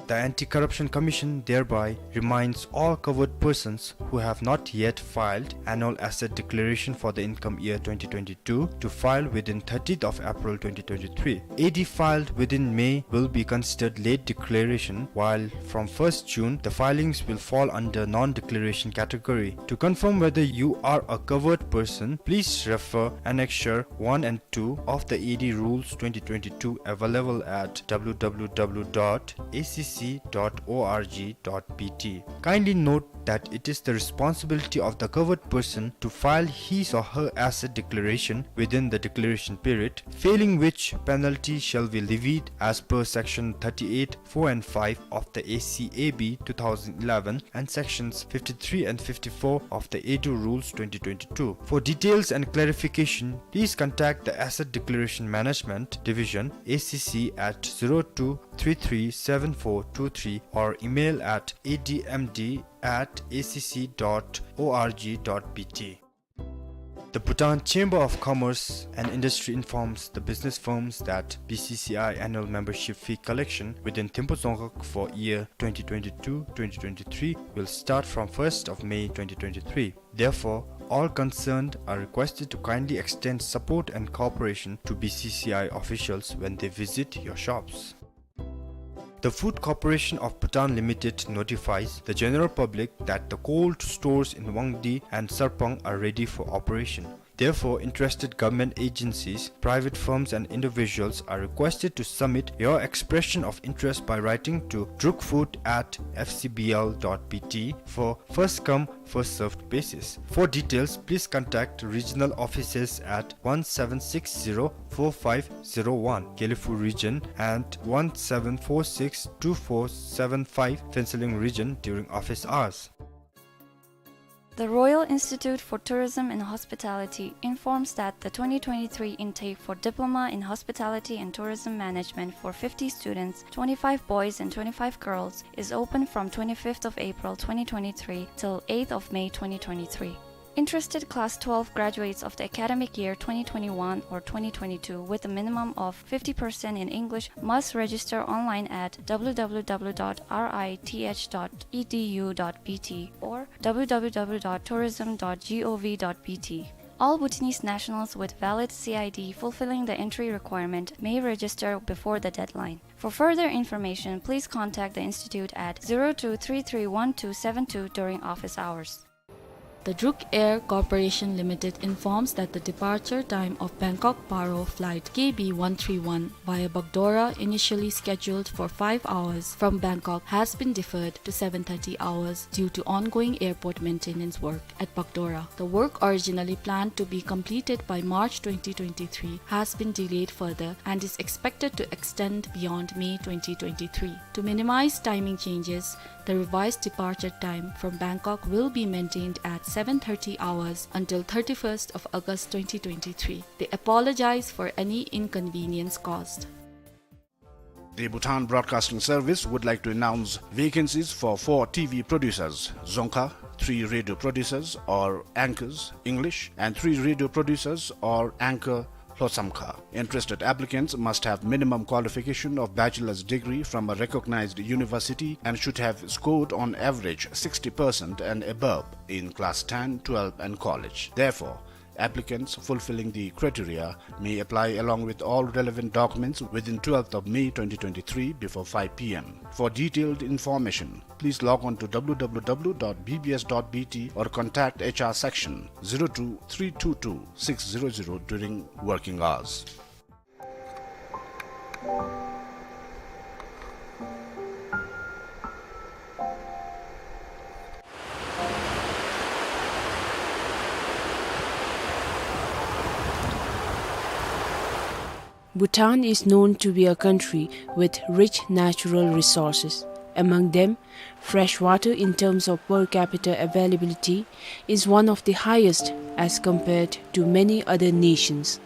The Anti-Corruption Commission thereby reminds all covered persons who have not yet filed annual asset declaration for the income year twenty twenty-two to file within thirtieth of April twenty twenty-three. A D filed within May will be considered late declaration, while from first June, the filings will fall under non-declaration category. To confirm whether you are a covered person, please refer Annexure one and two of the A D Rules twenty twenty-two, available at W W W dot A C C dot org dot B T. Kindly note that it is the responsibility of the covered person to file his or her asset declaration within the declaration period, failing which penalty shall be levied as per Section thirty-eight, four and five of the A C A B two thousand eleven and Sections fifty-three and fifty-four of the A D Rules twenty twenty-two. For details and clarification, please contact the Asset Declaration Management Division, A C C, at zero two three three seven four two three or email at A D M D at A C C dot org dot B T. The Bhutan Chamber of Commerce and Industry informs the business firms that B C C I annual membership fee collection within Thimphu Dzongkhag for year twenty twenty-two twenty twenty-three will start from first of May twenty twenty-three. Therefore, all concerned are requested to kindly extend support and cooperation to B C C I officials when they visit your shops. The Food Corporation of Bhutan Limited notifies the general public that the cold stores in Wangdi and Sarpang are ready for operation. Therefore, interested government agencies, private firms and individuals are requested to submit your expression of interest by writing to drukfood at F C B L dot B T for first come, first served basis. For details, please contact regional offices at one seven six zero four five zero one, Gelephu region, and one seven four six two four seven five, Phuentsholing region, during office hours. The Royal Institute for Tourism and Hospitality informs that the twenty twenty-three intake for Diploma in Hospitality and Tourism Management for fifty students, twenty-five boys and twenty-five girls, is open from twenty-fifth of April twenty twenty-three till eighth of May twenty twenty-three. Interested Class twelve graduates of the academic year twenty twenty-one or twenty twenty-two with a minimum of fifty percent in English must register online at w w w dot r i t h dot e d u dot b t or w w w dot tourism dot g o v dot b t. All Bhutanese nationals with valid C I D fulfilling the entry requirement may register before the deadline. For further information, please contact the institute at zero two three three one two seven two during office hours. The Druk Air Corporation Limited informs that the departure time of Bangkok Paro flight K B one three one via Bakdora, initially scheduled for five hours from Bangkok, has been deferred to seven thirty hours due to ongoing airport maintenance work at Bakdora. The work, originally planned to be completed by March twenty twenty-three, has been delayed further and is expected to extend beyond May twenty twenty-three. To minimize timing changes, the revised departure time from Bangkok will be maintained at seven thirty hours until thirty-first of August twenty twenty-three. They apologize for any inconvenience caused. The Bhutan Broadcasting Service would like to announce vacancies for four T V producers, Dzongkha, three radio producers or anchors, English, and three radio producers or anchor, Lhotshamkha. Interested applicants must have minimum qualification of bachelor's degree from a recognized university and should have scored on average sixty percent and above in class ten, twelve and college. Therefore, applicants fulfilling the criteria may apply along with all relevant documents within twelfth of May twenty twenty-three before five P M. For detailed information, please log on to w w w dot b b s dot b t or contact H R section zero two three two two six zero zero during working hours. Bhutan is known to be a country with rich natural resources. Among them, fresh water in terms of per capita availability is one of the highest as compared to many other nations.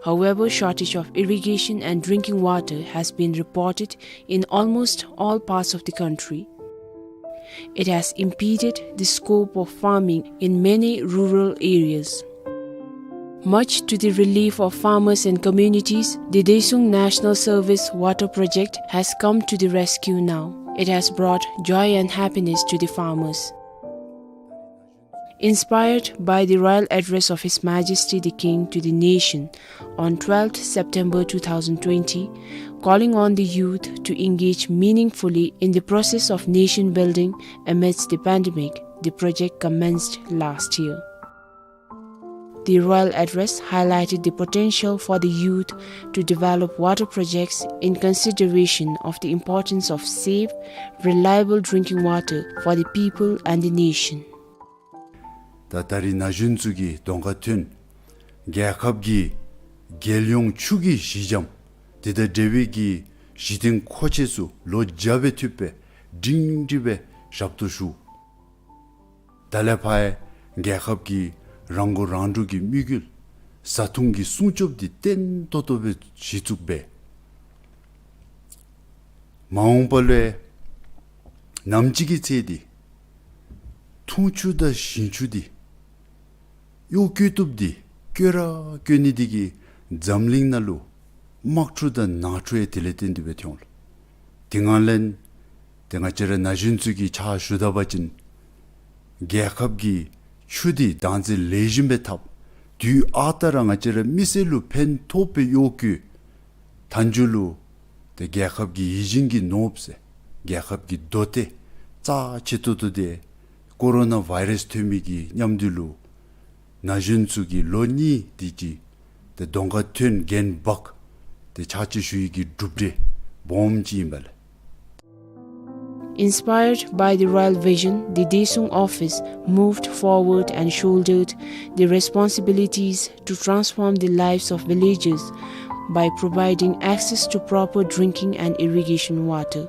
However, shortage of irrigation and drinking water has been reported in almost all parts of the country. It has impeded the scope of farming in many rural areas. Much to the relief of farmers and communities, the Deisung National Service water project has come to the rescue now. It has brought joy and happiness to the farmers. Inspired by the royal address of His Majesty the King to the nation on twelfth September two thousand twenty, calling on the youth to engage meaningfully in the process of nation building amidst the pandemic, the project commenced last year. The royal address highlighted the potential for the youth to develop water projects in consideration of the importance of safe, reliable drinking water for the people and the nation. ད་ད་རིས་ན་གཞོན་ཚུ་གིས་གདོང་ཁར་ཐོན། རྒྱལ་ཁབ་ཀྱི་རྒྱལ་ཡོངས་ཆུ་གི་གཞི་འགྱམ་དེ་དང་འབྲེལ་བའི་གི་གཞི་རྟེན་མཁོ་ཆས་ཚུ་ལོ་བརྒྱ་སྦེ་ཐུབ་པའི་སྒྲིང་སྒྲི་སྦེ་ཞབས་ཏོག་ཞུ། ད་ལས་ཕར་རྒྱལ་ཁབ་ཀྱི་རང་མགོ་རང་འདྲོངས་ཀྱི་དམིགས་ཡུལ་བཟའ་འཐུང་གི་སྲུང་སྐྱོབ་འདི་བརྟན་ཏོག་ཏོ་སྦེ་གཞི་བཙུགས་འབད། མ་འོངས་པ་ལུ་ནམ་ཅིག་གི་ཚེ་འདི་འཐུང་ཆུ་དང་ཞིང་ཆུ་འདི་ གཡོག་བཀོལ་བཏུབ་འདི་བཀོལ་ར་བཀོལ་ནི་འདི་གིས་འཛམ་གླིང་ནང་ལུ་དམག་འཁྲུག་དང་ནང་འཁྲུག་ཡང་དེ་ལས་བརྟེན་ཏེ་སྦེ་ཐོན་འོང་ལགས། དེ་སྔ་ལས་ཏེ་ང་བཅས་ར་ན་གཞོན་ཚུ་གིས་ཕྱག་ཞུ་ད་པ་ཅིན་རྒྱལ་ཁབ་ཀྱི་ཆུ་འདི་བདག་འཛིན་ལེགས་ཤོམ་སྦེ་འཐབ། དུས་ཨ་རྟག་ར་ང་བཅས་ར་མི་སེར་ལུ་ཕན་ཐོགས་པའི་གཡོག་བཀོལ། མཐའ་མཇུག་ལུ་ཏེ་རྒྱལ་ཁབ་ཀྱི་ཡིད་བཞིན་གྱི་ནོར་བུ་ཟེར་རྒྱལ་ཁབ་ཀྱི་མདོ་སྡེ་རྩ་ཆེ་ཏོག་ཏོ་འདི་ཀོ་རོ་ན་བཱའི་རཱསི་ཐོན་མི་གི་མཉམ་དུ་ལུ་ན་གཞོན་ཚུ་གིས་ལོ་གཉིས་དེ་ཅིག་ཏེ་གདོང་ཁར་ཐོན་འགན་འབག་སྟེ་ཕྱག་ཕྱིད་ཞུ་ཡི་གི་གྲུབ་འབྲས་སྦོམ་ཅིག་ཨིན་པས་ལགས། Inspired by the royal vision, the Daesung office moved forward and shouldered the responsibilities to transform the lives of villagers by providing access to proper drinking and irrigation water.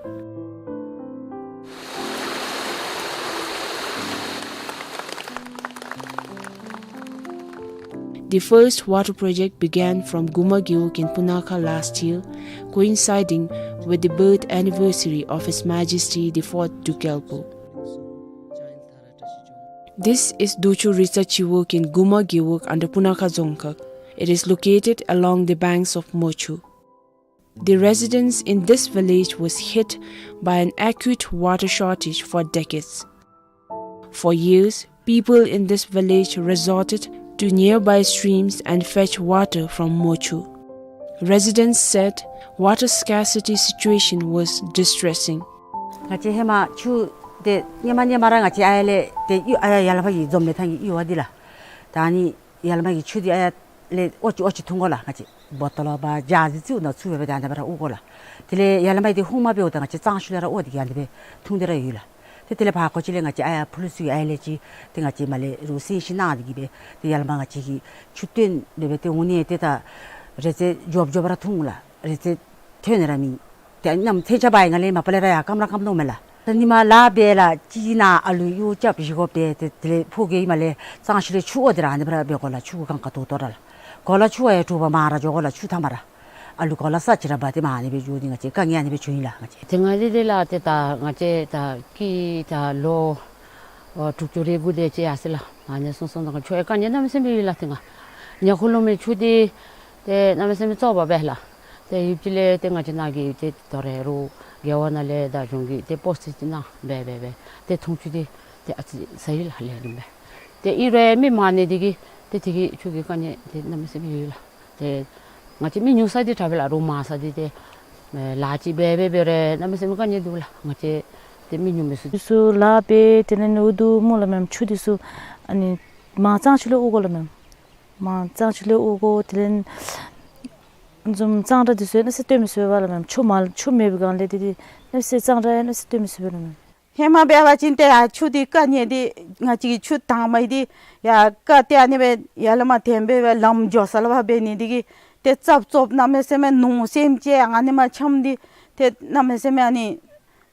The first water project began from Guma Gewog in Punakha last year, coinciding with the birth anniversary of His Majesty the Fourth Druk Gyalpo. This is Docho Ritsa Chiwog in Guma Gewog under Punakha Dzongkhag. It is located along the banks of Mochu. The residents in this village was hit by an acute water shortage for decades. For years, people in this village resorted to nearby streams and fetch water from Mochu. Residents said water scarcity situation was distressing. ང་བཅས་ཧེ་མ་ཆུ་དེ་སྔོན་མ་སྔོན་མ་ར་ང་བཅས་ཨ་ཡར་ལས་ཏེ་གཡུར་ཨ་ཡར་ཡར་ལས་ཕར་གྱི་འཛོམས་ནི་ཐང་གི་གཡུར་བ་འདི་ལགས། ད་ཨ་ནི་ཡར་ལས་མར་གྱི་ཆུ་འདི་ཨ་ཡར་ལས་དབོར་ཅིག་དབོར་ཅིག་འཐུང་དགོ་ལགས། ང་བཅས་བོ་ཊལ་ལུ་ཕར་ཇར་ཅིག་བཙུགས་ནང་བཙུགས་སྦེ་སྦེ་ད་ཨ་ནི་སྦེ་ར་དབོར་དགོ་ལགས། དེ་ལས་ཡར་ལས་མར་འདི་འཐུང་མ་འབདཝ་ད་ང་བཅས་གཙང་ཆུ་ལས་ར་དབོར་ཏེ་གི་ཨ་ནི་སྦེ་འཐུང་སྟེ་ར་ཡོད་ལགས། ཏེ་དེ་ལས་ཕར་ཁ་ཅིག་ལས་ང་བཅས་ཨ་ཡར་ཕུ་ལུ་ཚུ་གི་ཨ་ཡར་ལས་ཅིག་ཏེ་ང་བཅས་མར་ལས་རོགས་སེམས་ཤིང་གནང་སྟེ་གི་སྦེ་ཏེ་ཡར་ལས་མར་ང་བཅས་ཀྱིས་ཆུ་བཏོན་སྦེ་སྦེ་ཏེ་འོང་ནི་ཏེ་ད་རེ་ཙེ་མགྱོགས་མགྱོགས་སྦེ་ར་འཐུང་ལགས། རེ་ཙེ་ཐོན་ནི་ར་མེད། ཏེ་གནམ་མེད་ས་མེད་ཁྱབ་པ་ཡི་ང་ལས་མ་པ་ལས་ར་ཡར་སྐམ་ར་སྐམ་དོ་མས་ལགས། ད་ཉིན་མ་ལཱ་འབད་ལགས་ཅིག་ནང་ཨ་ལུ་གཡོག་རྐྱབ་བཞེས་དགོ་པས། ཏེ་དེ་ལས་ཕོ་རྒྱས་ཨིནམ་ལས་གཙང་ཆུ་ལས་ཆུ་དབོར་ཏེ་ར་ཨ་ནི་སྦེ་ར་འབད་དགོ་ལགས། ཆུ་གུ་གང་ག་དོ་དོ་ར་ལགས། གོ་ལ་ཆུ་བ་ཡང་དྲོ་པ་མར་ར་འགྱོ་དགོ་ལགས། ཆུ་ཐང་མར་ར། ཨ་ལུ་གོ་ལ་ས་ཅིག་ར་འབག་སྟེ་མར་ཨ་ནི་སྦེ་འགྱོ་ནི་ང་བཅས་དཀའ་ངལ་ཨ་ནི་སྦེ་བྱུང་ཡི་ལགས། ང་བཅས་དེ་སྔ་ལས་དེ་ལགས་ཏེ་ད་ང་བཅས་ད་ཀི་ད་ལོ་ཨོ་དྲུག་ཅུ་རེ་དགུ་དེ་ཅིག་ཡར་སོང་ཡི་ལགས། ཨ་ནི་སོང་སོང་ད་ཁྱོད་དཀའ་ངལ་གནམ་མེད་ས་མེད་ཡོད་ལགས། ཏེ་ང་ཉ་ཁུ་ལུ་མི་ཆུ་འདི་ཏེ་གནམ་མེད་ས་མེད་བཙོག་པ་སྦེ་ལགས། ཏེ་ཡུདཔ་ཅིག་ལས་ཏེ་ང་བཅས་ནཱ་གི་ཏེ་དོ་རུང་རྒེད་འོག་ནང་ལས་ད་གཞུང་གིས་ཏེ་པོ་སི་ཅིག་གནང་སྦེ་སྦེ་སྦེ་ཏེ་འཐུང་ཆུ་འདི་ཏེ་ཨ་ཙི་ཟ་ཡི་ལགས། ལེགས་ཤོམ་སྦེ་ཏེ་ཨིན་རུང་མི་མང་ནི་འདི་གིས་ཏེ་དེ་གིས་ཆུ་གི་དཀའ་ངལ་འདི་གནམ་མེད་ས་མེད་ཡོད་ལགས། ཏེ་ང་བཅས་མི་ཉུང་ས་འདི་དྲག་པས་ལགས། རོགས་མང་ས་འདི་ཏེ་ལཱ་ཅིག་འབད་འབད་འབད་རུང་གནམ་མེད་ས་མེད་དཀའ་ངལ་འདུག་ལགས། ང་བཅས་ཏེ་མི་ཉུང་མི་ཚུ་འདི་ཚུ་ལཱ་འབད་དེ་ལས་ནི་འུ་སྡུག་སྨོ་ལགས་མེན། ཆུ་འདི་ཚུ་ཨ་ནི་མར་གཙང་ཆུ་ལས་དབོར་དགོ་ལགས་མེན། མར་གཙང་ཆུ་ལས་དབོར་དགོ། དེ་ལས་འཛོམས་གཙང་སྦྲ་འདི་ཚུ་ཡང་གནམ་མེད་ས་མེད་བཏོན་མི་ཚུགས་པས་ལགས་མེན། ཆུ་མ་ཆུ་མེད་པའི་སྒང་ལས་འདི་འདི་གནམ་མེད་ས་མེད་གཙང་སྦྲ་ཡང་གནམ་མེད་ས་མེད་བཏོན་མི་ཚུགས་པས་ལགས་མེན། ཧེ་མ་འབད་བ་ཅིན་ཏེ་ཡར་ཆུ་འདི་དཀའ་ངལ་འདི་ང་བཅས་ཀྱི་ཆུ་དྭངས་མ་འདི་ཡར་ཀ་ཏེ་ཨ་ནི་སྦེ་ཡར་ལས་མར་འཐེན་སྦེ་སྦེ་ལམ་འགྱོ་ས་ལུ་ཕར་འབད་ནི་འདི་གིས་ཏེ་རྩབ་རྩོབ་གནམ་མེད་ས་མེད་ནོར་སེམས་ཅན་ཨ་ནི་མར་འཁྱམས་ཏེ་ཏེ་གནམ་མེད་ས་མེད་ཨ་ནི་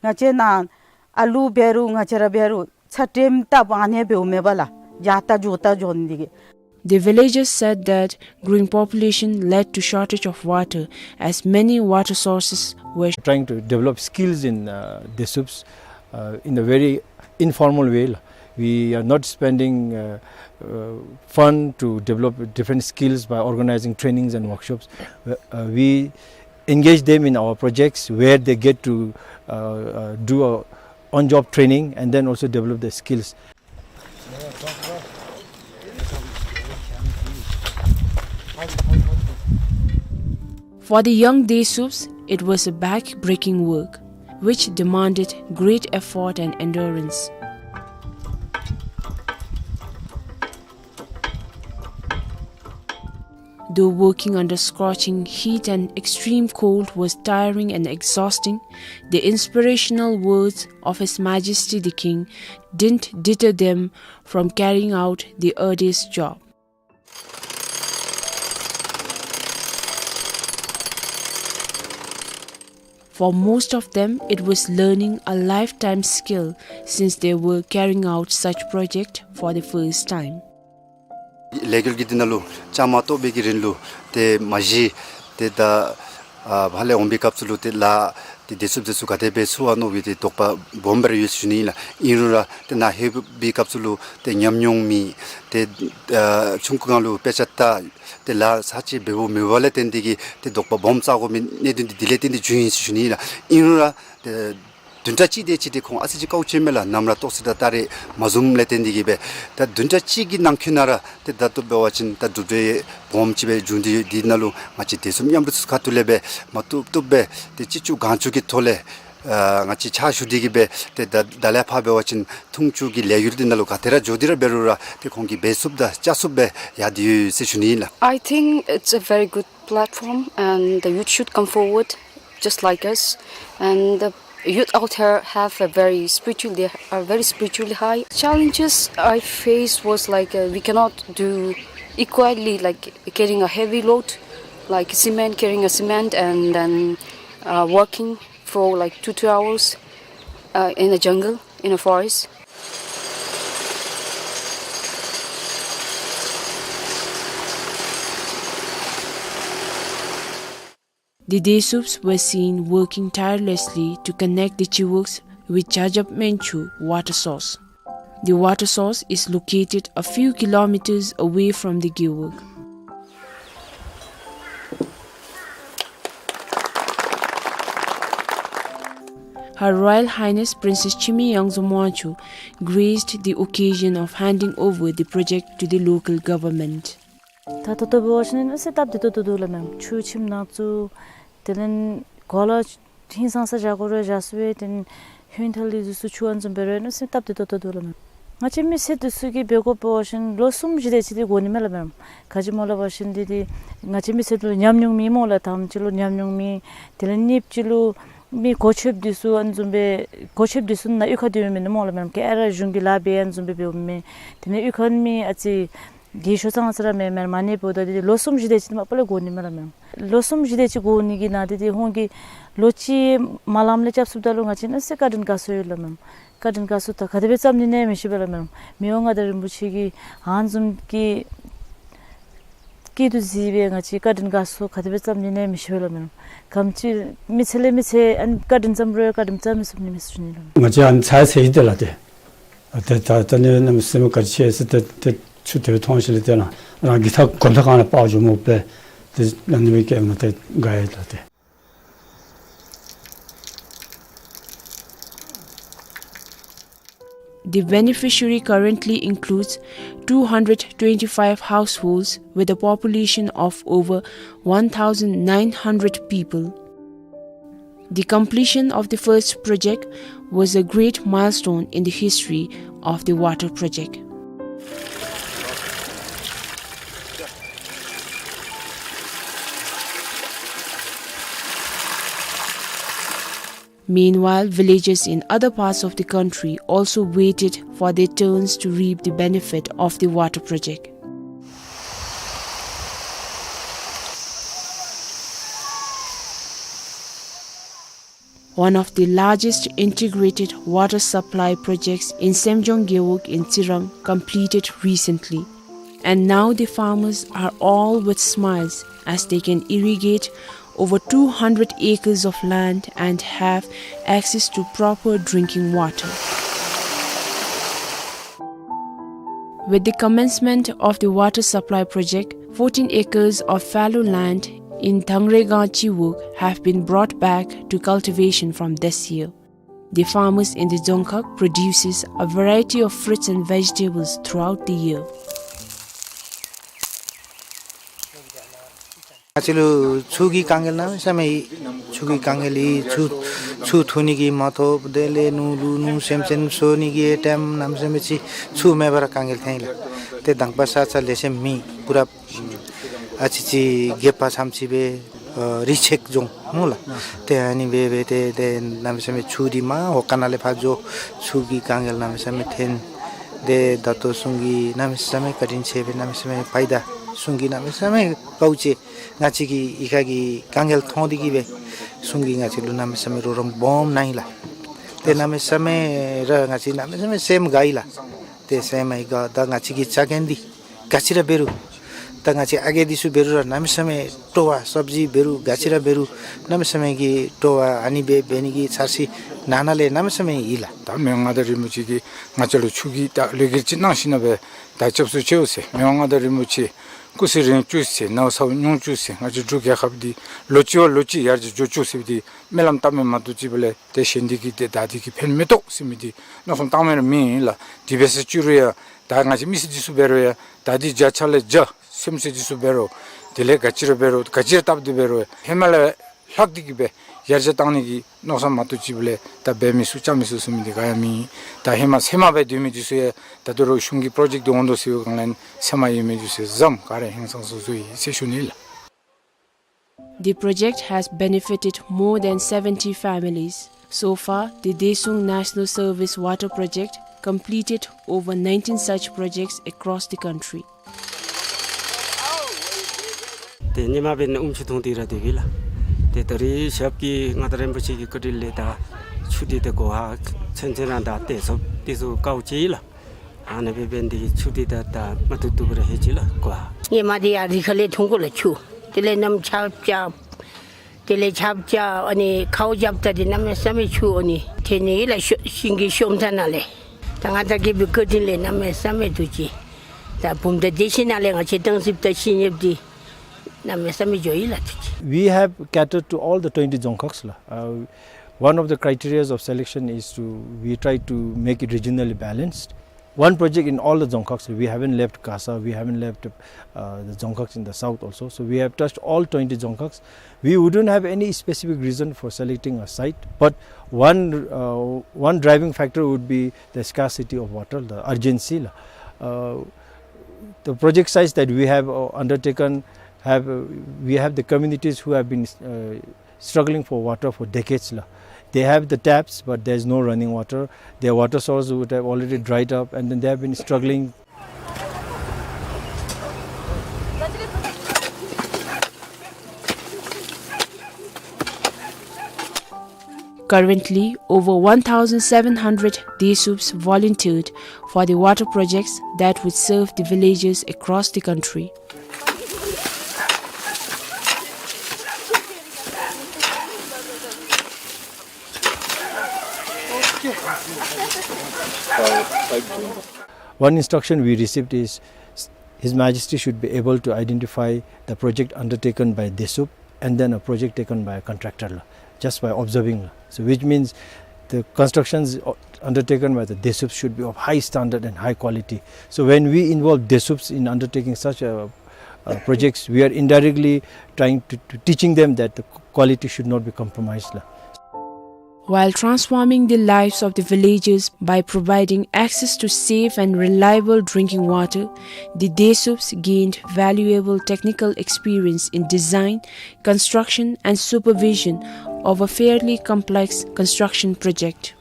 ང་བཅས་ནཱ་ཨ་ལུ་འབད་རུང་ང་བཅས་ར་འབད་རུང་ཚ་དྲོད་ལྟ་བུ་ཨ་ནི་འབདཝ་མས་པ་ལགས། འགྱོ་ད་འགྱོ་ད་འགྱོ་ནི་འདི་གིས། The villagers said that growing population led to shortage of water as many water sources were trying to develop skills in uh, Desuups uh, in a very informal way. We are not spending uh, uh, fund to develop different skills by organizing trainings and workshops. Uh, uh, we engage them in our projects where they get to uh, uh, do a on-job training and then also develop their skills. For the young Desuups, it was a back-breaking work, which demanded great effort and endurance. Though working under scorching heat and extreme cold was tiring and exhausting, the inspirational words of His Majesty the King didn't deter them from carrying out the arduous job. For most of them, it was learning a lifetime skill since they were carrying out such project for the first time. ལས་འགུལ་གྱི་འདི་ནང་ལུ་བཅའ་མར་གཏོགས་པའི་གི་རིང་ལུ་ཏེ་མ་གཞི་ཏེ་ད་ཨ་ཕར་ལས་འོང་པའི་སྐབས་སུ་ལུ་ཏེ་ལཱ་ བདེ་སྲུངཔ་འདི་ཚུ་ག་དེ་སྦེ་ཚུགས་པ་མནོ་བའི་ཏེ་དོགས་པ་སྦོམ་སྦེ་ར་ཡོད་ཟེར་ཞུ་ནི་ཨིན་ལགས། ཨིན་རུང་ར་ཏེ་ནཱ་ལྷོད་པའི་སྐབས་སུ་ལུ་ཏེ་ཉམས་མྱོང་མེད། ཏེ་ཨ་ཆུང་ཀུའི་སྒང་ལུ་དཔེ་ཆ་ལྟ། ཏེ་ལཱ་ཚར་གཅིག་འབདཝ་མེདཔ་ལས་བརྟེན་ཏེ་གིས་ཏེ་དོགས་པ་སྦོམ་བཙུགས་དགོ་མི་གནད་དོན་འདི་དེ་ལས་བརྟེན་ཏེ་བྱུང་ཡི་ཟེར་ཞུ་ནི་ཨིན་ལགས། ཨིན་རུང་ར་ཏེ་བདུན་ཕྲག་གཅིག་དེ་ཅིག་ཏེ་ཁོང་ཨ་ཙི་ཅིག་དཀའཝ་སྤྱད་མས་ལགས། ནམ་ར་ཏོག་ཙི་དང་ད་རེས་མ་བཟུམ་ལས་བརྟེན་ཏེ་གིས་སྦེ་ད་བདུན་ཕྲག་གཅིག་གི་ནང་འཁོད་ནང་ར་ཏེ་ད་ལྟོ་འབད་བ་ཅིན་ད་གྲུབ་འབྲས་སྦོམ་ཅིག་སྦེ་བྱུང་སྟེ་ཡོད། དེ་ནང་ལུ་ང་བཅས་བདེ་སྲུངཔ་མཉམ་རུབ་ཚུ་ཁ་ཐུག་ལས་སྦེ་མ་བཏུབ་བཏུབ་སྦེ་ཏེ་ཅིག་ཅུང་གང་ཅུང་གི་ཐོག་ལས་ཨ་ང་བཅས་ཕྱག་ཞུ་སྟེ་གིས་སྦེ་ཏེ་ད་ད་ལས་ཕར་འབད་བ་ཅིན་འཐུང་ཆུ་གི་ལས་ཡུལ་འདི་ནང་ལུ་ག་དེ་ར་འགྱོ་སྟེ་ར་འབད་རུང་ར་ཏེ་ཁོང་གིས་འབད་ཚུགསཔ་དང་བཅའ་ཚུགསཔ་སྦེ་ཡར་སྡོད་ཡོད་ཟེར་ཞུ་ནི་ཨིན་ལགས། I think it's a very good platform, and the youth should come forward just like us. And the youth out here have a very spiritual, they are very spiritually high. Challenges I faced was like, uh, we cannot do equally, like carrying a heavy load, like cement, carrying a cement, and then uh, working for like two, two hours uh, in a jungle, in a forest. The Desups were seen working tirelessly to connect the Chiwuks with Jajab Menchu water source. The water source is located a few kilometers away from the Gewog. Her Royal Highness Princess Chimi Yangzu Mwanchu graced the occasion of handing over the project to the local government. ད་ད་ལྟོ་འབད་བ་ཅིན་ཨ་ནི་སེ་སྟབས་བདེ་ཏོག་ཏོ་འདུག་ལགས་མེན། ཆུ་ཁྱིམ་ནང་བཙུགས། དེ་ལས་གོ་ལ་ཧིང་སངས་ས་བཞག་དགོ་རུང་བཞག་ཚུགས་པས། དེ་ལས་ཧོན་ཐལ་ལི་འདི་ཚུ་ཆུ་ཨ་ནི་བཟུམ་འབད་རུང་ཨ་ནི་སེ་སྟབས་བདེ་ཏོག་ཏོ་འདུག་ལགས་མེན། ང་བཅས་མི་སེར་འདི་ཚུ་གིས་འབད་དགོཔ་འབད་བ་ཅིན་ལོ་གསུམ་བཞི་དེ་ཅིག་འདི་འགོར་ནི་མས་ལགས་མེན། ག་ཅི་སྨོ་ལབ་པ་ཅིན་འདི་འདི་ང་བཅས་མི་སེར་ལུ་ཉམས་མྱོང་མེད་སྨོ་ལགས། དང་པ་ཅིག་ལུ་ཉམས་མྱོང་མེད། དེ་ལས་གཉིས་པ་ཅིག་ལུ་མི་གོ་ཆོདཔ་འདི་ཚུ་ཨ་ནི་བཟུམ་སྦེ་གོ་ཆོདཔ་འདི་ཚུ་ནཱ་གཡུས་ཁར་སྡོད་མི་མེན་སྨོ་ལགས་མེན། ག་ར་གཞུང་གི་ལཱ་འབད་ཨ་ནི་བཟུམ་སྦེ་འབདཝ་མས། དེ་ལས་གཡུས་ཁར་མི་ཨ་ཙི་དེ་ཤོ་ཚང་ས་ར་མེན་མེན། མ་ཎི་འབདཝ་ད་འདི་ལོ་གསུམ་བཞི་དེ་ཅིག་མ་པ་ལས་འགོར་ནི་མས་ལགས་མེན། ལོ་གསུམ་བཞི་དེ་ཅིག་འགོར་ནི་གི་ནང་འདི་འདི་ཁོང་གིས་ལོ་གཅིག་མ་ལམ་ལས་རྐྱབ་ཚུགསཔ་ད་ལུ་ང་བཅས་ཨ་ནི་སེ་བཀའ་དྲིན་དགའ་ཚོར་ཡོད་ལགས་མེན། བཀའ་དྲིན་དགའ་ཚོར་ད་ག་དེ་སྦེ་བརྩམ་ནི་ཨིན་ན་མི་ཤེས་པས་ལགས་མེན། མི་དབང་མངའ་བདག་རིན་པོ་ཆེ་གིས་ཨ་ནི་བཟུམ་གྱི་སྐྱིད་སྡུག་གཟིགས་སྦེ་ང་བཅས་བཀའ་དྲིན་དགའ་ཚོར་ག་དེ་སྦེ་བརྩམ་ནི་ཨིན་ན་མི་ཤེས་པས་ལགས་མེན། ག་དེམ་ཅིག་མི་ཚེ་ལས་མི་ཚེ་ཨ་ནི་བཀའ་དྲིན་བརྩམ་རུང་བཀའ་དྲིན་བརྩམ་མི་ཚུགས་ནི་མས་ཟེར་ཞུ་ནི་ལགས་མེན། ང་བཅས་ཨ་ནི་ཚ་ཚ་ཡི་དེ་ལགས་ཏེ། ཨ་ཏེ་ད་ད་ནི་གནམ་མེད་ས་མེད་ག་ཅི་ཟེར་ཏེ་ཏེ་ཆུ་དེ་སྦེ་མཐོང་ཞིནམ་ལས་ཏེ་རང་རང་གི་ཐག་གོམ་ཐག་སྒང་ལས་སྤར་འགྱོཝ་སྨོ་པས། ཏེ་ཨ་ནི་སྦེ་བཀལཝ་ད་ཏེ་དགའ་ཡི་ལགས་ཏེ། The beneficiary currently includes two hundred twenty-five households with a population of over one thousand nine hundred people. The completion of the first project was a great milestone in the history of the water project. Meanwhile, villages in other parts of the country also waited for their turns to reap the benefit of the water project. One of the largest integrated water supply projects in Semjong Gewog in Tsirang completed recently. And now the farmers are all with smiles as they can irrigate over two hundred acres of land and have access to proper drinking water. With the commencement of the water supply project, fourteen acres of fallow land in Thangregang Chiwog have been brought back to cultivation from this year. The farmers in the Dzongkhag produces a variety of fruits and vegetables throughout the year. ང་བཅས་ལུ་ཆུ་གི་དཀའ་ངལ་གནམ་མེད་ས་མེད་ཡོད། ཆུ་གི་དཀའ་ངལ་ཡོད། ཆུ་ཆུ་འཐུང་ནི་གི་མ་ཐོབ། དེ་ལས་ནོར་ལུ་ནོར་སེམས་ཅན་གསོ་ནི་གི་ཨེ་ཊེམ་གནམ་མེད་ས་མེད་ཅིག་ཆུ་མེད་པར་དཀའ་ངལ་ཐོན་ཡི་ལགས། ཏེ་དང་པ་ས་ཆ་ལེགས་ཤོམ་མེད། པུ་ར་ཨ་ཙི་ཅིག་རྒེད་འོག་ཙམ་ཅིག་སྦེ་ཨ་རི་ཅེག་རྫོང་སྨོ་ལགས། ཏེ་ཨ་ནི་སྦེ་སྦེ་ཏེ་ཏེ་གནམ་མེད་ས་མེད་ཆུ་འདི་མར་འོག་ཁང་ནང་ལས་ཕར་འགྱོ། ཆུ་གི་དཀའ་ངལ་གནམ་མེད་ས་མེད་ཐོན། ཏེ་ད་ལྟོ་གཞུང་གིས་གནམ་མེད་ས་མེད་བཀའ་དྲིན་ཆེ་བས། གནམ་མེད་ས་མེད་ཕ་ཡི་ད་གཞུང་གིས་གནམ་མེད་ས་མེད་དཀའཝ་སྤྱད། ང་བཅས་ཀྱི་གཡུས་ཁ་གི་དཀའ་ངལ་མཐོང་སྟེ་གིས་སྦེ་གཞུང་གིས་ང་བཅས་ལུ་གནམ་མེད་ས་མེད་རོགས་རམ་སྦོམ་གནང་ཡི་ལགས། ཏེ་གནམ་མེད་ས་མེད་ར་ང་བཅས་གནམ་མེད་ས་མེད་སེམས་དགའ་ཡི་ལགས། ཏེ་སེམས་ཡང་དགའ། ད་ང་བཅས་ཀྱི་ཆ་རྐྱེན་འདི་ག་ཅི་ར་འབད་རུང་ ད་ང་བཅས་ཨ་རྒས་འདི་ཚུ་འབད་རུང་ར་གནམ་མེད་ས་མེད་སྤྲོ་བ་སབ་ཇི་འབད་རུང་ག་ཅི་ར་འབད་རུང་གནམ་མེད་ས་མེད་ཀྱི་སྤྲོ་བ། ཨ་ནི་འབད་འབད་ནི་གི་འཆར་གཞི་ནང་ན་ལས་གནམ་མེད་ས་མེད་ཡོད་ལགས། ད་མི་དབང་མངའ་བདག་རིན་པོ་ཆེ་གིས་ང་བཅས་ལུ་ཆུ་གི་ད་ལས་འགུལ་ཅིག་གནང་ཞིནམ་ལས་ད་སྐྱབས་སུ་མཆིའོ་ཟེར། མི་དབང་མངའ་བདག་རིན་པོ་ཆེ་སྐུ་ཚེ་རིང་བཅུག་ཟེར། ནང་ས་ཉུང་བཅུག་ཟེར། ང་བཅས་འབྲུག་རྒྱལ་ཁབ་འདི་ལོ་གཅིག་བ་ལོ་གཅིག་ཡར་རྒྱས་འགྱོ་བཅུག་ཟེར་བའི་འདི་སྨོན་ལམ་བཏབ་མི་མ་གཏོགས་ཅིག་འབད་ལས་ཏེ་གཞན་འདི་གིས་ཏེ་ད་འདི་གིས་ཕན་མི་ཐོགས་ཟེར་མི་འདི་མནོ་བསམ་བཏང་མི་ར་མེད་ལགས། དེ་འབད་ས་བཅུག་རུང་ཡང་ད་ང་བཅས་མི་སེར་འདི་ཚུ་འབད་རུང་ཡང་ད་འདི་བརྒྱ་ཆ་ལས་བརྒྱ་སེམས་ཅན་འདི་ཚུ་འབད་རུང་དེ་ལས་ག་ཅི་ར་འབད་རུང་ག་ཅི་ར་བཏབ་སྟེ་འབད་རུང་ཧེ་མ་ལས་ལྷག་སྟེ་གིས་སྦེ་ཡར་རྒྱས་བཏང་ནི་གི་མནོ་བསམ་མ་གཏོགས་ཅིག་འབད་ལས་ད་འབད་མི་ཚུགས་རྐྱབ་མི་ཚུགས་ཟེར་མི་འདི་ག་ཡང་མེད། ད་ཧེ་མ་སེམས་མ་སྦེ་སྡོད་མི་འདི་ཚུ་ཡང་ད་ལྟོ་ར་གཞུང་གི་པྲོ་ཇེཀཊ་འདི་འོང་དོ་ཟེར་བའི་སྒང་ལས་སེམས་མ་ཡོད་མི་འདི་ཚུ་ཡང་གཟིམ་ག་ར་ཧིང་སངས་ས་སོ་ཡི་ཟེར་ཞུ་ནི་ལགས། The project has benefited more than seventy families. So far, the Daesung National Service Water Project completed over nineteen such projects across the country. ཏེ་ཉིནམ་འབདན་ཨུམ་ཆུ་འཐུང་སྟེ་ར་སྡོདཔ་ཨིན་ལགས། ཏེ་ད་རིས་ཞབས་ཀྱིས་མངའ་བདག་རིན་པོ་ཆེ་གི་བཀའ་དྲིན་ལས་ད་ཆུ་འདི་ད་གོ་ཧ་ཚུན་ཚོད་ར་ད་ཏེ་ཚུ་ཏེ་ཚུ་དཀའཝ་སྤྱད་ཡི་ལགས། ཨ་ནི་འབད་འབདན་འདི་ཆུ་འདི་ད་ད་མ་ཐུབ་ཐུབ་ར་ལྷོད་ཅི་ལགས་གོ་ཧ། ཧེ་མ་འདི་ཡར་རི་ཁ་ལས་འཐུང་དགོ་ལགས་ཆུ། དེ་ལས་གནམ་ཆརཔ་རྐྱབ། དེ་ལས་ཆརཔ་རྐྱབ་ཨ་ནི་ཁཝ་རྐྱབ་ད་འདི་གནམ་མེད་ས་མེད་ཆུ་ཨ་ནི་ཐོན་ནི་ལགས་ཤོ་ཤིང་གི་ཤོམ་ཐ་ན་ལས། ད་མངའ་བདག་རྒྱལ་པོའི་བཀའ་དྲིན་ལས་གནམ་མེད་ས་མེད་ཐུགས་རྗེ། ད་བུམ་ཐང་སྡེ་བཞི་ནང་ལས་ང་བཅས་སྟང་སི་པ་ད་ཤིང་ཡིབ་འདི་གནམ་མེད་ས་མེད་འགྱོ་ཡི་ལགས་ཐུགས་རྗེ། We have catered to all the twenty Dzongkhags ལགས། Uh, one of the criterias of selection is to, we try to make it regionally balanced. One project in all the Dzongkhags. We haven't left Kasa, we haven't left, uh, the Dzongkhags in the south also. So we have touched all twenty Dzongkhags. We wouldn't have any specific reason for selecting a site, but one, uh, one driving factor would be the scarcity of water, the urgency. Uh, the project sites that we have, uh, undertaken have, uh, we have the communities who have been, uh, struggling for water for decades la. They have the taps, but there is no running water. Their water source would have already dried up, and then they have been struggling. Currently, over one thousand seven hundred Desups volunteered for the water projects that would serve the villages across the country. One instruction we received is His Majesty should be able to identify the project undertaken by Desup and then a project taken by a contractor la, just by observing la. So which means the constructions, uh, undertaken by the Desups should be of high standard and high quality. So when we involve Desups in undertaking such a, uh, projects, we are indirectly trying to, to teaching them that the quality should not be compromised la. While transforming the lives of the villagers by providing access to safe and reliable drinking water, the Desups gained valuable technical experience in design, construction and supervision of a fairly complex construction project.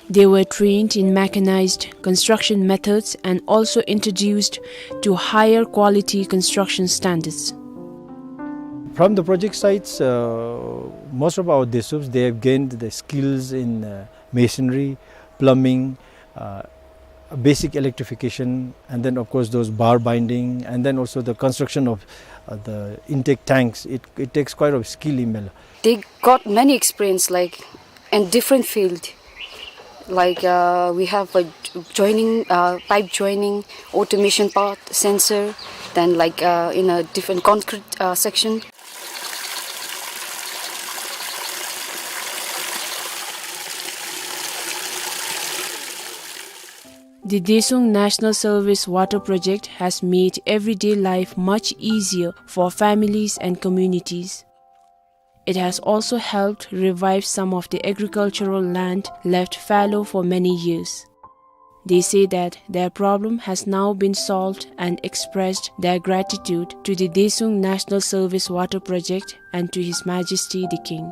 They were trained in mechanized construction methods and also introduced to higher quality construction standards. From the project sites, uh, most of our Desups, they have gained the skills in, uh, masonry, plumbing, uh, basic electrification, and then of course those bar binding, and then also the construction of, uh, the intake tanks. It, it takes quite a skill, email. They got many experience, like, in different field. Like, uh, we have a joining, uh, pipe joining, automation part, sensor, then, like, uh, in a different concrete, uh, section. The Desung National Service Water Project has made everyday life much easier for families and communities. It has also helped revive some of the agricultural land left fallow for many years. They say that their problem has now been solved and expressed their gratitude to the Desung National Service Water Project and to His Majesty the King.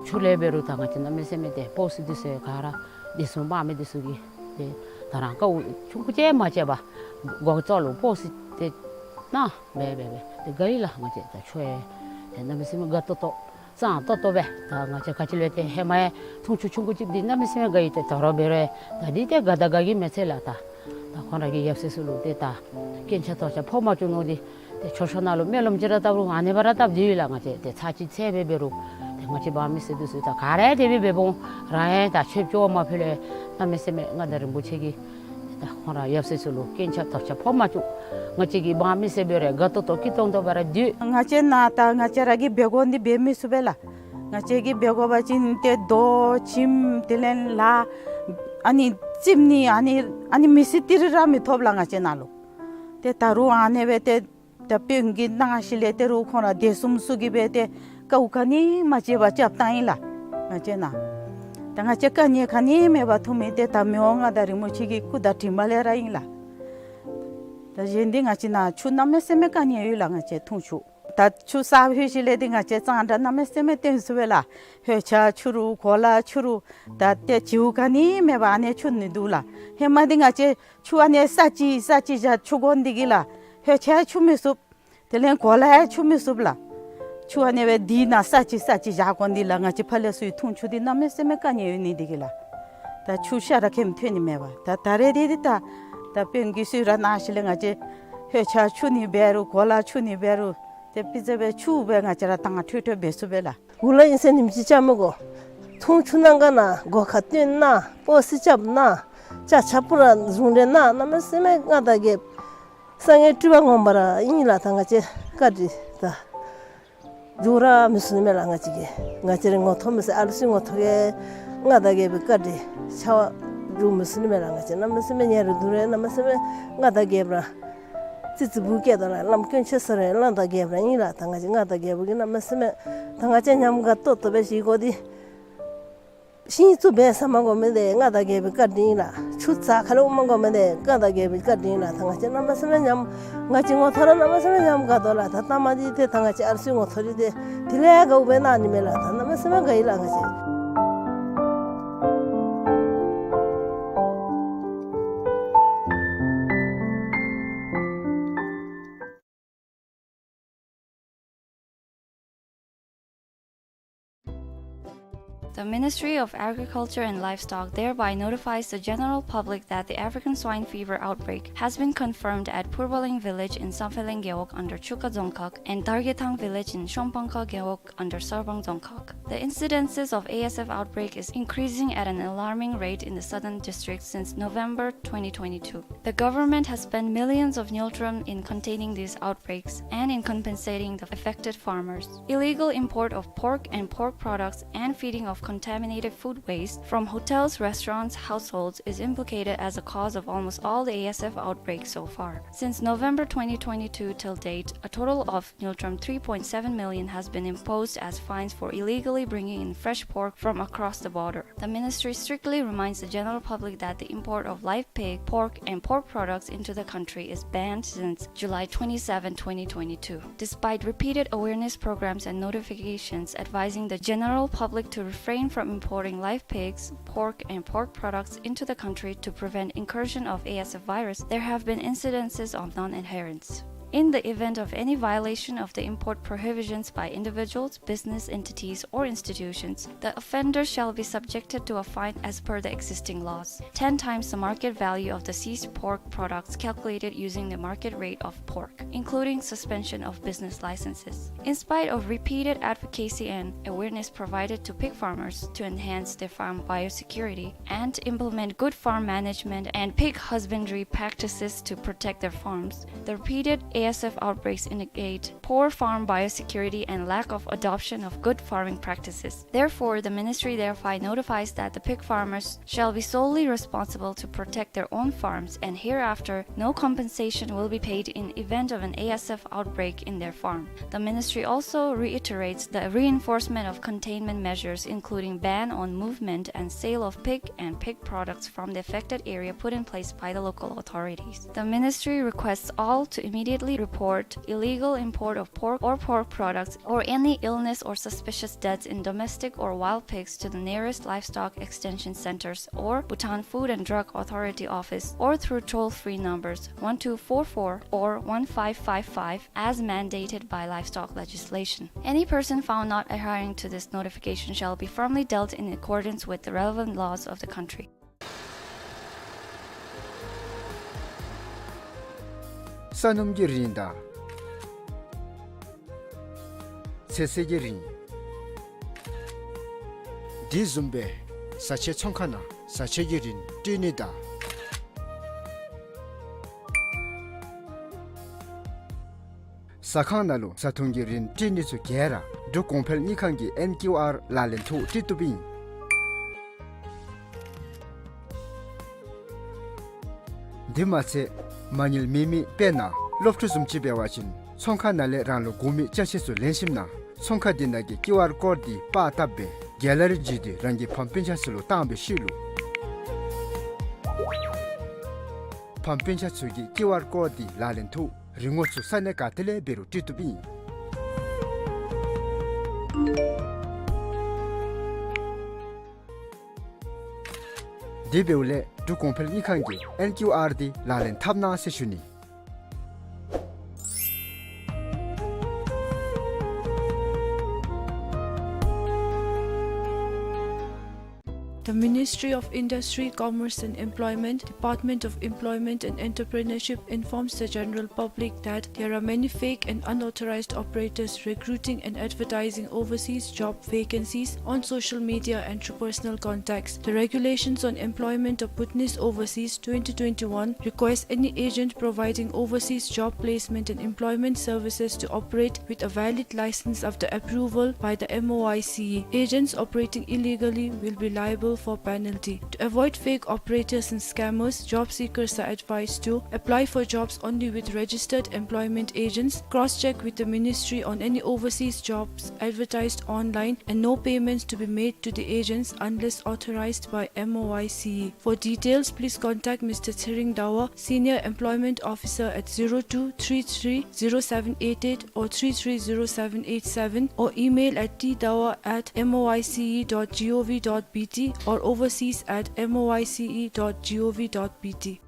ཆུ་ལས་འབད་རུང་ད་ང་བཅས་གནམ་མེད་ས་མེད་ཏེ་པོ་སི་འདི་ཚུ་ག་ར་བདེ་སྲུང་འབག་མི་འདི་ཚུ་གིས་ཏེ་ད་རང་དཀའཝ་ཆུང་ཀུ་ཅིག་མ་སྤྱད་པར་སྒོ་ཙོག་ལུ་པོ་སི་ཏེ་ནཱ་འབད་འབད་འབད་ཏེ་དགའ་ཡི་ལགས། ང་བཅས་ད་ཆུ་ཡང་ཏེ་གནམ་མེད་ས་མེད་དགའ་ཏོག་ཏོ་གཙང་ཏོག་ཏོ་སྦེ་ད་ང་བཅས་ག་ཅི་ལས་ཏེ་ཧེ་མ་ཡང་འཐུང་ཆུ་ཆུང་ཀུ་ཅིག་འདི་གནམ་མེད་ས་མེད་དགའ་ཡི། ཏེ་ད་རུང་འབད་རུང་ད་འདི་ཏེ་དགའ་དང་དགའ་གི་མེད་ཚད་ལགས། ད་ད་ཁོང་ར་གི་ཡབ་སྲས་ཚུ་ལུ་ཏེ་ད་རྐྱེན་ཆག་ཐོགས་ཆགས་ཕོག་མ་བཅུག་མནོ་སྟེ་ཏེ་མཆོད་བཤམ་ནང་ལུ་སྨོན་ལམ་ཅིག་ར་བཏབ་རུང་ཨ་ནི་སྦེ་ར་བཏབ་སྡོད་ཡི་ལགས། ང་བཅས་ཏེ་ཚར་གཅིག་ཚར་སྦེ་འབད་རུང་ཏེ་ང་བཅས་འབངས་མི་སེར་འདི་ཚུ་ད་ག་ར་དེ་སྦེ་འབདཝ་ད་རང་ཡང་ད་ཆོས་སྐྱོང་བ་མ་ཕུལ་ལས་གནམ་མེད་ས་མེད་མངའ་བདག་རིན་པོ་ཆེ་གིས་ད་ཁོང་ར་ཡབ་སྲས་ཚུ་ལུ་རྐྱེན་ཆག་ཐོགས་ཆགས་ཕོག་མ་བཅུག། ང་བཅས་ཀྱི་འབངས་མི་སེར་འབད་རུང་དགའ་ཏོག་ཏོ་སྐྱིད་ཏོང་ཏོ་སྦེ་ར་སྡོད། ང་བཅས་ནཱ་ད་ང་བཅས་ར་གིས་འབད་དགོ་འདི་འབད་མི་ཚུགས་པས་ལགས། ང་བཅས་ཀྱིས་འབད་དགོ་པ་ཅིན་ཏེ་རྡོ་ཁྱིམ་དེ་ལས་ལཱ་ཨ་ནི་རྩིགཔ་ནི་ཨ་ནི་ཨ་ནི་མི་སེར་ཏི་རི་ར་མི་ཐོབ་ལགས་ང་བཅས་ནཱ་ལུ། ཏེ་ད་རུང་ཨ་ནི་སྦེ་ཏེ་ད་དཔོན་གྱིས་གནང་ཞིནམ་ལས་ཏེ་རུང་ཁོང་ར་བདེ་སྲུང་ཚུ་གིས་སྦེ་ཏེ་དཀའཝ་ག་ནི་མ་སྤྱད་པར་རྐྱབ་བཏང་ཡི་ལགས། ང་བཅས་ནཱ་ད་ང་བཅས་དཀའ་ངལ་ག་ནི་མེད་པར་ཐོན་མི་འདི་ད་མི་དབང་མངའ་བདག་རིན་པོ་ཆེ་གི་སྐུ་དྲིན་མ་ལས་ར་ཨིན་ལགས། ད་གཞན་འདི་ང་བཅས་ནཱ་ཆུ་གནམ་མེད་ས་མེད་དཀའ་ངལ་ཡོད་ལགས། ང་བཅས་འཐུང་ཆུ་ད་ཆུ་གསརཔ་ལྷོད་ཞིནམ་ལས་འདི་ང་བཅས་གཙང་སྦྲ་གནམ་མེད་ས་མེད་སྟོན་ཚུགས་པས་ལགས། ལྷོད་ཆས་འཁྱུ་རུང་གོ་ལ་འཁྱུ་རུང་ད་ཏེ་བྱིའུ་ག་ནི་མེད་པར་ཨ་ནི་འཁྱུ་ནི་འདུག་ལགས། ཧེ་མ་འདི་ང་བཅས་ཆུ་ཨ་ནི་ས་ཅིག་ས་ཅིག་བཞག་འཁྱུ་དགོ་འདི་གིས་ལགས། ལྷོད་ཆས་འཁྱུ་མི་ཚུགས། དེ་ལས་གོ་ལ་ཡང་འཁྱུ་མི་ཚུགས་ལགས། ཆུ་ཨ་ནི་སྦེ་འདི་ནང་ས་ཅིག་ས་ཅིག་བཞག་དགོ་འདི་ལགས། ང་བཅས་ཕར་ལས་ཚུར་འཐུང་ཆུ་འདི་གནམ་མེད་ས་མེད་དཀའ་ངལ་ཡོད་ནི་འདི་གིས་ལགས། ད་ཆུ་ཤ་ར་ཁེམ་ཐོན་ནི་མེད་པར་ད་ད་རེས་འདི་འདི་ད་ད་དཔོན་གྱིས་གསོལ་རས་གནང་ཞིནམ་ལས་ང་བཅས་ལྷོད་ཆས་འཁྱུ་ནི་འབད་རུང་གོ་ལ་འཁྱུ་ནི་འབད་རུང་ཏེ་སྤུས་ཚད་སྦེ་ཆུ་སྦེ་ང་བཅས་ར་དྭངས་འཕྲོས་འཕྲོས་འབད་ཚུགས་པས་ལགས། གུ་ལུ་ཨིན་ཟེར་ཉིནམ་གཅིག་བཅའ་མི་དགོ། འཐུང་ཆུ་གནང་ག་ན་སྒོ་ཁར་བཏོན་ན་པོ་སི་རྐྱབ་ན་ཅ་ཆས་པུ་ར་བཟུང་རེ་ན་གནམ་མེད་ས་མེད་མངའ་བདག་རྒྱལཔོ་སངས་རྒྱས་སྤྲུལ་པ་ངོ་མ་ར་ཨིན་ལགས། ད་ང་བཅས་བཀའ་དྲིན་ད་འཇུག་ར་མི་ཚུགས་ནི་མས་ལགས། ང་བཅས་ཀྱིས་ང་བཅས་རའི་ངོ་ཐོག་མི་ཚེ་ཨ་ལུ་ཚུའི་ངོ་ཐོག་གི་མངའ་བདག་རྒྱལ་པོའི་བཀའ་དྲིན་ཆེ་བ་འཇུག་མི་ཚུགས་ནི་མས་ལགས། ང་བཅས་གནམ་མེད་ས་མེད་ཉེ་རུ་འདུག་རེ་གནམ་མེད་ས་མེད་མངའ་བདག་རྒྱལཔོ་ར་ཙི་ཙི་བུ་སྐྱེས་དོ་ལགས། བླམ་དཀོན་མཆོག་ཟེར་རེ་གླང་དར་རྒྱལཔོ་ར་ཨིན་ལགས། ད་ང་བཅས་མངའ་བདག་རྒྱལ་པོ་གིས་གནམ་མེད་ས་མེད་ད་ང་བཅས་ཉམས་དགའ་ཏོག་ཏོ་སྦེ་བཞེས་དགོ་འདི། ཤིང་བཙུགས་འབད་ས་མ་དགོ་མི་འདི་མངའ་བདག་རྒྱལ་པོའི་བཀའ་དྲིན་ལགས། ཆུ་རྩ་ཁ་ལས་དབུ་མ་དགོ་མི་འདི་མངའ་བདག་རྒྱལ་པོའི་བཀའ་དྲིན་ལགས། ད་ང་བཅས་གནམ་མེད་ས་མེད་ཉམས་ང་བཅས་ངོ་ཐོག་ར་གནམ་མེད་ས་མེད་ཉམས་དགའ་དོ་ལགས། ད་ལྟ་མ་འདི་ཏེ་ད་ང་བཅས་ཨ་ལུ་ཚུའི་ངོ་ཐོག་ར་ཏེ་དེ་ལས་དགའཝ་སྦེ་གནང་ནི་མས་ལགས། ད་གནམ་མེད་ས་མེད་དགའ་ཡི་ལགས་ང་བཅས། The Ministry of Agriculture and Livestock thereby notifies the general public that the African swine fever outbreak has been confirmed at Purbaling village in Samphehleng Gewog under Chuka Dzongkhag and Dargethang village in Shongpangkha Gewog under Sarbang Dzongkhag. The incidences of A S F outbreak is increasing at an alarming rate in the southern districts since November twenty twenty-two. The government has spent millions of ngultrum in containing these outbreaks and in compensating the affected farmers. Illegal import of pork and pork products and feeding of contaminated food waste from hotels, restaurants, households is implicated as a cause of almost all the A S F outbreaks so far. Since November twenty twenty-two till date, a total of ngultrum three point seven million has been imposed as fines for illegally bringing in fresh pork from across the border. The ministry strictly reminds the general public that the import of live pig, pork, and pork products into the country is banned since July twenty-seven, twenty twenty-two. Despite repeated awareness programs and notifications advising the general public to refrain from importing live pigs, pork, and pork products into the country to prevent incursion of A S F virus, there have been incidences of non-adherence. In the event of any violation of the import prohibitions by individuals, business entities, or institutions, the offender shall be subjected to a fine as per the existing laws, ten times the market value of the seized pork products calculated using the market rate of pork, including suspension of business licenses. In spite of repeated advocacy and awareness provided to pig farmers to enhance their farm biosecurity and implement good farm management and pig husbandry practices to protect their farms, the repeated A S F outbreaks indicate poor farm biosecurity and lack of adoption of good farming practices. Therefore, the ministry thereby notifies that the pig farmers shall be solely responsible to protect their own farms, and hereafter no compensation will be paid in event of an A S F outbreak in their farm. The ministry also reiterates the reinforcement of containment measures, including ban on movement and sale of pig and pig products from the affected area, put in place by the local authorities. The ministry requests all to immediately report illegal import of pork or pork products or any illness or suspicious deaths in domestic or wild pigs to the nearest livestock extension centers or Bhutan Food and Drug Authority office or through toll-free numbers one two four four or one five five five as mandated by livestock legislation. Any person found not adhering to this notification shall be firmly dealt in accordance with the relevant laws of the country. ས་སྣུམ་གྱི་རིན་དང་ཚོད་བསྲེ་གི་རིན། དེ་བཟུམ་སྦེ་བཟའ་ཆས་ཚོང་ཁང་ནང་བཟའ་ཆས་ཀྱི་རིན་སྤྲོད་ནི་དང་། ཟ་ཁང་ནང་ལུ་བཟའ་འཐུང་གི་རིན་སྤྲོད་ནི་ཚུ་ག་ར་འབྲུག་གོང་འཕེལ་དངུལ་ཁང་གི་ཨེན་ཀིའུ་ཨར་ལག་ལེན་ཐོག་སྤྲོད་བཏུབ་ཨིན། དེ་མ་ཚད་མ་དངུལ་མེད་མི་དཔེར་ན་སློབ་ཕྲུག་བཟུམ་ཅིག་འབད་བ་ཅིན་ཚོང་ཁང་ནང་ལས་རང་ལུ་དགོ་མི་ཅ་ཆས་ཚུ་ལེན་ཞིནམ་ན་ཚོང་ཁང་དེ་ནང་གི་ཀིའུ་ཨར་ཀོཌ་དེ་པར་བཏབ་སྦེ་གེ་ལ་རི་བརྒྱུད་དེ་རང་གི་ཕམ་སྤུན་ཆ་ཚུ་ལུ་བཏང་བའི་ཤུལ་ལུ་ཕམ་སྤུན་ཆ་ཚུ་གིས་ཀིའུ་ཨར་ཀོཌ་དེ་ལག་ལེན་ཐོག་རིན་གོང་ཚུ་ས་གནས་ག་ཏེ་ལས་འབད་རུང་སྤྲོད་བཏུབ་ཨིན། དེ་འབདཝ་ལས་འབྲུག་གོང་འཕེལ་དངུལ་ཁང་གི་ཨེན་ཀིའུ་ཨར་དེ་ལག་ལེན་འཐབ་གནང་ཟེར་ཞུ་ནི། The Ministry of Industry, Commerce and Employment, Department of Employment and Entrepreneurship informs the general public that there are many fake and unauthorized operators recruiting and advertising overseas job vacancies on social media and through personal contacts. The Regulations on Employment of Bhutanese Overseas twenty twenty-one requires any agent providing overseas job placement and employment services to operate with a valid license after approval by the M O I C E. Agents operating illegally will be liable for penalty. To avoid fake operators and scammers, job seekers are advised to apply for jobs only with registered employment agents, cross-check with the ministry on any overseas jobs advertised online, and no payments to be made to the agents unless authorized by M O I C E. For details, please contact Mister Tshering Dawa, Senior Employment Officer, at zero two three three zero seven eight eight or three three zero seven eight seven, or email at t dawa at M O I C E dot gov dot B T or overseas at M O I C E dot gov dot B T.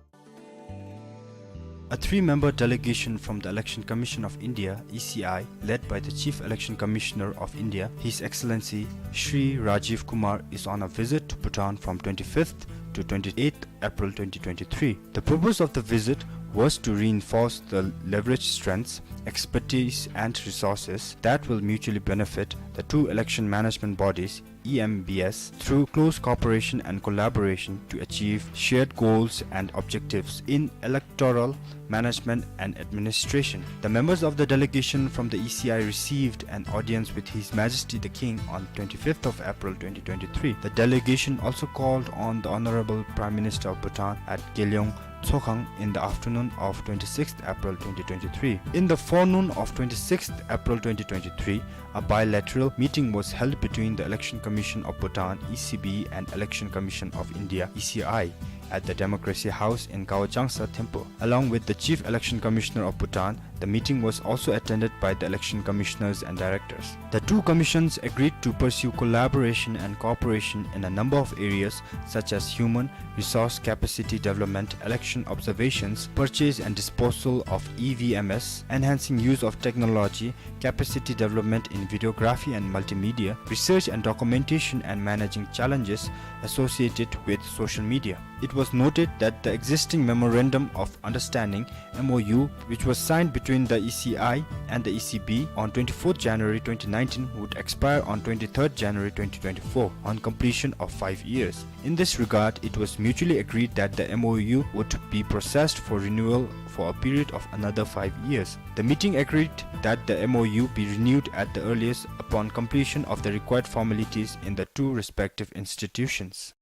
A three-member delegation from the Election Commission of India, E C I, led by the Chief Election Commissioner of India, His Excellency Shri Rajiv Kumar, is on a visit to Bhutan from twenty-fifth to twenty-eighth April twenty twenty-three. The purpose of the visit was to reinforce the leveraged strengths, expertise and resources that will mutually benefit the two election management bodies, E M Bs, through close cooperation and collaboration to achieve shared goals and objectives in electoral management and administration. The members of the delegation from the E C I received an audience with His Majesty the King on twenty-fifth of April twenty twenty-three. The delegation also called on the Honorable Prime Minister of Bhutan at Gelyong Tsokhang in the afternoon of twenty-sixth April twenty twenty-three. In the forenoon of twenty-sixth April twenty twenty-three, a bilateral meeting was held between the Election Commission of Bhutan, E C B, and Election Commission of India, E C I, at the Democracy House in Gao Jangsa Temple. Along with the Chief Election Commissioner of Bhutan, the meeting was also attended by the election commissioners and directors. The two commissions agreed to pursue collaboration and cooperation in a number of areas such as human resource capacity development, election observations, purchase and disposal of E V Ms, enhancing use of technology, capacity development in videography and multimedia, research and documentation, and managing challenges associated with social media. It was noted that the existing Memorandum of Understanding, M O U, which was signed between the E C I and the E C B on twenty-fourth January twenty nineteen, would expire on twenty-third January twenty twenty-four, on completion of five years. In this regard, it was mutually agreed that the M O U would be processed for renewal for a period of another five years. The meeting agreed that the M O U be renewed at the earliest upon completion of the required formalities in the two respective institutions.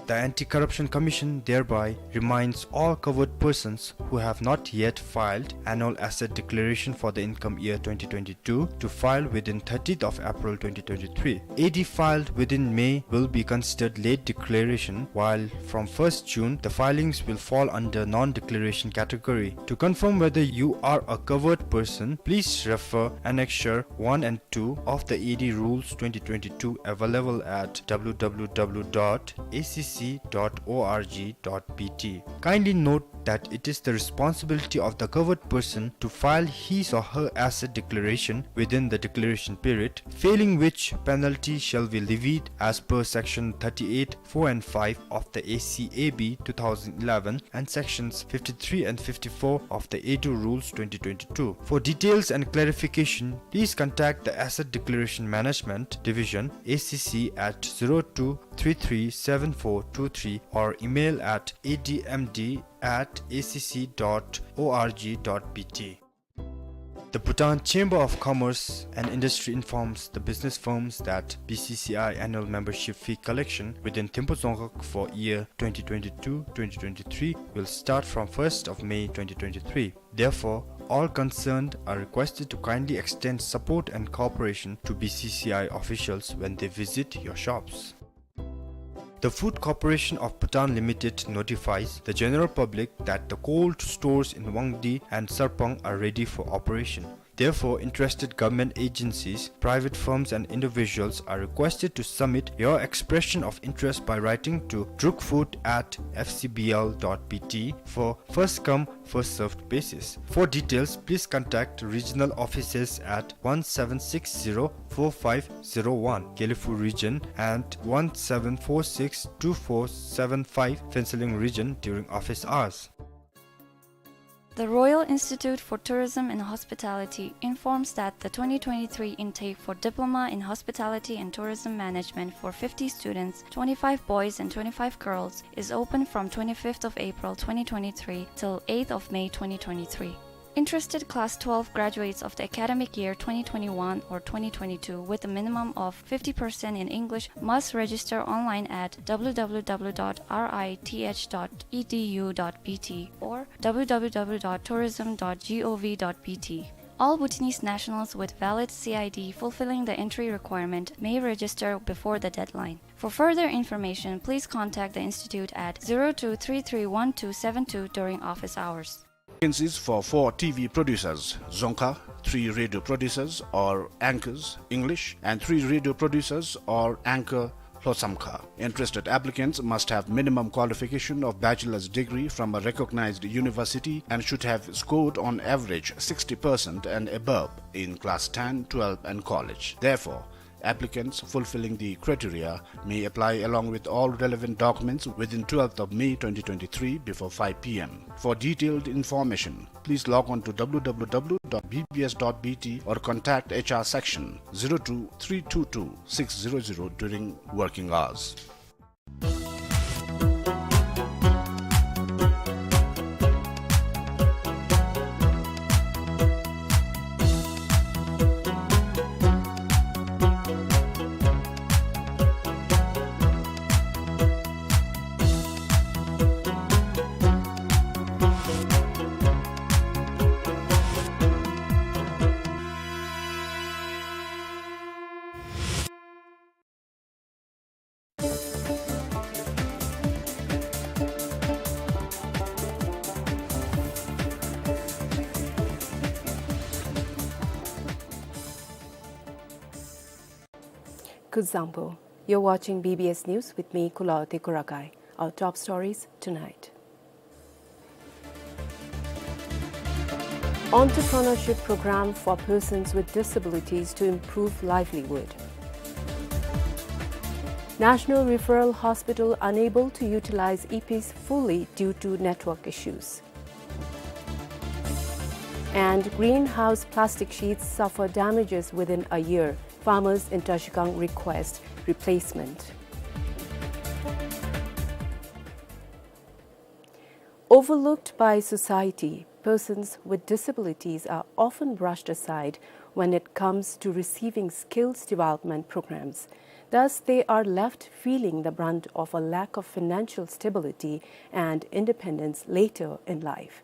The Anti-Corruption Commission thereby reminds all covered persons who have not yet filed annual asset declaration for the income year twenty twenty-two to file within thirtieth of April twenty twenty-three. A D filed within May will be considered late declaration, while from first June, the filings will fall under non-declaration category. To confirm whether you are a covered person, please refer annexure one and two of the A D Rules twenty twenty-two, available at w w w dot a c c dot org dot b t. Kindly note that it is the responsibility of the covered person to file his or her asset declaration within the declaration period, failing which penalty shall be levied as per section thirty-eight, four and five of the A C A B two thousand eleven and sections fifty-three and fifty-four of the A D Rules twenty twenty-two. For details and clarification, please contact the Asset Declaration Management Division, A C C, at zero two three three seven four two three or email at a d m d at a c c dot org dot b t. The Bhutan Chamber of Commerce and Industry informs the business firms that B C C I annual membership fee collection within Thimphu Dzongkhag for year twenty twenty-two twenty twenty-three will start from first of May twenty twenty-three. Therefore, all concerned are requested to kindly extend support and cooperation to B C C I officials when they visit your shops. The Food Corporation of Bhutan Limited notifies the general public that the cold stores in Wangdi and Sarpang are ready for operation. Therefore, interested government agencies, private firms and individuals are requested to submit your expression of interest by writing to drukfood at f c b l dot b t for first come, first served basis. For details, please contact regional offices at one seven six zero four five zero one, Gelephu region, and one seven four six two four seven five, Phuentsholing region, during office hours. The Royal Institute for Tourism and Hospitality informs that the twenty twenty-three intake for Diploma in Hospitality and Tourism Management for fifty students, twenty-five boys and twenty-five girls, is open from twenty-fifth of April twenty twenty-three till eighth of May twenty twenty-three. Interested class twelve graduates of the academic year twenty twenty-one or twenty twenty-two with a minimum of fifty percent in English must register online at w w w dot r i t h dot e d u dot b t or w w w dot tourism dot g o v dot b t. All Bhutanese nationals with valid C I D fulfilling the entry requirement may register before the deadline. For further information, please contact the institute at zero two three three one two seven two during office hours. Vacancies for four T V producers, Dzongkha, three radio producers or anchors, English, and three radio producers or anchor, Lhotshamkha. Interested applicants must have minimum qualification of bachelor's degree from a recognized university and should have scored on average sixty percent and above in class ten, twelve and college. Therefore, applicants fulfilling the criteria may apply along with all relevant documents within twelfth of May twenty twenty-three before five p m. For detailed information, please log on to w w w dot b b s dot b t or contact H R section zero two three two two six zero zero during working hours. Kuzuzangpo. You're watching B B S News with me, Kulaoti Kurakai. Our top stories tonight. Entrepreneurship program for persons with disabilities to improve livelihood. National Referral Hospital unable to utilize E Ps fully due to network issues. And greenhouse plastic sheets suffer damages within a year. Farmers in Trashigang request replacement. Overlooked by society, persons with disabilities are often brushed aside when it comes to receiving skills development programs. Thus, they are left feeling the brunt of a lack of financial stability and independence later in life.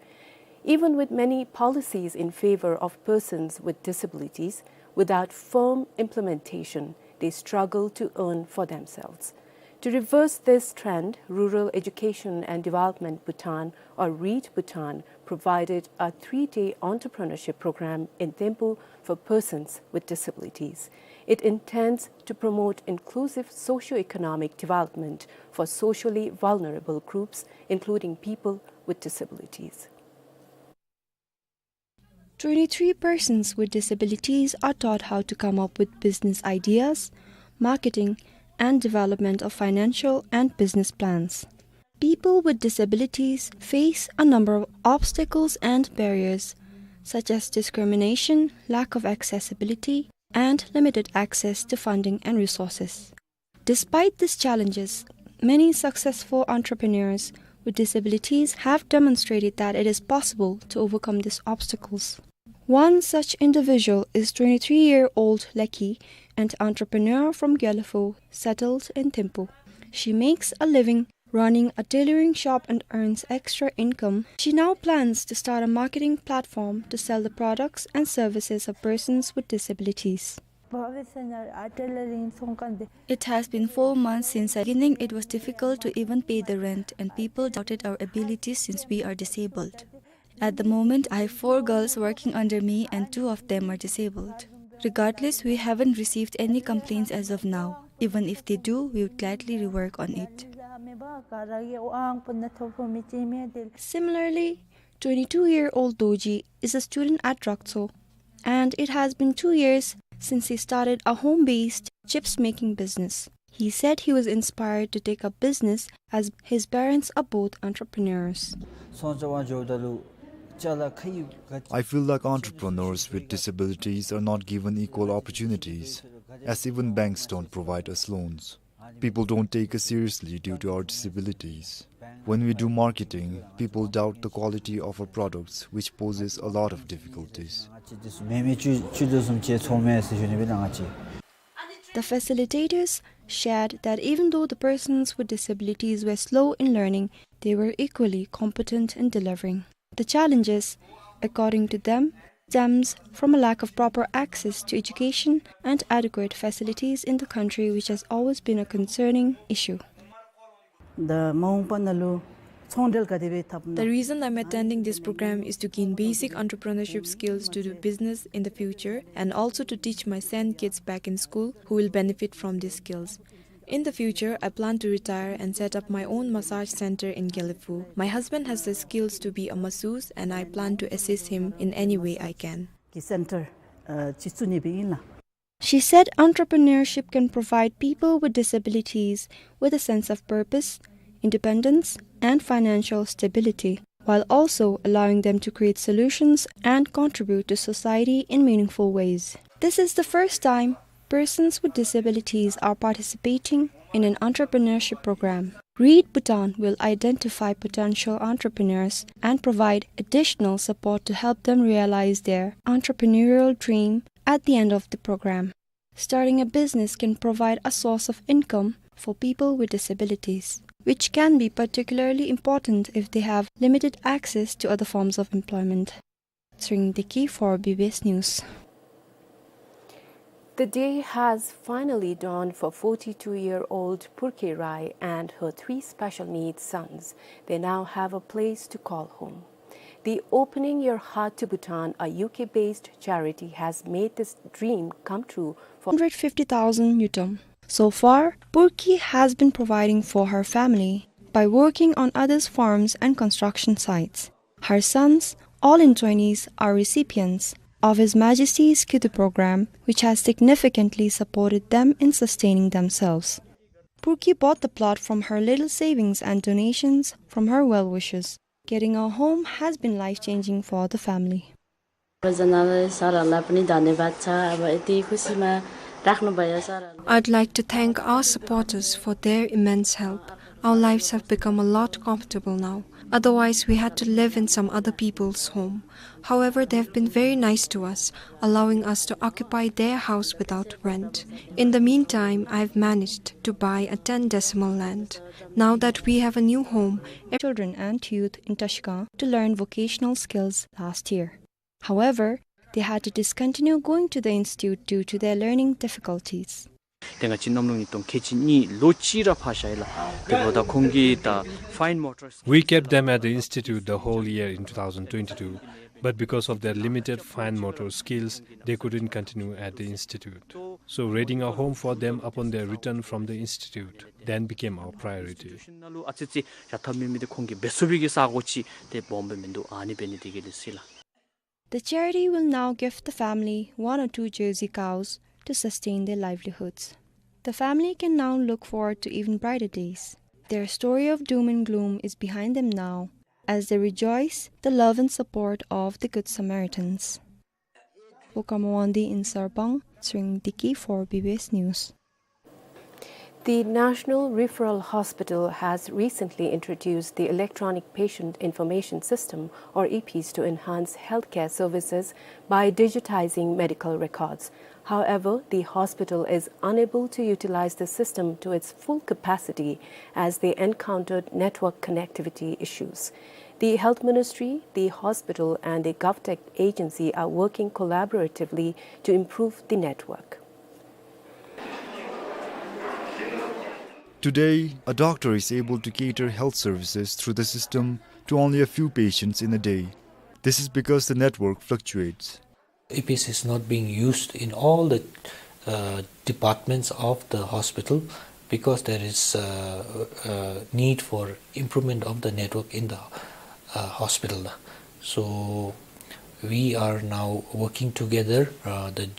Even with many policies in favor of persons with disabilities, without firm implementation, they struggle to earn for themselves. To reverse this trend, Rural Education and Development Bhutan, or READ Bhutan, provided a three-day entrepreneurship program in Thimphu for persons with disabilities. It intends to promote inclusive socio-economic development for socially vulnerable groups, including people with disabilities. Twenty-three persons with disabilities are taught how to come up with business ideas, marketing, and development of financial and business plans. People with disabilities face a number of obstacles and barriers, such as discrimination, lack of accessibility, and limited access to funding and resources. Despite these challenges, many successful entrepreneurs with disabilities have demonstrated that it is possible to overcome these obstacles. One such individual is twenty-three-year-old Leki, an entrepreneur from Gelephu, settled in Thimphu. She makes a living running a tailoring shop and earns extra income. She now plans to start a marketing platform to sell the products and services of persons with disabilities. It has been four months since I beginning. It was difficult to even pay the rent, and people doubted our abilities since we are disabled. At the moment, I have four girls working under me, and two of them are disabled. Regardless, we haven't received any complaints as of now. Even if they do, we would gladly rework on it. Similarly, twenty-two-year-old Doji is a student at Rakso, and it has been two years since he started a home-based chips making business. He said he was inspired to take up business as his parents are both entrepreneurs. I feel like entrepreneurs with disabilities are not given equal opportunities, as even banks don't provide us loans. People don't take us seriously due to our disabilities. When we do marketing, people doubt the quality of our products, which poses a lot of difficulties. The facilitators shared that even though the persons with disabilities were slow in learning, they were equally competent in delivering. The challenges, according to them, stems from a lack of proper access to education and adequate facilities in the country, which has always been a concerning issue. The reason I'm attending this program is to gain basic entrepreneurship skills to do business in the future, and also to teach my sand kids back in school who will benefit from these skills. In the future, I plan to retire and set up my own massage center in Gelephu. My husband has the skills to be a masseuse, and I plan to assist him in any way I can. She said entrepreneurship can provide people with disabilities with a sense of purpose, independence, and financial stability, while also allowing them to create solutions and contribute to society in meaningful ways. This is the first time persons with disabilities are participating in an entrepreneurship program. READ Bhutan will identify potential entrepreneurs and provide additional support to help them realize their entrepreneurial dream at the end of the program. Starting a business can provide a source of income for people with disabilities, which can be particularly important if they have limited access to other forms of employment. Tshering Deki for B B S News. The day has finally dawned for forty-two-year-old Purki Rai and her three special needs sons. They now have a place to call home. The Opening Your Heart to Bhutan, a U K-based charity, has made this dream come true for hundred fifty thousand ngultrum. So far, Purki has been providing for her family by working on others' farms and construction sites. Her sons, all in twenties, are recipients of His Majesty's Khudhu program, which has significantly supported them in sustaining themselves. Purki bought the plot from her little savings and donations from her well-wishers. Getting a home has been life-changing for the family. I'd like to thank our supporters for their immense help. Our lives have become a lot comfortable now. Otherwise, we had to live in some other people's home. However, they have been very nice to us, allowing us to occupy their house without rent. In the meantime, I've managed to buy a ten decimal land. Now that we have a new home, children and youth in Tashkent to learn vocational skills last year. However, they had to discontinue going to the institute due to their learning difficulties. ཏེ་ང་བཅས་གནམ་ལོ་ཉིས་སྟོང་ཁལ་གཅིག་གཉིས་ལོ་གཅིག་ར་ཕར་བཞག་ཡི་ལགས། དེ་འབདཝ་ད་ཁོང་གི་ད་fine motor skills We kept them at the institute the whole year in two thousand twenty-two, but because of their limited fine motor skills, they couldn't continue at the institute. So, renting a home for them upon their return from the institute then became our priority. ཨ་ཙི་ཙི་ཡ་ཐབས་མེད་མི་དེ་ཁོང་གིས་འབད་ཚུགས་པའི་གི་ས་གོ་ཅིག་དེ་སྦོམ་སྦེ་མིན་འདུག། ཨ་ནི་འབད་ནི་དེ་གིས་ལགས་སོ་ལགས། The charity will now give the family one or two Jersey cows to sustain their livelihoods. The family can now look forward to even brighter days. Their story of doom and gloom is behind them now, as they rejoice the love and support of the Good Samaritans. Okam Wandi in Sarpang, Tsering Diki for B B S News. The National Referral Hospital has recently introduced the Electronic Patient Information System, or EPIS, to enhance healthcare services by digitizing medical records. However, the hospital is unable to utilize the system to its full capacity as they encountered network connectivity issues. The Health Ministry, the hospital, and the GovTech agency are working collaboratively to improve the network. Today, a doctor is able to cater health services through the system to only a few patients in a day. This is because the network fluctuates. EPIS is not being used in all the, uh, departments of the hospital because there is, uh, uh, need for improvement of the network in the, uh, hospital. So we are now working together, uh, the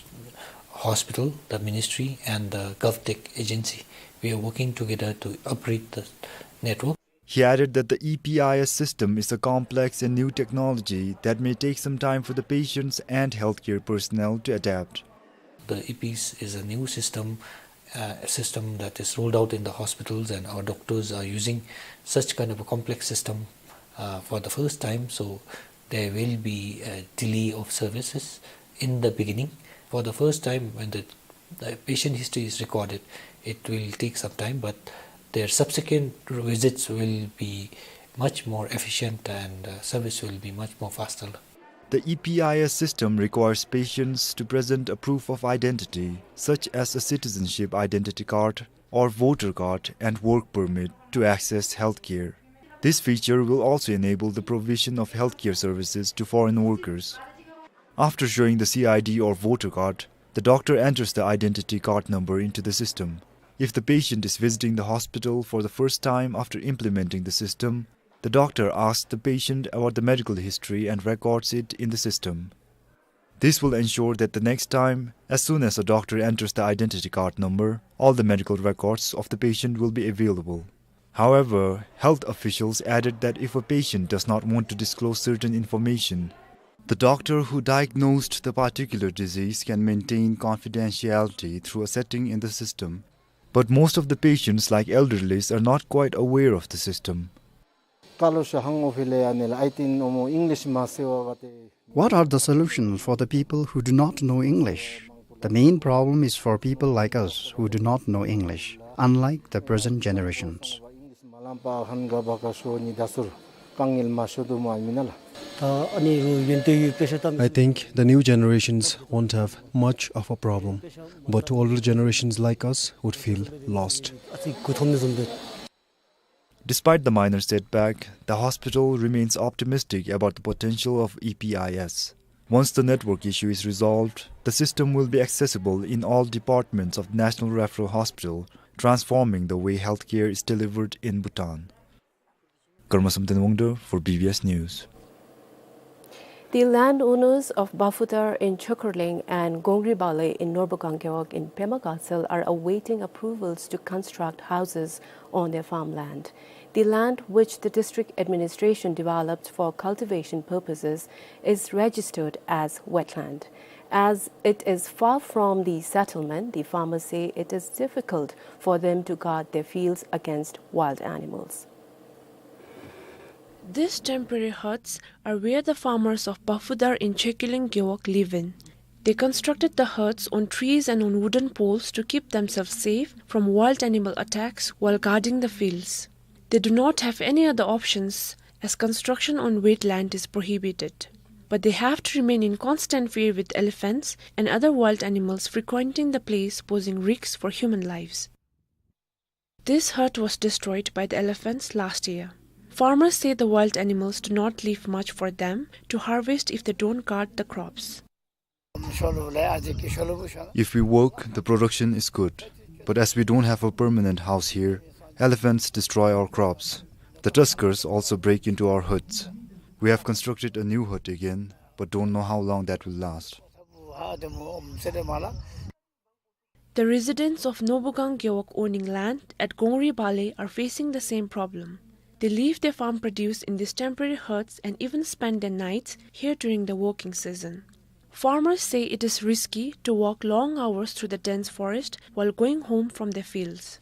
hospital, the ministry, and the GovTech agency. We are working together to upgrade the network. He added that the EPIS system is a complex and new technology that may take some time for the patients and healthcare personnel to adapt. The EPIS is a new system, uh, a system that is rolled out in the hospitals, and our doctors are using such kind of a complex system, uh, for the first time. So there will be a delay of services in the beginning. For the first time, when the, the patient history is recorded, it will take some time, but their subsequent visits will be much more efficient and, uh, service will be much more faster. The EPIS system requires patients to present a proof of identity, such as a citizenship identity card or voter card and work permit, to access healthcare. This feature will also enable the provision of healthcare services to foreign workers. After showing the C I D or voter card, the doctor enters the identity card number into the system. If the patient is visiting the hospital for the first time after implementing the system, the doctor asks the patient about the medical history and records it in the system. This will ensure that the next time, as soon as a doctor enters the identity card number, all the medical records of the patient will be available. However, health officials added that if a patient does not want to disclose certain information, the doctor who diagnosed the particular disease can maintain confidentiality through a setting in the system. But most of the patients, like elderlies, are not quite aware of the system. Kalo sha hang ofile anela, I think, omo English ma sewa wate. What are the solutions for the people who do not know English? The main problem is for people like us who do not know English, unlike the present generations. Malampa han ga baka sho ni dasur, kangil ma sho do ma minala. I think the new generations won't have much of a problem, but older generations like us would feel lost. Despite the minor setback, the hospital remains optimistic about the potential of E P I S. Once the network issue is resolved, the system will be accessible in all departments of the National Referral Hospital, transforming the way healthcare is delivered in Bhutan. Karma Samten Wangdo for B B S News. The landowners of Bafutar in Chokorling and Gongri Bale in Norbakang Gewog in Pema Gatshel are awaiting approvals to construct houses on their farmland. The land, which the district administration developed for cultivation purposes, is registered as wetland. As it is far from the settlement, the farmers say it is difficult for them to guard their fields against wild animals. These temporary huts are where the farmers of Bafudar in Chekiling Gewog live in. They constructed the huts on trees and on wooden poles to keep themselves safe from wild animal attacks while guarding the fields. They do not have any other options, as construction on wet land is prohibited. But they have to remain in constant fear with elephants and other wild animals frequenting the place, posing risks for human lives. This hut was destroyed by the elephants last year. Farmers say the wild animals do not leave much for them to harvest if they don't guard the crops. If we work, the production is good. But as we don't have a permanent house here, elephants destroy our crops. The tuskers also break into our huts. We have constructed a new hut again, but don't know how long that will last. The residents of Nobugang Gewog owning land at Gongri Bale are facing the same problem. They leave their farm produce in these temporary huts and even spend their nights here during the working season. Farmers say it is risky to walk long hours through the dense forest while going home from their fields.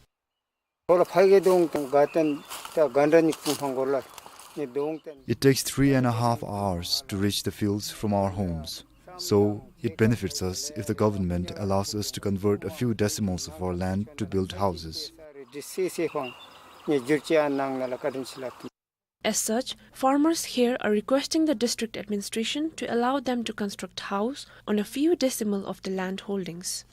It takes three and a half hours to reach the fields from our homes, so it benefits us if the government allows us to convert a few decimals of our land to build houses. As such, farmers here are requesting the district administration to allow them to construct house on a few decimal of the land holdings.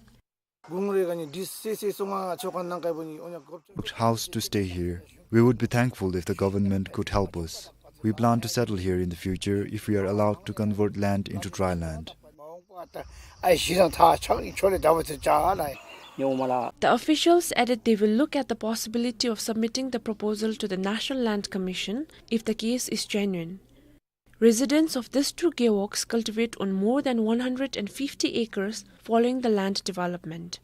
House to stay here. We would be thankful if the government could help us. We plan to settle here in the future if we are allowed to convert land into dry land. The officials added they will look at the possibility of submitting the proposal to the National Land Commission if the case is genuine. Residents of these two gewogs cultivate on more than one hundred and fifty acres following the land development.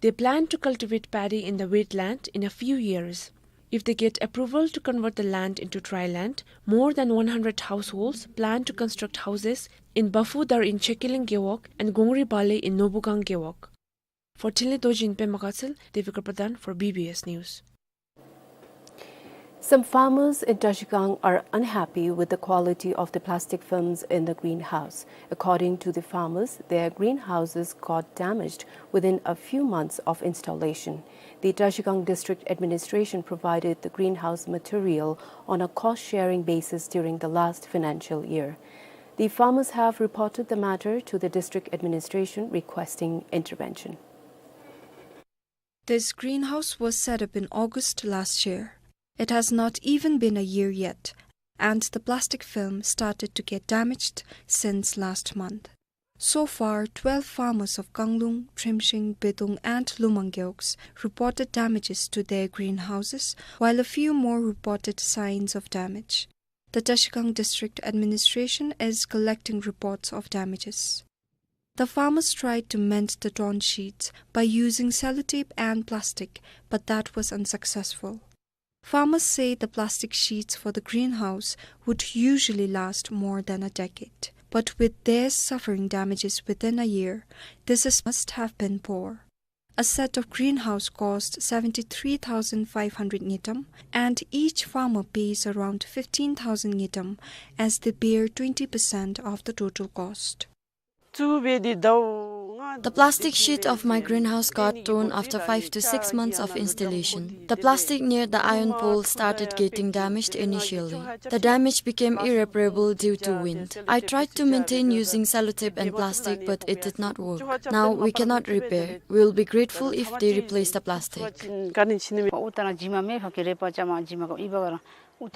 They plan to cultivate paddy in the wet land in a few years. If they get approval to convert the land into dry land, more than one hundred households plan to construct houses in Bafudar in Chekiling Gewog and Gongri Bale in Nobugang Gewog. For Thinley Dorji in Pema Gatshel, Devikar Pradhan for B B S News. Some farmers in Trashigang are unhappy with the quality of the plastic films in the greenhouse. According to the farmers, their greenhouses got damaged within a few months of installation. The Trashigang District Administration provided the greenhouse material on a cost-sharing basis during the last financial year. The farmers have reported the matter to the district administration requesting intervention. This greenhouse was set up in August last year. It has not even been a year yet, and the plastic film started to get damaged since last month. So far, twelve farmers of Kanglung, Trimshing, Bedung, and Lumang gewogs reported damages to their greenhouses, while a few more reported signs of damage. The Trashigang District Administration is collecting reports of damages. The farmers tried to mend the torn sheets by using sellotape and plastic, but that was unsuccessful. Farmers say the plastic sheets for the greenhouse would usually last more than a decade, but with theirs suffering damages within a year, this is, must have been poor. A set of greenhouse cost seventy-three thousand five hundred ngultrum, and each farmer pays around fifteen thousand ngultrum, as they bear twenty percent of the total cost. The plastic sheet of my greenhouse got torn after five to six months of installation. The plastic near the iron pole started getting damaged initially. The damage became irreparable due to wind. I tried to maintain using sellotape and plastic, but it did not work. Now we cannot repair. We will be grateful if they replace the plastic.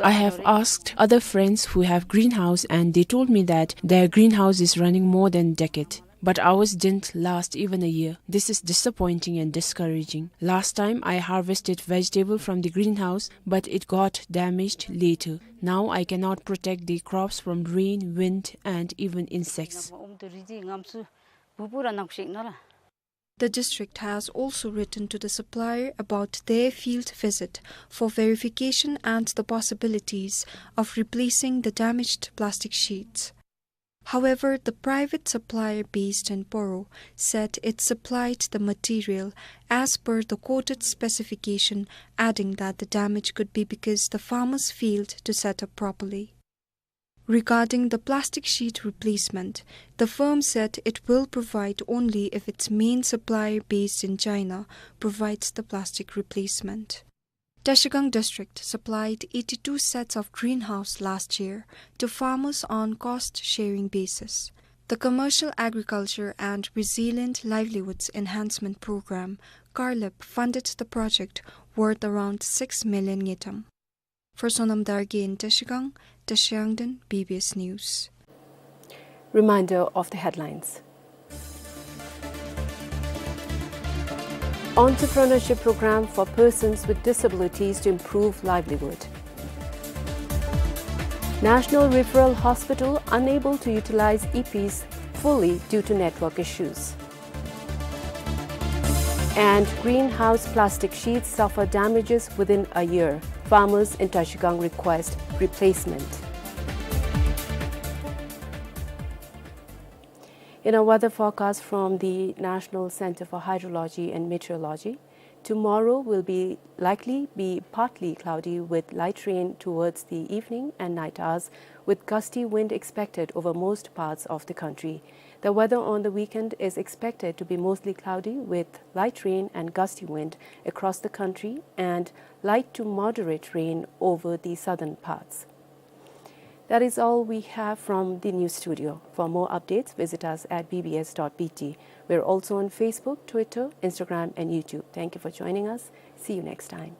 I have asked other friends who have greenhouse and they told me that their greenhouse is running more than decade. But ours didn't last even a year. This is disappointing and discouraging. Last time I harvested vegetable from the greenhouse, but it got damaged later. Now I cannot protect the crops from rain, wind, and even insects. The district has also written to the supplier about their field visit for verification and the possibilities of replacing the damaged plastic sheets. However, the private supplier based in Poro said it supplied the material as per the quoted specification, adding that the damage could be because the farmers failed to set up properly. Regarding the plastic sheet replacement, the firm said it will provide only if its main supplier based in China provides the plastic replacement. Trashigang District supplied eighty-two sets of greenhouse last year to farmers on cost-sharing basis. The Commercial Agriculture and Resilient Livelihoods Enhancement Program, CARLIP, funded the project worth around six million ngultrum. For Sonam Dargye in Trashigang, Trashiang Deng, B B S News. Reminder of the headlines. Entrepreneurship program for persons with disabilities to improve livelihood. National Referral Hospital unable to utilize E Ps fully due to network issues. And greenhouse plastic sheets suffer damages within a year. Farmers in Trashigang request replacement. In a weather forecast from the National Center for Hydrology and Meteorology, tomorrow will be likely be partly cloudy with light rain towards the evening and night hours, with gusty wind expected over most parts of the country. The weather on the weekend is expected to be mostly cloudy with light rain and gusty wind across the country and light to moderate rain over the southern parts. That is all we have from the news studio. For more updates, visit us at B B S dot B T. We're also on Facebook, Twitter, Instagram, and YouTube. Thank you for joining us. See you next time.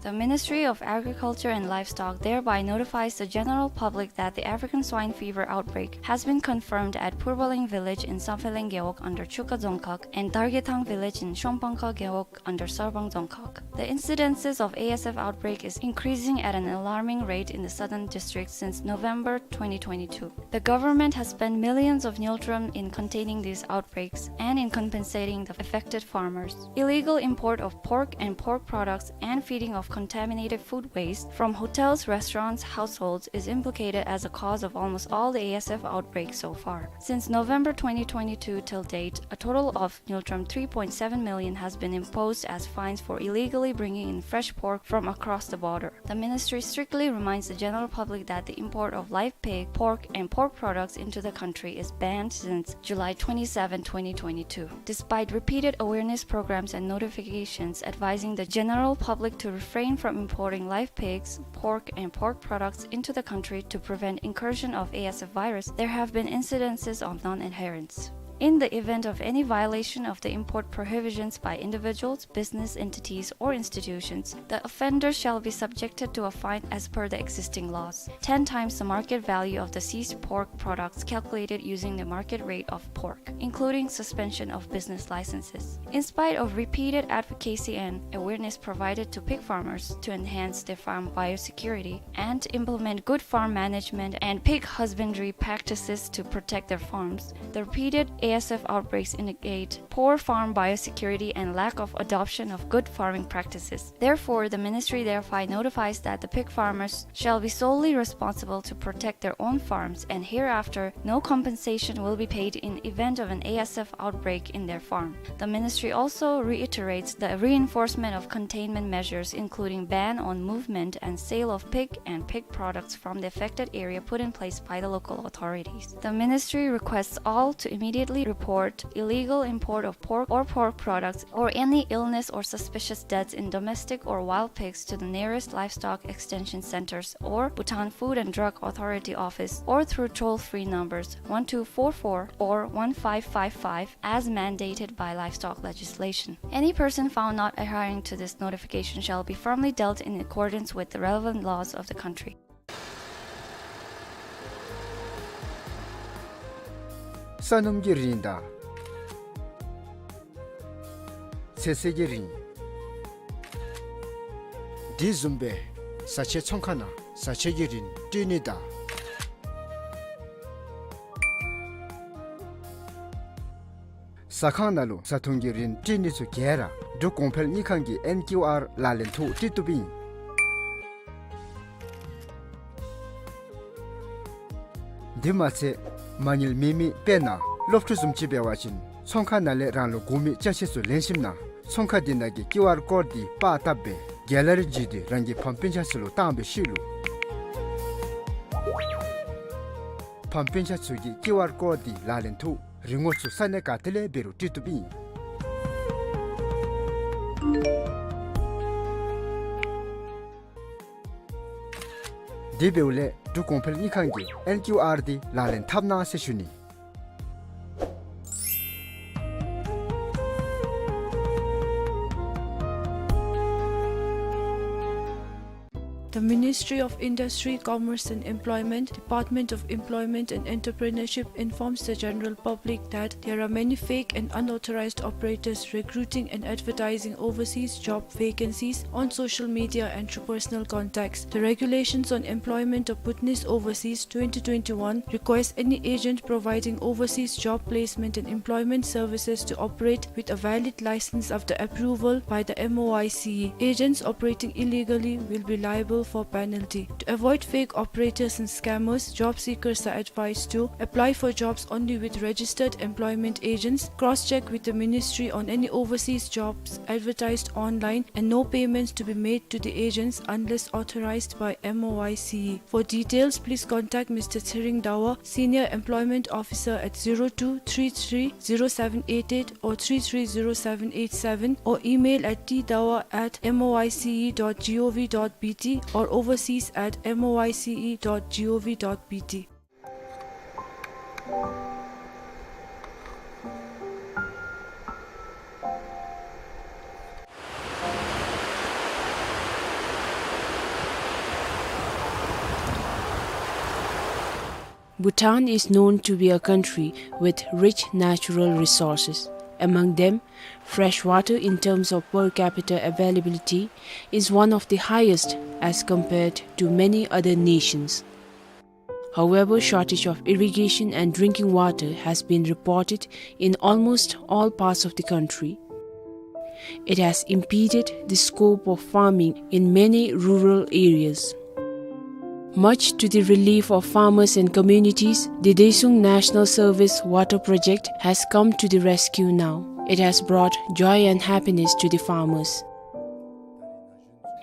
The Ministry of Agriculture and Livestock thereby notifies the general public that the African swine fever outbreak has been confirmed at Purbaling village in Samphehleng Gewog under Chuka Dzongkhag and Dargethang village in Shongpangkha Gewog under Sarbang Dzongkhag. The incidences of A S F outbreak is increasing at an alarming rate in the southern districts since November twenty twenty-two. The government has spent millions of ngultrum in containing these outbreaks and in compensating the affected farmers. Illegal import of pork and pork products and feeding of contaminated food waste from hotels, restaurants, households is implicated as a cause of almost all the A S F outbreaks so far. Since November twenty twenty-two till date, a total of ngultrum three point seven million has been imposed as fines for illegally bringing in fresh pork from across the border. The ministry strictly reminds the general public that the import of live pig, pork, and pork products into the country is banned since July twenty-seven, twenty twenty-two. Despite repeated awareness programs and notifications advising the general public to refrain from importing live pigs, pork, and pork products into the country to prevent incursion of A S F virus, there have been incidences of non-adherence. In the event of any violation of the import prohibitions by individuals, business entities, or institutions, the offender shall be subjected to a fine as per the existing laws, ten times the market value of the seized pork products calculated using the market rate of pork, including suspension of business licenses. In spite of repeated advocacy and awareness provided to pig farmers to enhance their farm biosecurity and implement good farm management and pig husbandry practices to protect their farms, the repeated A S F outbreaks indicate poor farm biosecurity and lack of adoption of good farming practices. Therefore, the ministry thereby notifies that the pig farmers shall be solely responsible to protect their own farms, and hereafter no compensation will be paid in event of an A S F outbreak in their farm. The ministry also reiterates the reinforcement of containment measures, including ban on movement and sale of pig and pig products from the affected area put in place by the local authorities. The ministry requests all to immediately report illegal import of pork or pork products or any illness or suspicious deaths in domestic or wild pigs to the nearest livestock extension centers or Bhutan Food and Drug Authority office or through toll-free numbers one two four four or one five five five as mandated by livestock legislation. Any person found not adhering to this notification shall be firmly dealt in accordance with the relevant laws of the country. ས་སྣུམ་གྱི་རིན་དང་ཚོད་བསྲེ་གི་རིན། དེ་བཟུམ་སྦེ་བཟའ་ཆས་ཚོང་ཁང་ནང་བཟའ་ཆས་ཀྱི་རིན་སྤྲོད་ནི་དང་། ཟ་ཁང་ནང་ལུ་བཟའ་འཐུང་གི་རིན་སྤྲོད་ནི་ཚུ་ག་ར་འབྲུག་གོང་འཕེལ་དངུལ་ཁང་གི་ཨེན་ཀིའུ་ཨར་ལག་ལེན་ཐོག་སྤྲོད་བཏུབ་ཨིན། དེ་མ་ཚད་མ་དངུལ་མེད་མི་དཔེར་ན་སློབ་ཕྲུག་བཟུམ་ཅིག་འབད་བ་ཅིན་ཚོང་ཁང་ནང་ལས་རང་ལུ་དགོ་མི་ཅ་ཆས་ཚུ་ལེན་ཞིནམ་ན་ཚོང་ཁང་དེ་ནང་གི་ཀིའུ་ཨར་ཀོཌ་དེ་པར་བཏབ་སྦེ་གེ་ལ་རི་བརྒྱུད་དེ་རང་གི་ཕམ་སྤུན་ཆ་ཚུ་ལུ་བཏང་བའི་ཤུལ་ལུ་ཕམ་སྤུན་ཆ་ཚུ་གིས་ཀིའུ་ཨར་ཀོཌ་དེ་ལག་ལེན་ཐོག་རིན་གོང་ཚུ་ས་གནས་ག་ཏེ་ལས་འབད་རུང་སྤྲོད་བཏུབ་ཨིན། དེ་འབདཝ་ལས་འབྲུག་གོང་འཕེལ་དངུལ་ཁང་གི་ཨེན་ཀིའུ་ཨར་དེ་ལག་ལེན་འཐབ་གནང་ཟེར་ཞུ་ནི། The Ministry of Industry, Commerce and Employment, Department of Employment and Entrepreneurship informs the general public that there are many fake and unauthorized operators recruiting and advertising overseas job vacancies on social media and through personal contacts. The Regulations on Employment of Bhutanese Overseas twenty twenty-one requires any agent providing overseas job placement and employment services to operate with a valid license after approval by the M O I C E. Agents operating illegally will be liable for penalty. To avoid fake operators and scammers, job seekers are advised to apply for jobs only with registered employment agents, cross-check with the ministry on any overseas jobs advertised online, and no payments to be made to the agents unless authorized by M O I C E. For details, please contact Mister Tshering Dawa, Senior Employment Officer, at zero two three three zero seven eight eight or three three zero seven eight seven, or email at t dawa at M O I C E dot gov dot B T or overseas at M O I C E dot gov dot B T. Bhutan is known to be a country with rich natural resources. Among them, fresh water in terms of per capita availability is one of the highest as compared to many other nations. However, shortage of irrigation and drinking water has been reported in almost all parts of the country. It has impeded the scope of farming in many rural areas. Much to the relief of farmers and communities, the Desuung National Service Water Project has come to the rescue now. It has brought joy and happiness to the farmers.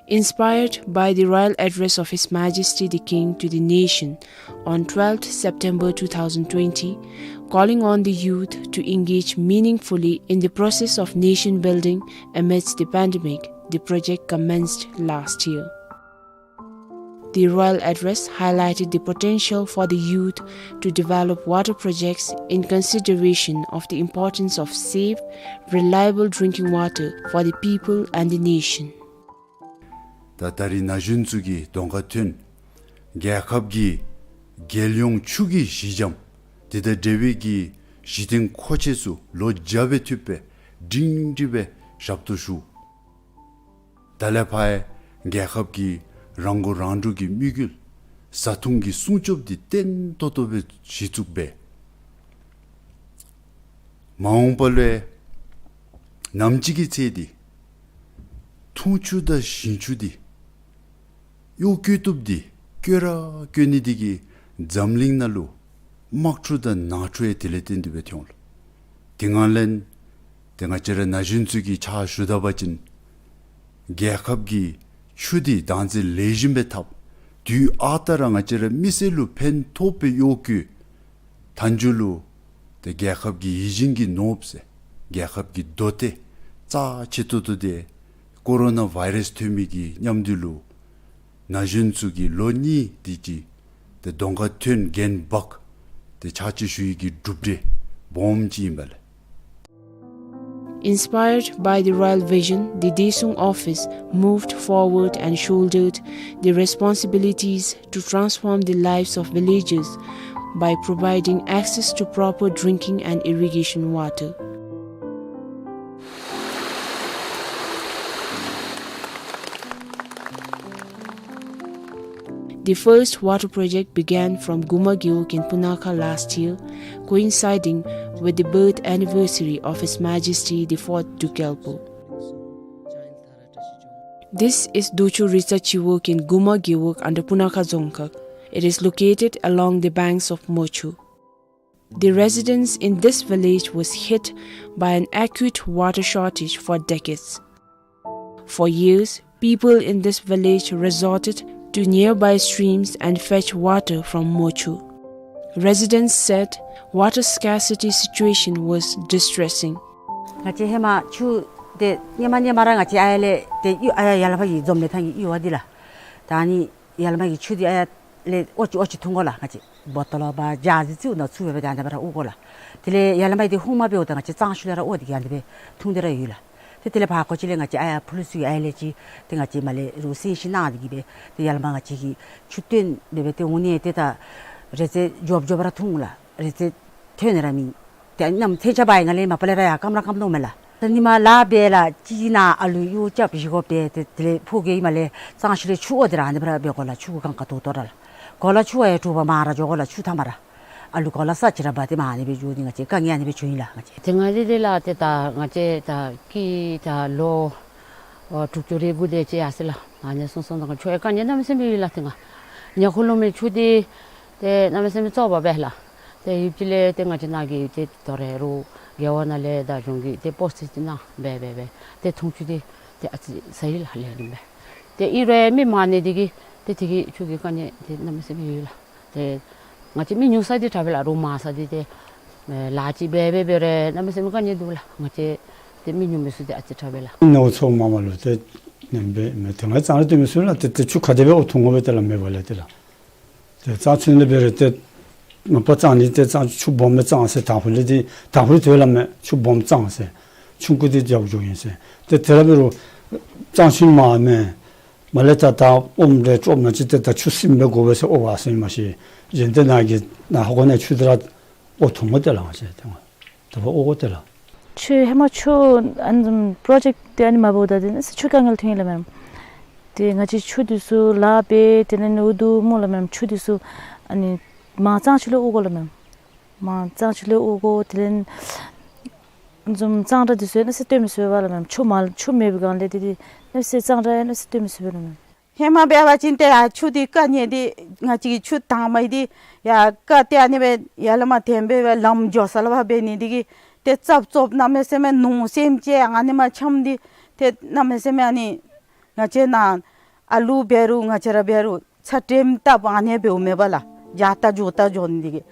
Inspired by the royal address of His Majesty the King to the nation on twelfth September two thousand twenty, calling on the youth to engage meaningfully in the process of nation building amidst the pandemic, the project commenced last year. The royal address highlighted the potential for the youth to develop water projects in consideration of the importance of safe, reliable drinking water for the people and the nation. ད་ད་རིས་ན་གཞོན་ཚུ་གིས་གདོང་ཁར་ཐོན་རྒྱལ་ཁབ་ཀྱི་རྒྱལ་ཡོངས་ཆུ་གི་གཞི་འགྱམ་དེ་དང་འབྲེལ་བའི་གི་གཞི་རྟེན་མཁོ་ཆས་ཚུ་ལོ་བརྒྱ་སྦེ་ཐུབ་པའི་སྒྲིང་སྒྲི་སྦེ་ཞབས་ཏོག་ཞུ། ད་ལས་ཕར་རྒྱལ་ཁབ་ཀྱི་རང་མགོ་རང་འདྲོངས་ཀྱི་དམིགས་ཡུལ་བཟའ་འཐུང་གི་སྲུང་སྐྱོབ་འདི་བརྟན་ཏོག་ཏོ་སྦེ་གཞི་བཙུགས་འབད། མ་འོངས་པ་ལུ་ཡང་ནམ་ཅིག་གི་ཚེ་འདི་འཐུང་ཆུ་དང་ཞིང་ཆུ་འདི་གཡོག་བཀོལ་བཏུབ་འདི་བཀོལ་ར་བཀོལ་ནི་འདི་གིས་འཛམ་གླིང་ནང་ལུ་དམག་འཁྲུག་དང་ནང་འཁྲུག་ཡང་དེ་ལས་བརྟེན་ཏེ་སྦེ་ཐོན་འོང་ལགས། དེ་ངན་ལན་ཏེ་ང་བཅས་ར་ན་གཞོན་ཚུ་གིས་ཕྱག་ཞུ་ད་པ་ཅིན་རྒྱལ་ཁབ་ཀྱི་ཆུ་འདི་བདག་འཛིན་ལེགས་ཤོམ་སྦེ་འཐབ། དུས་ཨ་རྟག་ར་ང་བཅས་ར་མི་སེར་ལུ་ཕན་ཐོགས་པའི་གཡོག་བཀོལ། མཐའ་མཇུག་ལུ་ཏེ་རྒྱལ་ཁབ་ཀྱི་ཡིད་བཞིན་གྱི་ནོར་བུ་ཟེར་རྒྱལ་ཁབ་ཀྱི་མདོ་སྡེ་རྩ་ཆེ་ཏོག་ཏོ་འདི་ཀོ་རོ་ན་བཱའི་རཱསི་ཐོན་མི་གི་མཉམ་དུ་ལུ་ན་གཞོན་ཚུ་གིས་ལོ་གཉིས་དེ་ཅིག་ཏེ་གདོང་ཁར་ཐོན་འགན་འབག་སྟེ་ཕྱག་ཕྱིད་ཞུ་ཡི་གི་གྲུབ་འབྲས་སྦོམ་ཅིག་ཨིན་པས་ལགས། Inspired by the royal vision, the Daesung office moved forward and shouldered the responsibilities to transform the lives of villagers by providing access to proper drinking and irrigation water. The first water project began from Guma Gewog in Punakha last year, coinciding with the birth anniversary of His Majesty the Fourth Druk Gyalpo. This is Docho Ritsa Chiwog in Guma Gewog under Punakha Dzongkhag. It is located along the banks of Mochu. The residents in this village was hit by an acute water shortage for decades. For years, people in this village resorted to nearby streams and fetch water from Mochu. Residents said water scarcity situation was distressing. ང་བཅས་ཧེ་མ་ཆུ་དེ་ཉི་མ་ཉི་མ་ར་ང་བཅས་ཨ་ཡར་ལས་ཏེ་གཡུ་ཨ་ཡར་ཡར་ལས་ཕར་གྱི་འཛོམས་ལས་ཐང་གི་གཡུར་བ་འདི་ལགས། ད་ནི་ཡར་ལས་མར་གྱི་ཆུ་འདི་ཨ་ཡར་ལས་ཨོ་ཅི་ཨོ་ཅི་འཐུང་དགོ་ལགས། ང་བཅས་བོ་ཊོལ་བ་ཇཱར་ཅིག་ནང་བཙུགས་སྦེ་ད་ཨ་ནི་སྦེ་ར་དབོར་དགོ་ལགས། དེ་ལས་ཡར་ལས་མར་འདི་ཧཱུྃ་མ་འབདཝ་ད་ང་བཅས་གཙང་ཆུ་ལས་ར་དབོར་ཏེ་གི་ཨ་ནི་སྦེ་འཐུང་སྟེ་ར་ཡོད་ལགས། ཏེ་དེ་ལས་ཕར་ཁ་ཅིག་ལས་ང་བཅས་ཨ་ཡར་ཕུ་ལུ་ཚུ་གིས་ཨ་ཡར་ལས་ཅིག་ཏེ་ང་བཅས་མར་ལས་རོགས་གསན་བཞེས་གནང་སྟེ་གི་སྦེ་ཏེ་ཡར་ལས་མར་ང་བཅས་ཀྱིས་ཆུ་བཏོན་སྦེ་སྦེ་ཏེ་འོང་ནི་ཏེ་ད་རེ་ཙེ་མགྱོགས་མགྱོགས་ར་འཐུང་ལགས། རེ་ཙེ་ཐོན་ནི་ར་མེད། ཏེ་གནམ་མེད་ས་མེད་ཆརཔ་ཨིན་ནི་ལས་མ་པ་ལས་ར་ཡར་སྐམ་ར་སྐམ་དོ་མས་ལགས། ད་ཉི་མ་ལཱ་འབད་ལགས་གཅིག་ནང་ཨ་ལུ་གཡོག་རྐྱབ་བཞེས་དགོ་པས། ཏེ་དེ་ལས་ཕོ་རྒྱས་མར་ལས་གཙང་ཆུ་ལས་ཆུ་དབོར་ཏེ་ར་ཨ་ནི་སྦེ་ར་འབད་དགོ་ལགས། ཆུ་གུ་གང་ག་དོ་དོ་ར་ལགས། གོ་ལ་ཆུ་བ་ཡང་དྲོ་པ་མར་ར་འགྱོ་དགོ་ལགས། ཆུ་མཐའ་མར་ར་ཨ་ལུ་གོ་ལ་ས་ཅིག་ར་འབག་སྟེ་མར་ཨ་ནི་སྦེ་འགྱོ་ནི་ང་བཅས་དཀའ་ངལ་ཨ་ནི་སྦེ་བྱུང་ཡི་ལགས། ང་བཅས་དེ་སྔ་དེ་དེ་ལགས་ཏེ་ད་ང་བཅས་ད་ཀི་ད་ལོ་ཨོ་དྲུག་ཅུ་རེ་དགུ་དེ་ཅིག་ཡར་སོང་ལགས། ཨ་ནི་སོང་སོང་ད་ཆུ་ཡང་དཀའ་ངལ་གནམ་མེད་ས་མེད་ཡོད་ལགས། ཏེ་ང་ཉ་ཁོ་ལོ་མའི་ཆུ་དེ་ཏེ་གནམ་མེད་ས་མེད་བཙོག་པ་སྦེ་ལགས། ཏེ་ཡུདཔ་ཅིག་ལས་ཏེ་ང་བཅས་ནཱ་གི་ཏེ་དོ་རུང་རྒེད་འོག་ནང་ལས་དང་གཞུང་གིས་ཏེ་སྤོ་སེ་ཅིག་གནང་སྦེ་སྦེ་སྦེ་ཏེ་འཐུང་ཆུ་དེ་ཏེ་ཨ་ཙི་ཟ་ཡི་ལགས་ལེགས་ཤོམ་སྦེ། ཏེ་ཨིན་རུང་མི་མང་ནི་དེ་གིས་ཏེ་དེ་གི་ཆུ་གི་དཀའ་ངལ་ཏེ་གནམ་མེད་ས་མེད་ཡོད་ལགས། ཏེ་ང་བཅས་མི་ཉུང་ས་འདི་དྲག་པས་ལགས། རོགས་མང་ས་འདི་ཏེ་ལཱ་ཅིག་འབད་འབད་འབད་རུང་གནམ་མེད་ས་མེད་དཀའ་ངལ་འདུག་ལགས། ང་བཅས་ཏེ་མི་ཉུང་མི་ཚུ་ཏེ་ཨ་ཙི་དྲག་པས་ལགས། ནོར་ཚོགས་མ་མ་ལུ་ཏེ་ནེམ་སྦེ་མེད། ཏེ་ང་གཙང་ར་སྟོན་མི་ཚུ་ལགས་ཏེ་ཏེ་ཆུ་ག་དེ་སྦེ་དབོར་འཐུང་དགོ་པས་ཏེ་ལགས་མེད་པ་ལས་ཏེ་ལགས། ཏེ་གཙང་ཆུ་ལས་འབད་རུང་ཏེ་མ་པ་གཙང་ནི་ཏེ་གཙང་ཆུ་སྦོམ་སྦེ་གཙང་ཟེར། དང་ཕུ་ལས་ཏེ་དང་ཕུ་ལས་ཏེ་སླབ་མས། ཆུ་སྦོམ་གཙང་ཟེར། ཆུང་ཀུ་འདི་རྒྱབ་འགྱོཝ་ཨིན་ཟེར། ཏེ་དེ་ར་འབད་རུང་གཙང་ཆུ་མ་མེན། མར་ལས་ད་ད་ཨོམ་རེ་ཅོག་ནང་ཅིག་ཏེ་ད་ཆུ་སིམ་སྦེ་དགོ་པས་ཟེར་དབོར་བ་ཟེར་མ་ཤེས། གཞན་ཏེ་ནཱ་གི་ནཱ་ཧོ་ཁོ་ནཱ་ཆུ་འདི་ར་དབོར་འཐུང་དགོ་ཏེ་ལགས། ང་བཅས་ཏེ་ང་དེ་སྦེ་དབོར་དགོ་ཏེ་ལགས། ཆུ་ཧེ་མ་ཆུ་ཨ་ནི་བཟུམ་པྲོ་ཇེཀཊ་འདི་ཨ་ནི་མ་འབདཝ་ད་འདི་ནི་ཆུ་དཀའ་ངལ་ཐོན་ཡི་ལགས་མེན། ཏེ་ང་བཅས་ཆུ་འདི་ཚུ་ལཱ་འབད་དེ་ལས་ནི་འུ་སྡུག་སྨོ་ལགས་མེན། ཆུ་འདི་ཚུ་ཨ་ནི་མར་གཙང་ཆུ་ལས་དབོར་དགོ་ལགས་མེན། མར་གཙང་ཆུ་ལས་དབོར་དགོ། དེ་ལས་ཨ་ནི་བཟུམ་གཙང་སྦྲ་འདི་ཚུ་ཡང་གནམ་མེད་ས་མེད་སྟོན་མི་ཚུགས་པས་ལགས་མེན། ཆུ་མ་ཆུ་མེད་པའི་སྒང་ལས་ཏེ་ཏེ་གནམ་མེད་ས་མེད་གཙང་སྦྲ་ཡང་གནམ་མེད་ས་མེད་སྟོན་མི་ཚུགས་པས་ལགས་མེན། ཧེ་མ་འབད་བ་ཅིན་ཏེ་ཡར་ཆུ་འདི་དཀའ་ངལ་འདི་ང་བཅས་ཀྱི་ཆུ་དྭངས་མ་འདི་ཡར་ཀ་ཏེ་ཨ་ནི་སྦེ་ཡར་ལས་མར་འཐེན་སྦེ་སྦེ་ལམ་འགྱོ་ས་ལུ་ཕར་འབད་ནི་འདི་གིས་ཏེ་རྩབ་རྩོབ་གནམ་མེད་ས་མེད་ནོར་སེམས་ཅན་ཨ་ནི་མར་འཁྱམས་འདི་ཏེ་གནམ་མེད་ས་མེད་ཨ་ནི་ང་བཅས་ནཱ་ཨ་ལུ་འབད་རུང་ང་བཅས་ར་འབད་རུང་ཚ་དྲོད་བཏབ་ཨ་ནི་འབདཝ་མེན་པ་ལགས། འགྱོ་ད་འགྱོ་ད་འགྱོ་ནི་འདི་གིས།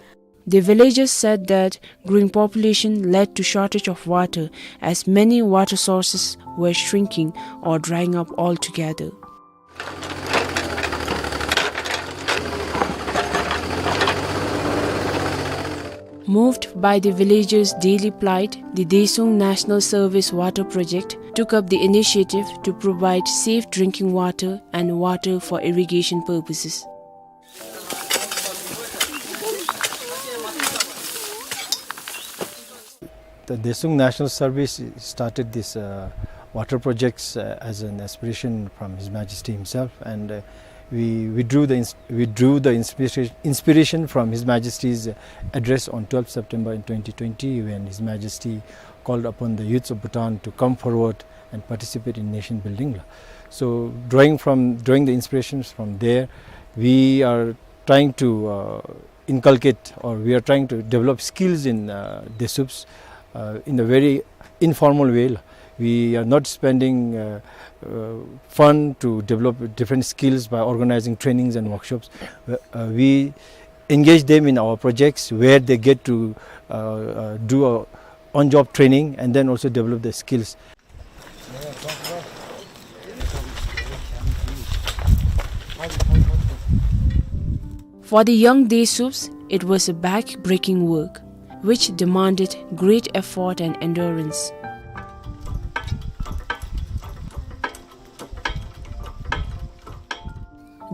The villagers said that growing population led to shortage of water as many water sources were shrinking or drying up altogether. Moved by the villagers' daily plight, the Daesung National Service Water Project took up the initiative to provide safe drinking water and water for irrigation purposes. The Daesung National Service started this uh, water projects uh, as an aspiration from His Majesty himself, and uh, We, we drew the ins-, we drew the inspiration, inspiration from His Majesty's address on twelfth September in twenty twenty, when His Majesty called upon the youths of Bhutan to come forward and participate in nation building. So, drawing from, drawing the inspirations from there, we are trying to, uh, inculcate, or we are trying to develop skills in, uh, Desuups, uh, in a very informal way. We are not spending, uh, uh, fund to develop different skills by organizing trainings and workshops. Uh, uh, we engage them in our projects where they get to, uh, uh, do a on-job training and then also develop their skills. For the young Desuups, it was a back-breaking work, which demanded great effort and endurance.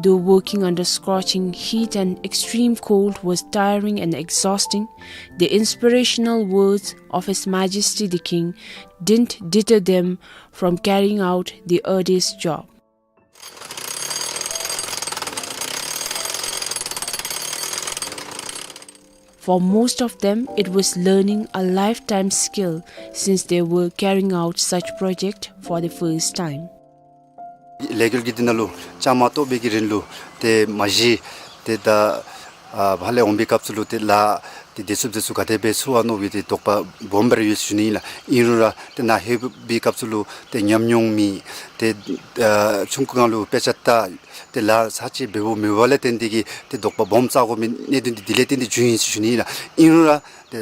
Though working under scorching heat and extreme cold was tiring and exhausting, the inspirational words of His Majesty the King didn't deter them from carrying out the arduous job. For most of them, it was learning a lifetime skill since they were carrying out such project for the first time. ལས་འགུལ་གྱི་འདི་ནང་ལུ་བཅའ་མར་གཏོགས་པའི་གི་རིང་ལུ་ཏེ་མ་གཞི་ཏེ་ད་ཨ་ཕར་ལས་འོང་པའི་སྐབས་སུ་ལུ་ཏེ་ལཱ་ཏེ་བདེ་སྲུངཔ་འདི་ཚུ་ག་དེ་སྦེ་ཚུགས་ཨ་མནོ་བའི་ཏེ་དོགས་པ་སྦོམ་སྦེ་ར་ཡོད་ཟེར་ཞུ་ནི་ཨིན་ལགས། ཨིན་རུང་ར་ཏེ་ནཱ་ལྷོད་པའི་སྐབས་སུ་ལུ་ཏེ་ཉམས་མྱོང་མེད། ཏེ་ཨ་ཆུང་ཀུ་སྒང་ལུ་དཔེ་ཆ་ལྟ་ཏེ་ལཱ་ཚར་གཅིག་འབདཝ་མེད་པ་ལས་བརྟེན་ཏེ་གིས་ཏེ་དོགས་པ་སྦོམ་ཟ་དགོ་མི་གནད་དོན་འདི་དེ་ལས་བརྟེན་ཏེ་བྱུང་ཡི་ཟེར་ཞུ་ནི་ཨིན་ལགས། ཨིན་རུང་ར་ཏེ་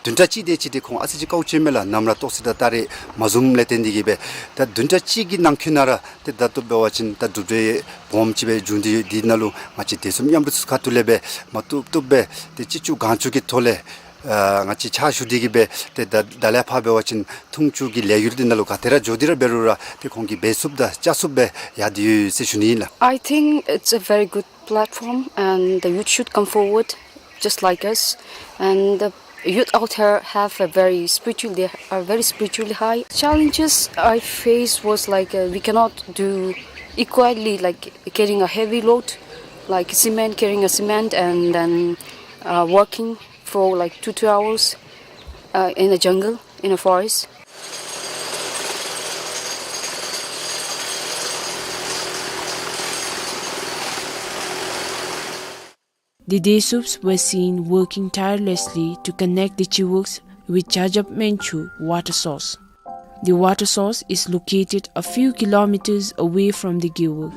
བདུན་ཕྲག་གཅིག་དེ་ཅིག་ཏེ་ཁོང་ཨ་ཙི་ཅིག་དཀའཝ་སྤྱད་མས་ལགས། གནམ་ར་ཏོག་ཙི་དང་སྟ་རེ་མ་བཟུངམ་ལས་བརྟེན་ཏེ་གིས་སྦེ། ད་བདུན་ཕྲག་གཅིག་གི་ནང་འཁོད་ནང་ར་ཏེ་ད་ལྟོ་འབད་བ་ཅིན་ད་གྲུབ་འབྲས་སྦོམ་ཅིག་སྦེ་བྱུང་སྟེ་ཡོད། འདི་ནང་ལུ་ང་བཅས་བདེ་སྲུངཔ་མཉམ་རུབ་ཚུ་ཁ་ཐུག་ལས་སྦེ་མ་བཏུབ་བཏུབ་སྦེ་ཏེ་ཅི་ལྕོགས་གང་ལྕོགས་ཀྱི་ཐོག་ལས་ཨ་ང་བཅས་ཕྱག་ཞུ་སྟེ་གིས་སྦེ་ཏེ་ད་ད་ལས་ཕར་འབད་བ་ཅིན་འཐུང་ཆུ་གི་ལས་འགུལ་འདི་ནང་ལུ་ག་ཏེ་ར་འགྱོ་སྟེ་ར་འབད་རུང་ར་ཏེ་ཁོང་གིས་འབད་ཚུགསཔ་དང་བཅའ་ཚུགསཔ་སྦེ་ཡར་སྡོད་ཡོད་ཟེར་ཞུ་ནི་ཨིན་ལགས། I think it's a very good platform and the youth should come forward just like us. And the youth out here have a very spiritual, they are very spiritually high. Challenges I faced was like, uh, we cannot do equally, like carrying a heavy load, like cement, carrying a cement and then, uh, working for like two, two hours, uh, in a jungle, in a forest. The Desuups were seen working tirelessly to connect the Chiwuks with Jajab Menchu water source. The water source is located a few kilometers away from the Gewog.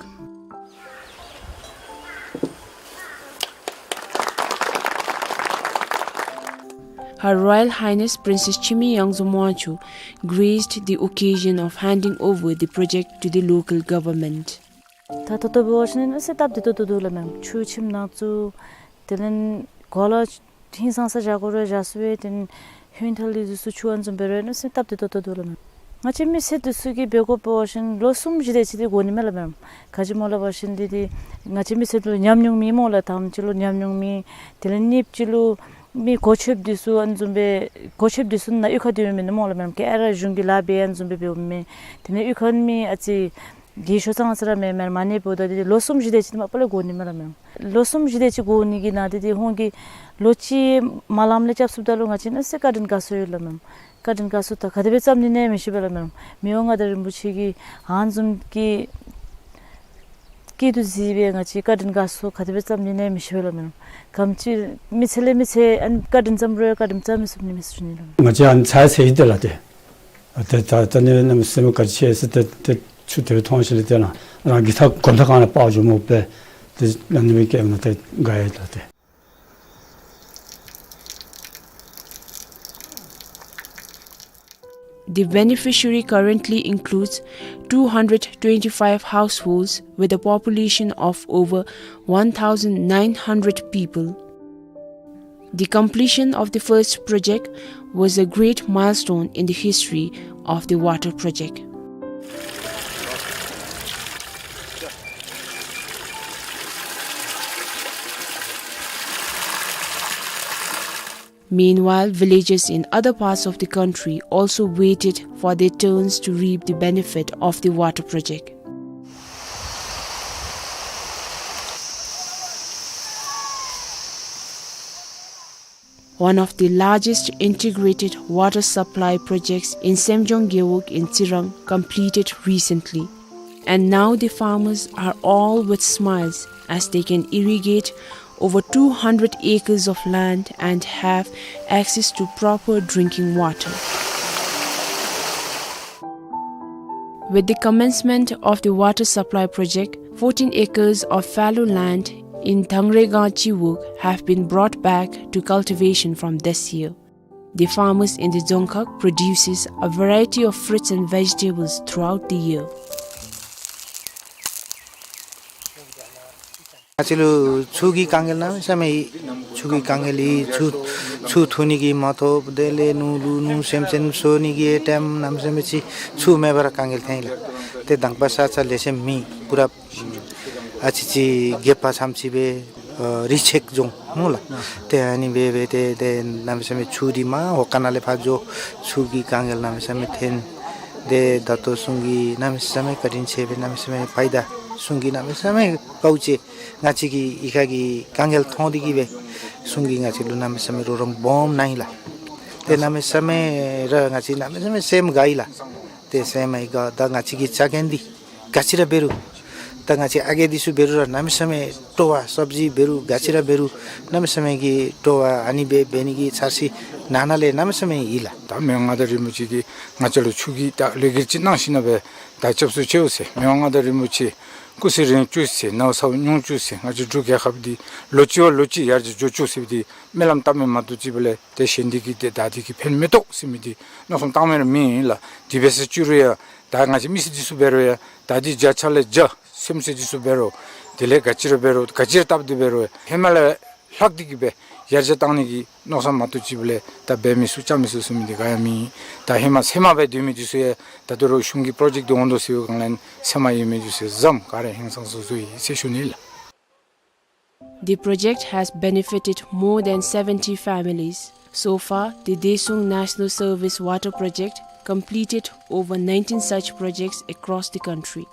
Her Royal Highness Princess Chimi Yangzu Mwanchu graced the occasion of handing over the project to the local government. ད་ད་ལྟོ་འབད་བ་ཅིན་ཨ་ཙི་སྟབས་བདེ་ཏོག་ཏོ་འདུག་ལགས་མེན། ཆུ་ཁྱིམ་ནང་བཙུགས། དེ་ལས་གོ་ལ་ཧིང་སངས་ས་བཞག་དགོ་རུང་བཞག་ཚུགས་པས། དེ་ལས་ཧོན་ཐལ་ལི་འདི་ཚུ་ཆུ་ཨ་ནི་བཟུམ་འབད་རུང་ཨ་ཙི་སྟབས་བདེ་ཏོག་ཏོ་འདུག་ལགས་མེན། ང་བཅས་མི་སེར་འདི་ཚུ་གིས་འབད་དགོཔ་འབད་བ་ཅིན་ལོ་གསུམ་བཞི་དེ་ཅིག་འདི་འགོར་ནི་མས་ལགས་མེན། ག་ཅི་སྨོ་ལབ་པ་ཅིན་འདི་འདི་ང་བཅས་མི་སེར་ལུ་ཉམས་མྱོང་མེད་སྨོ་ལགས། དང་པ་ཅིག་ལུ་ཉམས་མྱོང་མེད། དེ་ལས་གཉིས་པ་ཅིག་ལུ་མི་གོ་ཆོདཔ་འདི་ཚུ་ཨ་ནི་བཟུམ་སྦེ་གོ་ཆོདཔ་འདི་ཚུ་ནཱ་གཡུས་ཁར་སྡོད་མི་མེན་སྨོ་ལགས་མེན། ག་ར་གཞུང་གི་ལཱ་འབད་ཨ་ནི་བཟུམ་སྦེ་འབདཝ་མས། དེ་ལས་གཡུས་ཁར་མི་ཨ་ཙི་གི་ཤོ་ཚང་ས་ར་མེན་མེན། མ་ཎི་འབདཝ་ད་འདི་ལོ་གསུམ་བཞི་དེ་ཅིག་མ་པ་ལས་འགོར་ནི་མས་ལགས་མེན། ལོ་གསུམ་བཞི་དེ་ཅིག་འགོར་ནི་གི་ནང་འདི་འདི་ཁོང་གིས་ལོ་གཅིག་མ་ལངམ་ལས་རྐྱབ་ཚུགསཔ་ད་ལུ་ང་བཅས་ཨ་ཙི་བཀའ་དྲིན་དགའ་ཚོར་ཡོད་ལགས་མེན། བཀའ་དྲིན་དགའ་ཚོར་ད་ག་དེ་སྦེ་བརྩམ་ནི་ཨིན་ན་མི་ཤེས་པས་ལགས་མེན། མི་དབང་མངའ་བདག་རིན་པོ་ཆེ་གིས་ཨ་ནི་བཟུམ་གྱི་སྐྱིད་སྡུག་གཟིགས་སྦེ་ང་བཅས་བཀའ་དྲིན་དགའ་ཚོར་ག་དེ་སྦེ་བརྩམ་ནི་ཨིན་ན་མི་ཤེས་པས་ལགས་མེན། ག་དེམ་ཅིག་མི་ཚེ་ལས་མི་ཚེ་ཨ་ནི་བཀའ་དྲིན་བརྩམ་རུང་བཀའ་དྲིན་བརྩམ་མི་ཚུགས་ནི་མས་ཟེར་ཞུ་ནི་ལགས། ང་བཅས་ཨ་ནི་ཚར་ཚརཝ་ཨིན་ཏེ་ལགས་ཏེ། ཨ་ཏེ་ད་ད་ནི་གནམ་མེད་ས་མེད་ག་ཅི་ཟེར་ཏེ་ཏེ་ཆུ་དེ་སྦེ་མཐོང་ཞིནམ་ལས་ཏེ་ནཱ་རང་གི་ཐག་གོམ་ཐག་སྒང་ལས་སྤར་འགྱོཝ་སྨོ་པས། ཏེ་ཨ་ནི་སྦེ་བསྐྱལཝ་ད་ཏེ་དགའ་ཡི་ལགས་ཏེ། The beneficiary currently includes two hundred twenty-five households with a population of over one thousand nine hundred people. The completion of the first project was a great milestone in the history of the water project. Meanwhile, villages in other parts of the country also waited for their turns to reap the benefit of the water project. one of the largest integrated water supply projects in Semjong Gewog in Tsirang, completed recently. And now the farmers are all with smiles as they can irrigate over two hundred acres of land and have access to proper drinking water. With the commencement of the water supply project, fourteen acres of fallow land in Thangregang Chiwog have been brought back to cultivation from this year. The farmers in the Dzongkhag produces a variety of fruits and vegetables throughout the year. ང་བཅས་ལུ་ཆུ་གི་དཀའ་ངལ་གནམ་མེད་ས་མེད་ཡོད། ཆུ་གི་དཀའ་ངལ་ཡོད། ཆུ་ཆུ་འཐུང་ནི་གི་མ་ཐོབ། དེ་ལས་ནོར་ལུ་ནོར་སེམས་ཅན་གསོ་ནི་གི་ཨེ་ཊེམ་གནམ་མེད་ས་མེད་ཅིག་ཆུ་མེད་པར་དཀའ་ངལ་ཐོན་ཡི་ལགས། ཏེ་དང་པ་ས་ཆ་ལེ་ཤ་མེད། པུ་ར་ཨ་ཙི་ཅིག་རྒེད་འོག་ཙམ་ཅིག་སྦེ་ཨ་རི་ཆེག་རྫོང་སྨོ་ལགས། ཏེ་ཨ་ནི་སྦེ་སྦེ་ཏེ་ཏེ་གནམ་མེད་ས་མེད་ཆུ་འདི་མར་འོག་ཁང་ནང་ལས་ཕར་འགྱོ། ཆུ་གི་དཀའ་ངལ་གནམ་མེད་ས་མེད་ཐོན། ཏེ་ད་ལྟོ་གཞུང་གིས་གནམ་མེད་ས་མེད་བཀའ་དྲིན་ཆེ་སྦེ་གནམ་མེད་ས་མེད་ཕྱི་ད་གཞུང་གིས་གནམ་མེད་ས་མེད་དཀའཝ་སྤྱད། ང་བཅས་ཀྱི་གཡུས་ཁ་གི་དཀའ་ངལ་མཐོང་སྟེ་གིས་སྦེ་གཞུང་གིས་ང་བཅས་ལུ་གནམ་མེད་ས་མེད་རོགས་རམ་སྦོམ་གནང་ཡི་ལགས། ཏེ་གནམ་མེད་ས་མེད་ར་ང་བཅས་གནམ་མེད་ས་མེད་སེམས་དགའ་ཡི་ལགས། ཏེ་སེམས་ཡང་དགའ། ད་ང་བཅས་ཀྱི་ཆ་རྐྱེན་འདི་ག་ཅི་ར་འབད་རུང་ད་ང་བཅས་ཨ་རྒས་འདི་ཚུ་འབད་རུང་ར་གནམ་མེད་ས་མེད་སྤྲོ་བ། སབ་ཇི་འབད་རུང་ག་ཅི་ར་འབད་རུང་གནམ་མེད་ས་མེད་ཀྱི་སྤྲོ་བ། ཨ་ནི་སྦེ་འབད་ནི་གི་འཆར་གཞི་ནང་ན་ལས་གནམ་མེད་ས་མེད་ཡོད་ལགས། ད་མི་དབང་མངའ་བདག་རིན་པོ་ཆེ་གིས་ང་བཅས་ལུ་ཆུ་གི་ད་ལས་འགུལ་ཅིག་གནང་ཞིནམ་ལས་ད་སྐྱབས་སུ་མཆིའོ་ཟེར། མི་དབང་མངའ་བདག་རིན་པོ་ཆེ་སྐུ་ཚེ་རིང་བཅུག་ཟེར། ནོར་ས་ཉུང་བཅུག་ཟེར། ང་བཅས་འབྲུག་རྒྱལ་ཁབ་འདི་ལོ་གཅིག་བ་ལོ་གཅིག་ཡར་རྒྱས་འགྱོ་བཅུག་ཟེར་བའི་འདི་སྨོན་ལམ་བཏབ་མི་མ་གཏོགས་ཅིག་འབད་ལས་ཏེ་གཞན་འདི་གིས་ཏེ་ད་འདི་གིས་ཕན་མི་ཐོགས་ཟེར་མི་འདི་མནོ་བསམ་བཏང་མི་ར་མེད་ལགས། དེ་འབད་ཟེར་བཅུག་རུང་ཡང་ད་ང་བཅས་མི་སེར་འདི་ཚུ་འབད་རུང་ཡང་ད་འདི་བརྒྱ་ཆ་ལས་བརྒྱ་སེམས་ཅན་འདི་ཚུ་འབད་རུང་དེ་ལས་ག་ཅི་ར་འབད་རུང་ག་ཅི་ར་བཏབ་སྟེ་འབད་རུང་ཧེ་མ་ལས་ལྷག་སྟེ་གིས་སྦེ་ཡར་རྒྱས་བཏང་ནི་གི་མནོ་བསམ་མ་གཏོགས་ཅིག་འབད་ལས་ད་འབད་མི་ཚུགས་རྐྱབ་མི་ཚུགས་ཟེར་མི་འདི་ག་ཡང་མེད། ད་ཧེ་མ་སེམས་མ་འབད་སྡོད་མི་འདི་ཚུ་ཡང་ད་ལྟོ་ར་གཞུང་གི་པྲོ་ཇེཀཊ་འདི་འོང་དོ་ཟེར་བའི་སྒང་ལས་སེམས་མ་ཡོད་མི་འདི་ཚུ་ཡང་བཟུམ་ག་ར་ཧིང་སངས་ས་སོ་ཡི་ཟེར་ཞུ་ནི་ལགས། The project has benefited more than seventy families. So far, the Desung National Service Water Project completed over nineteen such projects across the country.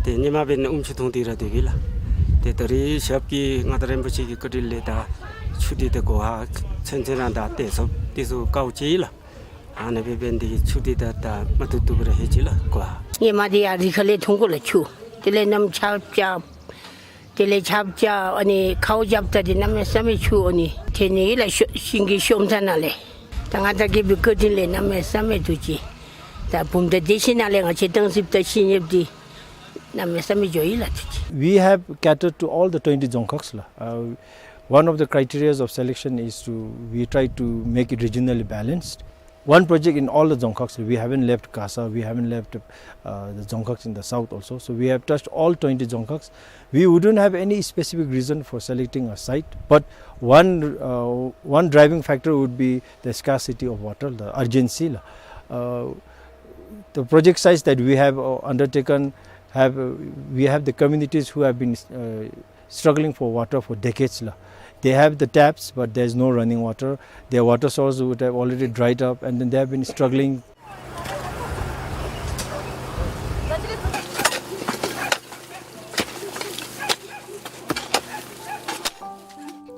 ཏེ་ཉིནམ་འབད་ནི་ཨུམ་ཆུ་འཐུང་སྟེ་ར་སྡོདཔ་ཨིན་ལགས། ཏེ་ད་རིས་ཞབས་ཀྱི་མངའ་བདག་རིན་པོ་ཆེ་གི་བཀའ་དྲིན་ལས་ད་ཆུ་འདི་ད་གོ་བ་ཚུན་ཚོད་ར་ད་ཏེ་ཚུ་ཏེ་ཚུ་དཀའཝ་སྤྱད་ཡི་ལགས། ཨ་ནི་སྦེ་འབད་ནི་འདི་གིས་ཆུ་འདི་ད་ད་མ་ཐུབ་ཐུབ་ར་ལྷོད་ཅི་ལགས་གོ་བ། ཧེ་མ་འདི་ཡར་རི་ཁ་ལས་འཐུང་དགོ་ལགས་ཆུ། དེ་ལས་གནམ་ཆརཔ་རྐྱབ། དེ་ལས་ཆརཔ་རྐྱབ། ཨ་ནི་ཁཝ་རྐྱབ་ད་འདི་གནམ་མེད་ས་མེད་ཆུ་ཨ་ནི་ཐོན་ནི་ཨིན་ལགས། ཤོ་ཤིང་གི་ཤོམ་ཚ་ནང་ལས། ད་མངའ་བདག་རྒྱལ་པོའི་བཀའ་དྲིན་ལས་གནམ་མེད་ས་མེད་ཐུགས་རྗེ། ད་བུམ་ཐང་སྡེ་བཞི་ནང་ལས་ང་བཅས་བཏང་ཟིབ་ད་ཤིང་ཡོདཔ་འདི་གནམ་མེད་ས་མེད་འགྱོ་ཡི་ལགས་ཐུགས་རྗེ། We have catered to all the twenty Dzongkhags ལགས། Uh, one of the criterias of selection is to, we try to make it regionally balanced. One project in all the Dzongkhags. We haven't left Kasa, we haven't left, uh, the Dzongkhags in the south also. So we have touched all twenty Dzongkhags. We wouldn't have any specific reason for selecting a site, but one, uh, one driving factor would be the scarcity of water, the urgency. Uh, the project sites that we have, uh, undertaken have, uh, we have the communities who have been, uh, struggling for water for decades la. They have the taps, but there's no running water. Their water source would have already dried up, and then they have been struggling.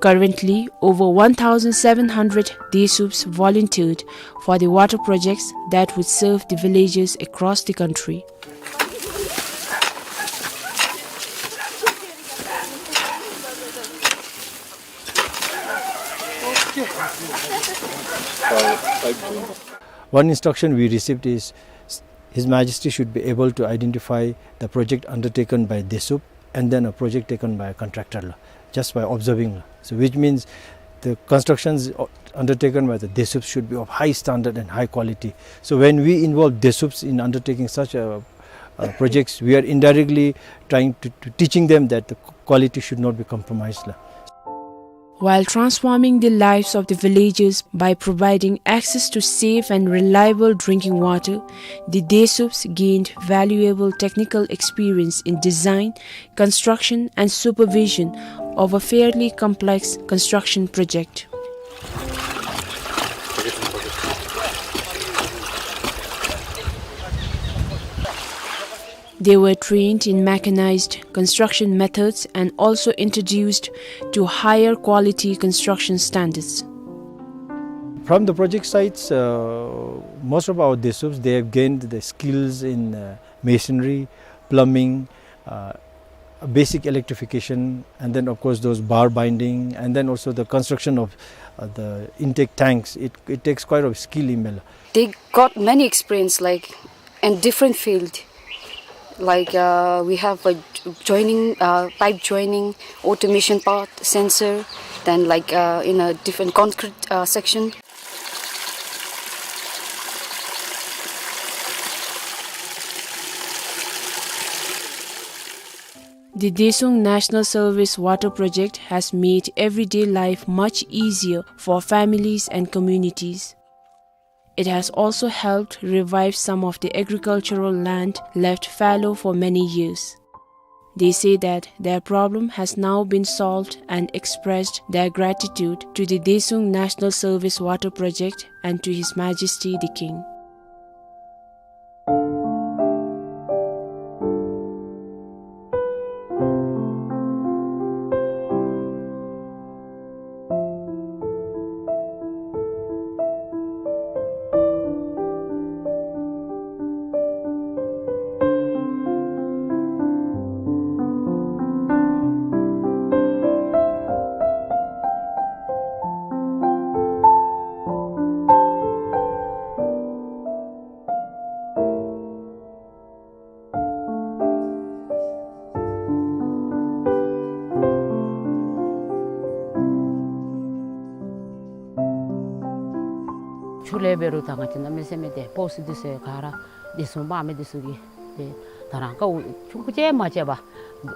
Currently, over one thousand seven hundred Desups volunteered for the water projects that would serve the villages across the country. One instruction we received is His Majesty should be able to identify the project undertaken by Desup and then a project taken by a contractor la, just by observing la. So which means the constructions, uh, undertaken by the Desup should be of high standard and high quality. So when we involve Desups in undertaking such, uh, uh, projects, we are indirectly trying to, to teaching them that the quality should not be compromised la. While transforming the lives of the villagers by providing access to safe and reliable drinking water, the Desups gained valuable technical experience in design, construction and supervision of a fairly complex construction project. They were trained in mechanized construction methods and also introduced to higher quality construction standards. From the project sites, uh, most of our Desups, they have gained the skills in, uh, masonry, plumbing, uh, basic electrification, and then, of course, those bar binding, and then also the construction of, uh, the intake tanks. It, it takes quite a skill, email. They got many experience, like, in different field. Like, uh, we have, like, joining, uh, pipe joining, automation part, sensor, then, like, uh, in a different concrete, uh, section. The Desung National Service Water Project has made everyday life much easier for families and communities. It has also helped revive some of the agricultural land left fallow for many years. They say that their problem has now been solved and expressed their gratitude to the Desung National Service Water Project and to His Majesty the King. ཆུ་ལས་འབད་རུང་ད་ང་བཅས་གནམ་མེད་ས་མེད་ཏེ་སྤོག་སི་འདི་ཚུ་ག་ར་འདི་ཚུ་འབག་མི་འདི་ཚུ་གིས་ཏེ་ད་རང་དཀའཝ་ཆུང་ཀུ་ཅིག་མ་སྤྱད་པར་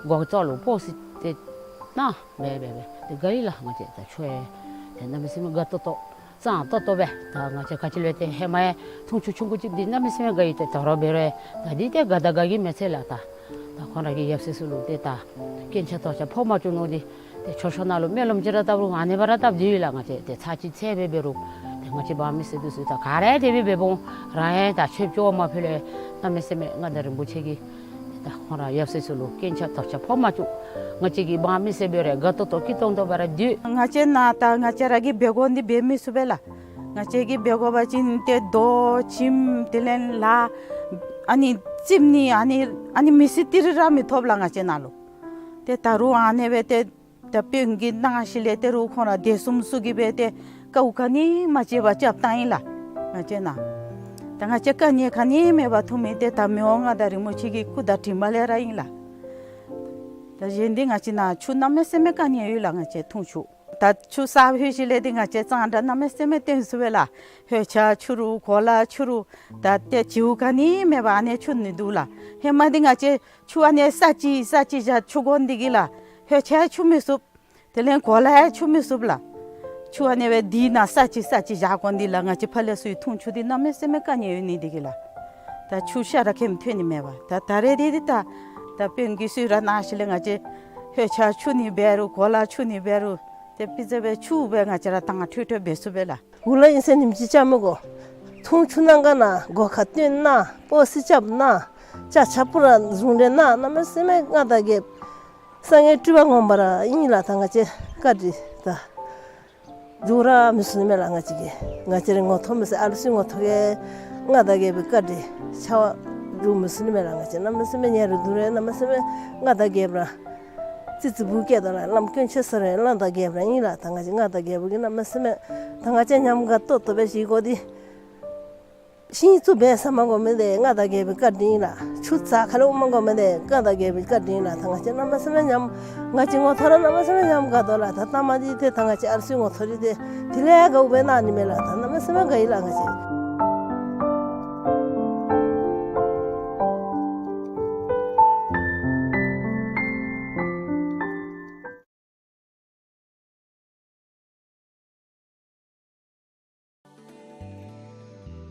སྒོ་ཅོག་ལུ་སྤོག་སི་ཏེ་ན་འབད་འབད་འབད་ཏེ་དགའ་ཡི་ལགས། ང་བཅས་ད་ཆུ་ཡང་ཏེ་གནམ་མེད་ས་མེད་དགའ་ཏོག་ཏོ་གཙང་ཏོག་ཏོ་སྦེ་ད་ང་བཅས་ག་ཅི་ལས་ཏེ་ཧེ་མ་ཡང་འཐུང་ཆུ་ཆུང་ཀུ་ཅིག་འདི་གནམ་མེད་ས་མེད་དགའ་ཡི། ཏེ་ད་རུང་འབད་རུང་ད་འདི་ཏེ་དགའ་དང་དགའ་གིས་མི་ཚད་ལགས། ད་ད་ཁོང་ར་གི་ཡབ་སྲས་ཚུ་ལུ་ཏེ་ད་རྐྱེན་ཆག་དོགས་ཆག་ཕོག་མ་བཅུག་ནོ་འདི་ཏེ་མཆོད་བཤམ་ནང་ལུ་སྨོན་ལམ་ཅིག་ར་བཏབ་རུང་ཨ་ནི་སྦེ་ར་བཏབ་སྟེ་ཡོད་ལགས། ང་བཅས་ཏེ་ཚར་གཅིག་ཚར་སྦེ་འབད་རུང་ཏེ་ང་བཅས་འབངས་མི་སེར་འདི་ཚུ་ད་ག་ར་དེ་སྦེ་འབདཝ་ར་ཡང་ད་ཆོས་སྐྱོང་བ་མ་ཕུལ་ལས་གནམ་མེད་ས་མེད་མངའ་བདག་རིན་པོ་ཆེ་གིས་ད་ཁོང་ར་ཡབ་སྲས་ཚུ་ལུ་རྐྱེན་ཆག་དོགས་ཆག་ཕོག་མ་བཅུག། ང་བཅས་ཀྱི་འབངས་མི་སེར་འབད་རུང་དགའ་ཏོག་ཏོ་སྐྱིད་ཏོང་ཏོ་སྦེ་ར་སྡོད། ང་བཅས་ནཱ་ད་ང་བཅས་ར་གིས་འབད་དགོ་འདི་འབད་མི་ཚུགས་པས་ལགས། ང་བཅས་ཀྱིས་འབད་དགོ་པ་ཅིན་ཏེ་རྡོ་བྱེམ་དེ་ལས་ལག་ཨ་ནི་བཙེམ་ནི་ཨ་ནི་ཨ་ནི་མི་སེར་ཏི་རི་ར་མི་ཐོབ་ལགས་ང་བཅས་ནཱ་ལུ། ཏེ་ད་རུང་ཨ་ནི་སྦེ་ཏེ་ད་དཔོན་གྱིས་གནང་ཞིནམ་ལས་ཏེ་རུང་ཁོང་ར་སྡེ་གསུམ་ཚུ་གིས་སྦེ་ཏེ་དཀའཝ་ག་ནི་མ་སྤྱད་པར་རྐྱབ་བཏང་ཡི་ལགས་ང་བཅས་ནཱ། ད་ང་བཅས་དཀའ་ངལ་ག་ནི་མེད་པར་ཐོན་མི་འདི་ད་མི་དབང་མངའ་བདག་རིན་པོ་ཆེ་གི་སྐུ་དྲིན་མ་ལས་ར་ཨིན་ལགས། ད་གཞན་འདི་ང་བཅས་ནཱ་ཆུ་གནམ་མེད་ས་མེད་དཀའ་ངལ་ཡོད་ལགས། ང་བཅས་འཐུང་ཆུ་ད་ཆུ་ས་ཕུད་ཞིནམ་ལས་འདི་ང་བཅས་གཙང་སྦྲ་གནམ་མེད་ས་མེད་སྟོན་ཚུགས་པས་ལགས། ཧོད་ཆས་འཁྱུ་རུང་གོ་ལ་འཁྱུ་རུང་ད་ཏེ་བྱིའུ་ག་ནི་མེད་པར་ཨ་ནི་འཁྱུ་ནི་འདུག་ལགས། ཧེ་མ་འདི་ང་བཅས་ཆུ་ཨ་ནི་ས་ཅིག་ས་ཅིག་བཞག་ཆུ་དགོ་ནི་འདི་གིས་ལགས་ཧོད་ཆས་འཁྱུ་མི་ཚུགས། དེ་ལས་གོ་ལ་ཡང་འཁྱུ་མི་ཚུགས་ལགས། ཆུ་ཨ་ནི་སྦེ་འདི་ནང་ས་ཅིག་ས་ཅིག་བཞག་དགོ་ནི་འདི་ལགས། ང་བཅས་ཕར་ལས་ཚུར་འཐུང་ཆུ་འདི་གནམ་མེད་ས་མེད་དཀའ་ངལ་ཡོད་ནི་འདི་གིས་ལགས། ད་ཆུ་ཤ་ར་ཁེམ་ཐོན་ནི་མེད་པར་ད་ད་རེས་འདི་འདི་ད་ད་དཔོན་གྱིས་གསོལ་རས་གནང་ཞིནམ་ལས་ང་བཅས་ཧོད་ཆས་འཁྱུ་ནི་འབད་རུང་གོ་ལ་འཁྱུ་ནི་འབད་རུང་ཏེ་སྤུས་ཚད་སྦེ་ཆུ་སྦེ་ང་བཅས་ར་དྭངས་འཕྲོས་འཕྲོས་འབད་ཚུགས་པས་ལགས། གུ་ལུ་ཨིན་ཟེར་ཉིནམ་གཅིག་ཅ་མི་དགོ། འཐུང་ཆུ་གནང་ག་ན་སྒོ་ཁར་བཏོན་གནང་སྤོག་སི་རྐྱབ་གནང་ཅ་ཆས་པུ་ར་བཟུང་སྟེ་གནང་གནམ་མེད་ས་མེད་མངའ་བདག་རྒྱལཔོ་སངས་རྒྱས་སྤྲུལ་པ་ངོ་མ་ར་ཨིན་ལགས། ད་ང་བཅས་བཀའ་དྲིན་ད་འགྱུར་ར་མི་ཚུགས་ནི་མས་ལགས། ང་བཅས་ཀྱི་ང་བཅས་རའི་ངོ་ཐོག་མི་ཚུགས། ཨ་ལུ་ཚུ་ངོ་ཐོག་གི་མངའ་བདག་རྒྱལ་པོའི་བཀའ་དྲིན་ཆ་བ་འགྱུར་མི་ཚུགས་ནི་མས་ལགས། ང་བཅས་གནམ་མེད་ས་མེད་ཉེ་རུང་དུ་རུང་གནམ་མེད་ས་མེད་མངའ་བདག་རྒྱལཔོ་ར་ཙི་ཙི་བུ་སྐྱེས་དོ་ལགས། བླམ་དཀོན་མཆོག་ཟེར་རུང་བླམ་དང་རྒྱལཔོ་ར་ཨིན་ལགས། ད་ང་བཅས་མངའ་བདག་རྒྱལ་པོ་གིས་གནམ་མེད་ས་མེད་ད་ང་བཅས་ཉམས་དགའ་ཏོག་ཏོ་སྦེ་བཞེས་དགོ་འདི་ཤིང་བཙུགས་འབད་ས་མ་དགོ་མི་འདི་མངའ་བདག་རྒྱལ་པོའི་བཀའ་དྲིན་ལགས། ཆུ་རྩྭ་ཁ་ལུ་མ་དགོ་མི་འདི་མངའ་བདག་རྒྱལ་པོའི་བཀའ་དྲིན་ལགས། ད་ང་བཅས་གནམ་མེད་ས་མེད་ཉམས་ང་བཅས་ངོ་ཐོག་ར་གནམ་མེད་ས་མེད་ཉམས་དགའ་དོ་ལགས། ད་ལྟ་མ་འདི་ཏེ་ད་ང་བཅས་ཨ་ལུ་ཚུ་ངོ་ཐོག་འདི་ཏེ་དེ་ལས་དགའཝ་སྦེ་གནང་ནི་མས་ལགས། ད་གནམ་མེད་ས་མེད་དགའ་ཡི་ལགས་ང་བཅས།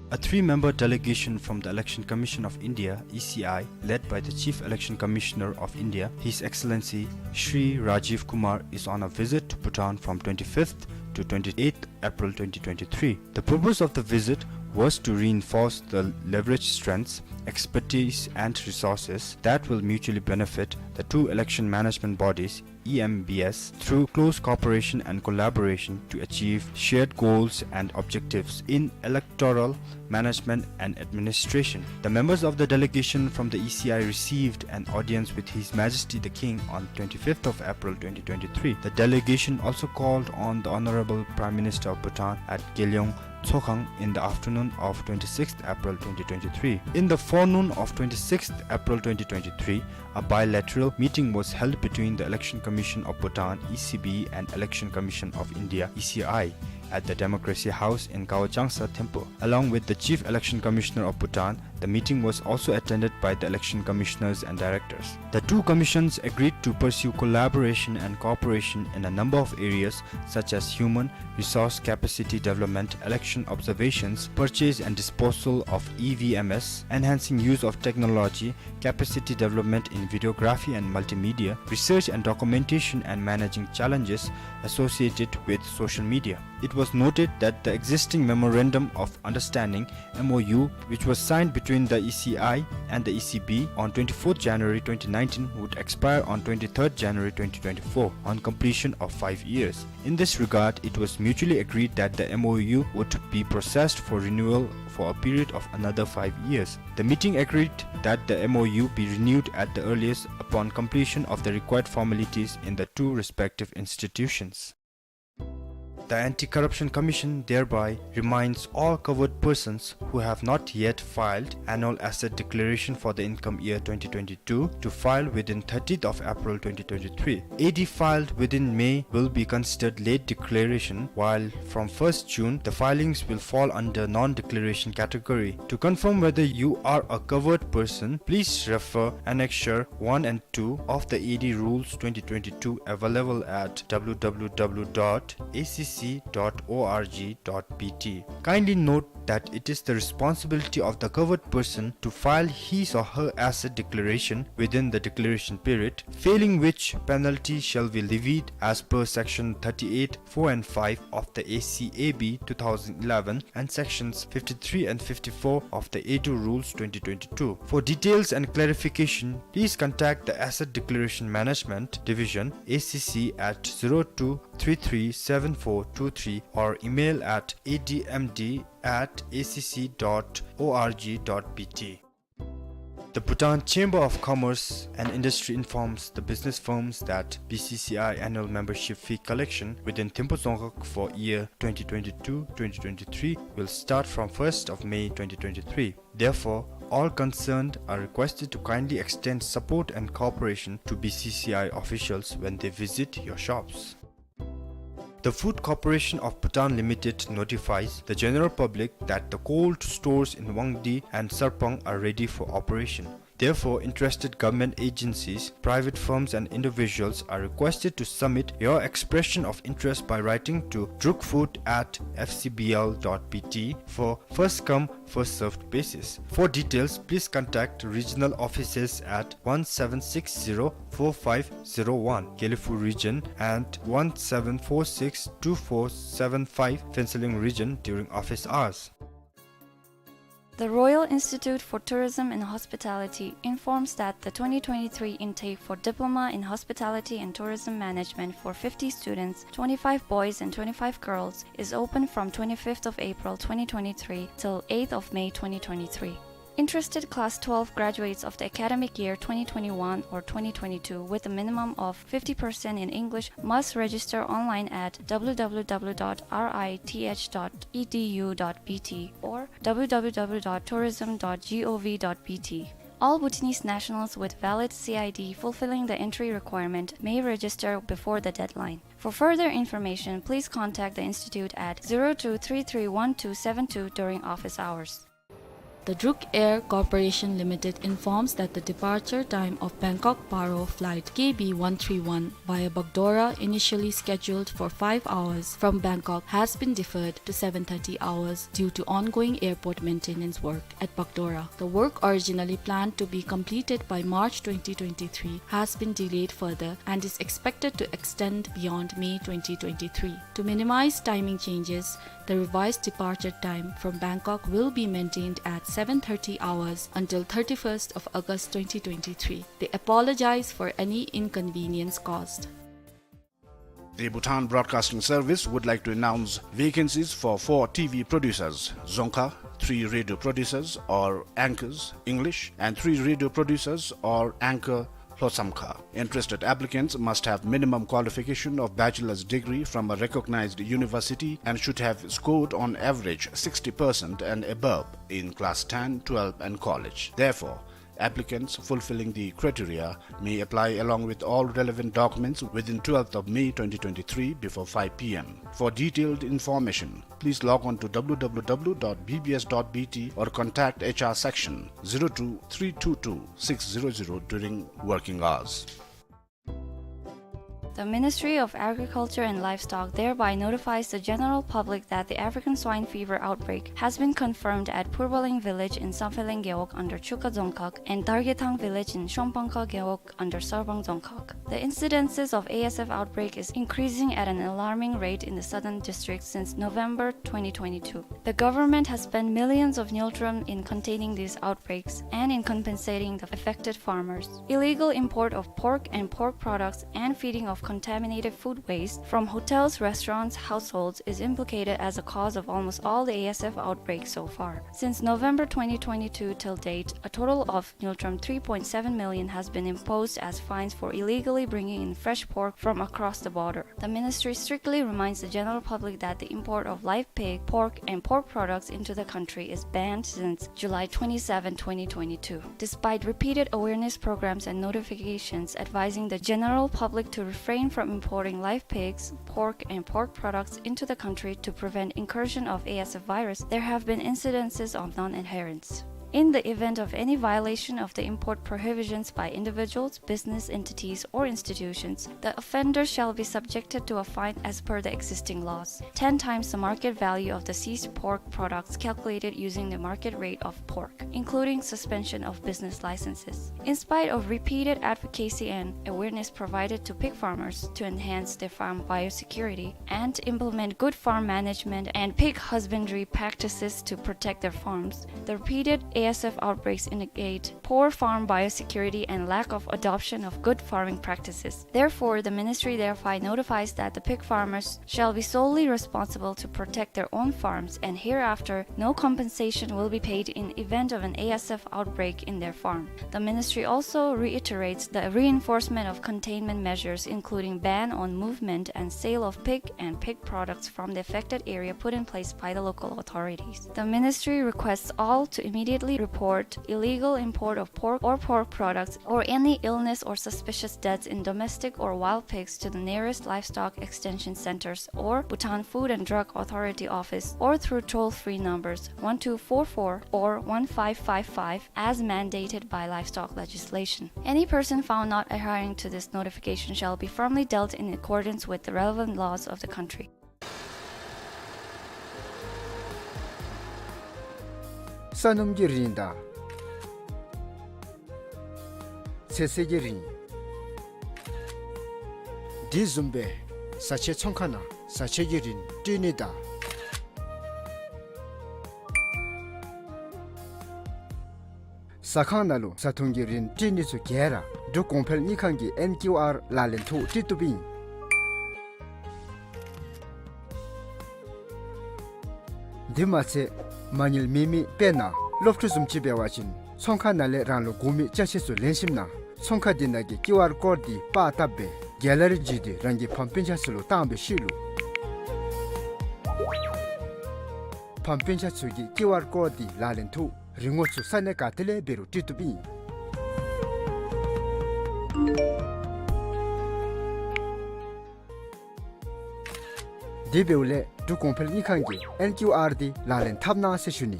A three-member delegation from the Election Commission of India, E C I, led by the Chief Election Commissioner of India, His Excellency Shri Rajiv Kumar, is on a visit to Bhutan from twenty-fifth to twenty-eighth April twenty twenty-three. The purpose of the visit was to reinforce the leverage strengths, expertise, and resources that will mutually benefit the two election management bodies, E M Bs, through close cooperation and collaboration to achieve shared goals and objectives in electoral management and administration. The members of the delegation from the E C I received an audience with His Majesty the King on twenty-fifth of April twenty twenty-three. The delegation also called on the Honorable Prime Minister of Bhutan at Gelyong Tsokhang in the afternoon of twenty-sixth April twenty twenty-three. In the forenoon of twenty-sixth April twenty twenty-three, a bilateral meeting was held between the Election Commission of Bhutan, E C B, and Election Commission of India, E C I, at the Democracy House in Kawo Changsa Temple, along with the Chief Election Commissioner of Bhutan. The meeting was also attended by the election commissioners and directors. The two commissions agreed to pursue collaboration and cooperation in a number of areas such as human resource capacity development, election observations, purchase and disposal of E V Ms, enhancing use of technology, capacity development in videography and multimedia, research and documentation, and managing challenges associated with social media. It was noted that the existing Memorandum of Understanding, M O U, which was signed between the E C I and the E C B on twenty-fourth January twenty nineteen, would expire on twenty-third January twenty twenty-four on completion of five years. In this regard, it was mutually agreed that the M O U would be processed for renewal for a period of another five years. The meeting agreed that the M O U be renewed at the earliest upon completion of the required formalities in the two respective institutions. The Anti-Corruption Commission thereby reminds all covered persons who have not yet filed annual asset declaration for the income year twenty twenty-two to file within thirtieth of April twenty twenty-three. A D filed within May will be considered late declaration, while from first June, the filings will fall under non-declaration category. To confirm whether you are a covered person, please refer Annexure one and two of the A D Rules twenty twenty-two, available at W W W dot A C C dot O R G dot B T. Kindly note that it is the responsibility of the covered person to file his or her asset declaration within the declaration period, failing which penalty shall be levied as per Section thirty-eight, four and five of the A C A B two thousand eleven and Sections fifty-three and fifty-four of the A D Rules twenty twenty-two. For details and clarification, please contact the Asset Declaration Management Division, A C C, at zero two three three seven four two three or email at A D M D at A C C dot O R G dot B T. The Bhutan Chamber of Commerce and Industry informs the business firms that B C C I annual membership fee collection within Thimphu Dzongkhag for year twenty twenty-two twenty twenty-three will start from first of May twenty twenty-three. Therefore, all concerned are requested to kindly extend support and cooperation to B C C I officials when they visit your shops. The Food Corporation of Bhutan Limited notifies the general public that the cold stores in Wangdi and Sarpang are ready for operation. Therefore, interested government agencies, private firms, and individuals are requested to submit your expression of interest by writing to drukfood at F C B L dot B T for first come, first served basis. For details, please contact regional offices at one seven six zero four five zero one, Gelephu region, and one seven four six two four seven five, Phuentsholing region, during office hours. The Royal Institute for Tourism and Hospitality informs that the twenty twenty-three intake for Diploma in Hospitality and Tourism Management for fifty students, twenty-five boys and twenty-five girls, is open from twenty-fifth of April twenty twenty-three till eighth of May twenty twenty-three. Interested class twelve graduates of the academic year twenty twenty-one or twenty twenty-two with a minimum of fifty percent in English must register online at W W W dot R I T H dot E D U dot B T or W W W dot tourism dot gov dot B T. All Bhutanese nationals with valid C I D fulfilling the entry requirement may register before the deadline. For further information, please contact the institute at zero two three three one two seven two during office hours. The Druk Air Corporation Limited informs that the departure time of Bangkok Paro flight K B one three one via Bagdogra, initially scheduled for five hours from Bangkok, has been deferred to seven thirty hours due to ongoing airport maintenance work at Bagdogra. The work, originally planned to be completed by March twenty twenty-three, has been delayed further and is expected to extend beyond May twenty twenty-three. To minimize timing changes, the revised departure time from Bangkok will be maintained at seven thirty hours until thirty-first of August twenty twenty-three. They apologize for any inconvenience caused. The Bhutan Broadcasting Service would like to announce vacancies for four T V producers, Dzongkha, three radio producers or anchors, English, and three radio producers or anchor, Lhotsamkha. Interested applicants must have minimum qualification of bachelor's degree from a recognized university and should have scored on average sixty percent and above in class ten, twelve and college. Therefore, applicants fulfilling the criteria may apply along with all relevant documents within twelfth of May twenty twenty-three before five P M. For detailed information, please log on to W W W dot B B S dot B T or contact H R section zero two three two two six zero zero during working hours. The Ministry of Agriculture and Livestock thereby notifies the general public that the African swine fever outbreak has been confirmed at Purbaling village in Samphehleng Gewog under Chukha Dzongkhag and Dargethang village in Shongpangkha Gewog under Sarbang Dzongkhag. The incidences of A S F outbreak is increasing at an alarming rate in the southern districts since November twenty twenty-two. The government has spent millions of ngultrum in containing these outbreaks and in compensating the affected farmers. Illegal import of pork and pork products and feeding of contaminated food waste from hotels, restaurants, households is implicated as a cause of almost all the A S F outbreaks so far. Since November twenty twenty-two till date, a total of ngultrum three point seven million has been imposed as fines for illegally bringing in fresh pork from across the border. The ministry strictly reminds the general public that the import of live pig, pork, and pork products into the country is banned since July twenty-seven, twenty twenty-two. Despite repeated awareness programs and notifications advising the general public to refrain from importing live pigs, pork, and pork products into the country to prevent incursion of A S F virus, there have been incidences of non-adherence. In the event of any violation of the import prohibitions by individuals, business entities, or institutions, the offender shall be subjected to a fine as per the existing laws, ten times the market value of the seized pork products calculated using the market rate of pork, including suspension of business licenses. In spite of repeated advocacy and awareness provided to pig farmers to enhance their farm biosecurity and implement good farm management and pig husbandry practices to protect their farms, the repeated A S F outbreaks indicate poor farm biosecurity and lack of adoption of good farming practices. Therefore, the ministry thereby notifies that the pig farmers shall be solely responsible to protect their own farms, and hereafter no compensation will be paid in event of an A S F outbreak in their farm. The ministry also reiterates the reinforcement of containment measures, including ban on movement and sale of pig and pig products from the affected area put in place by the local authorities. The ministry requests all to immediately report illegal import of pork or pork products or any illness or suspicious deaths in domestic or wild pigs to the nearest livestock extension centers or Bhutan Food and Drug Authority office or through toll-free numbers one two four four or one five five five as mandated by livestock legislation. Any person found not adhering to this notification shall be firmly dealt in accordance with the relevant laws of the country. ས་སྣུམ་གྱི་རིན་དང་ཚོད་བསྲེ་གི་རིན། དེ་བཟུམ་སྦེ་བཟའ་ཆས་ཚོང་ཁང་ནང་བཟའ་ཆས་ཀྱི་རིན་སྤྲོད་ནི་དང་། ཟ་ཁང་ནང་ལུ་བཟའ་འཐུང་གི་རིན་སྤྲོད་ནི་ཚུ་ག་ར་འབྲུག་གོང་འཕེལ་དངུལ་ཁང་གི་ཨེན་ཀིའུ་ཨར་ལག་ལེན་ཐོག་སྤྲོད་བཏུབ་ཨིན། དེ་མ་ཚད་མ་དངུལ་མེད་མི་དཔེར་ན་སློབ་ཕྲུག་བཟུམ་ཅིག་འབད་བ་ཅིན་ཚོང་ཁང་ནང་ལས་རང་ལུ་དགོ་མི་ཅ་ཆས་ཚུ་ལེན་ཞིནམ་ན་ཚོང་ཁང་དེ་ནང་གི་ཀིའུ་ཨར་ཀོཌ་དེ་པར་བཏབ་སྦེ་གེ་ལ་རི་བརྒྱུད་དེ་རང་གི་ཕམ་སྤུན་ཆ་ཚུ་ལུ་བཏང་བའི་ཤུལ་ལུ་ཕམ་སྤུན་ཆ་ཚུ་གིས་ཀིའུ་ཨར་ཀོཌ་དེ་ལག་ལེན་ཐོག་རིན་གོང་ཚུ་ས་གནས་ག་ཏེ་ལས་འབད་རུང་སྤྲོད་བཏུབ་ཨིན། དེ་འབདཝ་ལས་འབྲུག་གོང་འཕེལ་དངུལ་ཁང་གི་ཨེན་ཀིའུ་ཨར་དེ་ལག་ལེན་འཐབ་གནང་ཟེར་ཞུ་ནི།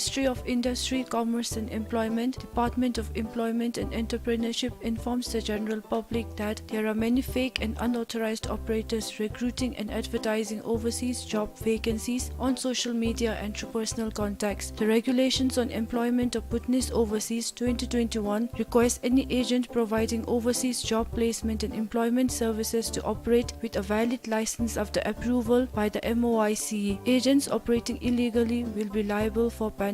Ministry of Industry, Commerce and Employment, Department of Employment and Entrepreneurship informs the general public that there are many fake and unauthorized operators recruiting and advertising overseas job vacancies on social media and through personal contacts. The Regulations on Employment of Bhutanese Overseas twenty twenty-one requires any agent providing overseas job placement and employment services to operate with a valid license after approval by the M O I C E. Agents operating illegally will be liable for penalty.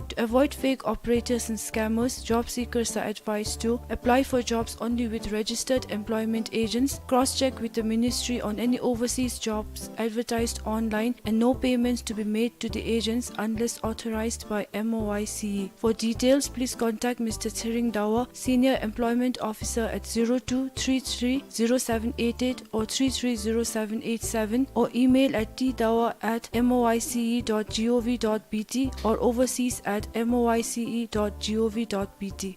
To avoid fake operators and scammers, job seekers are advised to apply for jobs only with registered employment agents, cross-check with the ministry on any overseas jobs advertised online, and no payments to be made to the agents unless authorized by M O I C E. For details, please contact Mister Tshering Dawa, Senior Employment Officer, at zero two three three zero seven eight eight or three three zero seven eight seven, or email at t dawa at moice dot gov dot bt or overseas at moice dot gov dot bt.